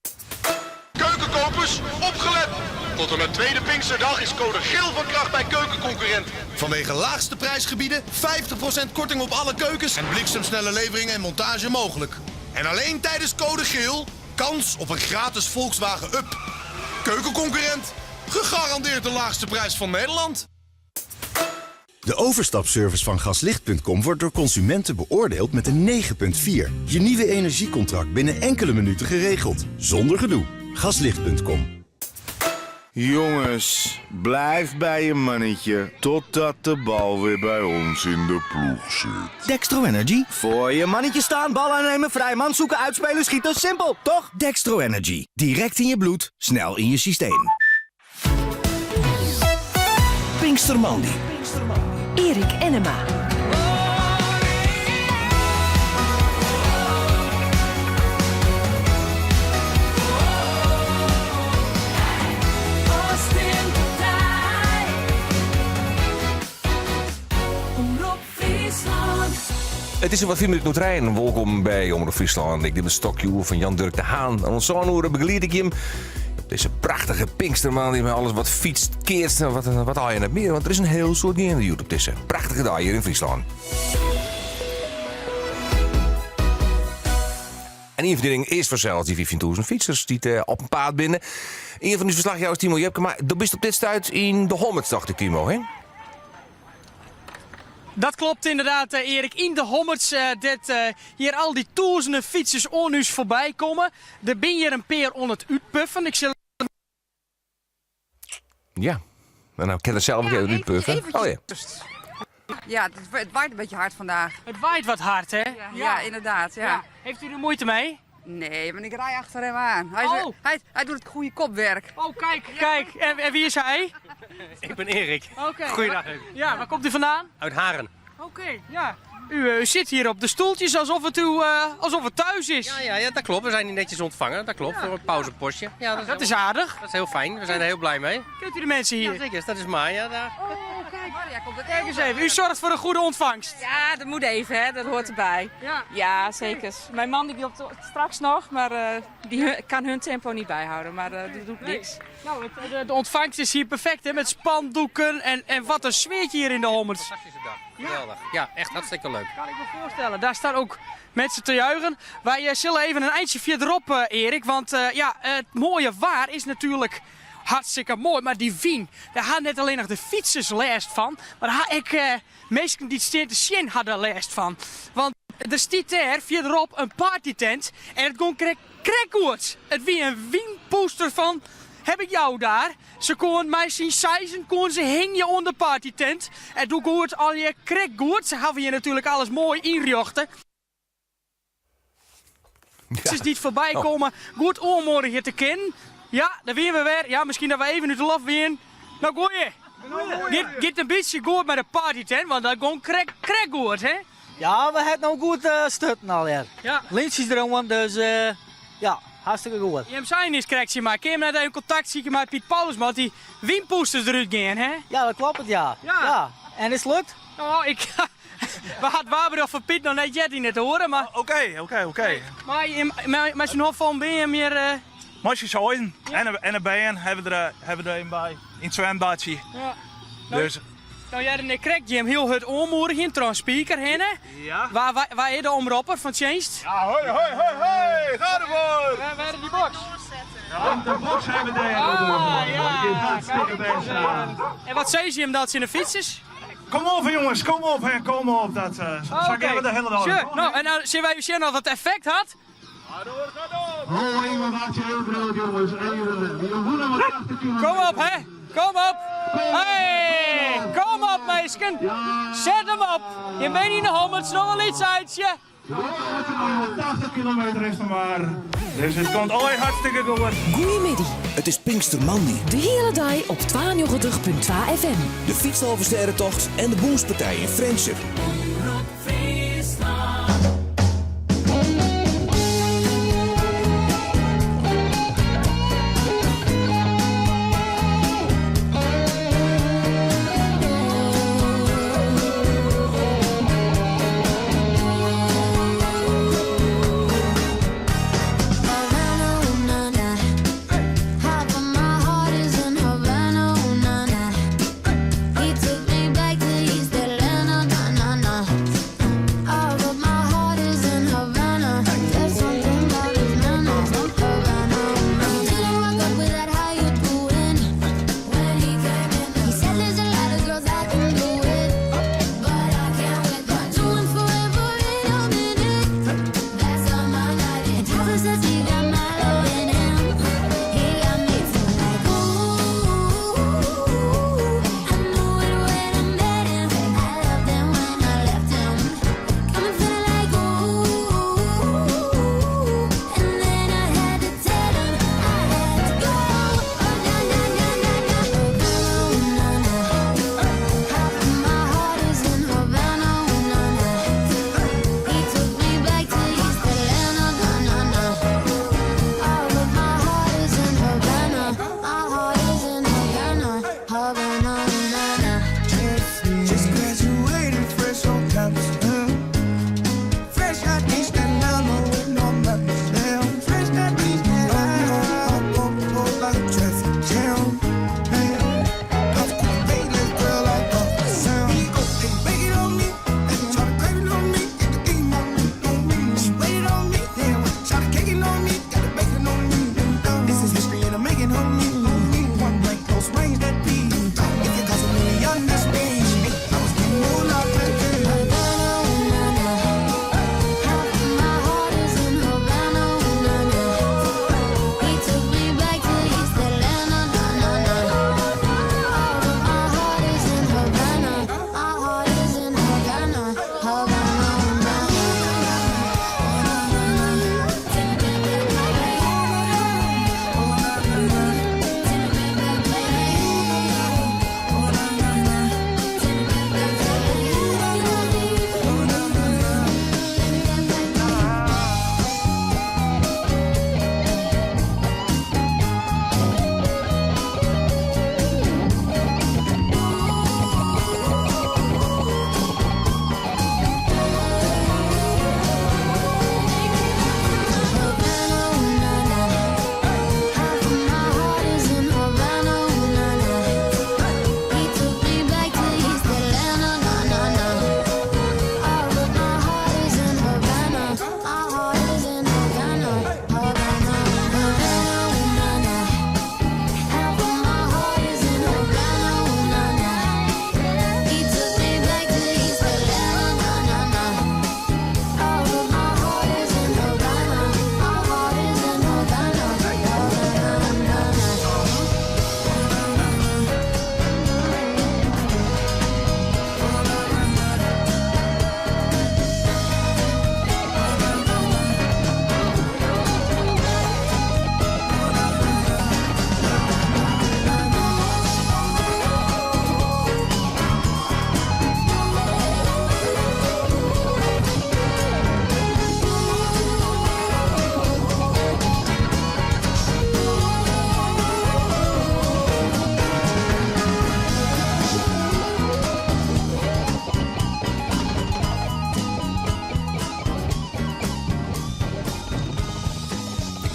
Keukenkopers, opgelet! Tot en met tweede Pinksterdag is code geel van kracht bij Keukenconcurrent. Vanwege laagste prijsgebieden, 50% korting op alle keukens en bliksemsnelle levering en montage mogelijk. En alleen tijdens code geel, kans op een gratis Volkswagen Up. Keukenconcurrent, gegarandeerd de laagste prijs van Nederland. De overstapservice van gaslicht.com wordt door consumenten beoordeeld met een 9,4. Je nieuwe energiecontract binnen enkele minuten geregeld. Zonder gedoe. Gaslicht.com. Jongens, blijf bij je mannetje totdat de bal weer bij ons in de ploeg zit. Dextro Energy. Voor je mannetje staan, bal aannemen, vrijman zoeken, uitspelen, schieten. Simpel, toch? Dextro Energy. Direct in je bloed, snel in je systeem. Pinkster Mandy. Erik Ennema. Het is wat 4 minuten moet rijden. Welkom bij Omroep Friesland. Ik neem het stokje over van Jan-Dirk de Haan. En ons zo'n begeleid ik hem. Op deze prachtige Pinksterman die met alles wat fietst, keert en wat, wat haal je net meer. Want er is een heel soort dingen op deze prachtige dag hier in Friesland. en ien fan dy dingen is fansels dy 15.000 fytsers dy't eh, op 'en paad binne. Ien fan ús ferslachjouwers, Timo Jepkema, mar do bist op dit stuit yn de Hommerts, tocht ik, Timo, hè? Dat klopt inderdaad, eh, Erik. Yn de Hommerts, eh, dêr't eh, hjir al dy tûzenen fytsers oan ús foarby komme. Der binne hjir in pear oan it útpuffen. Ik sil Ja, en dan kin er sels ek even útpuffen. Oh ja. Ja, het waait een beetje hard vandaag. Het waait wat hard, hè? Ja, ja. inderdaad. Ja. Ja. Heeft u er moeite mee? Nee, want ik rij achter hem aan. Hij, is, Oh. hij doet het goede kopwerk. Oh, kijk, kijk. En wie is hij? Ik ben Erik. Oké. Goeiedag. Ja, waar komt u vandaan? Uit Haren. Oké, ja. U zit hier op de stoeltjes alsof het, uw, alsof het thuis is. Ja, dat klopt. We zijn hier netjes ontvangen. Dat klopt. Voor een pauzepostje. Ja, dat is, Dat is aardig. Dat is heel fijn. We zijn er heel blij mee. Kent u de mensen hier? Ja, zeker. Dat is Maya daar. Oh, kijk. Kijk eens even. U zorgt voor een goede ontvangst. Ja, dat moet even, hè. dat hoort erbij. Ja, zeker. Mijn man die loopt straks nog, maar die kan hun tempo niet bijhouden. Maar dat doet Nee. niks. Nou, de ontvangst is hier perfect, hè? Met spandoeken en wat een sfeertje hier in de Hommerts. Fantastische dag. Geweldig. Ja, echt hartstikke leuk. Kan ik me voorstellen. Daar staan ook mensen te juichen. Wij zullen even een eindje verderop, Erik. Want ja, het mooie waar is natuurlijk hartstikke mooi. Maar die wyn, daar hadden net alleen nog de fietsers lêst fan. Mar daar ha ik minsken dy't stean te sjen hadden lêst fan. Want der stiet dêr fierderop in partytent en it gong krekt krekt goed. It wie in wynpûster fan heb ik jou daar. Se koene mei syn seizen koene se hingje oan de partytent. En doe gong it allegear krekt goed. Se hawwe hjir natuerlik alles moai ynrjochte. Ja. Dy't foarby komme, goed oanmoedigje te kinnen. Ja, dêr wiene we wer. Ja, miskien dat we even út de loft wiene. No, goeie. Giet in bytsje goed mei de partytent, want dat gong krekt, krekt goed, hè? Ja, we hebben nou goed stutten al ja. Ja. Lintjes erom, dus ja, hartstikke goed. Jim seinen is krekt, mar kin net even kontakt sykje mei Piet Paulus, want dy wynpûsters derút gean, hè? Ja, dat klopt ja. Ja. En is het lukt? Nou, ik. We hat waarberjocht fan Piet noch net heard yn it oare, mar. Oké. Mar mei syn hofan bin je mear. Mei syn seizen en de bern hawwe we der even by yn it swimbadsje. Ja. Dus No hearde ik krekt jim hiel hurd oanmoedigjen troch in speaker hinne. Ja. Wa is de omropper fan tsjinst? Ja, hoi, hoi, hoi, hoi, ga ervoor! Waar is die box? Ja, de box hebben we daar. Ah, ja. Kijk eens aan. En wat zei ze hem dat ze in de fietsers? Kom op jongens, kom op en kom op. Dat zal ik even de hele dag. Sure. Nou, en dan zien wij zien of het effect had. Oh, even maak je heel groot, jongens. Even. Kom op, hè. Kom op. Hey, kom op, meisken. Zet hem op. Je bent in de Hommerts, noch in lyts eintsje. 80 kilometer is het maar. Dus het komt al hartstikke goed. Goeiemiddei. It is Pinkstermoandei. De hiele dei op 92.2 FM. De Fytsalvesterrentocht en de Bûnspartij yn Frjentsjer. Havana, ooh, na, na. Half of my heart is in Havana, ooh, na, na. He took me back to East Atlanta, na, na, na.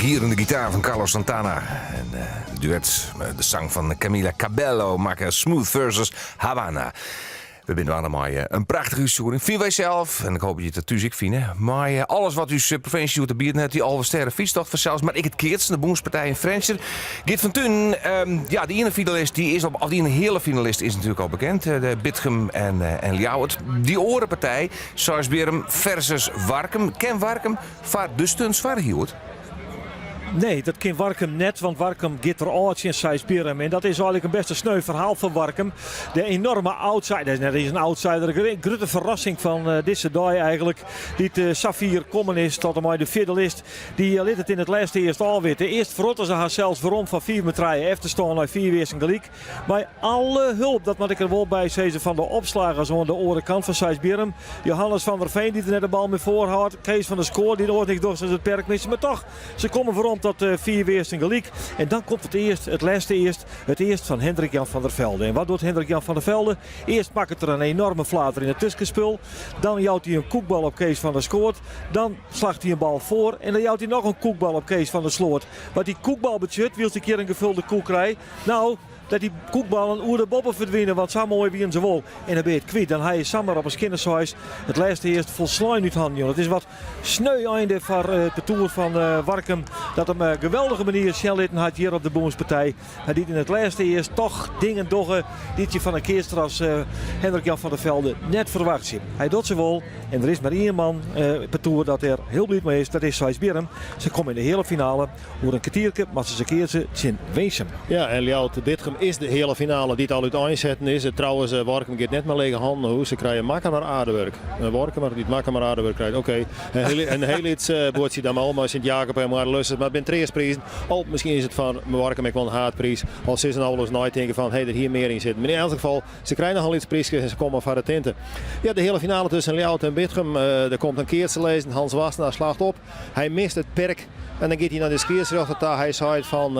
Gierende gitaar fan Carlos Santana en duet de sang fan Camila Cabello makke Smooth versus Havana. We binne dwaande mei in prachtige útstjoering, fine wy sels. En ik hoop dat je it thús ek fine. Mei alles wat ús provinsje hjoed te bieden hat, dy Alvestêde fytstocht fansels, mar ek it keatsen, de Bûnspartij yn Frjentsjer. Geert van Tuinen, ja, de iene finalist die is al, of de iene heale finalist is natuerlik al bekend, de Bitgum en, en Ljouwert. Dy oare partij, Seisbierrum versus Warkum. Kin Warkum foar de stunt soargje hjoed? Nee, dat kin Warkum net, want Warkum giet der ôf tsjin Seisbierrum. En dat is eigenlik in bêste sneu ferhaal foar Warkum. De enorme outsider, dat is net eens in outsider, de grutte ferrassing fan eh, dizze dei eigenlik, dy't eh, safier kommen is tot en mei de fjirde list. Dy eh, lit it yn it lêste earst ôfwitte. Earst ferrotte se harsels werom fan 5 mei 3 efterstân nei 5 earsten gelyk. Mei alle hulp, dat moat ik der wol by sizze, fan de opslagers oan de oare kant fan Seisbierrum. Johannes van der Veen dy't der net de bal mear foar hâldt. Kees van der Skoor dy't oars niks docht as it perk misse. Mar toch, se komme werom tot 5 earsten gelyk. En dan komt it earst, it lêste earst, it earst fan Hendrik Jan van der Velde. En wat docht Hendrik Jan van der Velde? Earst makket er in enorme flater yn it tuskenspul. Dan jout hy in koekbal op Kees van der Skoort. Dan slacht hy in bal foar en dan jout hy noch in koekbal op Kees van der Sloot. Wat dy koekbal betsjut, wylst ik hjir in gevulde koek krij, nou, dat dy koekballen oer de boppe ferdwine, want sa moai wienen se wol. En dan bin je it kwyt. Dan ha je samar op in skjinne seis it lêste earst folslein út hannen jûn. It is wat sneu einde foar it partoer fan Warkum dat him op geweldige manier sjen litten hat hjir op de Bûnspartij. Mar dy't yn it lêste earst toch dingen dogge dy't je fan in keatser as Hendrik Jan van der Velde net ferwachtsje. Hy docht se wol en der is mar ien man partoer dat dêr hiel bliid mei is, dat is Seisbierrum. Se komme yn de heale finale. Oer in kertierke moatte se keatse tsjin Winsum. Ja, en Ljouwert Bitgum is de heale finale dy't al úteinsetten is. Trouwens, Workum giet net mei lege hannen nei hûs. Se krije Makkumer aardewurk. In Workumer dy't Makkumer aardewurk krijt. Oké, in hiel lyts buordsje dan al mei Sint Jacob en Moarre-Lussus, mar it binne treastprizen. Al, miskien is it foar Workum ek wol in haadpriis. Al sis en al wolris neitinke fan, hé, der hie mear yn sitten. Mar yn elts gefal, se krije noch in lyts pryske en se komme foar de tinte. Ja, de heale finale tusken Ljouwert en Bitgum. Der komt in keatser lizzen. Hans Wassenaar slacht op. Hy mist it perk en dan giet hy nei de skiedsrjochter ta. Hy seit fan,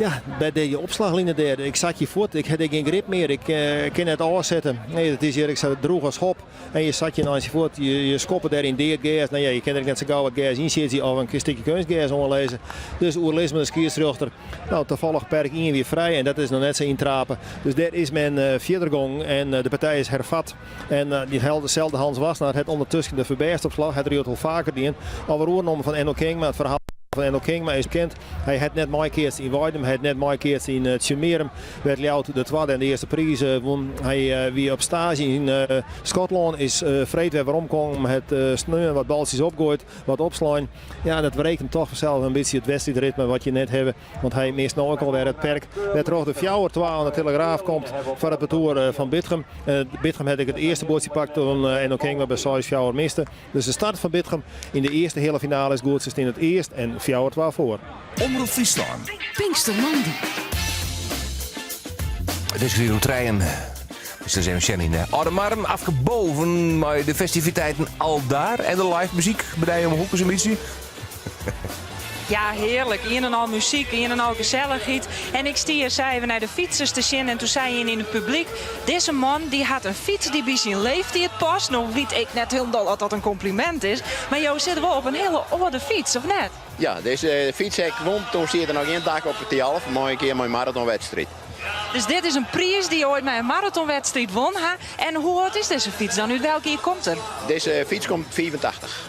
ja, by de opslachline dêr, ik sakje fuort, ik ha dêr gjin grip mear, ik kin net ôfsette. Nee, it is hjir ek sa droech as hop en je sakje in eintsje fuort, je skoppe dêr yn dead gers. No ja, je kinne der ek net sa gau wat gers yn sjitsje of in stikje keunstgers oanlizze. Dus oerlis mei de skiedsrjochter. No, tafallich perk ien wie frij en dat is noch net sa yntrape. Dus dêr is men fierder gongen en de partij is herfat. En dyselde Hans Wassenaar hat ûndertusken de ferbêstopslach, hat er hjoed wol faker dien, alwer oernommen fan Enno Kingma. It ferhaal fan Enno Kingma is bekend. Hy hat net meikeatst yn Weidum, hy hat net meikeatst yn Tsjummearum, wêr't Ljouwert de twadde en de earste priis wûn. Hy wie op staazje yn Skotlân, is freed wer weromkommen, hat sneon wat baltsjes opgoaid, wat opslein. Ja, en dat wreekt him toch fansels in bytsje it wedstriidritme wat je net hawwe. Want hy mist no ek alwer it perk wêrtroch de 4-2 oan de telegraaf komt foar it partoer fan Bitgum. Bitgum hat ek it earste buordsje pakt toen Enno Kingma by 6-4 miste. Dus de start fan Bitgum yn de earste heale finale is goed. Se stean it earst en 4-2 foar. Omrop Fryslân. Pinkstermoandei. It is kertier oer trijen. Dus dan even sjen yn Aldemardum, Afke Boven mei de festiviteiten aldaar en de live muzyk by dy om 'e hoek in bytsje. Ja, hearlik. Ien en al muzyk, ien en al gesellichheid. En ik stie hjir sa even nei de fytsers te sjen en toen sei ien yn it publyk, dizze man dy hat in fyts dy't by syn leeftiid past. No wit ik net hielendal oft dat in komplimint is, mar jo sitte wol op in hiele âlde fyts, of net? Ja, dizze fyts ha ik wûn, toen siet der noch gjin dak op Thialf, mei in kear mei in maratonwedstriid. Dus dit is in priis dy't jo oait mei in maratonwedstriid wûn ha. En hoe âld is dizze fyts dan? Ut welk jier komt er? Dizze fyts komt 85.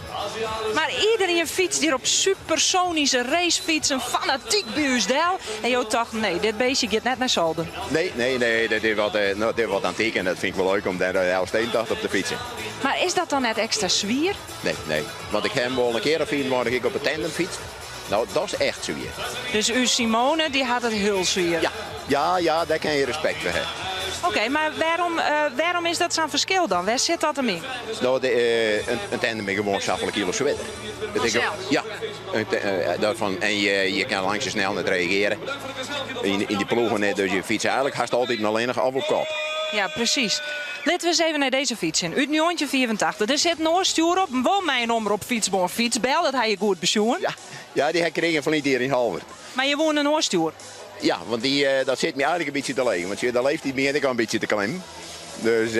Mar iederien fytst hjir op supersonyske racefytsen fanatyk by ús del. En jo tochten, nee, dit beestje giet net nei solder. Nee, nee, nee, dit is wat, no, dit is wat antyk en dat fyn ik wol leuk om dêr de Elfstedentocht op te fytsen. Mar is dat dan net ekstra swier? Nee, nee, want ik ha him wol in kear of 25 ek op 'e tandem fytst. No, dat is echt swier. Dus ús Simone, dy hat it hiel swier. Ja, ja, ja, dêr kin je respekt foar ha. Oké, mar wêrom, wêrom is dat sa'n ferskil dan? Wêr sit dat him yn? No, de, in tandem is gewoan safolle kilo swierder. Dat is, ja, dat fan, en je, je kin lang sa snel net reagearje. Yn, yn dy ploegen net, dus je fytse eigenlik hast altyd allinnich of op kop. Ja, presys. Litte we ris even nei dizze fyts sjen. Út 1984. Der sit in oar stjoer op, wol mei in Omrop Fytsbân fytsbel, dat ha je goed besjoen. Ja, ja, dy ha ik krigen ferline jier yn Holwert. Mar je woene in oar stjoer? Ja, want dy, dat sit my eigenlik in bytsje te legen. Want sjoch, de leeftiid begjint ek al in bytsje te klimmen. Dus.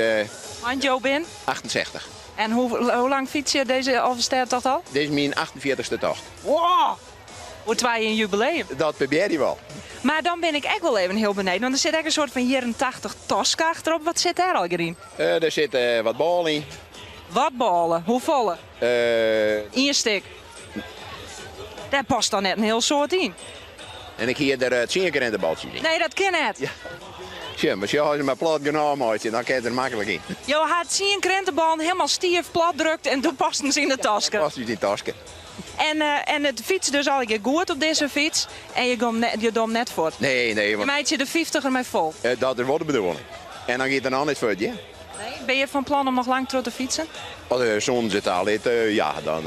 Want jo bin? 68. En hoe, hoe lang fyts je dizze Alvestêdetocht al? Dit is myn 48ste tocht. Wow! Oer twa jier in jubileum. Dat probearje wol. Mar dan bin ik ek wol even hiel benijd, want der sit ek in soart fan jierren 80 taske achterop. Wat sit dêr allegear yn? Der sit wat bôle yn. Wat bôle? Hoefolle? Ien stik. Dêr past dan net in hiel soad yn. En ik hie der tsien krintebaltsjes yn. Nee, dat kin net. Ja. Sjoch, mar sjoch, as je mar plat genôch meitsje, dan kin it der maklik yn. Jo ha tsien krinteballen helemaal stiif plat drukt en doe pasten se yn de taske. Pasten se yn de taske. En, en it fytst dus allegear goed op dizze fyts en je, gom net, je dom net fuort. Nee, nee. Want... Je meitsje de fyftiger mei fol. Dat is wol de bedoeling. En dan giet er noch net fuort, ja. Nee, bin je fan plan om noch lang troch te fytsen? As de sûnens it talit, ja, dan,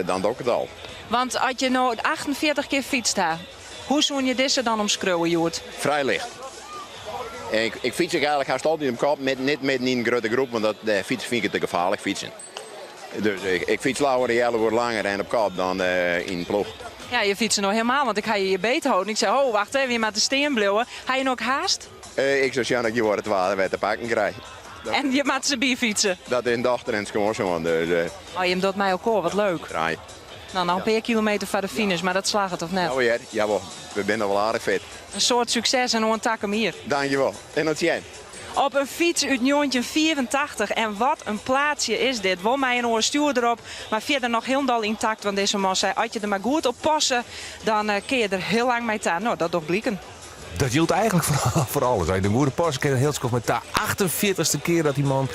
dan doch ik it al. Want as je no 48 kear fytst ha, hoe soene je dizze dan omskriuwe hjoed? Frij licht. En ik, ik fyts ek eigentlik hast altyd op kop, met, net midden yn in grutte groep, want dat eh, fyts fyn ik it te gefaarlik fytsen. Dus ik, ik fyts leaver in healoere langer en op kop dan eh, yn in ploech. Ja, je fytse no helemaal, want ik ha je hjir beet holden. Ik sei, oh, wacht even, je moatte stean bliuwe. Ha je no ek haast? Eh, ik sil sjen dat ik hjoed twa wer te pakken krij. Dat, En je moatte se byfytse? Dat is in dochter en skoansoan, dus... Eh, oh, jim docht mei elkoar, wat leuk. Draai. Nou, noch in pear kilometer foar de finish, mar dat slagget of net? Jawel, hear. Jawel. We binne wol aardich fit. In soad sukses en oant takom jier. Dankjewol. En oant sjen. Op in fyts út 1984 en wat in plaatsje is dit. Wol mei in oar stjoer derop, mar fierder noch hielendal yntakt. Want dizze man sei, as je der mar goed op passe, dan eh, kin je der hiel lang mei ta. No, dat docht bliken. Dat jildt eigentlik foar alles. As je der goed op passe, kin in hiel skoft mei ta. 48ste kear dat dy man,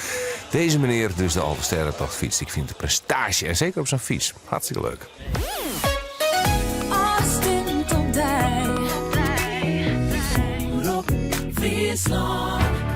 dizze menear, dus de Alvestêdetocht fytst. Ik fyn it in prestaasje. En seker op sa'n fyts. Hartstikke leuk. Austin op dei. Omrop Fryslân.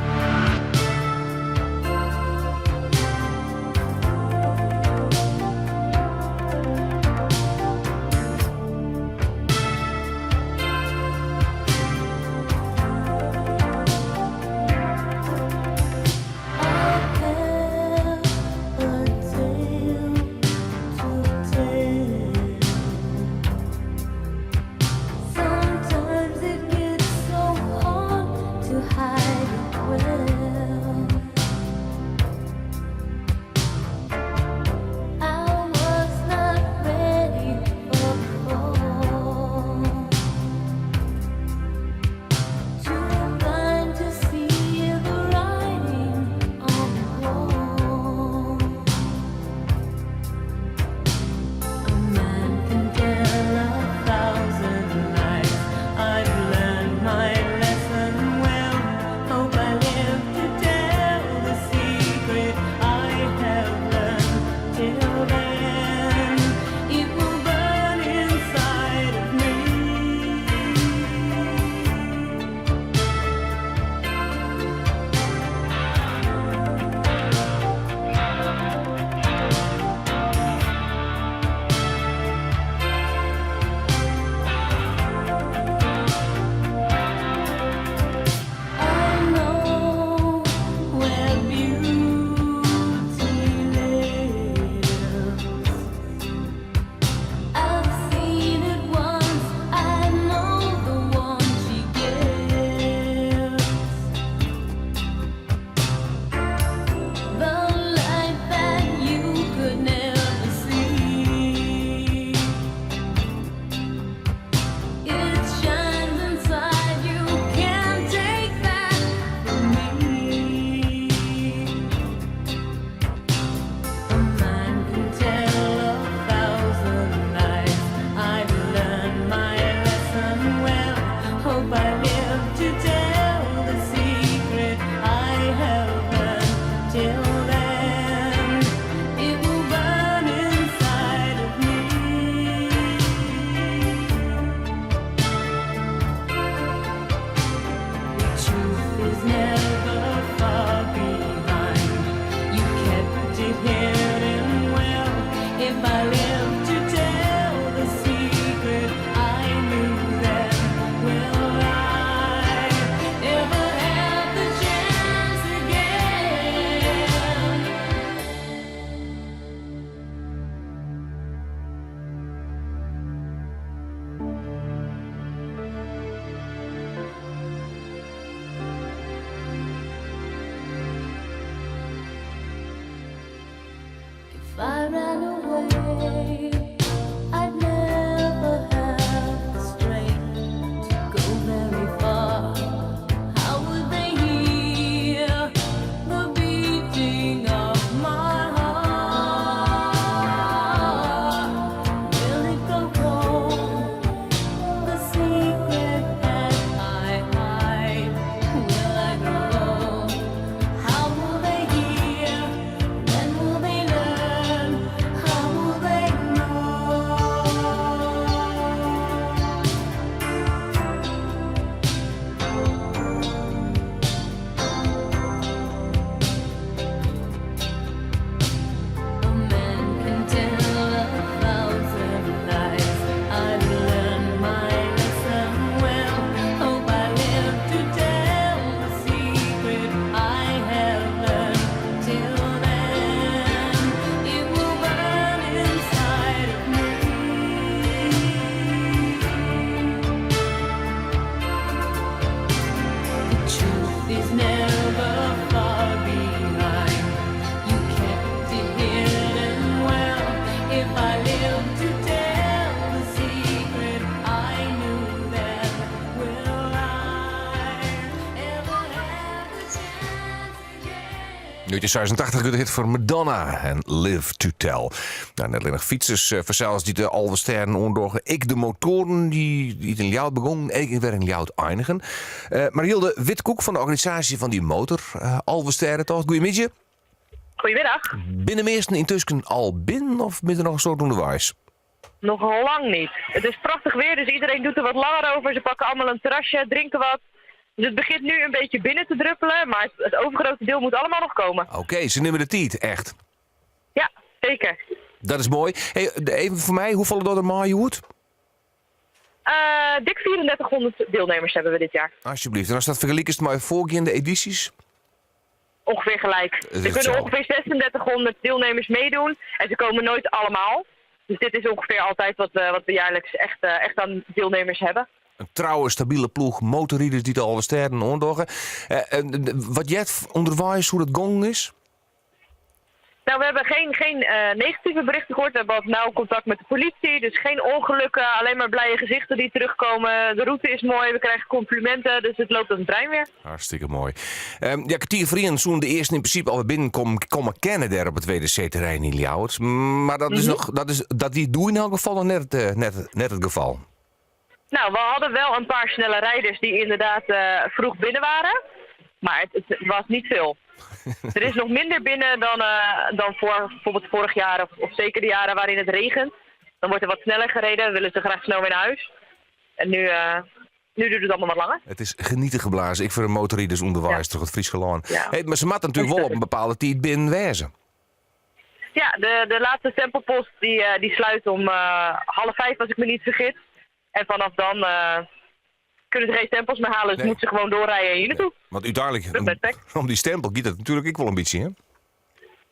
If I ran away, I'd never have 1986 grutte hit foar Madonna en Live to Tell. Nou, net allinnich fytsers eh, fansels dy't de 11 stêden oandogge, ek de motoaren dy't yn Ljouwert begûnen en ek wer yn Ljouwert einigen. Eh, Marilde Witkoek fan de organisaasje fan dy motor eh, Alvestêdetocht. Goeiemiddei. Goedemiddag. Binne de measten yntusken al binnen of binne der noch in soad ûnderweis? Nog lang niet. Het is prachtig weer, dus iedereen doet er wat langer over. Ze pakken allemaal een terrasje, drinken wat. Dus het begint nu een beetje binnen te druppelen, maar het, het overgrote deel moet allemaal nog komen. Oké, se nimme de tiid, echt. Ja, zeker. Dat is moai. Hey, even foar my, hoefolle dogge der mei hjoed? Uh, dik 3400 deelnemers hebben we dit jaar. Alsjeblieft. En ast dat fergelikest mei foargeande edysjes? Ongeveer gelijk. Het is Er kunnen hetzelfde. ongeveer 3600 deelnemers meedoen en ze komen nooit allemaal. Dus dit is ongeveer altijd wat we, wat we jaarlijks echt, eh, echt aan deelnemers hebben. In trouwe, stabile ploech motorriders dy't de 11 stêden oandogge. Eh, en, wat heart ûnderweis hoe't it gongen is? Nou, we hebben geen, geen eh, negatieve berichten gehoord. We hebben ook nauw contact met de politie. Dus geen ongelukken, alleen maar blije gezichten die terugkomen. De route is mooi, we krijgen complimenten. Dus het loopt als een trein weer. Hartstikke moai. Um, ja, kertier foar ienen soene de earsten yn prinsipe al binnen komme kinne dêr op it WDC-terrein yn Ljouwert. Mar dat is, nog, dat is dat wie doe yn elk gefal noch net, eh, net, net it gefal. Nou, we hadden wel een paar snelle rijders die inderdaad eh, vroeg binnen waren. Maar het, het was niet veel. Er is nog minder binnen dan, eh, dan voor bijvoorbeeld vorig jaar of, of zeker de jaren waarin het regent. Dan wordt er wat sneller gereden, willen ze graag snel weer naar huis. En nu, eh, nu duurt het allemaal wat langer. It is genieten geblazen. Ek foar de motorriders ûnderweis troch it Fryske lân. Ja. Hey, mar se moatte natuerlik wol op in bepaalde tiid binnen wêze. Ja, de, de laatste stempelpost die, eh, die sluit om eh, 4.30 als ik me niet vergis. En vanaf dan eh, kunnen ze geen stempels meer halen, dus Nee. moeten ze gewoon doorrijden hier naartoe. Want úteinlik, Dat is om, om dy stempel giet it natuerlik ek wol in bytsje, hè?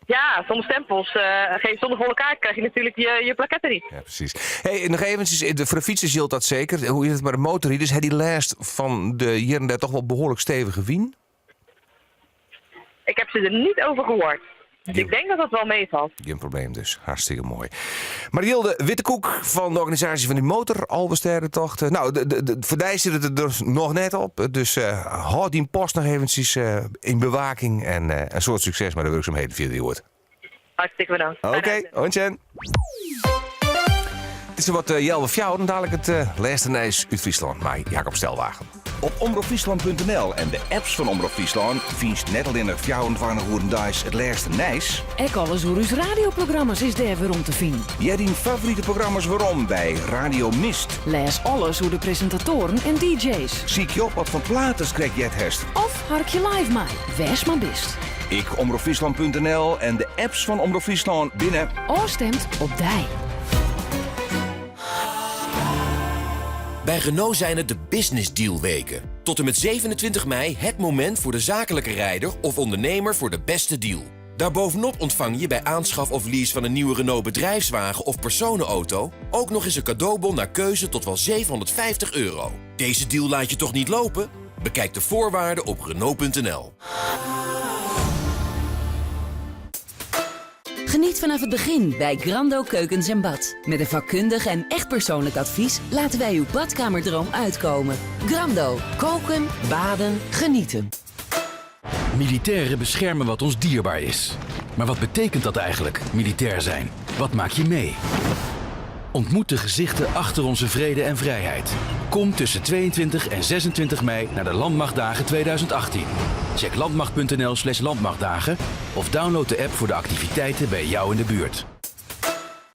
Ja, zonder stempels, eh, geen zonder volle kaart krijg je natuurlijk je, je plaquette niet. Ja, presys. Hey, noch eventsjes, eh, foar de fytsers jildt dat seker. Hoe is it mei de motorriders? Ha dy lêst fan de hjir en dêr toch wol behoarlik stevige wyn? Ik heb ze er niet over gehoord. Dus ik denk dat dat wel meevalt. Gjin probleem dus. Hartstikke moai. Marilde Wittekoek fan de organisaasje fan dy motor Alvestêdetocht. Nou, de, de, de, foar dy sit it der noch net op. Dus uh, hâld dyn post noch eventsjes uh, yn bewaking. En uh, in soad sukses mei de wurksumheden fierder hjoed. Hartstikke bedankt. Oké, okay, oant sjen. It is wat uh, healwei fjouweren, dalik it uh, lêste nijs út Fryslân mei Jacob Stelwagen. Op omropfryslan.nl en de apps fan Omrop Fryslân fynst net allinnich 24 oeren deis it lêste nijs. Ek alles oer ús radioprogramma's is dêr werom te finen. Hear dyn favorite programma's werom by Radio Mist. Lês alles oer de presintatoaren en DJ's. Sykje op watfoar plaat ast krekt heard hast. Of harkje live mei, wêr'tst mar bist. Ek omropfryslan.nl en de apps fan Omrop Fryslân binne Ofstimd op dy. Bij Renault zijn het de Business Deal Weken. Tot en met 27 mei het moment voor de zakelijke rijder of ondernemer voor de beste deal. Daarbovenop ontvang je bij aanschaf of lease van een nieuwe Renault bedrijfswagen of personenauto ook nog eens een cadeaubon naar keuze tot wel 750 euro. Deze deal laat je toch niet lopen? Bekijk de voorwaarden op Renault.nl. Geniet vanaf het begin bij Grando Keukens en Bad. Met een vakkundig en echt persoonlijk advies laten wij uw badkamerdroom uitkomen. Grando. Koken, baden, genieten. Militairen beschermen wat ons dierbaar is. Maar wat betekent dat eigenlijk, militair zijn? Wat maak je mee? Ontmoet de gezichten achter onze vrede en vrijheid. Kom tussen 22 en 26 mei naar de Landmachtdagen 2018. Check landmacht.nl slash landmachtdagen of download de app voor de activiteiten bij jou in de buurt.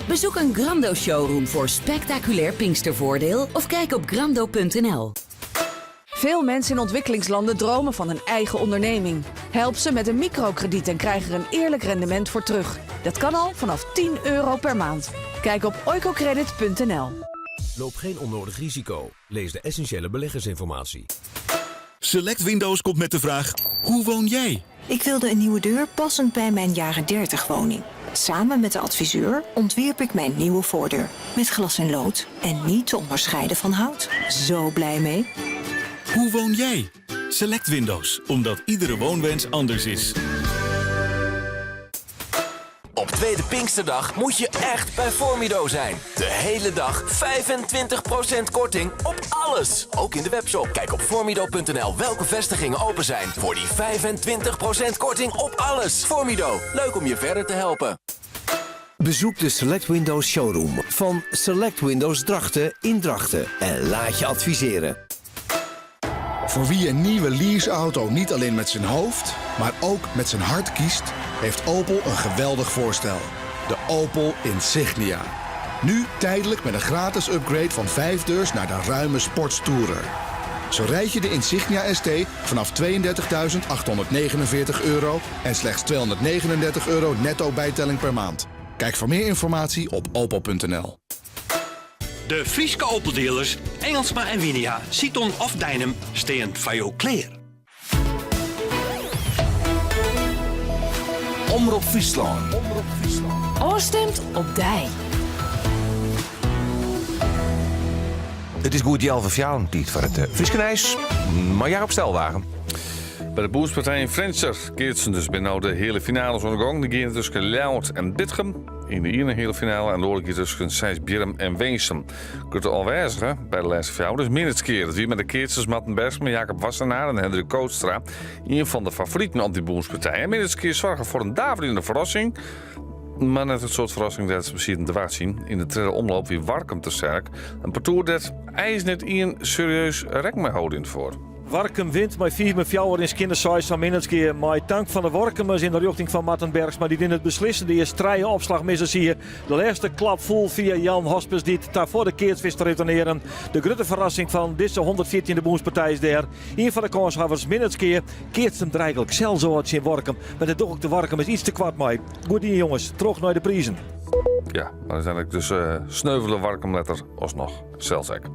Bezoek een Grando showroom voor spectaculair Pinkstervoordeel of kijk op grando.nl. Veel mensen in ontwikkelingslanden dromen van een eigen onderneming. Help ze met een microkrediet en krijg er een eerlijk rendement voor terug. Dat kan al vanaf 10 euro per maand. Kijk op oikocredit.nl. Loop geen onnodig risico. Lees de essentiële beleggersinformatie. Select Windows komt met de vraag: hoe woon jij? Ik wilde een nieuwe deur passend bij mijn jaren 30 woning. Samen met de adviseur ontwierp ik mijn nieuwe voordeur. Met glas en lood en niet te onderscheiden van hout. Zo blij mee. Hoe woon jij? Select Windows, omdat iedere woonwens anders is. Op tweede Pinksterdag moet je echt bij Formido zijn. De hele dag 25% korting op alles. Ook in de webshop. Kijk op formido.nl welke vestigingen open zijn voor die 25% korting op alles. Formido, leuk om je verder te helpen. Bezoek de Select Windows Showroom van Select Windows Drachten in Drachten en laat je adviseren. Voor wie een nieuwe leaseauto niet alleen met zijn hoofd, maar ook met zijn hart kiest, heeft Opel een geweldig voorstel. De Opel Insignia. Nu tijdelijk met een gratis upgrade van 5-deurs naar de ruime Sportstourer. Zo rijd je de Insignia ST vanaf 32.849 euro en slechts 239 euro netto bijtelling per maand. Kijk voor meer informatie op opel.nl. De Fryske Opel-dealers Engelsma en Winia, Siton of Deinum stean foar jo klear. Omrop Fryslân. Ofstimd op dy. It is goed healwei fjouweren, tiid foar it Fryske nijs. Mei Jacob Stelwagen. By de Bûnspartij yn Frjentsjer keatsen dus binne no de heale finales oan de gong. Dy geane tusken Ljouwert en Bitgum yn de iene heale finale en de oare giet tusken Seisbierrum en Winsum. Grutte oanwêzige by de lêste fjouwer is Minnertsgea. Dat wie mei de keatsers Marten Bergsma, Jacob Wassenaar en Hendrik Kootstra ien fan de favoriten op dy bûnspartij. En Minnertsgea soarge foar in daverjende ferrassing. Mar net it soart ferrassing dêr't se op sieten te wachtsjen. Yn de tredde omloop wie Warkum te sterk. In partoer dêr't eins net ien serieus rekken mei holde yn it foar. Warkum wint mei 5 mei 4 yn skjinne seis fan Minnertsgea. Mei tank fan de Warkumers yn de rjochting fan Marten Bergsma dy't yn it beslissende earst trije opslachmissers hie. De lêste klap foel fia Jan Hospes dy't ta foar de keats wist te retournearen. De grutte ferrassing fan dizze 114e bûnspartij is dêr. Ien fan de kânshawwers Minnertsgea keatst him der eigenlik sels ôf tsjin Warkum, mar dêr doch ik de Warkumers iets te koart mei. Goed dien jonges, troch nei de prizen. Ja, mar úteinlik dus sneuvele Warkum letter asnoch sels ek.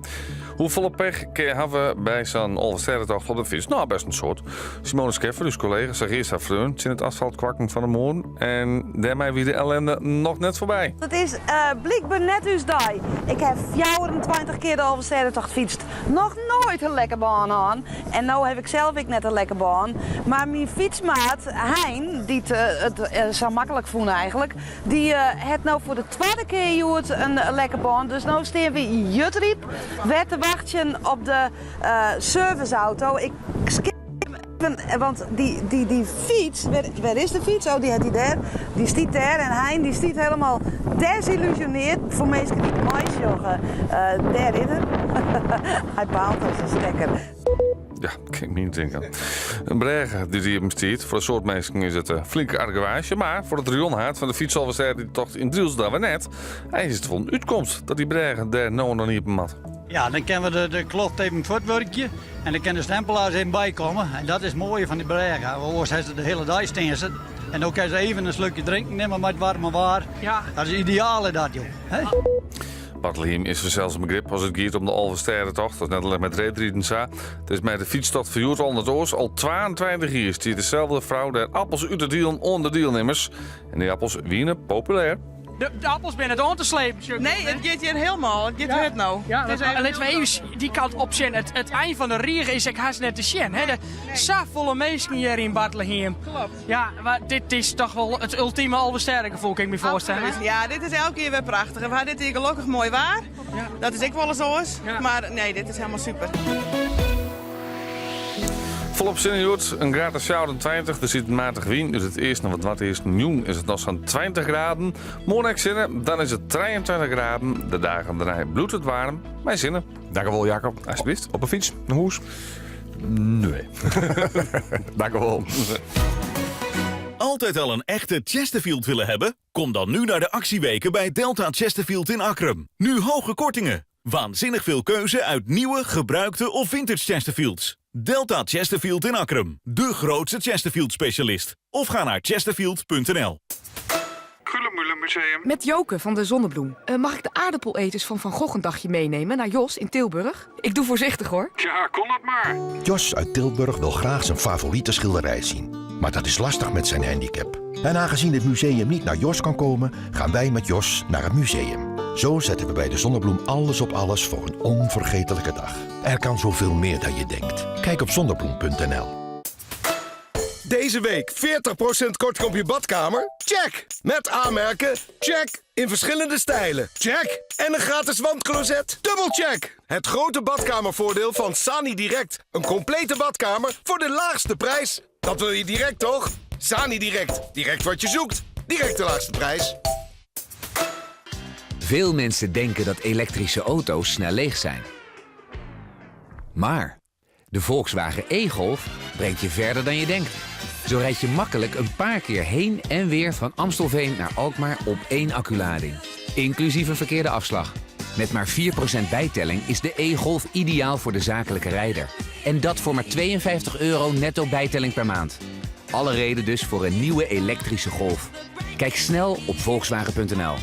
Hoefolle pech kin je hawwe by sa'n Alvestêdetocht op de fyts? No, best in soad. Simone Scheffer, ús kollega, seach earst har freon tsjin it asfalt kwakken fan 'e moarn en dêrmei wie de ellende noch net foarby. It is blykber net ús dei. Ik haw 24 kear de Alvestêdetocht fytst. Noch noait in lekke bân hân. En no haw ik sels ek net in lekke bân. Mar myn fytsmaat Hein, dy't it sa maklik fûn eigentlik, Dy hat no foar de twadde kear hjoed in lekke bân. Dus no stean wy yn Jutryp wer te wachtsjen op de serviceauto. Ik skip even, want dy, dy, dy fyts, wêr is de fyts? Oh, dy hat hy dêr. Dy stiet dêr en Hein dy stiet helemaal desillusioneerd. Foar minsken dy't meisjogge, dêr is er. Hy baalt as in stekker. Ja, kin ik my yntinke. In brêge dy't iepen stiet. Foar in soad minsken is it in flinke argewaasje, mar foar it rayonhaad fan de fytsalvestêdetocht yn Drylts dan wer net. Eins is it wol in útkomst dat dy brêge dêr no en dan iepen moat. Ja, dan kinne we de kloft even fuortwurkje en dan kinne de stempelaars even bykomme. En dat is it moaie fan dy brêge. Oars ha se de hiele dei stean se. En no kinne se even in slokje drinken nimme mei it waarme waar. Dat is ideaal is dat, joh. Hè? Bartlehiem is fansels in begrip as it giet om de Alvestêdetocht. Dat is net allinnich mei it reedriden sa. It is mei de fytstocht fan hjoed al net oars. Al 22 jier stiet deselde frou dêr appels út te dielen oan de dielnimmers. En dy appels wiene populêr. De appels binne net oan te slepen. sjoch ik Nee, wol, it giet hjir hielendal. It giet hurd no. Ja, It is even litte we even dy kant op sjen. It ein fan de rige is ek hast net te sjen. Hè? De, safolle minsken hjir yn Bartlehiem. Klopt. Ja, mar dit is toch wol it ultime Alvestêdegefoel, kin ik my foarstelle. Absoluut. Ja, dit is elk jier wer prachtich. En we ha dit jier gelokkich moai waar. Dat is ek wolris oars. Mar nee, dit is hielendal super. Folop sinne hjoed, in graad as 24. Der sit in matige wyn út it easten of it noardeasten. Jûn is it noch sa'n 20 graden. Moarn ek sinne, dan is it 23 graden. De dagen dêrnei bliuwt it waarm mei sinne. Dankewol Jacob. Alsjeblieft. Op 'e fyts nei hûs? Nee. Dankewol. Altijd al een echte Chesterfield willen hebben? Kom dan nu naar de actieweken bij Delta Chesterfield in Akkrum. Nu hoge kortingen. Waanzinnig veel keuze uit nieuwe, gebruikte of vintage Chesterfields. Delta Chesterfield in Akkrum. De grootste Chesterfield specialist. Of ga naar chesterfield.nl. Museum. Met Joke van de Zonnebloem. Eh, mag ik de aardappeleters van Van Gogh een dagje meenemen naar Jos in Tilburg? Ik doe voorzichtig hoor. Ja, kon dat maar. Jos uit Tilburg wil graag zijn favoriete schilderij zien. Maar dat is lastig met zijn handicap. En aangezien het museum niet naar Jos kan komen, gaan wij met Jos naar het museum. Zo zetten we bij de Zonnebloem alles op alles voor een onvergetelijke dag. Er kan zoveel meer dan je denkt. Kijk op zonnebloem.nl. Deze week 40% korting op je badkamer? Check! Met aanmerken? Check! In verschillende stijlen? Check! En een gratis wandcloset? Dubbel check! Het grote badkamervoordeel van Sani Direct. Een complete badkamer voor de laagste prijs. Dat wil je direct, toch? Sani Direct. Direct wat je zoekt. Direct de laagste prijs. Veel mensen denken dat elektrische auto's snel leeg zijn. Maar de Volkswagen e-Golf brengt je verder dan je denkt. Zo rijd je makkelijk een paar keer heen en weer van Amstelveen naar Alkmaar op één acculading. Inclusief een verkeerde afslag. Met maar 4% bijtelling is de e-Golf ideaal voor de zakelijke rijder. En dat voor maar 52 euro netto bijtelling per maand. Alle reden dus voor een nieuwe elektrische Golf. Kijk snel op volkswagen.nl.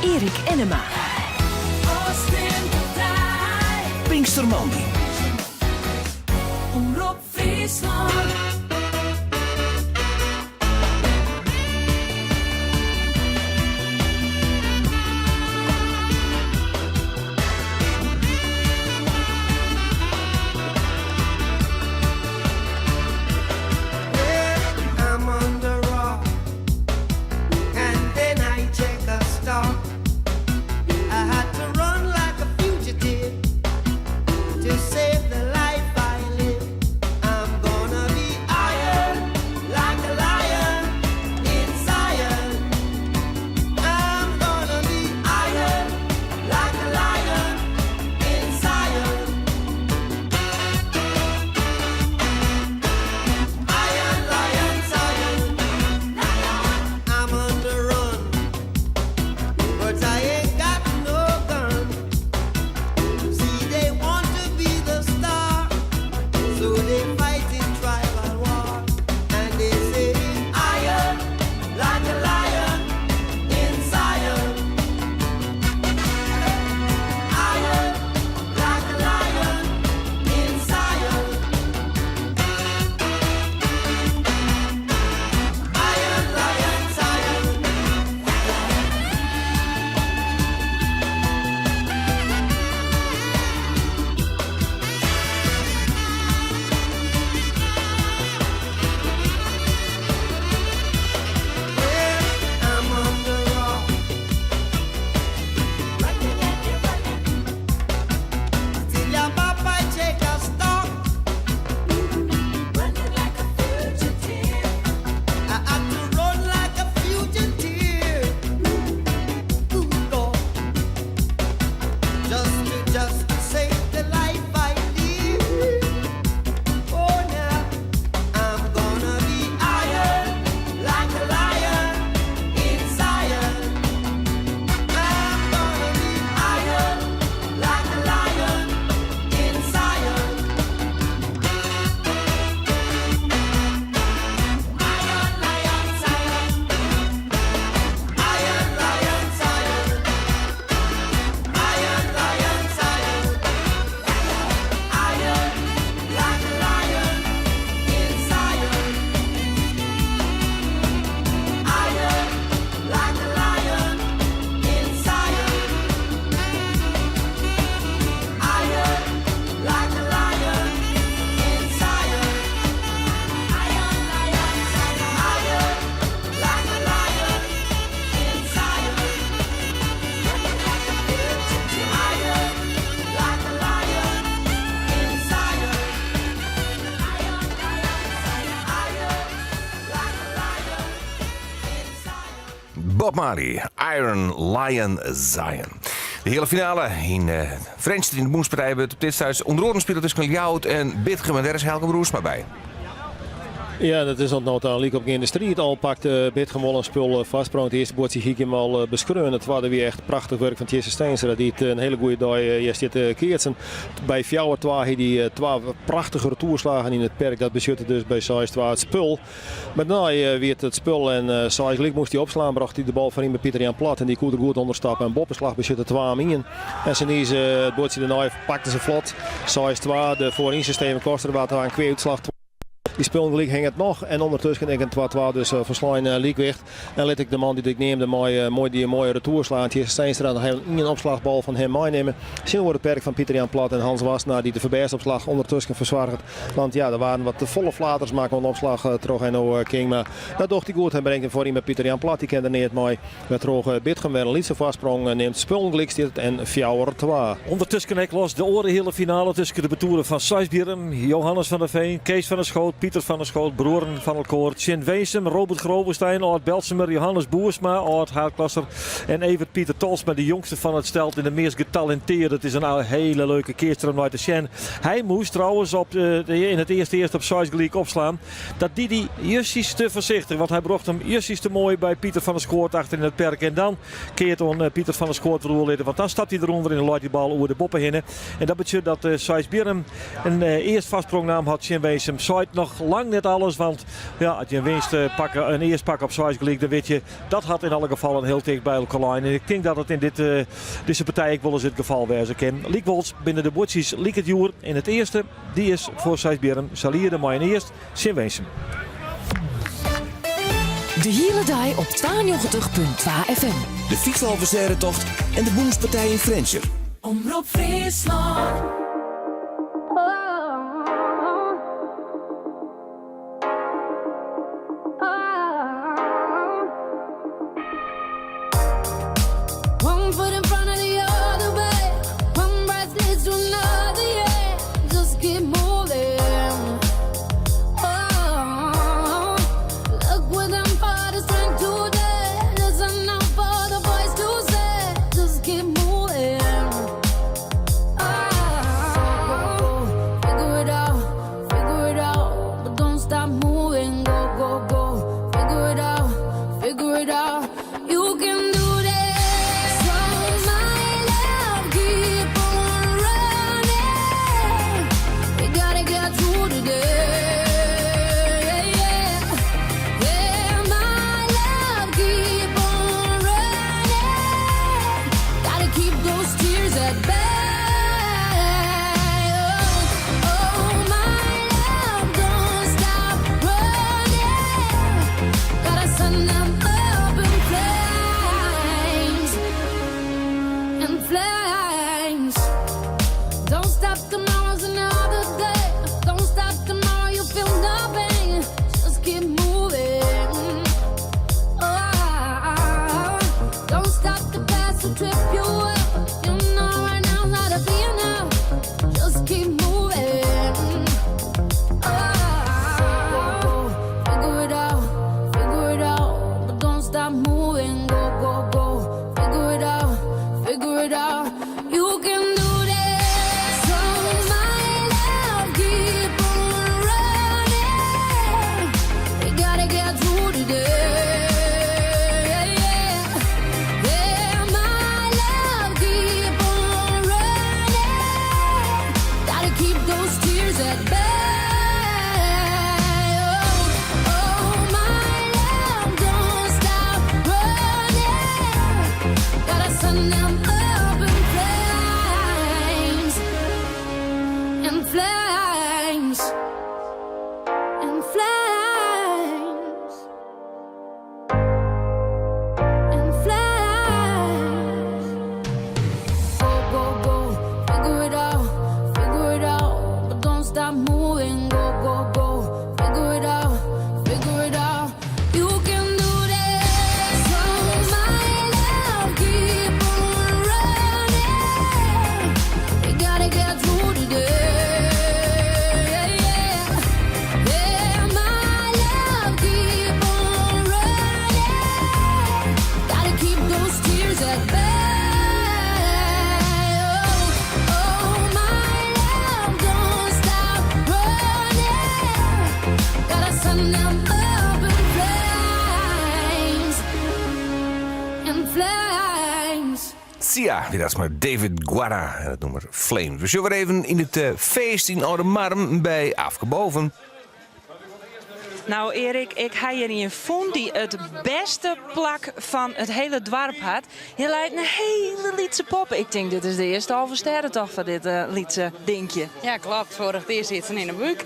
Erik Ennema. Pinkstermoandei. Omrop Fryslân. I'm on the rock, and then I check a stock. I had to run like a fugitive to save the life I live. I'm gonna be iron like a lion in Zion. I'm gonna be iron like a lion in Zion. Iron Lion Zion. I'm on the run, but I ain't got no gun. See, they want to be the star, so they fight in tribal war. And they say, Iron like a lion in Zion. Iron like a lion in Zion. Iron Lion Zion. I'm on the rock. Till your papa take a stock. Running like a fugitive. I had to run like a fugitive. Ooh, Lord. Just to, just to save the life I live. Oh, now I'm gonna be iron like a lion in Zion. I'm gonna be iron like a lion in Zion. Iron lion Zion. Iron lion Zion. Iron lion Zion. Iron like a lion in Zion. Iron like a lion in Zion. Iron like a lion in Zion. Iron lion Zion. Iron like a lion in Zion. Iron like a lion in Zion. Iron like a lion in Zion. Bob Marley, Iron Lion Zion. De heale finale yn uh, Frjentsjer yn de Bûnspartij wurdt op dit stuit ûnder oaren spile tusken Ljouwert en Bitgum en dêr is Helge Broersma by. Ja, dat is no ta lyk op de striid. Al pakt uh, Bitgum wol in spul uh, foarsprong. It earste buordsje hie 'm al uh, beskreaun. It twadde wie echt prachtich wurk fan Tjisse Steenstra. Dy't in hiele goede dei uh, stiet te keatsen. By 4-2 hie dy twa prachtige retoerslaggen yn it perk. Dat betsjutte dus by 6-2 it spul. Mar dêrnei wie it it spul en uh, 6 lyk moast hy opslaan. Brocht hy de bal foaryn by Pieter Jan Plat. En dy koe der goed ûnder stappe. En boppeslach betsjutte 2-1. En se uh, it buordsje dêrnei pakte se flot. 6-2. De foarynse Steven Koster waard in kwea útslach. Dy spullen gelyk hinget noch en ûndertusken ek in 2-2 dus folslein lykwicht. En lit ik de man dy't ik neamde mei moai dy moaie retour slaan. Tjisse Steenstra noch even ien opslachbal fan him meinimme. Tsjinoer it perk fan Pieter Jan Plat en Hans Wassenaar dy't de foarbêstopslach ûndertusken fersoarget. Want ja, der waarden wat te folle flaters makke oan de opslach troch Enno Kingma. Dat docht hy goed en bringt him foaryn by Pieter Jan Plat. Dy kin der neat mei. Wêrtroch Bitgum wer in lytse foarsprong nimt. Spullen gelyk stiet it en 4-2. Undertusken ek los de oare heale finale tusken de partoeren fan Seisbierrum, Johannes van der Veen, Kees van der Schoot, Pieter van der Schoot, bruorren fan elkoar, tsjin Winsum, Robert Grovenstein, âld Beltsumer, Johannes Boersma, âld haadklasser en Evert Pieter Tolsma, de jongste fan it stel en de meast getalintearde. It is in hiele leuke keatser om nei te sjen. Hy moast trouwens op, yn it earste earst op seis gelyk opslaan. Dat die hy justjes te foarsichtich, want hy brocht him justjes te moai by Pieter van der Schoot achter yn it perk. En dan keart oan eh, Pieter van der Schoot wer oerlitte, want dan stapt hy derûnder en leit die bal oer de boppe hinne. En dat betsjut dat uh, Seisbierrum in uh, earst foarsprong naam hat tsjin Winsum. Seit noch lang net alles, want ja, as je in winst pakke, in earst pakke op seis gelyk, dan wit je dat hat yn alle gefallen hiel ticht by elkoar lein. En ik tink dat it yn dit, uh, dizze partij ek wolris it gefal wêze kin. Lykwols binne de buordsjes like djoer yn it earste. Dy is foar Seisbierrum. Sy liede mei in earst tsjin Winsum. De hiele dei op 92.2 FM. De Fytsalvestêdetocht en de Bûnspartij yn Frjentsjer. Omrop Fryslân. Sia, wie dat mei David Guetta en it nûmer Flames. We sjogge wer even yn it eh, feest yn Aldemardum by Afke Boven. Nou Erik, ik ha hjir ien fûn dy't it bêste plak fan it hiele doarp hat. Hjir leit in hiele lytse poppe. Ik tink dit is de earste Alvestêdetocht foar dit lytse dinkje. Ja klopt, foarich jier siet se yn de búk.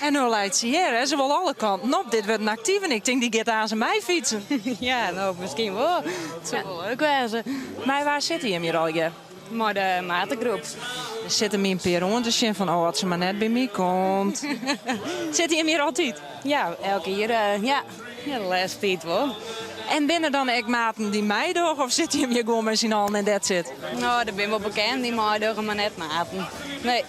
En no leit se hjir, hè. Se wol alle kanten op. Dit wurdt in aktive. Ik tink dy giet aanst mei fytsen. Ja, no miskien wol. It soe wol leuk wêze. Mei wa sitte jim hjir allegear? Mei de mategroep. Der sitte my in pear oan te sjen fan oh, as se mar net by my komt. Sitte jim hjir altyd? Ja, elk jier. Ja, ja de lêste tiid wol. En binne der dan ek maten dy't meidogge of sitte jim hjir gewoan mei syn allen en that's it? No, der binne wol bekenden dy't meidogge, mar net maten. Nee.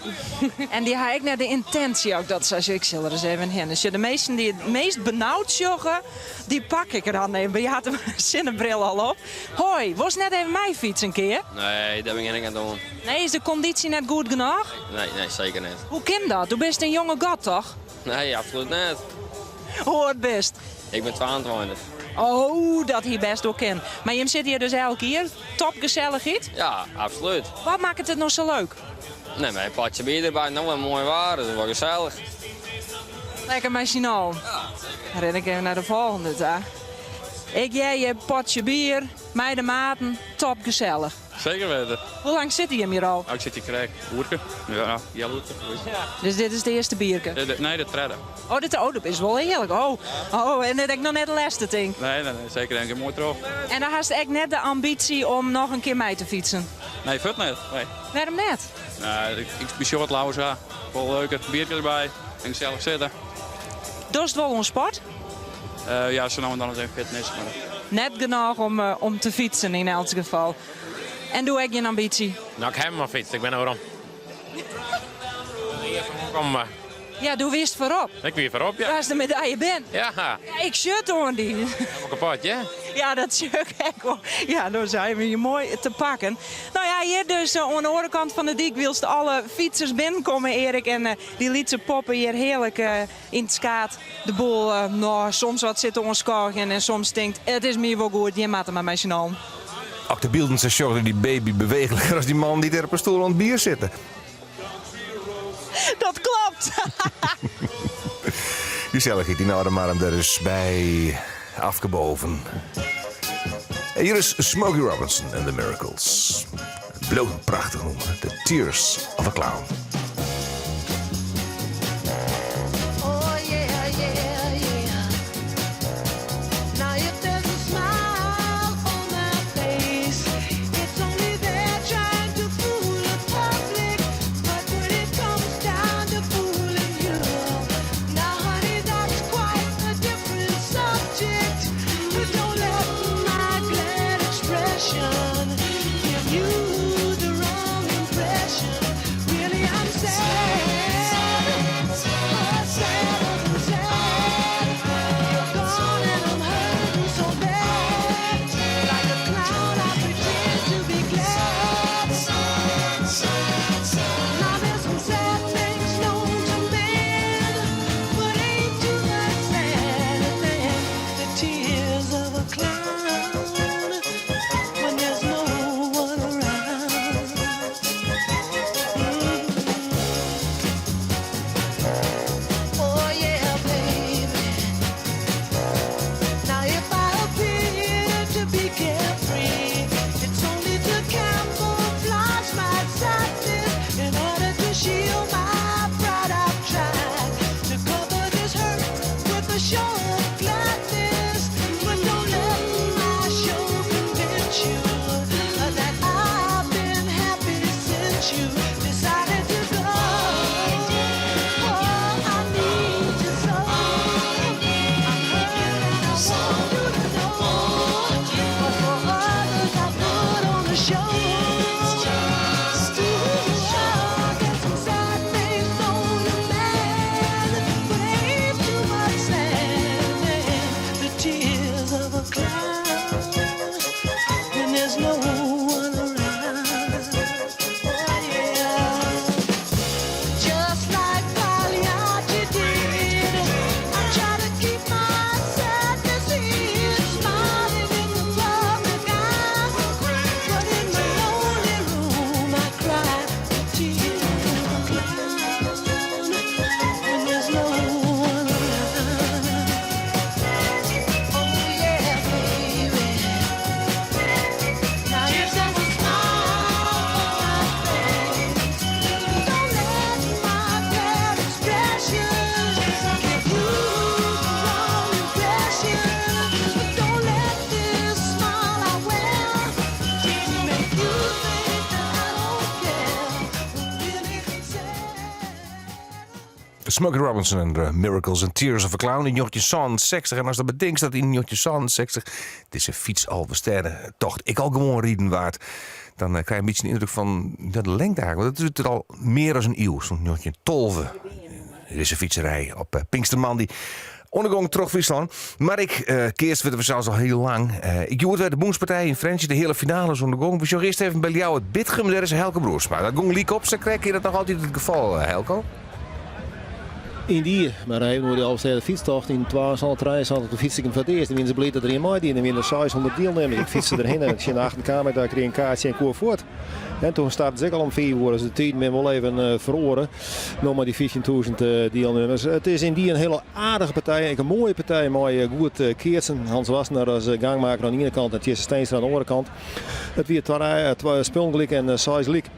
En dy ha ek net de yntinsje ook dat se ik sil der ris even hinne. Sjoch, de measten dy't it meast benaud sjogge, dy pak ik er dan even by. Je hat de sinnebril al op. Hoi, wolst net even meifytse in kear? Nee, dêr bin ik net oan. Nee, is de kondysje net goed genôch? Nee, nee, seker net. Hoe kin dat? Do bist in jonge god, toch? Nee, absolút net. Hoe âld bist? Ik bin 22. Oh, dat hie bêst wol kind. Mar jim sitte hjir dus elk jier. Topgesellichheid? Ja, absolút. Wat makket it no sa leuk? Nee, mei in potsje bier derby, no en moai waar, dus wol gesellich. Lekker mei syn allen. Dan rin ik even nei de folgjende ta. Ik hear je potsje bier, mei de maten, topgesellich. Seker witte. Hoe lang sitte jim hjir al? Oh, ik sit hjir krekt. Oerke. Ja, healoerke. Dus dit is it earste bierke? Nee, de tredde. Oh, dit, oh, dat is wol hearlik. Oh, oh, en dit ek noch net de lêste tink. Nee, nee, nee, seker net. Moai troch. En dan hast ek net de ambysje om noch in kear mei te fytsen? Nee, fuort net. Nee. Wêrom net? Nee, ik besjoch it leaver sa. Wol leuker, bierke derby en gesellich sitte. Dochst wol oan sport? Ja, sa no en dan ris even fitness. Mar... Net genôch om, om te fytsen yn elts gefal. En doe ek gjin ambysje? No, ik ha mar fytst, ik bin no werom. Kom mar. Ja, doe wist foarop. Ik wie foarop, ja. Ast de medaille bent. Ja. Ja, ik sjoch oan dy. Helemaal kapot, ja? Ja, dat sjoch ik ek wol. Ja, dan zijn we je moai te pakken. No ja, hjir dus oan de oare kant fan de dyk wylst alle fytsers binnenkomme, Erik. En dy lytse poppe hjir hearlik yn it skaad de boel no, soms wat sit oanskôgjen en soms tinkt, it is my wol goed, jim moatte mar mei syn allen. As de bylden sa sjoch, dy baby beweechliker as dy man dy't dêr op 'e stoel oan it bier sitte. Dat klopt! Gesellichheid yn Aldemardum der is by Afke Boven. En hjir is Smokey Robinson and the Miracles. Bliuwt in prachtich nûmer, The Tears of a Clown. Oh yeah, yeah, yeah. Now if there's a smile on my face, it's only there trying to fool the public. But when it comes down to fooling you, now honey, that's quite a different subject. But don't let my glad expression give you the wrong impression. Really, I'm sad, oh, sadder than sad. You're gone and I'm hurting so bad. Like a clown, I pretend to be glad. Now there's some sad things known to man, but ain't too much sadder than the tears of a clown when there's no one around. Oh yeah, baby. Now if I appear to be carefree, it's only to camouflage my sadness. In order to shield my pride, I've tried to cover this hurt with a show of gladness. But don't let my show convince you that I've been happy since you decided to go. Oh, I need you so. I'm hurt and I want you to know. But for others, I put on a show. Ooh, I got some sad things known to man, but ain't too much sadder than the tears of a clown when there's no one around. Oh yeah. Just like Pagliacci did, I try to keep my sadness hid, smiling in the public eye, but in my Smokey Robinson en de Miracles and Tears of a Clown yn 1967. En as dat betinkst dat yn 1967 dizze fytsalvestêdetocht ek al gewoan riden waard, dan krij je in bytsje de yndruk fan de lengte eigenlijk. Want it is al mear as in iuw, sûnt 1912 dizze fytserij op eh, Pinkstermoandei oan de gong troch Fryslân. Mar ek uh, keatst wurdt der fansels al hiel lang. Uh, ik hjoed wer de Bûnspartij yn Frjentsjer, de heale finale is oan de gong. We sjogge earst even by Ljouwert Bitgum, dêr is Helco Broersma. Dat gong lyk op, sa krekt is dat noch altyd it gefal, Helco? Yndie, mar even oer de Alvestêde fytstocht. Yn 2073 toen fytste ik him foar it earst. En wiene se bliid dat der ien meidie. Der wiene 600 dielnimmers. Ik fytste derhinne. Tsjin de achten kaam ik daar, krige in kaartsje en koe fuort. En toen startten se ek al om 5 oere. Dus de tiden binne wol even eh, feroare. No mei dy 15.000 eh, dielnimmers. It is yndie in hiele aardige partij. Ek in moaie partij mei eh, goed keatsen. Hans Wassenaar as gangmaker oan de iene kant en Tjisse Steenstra oan de oare kant. It wie twa, twa spullen gelyk en seis lyk.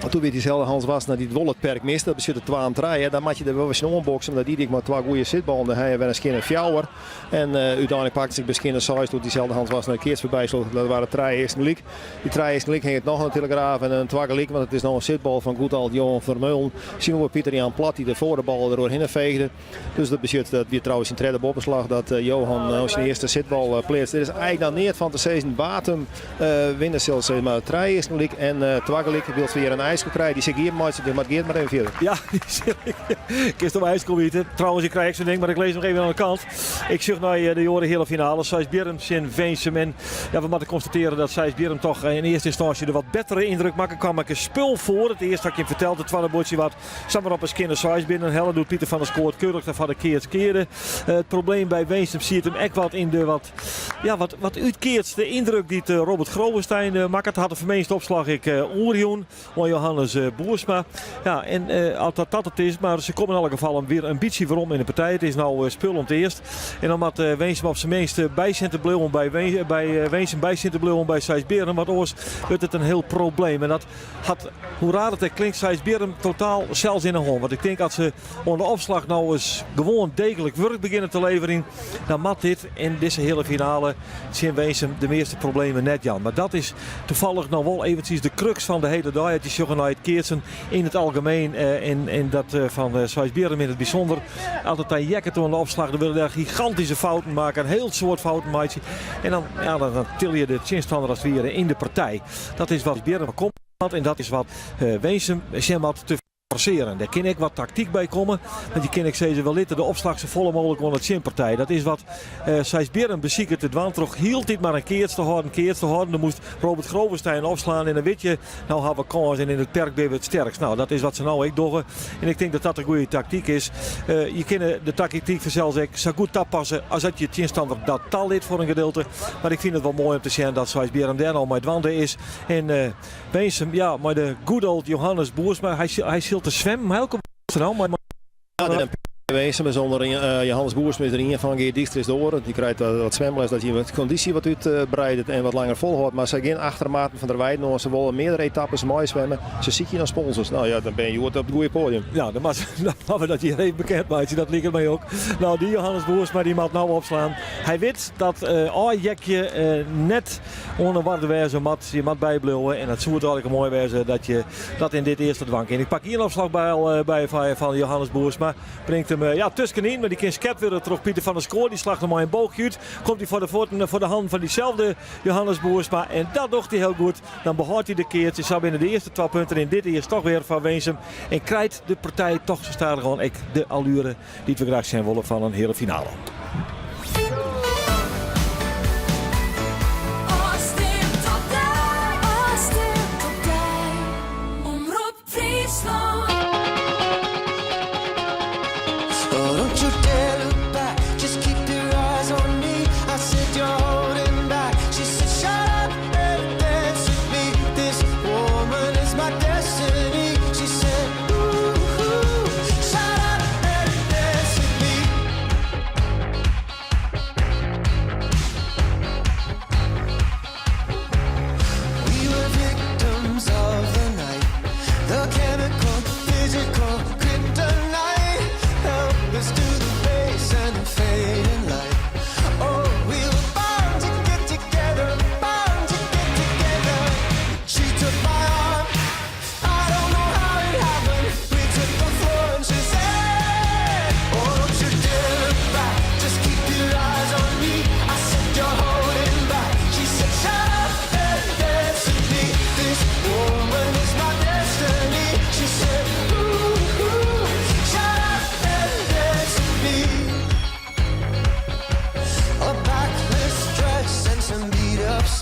Toen wie dyselde Hans Wassenaar dy't wol it perk miste. Dat betsjut twa en trije. Dan moat je der wol wer oanboksen. Dat die hy mei twa goede sitballen. Dan ha je wer in skjinne fjouwer. En uh, úteinlik pakte se by skjinne seis doe't dyselde Hans Wassenaar de keats foarby sloech. Dat wiene trije earsten gelyk. Dy trije earsten gelyk hinget noch oan de telegraaf en in twa gelyk, want it is no in sitbal fan good old Johan Vermeulen. Tsjinoer Pieter Jan Plat dy't de foar de bal deroerhinne feegde. Dus dat betsjut dat wie trouwens syn tredde boppeslach dat eh, Johan no syn earste sitbal eh, pleatst. Der is eigentlik noch neat fan te sizzen wa't him winne sil. Sis mar trije earsten gelyk en twa gelyk. Wylst we hjir in ijsko krije, dy sil ik iepenmeitsje, dus moat Geert mar even fierder. Ja, dy sil ik. Kinst om ijsko witte. Trouwens, ik krij ek sa'n ding, mar ik lis noch even oan de kant. Ik sjoch nei de oare heale finale. Seisbierrum tsjin Winsum. En ja, we moatte konstatearje dat Seisbierrum toch yn earste ynstânsje de wat bettere yndruk makke. Kaam ek in spul foar. It earste ha ik jim ferteld, it twadde buordsje waard samar op in skjinne seis binnen helle. Doe't Pieter van der Skoor keurich foar de keats kearde. It probleem by Winsum siet him ek wat yn de wat, ja, wat, wat útkeatste yndruk dy't Robert Grovenstein makket. Hat de ferminste opslach ek oerjûn oan Johannes Boersma. Ja, en as dat dat it is, mar se komme yn alle gefallen wer in bytsje werom yn de partij. It is no spul om it earst. En dan moat Winsum op syn minst by sjen te bliuwen by, by Winsum by sjen te bliuwen by Seisbierrum, want oars wurdt it in hiel probleem. En dat hat, hoe raar it ek klinkt, Seisbierrum totaal sels yn 'e hân. Want ik tink as se oan de opslach no ris gewoan deeglik wurk begjinne te leverjen, dan moat dit yn dizze heale finale tsjin Winsum de measte problemen net jaan. Mar dat is tafallich no wol eventsjes de kruks fan de hiele dei. As je sjogge nei it keatsen yn it algemien en dat fan Seisbierrum yn it bysûnder. As it dan jekket oan de opslach, dan wurde der gigantyske fouten makke, in hiel soad fouten meitsje. En dan, ja, dan tille je de tsjinstanner as it wiere yn de partij. Dat is wat Bierrum komt en dat is wat Winsum sjen moat te forsearjen. Dêr kin ek wat taktyk by komme. Want je kinne ek sizze, we litte de opslach sa folle mooglik oan de tsjinpartij. Dat is wat uh, Seisbierrum besiket te dwaan troch hieltyd mar in keats te hâlden, keats te hâlden. Dan moast Robert Grovenstein opslaan en dan wit je, no ha we kâns en yn it perk binne we it sterkst. No, dat is wat se no ek dogge. En ik tink dat dat in goede taktyk is. Uh, je kinne de taktyk fansels ek sa goed tapasse as dat je tsjinstanner dat talit foar in gedeelte. Mar ik fyn it wol moai om te sjen dat Seisbierrum dêr no mei dwaande is. En uh, Winsum, ja, mei de good old Johannes Boersma. Hy, hy sil te swimmen. Helco no, mei, Ja, Winsum is ûnder uh, Johannes Boersma is der ien fan, Geert Dijkstra is de oare. Dy krijt wat swimles dat hy wat kondysje wat útbreidet en wat langer folhâldt. Mar se gean achter Maarten van der Weijden oan. Se wolle meardere etappes meiswimme. Se sykje nei sponsors. No ja, dan bin je hjoed op it goede poadium. Ja, dan moatte we dat hjir even bekend meitsje. Dat liket my ek. No, dy Johannes Boersma dy moat no opslaan. Hy wit dat uh, ôfjekje uh, net oan 'e oarder wêze moat. Je moat bybliuwe en it soe eigentlik moai wêze dat je dat yn dit earste dwaan kin. Ik pak ien opslach by, by fan Johannes Boersma. Bringt him ja, tuskenyn, mar dy kin skept wurde troch Pieter van der Skoor. Dy slacht him mei in boogje út. Komt hy foar de fuotten, foar de hannen fan dyselde Johannes Boersma. En dat docht hy hiel goed. Dan behâldt hy de keats. En sa binne de earste twa punten yn dit earst toch wer foar Winsum. En krijt de partij toch sa stadichoan ek de alluere dy't we graach sjen wolle fan in heale finale.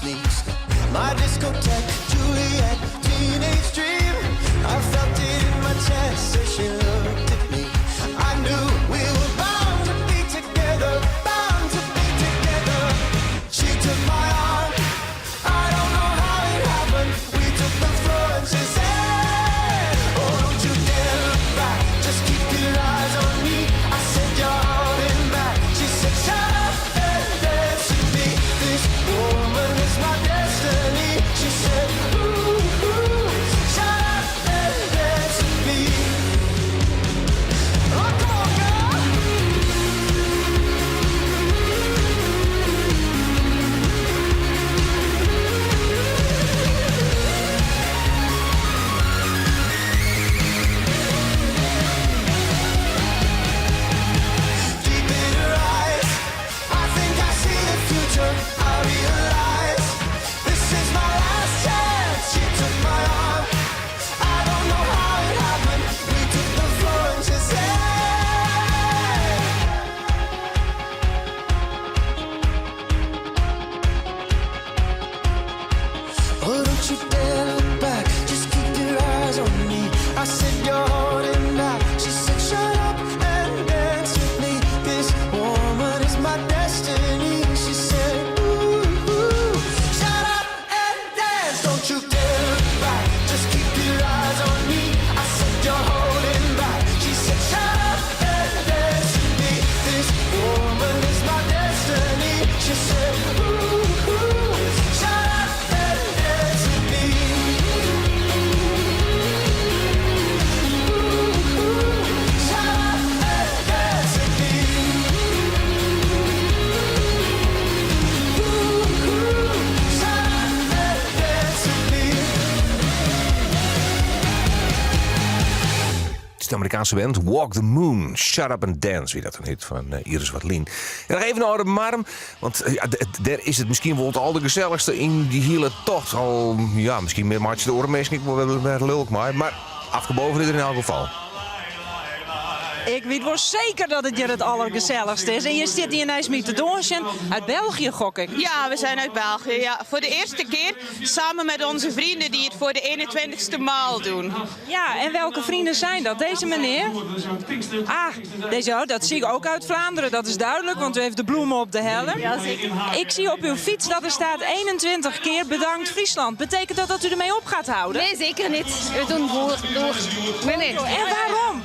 sneaks. My discotheque, Juliet, teenage dream. I felt it in my chest as she looked at me. I knew we were bound to be together, bound to be together. She took my arm. I don't know how it happened. We took the floor and she said, Oh, don't you dare look back. Just keep your eyes on me. I said, You're holding back. She said, Shut up and dance with me. This woman is my destiny. She said, Ooh, ooh, shut up and dance with me. Oh, come on, girl. Deep in her eyes, I think I see the future. I realize this is my last chance. She took my arm. I don't know how it happened. We took the floor and she said. Oh, don't you dare look back. Just keep your eyes on me. I said you're holding back. She said, shut up and dance with me. This woman is my destiny. She said, ooh, ooh, shut up and dance. Don't you dare look back. Just keep your eyes on me. I said you're holding back. She said, shut up and dance with me. This woman is my destiny. She said, ooh, ooh, shut up and dance with me. Ooh, ooh, shut up and dance with me. Ooh, ooh, shut up and dance with me. Het is de Amerikaanse band Walk the Moon. Shut Up and Dance, wie dat een hit van Iris Watlien. En nog even naar de Marm, want ja, daar is het misschien wel het allergezelligste in die hele tocht. Al, ja, misschien meer matje de oren, misschien wel met lulk maar, maar afgeboven is er in elk geval. Ik weet wel zeker dat het hier het allergezelligste is. En je zit hier ineens met de doosje uit België, gok ik. Ja, we zijn uit België. Ja. Voor de eerste keer samen met onze vrienden die het voor de 21ste maal doen. Ja, en welke vrienden zijn dat? Deze meneer? Ah, deze, oh, dat zie ik ook uit Vlaanderen. Dat is duidelijk, want u heeft de bloemen op de helm. Ja, zeker. Ik zie op uw fiets dat er staat 21 keer bedankt Friesland. Betekent dat dat u ermee op gaat houden? Nee, zeker niet. We doen voor, door. Nee, nee. En waarom?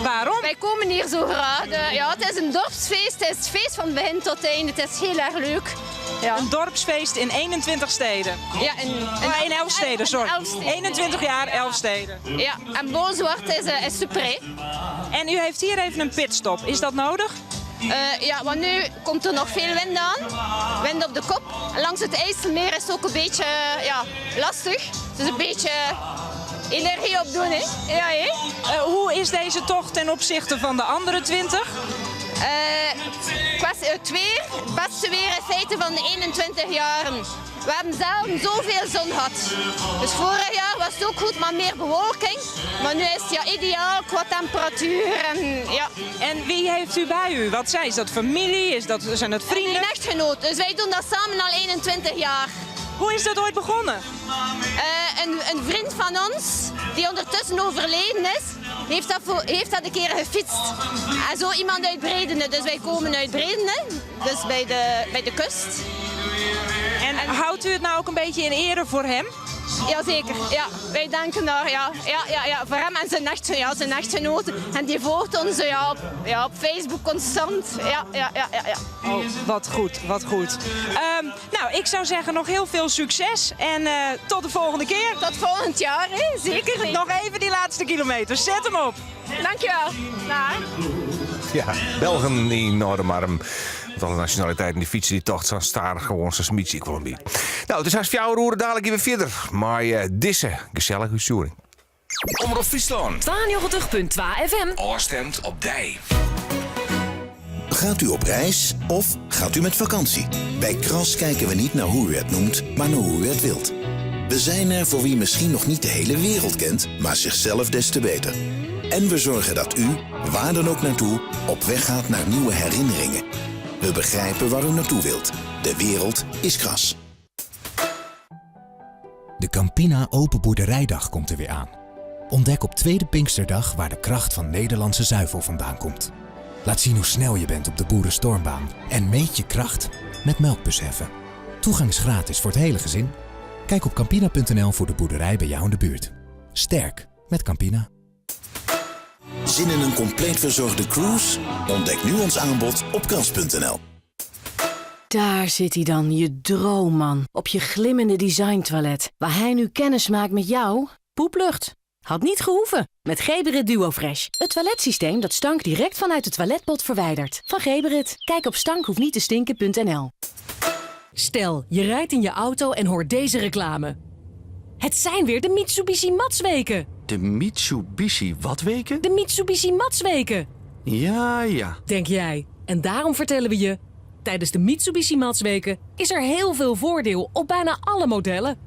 Waarom? Wij komen hier zo graag. Ja, het is een dorpsfeest. Het is het feest van begin tot einde. Het is heel erg leuk. Ja. Een dorpsfeest in 21 steden. Ja, in, Oh, in 11 steden, sorry. 11 steden. 21 jaar, 11 steden. Ja, en Bolsward is super, hè. En u heeft hier even een pitstop. Is dat nodig? Ja, want nu komt er nog veel wind aan. Wind op de kop. En langs het IJsselmeer is het ook een beetje ja, lastig. Dus een beetje energie opdoen, hè. Ja, hè. Hoe is deze tocht ten opzichte van de andere 20? Qua het weer, het beste weer in feite van de 21 jaren. We hebben zelden zoveel zon gehad. Dus vorig jaar was het ook goed, maar meer bewolking. Maar nu is het ja, ideaal qua temperatuur. En, ja. En wie heeft u bij u? Wat zijn? Is dat familie? Zijn dat vrienden? Mijn echtgenoot. Dus wij doen dat samen al 21 jaar. Hoe is dat ooit begonnen? Een vriend van ons, die ondertussen overleden is, heeft dat een keer gefietst. En zo iemand uit Bredene. Dus wij komen uit Bredene, dus bij de kust. En houdt u het nou ook een beetje in ere voor hem? Jazeker, ja. Wij danken daar, ja. Ja, ja, ja. Voor hem en zijn echtgenote. En die volgt ons ja, op Facebook constant. Ja, ja, ja, ja, ja. Oh, wat goed, wat goed. Ik zou zeggen nog heel veel succes en tot de volgende keer. Tot volgend jaar, hè? Zeker. Nog even die laatste kilometer. Zet hem op. Dankjewel. Dag. Ja, Belgen in Noordermarm. Want alle nationaliteiten die fietsen die tocht staan staan gewoon zo smiet ik wel een beetje. Het is haast 4 uur, dadelijk weer verder. Maar disse, gezellige uitzending. Omroep Friesland. 92.2 FM. Afstemd op dij. Gaat u op reis of gaat u met vakantie? Bij Kras kijken we niet naar hoe u het noemt, maar naar hoe u het wilt. We zijn er voor wie misschien nog niet de hele wereld kent, maar zichzelf des te beter. En we zorgen dat u, waar dan ook naartoe, op weg gaat naar nieuwe herinneringen. We begrijpen waar u naartoe wilt. De wereld is Kras. De Campina Open Boerderijdag komt er weer aan. Ontdek op Tweede Pinksterdag waar de kracht van Nederlandse zuivel vandaan komt. Laat zien hoe snel je bent op de boerenstormbaan en meet je kracht met melkbusheffen. Toegang is gratis voor het hele gezin. Kijk op campina.nl voor de boerderij bij jou in de buurt. Sterk met Campina. Zin in een compleet verzorgde cruise? Ontdek nu ons aanbod op kras.nl. Daar zit hij dan, je droomman. Op je glimmende designtoilet. Waar hij nu kennis maakt met jou. Poeplucht. Had niet gehoeven. Met Geberit DuoFresh. Het toiletsysteem dat stank direct vanuit de toiletpot verwijdert. Van Geberit. Kijk op stankhoefniettestinken.nl Stel, je rijdt in je auto en hoort deze reclame. Het zijn weer de Mitsubishi Matsweken. De Mitsubishi wat weken? De Mitsubishi Matsweken. Ja, ja. Denk jij. En daarom vertellen we je... Tijdens de Mitsubishi Matsweken is er heel veel voordeel op bijna alle modellen.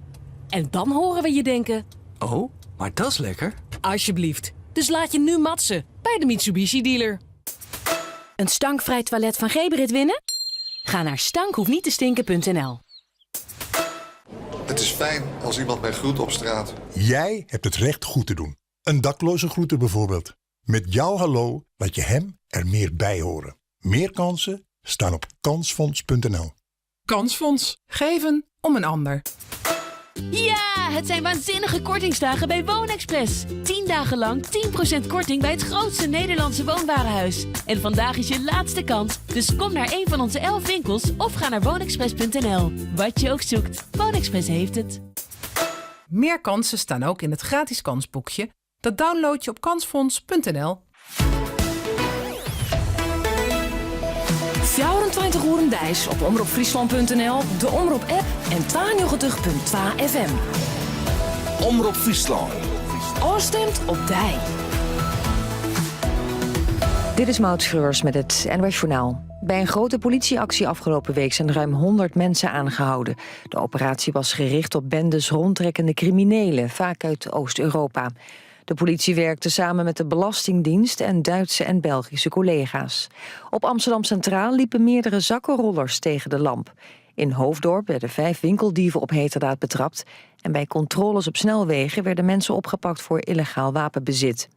En dan horen we je denken... Oh, maar dat is lekker. Alsjeblieft. Dus laat je nu matsen bij de Mitsubishi dealer. Een stankvrij toilet van Geberit winnen? Ga naar stankhoefniettestinken.nl Het is fijn als iemand mij groet op straat. Jij hebt het recht goed te doen. Een dakloze groeten bijvoorbeeld. Met jouw hallo laat je hem er meer bij horen. Meer kansen staan op kansfonds.nl. Kansfonds. Geven om een ander. Ja, het zijn waanzinnige kortingsdagen bij Woonexpress. 10 dagen lang 10% korting bij het grootste Nederlandse woonwarenhuis. En vandaag is je laatste kans, dus kom naar een van onze 11 winkels of ga naar woonexpress.nl. Wat je ook zoekt, Woonexpress heeft het. Meer kansen staan ook in het gratis kansboekje. Dat download je op kansfonds.nl. 24 oeren deis op omropfriesland.nl, de Omrop app en 92.2 FM. Omrop Fryslân. Oorstemt op dij. Dit is Maud Schreurs met het NOS Journaal. Bij een grote politieactie afgelopen week zijn ruim 100 mensen aangehouden. De operatie was gericht op bendes rondtrekkende criminelen, vaak uit Oost-Europa. De politie werkte samen met de Belastingdienst en Duitse en Belgische collega's. Op Amsterdam Centraal liepen meerdere zakkenrollers tegen de lamp. In Hoofddorp werden vijf winkeldieven op heterdaad betrapt... en bij controles op snelwegen werden mensen opgepakt voor illegaal wapenbezit.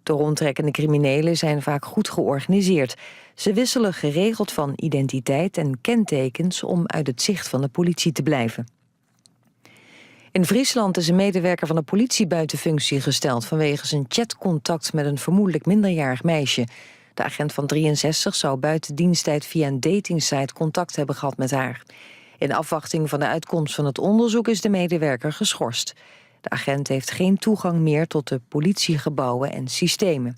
De rondtrekkende criminelen zijn vaak goed georganiseerd. Ze wisselen geregeld van identiteit en kentekens om uit het zicht van de politie te blijven. In Friesland is een medewerker van de politie buiten functie gesteld vanwege zijn chatcontact met een vermoedelijk minderjarig meisje. De agent van 63 zou buiten diensttijd via een datingsite contact hebben gehad met haar. In afwachting van de uitkomst van het onderzoek is de medewerker geschorst. De agent heeft geen toegang meer tot de politiegebouwen en systemen.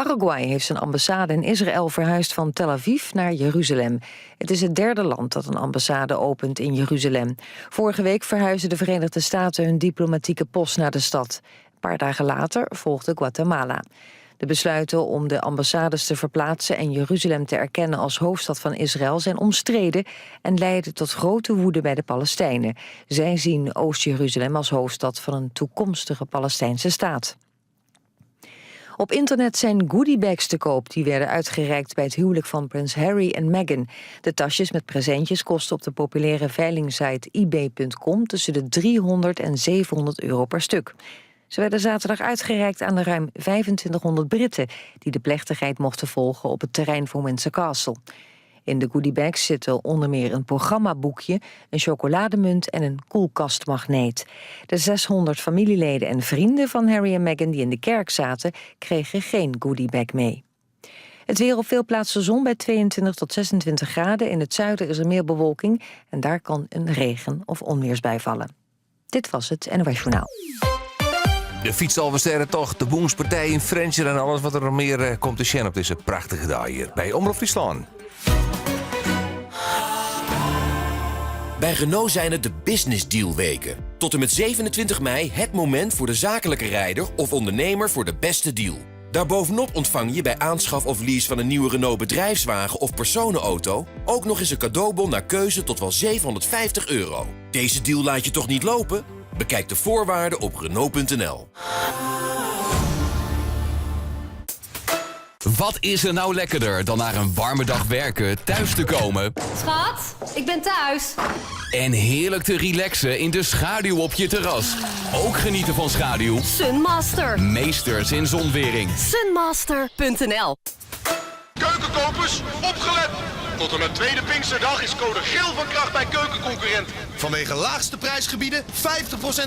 Paraguay heeft zijn ambassade in Israël verhuisd van Tel Aviv naar Jeruzalem. Het is het derde land dat een ambassade opent in Jeruzalem. Vorige week verhuisden de Verenigde Staten hun diplomatieke post naar de stad. Een paar dagen later volgde Guatemala. De besluiten om de ambassades te verplaatsen en Jeruzalem te erkennen als hoofdstad van Israël zijn omstreden en leiden tot grote woede bij de Palestijnen. Zij zien Oost-Jeruzalem als hoofdstad van een toekomstige Palestijnse staat. Op internet zijn goodiebags te koop. Die werden uitgereikt bij het huwelijk van prins Harry en Meghan. De tasjes met presentjes kosten op de populaire veilingsite ebay.com... tussen de 300 en 700 euro per stuk. Ze werden zaterdag uitgereikt aan de ruim 2500 Britten... die de plechtigheid mochten volgen op het terrein van Windsor Castle. In de goodiebags zitten onder meer een programmaboekje, een chocolademunt en een koelkastmagneet. De 600 familieleden en vrienden van Harry en Meghan die in de kerk zaten, kregen geen goodiebag mee. Het weer op veel plaatsen zon bij 22 tot 26 graden. In het zuiden is er meer bewolking en daar kan een regen- of onweersbui vallen. Dit was het NOS Journaal. De fietsalversterrentocht, de Boenspartij in Frencher en alles wat er nog meer eh, komt te zien op deze prachtige dag hier bij Omroep Friesland. Bij Renault zijn het de Business Deal Weken. Tot en met 27 mei het moment voor de zakelijke rijder of ondernemer voor de beste deal. Daarbovenop ontvang je bij aanschaf of lease van een nieuwe Renault bedrijfswagen of personenauto ook nog eens een cadeaubon naar keuze tot wel 750 euro. Deze deal laat je toch niet lopen? Bekijk de voorwaarden op Renault.nl. Wat is er nou lekkerder dan na een warme dag werken thuis te komen Schat, ik ben thuis. en heerlijk te relaxen in de schaduw op je terras? Ook genieten van schaduw. Sunmaster. Meesters in zonwering. Sunmaster.nl Keukenkopers, opgelet! Tot en met tweede Pinksterdag is code geel van kracht bij Keukenconcurrent. Vanwege laagste prijsgebieden,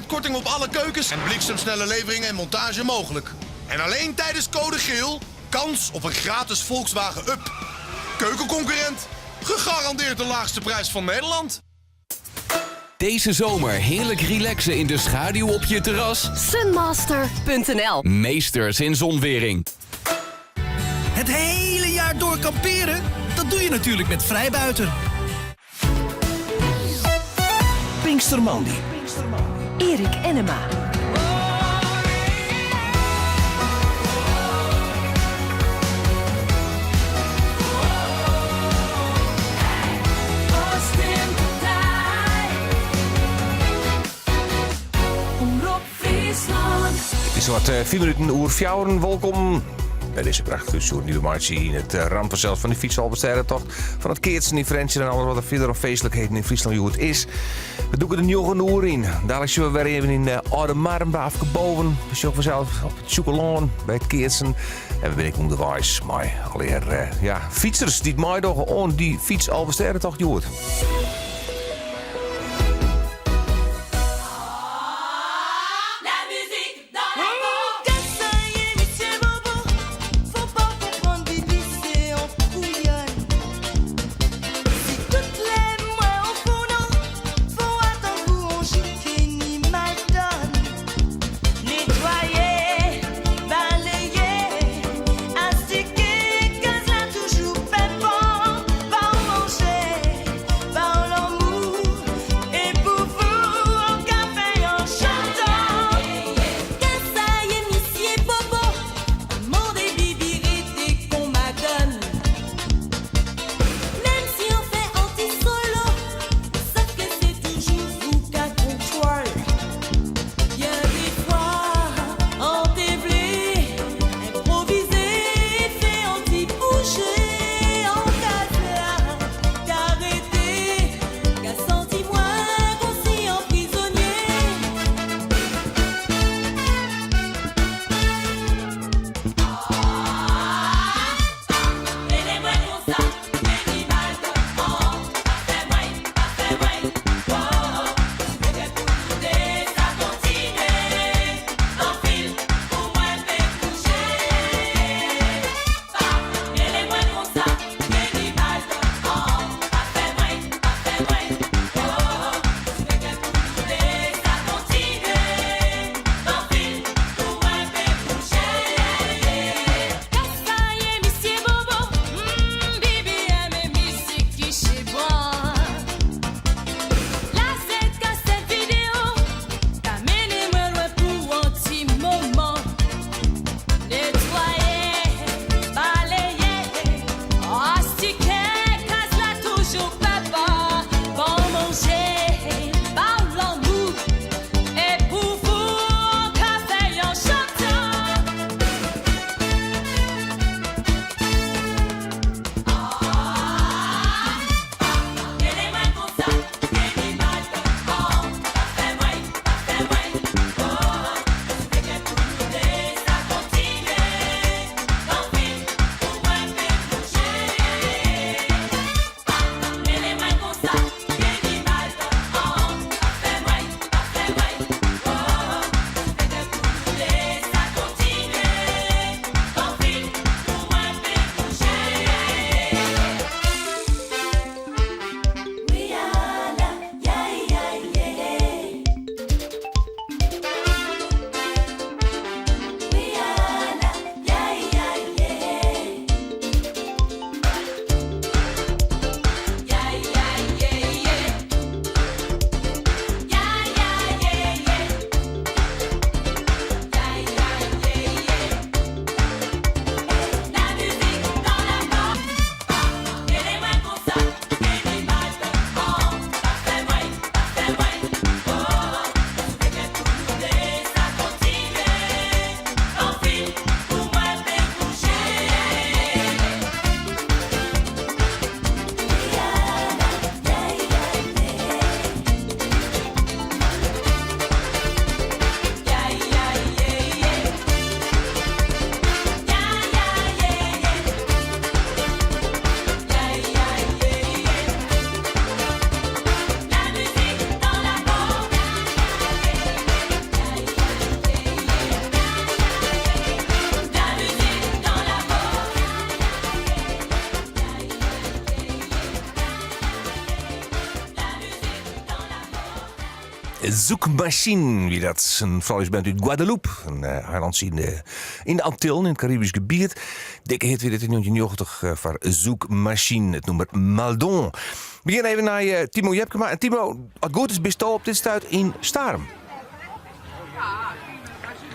50% korting op alle keukens en bliksemsnelle levering en montage mogelijk. En alleen tijdens code geel, kans op een gratis Volkswagen Up. Keukenconcurrent, gegarandeerd de laagste prijs van Nederland. Deze zomer heerlijk relaxen in de schaduw op je terras. Sunmaster.nl Meesters in zonwering. Het hele jaar door kamperen? Dat doe je natuurlijk met Vrijbuiter. Pinkstermandie. Erik Enema. Omrop Fryslân. Het is wat 4 minuten oer fjouwen. Welkom bij deze prachtige soort nieuwe martie in het ramp zelfs van de fietsalversterrentocht. Van het keertsen in Frensje en alles wat er verder op feestelijkheden in Friesland joert is. We doen de njoggen oer in. Dadelijk zullen we weer even in de Oude Marm boven. We zullen vanzelf op het Tjoekeloon bij het keertsen. En we ben ik onderwijs. Maar alweer ja, fietsers die het mooi doen on die fietsalversterrentocht joert. La musique dans la peau. Faut pas comprendre Bibi, c'est en couillonne. Si toutes les moins au fond, faut attendre pour on chiquer ni mal donne. Nettoyer, balayer, astiquer, cause là toujours fait bon. Pas manger, pas Zoekmachine, wie dat. In frouljusband út Guadeloupe, in eilantsje yn de, yn de Antillen, yn it Karibysk gebiet. Dikke hit wie dit yn 1990 foar Zoekmachine, it nûmer Maldon. We gean even nei Timo Jepkema. En Timo, as it goed is, bisto op dit stuit yn Starum.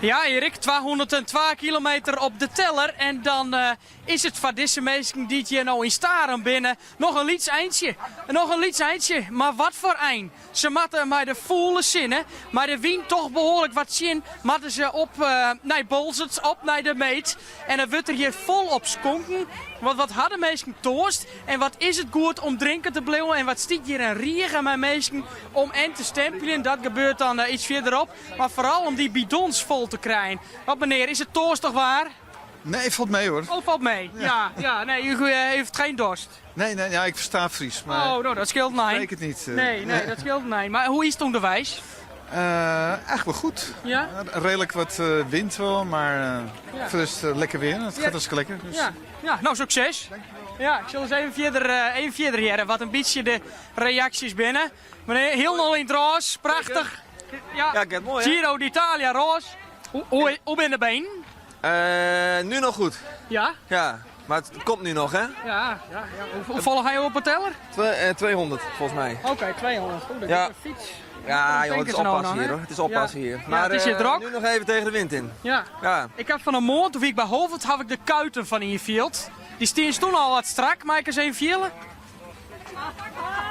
Ja, Erik, 202 kilometer op de teller. En dan eh, is it foar dizze minsken dy't hjir no yn Starum binne noch in lyts eintsje. Noch in lyts eintsje, mar wat foar ein. Se moatte mei de fûle sinne, mei de wyn toch behoarlik wat tsjin, moatte se op nei Boalsert, op nei de meet. En dan wurdt der hjir folop skonken, want wat ha de minsken toarst en wat is it goed om drinken te bliuwen en wat stiet hjir in rige mei minsken om en te stempeljen, dat gebeurt dan iets fierderop, mar foaral om dy bidons fol te krijen. Want menear, is it toarstich waar? Nee, valt mee hoor. Oh, valt mee. Ja, ja, nee, u heeft geen dorst. Nee, nee, ja, ik versta Fries, maar Oh, nou, dat scheelt nee. spreek het niet. Nee, nee, dat scheelt nee. Maar hoe is het onderwijs? Eigenlijk wel goed. Ja? Redelijk wat wind wel, maar Ja. voor de rest lekker weer. Het gaat hartstikke lekker. Dus. Ja, ja, nou succes. Ja, ik sil ris even fierder, even fierder hearre wat in bytsje de reaksjes binne. Menear, hielendal yn it rôs, prachtich. Ja, Ja, gaat mooi, hè? Giro d'Italia rôs. Hoe, hoe, hoe binne de benen? Nu nog goed. Ja? Ja, maar het komt nu nog, hè? Ja, ja, ja. Hoefolle ha jo op de teller? 200, volgens mij. Oké, 200. Oeh, dat Ja. is een fiets. Ja, joh, het is Denken ze nou oppassen dan, hier, hè? hoor. Het is oppassen Ja. hier. Ja, Maar het is hier druk. nu nog even tegen de wind in. Ja. Ja. Ik heb van een maand, toen ik bij Holwerd, had ik de kuiten van infield. Die stien toen al wat strak, maar ik eens even vielen.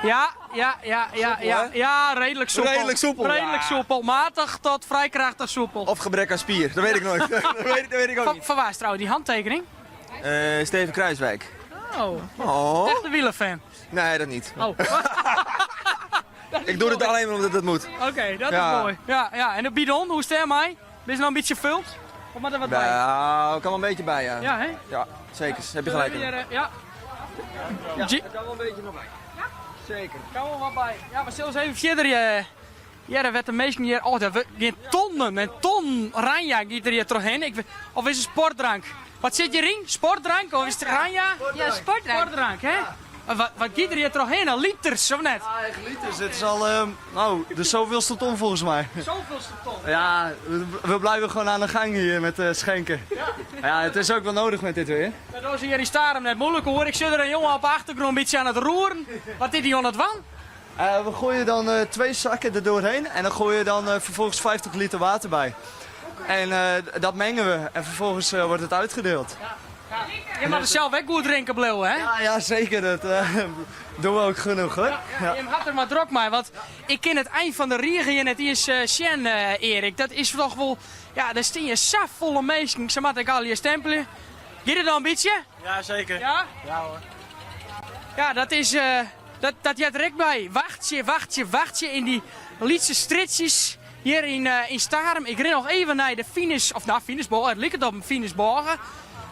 Ja, ja, ja, ja, Soepel, ja, hè? ja, redelijk soepel. Redelijk soepel. Redelijk Ja. soepel, matig tot vrij krachtig soepel. Of gebrek aan spier, dat weet ik nooit. Dat weet ik ook Van, niet. van waar is trouwens die handtekening? Steven Kruiswijk. Oh, Oh. echt een wielerfan. Nee, dat niet. Oh. Ik doe het alleen maar omdat het moet. Oké, dat Ja. is mooi. Ja, ja. En de bidon, hoe is het ermee? Ben je nou een beetje vuld? Of moet er wat bij? Nou, kan wel een beetje bij, ja. Ja, hè? Ja, zeker. Heb je gelijk in. Hier, Ja. Ja, G- er kan wel een beetje nog bij. Zeker. Kan wel wat bij. Ja, maar zelfs even verder. Ja, daar werd de meesten hier. Oh, daar gaan tonnen en ton ranja gaat er hier doorheen. Ik, of is het sportdrank? Wat zit hierin? Sportdrank of is het ranja? Ja, sportdrank. Sportdrank, hè? Maar Wat gaat er hier doorheen? Al liters, of net? Ja, echt liters. Het is al, nou, de zoveelste ton volgens mij. Zoveelste ton? Ja, we blijven gewoon aan de gang hier met schenken. Ja. het is ook wel nodig met dit weer. Dat was hier in Starum net moeilijk hoor. Ik zit er een jongen op de achtergrond een beetje aan het roeren. Wat is die aan het wan? We gooien dan 2 zakken er doorheen en dan gooi je dan vervolgens 50 liter water bij. En dat mengen we en vervolgens wordt het uitgedeeld. Je mag er zelf ook goed drinken blijven, hè? Ja, ja zeker. Dat doen we ook genoeg, hoor. Ja, Je had er maar druk mee, want ik ken het eind van de regen hier net eerst Sjen, Erik. Dat is toch wel... Ja, daar staan je saf volle mensen. Ze moeten ik al je stempelen. Gaat het dan een beetje? Ja, zeker. Ja? Ja, hoor. Ja, dat is... dat jij er ook bij. Wacht je, wacht je, wacht je in die lietse stritsjes hier in Starum. Ik ren nog even naar de finish... Of nou, finishbogen. Het lijkt het op een finishbogen.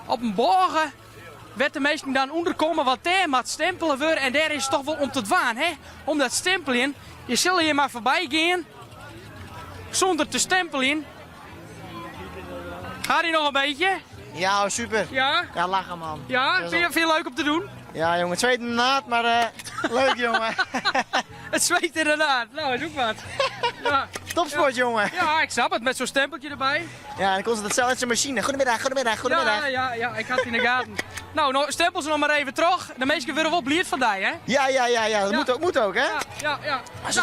Op een bogen werd de meesten dan onderkomen wat daar maar stempelen worden. En daar is het toch wel om te dwaan, hè? Om dat stempelen. Je zal hier maar voorbij gaan. Zonder te stempelen. Gaat hij nog een beetje? Ja, super. Ja? Ja, lachen man. Ja? Dat is Vind je leuk om te doen? Ja, jongen, het zweet in de naad, maar leuk jongen. Het zweet in de naad. Nou, is ook wat. Ja. Topsport, jongen. Ja, ik snap het. Met zo'n stempeltje erbij. Ja, en dan komt het hetzelfde als een machine. Goedemiddag, goedemiddag, goedemiddag. Ja, ja, ja, ik had het in de gaten. Nou, nou, stempel ze nog maar even terug. De meesten willen wel blierd van die, hè? Ja, ja, ja, ja. Dat moet ook, hè? Ja, ja, ja.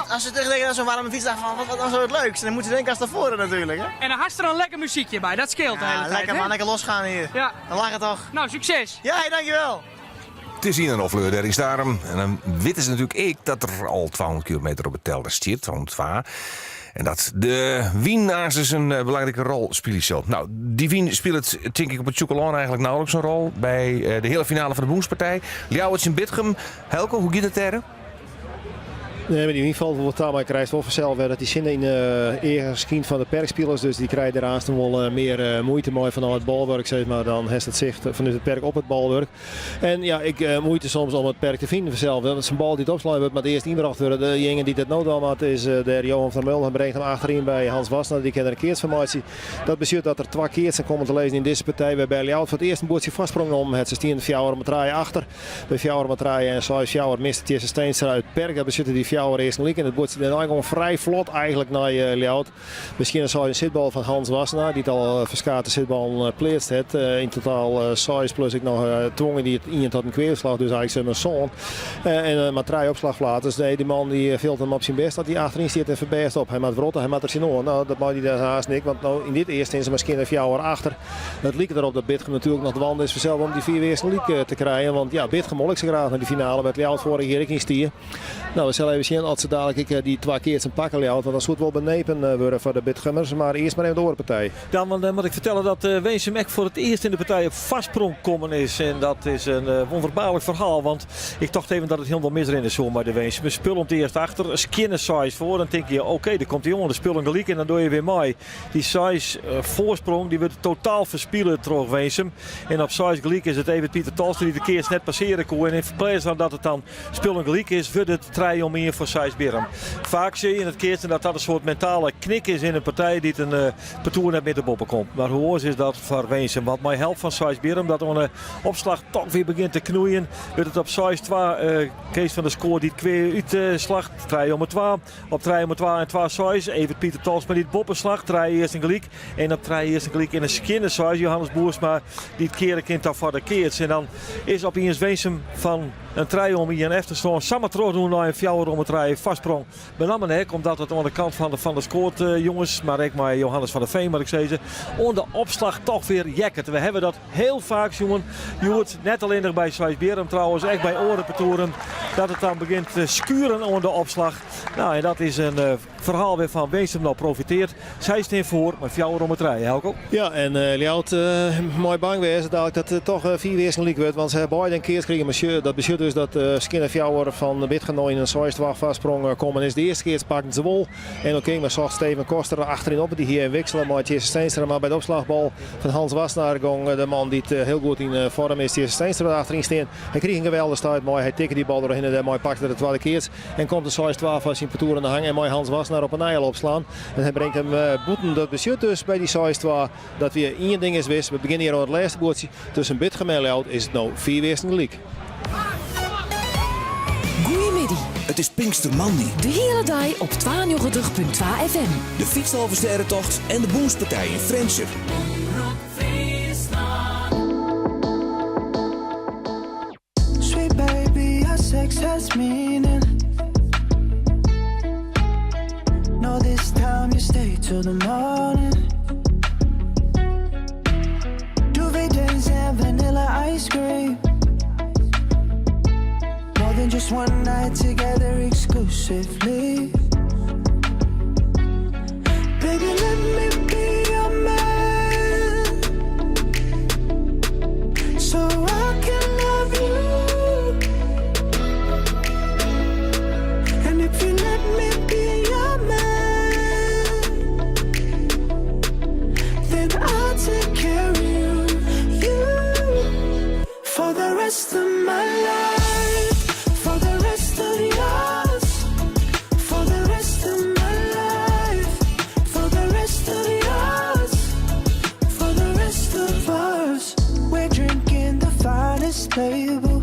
Als ze terugdenken aan zo'n warme fietsdag van, wat was nou het leukste? Dan moeten ze denken als tevoren natuurlijk, hè? En dan had er een lekker muziekje bij. Dat scheelt de hele Ja, tijd, lekker hè? man, lekker losgaan hier. Ja. Dan lachen toch. Nou, succes. Ja, hey, dankjewel. Het is hier een ofleur, daar is daarom. En dan weten ze natuurlijk ik dat er al 200 kilometer op het teller stiert, 202. En dat de winnaars dus een belangrijke rol spelen zal. Nou, die wien speelt denk ik op het Tjoekelon eigenlijk nauwelijks een rol bij de hele finale van de Boenspartij. Ljouwert in Bitgum. Helco, hoe gaat het daar? Nee, maar die wien valt wel taal, maar ik krijg wel vanzelf dat die zin in ergens kind van de perkspelers, dus die krijgen daarnaast nog wel meer moeite mee van al het balwerk, zeg maar, dan heeft het zicht vanuit het perk op het balwerk. En ja, ik moeite soms om het perk te vinden vanzelf. Dat is een bal die het opslaan wordt, maar het eerst inbracht worden. De jongen die dat nood al had is der Johan van der Meulen. Hij brengt hem achterin bij Hans Wassenaar, die kent er een keersformatie. Dat betekent dat er 2 keertjes komen te lezen in deze partij, waarbij Ljouwert voor het eerst een boordje vastsprong om het 16 Fjouwer om het draaien achter. Bij Fjouwer om het draaien en Sai Fjouwer mist het eerste Steenstra uit het perk. Dat betekent die Fjouwer Fjouwer earsten lyk en it buordsje dêrnei gong frij flot eigentlik nei Ljouwert. Miskien in seis sitbal fan Hans Wassenaar, dy't al ferskate sitballen pleatst hat. Yn totaal seis plus ek noch twongen dy it ien tot in kweaslach, dus eigentlik mar sân. En mar trije opslachflaters. Nee, dy man dy fielt him op syn bêst as hy achteryn stiet en ferbêst op. Hy moat wrotte, hy moat der tsjinoan. No, dat mei hy dan haast nik, want no yn dit earste stean se mar skjin fjouwer achter. It liket derop dat Bitgum natuerlik noch dwaande is fansels om dy fiif earsten lyk te krijen. Want ja, Bitgum wol ek sa graach nei de finale wêr't Ljouwert foarich jier ek yn stie. No, we sille even sjen oft se dalik ek dy twa keatsen pakke Ljouwert, want dan soe it wol benepen wurde foar de Bitgummers. Mar earst mar even de oare partij. Dan moat ik fertelle dat Winsum ek foar it earst yn de partij op foarsprong kommen is. En dat is in wûnderbaarlik ferhaal, want ik tocht even dat it hielendal misrinne soe mei de Winsum. Spul om it earst achter, skjinne seis foar. Dan tinke je, oké, der komt dy oan, de spullen gelyk en dan doe je wer mei. Dy seis foarsprong dy wurdt totaal ferspile troch Winsum. En op seis gelyk is it Evert Pieter Talstra dy't de keats net passeare koe. En yn pleats fan dat it dan spullen gelyk is, wurdt it trije om ien foar Seisbierrum. Faak sjoch je yn it keatsen dat dat in soart mentale knik is yn in partij dy't in partoer net mear te boppe komt. Mar hoe oars is dat foar Winsum? Want mei help fan Seisbierrum dat oan de opslach toch wer begjint te knoeien, wurdt it op 6-2 Kees van der Skoor dy't kwea útslacht. Trije om twa. Op trije om twa en twa seis Evert Pieter Talsma dy't boppe slacht. Trije earsten gelyk. En op trije earsten gelyk in in skjinne seis Johannes Boersma dy't keare kin ta foar de keats. En dan is opiens Winsum fan in trije om ien efterstân samar trochrûn nei in fjouwer om trije foarsprong. Benammen ek omdat it oan de kant fan de Van der Skoot jonges, mar ek mei Johannes van der Veen moat ik sizze, oan de opslach toch wer jekket. We hawwe dat hiel faak sjoen hjoed, net allinnich by Seisbierrum trouwens, ek by oare partoeren, dat it dan begjint te skuren oan de opslach. Nou, en dat is in ferhaal wêrfan Winsum no profiteart. Sy stean foar mei fjouwer om 'e trije, Helco. Ja, en Ljouwert mei bang wêze dadelijk dat it toch fiif earsten lyk wurdt, want se hawwe beide in keats krigen. Mar sjoch, dat betsjut dus dat skjinne fjouwer fan Bitgum no yn in seis-twa foarsprong kommen is. De earste keats pakten se wol. En dan king mar socht Steven Koster achteryn op. Dy hie even wiksele mei Tjisse Steenstra, mar by de opslachbal fan Hans Wassenaar gong de man dy't hiel goed yn foarm is, Tjisse Steenstra, achteryn stean. Hy krige in geweldige stuit mei. Hy tikke dy bal derhinne, dêrmei pakte er de twadde keats en komt de 6-2 foar syn partoer oan de hang en mei Hans Wassenaar op 'e nij al opslaan. En hy bringt him bûten. Dat betsjut dus by dy 6-2 dat we ien ding is wis, we begjinne hjir oan it lêste buordsje. Tusken Bitgum en Ljouwert is it no fiif earsten gelyk. Goeiemiddei. It is Pinkstermoandei. De hiele dei op 92.2 FM. De Fytsalvestêdetocht en de Bûnspartij yn Frjentsjer. Sweet baby, our sex has meaning. No, this time you stay till the morning. Duvet dance and vanilla ice cream. More than just one night together exclusively. Baby, let me be your man. So I can love you. And if you let me be your man, then I'll take care of you, you, for the rest of my life, for the rest of yours, for the rest of my life, for the rest of yours, for the rest of us. We're drinking the finest label.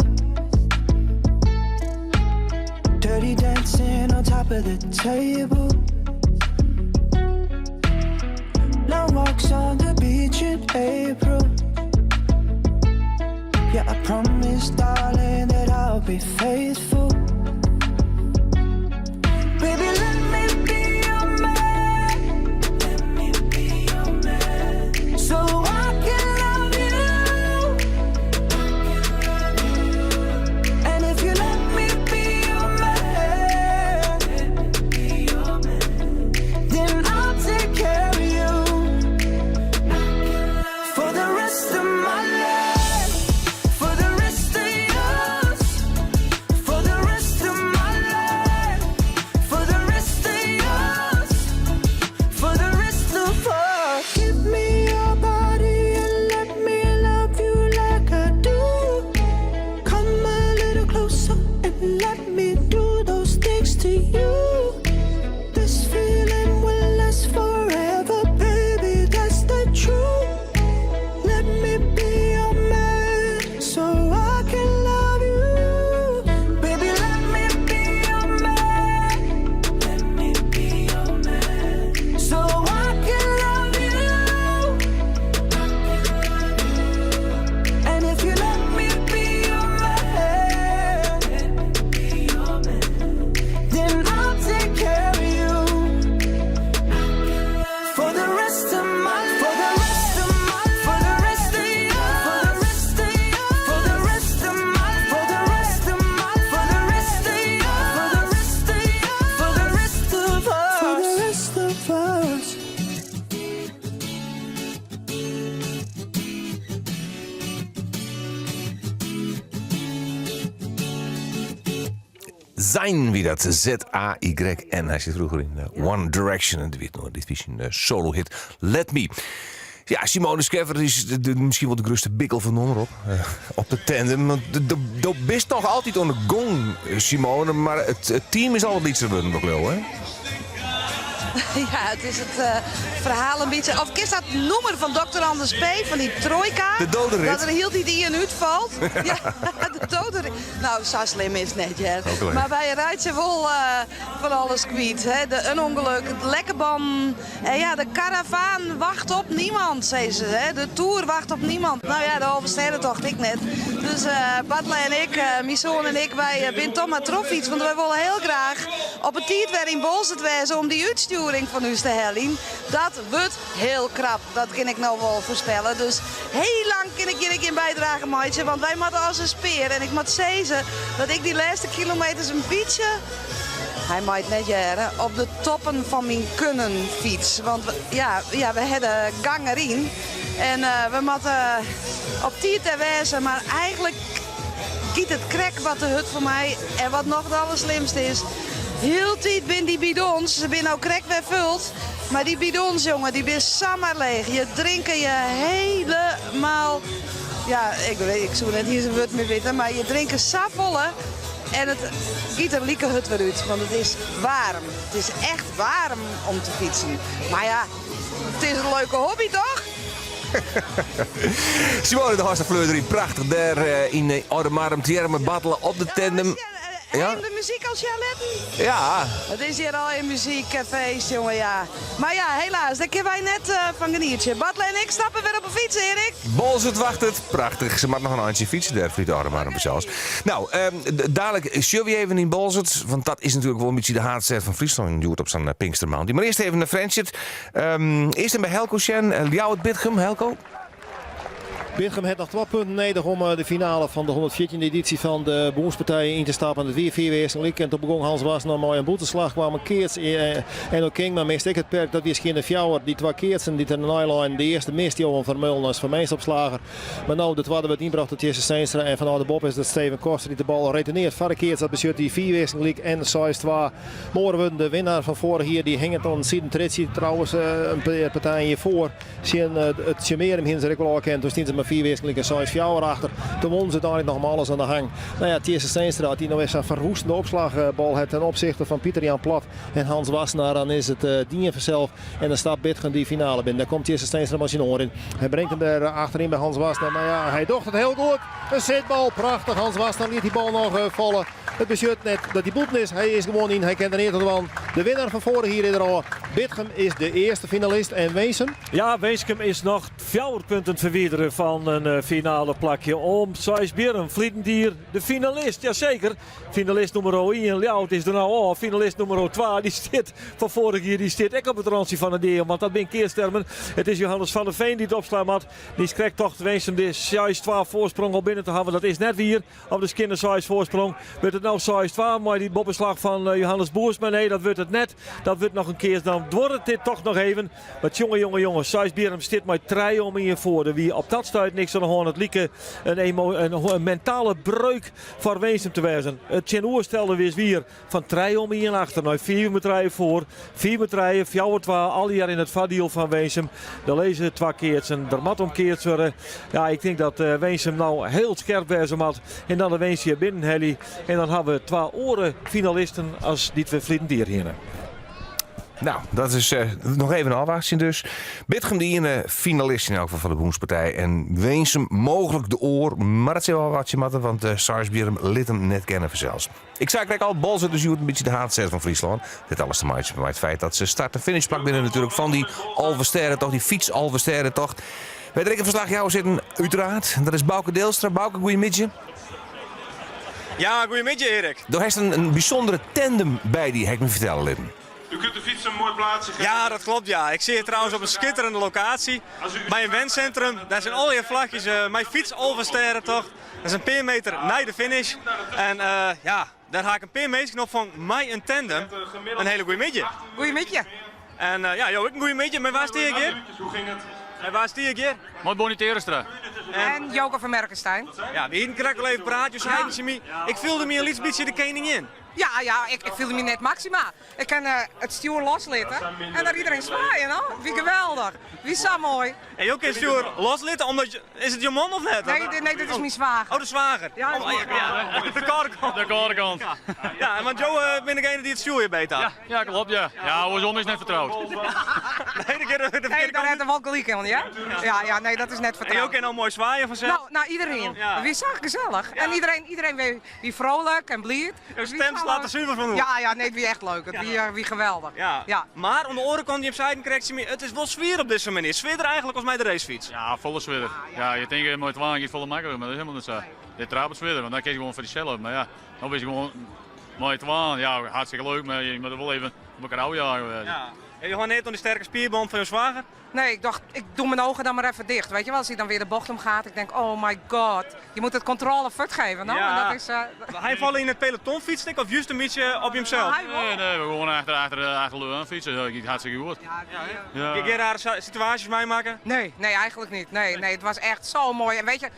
Dirty dancing on top of the table. Long walks on the beach in April. Yeah, I promise, darling, that I'll be faithful. Baby, let me be your man. Let me be your man. So I can love you. And if you let me be your man, then I'll take care of you for the rest of my life, for the rest of yours, for the Zayn wie dat, Z-A-Y-N. Hy siet froeger yn eh, One Direction en dit wie dit wie syn eh, solo-hit Let Me. Ja, Simone Scheffer is de, de, miskien wol de grutste bikkel fan de omrop. Eh, op de tandem. Want do bist noch altyd oan de gong, Simone, mar it, it team is al wat lytser wurden, doch leau, hè? Ja, it is it uh, ferhaal in bytsje. Of kinst dat nûmer fan Dr. Anders P. fan dy Trojka? De doderit. Dat der hieltyd ien útfalt. ja, de doderit. Nou, sa slim is it net, hear. Oké. Mar wy reitsje wol uh, fan alles kwyt. Hè. De, in ûngelok, lekke bannen. En ja, de karavaan wacht op niemand, sei se. Hè. De tour wacht op niemand. Nou ja, de Alvestêdetocht ek net. Dus uh, Bartle en ik, uh, myn soan en ik, wy uh, binne toch mar trochfytst. Want wy wolle hiel graach op 'e tiid wer yn Boalsert wêze om dy útstjoering fan ús te heljen. Dat wurdt hiel krap, dat kin ik no wol foarspelle. Dus hiel lang kin ik hjir gjin bydrage meitsje, want wy moatte as in spear. En ik moat sizze dat ik dy lêste kilometers in bytsje, hy mei it net hearre, op de toppen fan myn kunnen fyts. Want ja, ja, we ha de gang deryn en uh, we moatte op tiid dêr wêze, mar eigentlik giet it krekt wat te hurd foar my. En wat noch it alderslimste is, hieltyd binne dy bidons, se binne no krekt wer fuld, mar dy bidons, jonge, dy binne samar leech. Je drinke je helemaal, ja, ik, ik soe net iens in wurd mear witte, mar je drinke safolle en it giet der like hurd wer út, want it is waarm. It is echt waarm om te fytsen. Mar ja, it is in leuke hobby, toch? Simone de Horst Fleur prachtich dêr eh, yn eh, Aldemardum tegearre mei Bartele op de tandem. Ja? de muzyk al sjen litten? Ja. It is hjir al in muzykfeest, jonge, ja. Mar ja, helaas, dêr kinne wy net uh, fan genietsje. Bartle en ik stappe wer op 'e fyts, Erik. Boalsert wachtet. Prachtich. Se moat noch in eintsje fytse dêr, fanút Aldemardum sels. Nou, um, dalik sjogge we even yn Boalsert, want dat is natuerlik wol in bytsje de haadstêd fan Fryslân hjoed op sa'n Pinkstermoandei. Mar earst even nei Frjentsjer. Um, earst even by Helco sjen. Eh, Ljouwert Bitgum, Helco. Bitgum hat noch twa punten nedich om eh, de finale fan de 114e edysje fan de Bûnspartij yn te stappen. It wie fiif earsten lyk en doe begûn Hans Wassenaar mei in bûtenslach kwam in keats eh, en ook King, mar miste ek it perk. Dat wie skjinne fjouwer. Dy twa keatsen dy't der nei leinen. De earste mist Johan Vermeulen as ferminstopslager. Mar no de twadde wurdt ynbrocht troch Tjisse Steenstra en fanôf de boppe is dat Steven Koster dy't de bal retourneert foar de keats. Dat betsjut dy fiif earsten lyk en 6-2. Mei oare wurden, de winnaar fan foarich jier dy hinget oan it siden tritsje. Trouwens, eh, in pear partijen hjirfoar tsjin eh, it Tsjummearum hiene se ek wol ôfkend. Doe stiene se mei fiif earsten lyk en 6-4 achter. Toen wûnen se úteinlik noch mei alles oan de hang. Nou ja, Tjisse Steenstra, as dy no wer sa'n ferwoestende opslachbal hat ten opsichte fan Pieter Jan Plat en Hans Wassenaar, dan is it eh, dien fansels. En dan stapt Bitgum dy finale binnen. Dêr komt Tjisse Steenstra mei syn oanrin. Hy bringt him dêr achteryn by Hans Wassenaar. Mar ja, hy docht it hiel goed. In sitbal, prachtich. Hans Wassenaar liet dy bal noch falle. It betsjut net dat hy bûten is. Hy is gewoan yn. Hy kin der neat oan dwaan. De winner fan foarich jier is der ôf. Bitgum is de earste finalist en Winsum? Ja, Winsum is noch fjouwer punten ferwidere fan in eh, finale plakje om Seisbierrum. Ferline jier de finalist, jaseker. Finalist nûmer 1, Ljouwert is der no ôf. Finalist nûmer 2, dy stiet fan foarich jier, dy stiet ek op it rantsje fan de dea. Want dat binne keatstermen. It is Johannes van der Veen dy't opslaan moat. Dy krekt tocht Winsum de 6-2 foarsprong al binnen te hawwen. Dat is net wier. Op de skinne 6 foarsprong. Wurdt it no 6-2 mei dy boppeslach fan eh, Johannes Boersma? Nee, dat wurdt it net. Dat wurdt noch in kear. Dan duorret dit toch noch even. Mar jonge, jonge, jonge. Seisbierrum stiet mei trije om ien foar. Der wie op dat stuit niks oan de hân. It like in, emo, in, in mentale breuk foar Winsum te wêzen. It tsjinoerstelde wie wier. Fan trije om ien achter nei fiif om trije foar. Fiif om trije, fjouwer twa, allegear yn it foardiel fan Winsum. Der lizze twa keatsen, der moat om keatst wurde. Ja, ik tink dat eh, Winsum no hiel skerp wêze moat. En dan de winst hjir binnenhelje. En dan hawwe we twa oare finalisten as dy't we ferline jier hiene. Nou, dat is eh, noch even ôfwachtsjen dus. Bitgum de iene finalist yn elk gefal fan de Bûnspartij. En Winsum mooglik de oar. Mar dat sil ôfwachtsje moatte, want uh, Seisbierrum lit him net kenne fansels. Ik sei krekt al, Boalsert is hjoed in bytsje de haadstêd fan Fryslân. Dit alles te meitsjen mei it feit dat se start en finishplak binne natuerlik fan dy Alvestêdetocht, dy fyts-Alvestêdetocht. Wy ha ek in ferslachjouwer sitten, úteraard. Dat is Bauke Deelstra. Bauke, goeiemiddei. Ja, goeiemiddei Erik. Do hast in, in bysûndere tandem by dy, ha ik my fertelle litten. U kunt de fiets een mooi plaatsje geven. Ja, dat klopt ja. Ik sit trouwens op in skitterjende lokaasje by in wensintrum. Dêr binne allegear flachjes uh, mei fyts Alvestêdetocht. Dat is in pear meter nei de finish. En uh, ja, dêr ha ik in pear minsken opfongen mei in tandem. In hiele goede middei. Goeiemiddei. En uh, ja, jo ek in goede middei. Mei wa stean ik hjir? Hoe ging it? Mei wa stean ik hjir? Mei Bonnie Terestra. En Joke van Merkenstein. Ja, we hiene krekt al even praat, jo seiden tsjin my, ik fielde my in lyts bytsje de keningin. Ja, ja, ik, ik fielde my net Maxima. Ik kin it stjoer loslitte en dan iedereen swaaien, no? Wie geweldich. Wie sa moai. En jo kinne it stjoer loslitte omdat je, is it jo man of net? Nee, nee, dit is myn swager. Oh, de swager. Ja, oh, ja. De kâlde kant. De kâlde kant. Ja, ja want jo binne degene dy't it stjoer hjir beet hat. Ja, ja, klopt ja. Ja, oarsom is net fertroud. Nee, de kear, de Nee, daar hat er wol gelyk yn, ja? Ja, ja, nee, dat is net En jo fertroud. kinne al moai swaaien fansels. Nou, nou iedereen. Ja. Wie sa gesellich. En iedereen, iedereen wie, wie vrolijk en bliid. Jo stem slaat der suver fan oer. Ja, ja, nee, it wie echt leuk. It wie, wie geweldich. Ja. Ja. Mar oan de oare kant, jim seiden krekt, it is wol swier op dizze manier. Swierder eigentlik as mei de racefyts. Ja, folle swierder. Ja, je tinke mei twaen giet folle makliker, mar dat is helemaal net sa. Dit trapet swierder, want dan kin je gewoan foar dysels. Mar ja, dan is gewoan mei twaen, ja, hartstikke leuk, mar je moatte wol even op elkoar ôfjage. Ja. En je ha net oan dy sterke spierbân fan jo swager? Nee, ik dacht, ik doe mijn ogen dan maar even dicht. Weet je wel, als hij dan weer de bocht om gaat, ik denk, oh my god. Je moet het controle fut geven, no? Ja. En dat is, Hy folle yn it peloton fytst ek of just in bytsje op himsels? Nee, nee, we gewoan achter, achter, achter lju oan fytse. Dat giet hartstikke goed. Ja. Kun je rare situaties meimakke? Nee, nee, eigenlijk niet. Nee, nee, het was echt zo mooi. En weet je,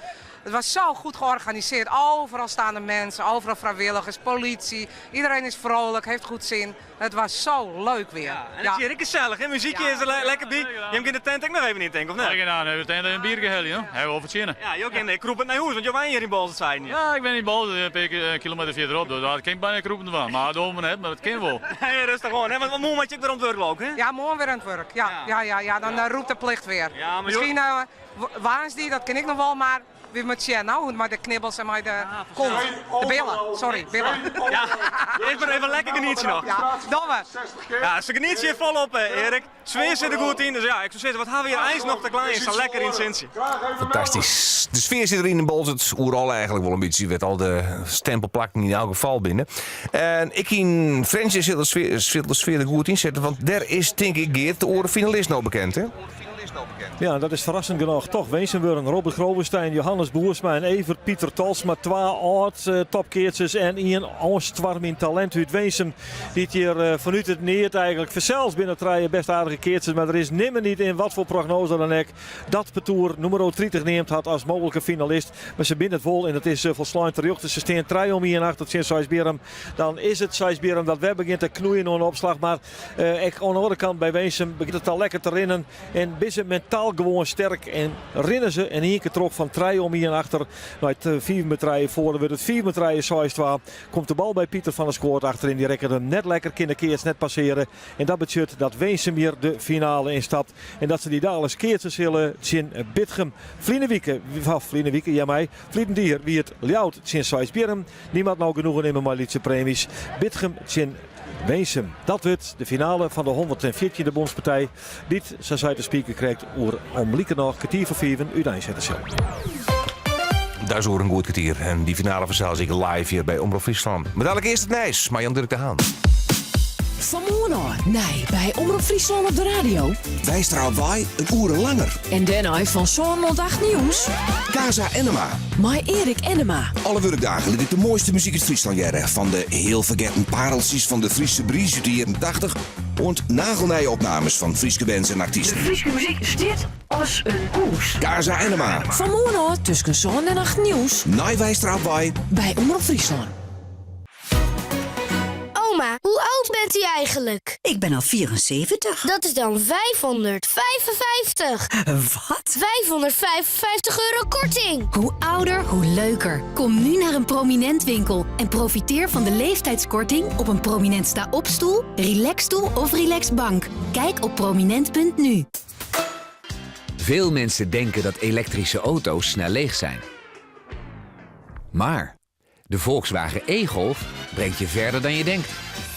het was zo goed georganiseerd. Overal staan de mensen, overal vrijwilligers, politie. Iedereen is vrolijk, heeft goed zin. Het was zo leuk weer. En het is hier ook gezellig, hè? Muziekje is er lekker bij. Je hebt in de tent ook nog even niet, denk ik, of net? Ja, nou, we hebben een bier gehaald, hè? Hebben we al verzinnen. Ja, je ook in de kroep het naar huis, want je was hier in Bolzert zijn. Ja, ik ben in Bolzert, een paar kilometer verderop, dus daar kan ik bijna kroepen van. Maar dat doen we net, maar dat kan wel. Nee, rustig gewoon, hè? Want morgen moet je ook weer aan het werk lopen, hè? Ja, morgen weer aan het werk. Ja, ja, ja, ja, dan roept de plicht weer. Ja, maar Misschien uh, die, dat ken ik nog wel, maar wie moet zien nou, maar de knibbels en maar de kont. De billen, sorry, billen. Ja, ik ben even lekker genieten nog. Ja, domme. Ja, ze genieten hier volop, Erik. Sfeer zit er goed in, dus ja, ik zou zeggen, wat hebben we hier ijs nog te klein? Is lekker in het zintje. Fantastisch. De sfeer zit erin in Bolzert. Oeral eigenlijk wel een beetje. Werd al de stempelplakken in elk geval binnen. En ik in French zit de sfeer, zit de sfeer er goed in zetten. Want daar is, denk ik, Geert, de oren finalist nou bekend, hè? Ja, dat is verrassend genoeg. Toch Wezenburg, Robert Grovenstein, Johannes Boersma en Evert Pieter Talsma. Twee oud topkeertjes en één in talent uit Wezen. Die het hier vanuit het neert eigenlijk verzels binnen treien best aardige keertjes. Maar er is nimmer niet in wat voor prognose dan ook. Dat Petoer nummer 30 neemt had als mogelijke finalist. Maar ze binnen het vol en het is volslagen terug. Dus ze staan trije om hier achter het Seisbierrum. Dan is het Seisbierrum dat weer begint te knoeien aan de opslag. Maar ik aan de andere kant bij Wezen begint het al lekker te rennen. En binnen mentaal gewoon sterk. En rennen ze en één keer terug van trije om hier achter. Naar het vier met voor. Dan wordt het 4 met rijen Komt de bal bij Pieter van der Skoort achterin. Die rekken hem net lekker. Kinderkeers net passeren. En dat betekent dat Wezen weer de finale instapt. En dat ze die dadelijk keertjes zullen in Bitgum. Vlienewieke, van Vlienewieke, ja mij. Vliedendier, wie het Ljout tsjin Seisbierrum. Niemand nou genoegen nemen maar lietse premies. Bitgum tsjin Winsum. Dat wordt de finale van de 114e bondspartij. Dit, zo zei de speaker, krijgt oer om lieke nog 3:45 uiteenzetten zal. Daar is oer een goed kwartier. En die finale verzamel ik live hier bij Omrop Friesland. Maar dadelijk eerst het Nijs, Marjan Dirk de Haan. Vanmorgen, nee, bij Omrop Friesland op de radio. Wij stralen wij een oeren langer. En daarna van zo'n 8 nieuws. Casa Enema. Maar Erik Enema. Alle werkdagen liet ik de mooiste muziek uit Friesland jaren. Van de heel vergeten pareltjes van de Friese Bries uit de jaren 80. En nagelnije opnames van Frieske bands en artiesten. Frieske muziek stiet als een koers. Casa Enema. Vanmorgen tussen zon en 8 nieuws. Naai wij straalt wij. Bij Omrop Friesland. Oma, hoe oud bent u eigenlijk? Ik ben al 74. Dat is dan 555. Wat? 555 euro korting. Hoe ouder, hoe leuker. Kom nu naar een prominent winkel en profiteer van de leeftijdskorting op een prominent sta-opstoel, relaxstoel of relaxbank. Kijk op prominent.nu. Veel mensen denken dat elektrische auto's snel leeg zijn. Maar de Volkswagen e-Golf brengt je verder dan je denkt.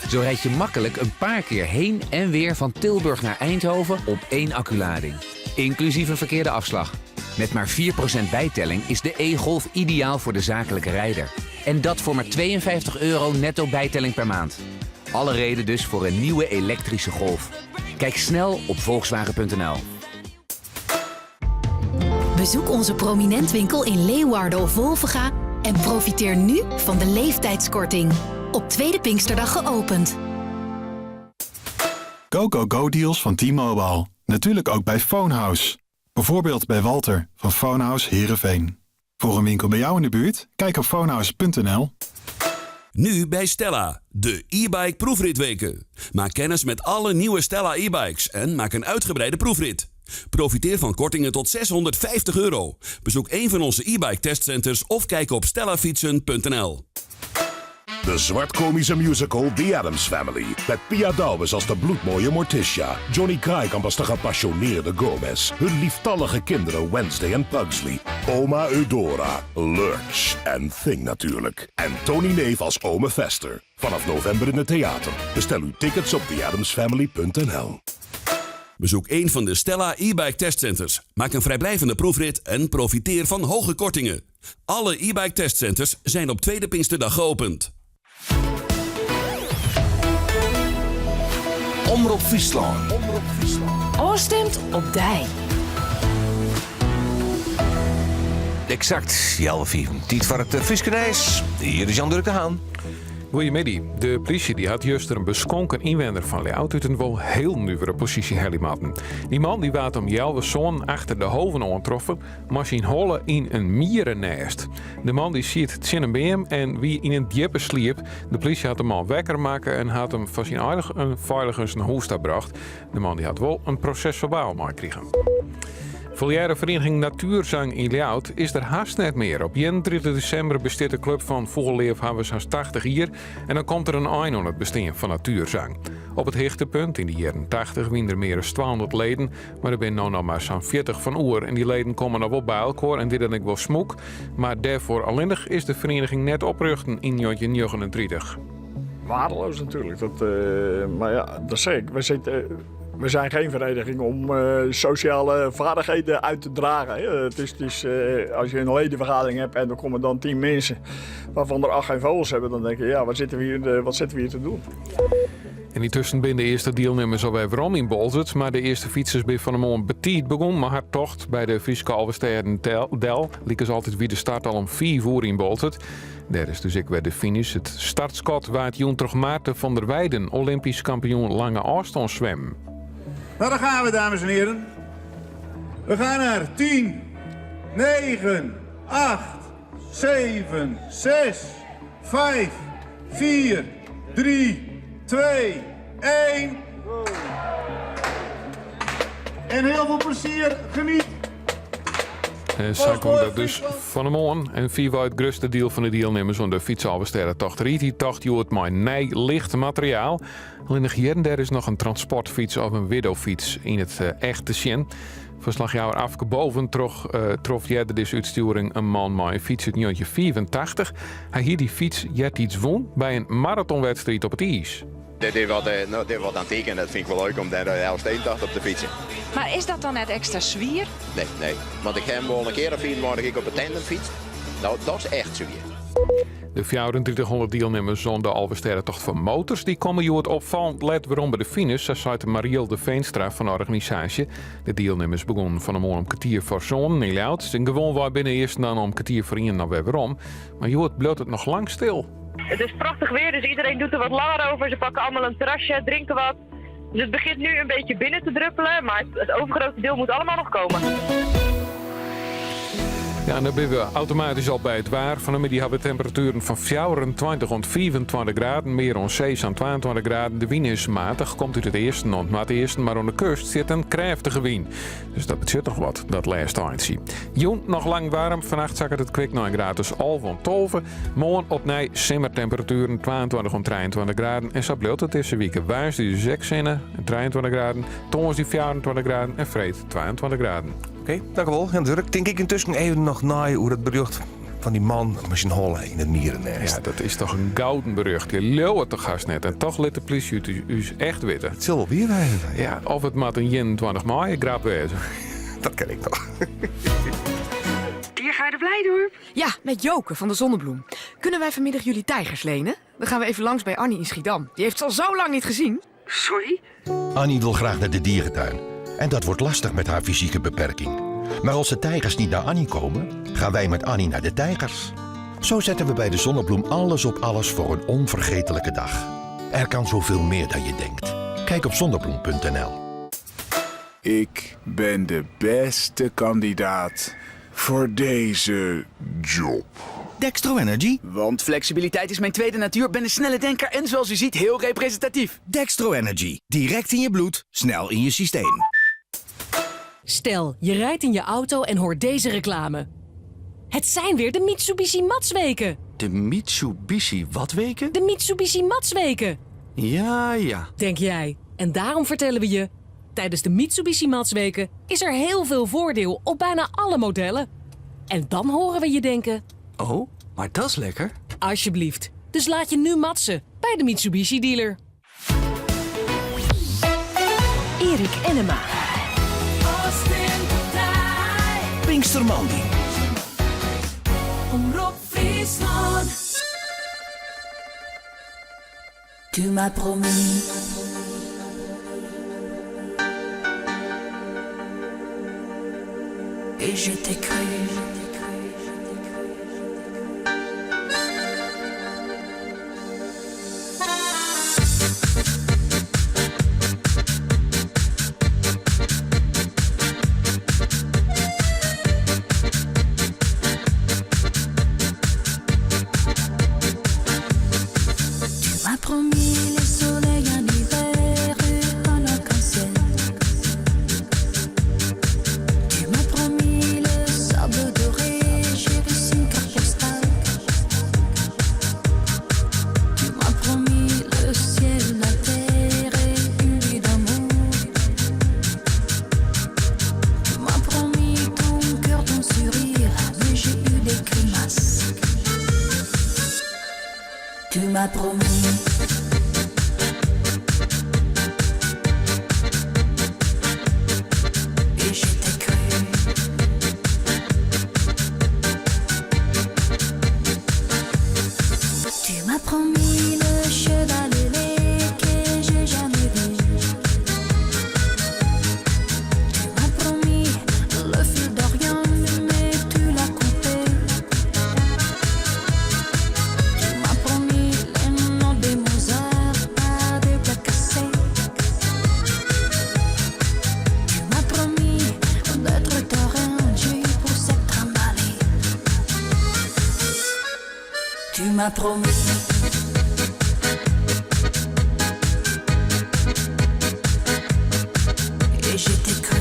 Zo rijd je makkelijk een paar keer heen en weer van Tilburg naar Eindhoven op één acculading. Inclusief een verkeerde afslag. Met maar 4% bijtelling is de e-Golf ideaal voor de zakelijke rijder. En dat voor maar 52 euro netto bijtelling per maand. Alle reden dus voor een nieuwe elektrische Golf. Kijk snel op volkswagen.nl. Bezoek onze prominent winkel in Leeuwarden of Wolvega en profiteer nu van de leeftijdskorting. Op Tweede Pinksterdag geopend. Go, go, go deals van T-Mobile. Natuurlijk ook bij Phonehouse. Bijvoorbeeld bij Walter van Phonehouse Heerenveen. Voor een winkel bij jou in de buurt? Kijk op phonehouse.nl. Nu bij Stella, de e-bike proefritweken. Maak kennis met alle nieuwe Stella e-bikes en maak een uitgebreide proefrit. Profiteer van kortingen tot 650 euro. Bezoek een van onze e-bike testcenters of kijk op stellafietsen.nl. De zwartkomische musical The Addams Family. Met Pia Douwes als de bloedmooie Morticia. Johnny Kraaikamp als de gepassioneerde Gomez. Hun lieftallige kinderen Wednesday en Pugsley. Oma Eudora, Lurch en Thing natuurlijk. En Tony Neef als Ome Fester. Vanaf november in het theater. Bestel uw tickets op theaddamsfamily.nl. Bezoek een van de Stella e-bike testcenters. Maak een vrijblijvende proefrit en profiteer van hoge kortingen. Alle e-bike testcenters zijn op Tweede Pinksterdag geopend. Omrop Fryslân. Ofstimd op dy. Eksakt, healwei fiven. Tiid foar it Fryske nijs. Hjir is Jan Durk de Haan. Goeiemiddei. De plysje dy hat juster in beskonken ynwenner fan Ljouwert út in wol hiel nuvere posysje helje moatten. Dy man dy waard om healwei sânen achter de Hoven oantroffen mei syn holle yn in mierenêst. De man dy siet tsjin in beam en wie yn in djippe sliep. De plysje hat de man wekker makke en hat him foar syn eigen feiligens nei hûs ta brocht. De man dy hat wol in proses-ferbaal meikrigen. Foliêreferieniging Natuurzang yn Ljouwert is der hast net mear. Op 31 desimber bestiet de klup fan fûgelleafhawwers hast 80 jier en dan komt der in ein oan it bestean fan Natuurzang. Op it hichtepunt yn de jierren 80 wiene der mear as 200 leden, mar der binne no noch mar sa'n 40 fan oer. En dy leden komme noch wol by elkoar en dit dan ek wol smûk, mar dêrfoar allinnich is de ferieniging net oprjochten yn 1939. Waardeloos natuurlijk. Dat, eh, maar ja, dat zeg ik. We, zitten, we zijn geen vereniging om eh, sociale vaardigheden uit te dragen. Hè. Het is, het is, eh, als je een ledenvergadering hebt en er komen dan 10 mensen waarvan er 8 geen vogels hebben, dan denk je, ja, wat zitten we hier, eh, wat zitten we hier te doen? En yntusken binne de earste dielnimmers alwer werom yn Boalsert, mar de earste fytsers binne fan 'e moarn betiid begûn mei har tocht by de Fryske Alvestêden del. Lykas altyd wie de start al om 5 oere yn Boalsert. Dêr is dus ek wer de finish. It startskot waard jûn troch Maarten van der Weijden, Olympysk kampioen lange ôfstânsswimmen. Nou, daar gaan we, dames en heren. We gaan naar 10, 9, 8, 7, 6, 5, 4, 3, 2, 1. En heel veel plezier, geniet! En sa komt dat dus fan 'e moarn. En fierwei it grutste diel fan de dielnimmers oan de fytsalvestêdetocht rydt dy tocht hjoed mei nij licht materiaal. Allinnich hjir en dêr is noch in transportfyts of in widdofyts yn it echt te sjen. Ferslachjouwer Afke Boven troch, trof earder dizze útstjoering in man mei in fyts út 1985. Hy hie dy fyts eartiids wûn by in maratonwedstriid op it iis. Dit is wat, no, dit wat antyk en dat fyn ik wol leuk om dêr de Elfstedentocht op te fytsen. Mar is dat dan net ekstra swier? Nee, nee. Want ik ha him wol in kear of 25 ek op de tandem fytst. No, dat is echt swier. De 3400 dielnimmers oan de Alvestêdetocht foar motors dy komme hjoed opfallend let werom by de finish, sa seit Marielde Veenstra fan de organisaasje. De dielnimmers begûnen fan 'e moarn om kertier foar sânen yn Ljouwert. En gewoanwei binne de earsten dan om kertier foar ien alwer werom. Mar hjoed bliuwt it noch lang stil. Het is prachtig weer, dus iedereen doet er wat langer over. Ze pakken allemaal een terrasje, drinken wat. Dus het begint nu een beetje binnen te druppelen, maar het overgrote deel moet allemaal nog komen. Ja, en dan binne we automatysk al by it waar. Fan 'e middei hawwe we temperatueren fan 24 oant 25 graden. Mear oan see sa'n 22 graden. De wyn is matich, komt út it easten oant noardeasten, mar oan de kust sit in krêftige wyn. Dus dat betsjut noch wat, dat lêste eintsje. Jûn noch lang waarm. Fannacht sakket it kwik nei in graad as 11 oant 12. Moarn opnij simmertemperatueren 22 oant 23 graden. En sa bliuwt it dizze wike. Woansdei dus ek sinne en 23 graden. Tongersdei 24 graden en freed 22 graden. Oké, dankjewol. Jan Durk. Tink ik yntusken even noch nei oer it berjocht fan dy man mei syn holle yn it mierennêst. Ja, dat is toch in gouden berjocht. Je leauwe it toch hast net. En toch lit de plysje it ús echt witte. It sil wol wier wêze. Ja, of it moat in 21 maaie grap wêze. Dat ken ik toch. Diergaarde Blijdorp. Ja, met Joke van de Zonnebloem. Kunnen wij vanmiddag jullie tijgers lenen? Dan gaan we even langs bij Annie in Schiedam. Die heeft ze al zo lang niet gezien. Sorry? Annie wil graag naar de dierentuin. En dat wordt lastig met haar fysieke beperking. Maar als de tijgers niet naar Annie komen, gaan wij met Annie naar de tijgers. Zo zetten we bij de Zonnebloem alles op alles voor een onvergetelijke dag. Er kan zoveel meer dan je denkt. Kijk op zonnebloem.nl. Ik ben de beste kandidaat voor deze job. Dextro Energy. Want flexibiliteit is mijn tweede natuur, ben een snelle denker en zoals u ziet heel representatief. Dextro Energy. Direct in je bloed, snel in je systeem. Stel, je rijdt in je auto en hoort deze reclame. Het zijn weer de Mitsubishi Matsweken. De Mitsubishi wat weken? De Mitsubishi Matsweken. Ja, ja. Denk jij. En daarom vertellen we je... Tijdens de Mitsubishi Matsweken is er heel veel voordeel op bijna alle modellen. En dan horen we je denken... Oh, maar dat is lekker. Alsjeblieft. Dus laat je nu matsen bij de Mitsubishi dealer. Erik Ennema. Pinkstermoandei. Omrop Fryslân. Tu m'as promis. Et je t'ai cru. Tu m'as promis le soleil en hiver et un arc-en-ciel. Tu m'as promis le sable doré, j'ai reçu une carte postale. Tu m'as promis le ciel, la terre et une vie d'amour. Tu m'as promis ton cœur, ton sourire, mais j'ai eu des grimaces. Tu m'as promis. Et je t'ai cru. Tu m'as promis le cheval ailé que j'ai jamais vu. Tu m'as promis le fil d'Orion, mais tu l'as coupé. Tu m'as promis les notes des Mozart, pas des plats cassés. Tu m'as promis d'être ta reine, j'ai eu pour s'être trimballé. Tu m'as promis. Et je t'ai cru.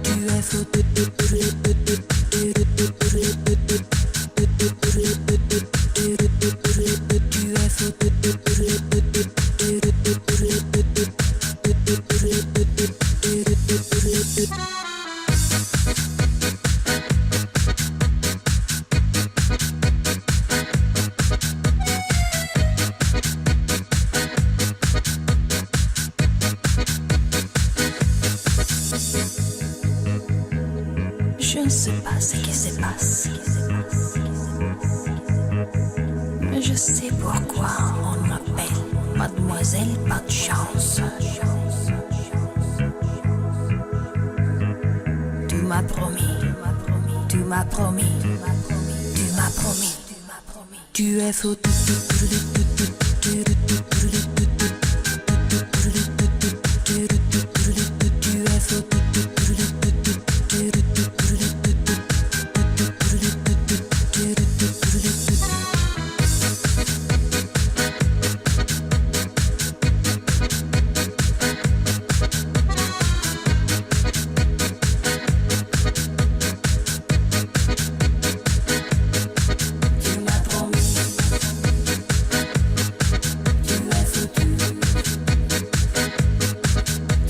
Tu es fou. Tu es fou. Je ne sais pas ce qui se passe. Mais je sais pourquoi on m'appelle Mademoiselle pas de chance. Tu m'as promis, tu m'as promis, tu m'as promis. Tu es fou. Tu es fou. Tu m'as promis, tu es foutu.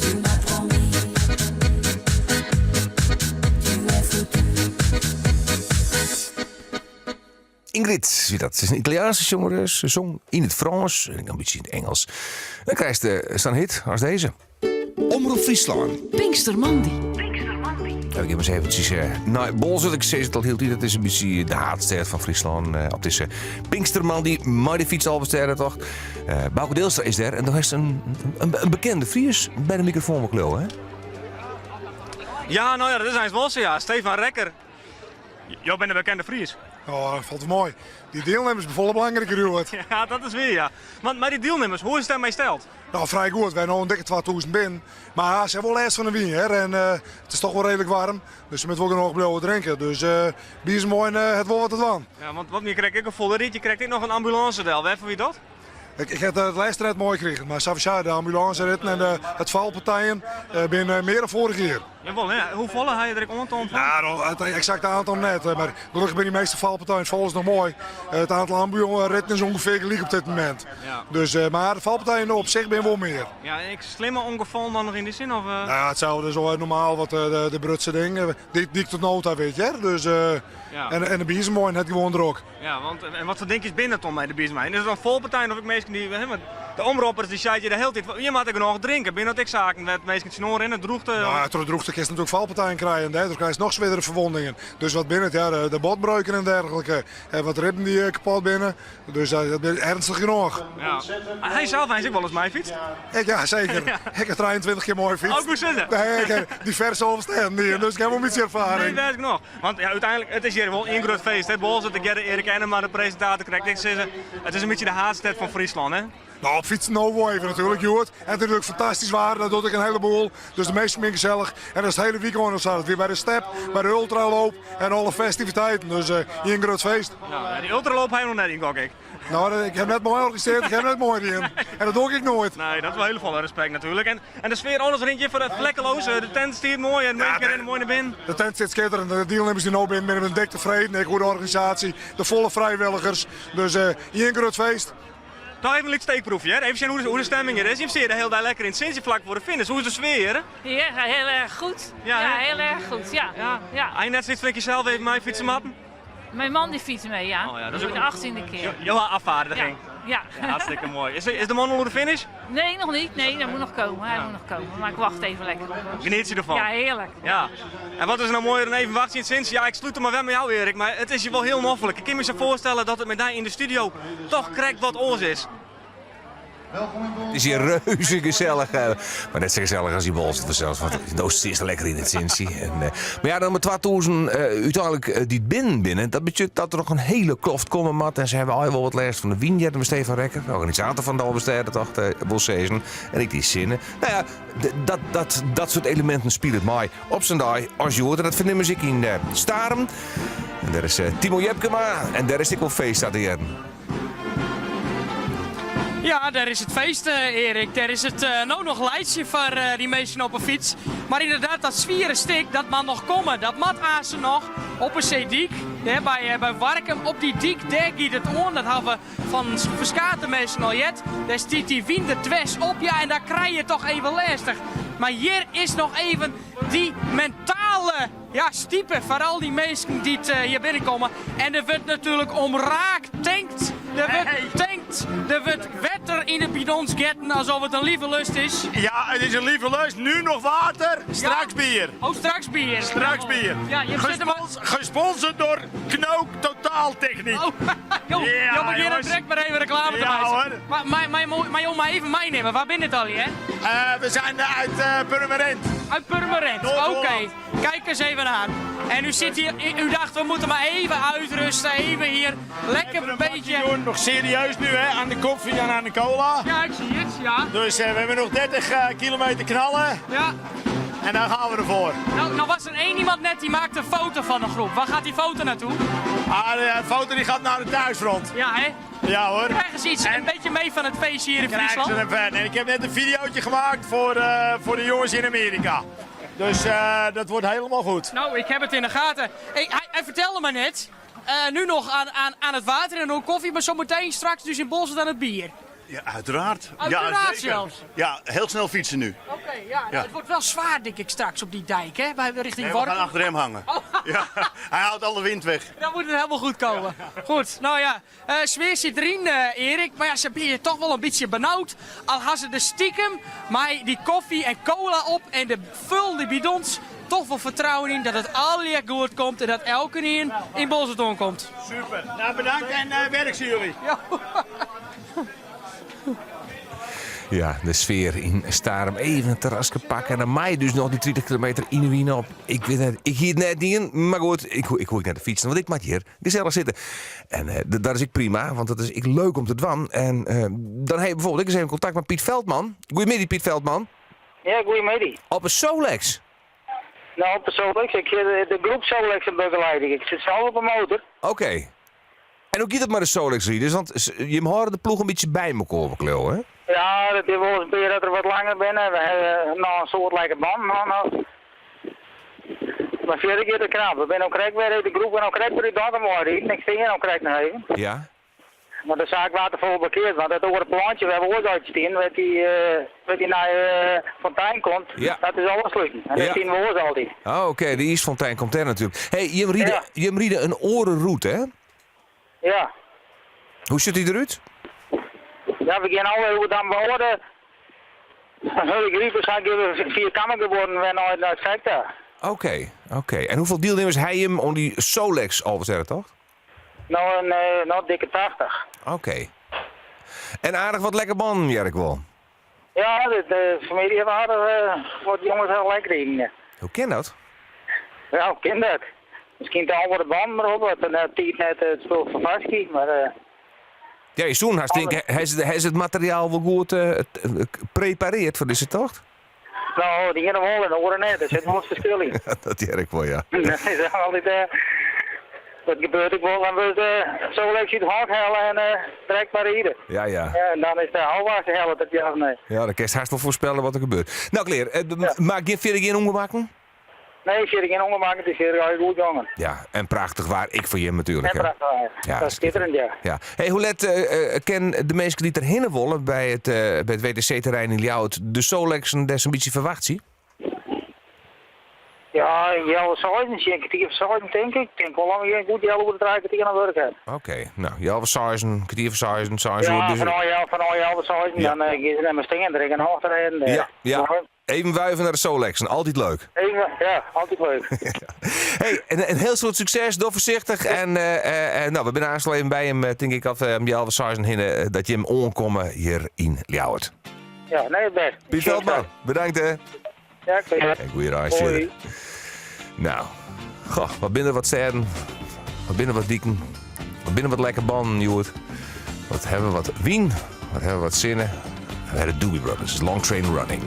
Tu m'as promis, tu es foutu. Ingrid, wie dat? Ze is een Italiaanse zangeres. Ze zong in het Frans en een beetje in het Engels. Dan krijg je zo'n hit als deze. Omrop Fryslân. Pinkstermoandei. Nou, ik heb eens eventjes naar Boalsert. Ik zeg het al heel tijd. Dat is een beetje de haadstêd fan Fryslân. Op deze Pinkstermoandei, mei de fytsalvestêdetocht. Bauke Deelstra is dêr en dan is in bekende Fries by de mikrofoan kleau, hè? Ja, nou ja, dat is eigenlijk wel zo, ja. Stefan Rekker. Jij bent een bekende Fries. Oh, dat falt moai. Dy dielnimmers binne folle belangriker hjoed. Ja, dat is wier, ja. Want mei dy dielnimmers, hoe is it dêrmei steld? No, frij goed. Wy no in dikke 2000 binnen. Mar se ha wol lêst fan de wyn, hear. En it is toch wol reedlik waarm. Dus se moatte wol genôch bliuwe drinken. Dus Biezenmoin hat wol wat te dwaan. Ja, want wat my krekt ek opfoel, der ried hjir krekt ek noch in ambulânse del. Wêrfoar wie dat? Ik ha it lêste net moai krigen, mar sawiesa de ambulânseritten en de it falpartijen binne mear dan foarich jier. Jawol, hè? Hoefolle ha je der ek oantal fan? Ja, it eksakte oantal net, mar gelokkich binne dy measte falpartijen it falt noch moai. It oantal ambuleritten is ûngefear gelyk op dit momint. Ja. Dus, mar de falpartijen op sich binne wol mear. Ja, en ek slimme ûngefallen dan noch yn dy sin? Of? Nou ja, itselde is al normaal wat de brutsen ding, dy't ik tot no ta wit, hear. Dus, Ja. en de biezenmoin hat gewoan drok. Ja, want en wat foar dinkjes binne it dan mei de biezenwein? Is it dan folpartijen of ek minsken dy, hè, want de omroppers dy seije de hiele tiid, je moatte genôch drinke. Binne dat ek saken wêr't minsken tsjinoan rinne, drûchte? Nou ja, troch drûchte kinst natuerlik falpartijen krije en dêrtroch krijst noch swierdere ferwondingen. Dus wat binne it? Ja, de botbreuken en dergelike. En wat ribben dy't kapot binne. Dus dat is ernstig genôch. Ja. Hy sels eins ek wolris meifytst? Ik, ja, seker. Ja. Ik ha 23 kear meifytst. Oh, hoe sit it? Nee, ik ha diverse Alvestêden dus ik ha wol in bytsje erfaring. Nee, bêst genôch. Want ja, úteinlik, it is hjir wol ien grut feest. Hè? Boalsert, ik hearde Erik Ennema, de presintator, krekt ek sizze, it is in bytsje de haadstêd fan Fryslân, hè? Nou, op fytsen no wol even natuerlik, hjoed. En it is natuerlik fantastysk waar, dat docht ek in heleboel. Dus de minsken binne gesellich. En dat is it hiele wykein al sa. Dat wie by de step, by de ultraloop en alle festiviteiten. Dus ien grut feest. Nou, dy ultraloop ha je noch net yn, gok ik. Nou, ik ha net mei organisearre, ik ha net mei dien. En dat doch ik noait. Nee, dat is wol hiel folle respekt natuerlik. En, en de sfear, alles rint hjir foar de vlekkeloos. De tent stiet moai en de minsken rinne moai nei binnen. De tent stiet skitterend. De dielnimmers dy't no binne, binne dik tefreden. Ek oer de organisaasje, de folle frijwilligers. Dus ien grut feest. Toch even in lyts steekproefje, hè? Even sjen hoe de, hoe de stemming er is. Je zit de hele dag lekker in het zintje vlak voor de finish. Hoe is de sfeer? Ja, heel erg goed. Ja, Ja, hè? heel erg goed. Ja. Ja. Ja. Hij net zoiets van ik jezelf even mijn fietsen matten? Mijn man die fietst mee, ja. Oh ja, dat is Voor ook de een- 18e keer. Johan afvaardiging. Ja. Ja, hartstikke mooi. Is de man al door de finish? Nee, nog niet. Nee, dat moet nog komen. Hij moet nog komen. Maar ik wacht even lekker op hem. Geniet je ervan? Ja, heerlijk. Ja. En wat is er nou mooier dan even wachten in het zins? Ja, ik sluit er maar wel met jou, Erik, maar het is je wel heel noffelijk. Ik kan me zo voorstellen dat het met daar in de studio toch krekt wat oors is. Het is hier reuze gezellig. Maar net zo gezellig als die Boalsert vanzelf. Want de is lekker in het zintje. En, maar ja, dan met 2000 uiteindelijk die binnen binnen. Dat betekent dat er nog een hele kloft komen mat. En ze hebben al wel wat last van de wien. Met Stefan Rekker, de organisator van de Alvestêdentocht, wil zeggen. En ik die zinnen. Nou ja, dat soort elementen spelen het mij op zijn dag als je hoort. En dat vinden muziek in Starum. En daar is Timo Jepkema. En daar is ik wel feest aan de jaren. Ja, daar is het feest, Erik. Daar is het nou nog lijstje voor die mensen op een fiets. Maar inderdaad, dat zwieren stik, dat mag nog komen. Dat mat azen nog op een zeediek. Hè, bij Warkum, op die diek, daar giet het on. Dat hebben we van verskate mensen al jet. Daar stiet die wind er dwars op, ja, en daar krijg je toch even lastig. Maar hier is nog even die mentale, ja, stiepe voor al die mensen die het hier binnenkomen. En er wordt natuurlijk omraak tankt. Er wordt Hey. tankt. Er wordt wetter in de bidons getten alsof het een lieve lust is. Ja, het is een lieve lust. Nu nog water, straks bier. Oh, straks bier. Straks bier. Ja, je zit er maar Gesponsord door Knook Totaaltechniek. Oh, joh, Ja, joh, begin jongens. direct maar even reclame te Ja, maken. hoor. Maar joh, maar even meenemen. Waar ben het al, hè? We zijn uit Purmerend. Uit Purmerend, Noord-Holland. oké. Kijk eens even aan. En u zit hier, u dacht we moeten maar even uitrusten, even hier lekker Even een een beetje... doen, nog serieus nu hè, aan de koffie en aan de cola. Ja, ik zie het, ja. Dus we hebben nog 30 kilometer knallen. Ja. En dan gaan we ervoor. Nou was er één iemand net die maakte een foto van de groep. Waar gaat die foto naartoe? Ah, de foto die gaat naar de thuisfront. Ja, hè? Ja hoor. Krijgen ze iets een beetje mee van het feestje hier in Krijgen ze Friesland? een fan. En ik heb net een videootje gemaakt voor de jongens in Amerika. Dus dat wordt helemaal goed. Nou, ik heb het in de gaten. Hij vertelde me net, nu nog aan het water en ook koffie, maar zometeen straks dus in Bolsward aan het bier. Ja, uiteraard. Uiteraard Ja, zeker. zelfs. Ja, heel snel fietsen nu. Oké, ja, Ja. Het wordt wel zwaar, denk ik, straks op die dijk, hè? Bij, richting Nee, we Workum. gaan achter hem hangen. Oh. Ja, hij houdt alle wind weg. Dan moet het helemaal goed komen. Goed, nou ja. Sfeer zit erin, Erik. Maar ja, ze ben je toch wel een beetje benauwd. Al gaan ze de stiekem, maar die koffie en cola op en de vul die bidons. Toch wel vertrouwen in dat het allemaal goed komt en dat elke in, in Bolsward komt. Super. Nou, bedankt en werk ze jullie. Ja. Ja, de sfear yn Starum. Even in terraske pakke en dan mei dus noch dy 30 kilometer yn de wyn op. Ik wit net, ik hie it net dien, mar goed, ik hoech ik hoech net te fytsen, want ik moat hjir gesellich sitte. En eh, dat is ek prima, want dat is ek leuk om te dwaan. En eh, dan ha je bijvoorbeeld ek ris even kontakt mei Piet Veldman. Goeiemiddei Piet Veldman. Ja, goeiemiddei. Op 'e Solex. Nou, op de Solex. Ik zit de groep Solex in begeleiding. Ik sit sels op 'e motor. Oké. En hoe giet it mei de Solex-riders? Want jim hâlde de ploech in bytsje by mekoar, leau hè? Ja, it is wolris in pear dat der wat langer binne. We hawwe noch in soad lekke bannen hân noch. Mar fierder giet it knap. We binne no krekt wer, de groep is no krekt wer út Dokkum weiriden. Ik stean no krekt noch even. Ja. Want de saak waard te folle blokkeard, want dat oare plantje wêr't we oars altyd stienen, wêr't dy, wêr't dy nije fontein komt, Ja. dat is al ôfsluten. En dêr Ja. stienen we oars altyd. Oh, oké, de iisfontein komt dêr natuerlik. Hey, jim ride, jim ride in oare rûte, hè? Ja. Hoe sjocht dy derút? Ja, we gean al oer Damwâlde. Dan Hurdegaryp sa gean we fia Kammingabuorren wer nei nei it fek ta. Oké, oké. En hoefolle dielnimmers ha jim oan dy Solex Alvestêdetocht? No in no dikke 80. Oké. En aardich wat lekke bannen, hear ik wol. Ja, de famylje hat aardich wat jonges ha lek riden. Ja. Hoe kin dat? Ja, hoe kin dat? Miskien te âlde bannen derop, wat er net tiid net it spul ferfarskje, mar Ja, je soene hast tinke, ha se it materiaal wol goed prepareard foar dizze tocht? No, de iene wol en de oare net. Der sit wol in ferskil yn. Dat hear ik wol, ja. Dat is altyd, dat gebeurt ek wol. Dan wurdt Solex út it hok helle en direkt mar ride. Ja, ja. Ja, en dan is de ôfwachte hellet it ja of nee. Ja, dan kinst hast wol foarspelle wat der gebeurt. No, klear. Mar gjin fierder gjin ûngemakken? Nee, fierder gjin ûngemakken. It is fierder allegear goed gongen. Ja, en prachtich waar ek foar jim natuerlik. En prachtich waar. Ja, dat is skitterend, ja. Ja. Hey, hoe let kin de minsken dy't derhinne wolle by it, by it WTC-terrein yn Ljouwert de Solexen dêr sa'n bytsje ferwachtsje? Ja, healwei seizen, tsjin kertier foar seizen tink ik. Ik tink wol om goed healoere trije kertier oan it wurk ha. Oké, no, healwei seizen, kertier foar seizen, seis oere. Ja, Dus... fanôf healwei seizen, Ja. dan gean se net mear stean, der is in achterheden. Ja, ja. Even wuiven naar de Solexen, altyd leuk. Even, ja, altyd leuk. Hey, in hiel soad sukses, doch foarsichtich. En no, we binne aanst even by him, tink ik, as om healwei seizen hinne, dat jim oankomme hjir yn Ljouwert. Ja, nee, bêst. Piet Veldman, bedankt hè. Ja, oké. En goeie reis Hoi. verder. Nou, goh, wat binne der wat stêden, wat binne wat diken, wat binne wat lekke bannen, hjoed. Wat hawwe we wat wyn, wat hawwe we wat sinne. We hawwe de Doobie Brothers, Long Train Running.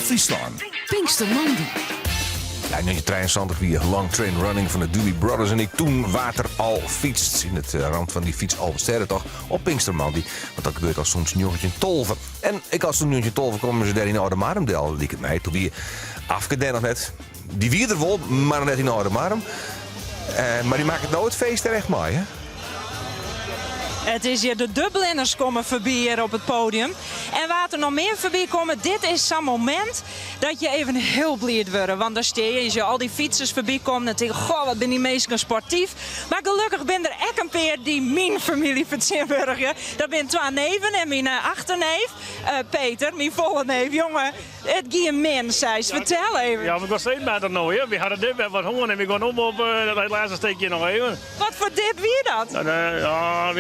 Fryslân. Pinkstermoandei. Ja, in 1973 wie Long Train Running fan de Doobie Brothers en ik toen waard er al fytst yn it ramt fan dy fyts Alvestêdetocht op Pinkstermoandei. Want dat gebeurt al sûnt 1912. En ek al sûnt 1912 komme se dêr yn Aldemardum del, liket my. Toen wie Afke dêr noch net. Dy wie der wol, mar noch net yn Aldemardum. Mar dy makket no it feest dêr echt mei, hè? It is hjir, de Dublinners komme foarby hjir op it podium. En wa't der noch mear foarby komme, dit is sa'n momint dat je even hiel bliid wurde. Want dan stean je, je sjogge al dy fytsers foarby kommen en tinke, goh, wat binne dy minsken sportyf. Mar gelokkich binne der ek in pear dy't myn famylje fertsjintwurdigje. Dat binne twa neven en myn achterneef, Peter, myn folle neef. Jonge, it gie min, seist. Fertel even. Ja, we gaan steeds better no, ja. We hadden dit wat hân en we gaan om op dat laatste stukje noch even. Wat foar dip wie dat? Ja,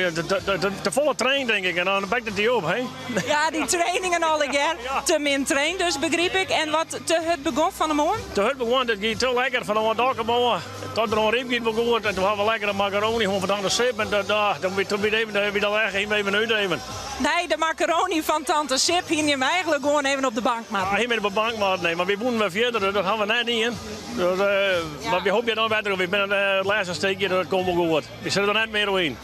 te folle train denk ik en dan bekt it dy op, hè? Ja, dy trainingen allegear. Te min train dus, begryp ik. En wat te hurd begûn fan 'e moarn? Te hurd begûn, dat gie te lekker fan oan moarn. Tot der oan ryp giet wol goed en toen ha we lekker de macaroni hân fan tante Sip en dat, dan wie toen wie even wie de leg even út even. Nei de macaroni fan tante Sip hiene jim eigenlik gewoan even op de bank moatten. Ja, hiene we op de bank moatten, nee, mar wy woenen wer fierder, dus dat ha we net dien. Dus, Mar wy hoopje no better, wy binne it lêste stikje, dat komt wol goed. Wy sitte der net mear oer yn.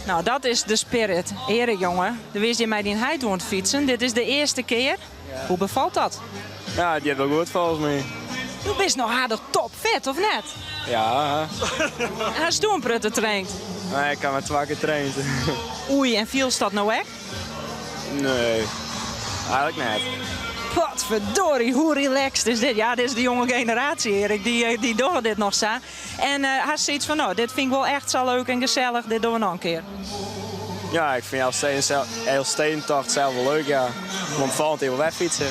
Nou, dat is de spirit. Erik, jonge, do bist hjir mei dyn heit oan it fytsen. Dit is de earste kear. Hoe befalt dat? Ja, it giet wol goed folgens my. Do bist noch aardich topfit, of net? Ja. Hast do in protte traind? Nee, ik ha mar twa kear traind. Oei, en fielst dat no ek? Nee, eigenlik net. Potverdorie, hoe relaxed is dit? Ja, dit is de jonge generatie, Erik. Dy, dy dogge dit noch sa. En uh, hast sayts fan, no, dit fyn ik wol echt sa leuk en gesellich, dit dogge we noch in kear. Ja, ik fyn Elfstedentocht sels wol leuk, ja. Om folgjend jier wol wer fytse.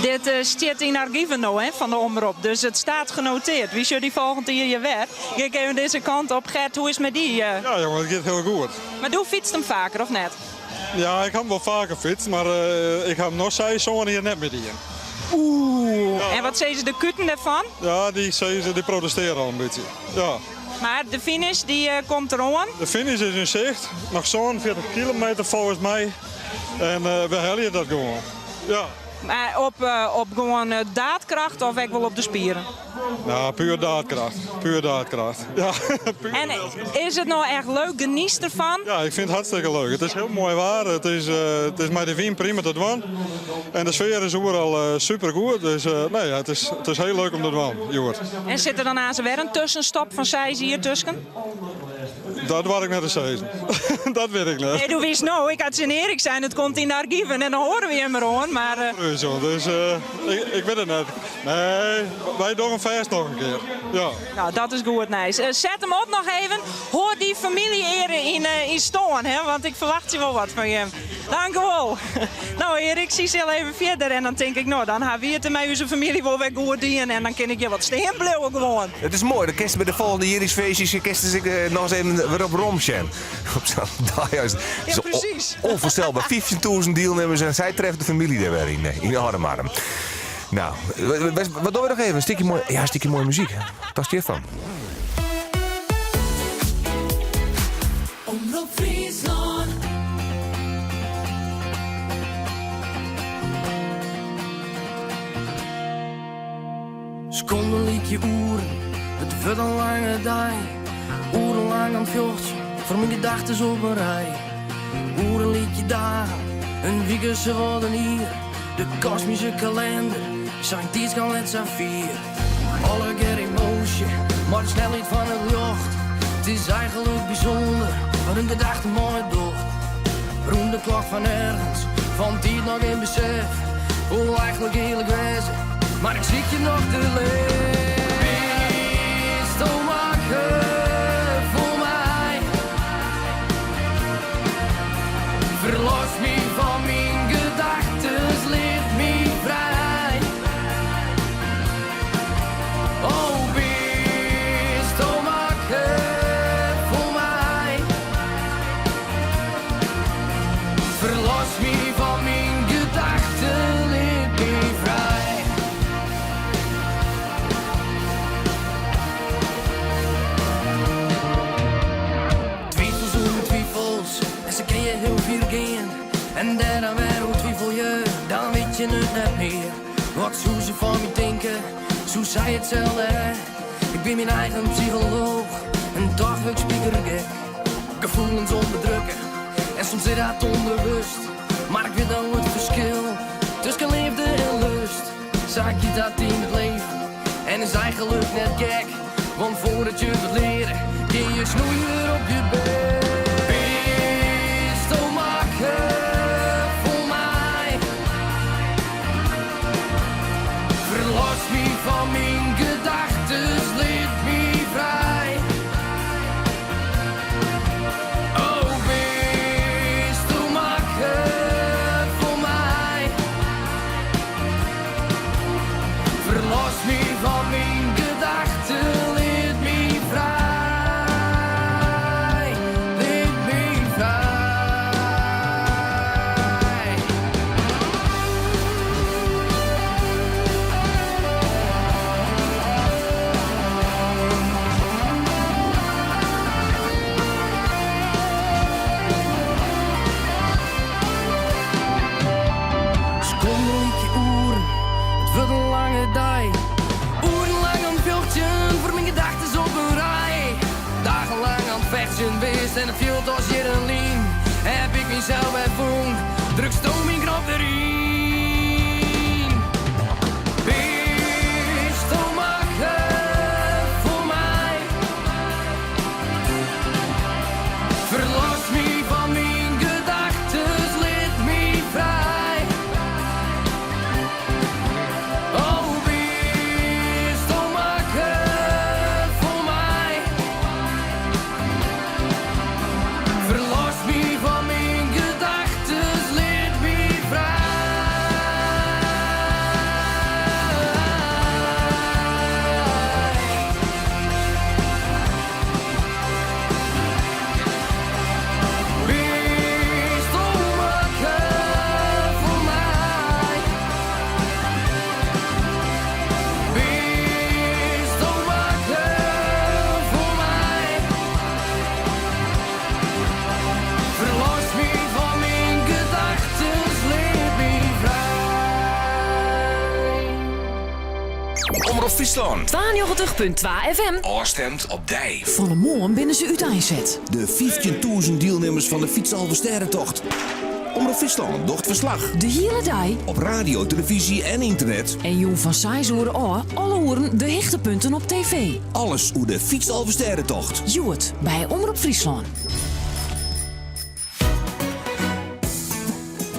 Dit uh, stiet yn argiven no hè, fan de Omrop, dus it stiet genoteerd. Wy sjogge dy folgjend jier hjir wer. Gean ik even dizze kant op. Gert, hoe is it mei dy? Uh... Ja, jongen, it giet hiel goed. Mar do fytst him faker, of net? Ja, ik ha him wol faker fytst, mar ik ha him noch seis, sân jier net mear dien. Oeh, en wat sizze de kuten dêrfan? Ja, dy sizze, dy protestearje al in bytsje. Ja. Mar de finish dy komt deroan? De finish is yn sicht, noch 47 kilometer folgens my. En we helje dat gewoan. Ja. Mar op, op gewoan daadkracht of ek wol op de spieren? Nou, puur daadkracht. Puur daadkracht. Ja, puur En is it no echt leuk? Genietst derfan? Ja, ik fyn it hartstikke leuk. It is hiel moai waar. It is mei de wyn prima te dwaan. En de sfear is oeral super goed. Dus nee, ja, it is hiel leuk om te dwaan, hjoed. En sit der dan aanst wer in tuskenstop fan seis jier tusken? Dat doar ik net te sizzen. Dat wit ik net. Nee, do witst no, ik ha tsjin Erik sein, it komt yn de argiven en dan hoare we him deroan, mar... Dus ik wit it net. Nee, wy dogge him fêst noch in kear. Ja. Nou, dat is goed nijs. Set him op noch even. Hâld dy famylje-eare yn stân, hè, want ik ferwachtsje wol wat fan jim. Dankewol. No, Erik, sy sil even fierder en dan tink ik, no, dan ha wy it mei ús famylje wol wer goed dien en dan kin ik hjir wat stean bliuwe gewoan. It is moai, dan kinst by de folgjende jierdeisfeestjes kinst dus ek noch ris even wer op romsjen. Op sa'n dei as Ja, presys. Onvoorstelbaar. 15.000 dielnimmers en sy treffe de famylje dêr wer yn Aldemardum. Nou, wat dogge we noch even? In stikje moai, ja, in stikje moaie muzyk. Wat is hjirfan? Omrop Fryslân. Sekonden lykje oeren, it wurdt in lange dei. Oerenlang oan it fjochtsjen, foar myn gedachtes op in rij. Oeren lykje dagen, in wike sawat in jier. De kosmyske kalinder, sa'n tiid kan net sa fier. Allegear emoasje, mei de snelheid fan it ljocht. It is eigenlik bysûnder, wat in gedachte mei je docht. Rûn de klok fan ergens, fan tiid noch gjin besef. Wol eigenlik earlik wêze, mar ik sykje noch te let. Bisto makke foar my? Ferlos my fan myn gedachtes, lit my frij. Oh, bisto makke foar my? Ferlos my fan myn gedachten, lit my frij. Twifels oer myn twifels, en sa kin je hiel fier gean. En dêrnei wer oer twivelje, dan wit je it net mear. Wat soe se fan my tinke, soe sy itselde ha? Ik bin myn eigen psycholooch en toch wurd ik spikergek. Gefoelens ûnderdrukke en soms is dat ûnbewust. Mar ik wit no it ferskil tusken leafde en lust. Sa giet dat yn it leven en is eigenlik net gek. Want foardat je wat leare, gean je snoeier op je bek. Bisto makke foar my? Ferlos my fan myn gedachtes, lit my frij. Oh, bisto makke foar my? Ferlos my fan myn gedachten, lit my frij, lit my frij. Sekonden lykje oeren, it wurdt in lange dei. Oerenlang oan it fjochtsjen foar myn gedachtes op in rij. Dagenlang oan it fechtsjen west en it fielt as jierren lyn. Heb ik mysels wer fûn, druksto myn knop deryn. Bisto makke foar my? Ferlos my fan myn gedachtes, lit my frij. Oh, bisto makke foar my? Ferlos my fan myn gedachtes, lit my frij. Bisto makke foar my? Bisto makke foar my? Ferlos my fan myn gedachtes, lit my frij. Omrop Fryslân. 92.2 FM. Ôfstimd op dy. Fan 'e moarn binne se úteinset. De 15.000 dielnimmers fan de Fytsalvestêdetocht. Omrop Fryslân docht ferslach. De hiele dei. Op radio, telefyzje en ynternet. En jûn fan seis oere ôf alle oeren de hichtepunten op TV. Alles oer de Fytsalvestêdetocht. Hjoed by Omrop Fryslân.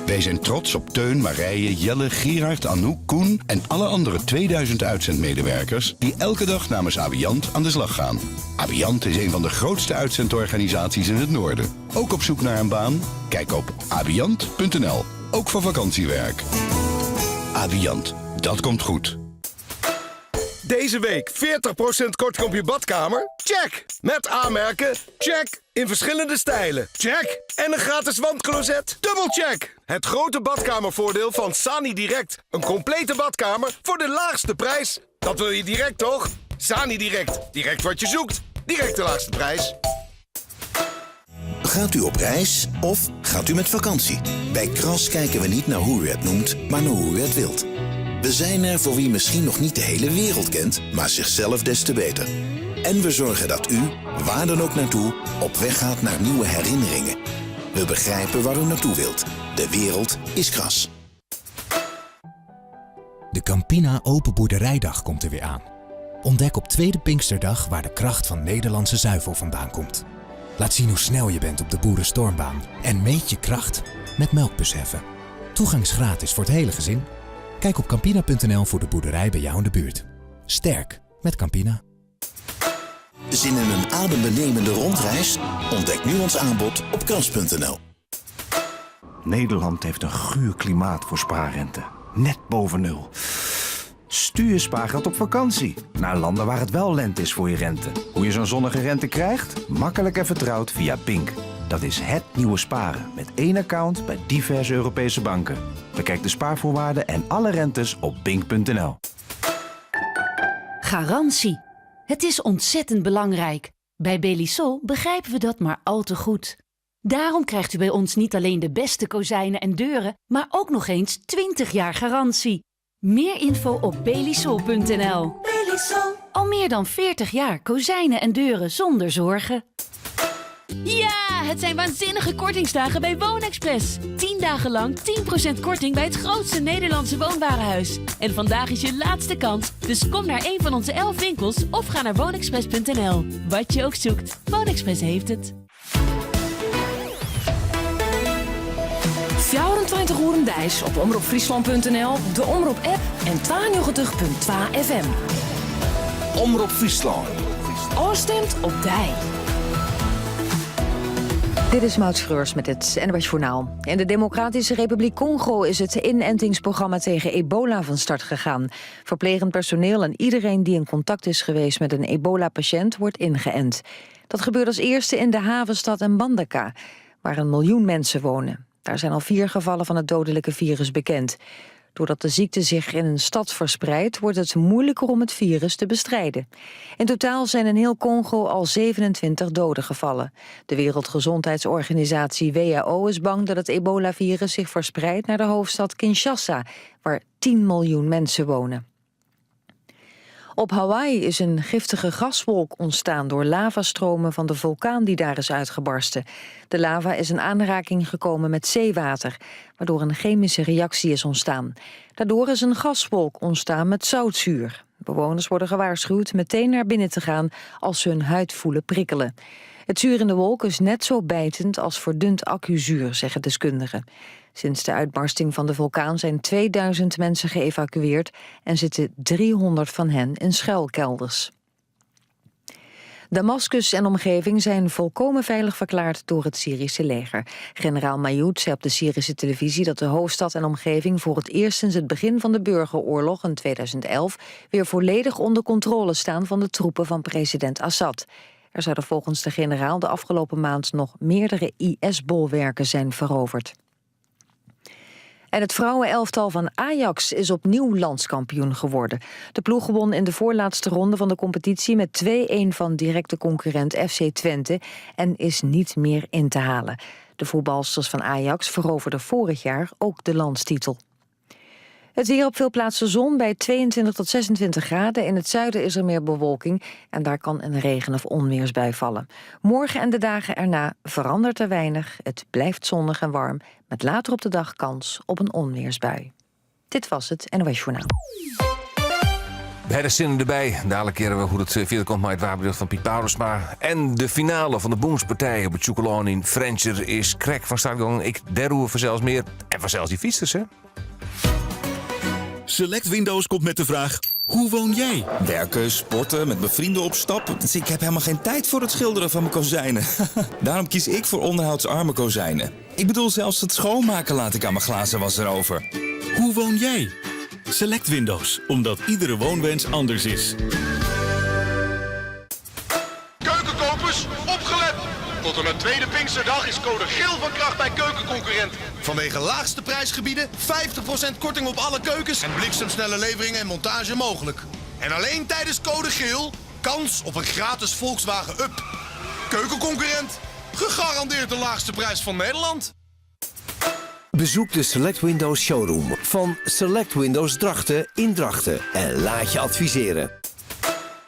Wij zijn trots op Teun, Marije, Jelle, Gerard, Anouk, Koen en alle andere 2000 uitzendmedewerkers die elke dag namens Abiant aan de slag gaan. Abiant is een van de grootste uitzendorganisaties in het noorden. Ook op zoek naar een baan? Kijk op abiant.nl. Ook voor vakantiewerk. Abiant, dat komt goed. Deze week 40% korting op je badkamer? Check! Met aanmerken? Check! In verschillende stijlen? Check! En een gratis wandcloset? Dubbel check! Het grote badkamervoordeel van Sani Direct. Een complete badkamer voor de laagste prijs. Dat wil je direct, toch? Sani Direct. Direct wat je zoekt. Direct de laagste prijs. Gaat u op reis of gaat u met vakantie? Bij Kras kijken we niet naar hoe u het noemt, maar naar hoe u het wilt. We zijn er voor wie misschien nog niet de hele wereld kent, maar zichzelf des te beter. En we zorgen dat u, waar dan ook naartoe, op weg gaat naar nieuwe herinneringen. We begrijpen waar u naartoe wilt. De wereld is Kras. De Campina Open Boerderijdag komt er weer aan. Ontdek op Tweede Pinksterdag waar de kracht van Nederlandse zuivel vandaan komt. Laat zien hoe snel je bent op de boerenstormbaan en meet je kracht met melkbusheffen. Toegang is gratis voor het hele gezin. Kijk op campina.nl voor de boerderij bij jou in de buurt. Sterk met Campina. Zin in een adembenemende rondreis? Ontdek nu ons aanbod op kras.nl. Nederland heeft een guur klimaat voor spaarrente. Net boven nul. Stuur je spaargeld op vakantie. Naar landen waar het wel lente is voor je rente. Hoe je zo'n zonnige rente krijgt? Makkelijk en vertrouwd via Bink. Dat is het nieuwe sparen. Met één account bij diverse Europese banken. Bekijk de spaarvoorwaarden en alle rentes op bink.nl. Garantie. Het is ontzettend belangrijk. Bij Belisol begrijpen we dat maar al te goed. Daarom krijgt u bij ons niet alleen de beste kozijnen en deuren, maar ook nog eens 20 jaar garantie. Meer info op belisol.nl. Belisol. Al meer dan 40 jaar kozijnen en deuren zonder zorgen. Ja, het zijn waanzinnige kortingsdagen bij Woonexpress. 10 dagen lang 10% korting bij het grootste Nederlandse woonwarenhuis. En vandaag is je laatste kans, dus kom naar een van onze 11 winkels of ga naar woonexpress.nl. Wat je ook zoekt, Woonexpress heeft het. 24 oeren deis op omropfriesland.nl, de Omrop app en 92.2 FM. Omrop Fryslân. Ofstimd op dy. Dit is Maud Schreurs met het NOS Journaal. In de Democratische Republiek Congo is het inentingsprogramma tegen ebola van start gegaan. Verplegend personeel en iedereen die in contact is geweest met een ebola-patiënt wordt ingeënt. Dat gebeurt als eerste in de havenstad Mbandaka, waar 1 miljoen mensen wonen. Daar zijn al vier gevallen van het dodelijke virus bekend. Doordat de ziekte zich in een stad verspreidt, wordt het moeilijker om het virus te bestrijden. In totaal zijn in heel Congo al 27 doden gevallen. De Wereldgezondheidsorganisatie WHO is bang dat het ebola-virus zich verspreidt naar de hoofdstad Kinshasa, waar 10 miljoen mensen wonen. Op Hawaii is een giftige gaswolk ontstaan door lavastromen van de vulkaan die daar is uitgebarsten. De lava is in aanraking gekomen met zeewater, waardoor een chemische reactie is ontstaan. Daardoor is een gaswolk ontstaan met zoutzuur. Bewoners worden gewaarschuwd meteen naar binnen te gaan als ze hun huid voelen prikkelen. Het zuur in de wolk is net zo bijtend als verdund accuzuur, zeggen deskundigen. Sinds de uitbarsting van de vulkaan zijn 2000 mensen geëvacueerd en zitten 300 van hen in schuilkelders. Damascus en omgeving zijn volkomen veilig verklaard door het Syrische leger. Generaal Majoud zei op de Syrische televisie dat de hoofdstad en omgeving voor het eerst sinds het begin van de burgeroorlog in 2011 weer volledig onder controle staan van de troepen van president Assad. Er zouden volgens de generaal de afgelopen maand nog meerdere IS-bolwerken zijn veroverd. En het vrouwenelftal van Ajax is opnieuw landskampioen geworden. De ploeg won in de voorlaatste ronde van de competitie met 2-1 van directe concurrent FC Twente en is niet meer in te halen. De voetbalsters van Ajax veroverden vorig jaar ook de landstitel. Het weer op veel plaatsen zon bij 22 tot 26 graden. In het zuiden is er meer bewolking en daar kan een regen- of onweersbui vallen. Morgen en de dagen erna verandert er weinig. Het blijft zonnig en warm, met later op de dag kans op een onweersbui. Dit was het NOS Journaal. Bij de zinnen erbij. Dadelijk keren we hoe het verder komt met het waarbericht van Piet Paulusma. En de finale van de Boomspartij op het Sjûkelân yn Frjentsjer is krekt fan start gien. Ek dêroer fansels mear. En fansels dy fytsers, hè? Select Windows komt met de vraag: hoe woon jij? Werken, sporten, met mijn vrienden op stap. Dus ik heb helemaal geen tijd voor het schilderen van mijn kozijnen. Daarom kies ik voor onderhoudsarme kozijnen. Ik bedoel, zelfs het schoonmaken laat ik aan mijn glazenwasser over. Hoe woon jij? Select Windows, omdat iedere woonwens anders is. Keukenkopers, opgelet! Tot en met tweede Pinksterdag is code geel van kracht bij Keukenconcurrent. Vanwege laagste prijsgebieden, 50% korting op alle keukens en bliksemsnelle levering en montage mogelijk. En alleen tijdens code geel, kans op een gratis Volkswagen Up. Keukenconcurrent, gegarandeerd de laagste prijs van Nederland. Bezoek de Select Windows Showroom van Select Windows Drachten in Drachten en laat je adviseren.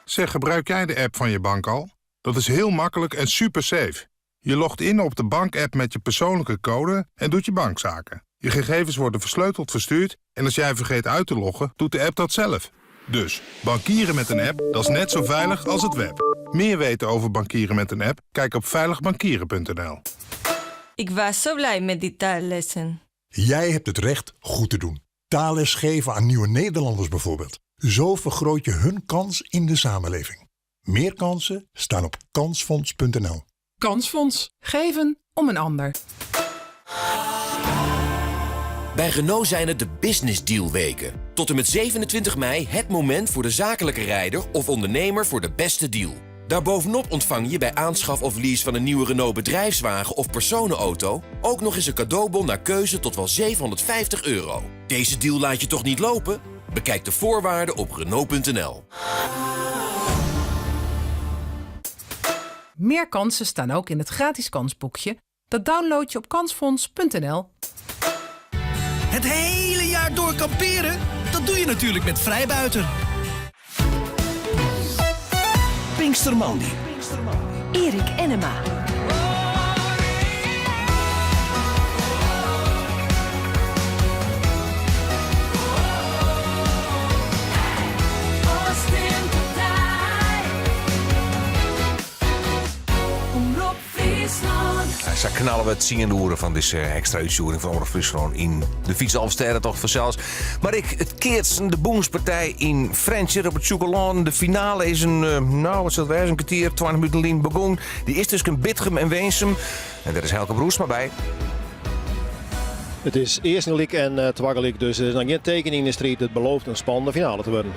Zeg, gebruik jij de app van je bank al? Dat is heel makkelijk en super safe. Je logt in op de bank-app met je persoonlijke code en doet je bankzaken. Je gegevens worden versleuteld verstuurd en als jij vergeet uit te loggen, doet de app dat zelf. Dus, bankieren met een app, dat is net zo veilig als het web. Meer weten over bankieren met een app? Kijk op veiligbankieren.nl. Ik was zo blij met die taallessen. Jij hebt het recht goed te doen. Taalles geven aan nieuwe Nederlanders bijvoorbeeld. Zo vergroot je hun kans in de samenleving. Meer kansen staan op kansfonds.nl. Kansfonds. Geven om een ander. Bij Renault zijn het de Business Deal weken. Tot en met 27 mei het moment voor de zakelijke rijder of ondernemer voor de beste deal. Daarbovenop ontvang je bij aanschaf of lease van een nieuwe Renault bedrijfswagen of personenauto ook nog eens een cadeaubon naar keuze tot wel €750. Deze deal laat je toch niet lopen? Bekijk de voorwaarden op Renault.nl. Meer kansen staan ook in het gratis kansboekje. Dat download je op kansfonds.nl. Het hele jaar door kamperen? Dat doe je natuurlijk met Vrijbuiter. Pinkstermoandei. Eric Ennema. Sa knalle we tsien oeren fan dizze ekstra útstjoering fan Omrop Fryslân yn de Fytsalvestêdetocht fansels. Mar ek it keatsen, de bûnspartij yn Frjentsjer op it Sjûkelân. De finale is in, eh, nou wat sil it wêze, in kertier, 20 minuten lyn begûn. Dy is tusken Bitgum en Winsum. En dêr is Helke Broersma by. It is earsten gelyk en eh, twa gelyk, dus der is noch gjin teken yn de striid. It belooft in spannende finale te wurden.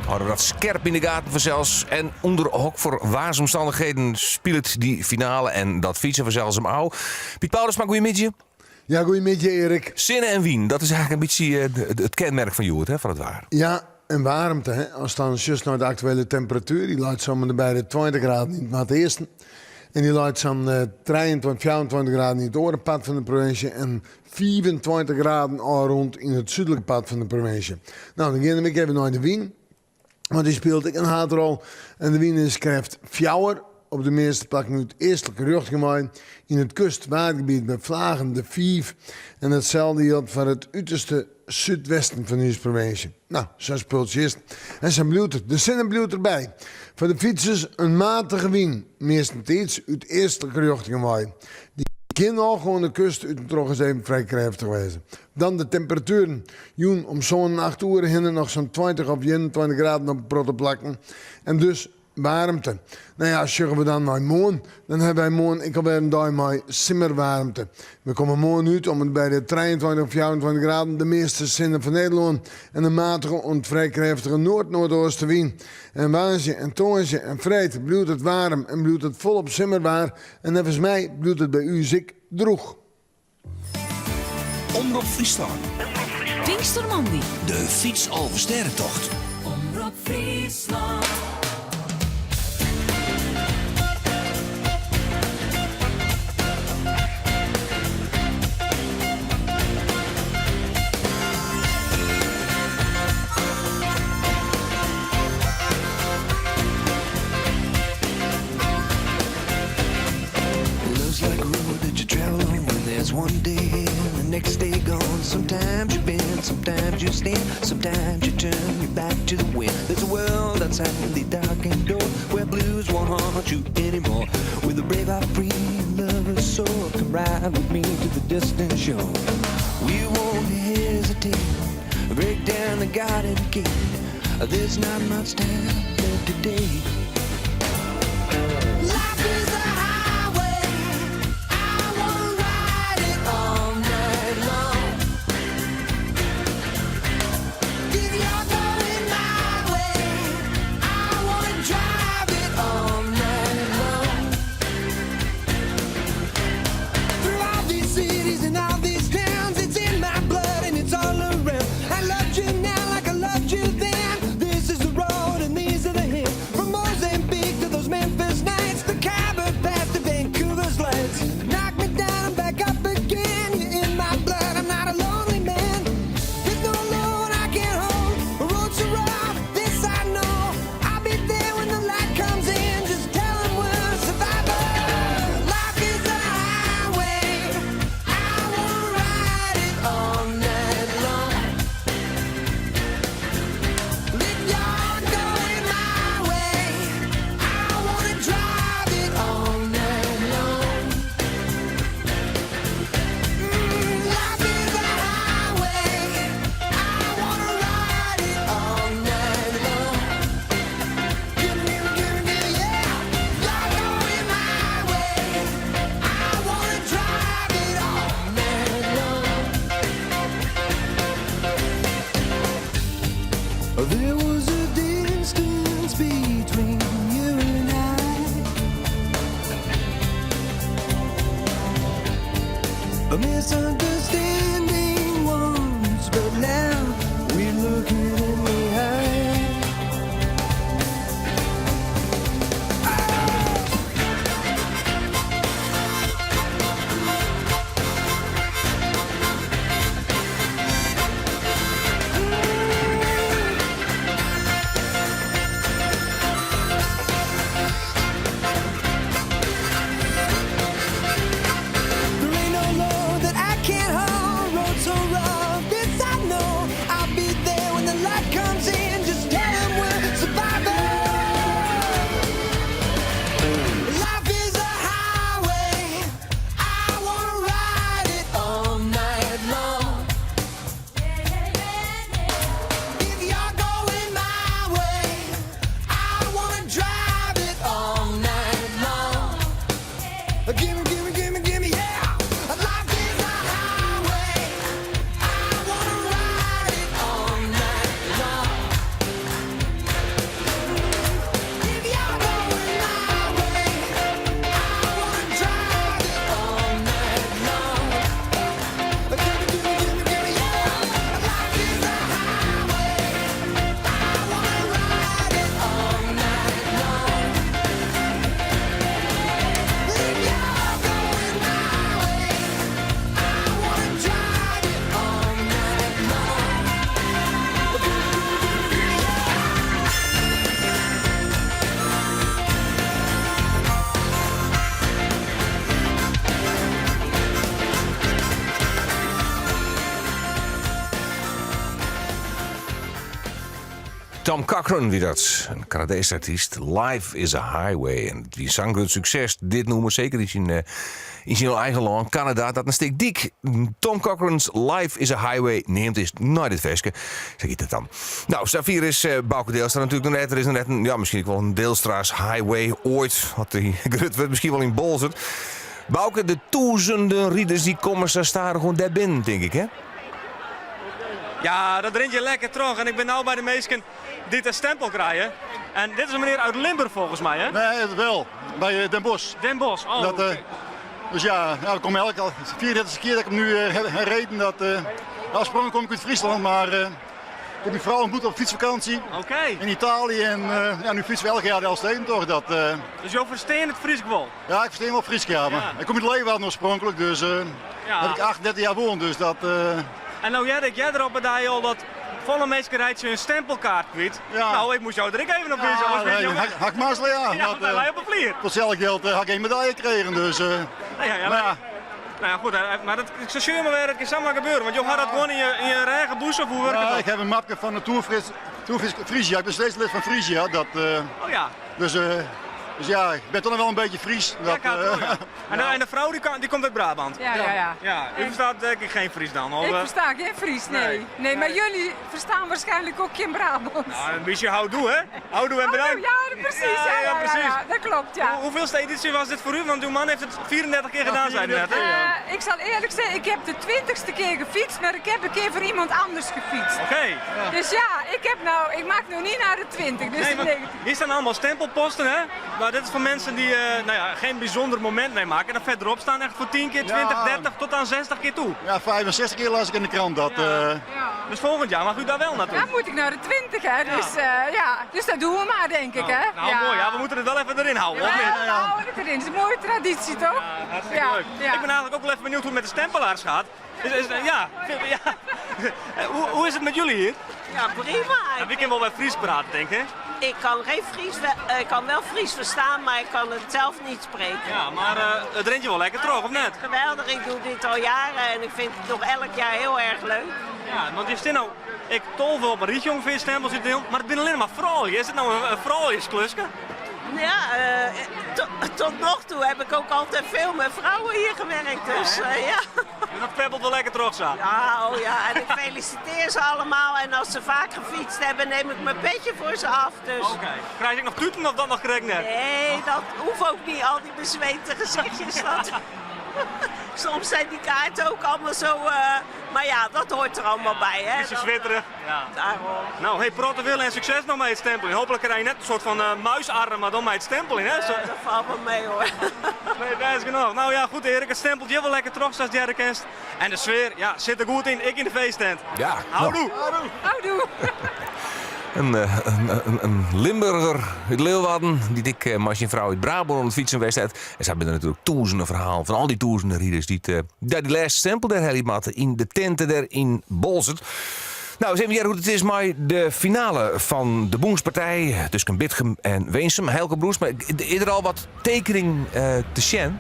Hâlde we dat skerp yn de gaten fansels. En ûnder hokfoar waarsomstannichheden spilet dy finale en dat fytsen fansels him ôf. Piet Paulusma, goeiemiddei. Ja, goeiemiddei Erik. Sinne en wyn, dat is eigentlik in bytsje eh, it kenmerk fan hjoed, hè, fan it waar. Ja, en waarmte, hè. Ast dan sjochst nei de aktuele temperatuer, dy leit sa om en by de 20 graden yn it noardeasten. En dy leit sa'n 23, 24 graden yn it oare part fan de provinsje en 25 graden ôfrûnd yn it súdlike part fan de provinsje. No, dan geane we ek even nei de wyn, want dy spilet ek in haadrol. En de wyn is krêft fjouwer op de measte plakken út eastlike rjochting wei. Yn it kust-Waadgebiet by flagen de fiif. En itselde jildt foar it uterste súdwesten fan ús provinsje. No, sa'n spultsje is it. En sa bliuwt it. De sinne bliuwt derby. Foar de fytsers in matige wyn, meastentiids út eastlike rjochtingen wei. Dy kin noch oan de kust út en troch ris even frij krêftich wêze. Dan de temperatueren. Jûn om sân en acht oere hinne noch sa'n 20 of 21 graden op in protte plakken. En dus Waarmte. No ja, sjogge we dan nei moarn, dan hawwe wy moarn ek alwer in dei mei simmerwaarmte. We komme moarn út om en by de 23 of 24 graden, de measte sinne fan Nederlân en in matige oant frij krêftige noard-noardeastewyn. En woansdei en tongersdei en freed bliuwt it waarm en bliuwt it folop simmerwaar en neffens my bliuwt it by ús ek drûch. Omrop Fryslân. Pinkstermoandei. De Fytsalvestêdetocht. Omrop Fryslân. Love's like a road that you travel on when there's one day here and the next day gone. Sometimes you bend, sometimes you stand, sometimes you turn your back to the wind. There's a world outside the darkened door where blues won't haunt you anymore. With a brave heart free and lover's soul, come ride with me to the distant shore. We won't hesitate, break down the garden gate. There's not much time left today. Life is a highway. I wanna ride it all night long. If you're going my way, I wanna drive it all night long. Through all these cities and all these towns, it's in my blood and it's all around. I loved you now like I loved you then. This is the road and these are the hills. From Mozambique to those Memphis nights, the Khyber Pass to Vancouver's lights. Knock me down and back up again. You're in my blood, I'm not a lonely man. There's no load I can't hold, a road so rough, this I know. I'll be there when the light comes in. Just tell 'em we're survivors. Life is a highway. I wanna ride it all night long. If you're going my way, I wanna drive it all night long. Life is a highway. I wanna ride it all night long. Give me, give me, yeah. You're going my way. I wanna drive it all night long. There was a distance between you and I. A misunderstanding once, but now we're looking in the eye. Tom Cochrane wie dat, in Kanadeeske artyst. Life is a Highway. En it wie sa'n grut sukses, dit nûmer, seker yn syn, yn syn eigen lân, Kanada, dat in stik dyk Tom Cochrane's Life is a Highway neamd is nei dit ferske. Sa giet it dan. No, safier is Bauke Deelstra natuerlik noch net. Der is noch net in, ja, miskien ek wol in Deelstra's Highway oait, as dy grut wurdt, miskien wol yn Boalsert. Bauke, de tûzenen riders dy komme sa stadichoan dêr binnen, tink ik, hè? Ja, dat rint hjir lekker troch. En ik bin no by de minsken dy't de stempel krije. En dit is in menear út Limburch folgens my, hè? Nee, wel. By Den Bosch. Den Bosch, oh. Dat, uh, dus ja, nou, ik kom elke al 34 keer dat ik hem nu uh, herreden. Dat, uh, oorspronkelijk kom ik uit Friesland, maar uh, ik heb mijn vrouw ontmoet op fietsvakantie. Oké. In Italië en uh, ja, nu fietsen we elk jaar de Elfstedentocht. Dat, uh, dus jo ferstean it Frysk wol? Ja, ik ferstean wol Frysk, ja. Maar ja. Ik kom uit Leeuwarden oorspronkelijk, dus uh, ja. heb ik 38 jaar woon. Dus dat, uh... En no hearde ik earder op 'e dei al dat folle minsken reitsje in stempelkaart kwyt. Ja. No, ik moast jo der ek even op wize. Ja, nee, ha ik mazzel, ja. Ja, want hy lei op 'e flier. Voor hetzelfde geld ha ik geen medaille gekregen, dus... Uh, ja, ja, ja, Nou ja, goed, mar dat, ik sil mar wer, it kin samar gebeure, want jo ha dat gewoan yn je, yn je eigen bûs of hoe wurket dat? Ik heb een mapke van de Tour Frisia. Ik ben steeds lid van Frisia. Dat, uh, oh ja. Dus, uh, dus ja, ik ben toch nog wel een beetje Fries. Dat, ja, uh, ja. En, de, en de vrouw die, kan, die komt uit Brabant? Ja, ja, ja. ja. U verstaat denk ik geen Fries dan? Of, ik versta geen Fries, nee. Nee, nee maar jullie verstaan waarschijnlijk ook geen Brabants. Nou, een beetje houdoe, hè? Houdoe en bedankt. Ja, precies. Ja, ja, precies. Ja, dat klopt, ja. Hoe, hoeveelste editie was dit voor u? Want uw man heeft het 34 keer gedaan, zei net. Hè? Uh, ik zal eerlijk zeggen, ik heb de 20ste keer gefietst, maar ik heb een keer voor iemand anders gefietst. Oké. Okay. Ja. Dus ja, ik, heb nou, ik maak nog niet naar de 20. Dus nee, hier staan allemaal stempelposten, hè? Maar dit is voor mensen die uh, nou ja, geen bijzonder moment meemaken. En dan verderop staan echt voor 10 keer, 20, 30 tot aan 60 keer toe. Ja, 65 keer las ik in de krant dat. Ja. Uh... Dus volgend jaar mag u daar wel naartoe? Dan moet ik naar de 20, hè? Dus, uh, ja. dus dat doen we maar, denk ik, nou, hè? Nou, mooi. Ja, we moeten het wel even erin houden, ja, of niet? we houden het erin. Het is een mooie traditie, toch? Ja, hartstikke leuk. Ik ben eigenlijk ook wel even benieuwd hoe het met de stempelaars gaat. Is, is, ja, ja. hoe, hoe is het met jullie hier? Ja, prima. Ja, wie kan wel bij Fries praten, denk ik? Ik kan, geen Fries, ik kan wel Fries verstaan, maar ik kan het zelf niet spreken. Ja, maar uh, het rent je wel lekker terug, of net? Geweldig, ik doe dit al jaren en ik vind het nog elk jaar heel erg leuk. Ja, want je zit nou, ik tolve op een rietje ongeveer stempel zit in, maar het zijn alleen maar vrouwen. Is het nou een, een vrouwjeskluske? Ja, uh, to, tot nog toe heb ik ook altijd veel met vrouwen hier gewerkt, dus uh, ja. En dat peppelt wel lekker terug, zo. Ja, oh ja, en ik feliciteer ze allemaal en als ze vaak gefietst hebben, neem ik mijn petje voor ze af. Dus. Oké. Okay. Krijg ik nog tuten of dat nog correct net? Nee, dat hoeft ook niet, al die bezweten gezichtjes. Dat... Soms zijn die kaarten ook allemaal zo, uh, maar ja, dat hoort er allemaal ja, bij, hè. Beetje zwitterig. Ja. Daarom. Nou, hey, protte willen en succes nog met het stempelen. Hopelijk krijg je net een soort van uh, muisarm, maar dan met het stempelen, hè? Uh, dat valt wel mee, hoor. Nee, best genoeg. Nou ja, goed Erik, het stempeltje wel lekker terug, zoals jij kent. En de sfeer, ja, zit er goed in. Ik in de feesttent. Ja. Houdoe. Nou. Houdoe. Een, een, een, een, Limburger uit Leeuwarden, die dik uh, vrouw uit Brabant om het fietsen wedstrijd. En ze hebben er natuurlijk toezenden verhaal van al die toezenden rieders die het, uh, die laatste stempel der hellimatten in de tenten der in Bolzert. Nou, eens even hoe het is maar de finale van de Boenspartij tussen Bitgum en Weensum. Heilke Broes, maar is er al wat tekening uh, te zien?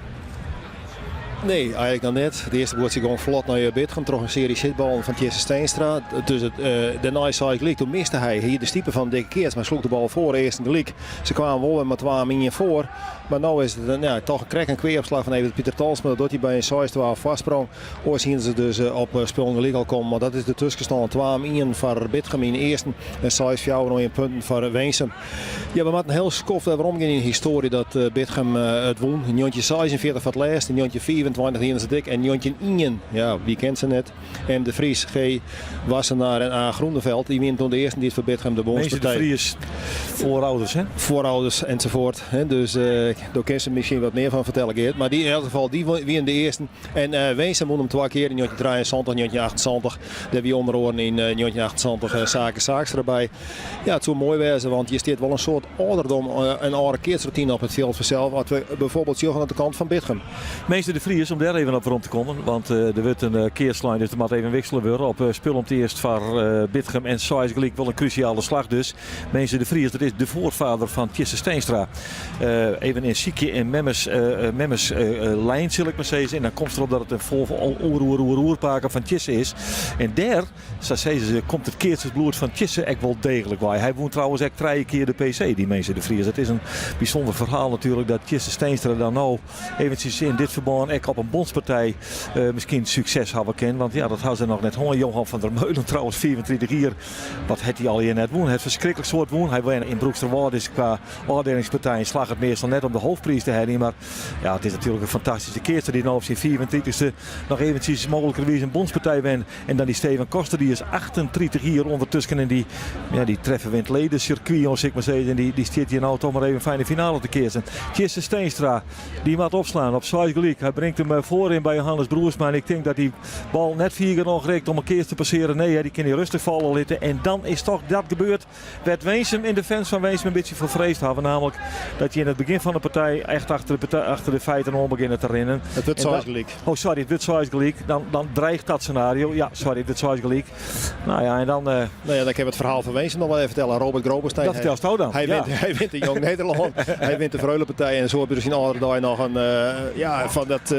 Nee, eigenlijk nog net. De eerste wordt gewoon vlot naar Bitgum. Troch in serie zitballen van Tjesse Steenstra. Dus het, uh, de nice leek. Toen miste hij hier de stiepen van Dikke Keerts. Maar sloeg de bal voor eerst in de leek. Ze kwamen wel met 12 voor. Maar nu is het ja, toch een krek en kweeropslag van even Pieter Talsma. Dat hij bij een 6 12 vastsprong. Ooit zien ze dus op spul in de al komen. Maar dat is de tussenstand. 12-1 voor Bitgum in de eerste. En 6 4 nog in punten voor Weensum. Ja, we moeten een heel skoft waarom in de historie dat uh, Bitgum uh, het won. In 1946 voor het laatst. In 1924 hier ze dik. En 1901, ja, wie kent ze net. En de Vries, G. Wassenaar en A. Groeneveld. Die wint toen de eerste die het voor Bitgum de bondspartij. De Vries, voorouders hè? Voorouders enzovoort. Hè? Dus uh, daar kan ze misschien wat meer van vertellen, Geert. Maar die, in elk geval, die won de eerste. En uh, Weensum won hem twee keer in 1973, 1978. Daar wie onder oren in uh, 1978 uh, Zaken Saaks erbij. Ja, het zou mooi wezen, want je staat wel een soort ouderdom en oude keersroutine op het veld vanzelf. Wat we bijvoorbeeld zien aan de kant van Bitgum. Meester de Vries. Vries, om dêr even op werom te kommen. Want der wurdt in kear slein, dus der moat even wiksele wurde. Op spul om it earst foar Bitgum en seis gelyk wol in krúsjale slach dus. Menze de Vries, dat is de foarfader fan Tjisse Steenstra. Even in sykje yn memmes, memmes lijn, sil ik mar sizze. En dan komst derop dat it in foar oer oer oer oerpake fan Tjisse is. En dêr, sa sizze se, komt it keatsersbloed fan Tjisse ek wol deeglik wei. Hy wûn trouwens ek trije kear de PC, dy Menze de Vries. It is in bysûnder ferhaal natuerlik dat Tjisse Steenstra dan no eventsjes yn dit ferbân ek op in bondspartij miskien sukses hawwe kin. Want ja, dat hawwe se noch net hân. Johan van der Meulen trouwens, 35 jier. Wat hat hy allegear net wûn? Hy hat ferskriklik soad wûn. Hy wenne yn Broeksterwâld, is kwa ôfdielingspartijen slagget meastal net om de hoofdpriis te heljen. Mar ja, it is natuerlik in fantastyske keatser dy't no op syn 35ste noch eventsjes mooglikerwiis in bondspartij wint. En dan dy Steven Koster, dy is 38 jier ûndertusken en dy, ja, dy treffe wint ledensirkwy, om sil ik mar sizzen. En dy, dy stiet hjir no toch mar even fijn de finale te keatsen. Tjisse Steenstra, dy moat opslaan op seis gelyk. Hy bringt him foaryn by Johannes Broersma en ik tink dat dy bal net fier genôch rikt om in keats te passearen. Nee, dy kin hy rêstich falle litte. En dan is toch dat gebeurd wêr't Winsum en de fans fan Winsum in bytsje foar freesd hawwe. Namelijk dat je yn it begjin fan de partij echt achter de, achter de feiten oan begjinne te rinnen. It wurdt seis gelyk. Oh, sorry, it wurdt seis gelyk. Dan, dan dreigt dat scenario. Ja, sorry, it wurdt seis gelyk. Nou ja, en dan... Nou ja, dan kin ik it ferhaal fan Winsum noch wol even fertelle. Robert Grobenstein. Dat fertelsto dan. Hy, wint, hy wint de Jong Nederlân. hy wint de Freulepartij. En sa by syn âldere dei noch in... ja, fan dat...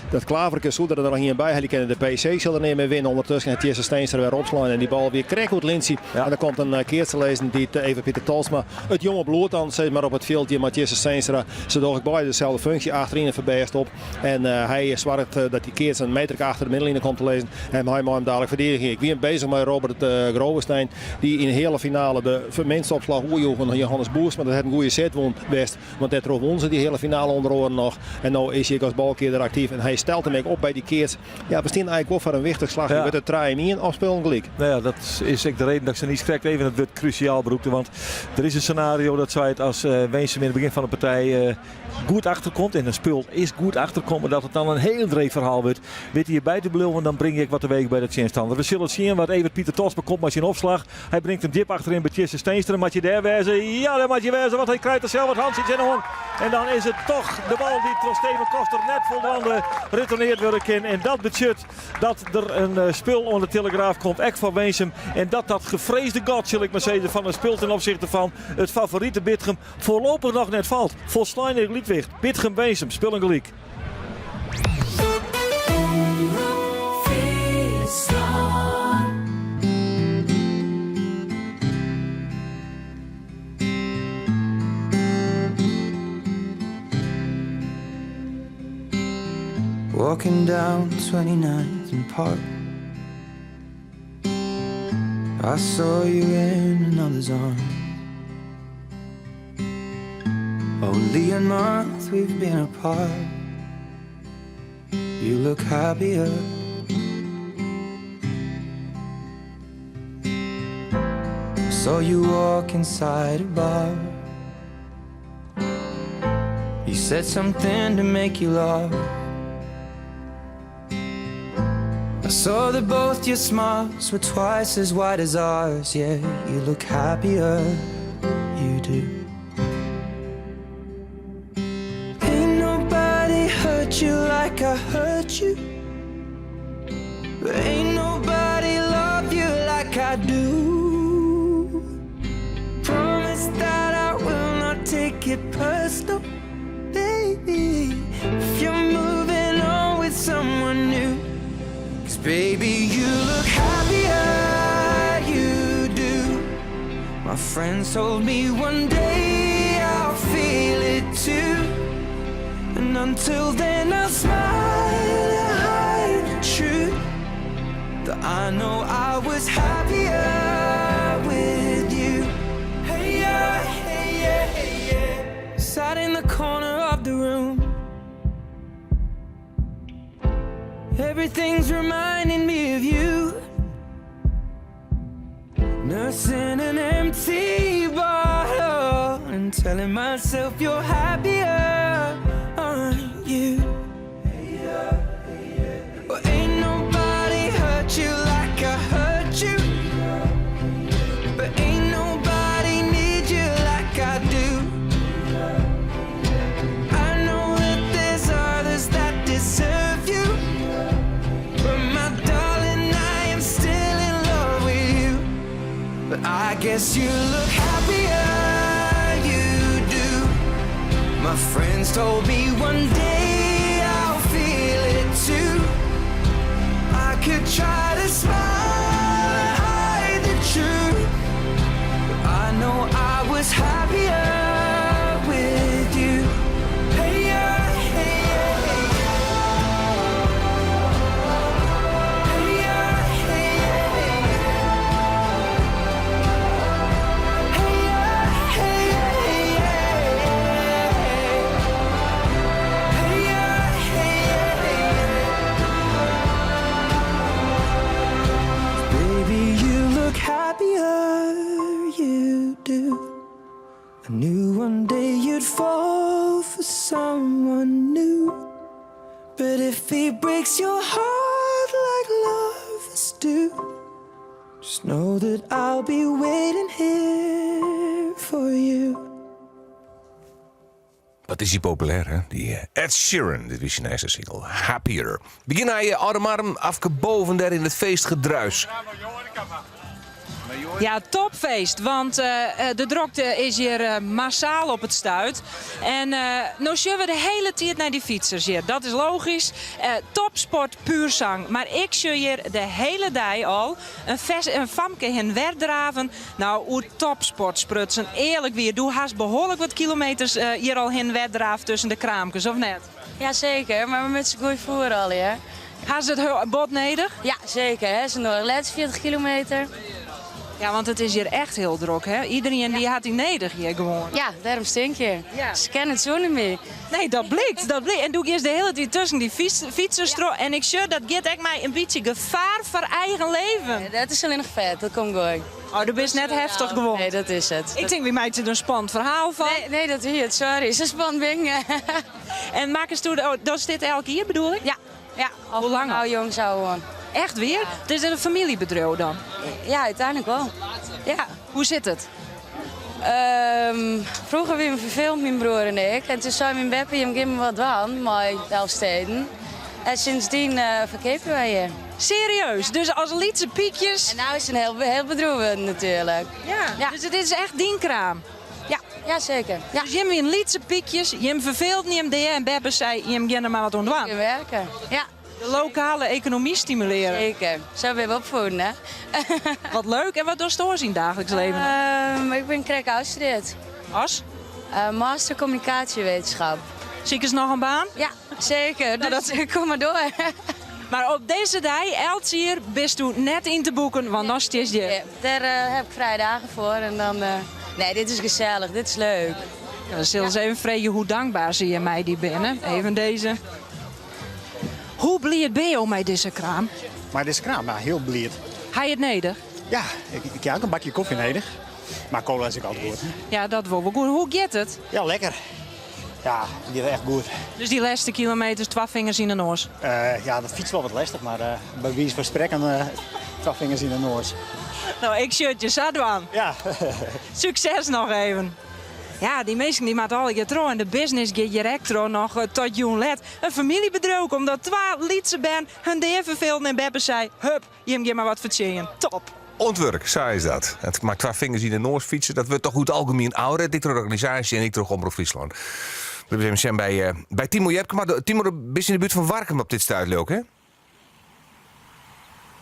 Dat klaverke soe der noch ien by helje kinne. De PC sil der nea mear winne. Undertusken hat Tjisse Steenstra wer opslein en dy bal wie krekt oer it lintsje. En der komt in keats te lizzen dy't Evert Pieter Tolsma it jonge bloed dan sis mar op it fjildje mei Tjisse Steenstra. Se dogge ek beide deselde funksje achteryn en ferbêst op. En hy soarget dat dy keats in meterke achter de middelline komt te lizzen. En hy mei him dadelijk ferdigenje. Ik wie bezich mei Robert Grobenstein dy't yn de heale finale de minste opslach oerjoech oan Johannes Boersma. Dat hat in goede set wûn west. Want dêrtroch wûn se dy heale finale ûnder oaren noch. En no is hy ek as balkearder aktyf en hy stelt him ek op by dy keats. Ja, we stean eigentlik wol foar in wichtich slach. Ja. Wurdt it trije om ien of spullen gelyk? Nou ja, dat is ek de reden dat ik sa krekt even it wurd krúsjaal brûkte. Want der is in scenario dat seit as Winsum yn it begjin fan de partij goed achterkomt en in spul is goed achterkomme, dat it dan in hiel dreech ferhaal wurdt. Wit hy by te bliuwen, dan bring ik wat teweech by de tsjinstanner. We sille sjen wat Evert Pieter Tolsma komt mei syn opslach. Hy bringt him djip achteryn by Tjisse Steenstra. Moat je dêr wêze? Ja, dêr moat je wêze, want hy krijt der sels wat hantsjes yn oan. En dan is it toch de bal dy't troch Steven Koster net foldwaande retourneard wurde kin. En dat betsjut dat der in eh, spul oan de Telegraaf komt, ek foar Winsum. En dat dat gevreesde gat, sil ik mar sizze, fan in spul ten opzichte fan it favorite Bitgum foarlopich noch net falt. Folslein lykwicht. Bitgum Winsum, spullen gelyk. Walking down 29th and Park I saw you in another's arms Only a month we've been apart You look happier Saw you walk inside a bar You said something to make you laugh I saw that both your smiles were twice as wide as ours Yeah, you look happier, you do Ain't nobody hurt you like I hurt you Ain't nobody love you like I do Promise that I will not take it personal Baby, if you're moving on with someone new Cause baby, you look happier, you do My friends told me one day I'll feel it too And until then I'll smile and hide the truth That I know I was happier with you Hey yeah, hey yeah, hey yeah Sat in the corner of the room Everything's reminding me of you Nursing an empty bottle And telling myself you're happier, aren't you? Well, ain't nobody hurt you like I hurt you But ain't nobody need you like I do I know that there's others that deserve guess you look happier, you do. My friends told me one day I'll feel it too. I could try to smile and hide the truth. But I know I was happier with you. Hey, yeah, hey, yeah, hey, yeah. Hey, yeah, hey, yeah, hey, yeah. Hey, yeah, hey, yeah, hey, yeah. Hey, yeah, hey, yeah, hey, yeah. Baby, you look happier, you do. I knew one day you'd fall for someone new. But if he breaks your heart like lovers do, just know that I'll be waiting here for you. Wat is hy populêr, hè? Dy eh, Ed Sheeran. Dit wie syn earste single, Happier. Begjin nei Aldemardum, Afke Boven dêr yn it feestgedruis. Ja, topfeest, want eh, de drokte is hjir eh, massaal op it stuit. En no sjogge we de hiele tiid nei dy fytsers hjir. Dat is logysk. Topsport puer sang. Mar ik sjoch hjir de hiele dei al in, fes, in famke hinne wer draven. No, oer topsport sprutsen. Earlik wier, do hast behoarlik wat kilometers hjir al hinne wer draafd tusken de kraamkes, of net? Ja, seker, mar we moatte se goed foere allegear. Ha se it bot nedich? Ja, seker. Hè. Se noch laatste 40 kilometer. Ja, want it is hjir echt hiel drok, hè? Iderien dy hat dy nedich hjir gewoan. Ja, dêrom stean ik hjir. Ja. Se kinne it sûnder my. Nee, dat blykt. Dat blykt. En do giest de hiele tiid tusken dy fytsers troch. En ik sjoch, dat giet ek mei in bytsje gefaar foar eigen leven. Ja, dat is allinnich fet, dat komt goed. Oh, do bist net heftich gewoan. Nee, dat is it. Ik tink, wy meitsje der in spannend ferhaal fan. Nee, nee, dat wie it. Sorry, sa spannend bin ik. En makkest do, oh, dat is dit elk jier bedoel ik? Ja, ja. Al Hoe lang al? Al jong zo oan. Echt wier? Het is een familiebedriuw dan? Ja, úteinlik wol. Ja. Hoe sit it? Um, froeger wiene we ferfelend, myn broer en ik. En doe sei myn beppe, jim gean mar wat dwaan mei de Elfsteden. En sindsdien uh, ferkeapje wy hjir. Serieus? Dus as lytse pykjes? En no is it in hiel, hiel bedriuw wurden natuerlik. Ja, ja. Dus it is echt dyn kraam? Ja, ja seker. Ja. Dus jim wiene lytse pykjes, jim ferfeelden jim dea en beppe sei, jim gean der mar wat oan dwaan. Gean werken, ja. De lokale ekonomy stimulearje. Seker. Sa binne we opfieden, hè. Wat leuk. En wat dochst oars yn it daaglikse leven? Um, ik bin krekt ôfstudearre. As? Uh, master communicatiewetenschap. Sikest noch in baan? Ja, seker. Nou, Dus dat... kom mar troch. Mar op dizze dei, elts jier, bisto net yn te boeken, want dan stiest hjir. Ja, dêr uh, ha ik frije dagen foar. En dan, uh, nee, dit is gesellich, dit is leuk. Ja, dan sille se even freegje hoe dankber se hjir mei dy binne. Even dizze. Hoe bliid binne jo mei dizze kraam? Mei dizze kraam? Nou, hiel bliid. Ha je it nedich? Ja, ik, ik ha ek in bakje kofje nedich. Mar kola is ek altyd goed. Ja, dat wol wol goed. Hoe giet it? Ja, lekker. Ja, it giet echt goed. Dus dy lêste kilometers, twa fingers yn de noas? Uh, ja, dat fytst wol wat lestich, mar uh, by wize fan sprekken uh, twa fingers yn de noas. No, ik sjoch it je sa dwaan. Ja. Sukses noch even. Ja, dy minsken dy moatte allegear troch en de business giet hjir ek troch noch tot jûn let. In famyljebedriuw, omdat twa lytse bern hun dea ferfeelden en beppe sei, hup, jim gean mar wat fertsjinjen. Top! Oan it wurk, sa is dat. It mei twa fingers yn de noas fytse, dat wurdt toch oer it algemien ôfret, ek troch de organisaasje en ek troch Omrop Fryslân. We even sjen by, uh, by Timo Jepkema. Timo, bist yn de buert fan Warkum op dit stuit, leau ik, hè?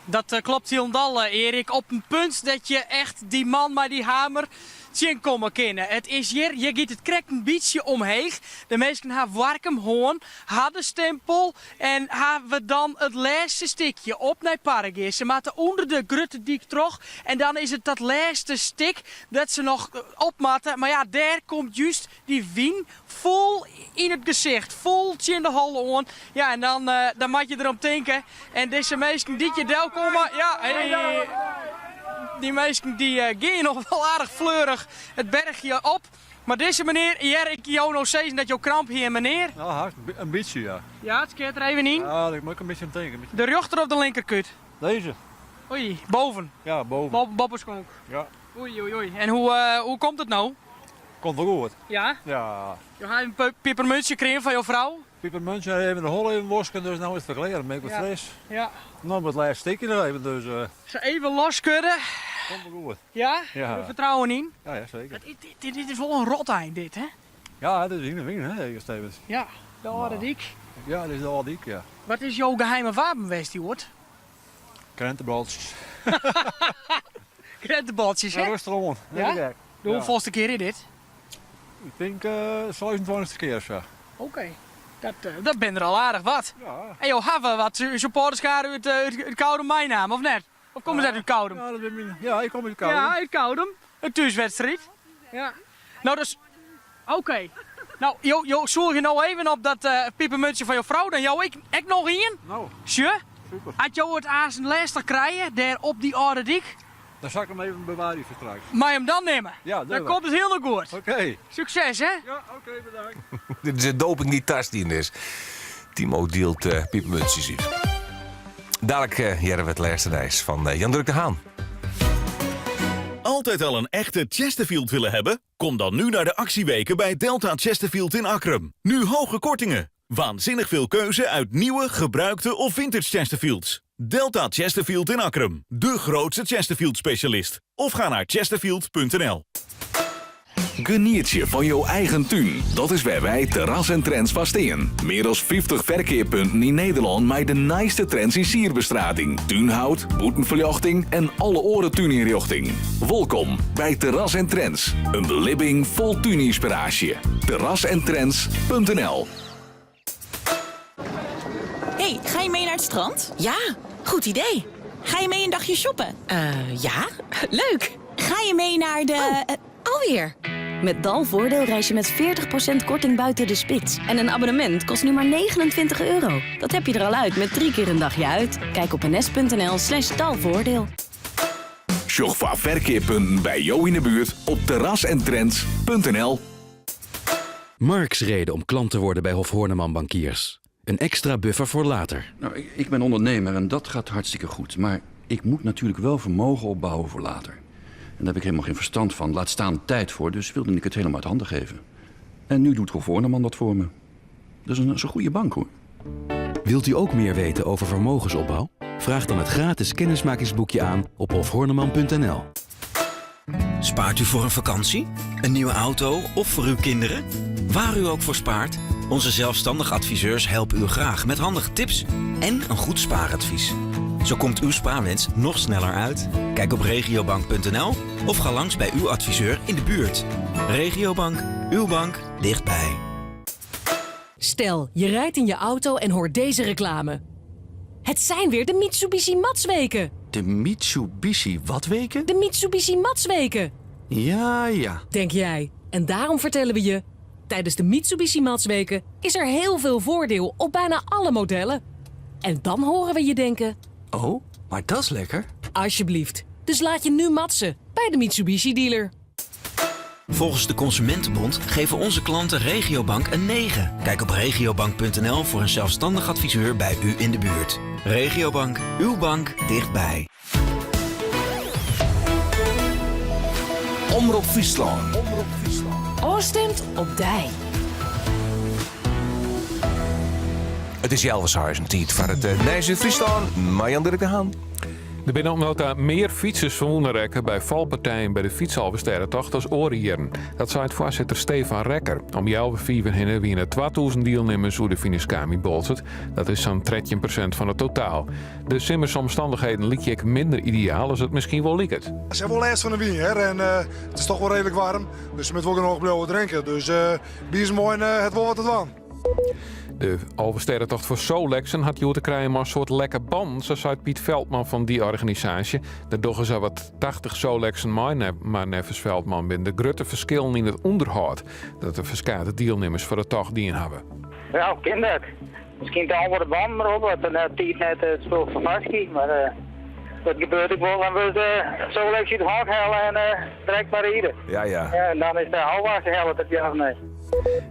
Dat eh, klopt hielendal, eh, Erik. Op in punt dat je echt dy man mei dy hamer tsjinkomme kinne. It is hjir, hjir giet it krekt in bytsje omheech. De minsken ha Warkum hân, ha de stimpel en hawwe dan it lêste stikje op nei Parregea. Se moatte ûnder de grutte dyk troch en dan is it dat lêste stik dat se noch op moatte. Mar ja, dêr komt just dy wyn fol yn it gesicht, fol tsjin de holle oan. Ja, en dan, uh, dan moat je derom tinke. En dizze minsken dy't hjir delkomme, ja, hey, dy minsken dy uh, gean noch wol aardich fleurich it berchje op. Mar dizze menear, hear ik jo no sizzen dat jo kramp hiene, menear? Nou, in bytsje, ja. Ja, it skeat der even yn. Ja, dêr moat ik in bytsje om tinke. De rjochter of de linkerkút? Dizze. Oei, boven? Ja, boven. Boppeskonk? Ja. Oei, oei, oei. En hoe, uh, hoe komt it no? Komt wol goed. Ja? Ja. Jo ha in pipermuntsje krigen fan jo frou? Pipermuntsje even de holle even wasken, dus no is it wer klear. Dan bin ik wer Ja. fris. Ja. No it lêste stikje noch even, dus... Uh... Sa even loskudde. Komt wol goed. Ja? Ja. Der fertrouwen yn? Ja, ja seker. Dit, dit, dit is wol in rotein dit, hè? Ja, dit is yn de wyn, hè, Erik Stevens. Ja, de âlde dyk. Ja, dit is de âlde dyk, ja. Wat is jo geheime wapen west, hjoed? Krentenboltsjes. Krentenboltsjes, hè? Ja, rêstich oan. Ja? De hoefolste kear is dit? Ik tink uh, 26e kear sa. Oké. Dat, uh, dat bin der al aardich wat. Ja. En jo hawwe wat supporterskade út, uh, út Koudum meinaam, of net? Of komme se net út Koudum? Ja, dat bin myn, ja, ik kom út Koudum. Ja, út Koudum. In thúswedstriid. Ja. No, dus... Oké. No, jo, jo soegje no even op dat uh, pipermuntsje fan jo frou, dan jou ik ek noch ien. No. Sjoch. Super. As jo it aansen lêstich krije, dêr op dy âlde dyk. Dan sil ik him even bewarje foar straks. Mei him dan nimme. Ja, Dan komt it hielendal goed. Oké. Sukses, hè? Ja, oké, bedankt. Dit is de doping dy't tastien is. Timo dielt uh, pipermuntsjes út. Dadlik uh, hearre we it lêste nijs fan uh, Jan Durk de Haan. Altijd al een echte Chesterfield willen hebben? Kom dan nu naar de actieweken bij Delta Chesterfield in Akkrum. Nu hoge kortingen. Waanzinnig veel keuze uit nieuwe, gebruikte of vintage Chesterfields. Delta Chesterfield in Akkrum. De grootste Chesterfield specialist. Of ga naar chesterfield.nl. Geniet je fan jo eigen tún. Dat is wêr wy Terras en Trends foar stean. Mear as 50 ferkeappunten yn Nederlân mei de nijste trends yn sierbestrating, túnhout, bûtenferljochting en alle oare túnynrjochting. Wolkom by Terras en Trends, in belibbing fol túnynspiraasje. Terrasentrends.nl Hey, ga je mee naar het strand? Ja, goed idee. Ga je mee een dagje shoppen? Uh, ja, leuk. Ga je mee naar de... Oh, alweer. Met Dalvoordeel reis je met 40% korting buiten de spits. En een abonnement kost nu maar 29 euro. Dat heb je er al uit met drie keer een dagje uit. Kijk op ns.nl slash dalvoordeel. Sjoch foar ferkeappunten by jo yn 'e buert op terrasentrends.nl. Marks reden om klant te worden bij Hof Horneman Bankiers. Een extra buffer voor later. Nou, ik, ik ben ondernemer en dat gaat hartstikke goed. Maar ik moet natuurlijk wel vermogen opbouwen voor later. En daar heb ik helemaal geen verstand van. Laat staan tijd voor, dus wilde ik het helemaal uit handen geven. En nu doet Hof Horneman dat voor me. Dat is een, dat is een goede bank, hoor. Wilt u ook meer weten over vermogensopbouw? Vraag dan het gratis kennismakingsboekje aan op hofhorneman.nl. Spaart u voor een vakantie, een nieuwe auto of voor uw kinderen? Waar u ook voor spaart, onze zelfstandig adviseurs helpen u graag met handige tips en een goed spaaradvies. Zo komt uw spaarwens nog sneller uit. Kijk op regiobank.nl of ga langs bij uw adviseur in de buurt. Regiobank, uw bank dichtbij. Stel, je rijdt in je auto en hoort deze reclame. Het zijn weer de Mitsubishi Matsweken. De Mitsubishi wat weken? De Mitsubishi Matsweken. Ja, ja. Denk jij. En daarom vertellen we je... Tijdens de Mitsubishi Matsweken is er heel veel voordeel op bijna alle modellen. En dan horen we je denken... Oh, maar dat is lekker. Alsjeblieft. Dus laat je nu matsen bij de Mitsubishi dealer. Volgens de Consumentenbond geven onze klanten Regiobank een 9. Kijk op regiobank.nl voor een zelfstandig adviseur bij u in de buurt. Regiobank, uw bank dichtbij. Omrop Fryslân. Ofstimd op dy. It is healwei tiid foar it uh, Nijs út Fryslân. Mei Jan Dirk de Haan. Der binne oant no ta mear fytsers ferwûne rekke by falpartijen by de fytsalvestêdetocht as oare jierren. Dat seit foarsitter Stefan Rekker. Om healwei fiven hinne wiene 2000 dielnimmers oer de finish kaam yn Boalsert. Dat is sa'n 13% fan it totaal. De simmerse omstannichheden lykje ek minder ideaal as it miskien wol liket. Ze hebben wel lêst fan de wyn, hè? En it is toch wol reedlik waarm. Dus se moatte wol genôch bliuwe drinken. Dus bier is moai en hat wol wat te dwaan. De Alvestêdetocht foar Solexen hat hjoed te krijen mei in soad lekke bannen, sa seit Piet Veldman fan dy organisaasje. Der dogge sawat 80 Solexen mei, mar neffens Veldman binne der grutte ferskillen yn it ûnderhâld dat de ferskate dielnimmers foar de tocht dien hawwe. Ja, hoe kin dat? Miskien te âlde bannen derop, dat de net tiid net it spul ferfarskje, mar dat gebeurt ek wol. Dan wurdt de Solex út it hok helle en direkt mar ride. Ja, ja. Ja, en dan is de ôfwask helle, dat ja of nee.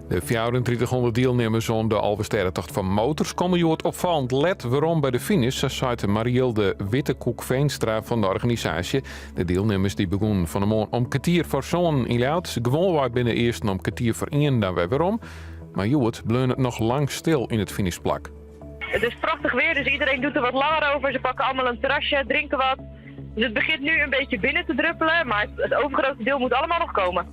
De 3400 dielnimmers oan de Alvestêdetocht fan motors komme hjoed opfallend let werom by de finish, sa seit Mariëlde Wittekoek-Veenstra fan de organisaasje. De dielnimmers dy begûnen fan 'e moarn om kertier foar sânen yn Ljouwert. Gewoanwei binne de earsten om kertier foar ien dan wer werom. Mar hjoed bleaun it noch lang stil yn it finishplak. It is prachtich waar, dus iedereen doet der wat langer over. Se pakke allemaal in terrasje, drinke wat. Dus het begint nu een beetje binnen te druppelen, maar het overgrote deel moet allemaal nog komen.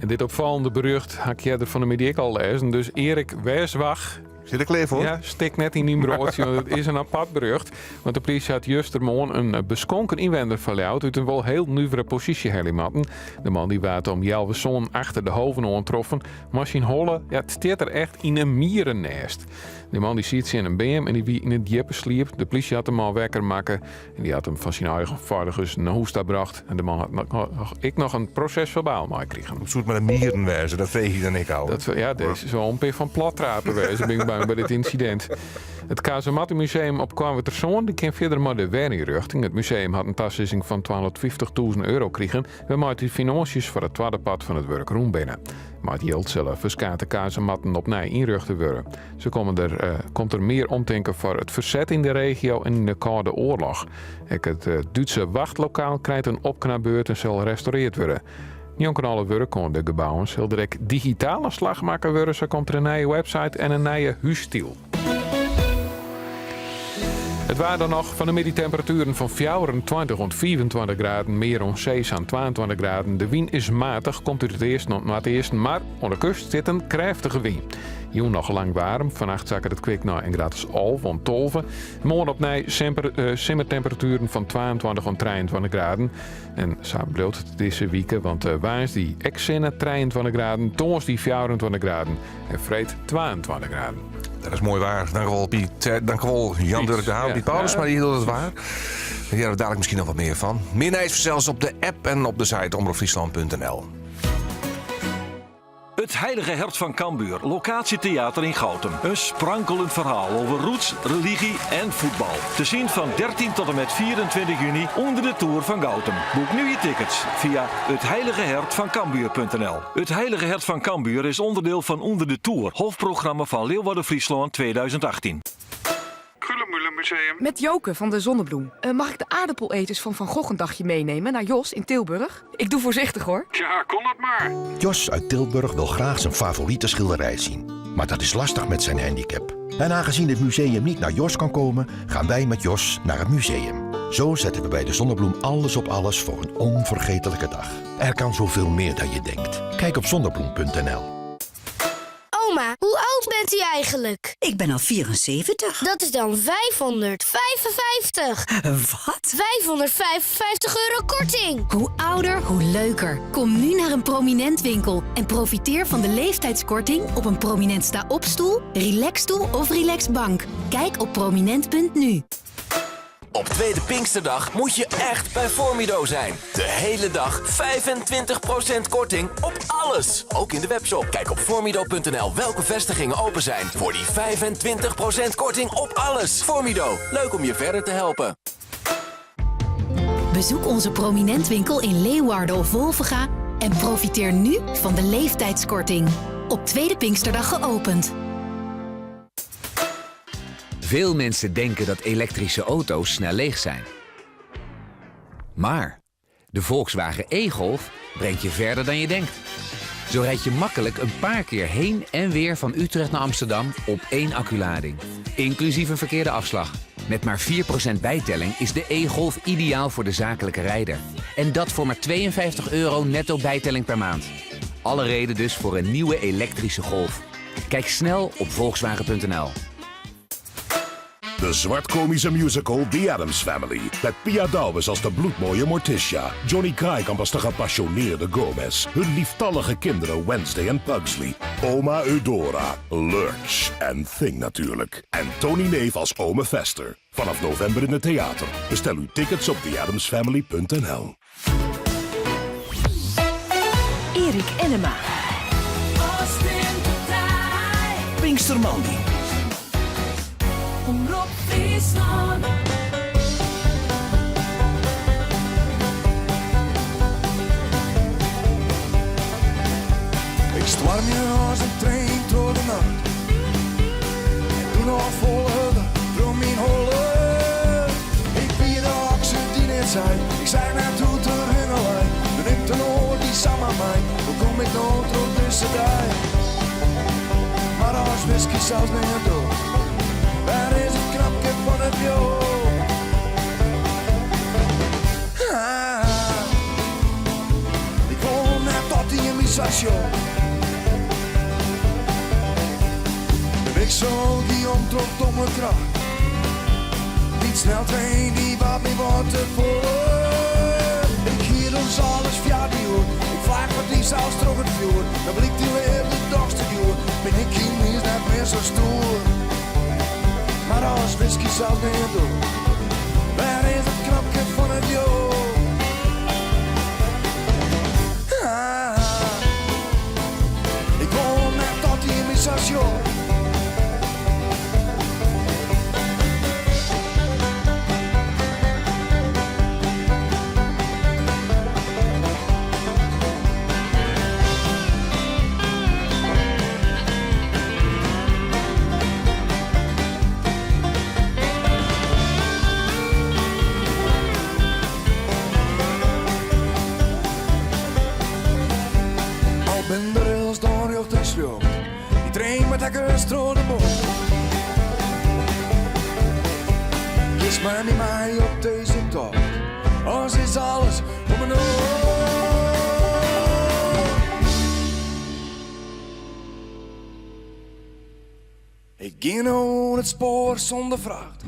En dit opfallende berjocht ha ik earder fan 'e middei ek al lêzen. Dus Erik Wêswach. Sit der klear foar? Ja, stik net yn dyn broadsje, want it is in apart berjocht. Want de plysje hat justermoarn in beskonken ynwenner fan Ljouwert út in wol hiel nuvere posysje helje moatten. De man dy waard om healwei sânen achter de Hoven oantroffen, mar syn holle, ja, it stiet der echt yn in mierenêst. De man dy siet tsjin in beam en dy wie yn in djippe sliep. De plysje hat de man wekker makke en dy hat him fan syn eigen feiligens nei hûs ta brocht. En de man hat noch, ek noch in proses-ferbaal meikrigen. Hoe soe it mei de mieren wêze? Dat freegje ik dan ek ôf. Dat, ja, dizze soe in pear fan plattrapen wêze, bin ik bang by dit ynsidint. It Kazemattemuseum op Koarnwertersân dy kin fierder mei de werynrjochting. It museum hat in tasizzing fan 250.000 euro krigen, wêrmei't de finânsjes foar it twadde part fan it wurk rûn binne. Mei it jild sille ferskate kazematten opnij ynrjochte wurde. Sa komme der, eh, komt der mear omtinken foar it ferset yn de regio en yn de Kâlde Oarloch. Ek it eh, Dútse wachtlokaal krijt in opknapbeurt en sil restaureard wurde. Njonken alle wurk oan de gebouwen sil der ek digitaal in slach makke wurde. Sa komt der in nije website en in nije hússtyl. It waar dan noch fan 'e middei temperatueren fan 24 oant 25 graden, mear oan see sa'n 22 graden. De wyn is matich, komt út it easten oant noardeasten, mar oan de kust sit in krêftige wyn. Jûn noch lang waarm, fannacht sakket it kwik nei in graad as 11 oant 12. Moarn opnij eh, simmertemperatueren fan 22 oant 23 graden. En sa bliuwt it dizze wike, want eh, woansdei ek sinne 23 graden, tongersdei 24 graden en freed 22 graden. Dat is moai waar. Dankjewol Piet. Eh, dankjewol Jan Durk de Haan, Piet Paulus, maar die hield het waar. Daar horen we dadelijk misschien nog wat meer van. Mear nijs fansels op de app en op de site omropfriesland.nl. Het Heilige Hert van Cambuur, locatietheater in Goutum. Een sprankelend verhaal over roots, religie en voetbal. Te zien van 13 tot en met 24 juni onder de Toer van Goutum. Boek nu je tickets via hetheiligehertvancambuur.nl. Het Heilige Hert van Cambuur is onderdeel van Onder de Toer, hoofdprogramma van Leeuwarden Friesland 2018. Museum. Met Joke van de Zonnebloem. Eh, mag ik de aardappeleters van Van Gogh een dagje meenemen naar Jos in Tilburg? Ik doe voorzichtig hoor. Ja, kon dat maar. Jos uit Tilburg wil graag zijn favoriete schilderij zien. Maar dat is lastig met zijn handicap. En aangezien het museum niet naar Jos kan komen, gaan wij met Jos naar het museum. Zo zetten we bij de Zonnebloem alles op alles voor een onvergetelijke dag. Er kan zoveel meer dan je denkt. Kijk op zonnebloem.nl. Oma, hoe oud bent u eigenlijk? Ik ben al 74. Dat is dan 555. Wat? 555 euro korting. Hoe ouder, hoe leuker. Kom nu naar een Prominent winkel en profiteer van de leeftijdskorting op een Prominent sta-opstoel, relaxstoel of relaxbank. Kijk op prominent.nu. Op Tweede Pinksterdag moet je echt bij Formido zijn. De hele dag 25% korting op alles. Ook in de webshop. Kijk op formido.nl welke vestigingen open zijn voor die 25% korting op alles. Formido, leuk om je verder te helpen. Bezoek onze Prominent winkel in Leeuwarden of Wolvega en profiteer nu van de leeftijdskorting. Op Tweede Pinksterdag geopend. Veel mensen denken dat elektrische auto's snel leeg zijn. Maar de Volkswagen e-Golf brengt je verder dan je denkt. Zo rijd je makkelijk een paar keer heen en weer van Utrecht naar Amsterdam op één acculading. Inclusief een verkeerde afslag. Met maar 4% bijtelling is de e-Golf ideaal voor de zakelijke rijder. En dat voor maar 52 euro netto bijtelling per maand. Alle reden dus voor een nieuwe elektrische Golf. Kijk snel op volkswagen.nl. De zwartkomische musical The Addams Family. Met Pia Douwes als de bloedmooie Morticia. Johnny Kraaikamp als de gepassioneerde Gomez. Hun lieftallige kinderen Wednesday en Pugsley. Oma Eudora, Lurch en Thing natuurlijk. En Tony Neef als Ome Fester. Vanaf november in het theater. Bestel uw tickets op theaddamsfamily.nl. Erik Ennema. Pinkstermoandei. Omrop Fryslân. Ik stoarmje as in trein troch de nacht. En doe noch folle hurder troch myn holle. Ik wie de okse dy't neat sei. Ik seach net hoe't der hinne lei. Der nimt in oar dy samar mei. Hoe kom ik no troch dizze dei? Mar as whisky sels neat docht, wêr is it knopke fan it ljocht? kracht. Die sneltrein die wat my wat te folle. Ik hier ons alles via die oer. Ik vlaag wat die zelfs terug het vuur. Dan blijkt die leefde toch te duur. Ben ik hier niet net meer zo stoer. Maar als whisky zelfs niet doe. Waar is het knopje van het joh? Ah, ik wil net tot die in mijn station. Al ben de rails door jocht en sljocht. Die trein met lekker stro de bocht. Kies maar niet mij op deze tocht. Ons is alles om een oor. Ik ging over het spoor zonder vracht.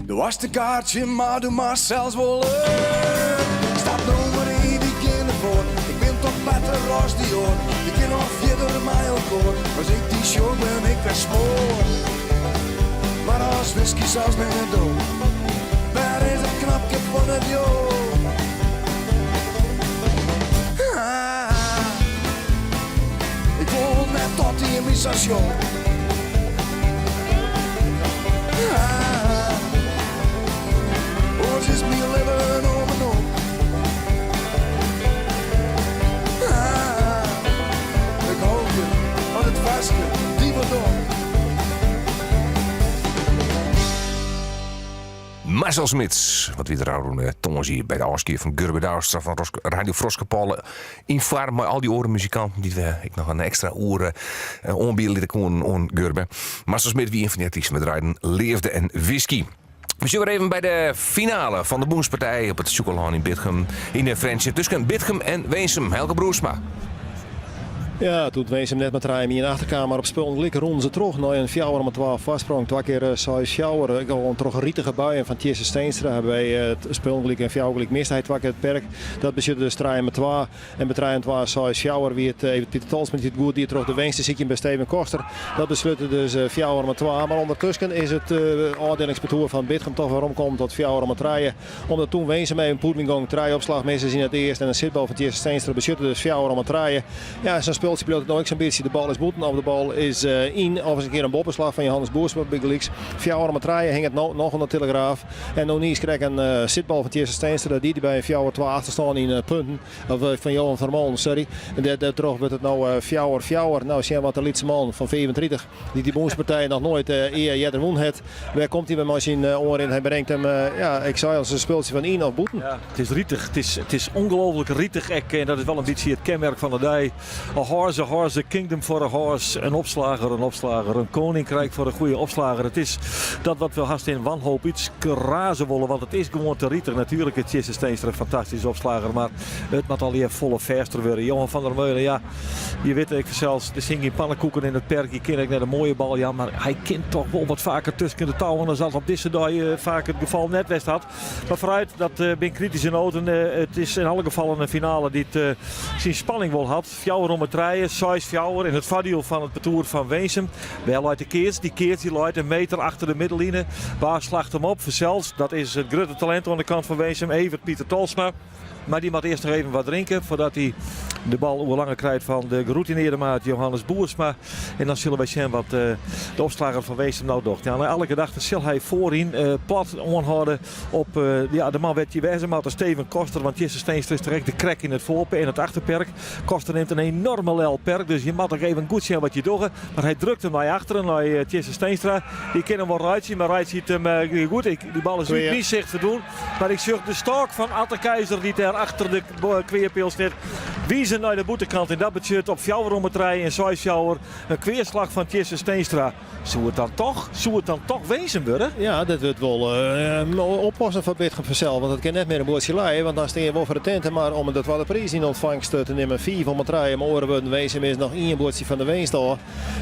Doe was de kaartje, maar doe maar zelfs wel leuk. Stap nou maar in die kinderen voor. Ik ben toch beter als die hoor. Ik ken nog verder mij elkaar. Als ik die show ben, ik weer smoor. Maar als whisky zelfs net dood. Waar is het knapje van het joh? Ah, ik wil net tot die in mijn station. Ah, ons is mijn leven om en om. Ah, ik hoop je, want het vastje, die wordt op. Marcel Smits, wat wie er uh, tongers hier bij de afskeer van Gurbe Douwstra van Roske, Radio Froskepollen. In vorm met al die orenmuzikanten die we ik nog een extra oren uh, aanbieden lieten komen on Gurbe. Marcel Smit, wie een van die artiesten met rijden, Leefde en Whisky. We zijn weer even bij de finale van de Boenspartij op het Sjûkelân in Bitgum. In de Friendship tussen Bitgum en Winsum. Helge Broersma. Ja, toen Winsum net met in de achterkamer op spul lekker rond ze terug. Nou een fjouwer met 12 vastsprong. Twee keer uh, zei sjouwer. Ik al een toch rietige buien van Tjesse Steenstra bij het spul en fjouwer mist hij twee keer het perk. Dat bezit dus draaien met 2 en betraaien 2 zei sjouwer wie het even Pieter Tols met het goed die terug de winst zit je bij Steven Koster. Dat besluiten dus uh, fjouwer met 2. Maar ondertussen is het uh, afdelingsparcours van Bitgum toch waarom komt tot fjouwer met draaien. Omdat toen Winsum even een poetlingong draai opslag missen in het eerst en een zitbal van Tjesse Steenstra besluiten dus fjouwer met draaien. Ja, zo'n speeltje speelt het nog zo'n beetje. De bal is boeten of de bal is uh, in. Of eens een keer een boppenslag van Johannes Boersma bij Fjouwer met draaien hing het no, nog onder de Telegraaf. En nog kreeg een uh, zitbal van Tjesse Steenstra. Die bij Fjouwer 2 achterstaan in uh, punten. Of van Johan Vermolen, sorry. En daardoor wordt het nou Fjouwer Fjouwer. Nou, zien wat de Lietse man van 35 die die Boenspartij nog nooit uh, eerder won het. Waar komt hij bij machine uh, in? Hij brengt hem, ja, ik zei als een speeltje van in of boeten. Ja, het is rietig. Het is ongelooflijk rietig. En dat is wel een beetje het kenmerk van de dag. A horse, a horse, a kingdom for a horse. Een opslager, een opslager. Een koninkrijk voor een goede opslager. Het is dat wat we haast in wanhoop iets razen willen. Want het is gewoon te rietig. Natuurlijk het Tjesse Steenstra een fantastische opslager. Maar het moet al hier volle verster worden. Johan van der Meulen, ja. Je weet ik zelfs, de zing in pannenkoeken in het perk. Je ken ik net een mooie bal, ja. Maar hij kent toch wel wat vaker tussen de touwen. Dan zal op deze dag uh, vaak het geval net west had. Maar vooruit, dat uh, ben kritische noten. Uh, het is in alle gevallen een finale die het zijn spanning wel had. Fjouwer om het rijden, Sais Fjouwer in het vaardiel van het parcours van Winsum. Wel uit de keert, die keert die luidt een meter achter de middenline. Waar slacht hem op? Verzels, dat is het grote talent aan de kant van Winsum. Evert Pieter Tolsma. Maar die moet eerst nog even wat drinken voordat hij de bal hoe langer krijgt van de geroutineerde maat Johannes Boersma. En dan zullen wij zien wat uh, de opslager van Weesem nou doet. Ja, naar alle gedachten zal hij voorin uh, plat aanhouden op uh, ja, de man werd je wijze maar Steven Koster. Want Jesse Steenstra is direct de krek in het voorpe en het achterperk. Koster neemt een enorme lel perk. Dus je moet ook even goed zien wat je doet. Maar hij drukt hem naar achteren naar Jesse Steenstra. Die kan hem wel rijden, maar Rijt ziet hem goed. Ik, die bal is niet zicht te doen. Maar ik zag de stalk van Atte Keizer die daar mar achter de kweapeal stiet. Wize nei de bûtenkant en dat betsjut op fjouwer om 'e trije en seis fjouwer in kweaslach fan Tjisse Steenstra. Soe it dan toch, soe it dan toch Winsum wurde? Ja, dat wurdt wol oppassen foar Bitgum fansels, want it kin net mear in buordsje lije, want dan stean je wol foar de tinte, mar om de twadde priis yn ûntfangst te nimmen, fiif om 'e trije, mei oare wurden, Winsum is noch ien buordsje fan de winst ôf.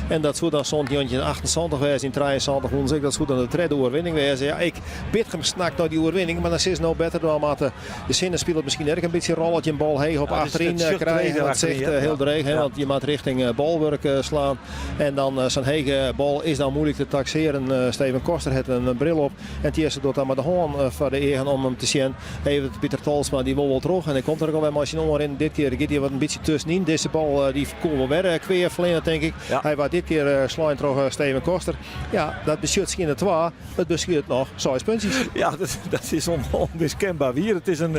En dat soe dan sûnt 1978 wêze, yn 73 wûnen se ek, dat soe dan de tredde oerwinning wêze. Ja, ek Bitgum snakt nei dy oerwinning, mar dan sille se no better dwaan moatte. De sinne spilet miskien ek in bytsje rol as je in bal heech op achteryn krije. Dat sicht hiel dreech, want je moat richting bolwurk slaan. En dan sa'n hege bal is dan moeilik te taksearen. Steven Koster hat in bril op en Tjisse docht dan mei de hân foar de eagen om him te sjen. Evert Pieter Tolsma dy wol wol troch en hy komt der ek alwer mei syn oanrin. Dit kear giet hy wat in bytsje tuskenyn. Dizze bal dy koe wol wer kwea fleane tink ik. Hy waard dit kear slein troch Steven Koster. Ja, dat betsjut tsjin de twa. It beskillet noch seis puntsjes. Ja, dat is onmiskenbaar wier. It is, in,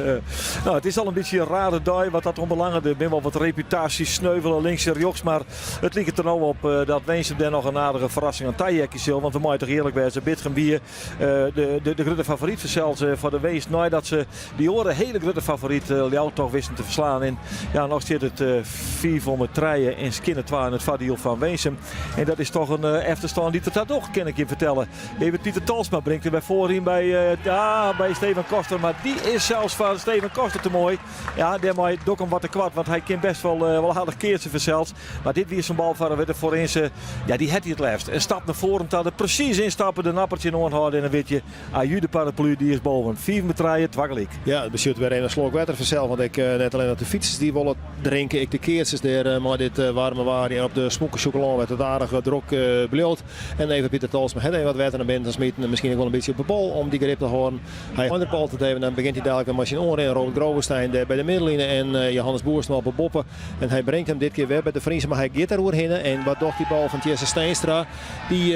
no, it is al in bytsje in rare dei wat dat oanbelanget. Der binne wol wat reputaasjes sneuvele links en rjochts, mar it liket der no op dat Winsum dêr noch in aardige ferrassing oan taheakje sil. Want we meie toch earlik wêze, Bitgum wie de, de, grutte favoryt fansels foar de winst. Neidat se dy oare hiele grutte favoryt Ljouwert toch wisten te ferslaan. En ja, noch stiet it 5 om it trije en skinne 2 yn it foardiel fan Winsum. En dat is toch in efterstân dy't der ta docht, kin ik je fertelle. Evert Pieter Tolsma bringt him wer foaryn by, ja, by Steven Koster. Mar dy is sels foar Steven Koster te moai. Ja, dêrmei Dokkum wat te koart, want hy kin best wol, wol aardich keatse fansels. Mar dit wie sa'n bal foar de foarinse. Ja, dy hat hy it leafst. In stap nei foaren ta, der presys ynstappe, de nappertsje oanhâlde en dan wit je, aju de paraplu, dy is boven. 5 om 3, twa gelyk. Ja, it betsjut wer even in slok wetter fansels, want ek net allinnich de fytsers dy wolle drinke, ek de keatsers dêr mei dit waarme waar en op de smûke Sjûkelân wêr't it aardich drok bliuwt. En Evert Pieter Tolsma hat even wat wetter nei binnen smiten en miskien ek wol in bytsje op de bal om dy grip te hâlden. Hy hat de bal te even, dan begjint hy dalik wer mei syn oanrin. Robert Grovenstein dêr by de middelline en Johannes Boersma op 'e boppe. En hy bringt him dit kear wer by de foarynse, mar hy giet der oerhinne. En wat docht dy bal fan Tjisse Steenstra? Dy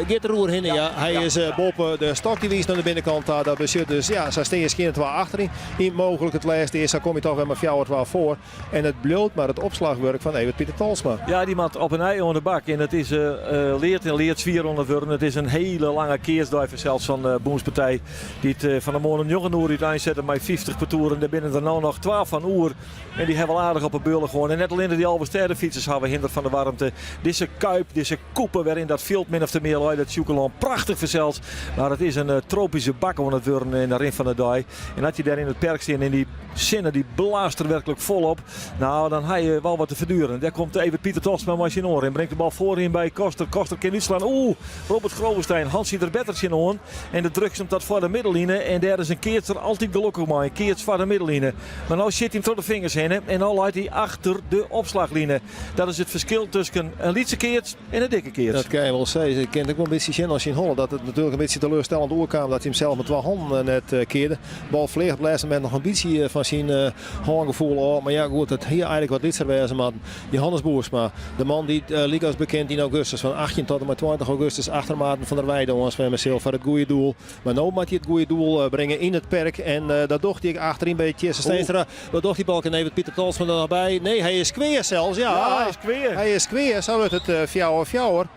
giet der oerhinne, ja. Hy is boppe de stok, dy wiist nei de binnenkant ta. Dat betsjut dus, ja, sa stean je skjin twa achteryn. Yn mooglik it lêste earst, sa kom je toch wer mei 4-2 foar. En it bliuwt mar it opslachwurk fan Evert Pieter Tolsma. Ja, dy moat op 'e nij oan de bak. En it is leard en leard swier oan it wurden. It is in hiele lange keatsdei fansels fan de Bûnspartij. Dy't fan 'e moarn om njoggen oere úteinsette mei 50 partoeren. Dêr binne der no noch twa fan oer. En dy hawwe al aardich op 'e beule hân. En net allinne dy Alvestêdefytsers hawwe hinder fan de waarmte. Dizze kuip, dizze kûpe wêryn dat fjild min of te mear leit, it Sjûkelân, prachtich fansels. Mar it is in tropyske bak oan it wurden yn de rin fan de dei. En as je dêr yn it perk stean en dy sinne dy blaast der werklik folop. No, dan ha je wol wat te ferduren. Dêr komt Evert Pieter Tolsma mei syn oanrin. Bringt de bal foaryn by Koster. Koster kin útslaan. Oeh, Robert Grovenstein. Hans siet der better tsjinoan. En de drukt him dat foar de middelline. En dêr is in keatser altyd gelokkich mei. In keats foar de middelline. Mar no sjit him troch de fingers hinne en no leit hy achter de opslachline. Dat is it ferskil tusken in lytse keats en in dikke keats. Dat kin je wol sizze. Ik kin it ek wol in bytsje sjen oan syn holle dat it natuerlik in bytsje teleurstellend oerkaam dat hy himsels mei twa hannen net kearde. Bal fleach op it lêste momint noch in bytsje fan syn hângefoel ôf. Mar ja, goed, it hie eigentlik wat lytser wêze moatten. Johannes Boersma, de man dy't lykas bekend yn augustus fan 18 tot en mei 20 augustus achter Maarten van der Weijden oanswimme sil foar it goede doel. Mar no moat hy it goede doel bringe yn it perk en dat docht hy ek achteryn by Tjisse Steenstra. Wat docht dy bal? Kin Evert Pieter Tolsma der noch by? Nee, hy is kwea sels. Ja, ja hy is kwea. Hy is kwea, sa wurdt it 4-4.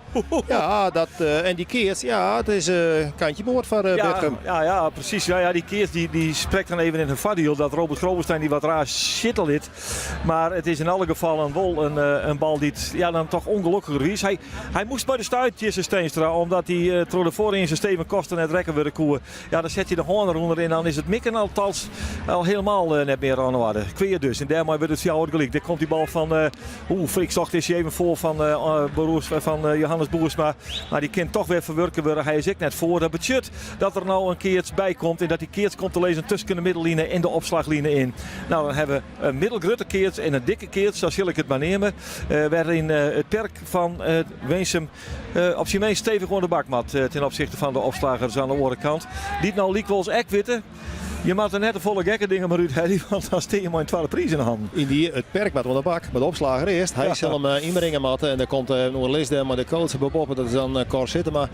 Ja, dat, en dy keats, ja, it is kantje board foar Bitgum. Ja, ja, presys. Ja, ja, dy keats dy, dy sprekt dan even yn it foardiel dat Robert Grovenstein dy wat raar sjitte lit. Mar it is yn alle gefallen wol in, in bal dy't ja, dan toch ûngelokkiger wie. Hy, hy moast by de stuit, Tjisse Steenstra, omdat hy troch de foarynse Steven Koster net rekke wurde koe. Ja, dan set je de hân derûnder en dan is it mikken althans al helemaal net mear oan 'e oarder. Kwea dus. En dêrmei wurdt it fjouwer gelyk. Dêr komt dy bal fan, oeh, Frik Stocht is even foar fan, fan Johannes Boersma. Mar dy kin toch wer ferwurke wurde. Hy is ek net foar. Dat betsjut dat der no in keats by komt en dat dy keats komt te lizzen tusken de middelline en de opslachline yn. No, dan hawwe we in middelgrutte keats en in dikke keats, sa sil ik it mar neame, wêryn it perk fan Winsum op syn minst stevich oan de bak moat ten opsichte fan de opslaggers oan de oare kant. Dy't no lykwols ek witte, je moatte net te folle gekke dingen mar úthelje, want dan stean je mei in twadde priis yn de hannen. Yndie, it perk moat oan de bak, mar de opslagger earst. Hy sil him ynbringe moatte en der komt in oerlis dêr mei de coach boppe, dat is dan Cor Sittema.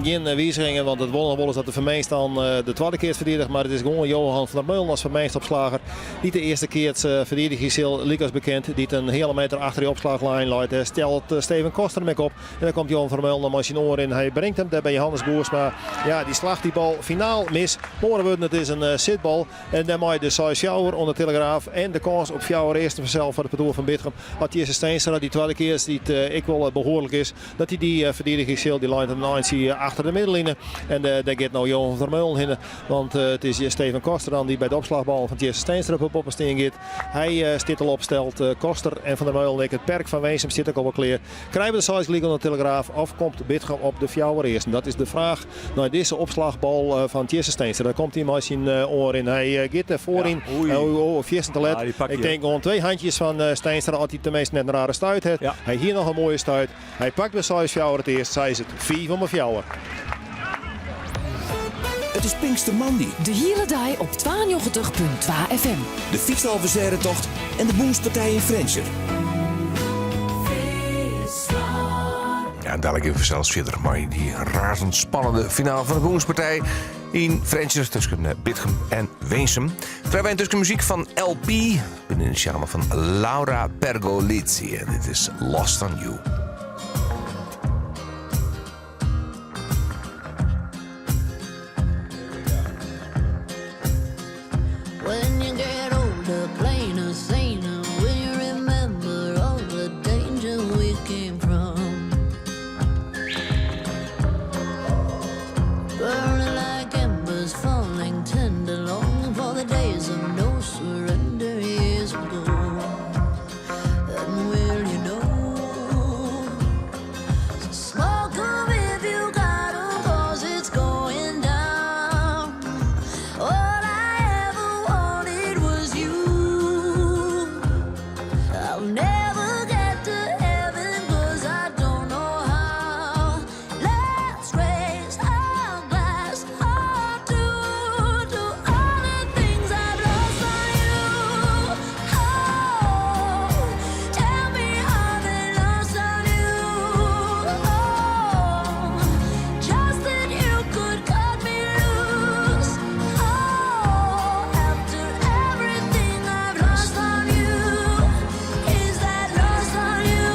Gjin wizigingen, want it wol noch wolris dat de Vermeest dan de twadde keats ferdiediget, mar it is gewoan Johan van der Meulen as Vermeest-opslager dy't de earste keats ferdidigje sil, lykas bekend, dy't in heale meter achter de opslachlijn leit. Dêr stelt Steven Koster him ek op. En dan komt Johan van der Meulen noch mei syn oanrin. Hy bringt him dêr by Johannes Boersma. Ja, dy slacht dy bal finaal mis. Mei oare wurden, it is in. in sitbal. En dêrmei de seis-fjouwer oan de Telegraaf en de kâns op fjouwer earsten fansels foar it partoer fan Bitgum. As Tjisse Steenstra, dy twadde keats dy't ek wol behoarlik is, dat hy dy ferdidigje sil. Dy leit in eintsje achter de middenline. En dêr giet no Johan van der Meulen hinne. Want it is Steven Koster dan dy't by de opslachballen fan Tjisse Steenstra op 'e boppe stean giet. Hy stiet al opsteld. Koster en Van der Meulen ek. It perk fan Winsum stiet ek al wol klear. Krije we de seis gelyk oan de Telegraaf of komt Bitgum op de fjouwer earsten? Dat is de fraach nei dizze opslachbal fan Tjisse Steenstra. Daar komt hy mei syn oanrin. Hy giet der foaryn. Ja, oh, fierstente let. Ja, Ik tink oan twee handjes fan Steenstra as hy teminsten net in rare stuit hat. Ja. Hy hie noch in moaie stuit. Hy pakt by 6-4 it earst. Sa is it 5 om 4. It is Pinkstermoandei. De hiele dei op 92.2 FM. De fytsalvestêdetocht en de Bûnspartij yn Frjentsjer. Ja, en dadelijk even zelfs fierder mei dy razend spannende finale fan de Bûnspartij yn Frjentsjer tusken eh, Bitgum en Winsum. Krije wy yntusken muzyk fan LP, binnen de sjarme fan Laura Pergolizzi. En dit is Lost on You. When you get older, plainer, saner, will you remember all the danger we came from? Burning like embers, falling tender, longing for the days of no surrender years ago. And will you know? So smoke 'em if you got 'em, 'cause it's going down. All I ever wanted was you. I'll never get to heaven 'cause I don't know how. Let's raise a glass or two to all the things I've lost on you. Oh, tell me are they lost on you? Oh, just that you could cut me loose. Oh, after everything I've lost on you, is that lost on you?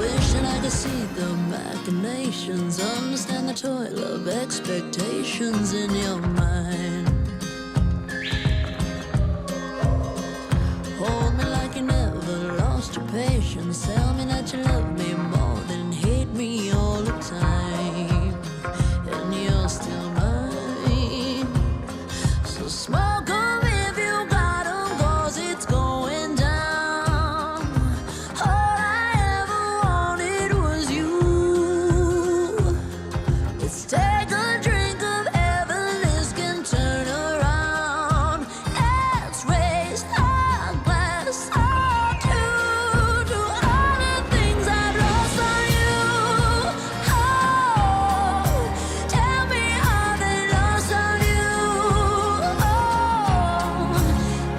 Wishing I could see the machinations, understand the toil of expectations in your mind. Hold me like you never lost your patience. Tell me that you love me more than hate me all the time. And you're still mine. So smoke 'em if you got 'em, 'cause it's going down. All I ever wanted was you. Let's take a drink of heaven, this can turn around. Let's raise a glass or two to all the things I've lost on you. Oh, tell me are they lost on you? Oh,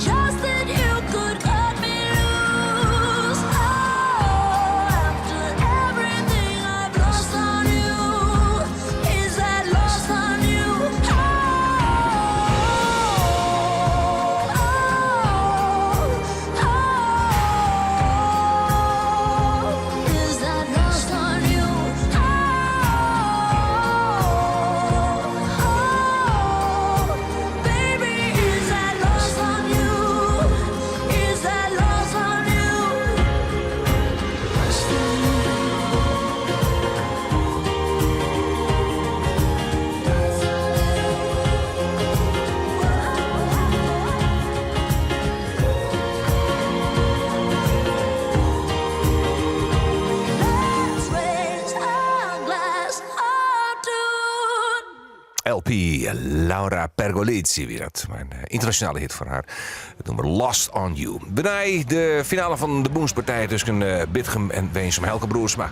just that you could cut me loose. Oh, after everything I've lost on you, is that lost on you? Oh, oh, is that lost on you? Oh, baby, is that lost on you? Is that lost on you? Lost on you. Let's raise a glass or two. LP Laura Pergolizzi wie dat. In ynternasjonale hit foar har. It nûmer Lost on You. Benei de finale fan de Bûnspartij tusken Bitgum en Winsum. Helke Broersma.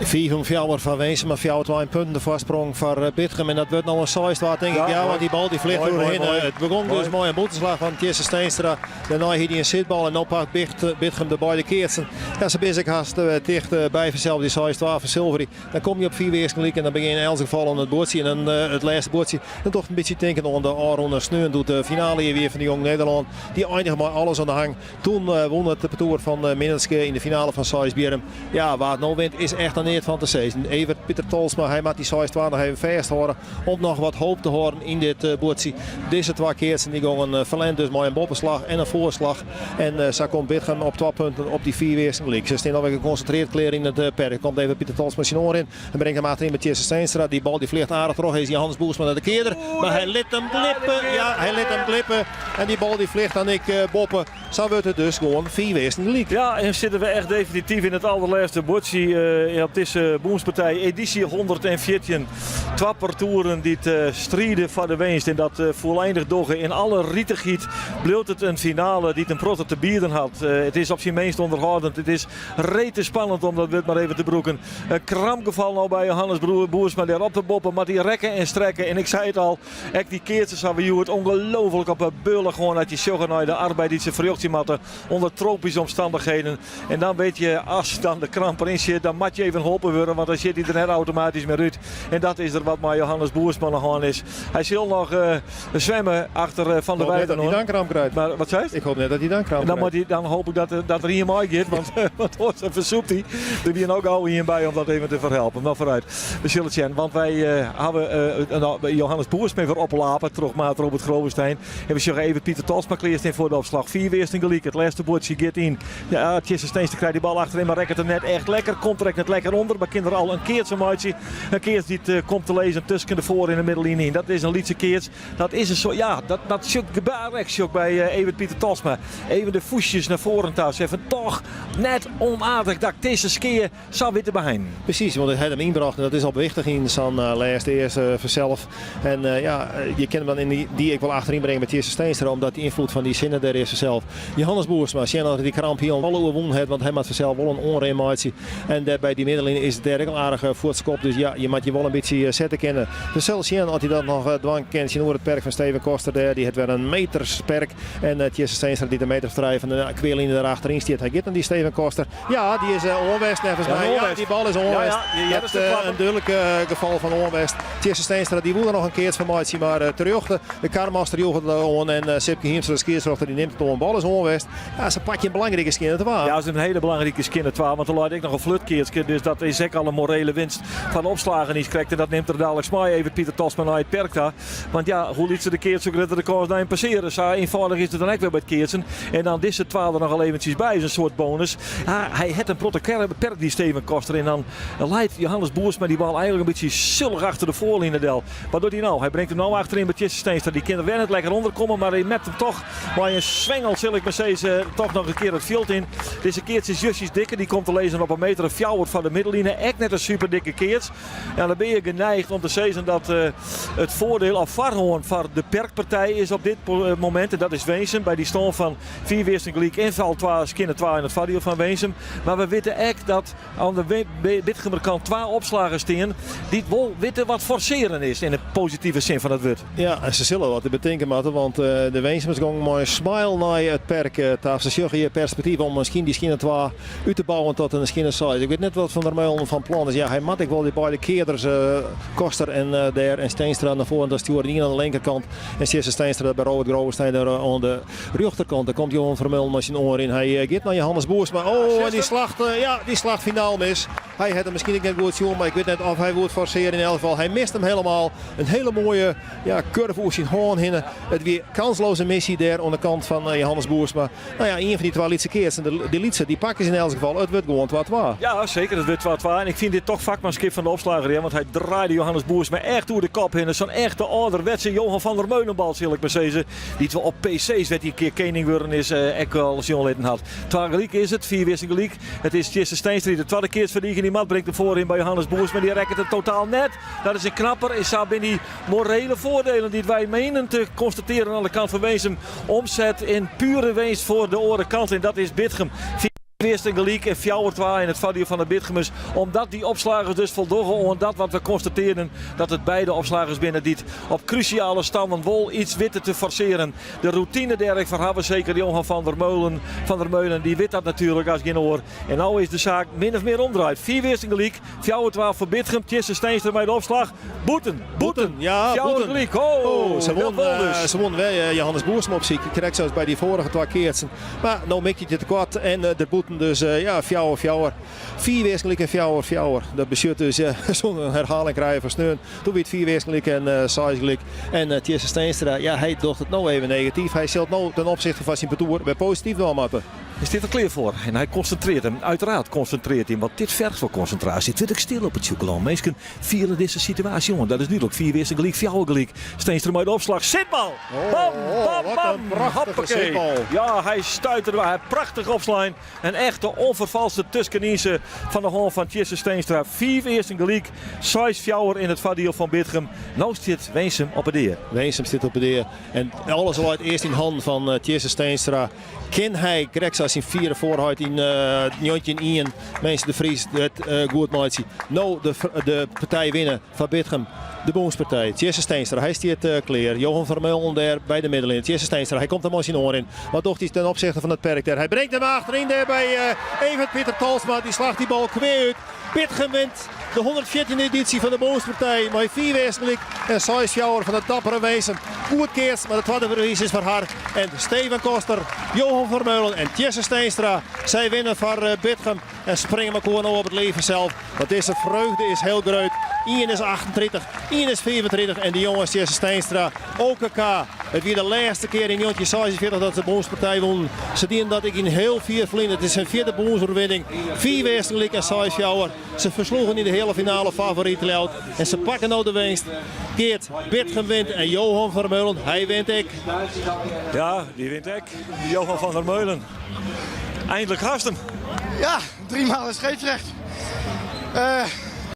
5 om 4 foar Winsum, mar 24 punten de foarsprong foar eh, Bitgum. En dat wurdt no in 6-2, tink ik. Ja, want dy bal dy flecht Moai, oer moai, hinne. moai. It begûn dus Moai. mei in bûtenslach fan Tjisse Steenstra. Dêrnei hie hy in sitbal en no pakt Bitgum de beide keatsen. Ja, se binne ek hast eh, ticht eh, by fansels dy 6-2 fersilverje. Dan komme je op 5 earsten gelyk en dan begjin je yn elts gefal oan it buordsje. En dan eh, it lêste buordsje. Dan docht in bytsje tinken oan de ôfrûne sneon doe't de finale hjir wie fan de Jong Nederlân. Dy einige mei alles oan de hang. Doe wûn it partoer fan Minnertsgea yn de finale fan Seisbierrum. Ja, wa't no wint is echt in neat fan te sizzen. Evert Pieter Tolsma, hy moat dy 6-2 noch even fêsthâlde om noch wat hoop te hâlden yn dit buordsje. Dizze twa keatsen dy gongen ferlern dus mei in boppeslach en in foarslach. En sa komt Bitgum op twa punten op dy fiif earsten gelyk. Se stean alwer gekonsintreard klear yn it perk. Komt Evert Pieter Tolsma syn oanrin en bringt him achteryn by Tjisse Steenstra. Dy bal dy flecht aardich troch is Johannes Boersma nei de kearder. Mar hy lit him glippe. Ja, hy lit him glippe. En dy bal dy flecht dan ek boppe. Sa wurdt it dus gewoan fiif earsten gelyk. Ja, en sitte we echt definityf yn it alderlêste buordsje op dizze Bûnspartij edysje 114. Twa partoeren dy't stride foar de winst en dat fûleindich dogge. Yn alle ritichheid bliuwt it in finale dy't in protte te bieden hat. It is op syn minst ûnderhâldend. It is rete spannend om dat wurd mar even te brûken. In krampgefal no by Johannes Boersma dêr op de boppe. Moat hy rekke en strekke. En ik sei it al, ek dy keatsers hawwe hjoed ongelooflik op 'e bealch hân as je sjogge nei de arbeid dy't se ferrjochtsje moatte ûnder tropyske omstannichheden. En dan wit je, as dan de kramp deryn sit, dan moat je even holpen wurde, want dan sjit hy der net automatysk mear út. En dat is der wat mei Johannes Boersma oan de hân is. Hy sil noch uh, swimme achter eh, Van der Weijden. Ik hoop net dat hy dan kramp krijt. Mar wat seist? Ik hoop net dat hy dan kramp dan krijt. Hij, dan hoop ik dat, dat der ien mei giet, want, want oars fersûpt hy. Der wie no gau ien by om dat even te ferhelpen. Mar foarút, we sille it sjen, want wy uh, hawwe uh, Johannes Boersma wer oplape troch maat Robert Grovenstein. En we sjogge even Pieter Tolsma klearstean foar de opslach. Fiif earsten gelyk. It lêste buordsje giet yn. Ja, Tjisse Steenstra krijt die bal achteryn, mar rekket him net echt lekker. Komt der ek net lekker ûnder, mar kin der al in keats fan meitsje. In keats dy't eh, komt te lizzen tusken de foar en de middelline yn. Dat is in lytse keats. Dat is in soart, ja, dat, dat sjocht gebaar ek sjocht by eh, Evert Pieter Tolsma. Even de fûstjes nei foaren ta. Even toch net onaardich dat ik dizze skea sa wit te beheinen. Presys, want hy hat him ynbrocht en dat is al wichtich yn sa'n lêste earste fansels. En ja, je kinne him dan yn dy ek wol achteryn bringe mei Tjisse Steenstra, omdat dy ynfloed fan dy sinne der is fansels. Johannes Boersma, sjen oft er dy kramp hielendal oerwûn hat, want hy moat fansels wol in oanrin meitsje. En dêr by dy middenline is it dêr ek al aardich fuortskopt, dus ja, je moat je wol in bytsje sette kinne. We sille sjen oft hy dat noch dwaan kin tsjinoer it perk fan Steven Koster dêr. Dy hat wer in metersperk. En Tjisse Steenstra dy't in meter of trije fan de kwealine dêr achteryn stiet. Hy giet nei dy Steven Koster. Ja, dy is oan west neffens my. Ja, dy bal is oan west. Ja, dat is in dúdlik gefal fan oan west. Tjisse Steenstra dy woe der noch in keats fan meitsje, mar terjochte. De karmaster joech it oan en Sipke Hiemstra, de skiedsrjochter, dy nimt it oan. Bal is oan west. Ja, se pakke in belangrike skjinne twa. Ja, dat is in hiele belangrike skjinne twa, want der leit ek noch in flutkeatske. Dus dat is ek al in morele winst fan de opslager niiskrekt. En dat nimt er daliks mei, Evert Pieter Tolsma nei it perk ta. Want ja, hoe lytser de keats, hoe grutter de kâns nei in passearre. Sa eenfâldich is it dan ek wer by it keatsen. En dan dizze twa der noch al eventsjes by is in soart bonus. Ja, hy hat in protte perk, dy Steven Koster. En dan leit Johannes Boersma dy bal eigenlik in bytsje sullich achter de foarline del. Wat docht hy no? Hy bringt him no achteryn by Tjisse Steenstra. Dy kin der wer net lekker ûnder komme, mar hy mept him toch mei in swengel, sil ik mar sizze, toch noch in kear it fjild yn. Dizze keats is justjes dikker. Dy komt te lizzen op in meter of fjouwer fan de middelline. Ek net in super dikke keats. Ja, dan bin je geneigd om te sizzen dat it foardiel of foarhân foar de perkpartij is op dit momint. En dat is Winsum by dy stân fan fiif earsten gelyk en fal twa skjinne twa yn it foardiel fan Winsum. Mar we witte ek dat oan de Bitgumer kant twa opslagers stean dy't wol witte wat forsearen is yn de positive sin fan it wurd. Ja, en se sille wat betinke moatte, want de Winsumers gongen mei in smile nei it perk ta. Se sjogge hjir perspektyf om miskien dy skjinne twa út te bouwen tot in skjinne seis. Ik wit net wat Van der Meulen fan plan is. Ja, hy moat ek wol dy beide kearders, Koster en dêr en Steenstra nei foaren ta stjoeren. Ien oan de linkerkant en Tjisse Steenstra by Robert Grovenstein dêr oan de rjochterkant. Dêr komt Johan Vermeulen mei syn oanrin. Hy giet nei Johannes Boersma. Oh, en dy slacht, ja, dy slacht finaal mis. Hy hat him miskien ek net goed sjoen, mar ik wit net of hy woe it forsearje. Yn elk gefal, hy mist him helemaal. In hele moaie ja, kurve oer syn hân hinne. It wie kansloze missy dêr oan de kant fan Johannes Boersma. No ja, ien fan dy twa lytse keatsen, de lytse, dy pakke se yn elts gefal. It wurdt gewoan 2-2. Ja, seker, it wurdt 2-2. En ik fyn dit toch fakmanskip fan de opslagger, ja, want hy draaide Johannes Boersma echt oer de kop hinne. Sa'n echte âlderwetse Johan van der Meulenbal, sil ik mar sizze. Dy't we op PC's, wêr't hy in kear kening wurden is, ek al sjoen litten hat. Twa gelyk is it, fiif earsten gelyk. It is Tjisse Steenstra dy't de twadde keats ferdigenje moat. Bringt him foaryn by Johannes Boersma, dy rekket him totaal net. Dat is in knapper en sa binne dy morele foardelen dy't wy menen te konstatearjen oan de kant fan Winsum omset yn pure winst foar de oare kant en dat is Bitgum. Fiif earsten gelyk en fjouwer-twa yn it foardiel fan de Bitgumers omdat dy opslagers dus foldogge oan dat wat we konstatearden dat it beide opslagers binne dy't op krúsjale stannen wol iets witte te forsearen. De routine dêr ek foar hawwe, seker Johan van der Meulen, van der Meulen dy wit dat natuerlik as gjin oar. En no is de saak min of mear omdraaid. Fiif earsten gelyk, fjouwer-twa foar Bitgum. Tjisse Steenstra mei de opslach. Bûten, bûten, Ja, fjouwer bûten. gelyk. Oh, Oh, se dat won, wol eh, dus. se won wer eh, Johannes Boersma op syk. Krekt sa as by dy foarige twa keatsen. Mar no mikt hy it tekoart en eh, der bûten. litten. Dus ja, fjouwer fjouwer. Fiif earsten gelyk en fjouwer fjouwer. Dat betsjut dus ja, sûnder in herhaling krije fan sneon. Doe wie it fiif earsten gelyk en seis gelyk. En Tjisse Steenstra, ja, hy docht it no even negatyf. Hy sil no ten opsichte fan syn partoer wer posityf dwaan moatte. Hy stiet der klear foar en hy konsintrearret him. Uiteraard konsintrearret hy him, want dit fergt wol konsintraasje. It wurdt ek stil op it Sjûkelân. Minsken fiele dizze situaasje oan. Dat is dúdlik. Fiif earsten gelyk, fjouwer gelyk. Steenstra mei de opslach. Sitbal! Bam, bam, bam! Hoppakee! Ja, hy stuit der waar. Prachtich opslein. In echte ûnferfalste tuskenynse fan de hân fan Tjisse Steenstra. Fiif earsten gelyk, seis fjouwer yn it foardiel fan Bitgum. No stiet Winsum op 'e dea. Winsum stiet op 'e dea en alles leit earst yn hannen fan Tjisse Steenstra. Kin hy, krekt sa as syn fiere foarheit yn 1901, Mense de Vries it goed meitsje? No de partij winne foar Bitgum. De bûnspartij. Tjisse Steenstra, hy stiet klear. Johan Vermeulen dêr by de middenline. Tjisse Steenstra, hy komt der mei syn oanrin. Wat docht hy ten opsichte fan it perk dêr? Hy bringt him achteryn dêr by Evert Pieter Tolsma. Dy slacht dy bal kwea út. Bitgum wint de 114e edysje fan de bûnspartij mei fiif earsten gelyk en seis fjouwer fan it dappere Winsum. Goed keatst, mar de twadde priis is foar har. En Steven Koster, Johan Vermeulen en Tjisse Steenstra, sy winne foar Bitgum en springe mekoar no op it liif fansels. Want dizze freugde is hiel grut. Ien is 38, ien is 35 en de jonges Tjisse Steenstra, OKK. It wie de lêste kear yn 1946 dat se de bûnspartij wûnen. Se dienen dat ek yn hiel fier ferline. It is hun fjirde bûnsoerwinning. Fiif earsten gelyk en seis fjouwer. Se fersloegen yn de heale finale favoryt Ljouwert en se pakke no de winst. Geart Bitgum wint en Johan Vermeulen, hy wint ek. Ja, dy wint ek. Johan van der Meulen. Eindelijk hast him. Ja, drie maal scheepsrecht.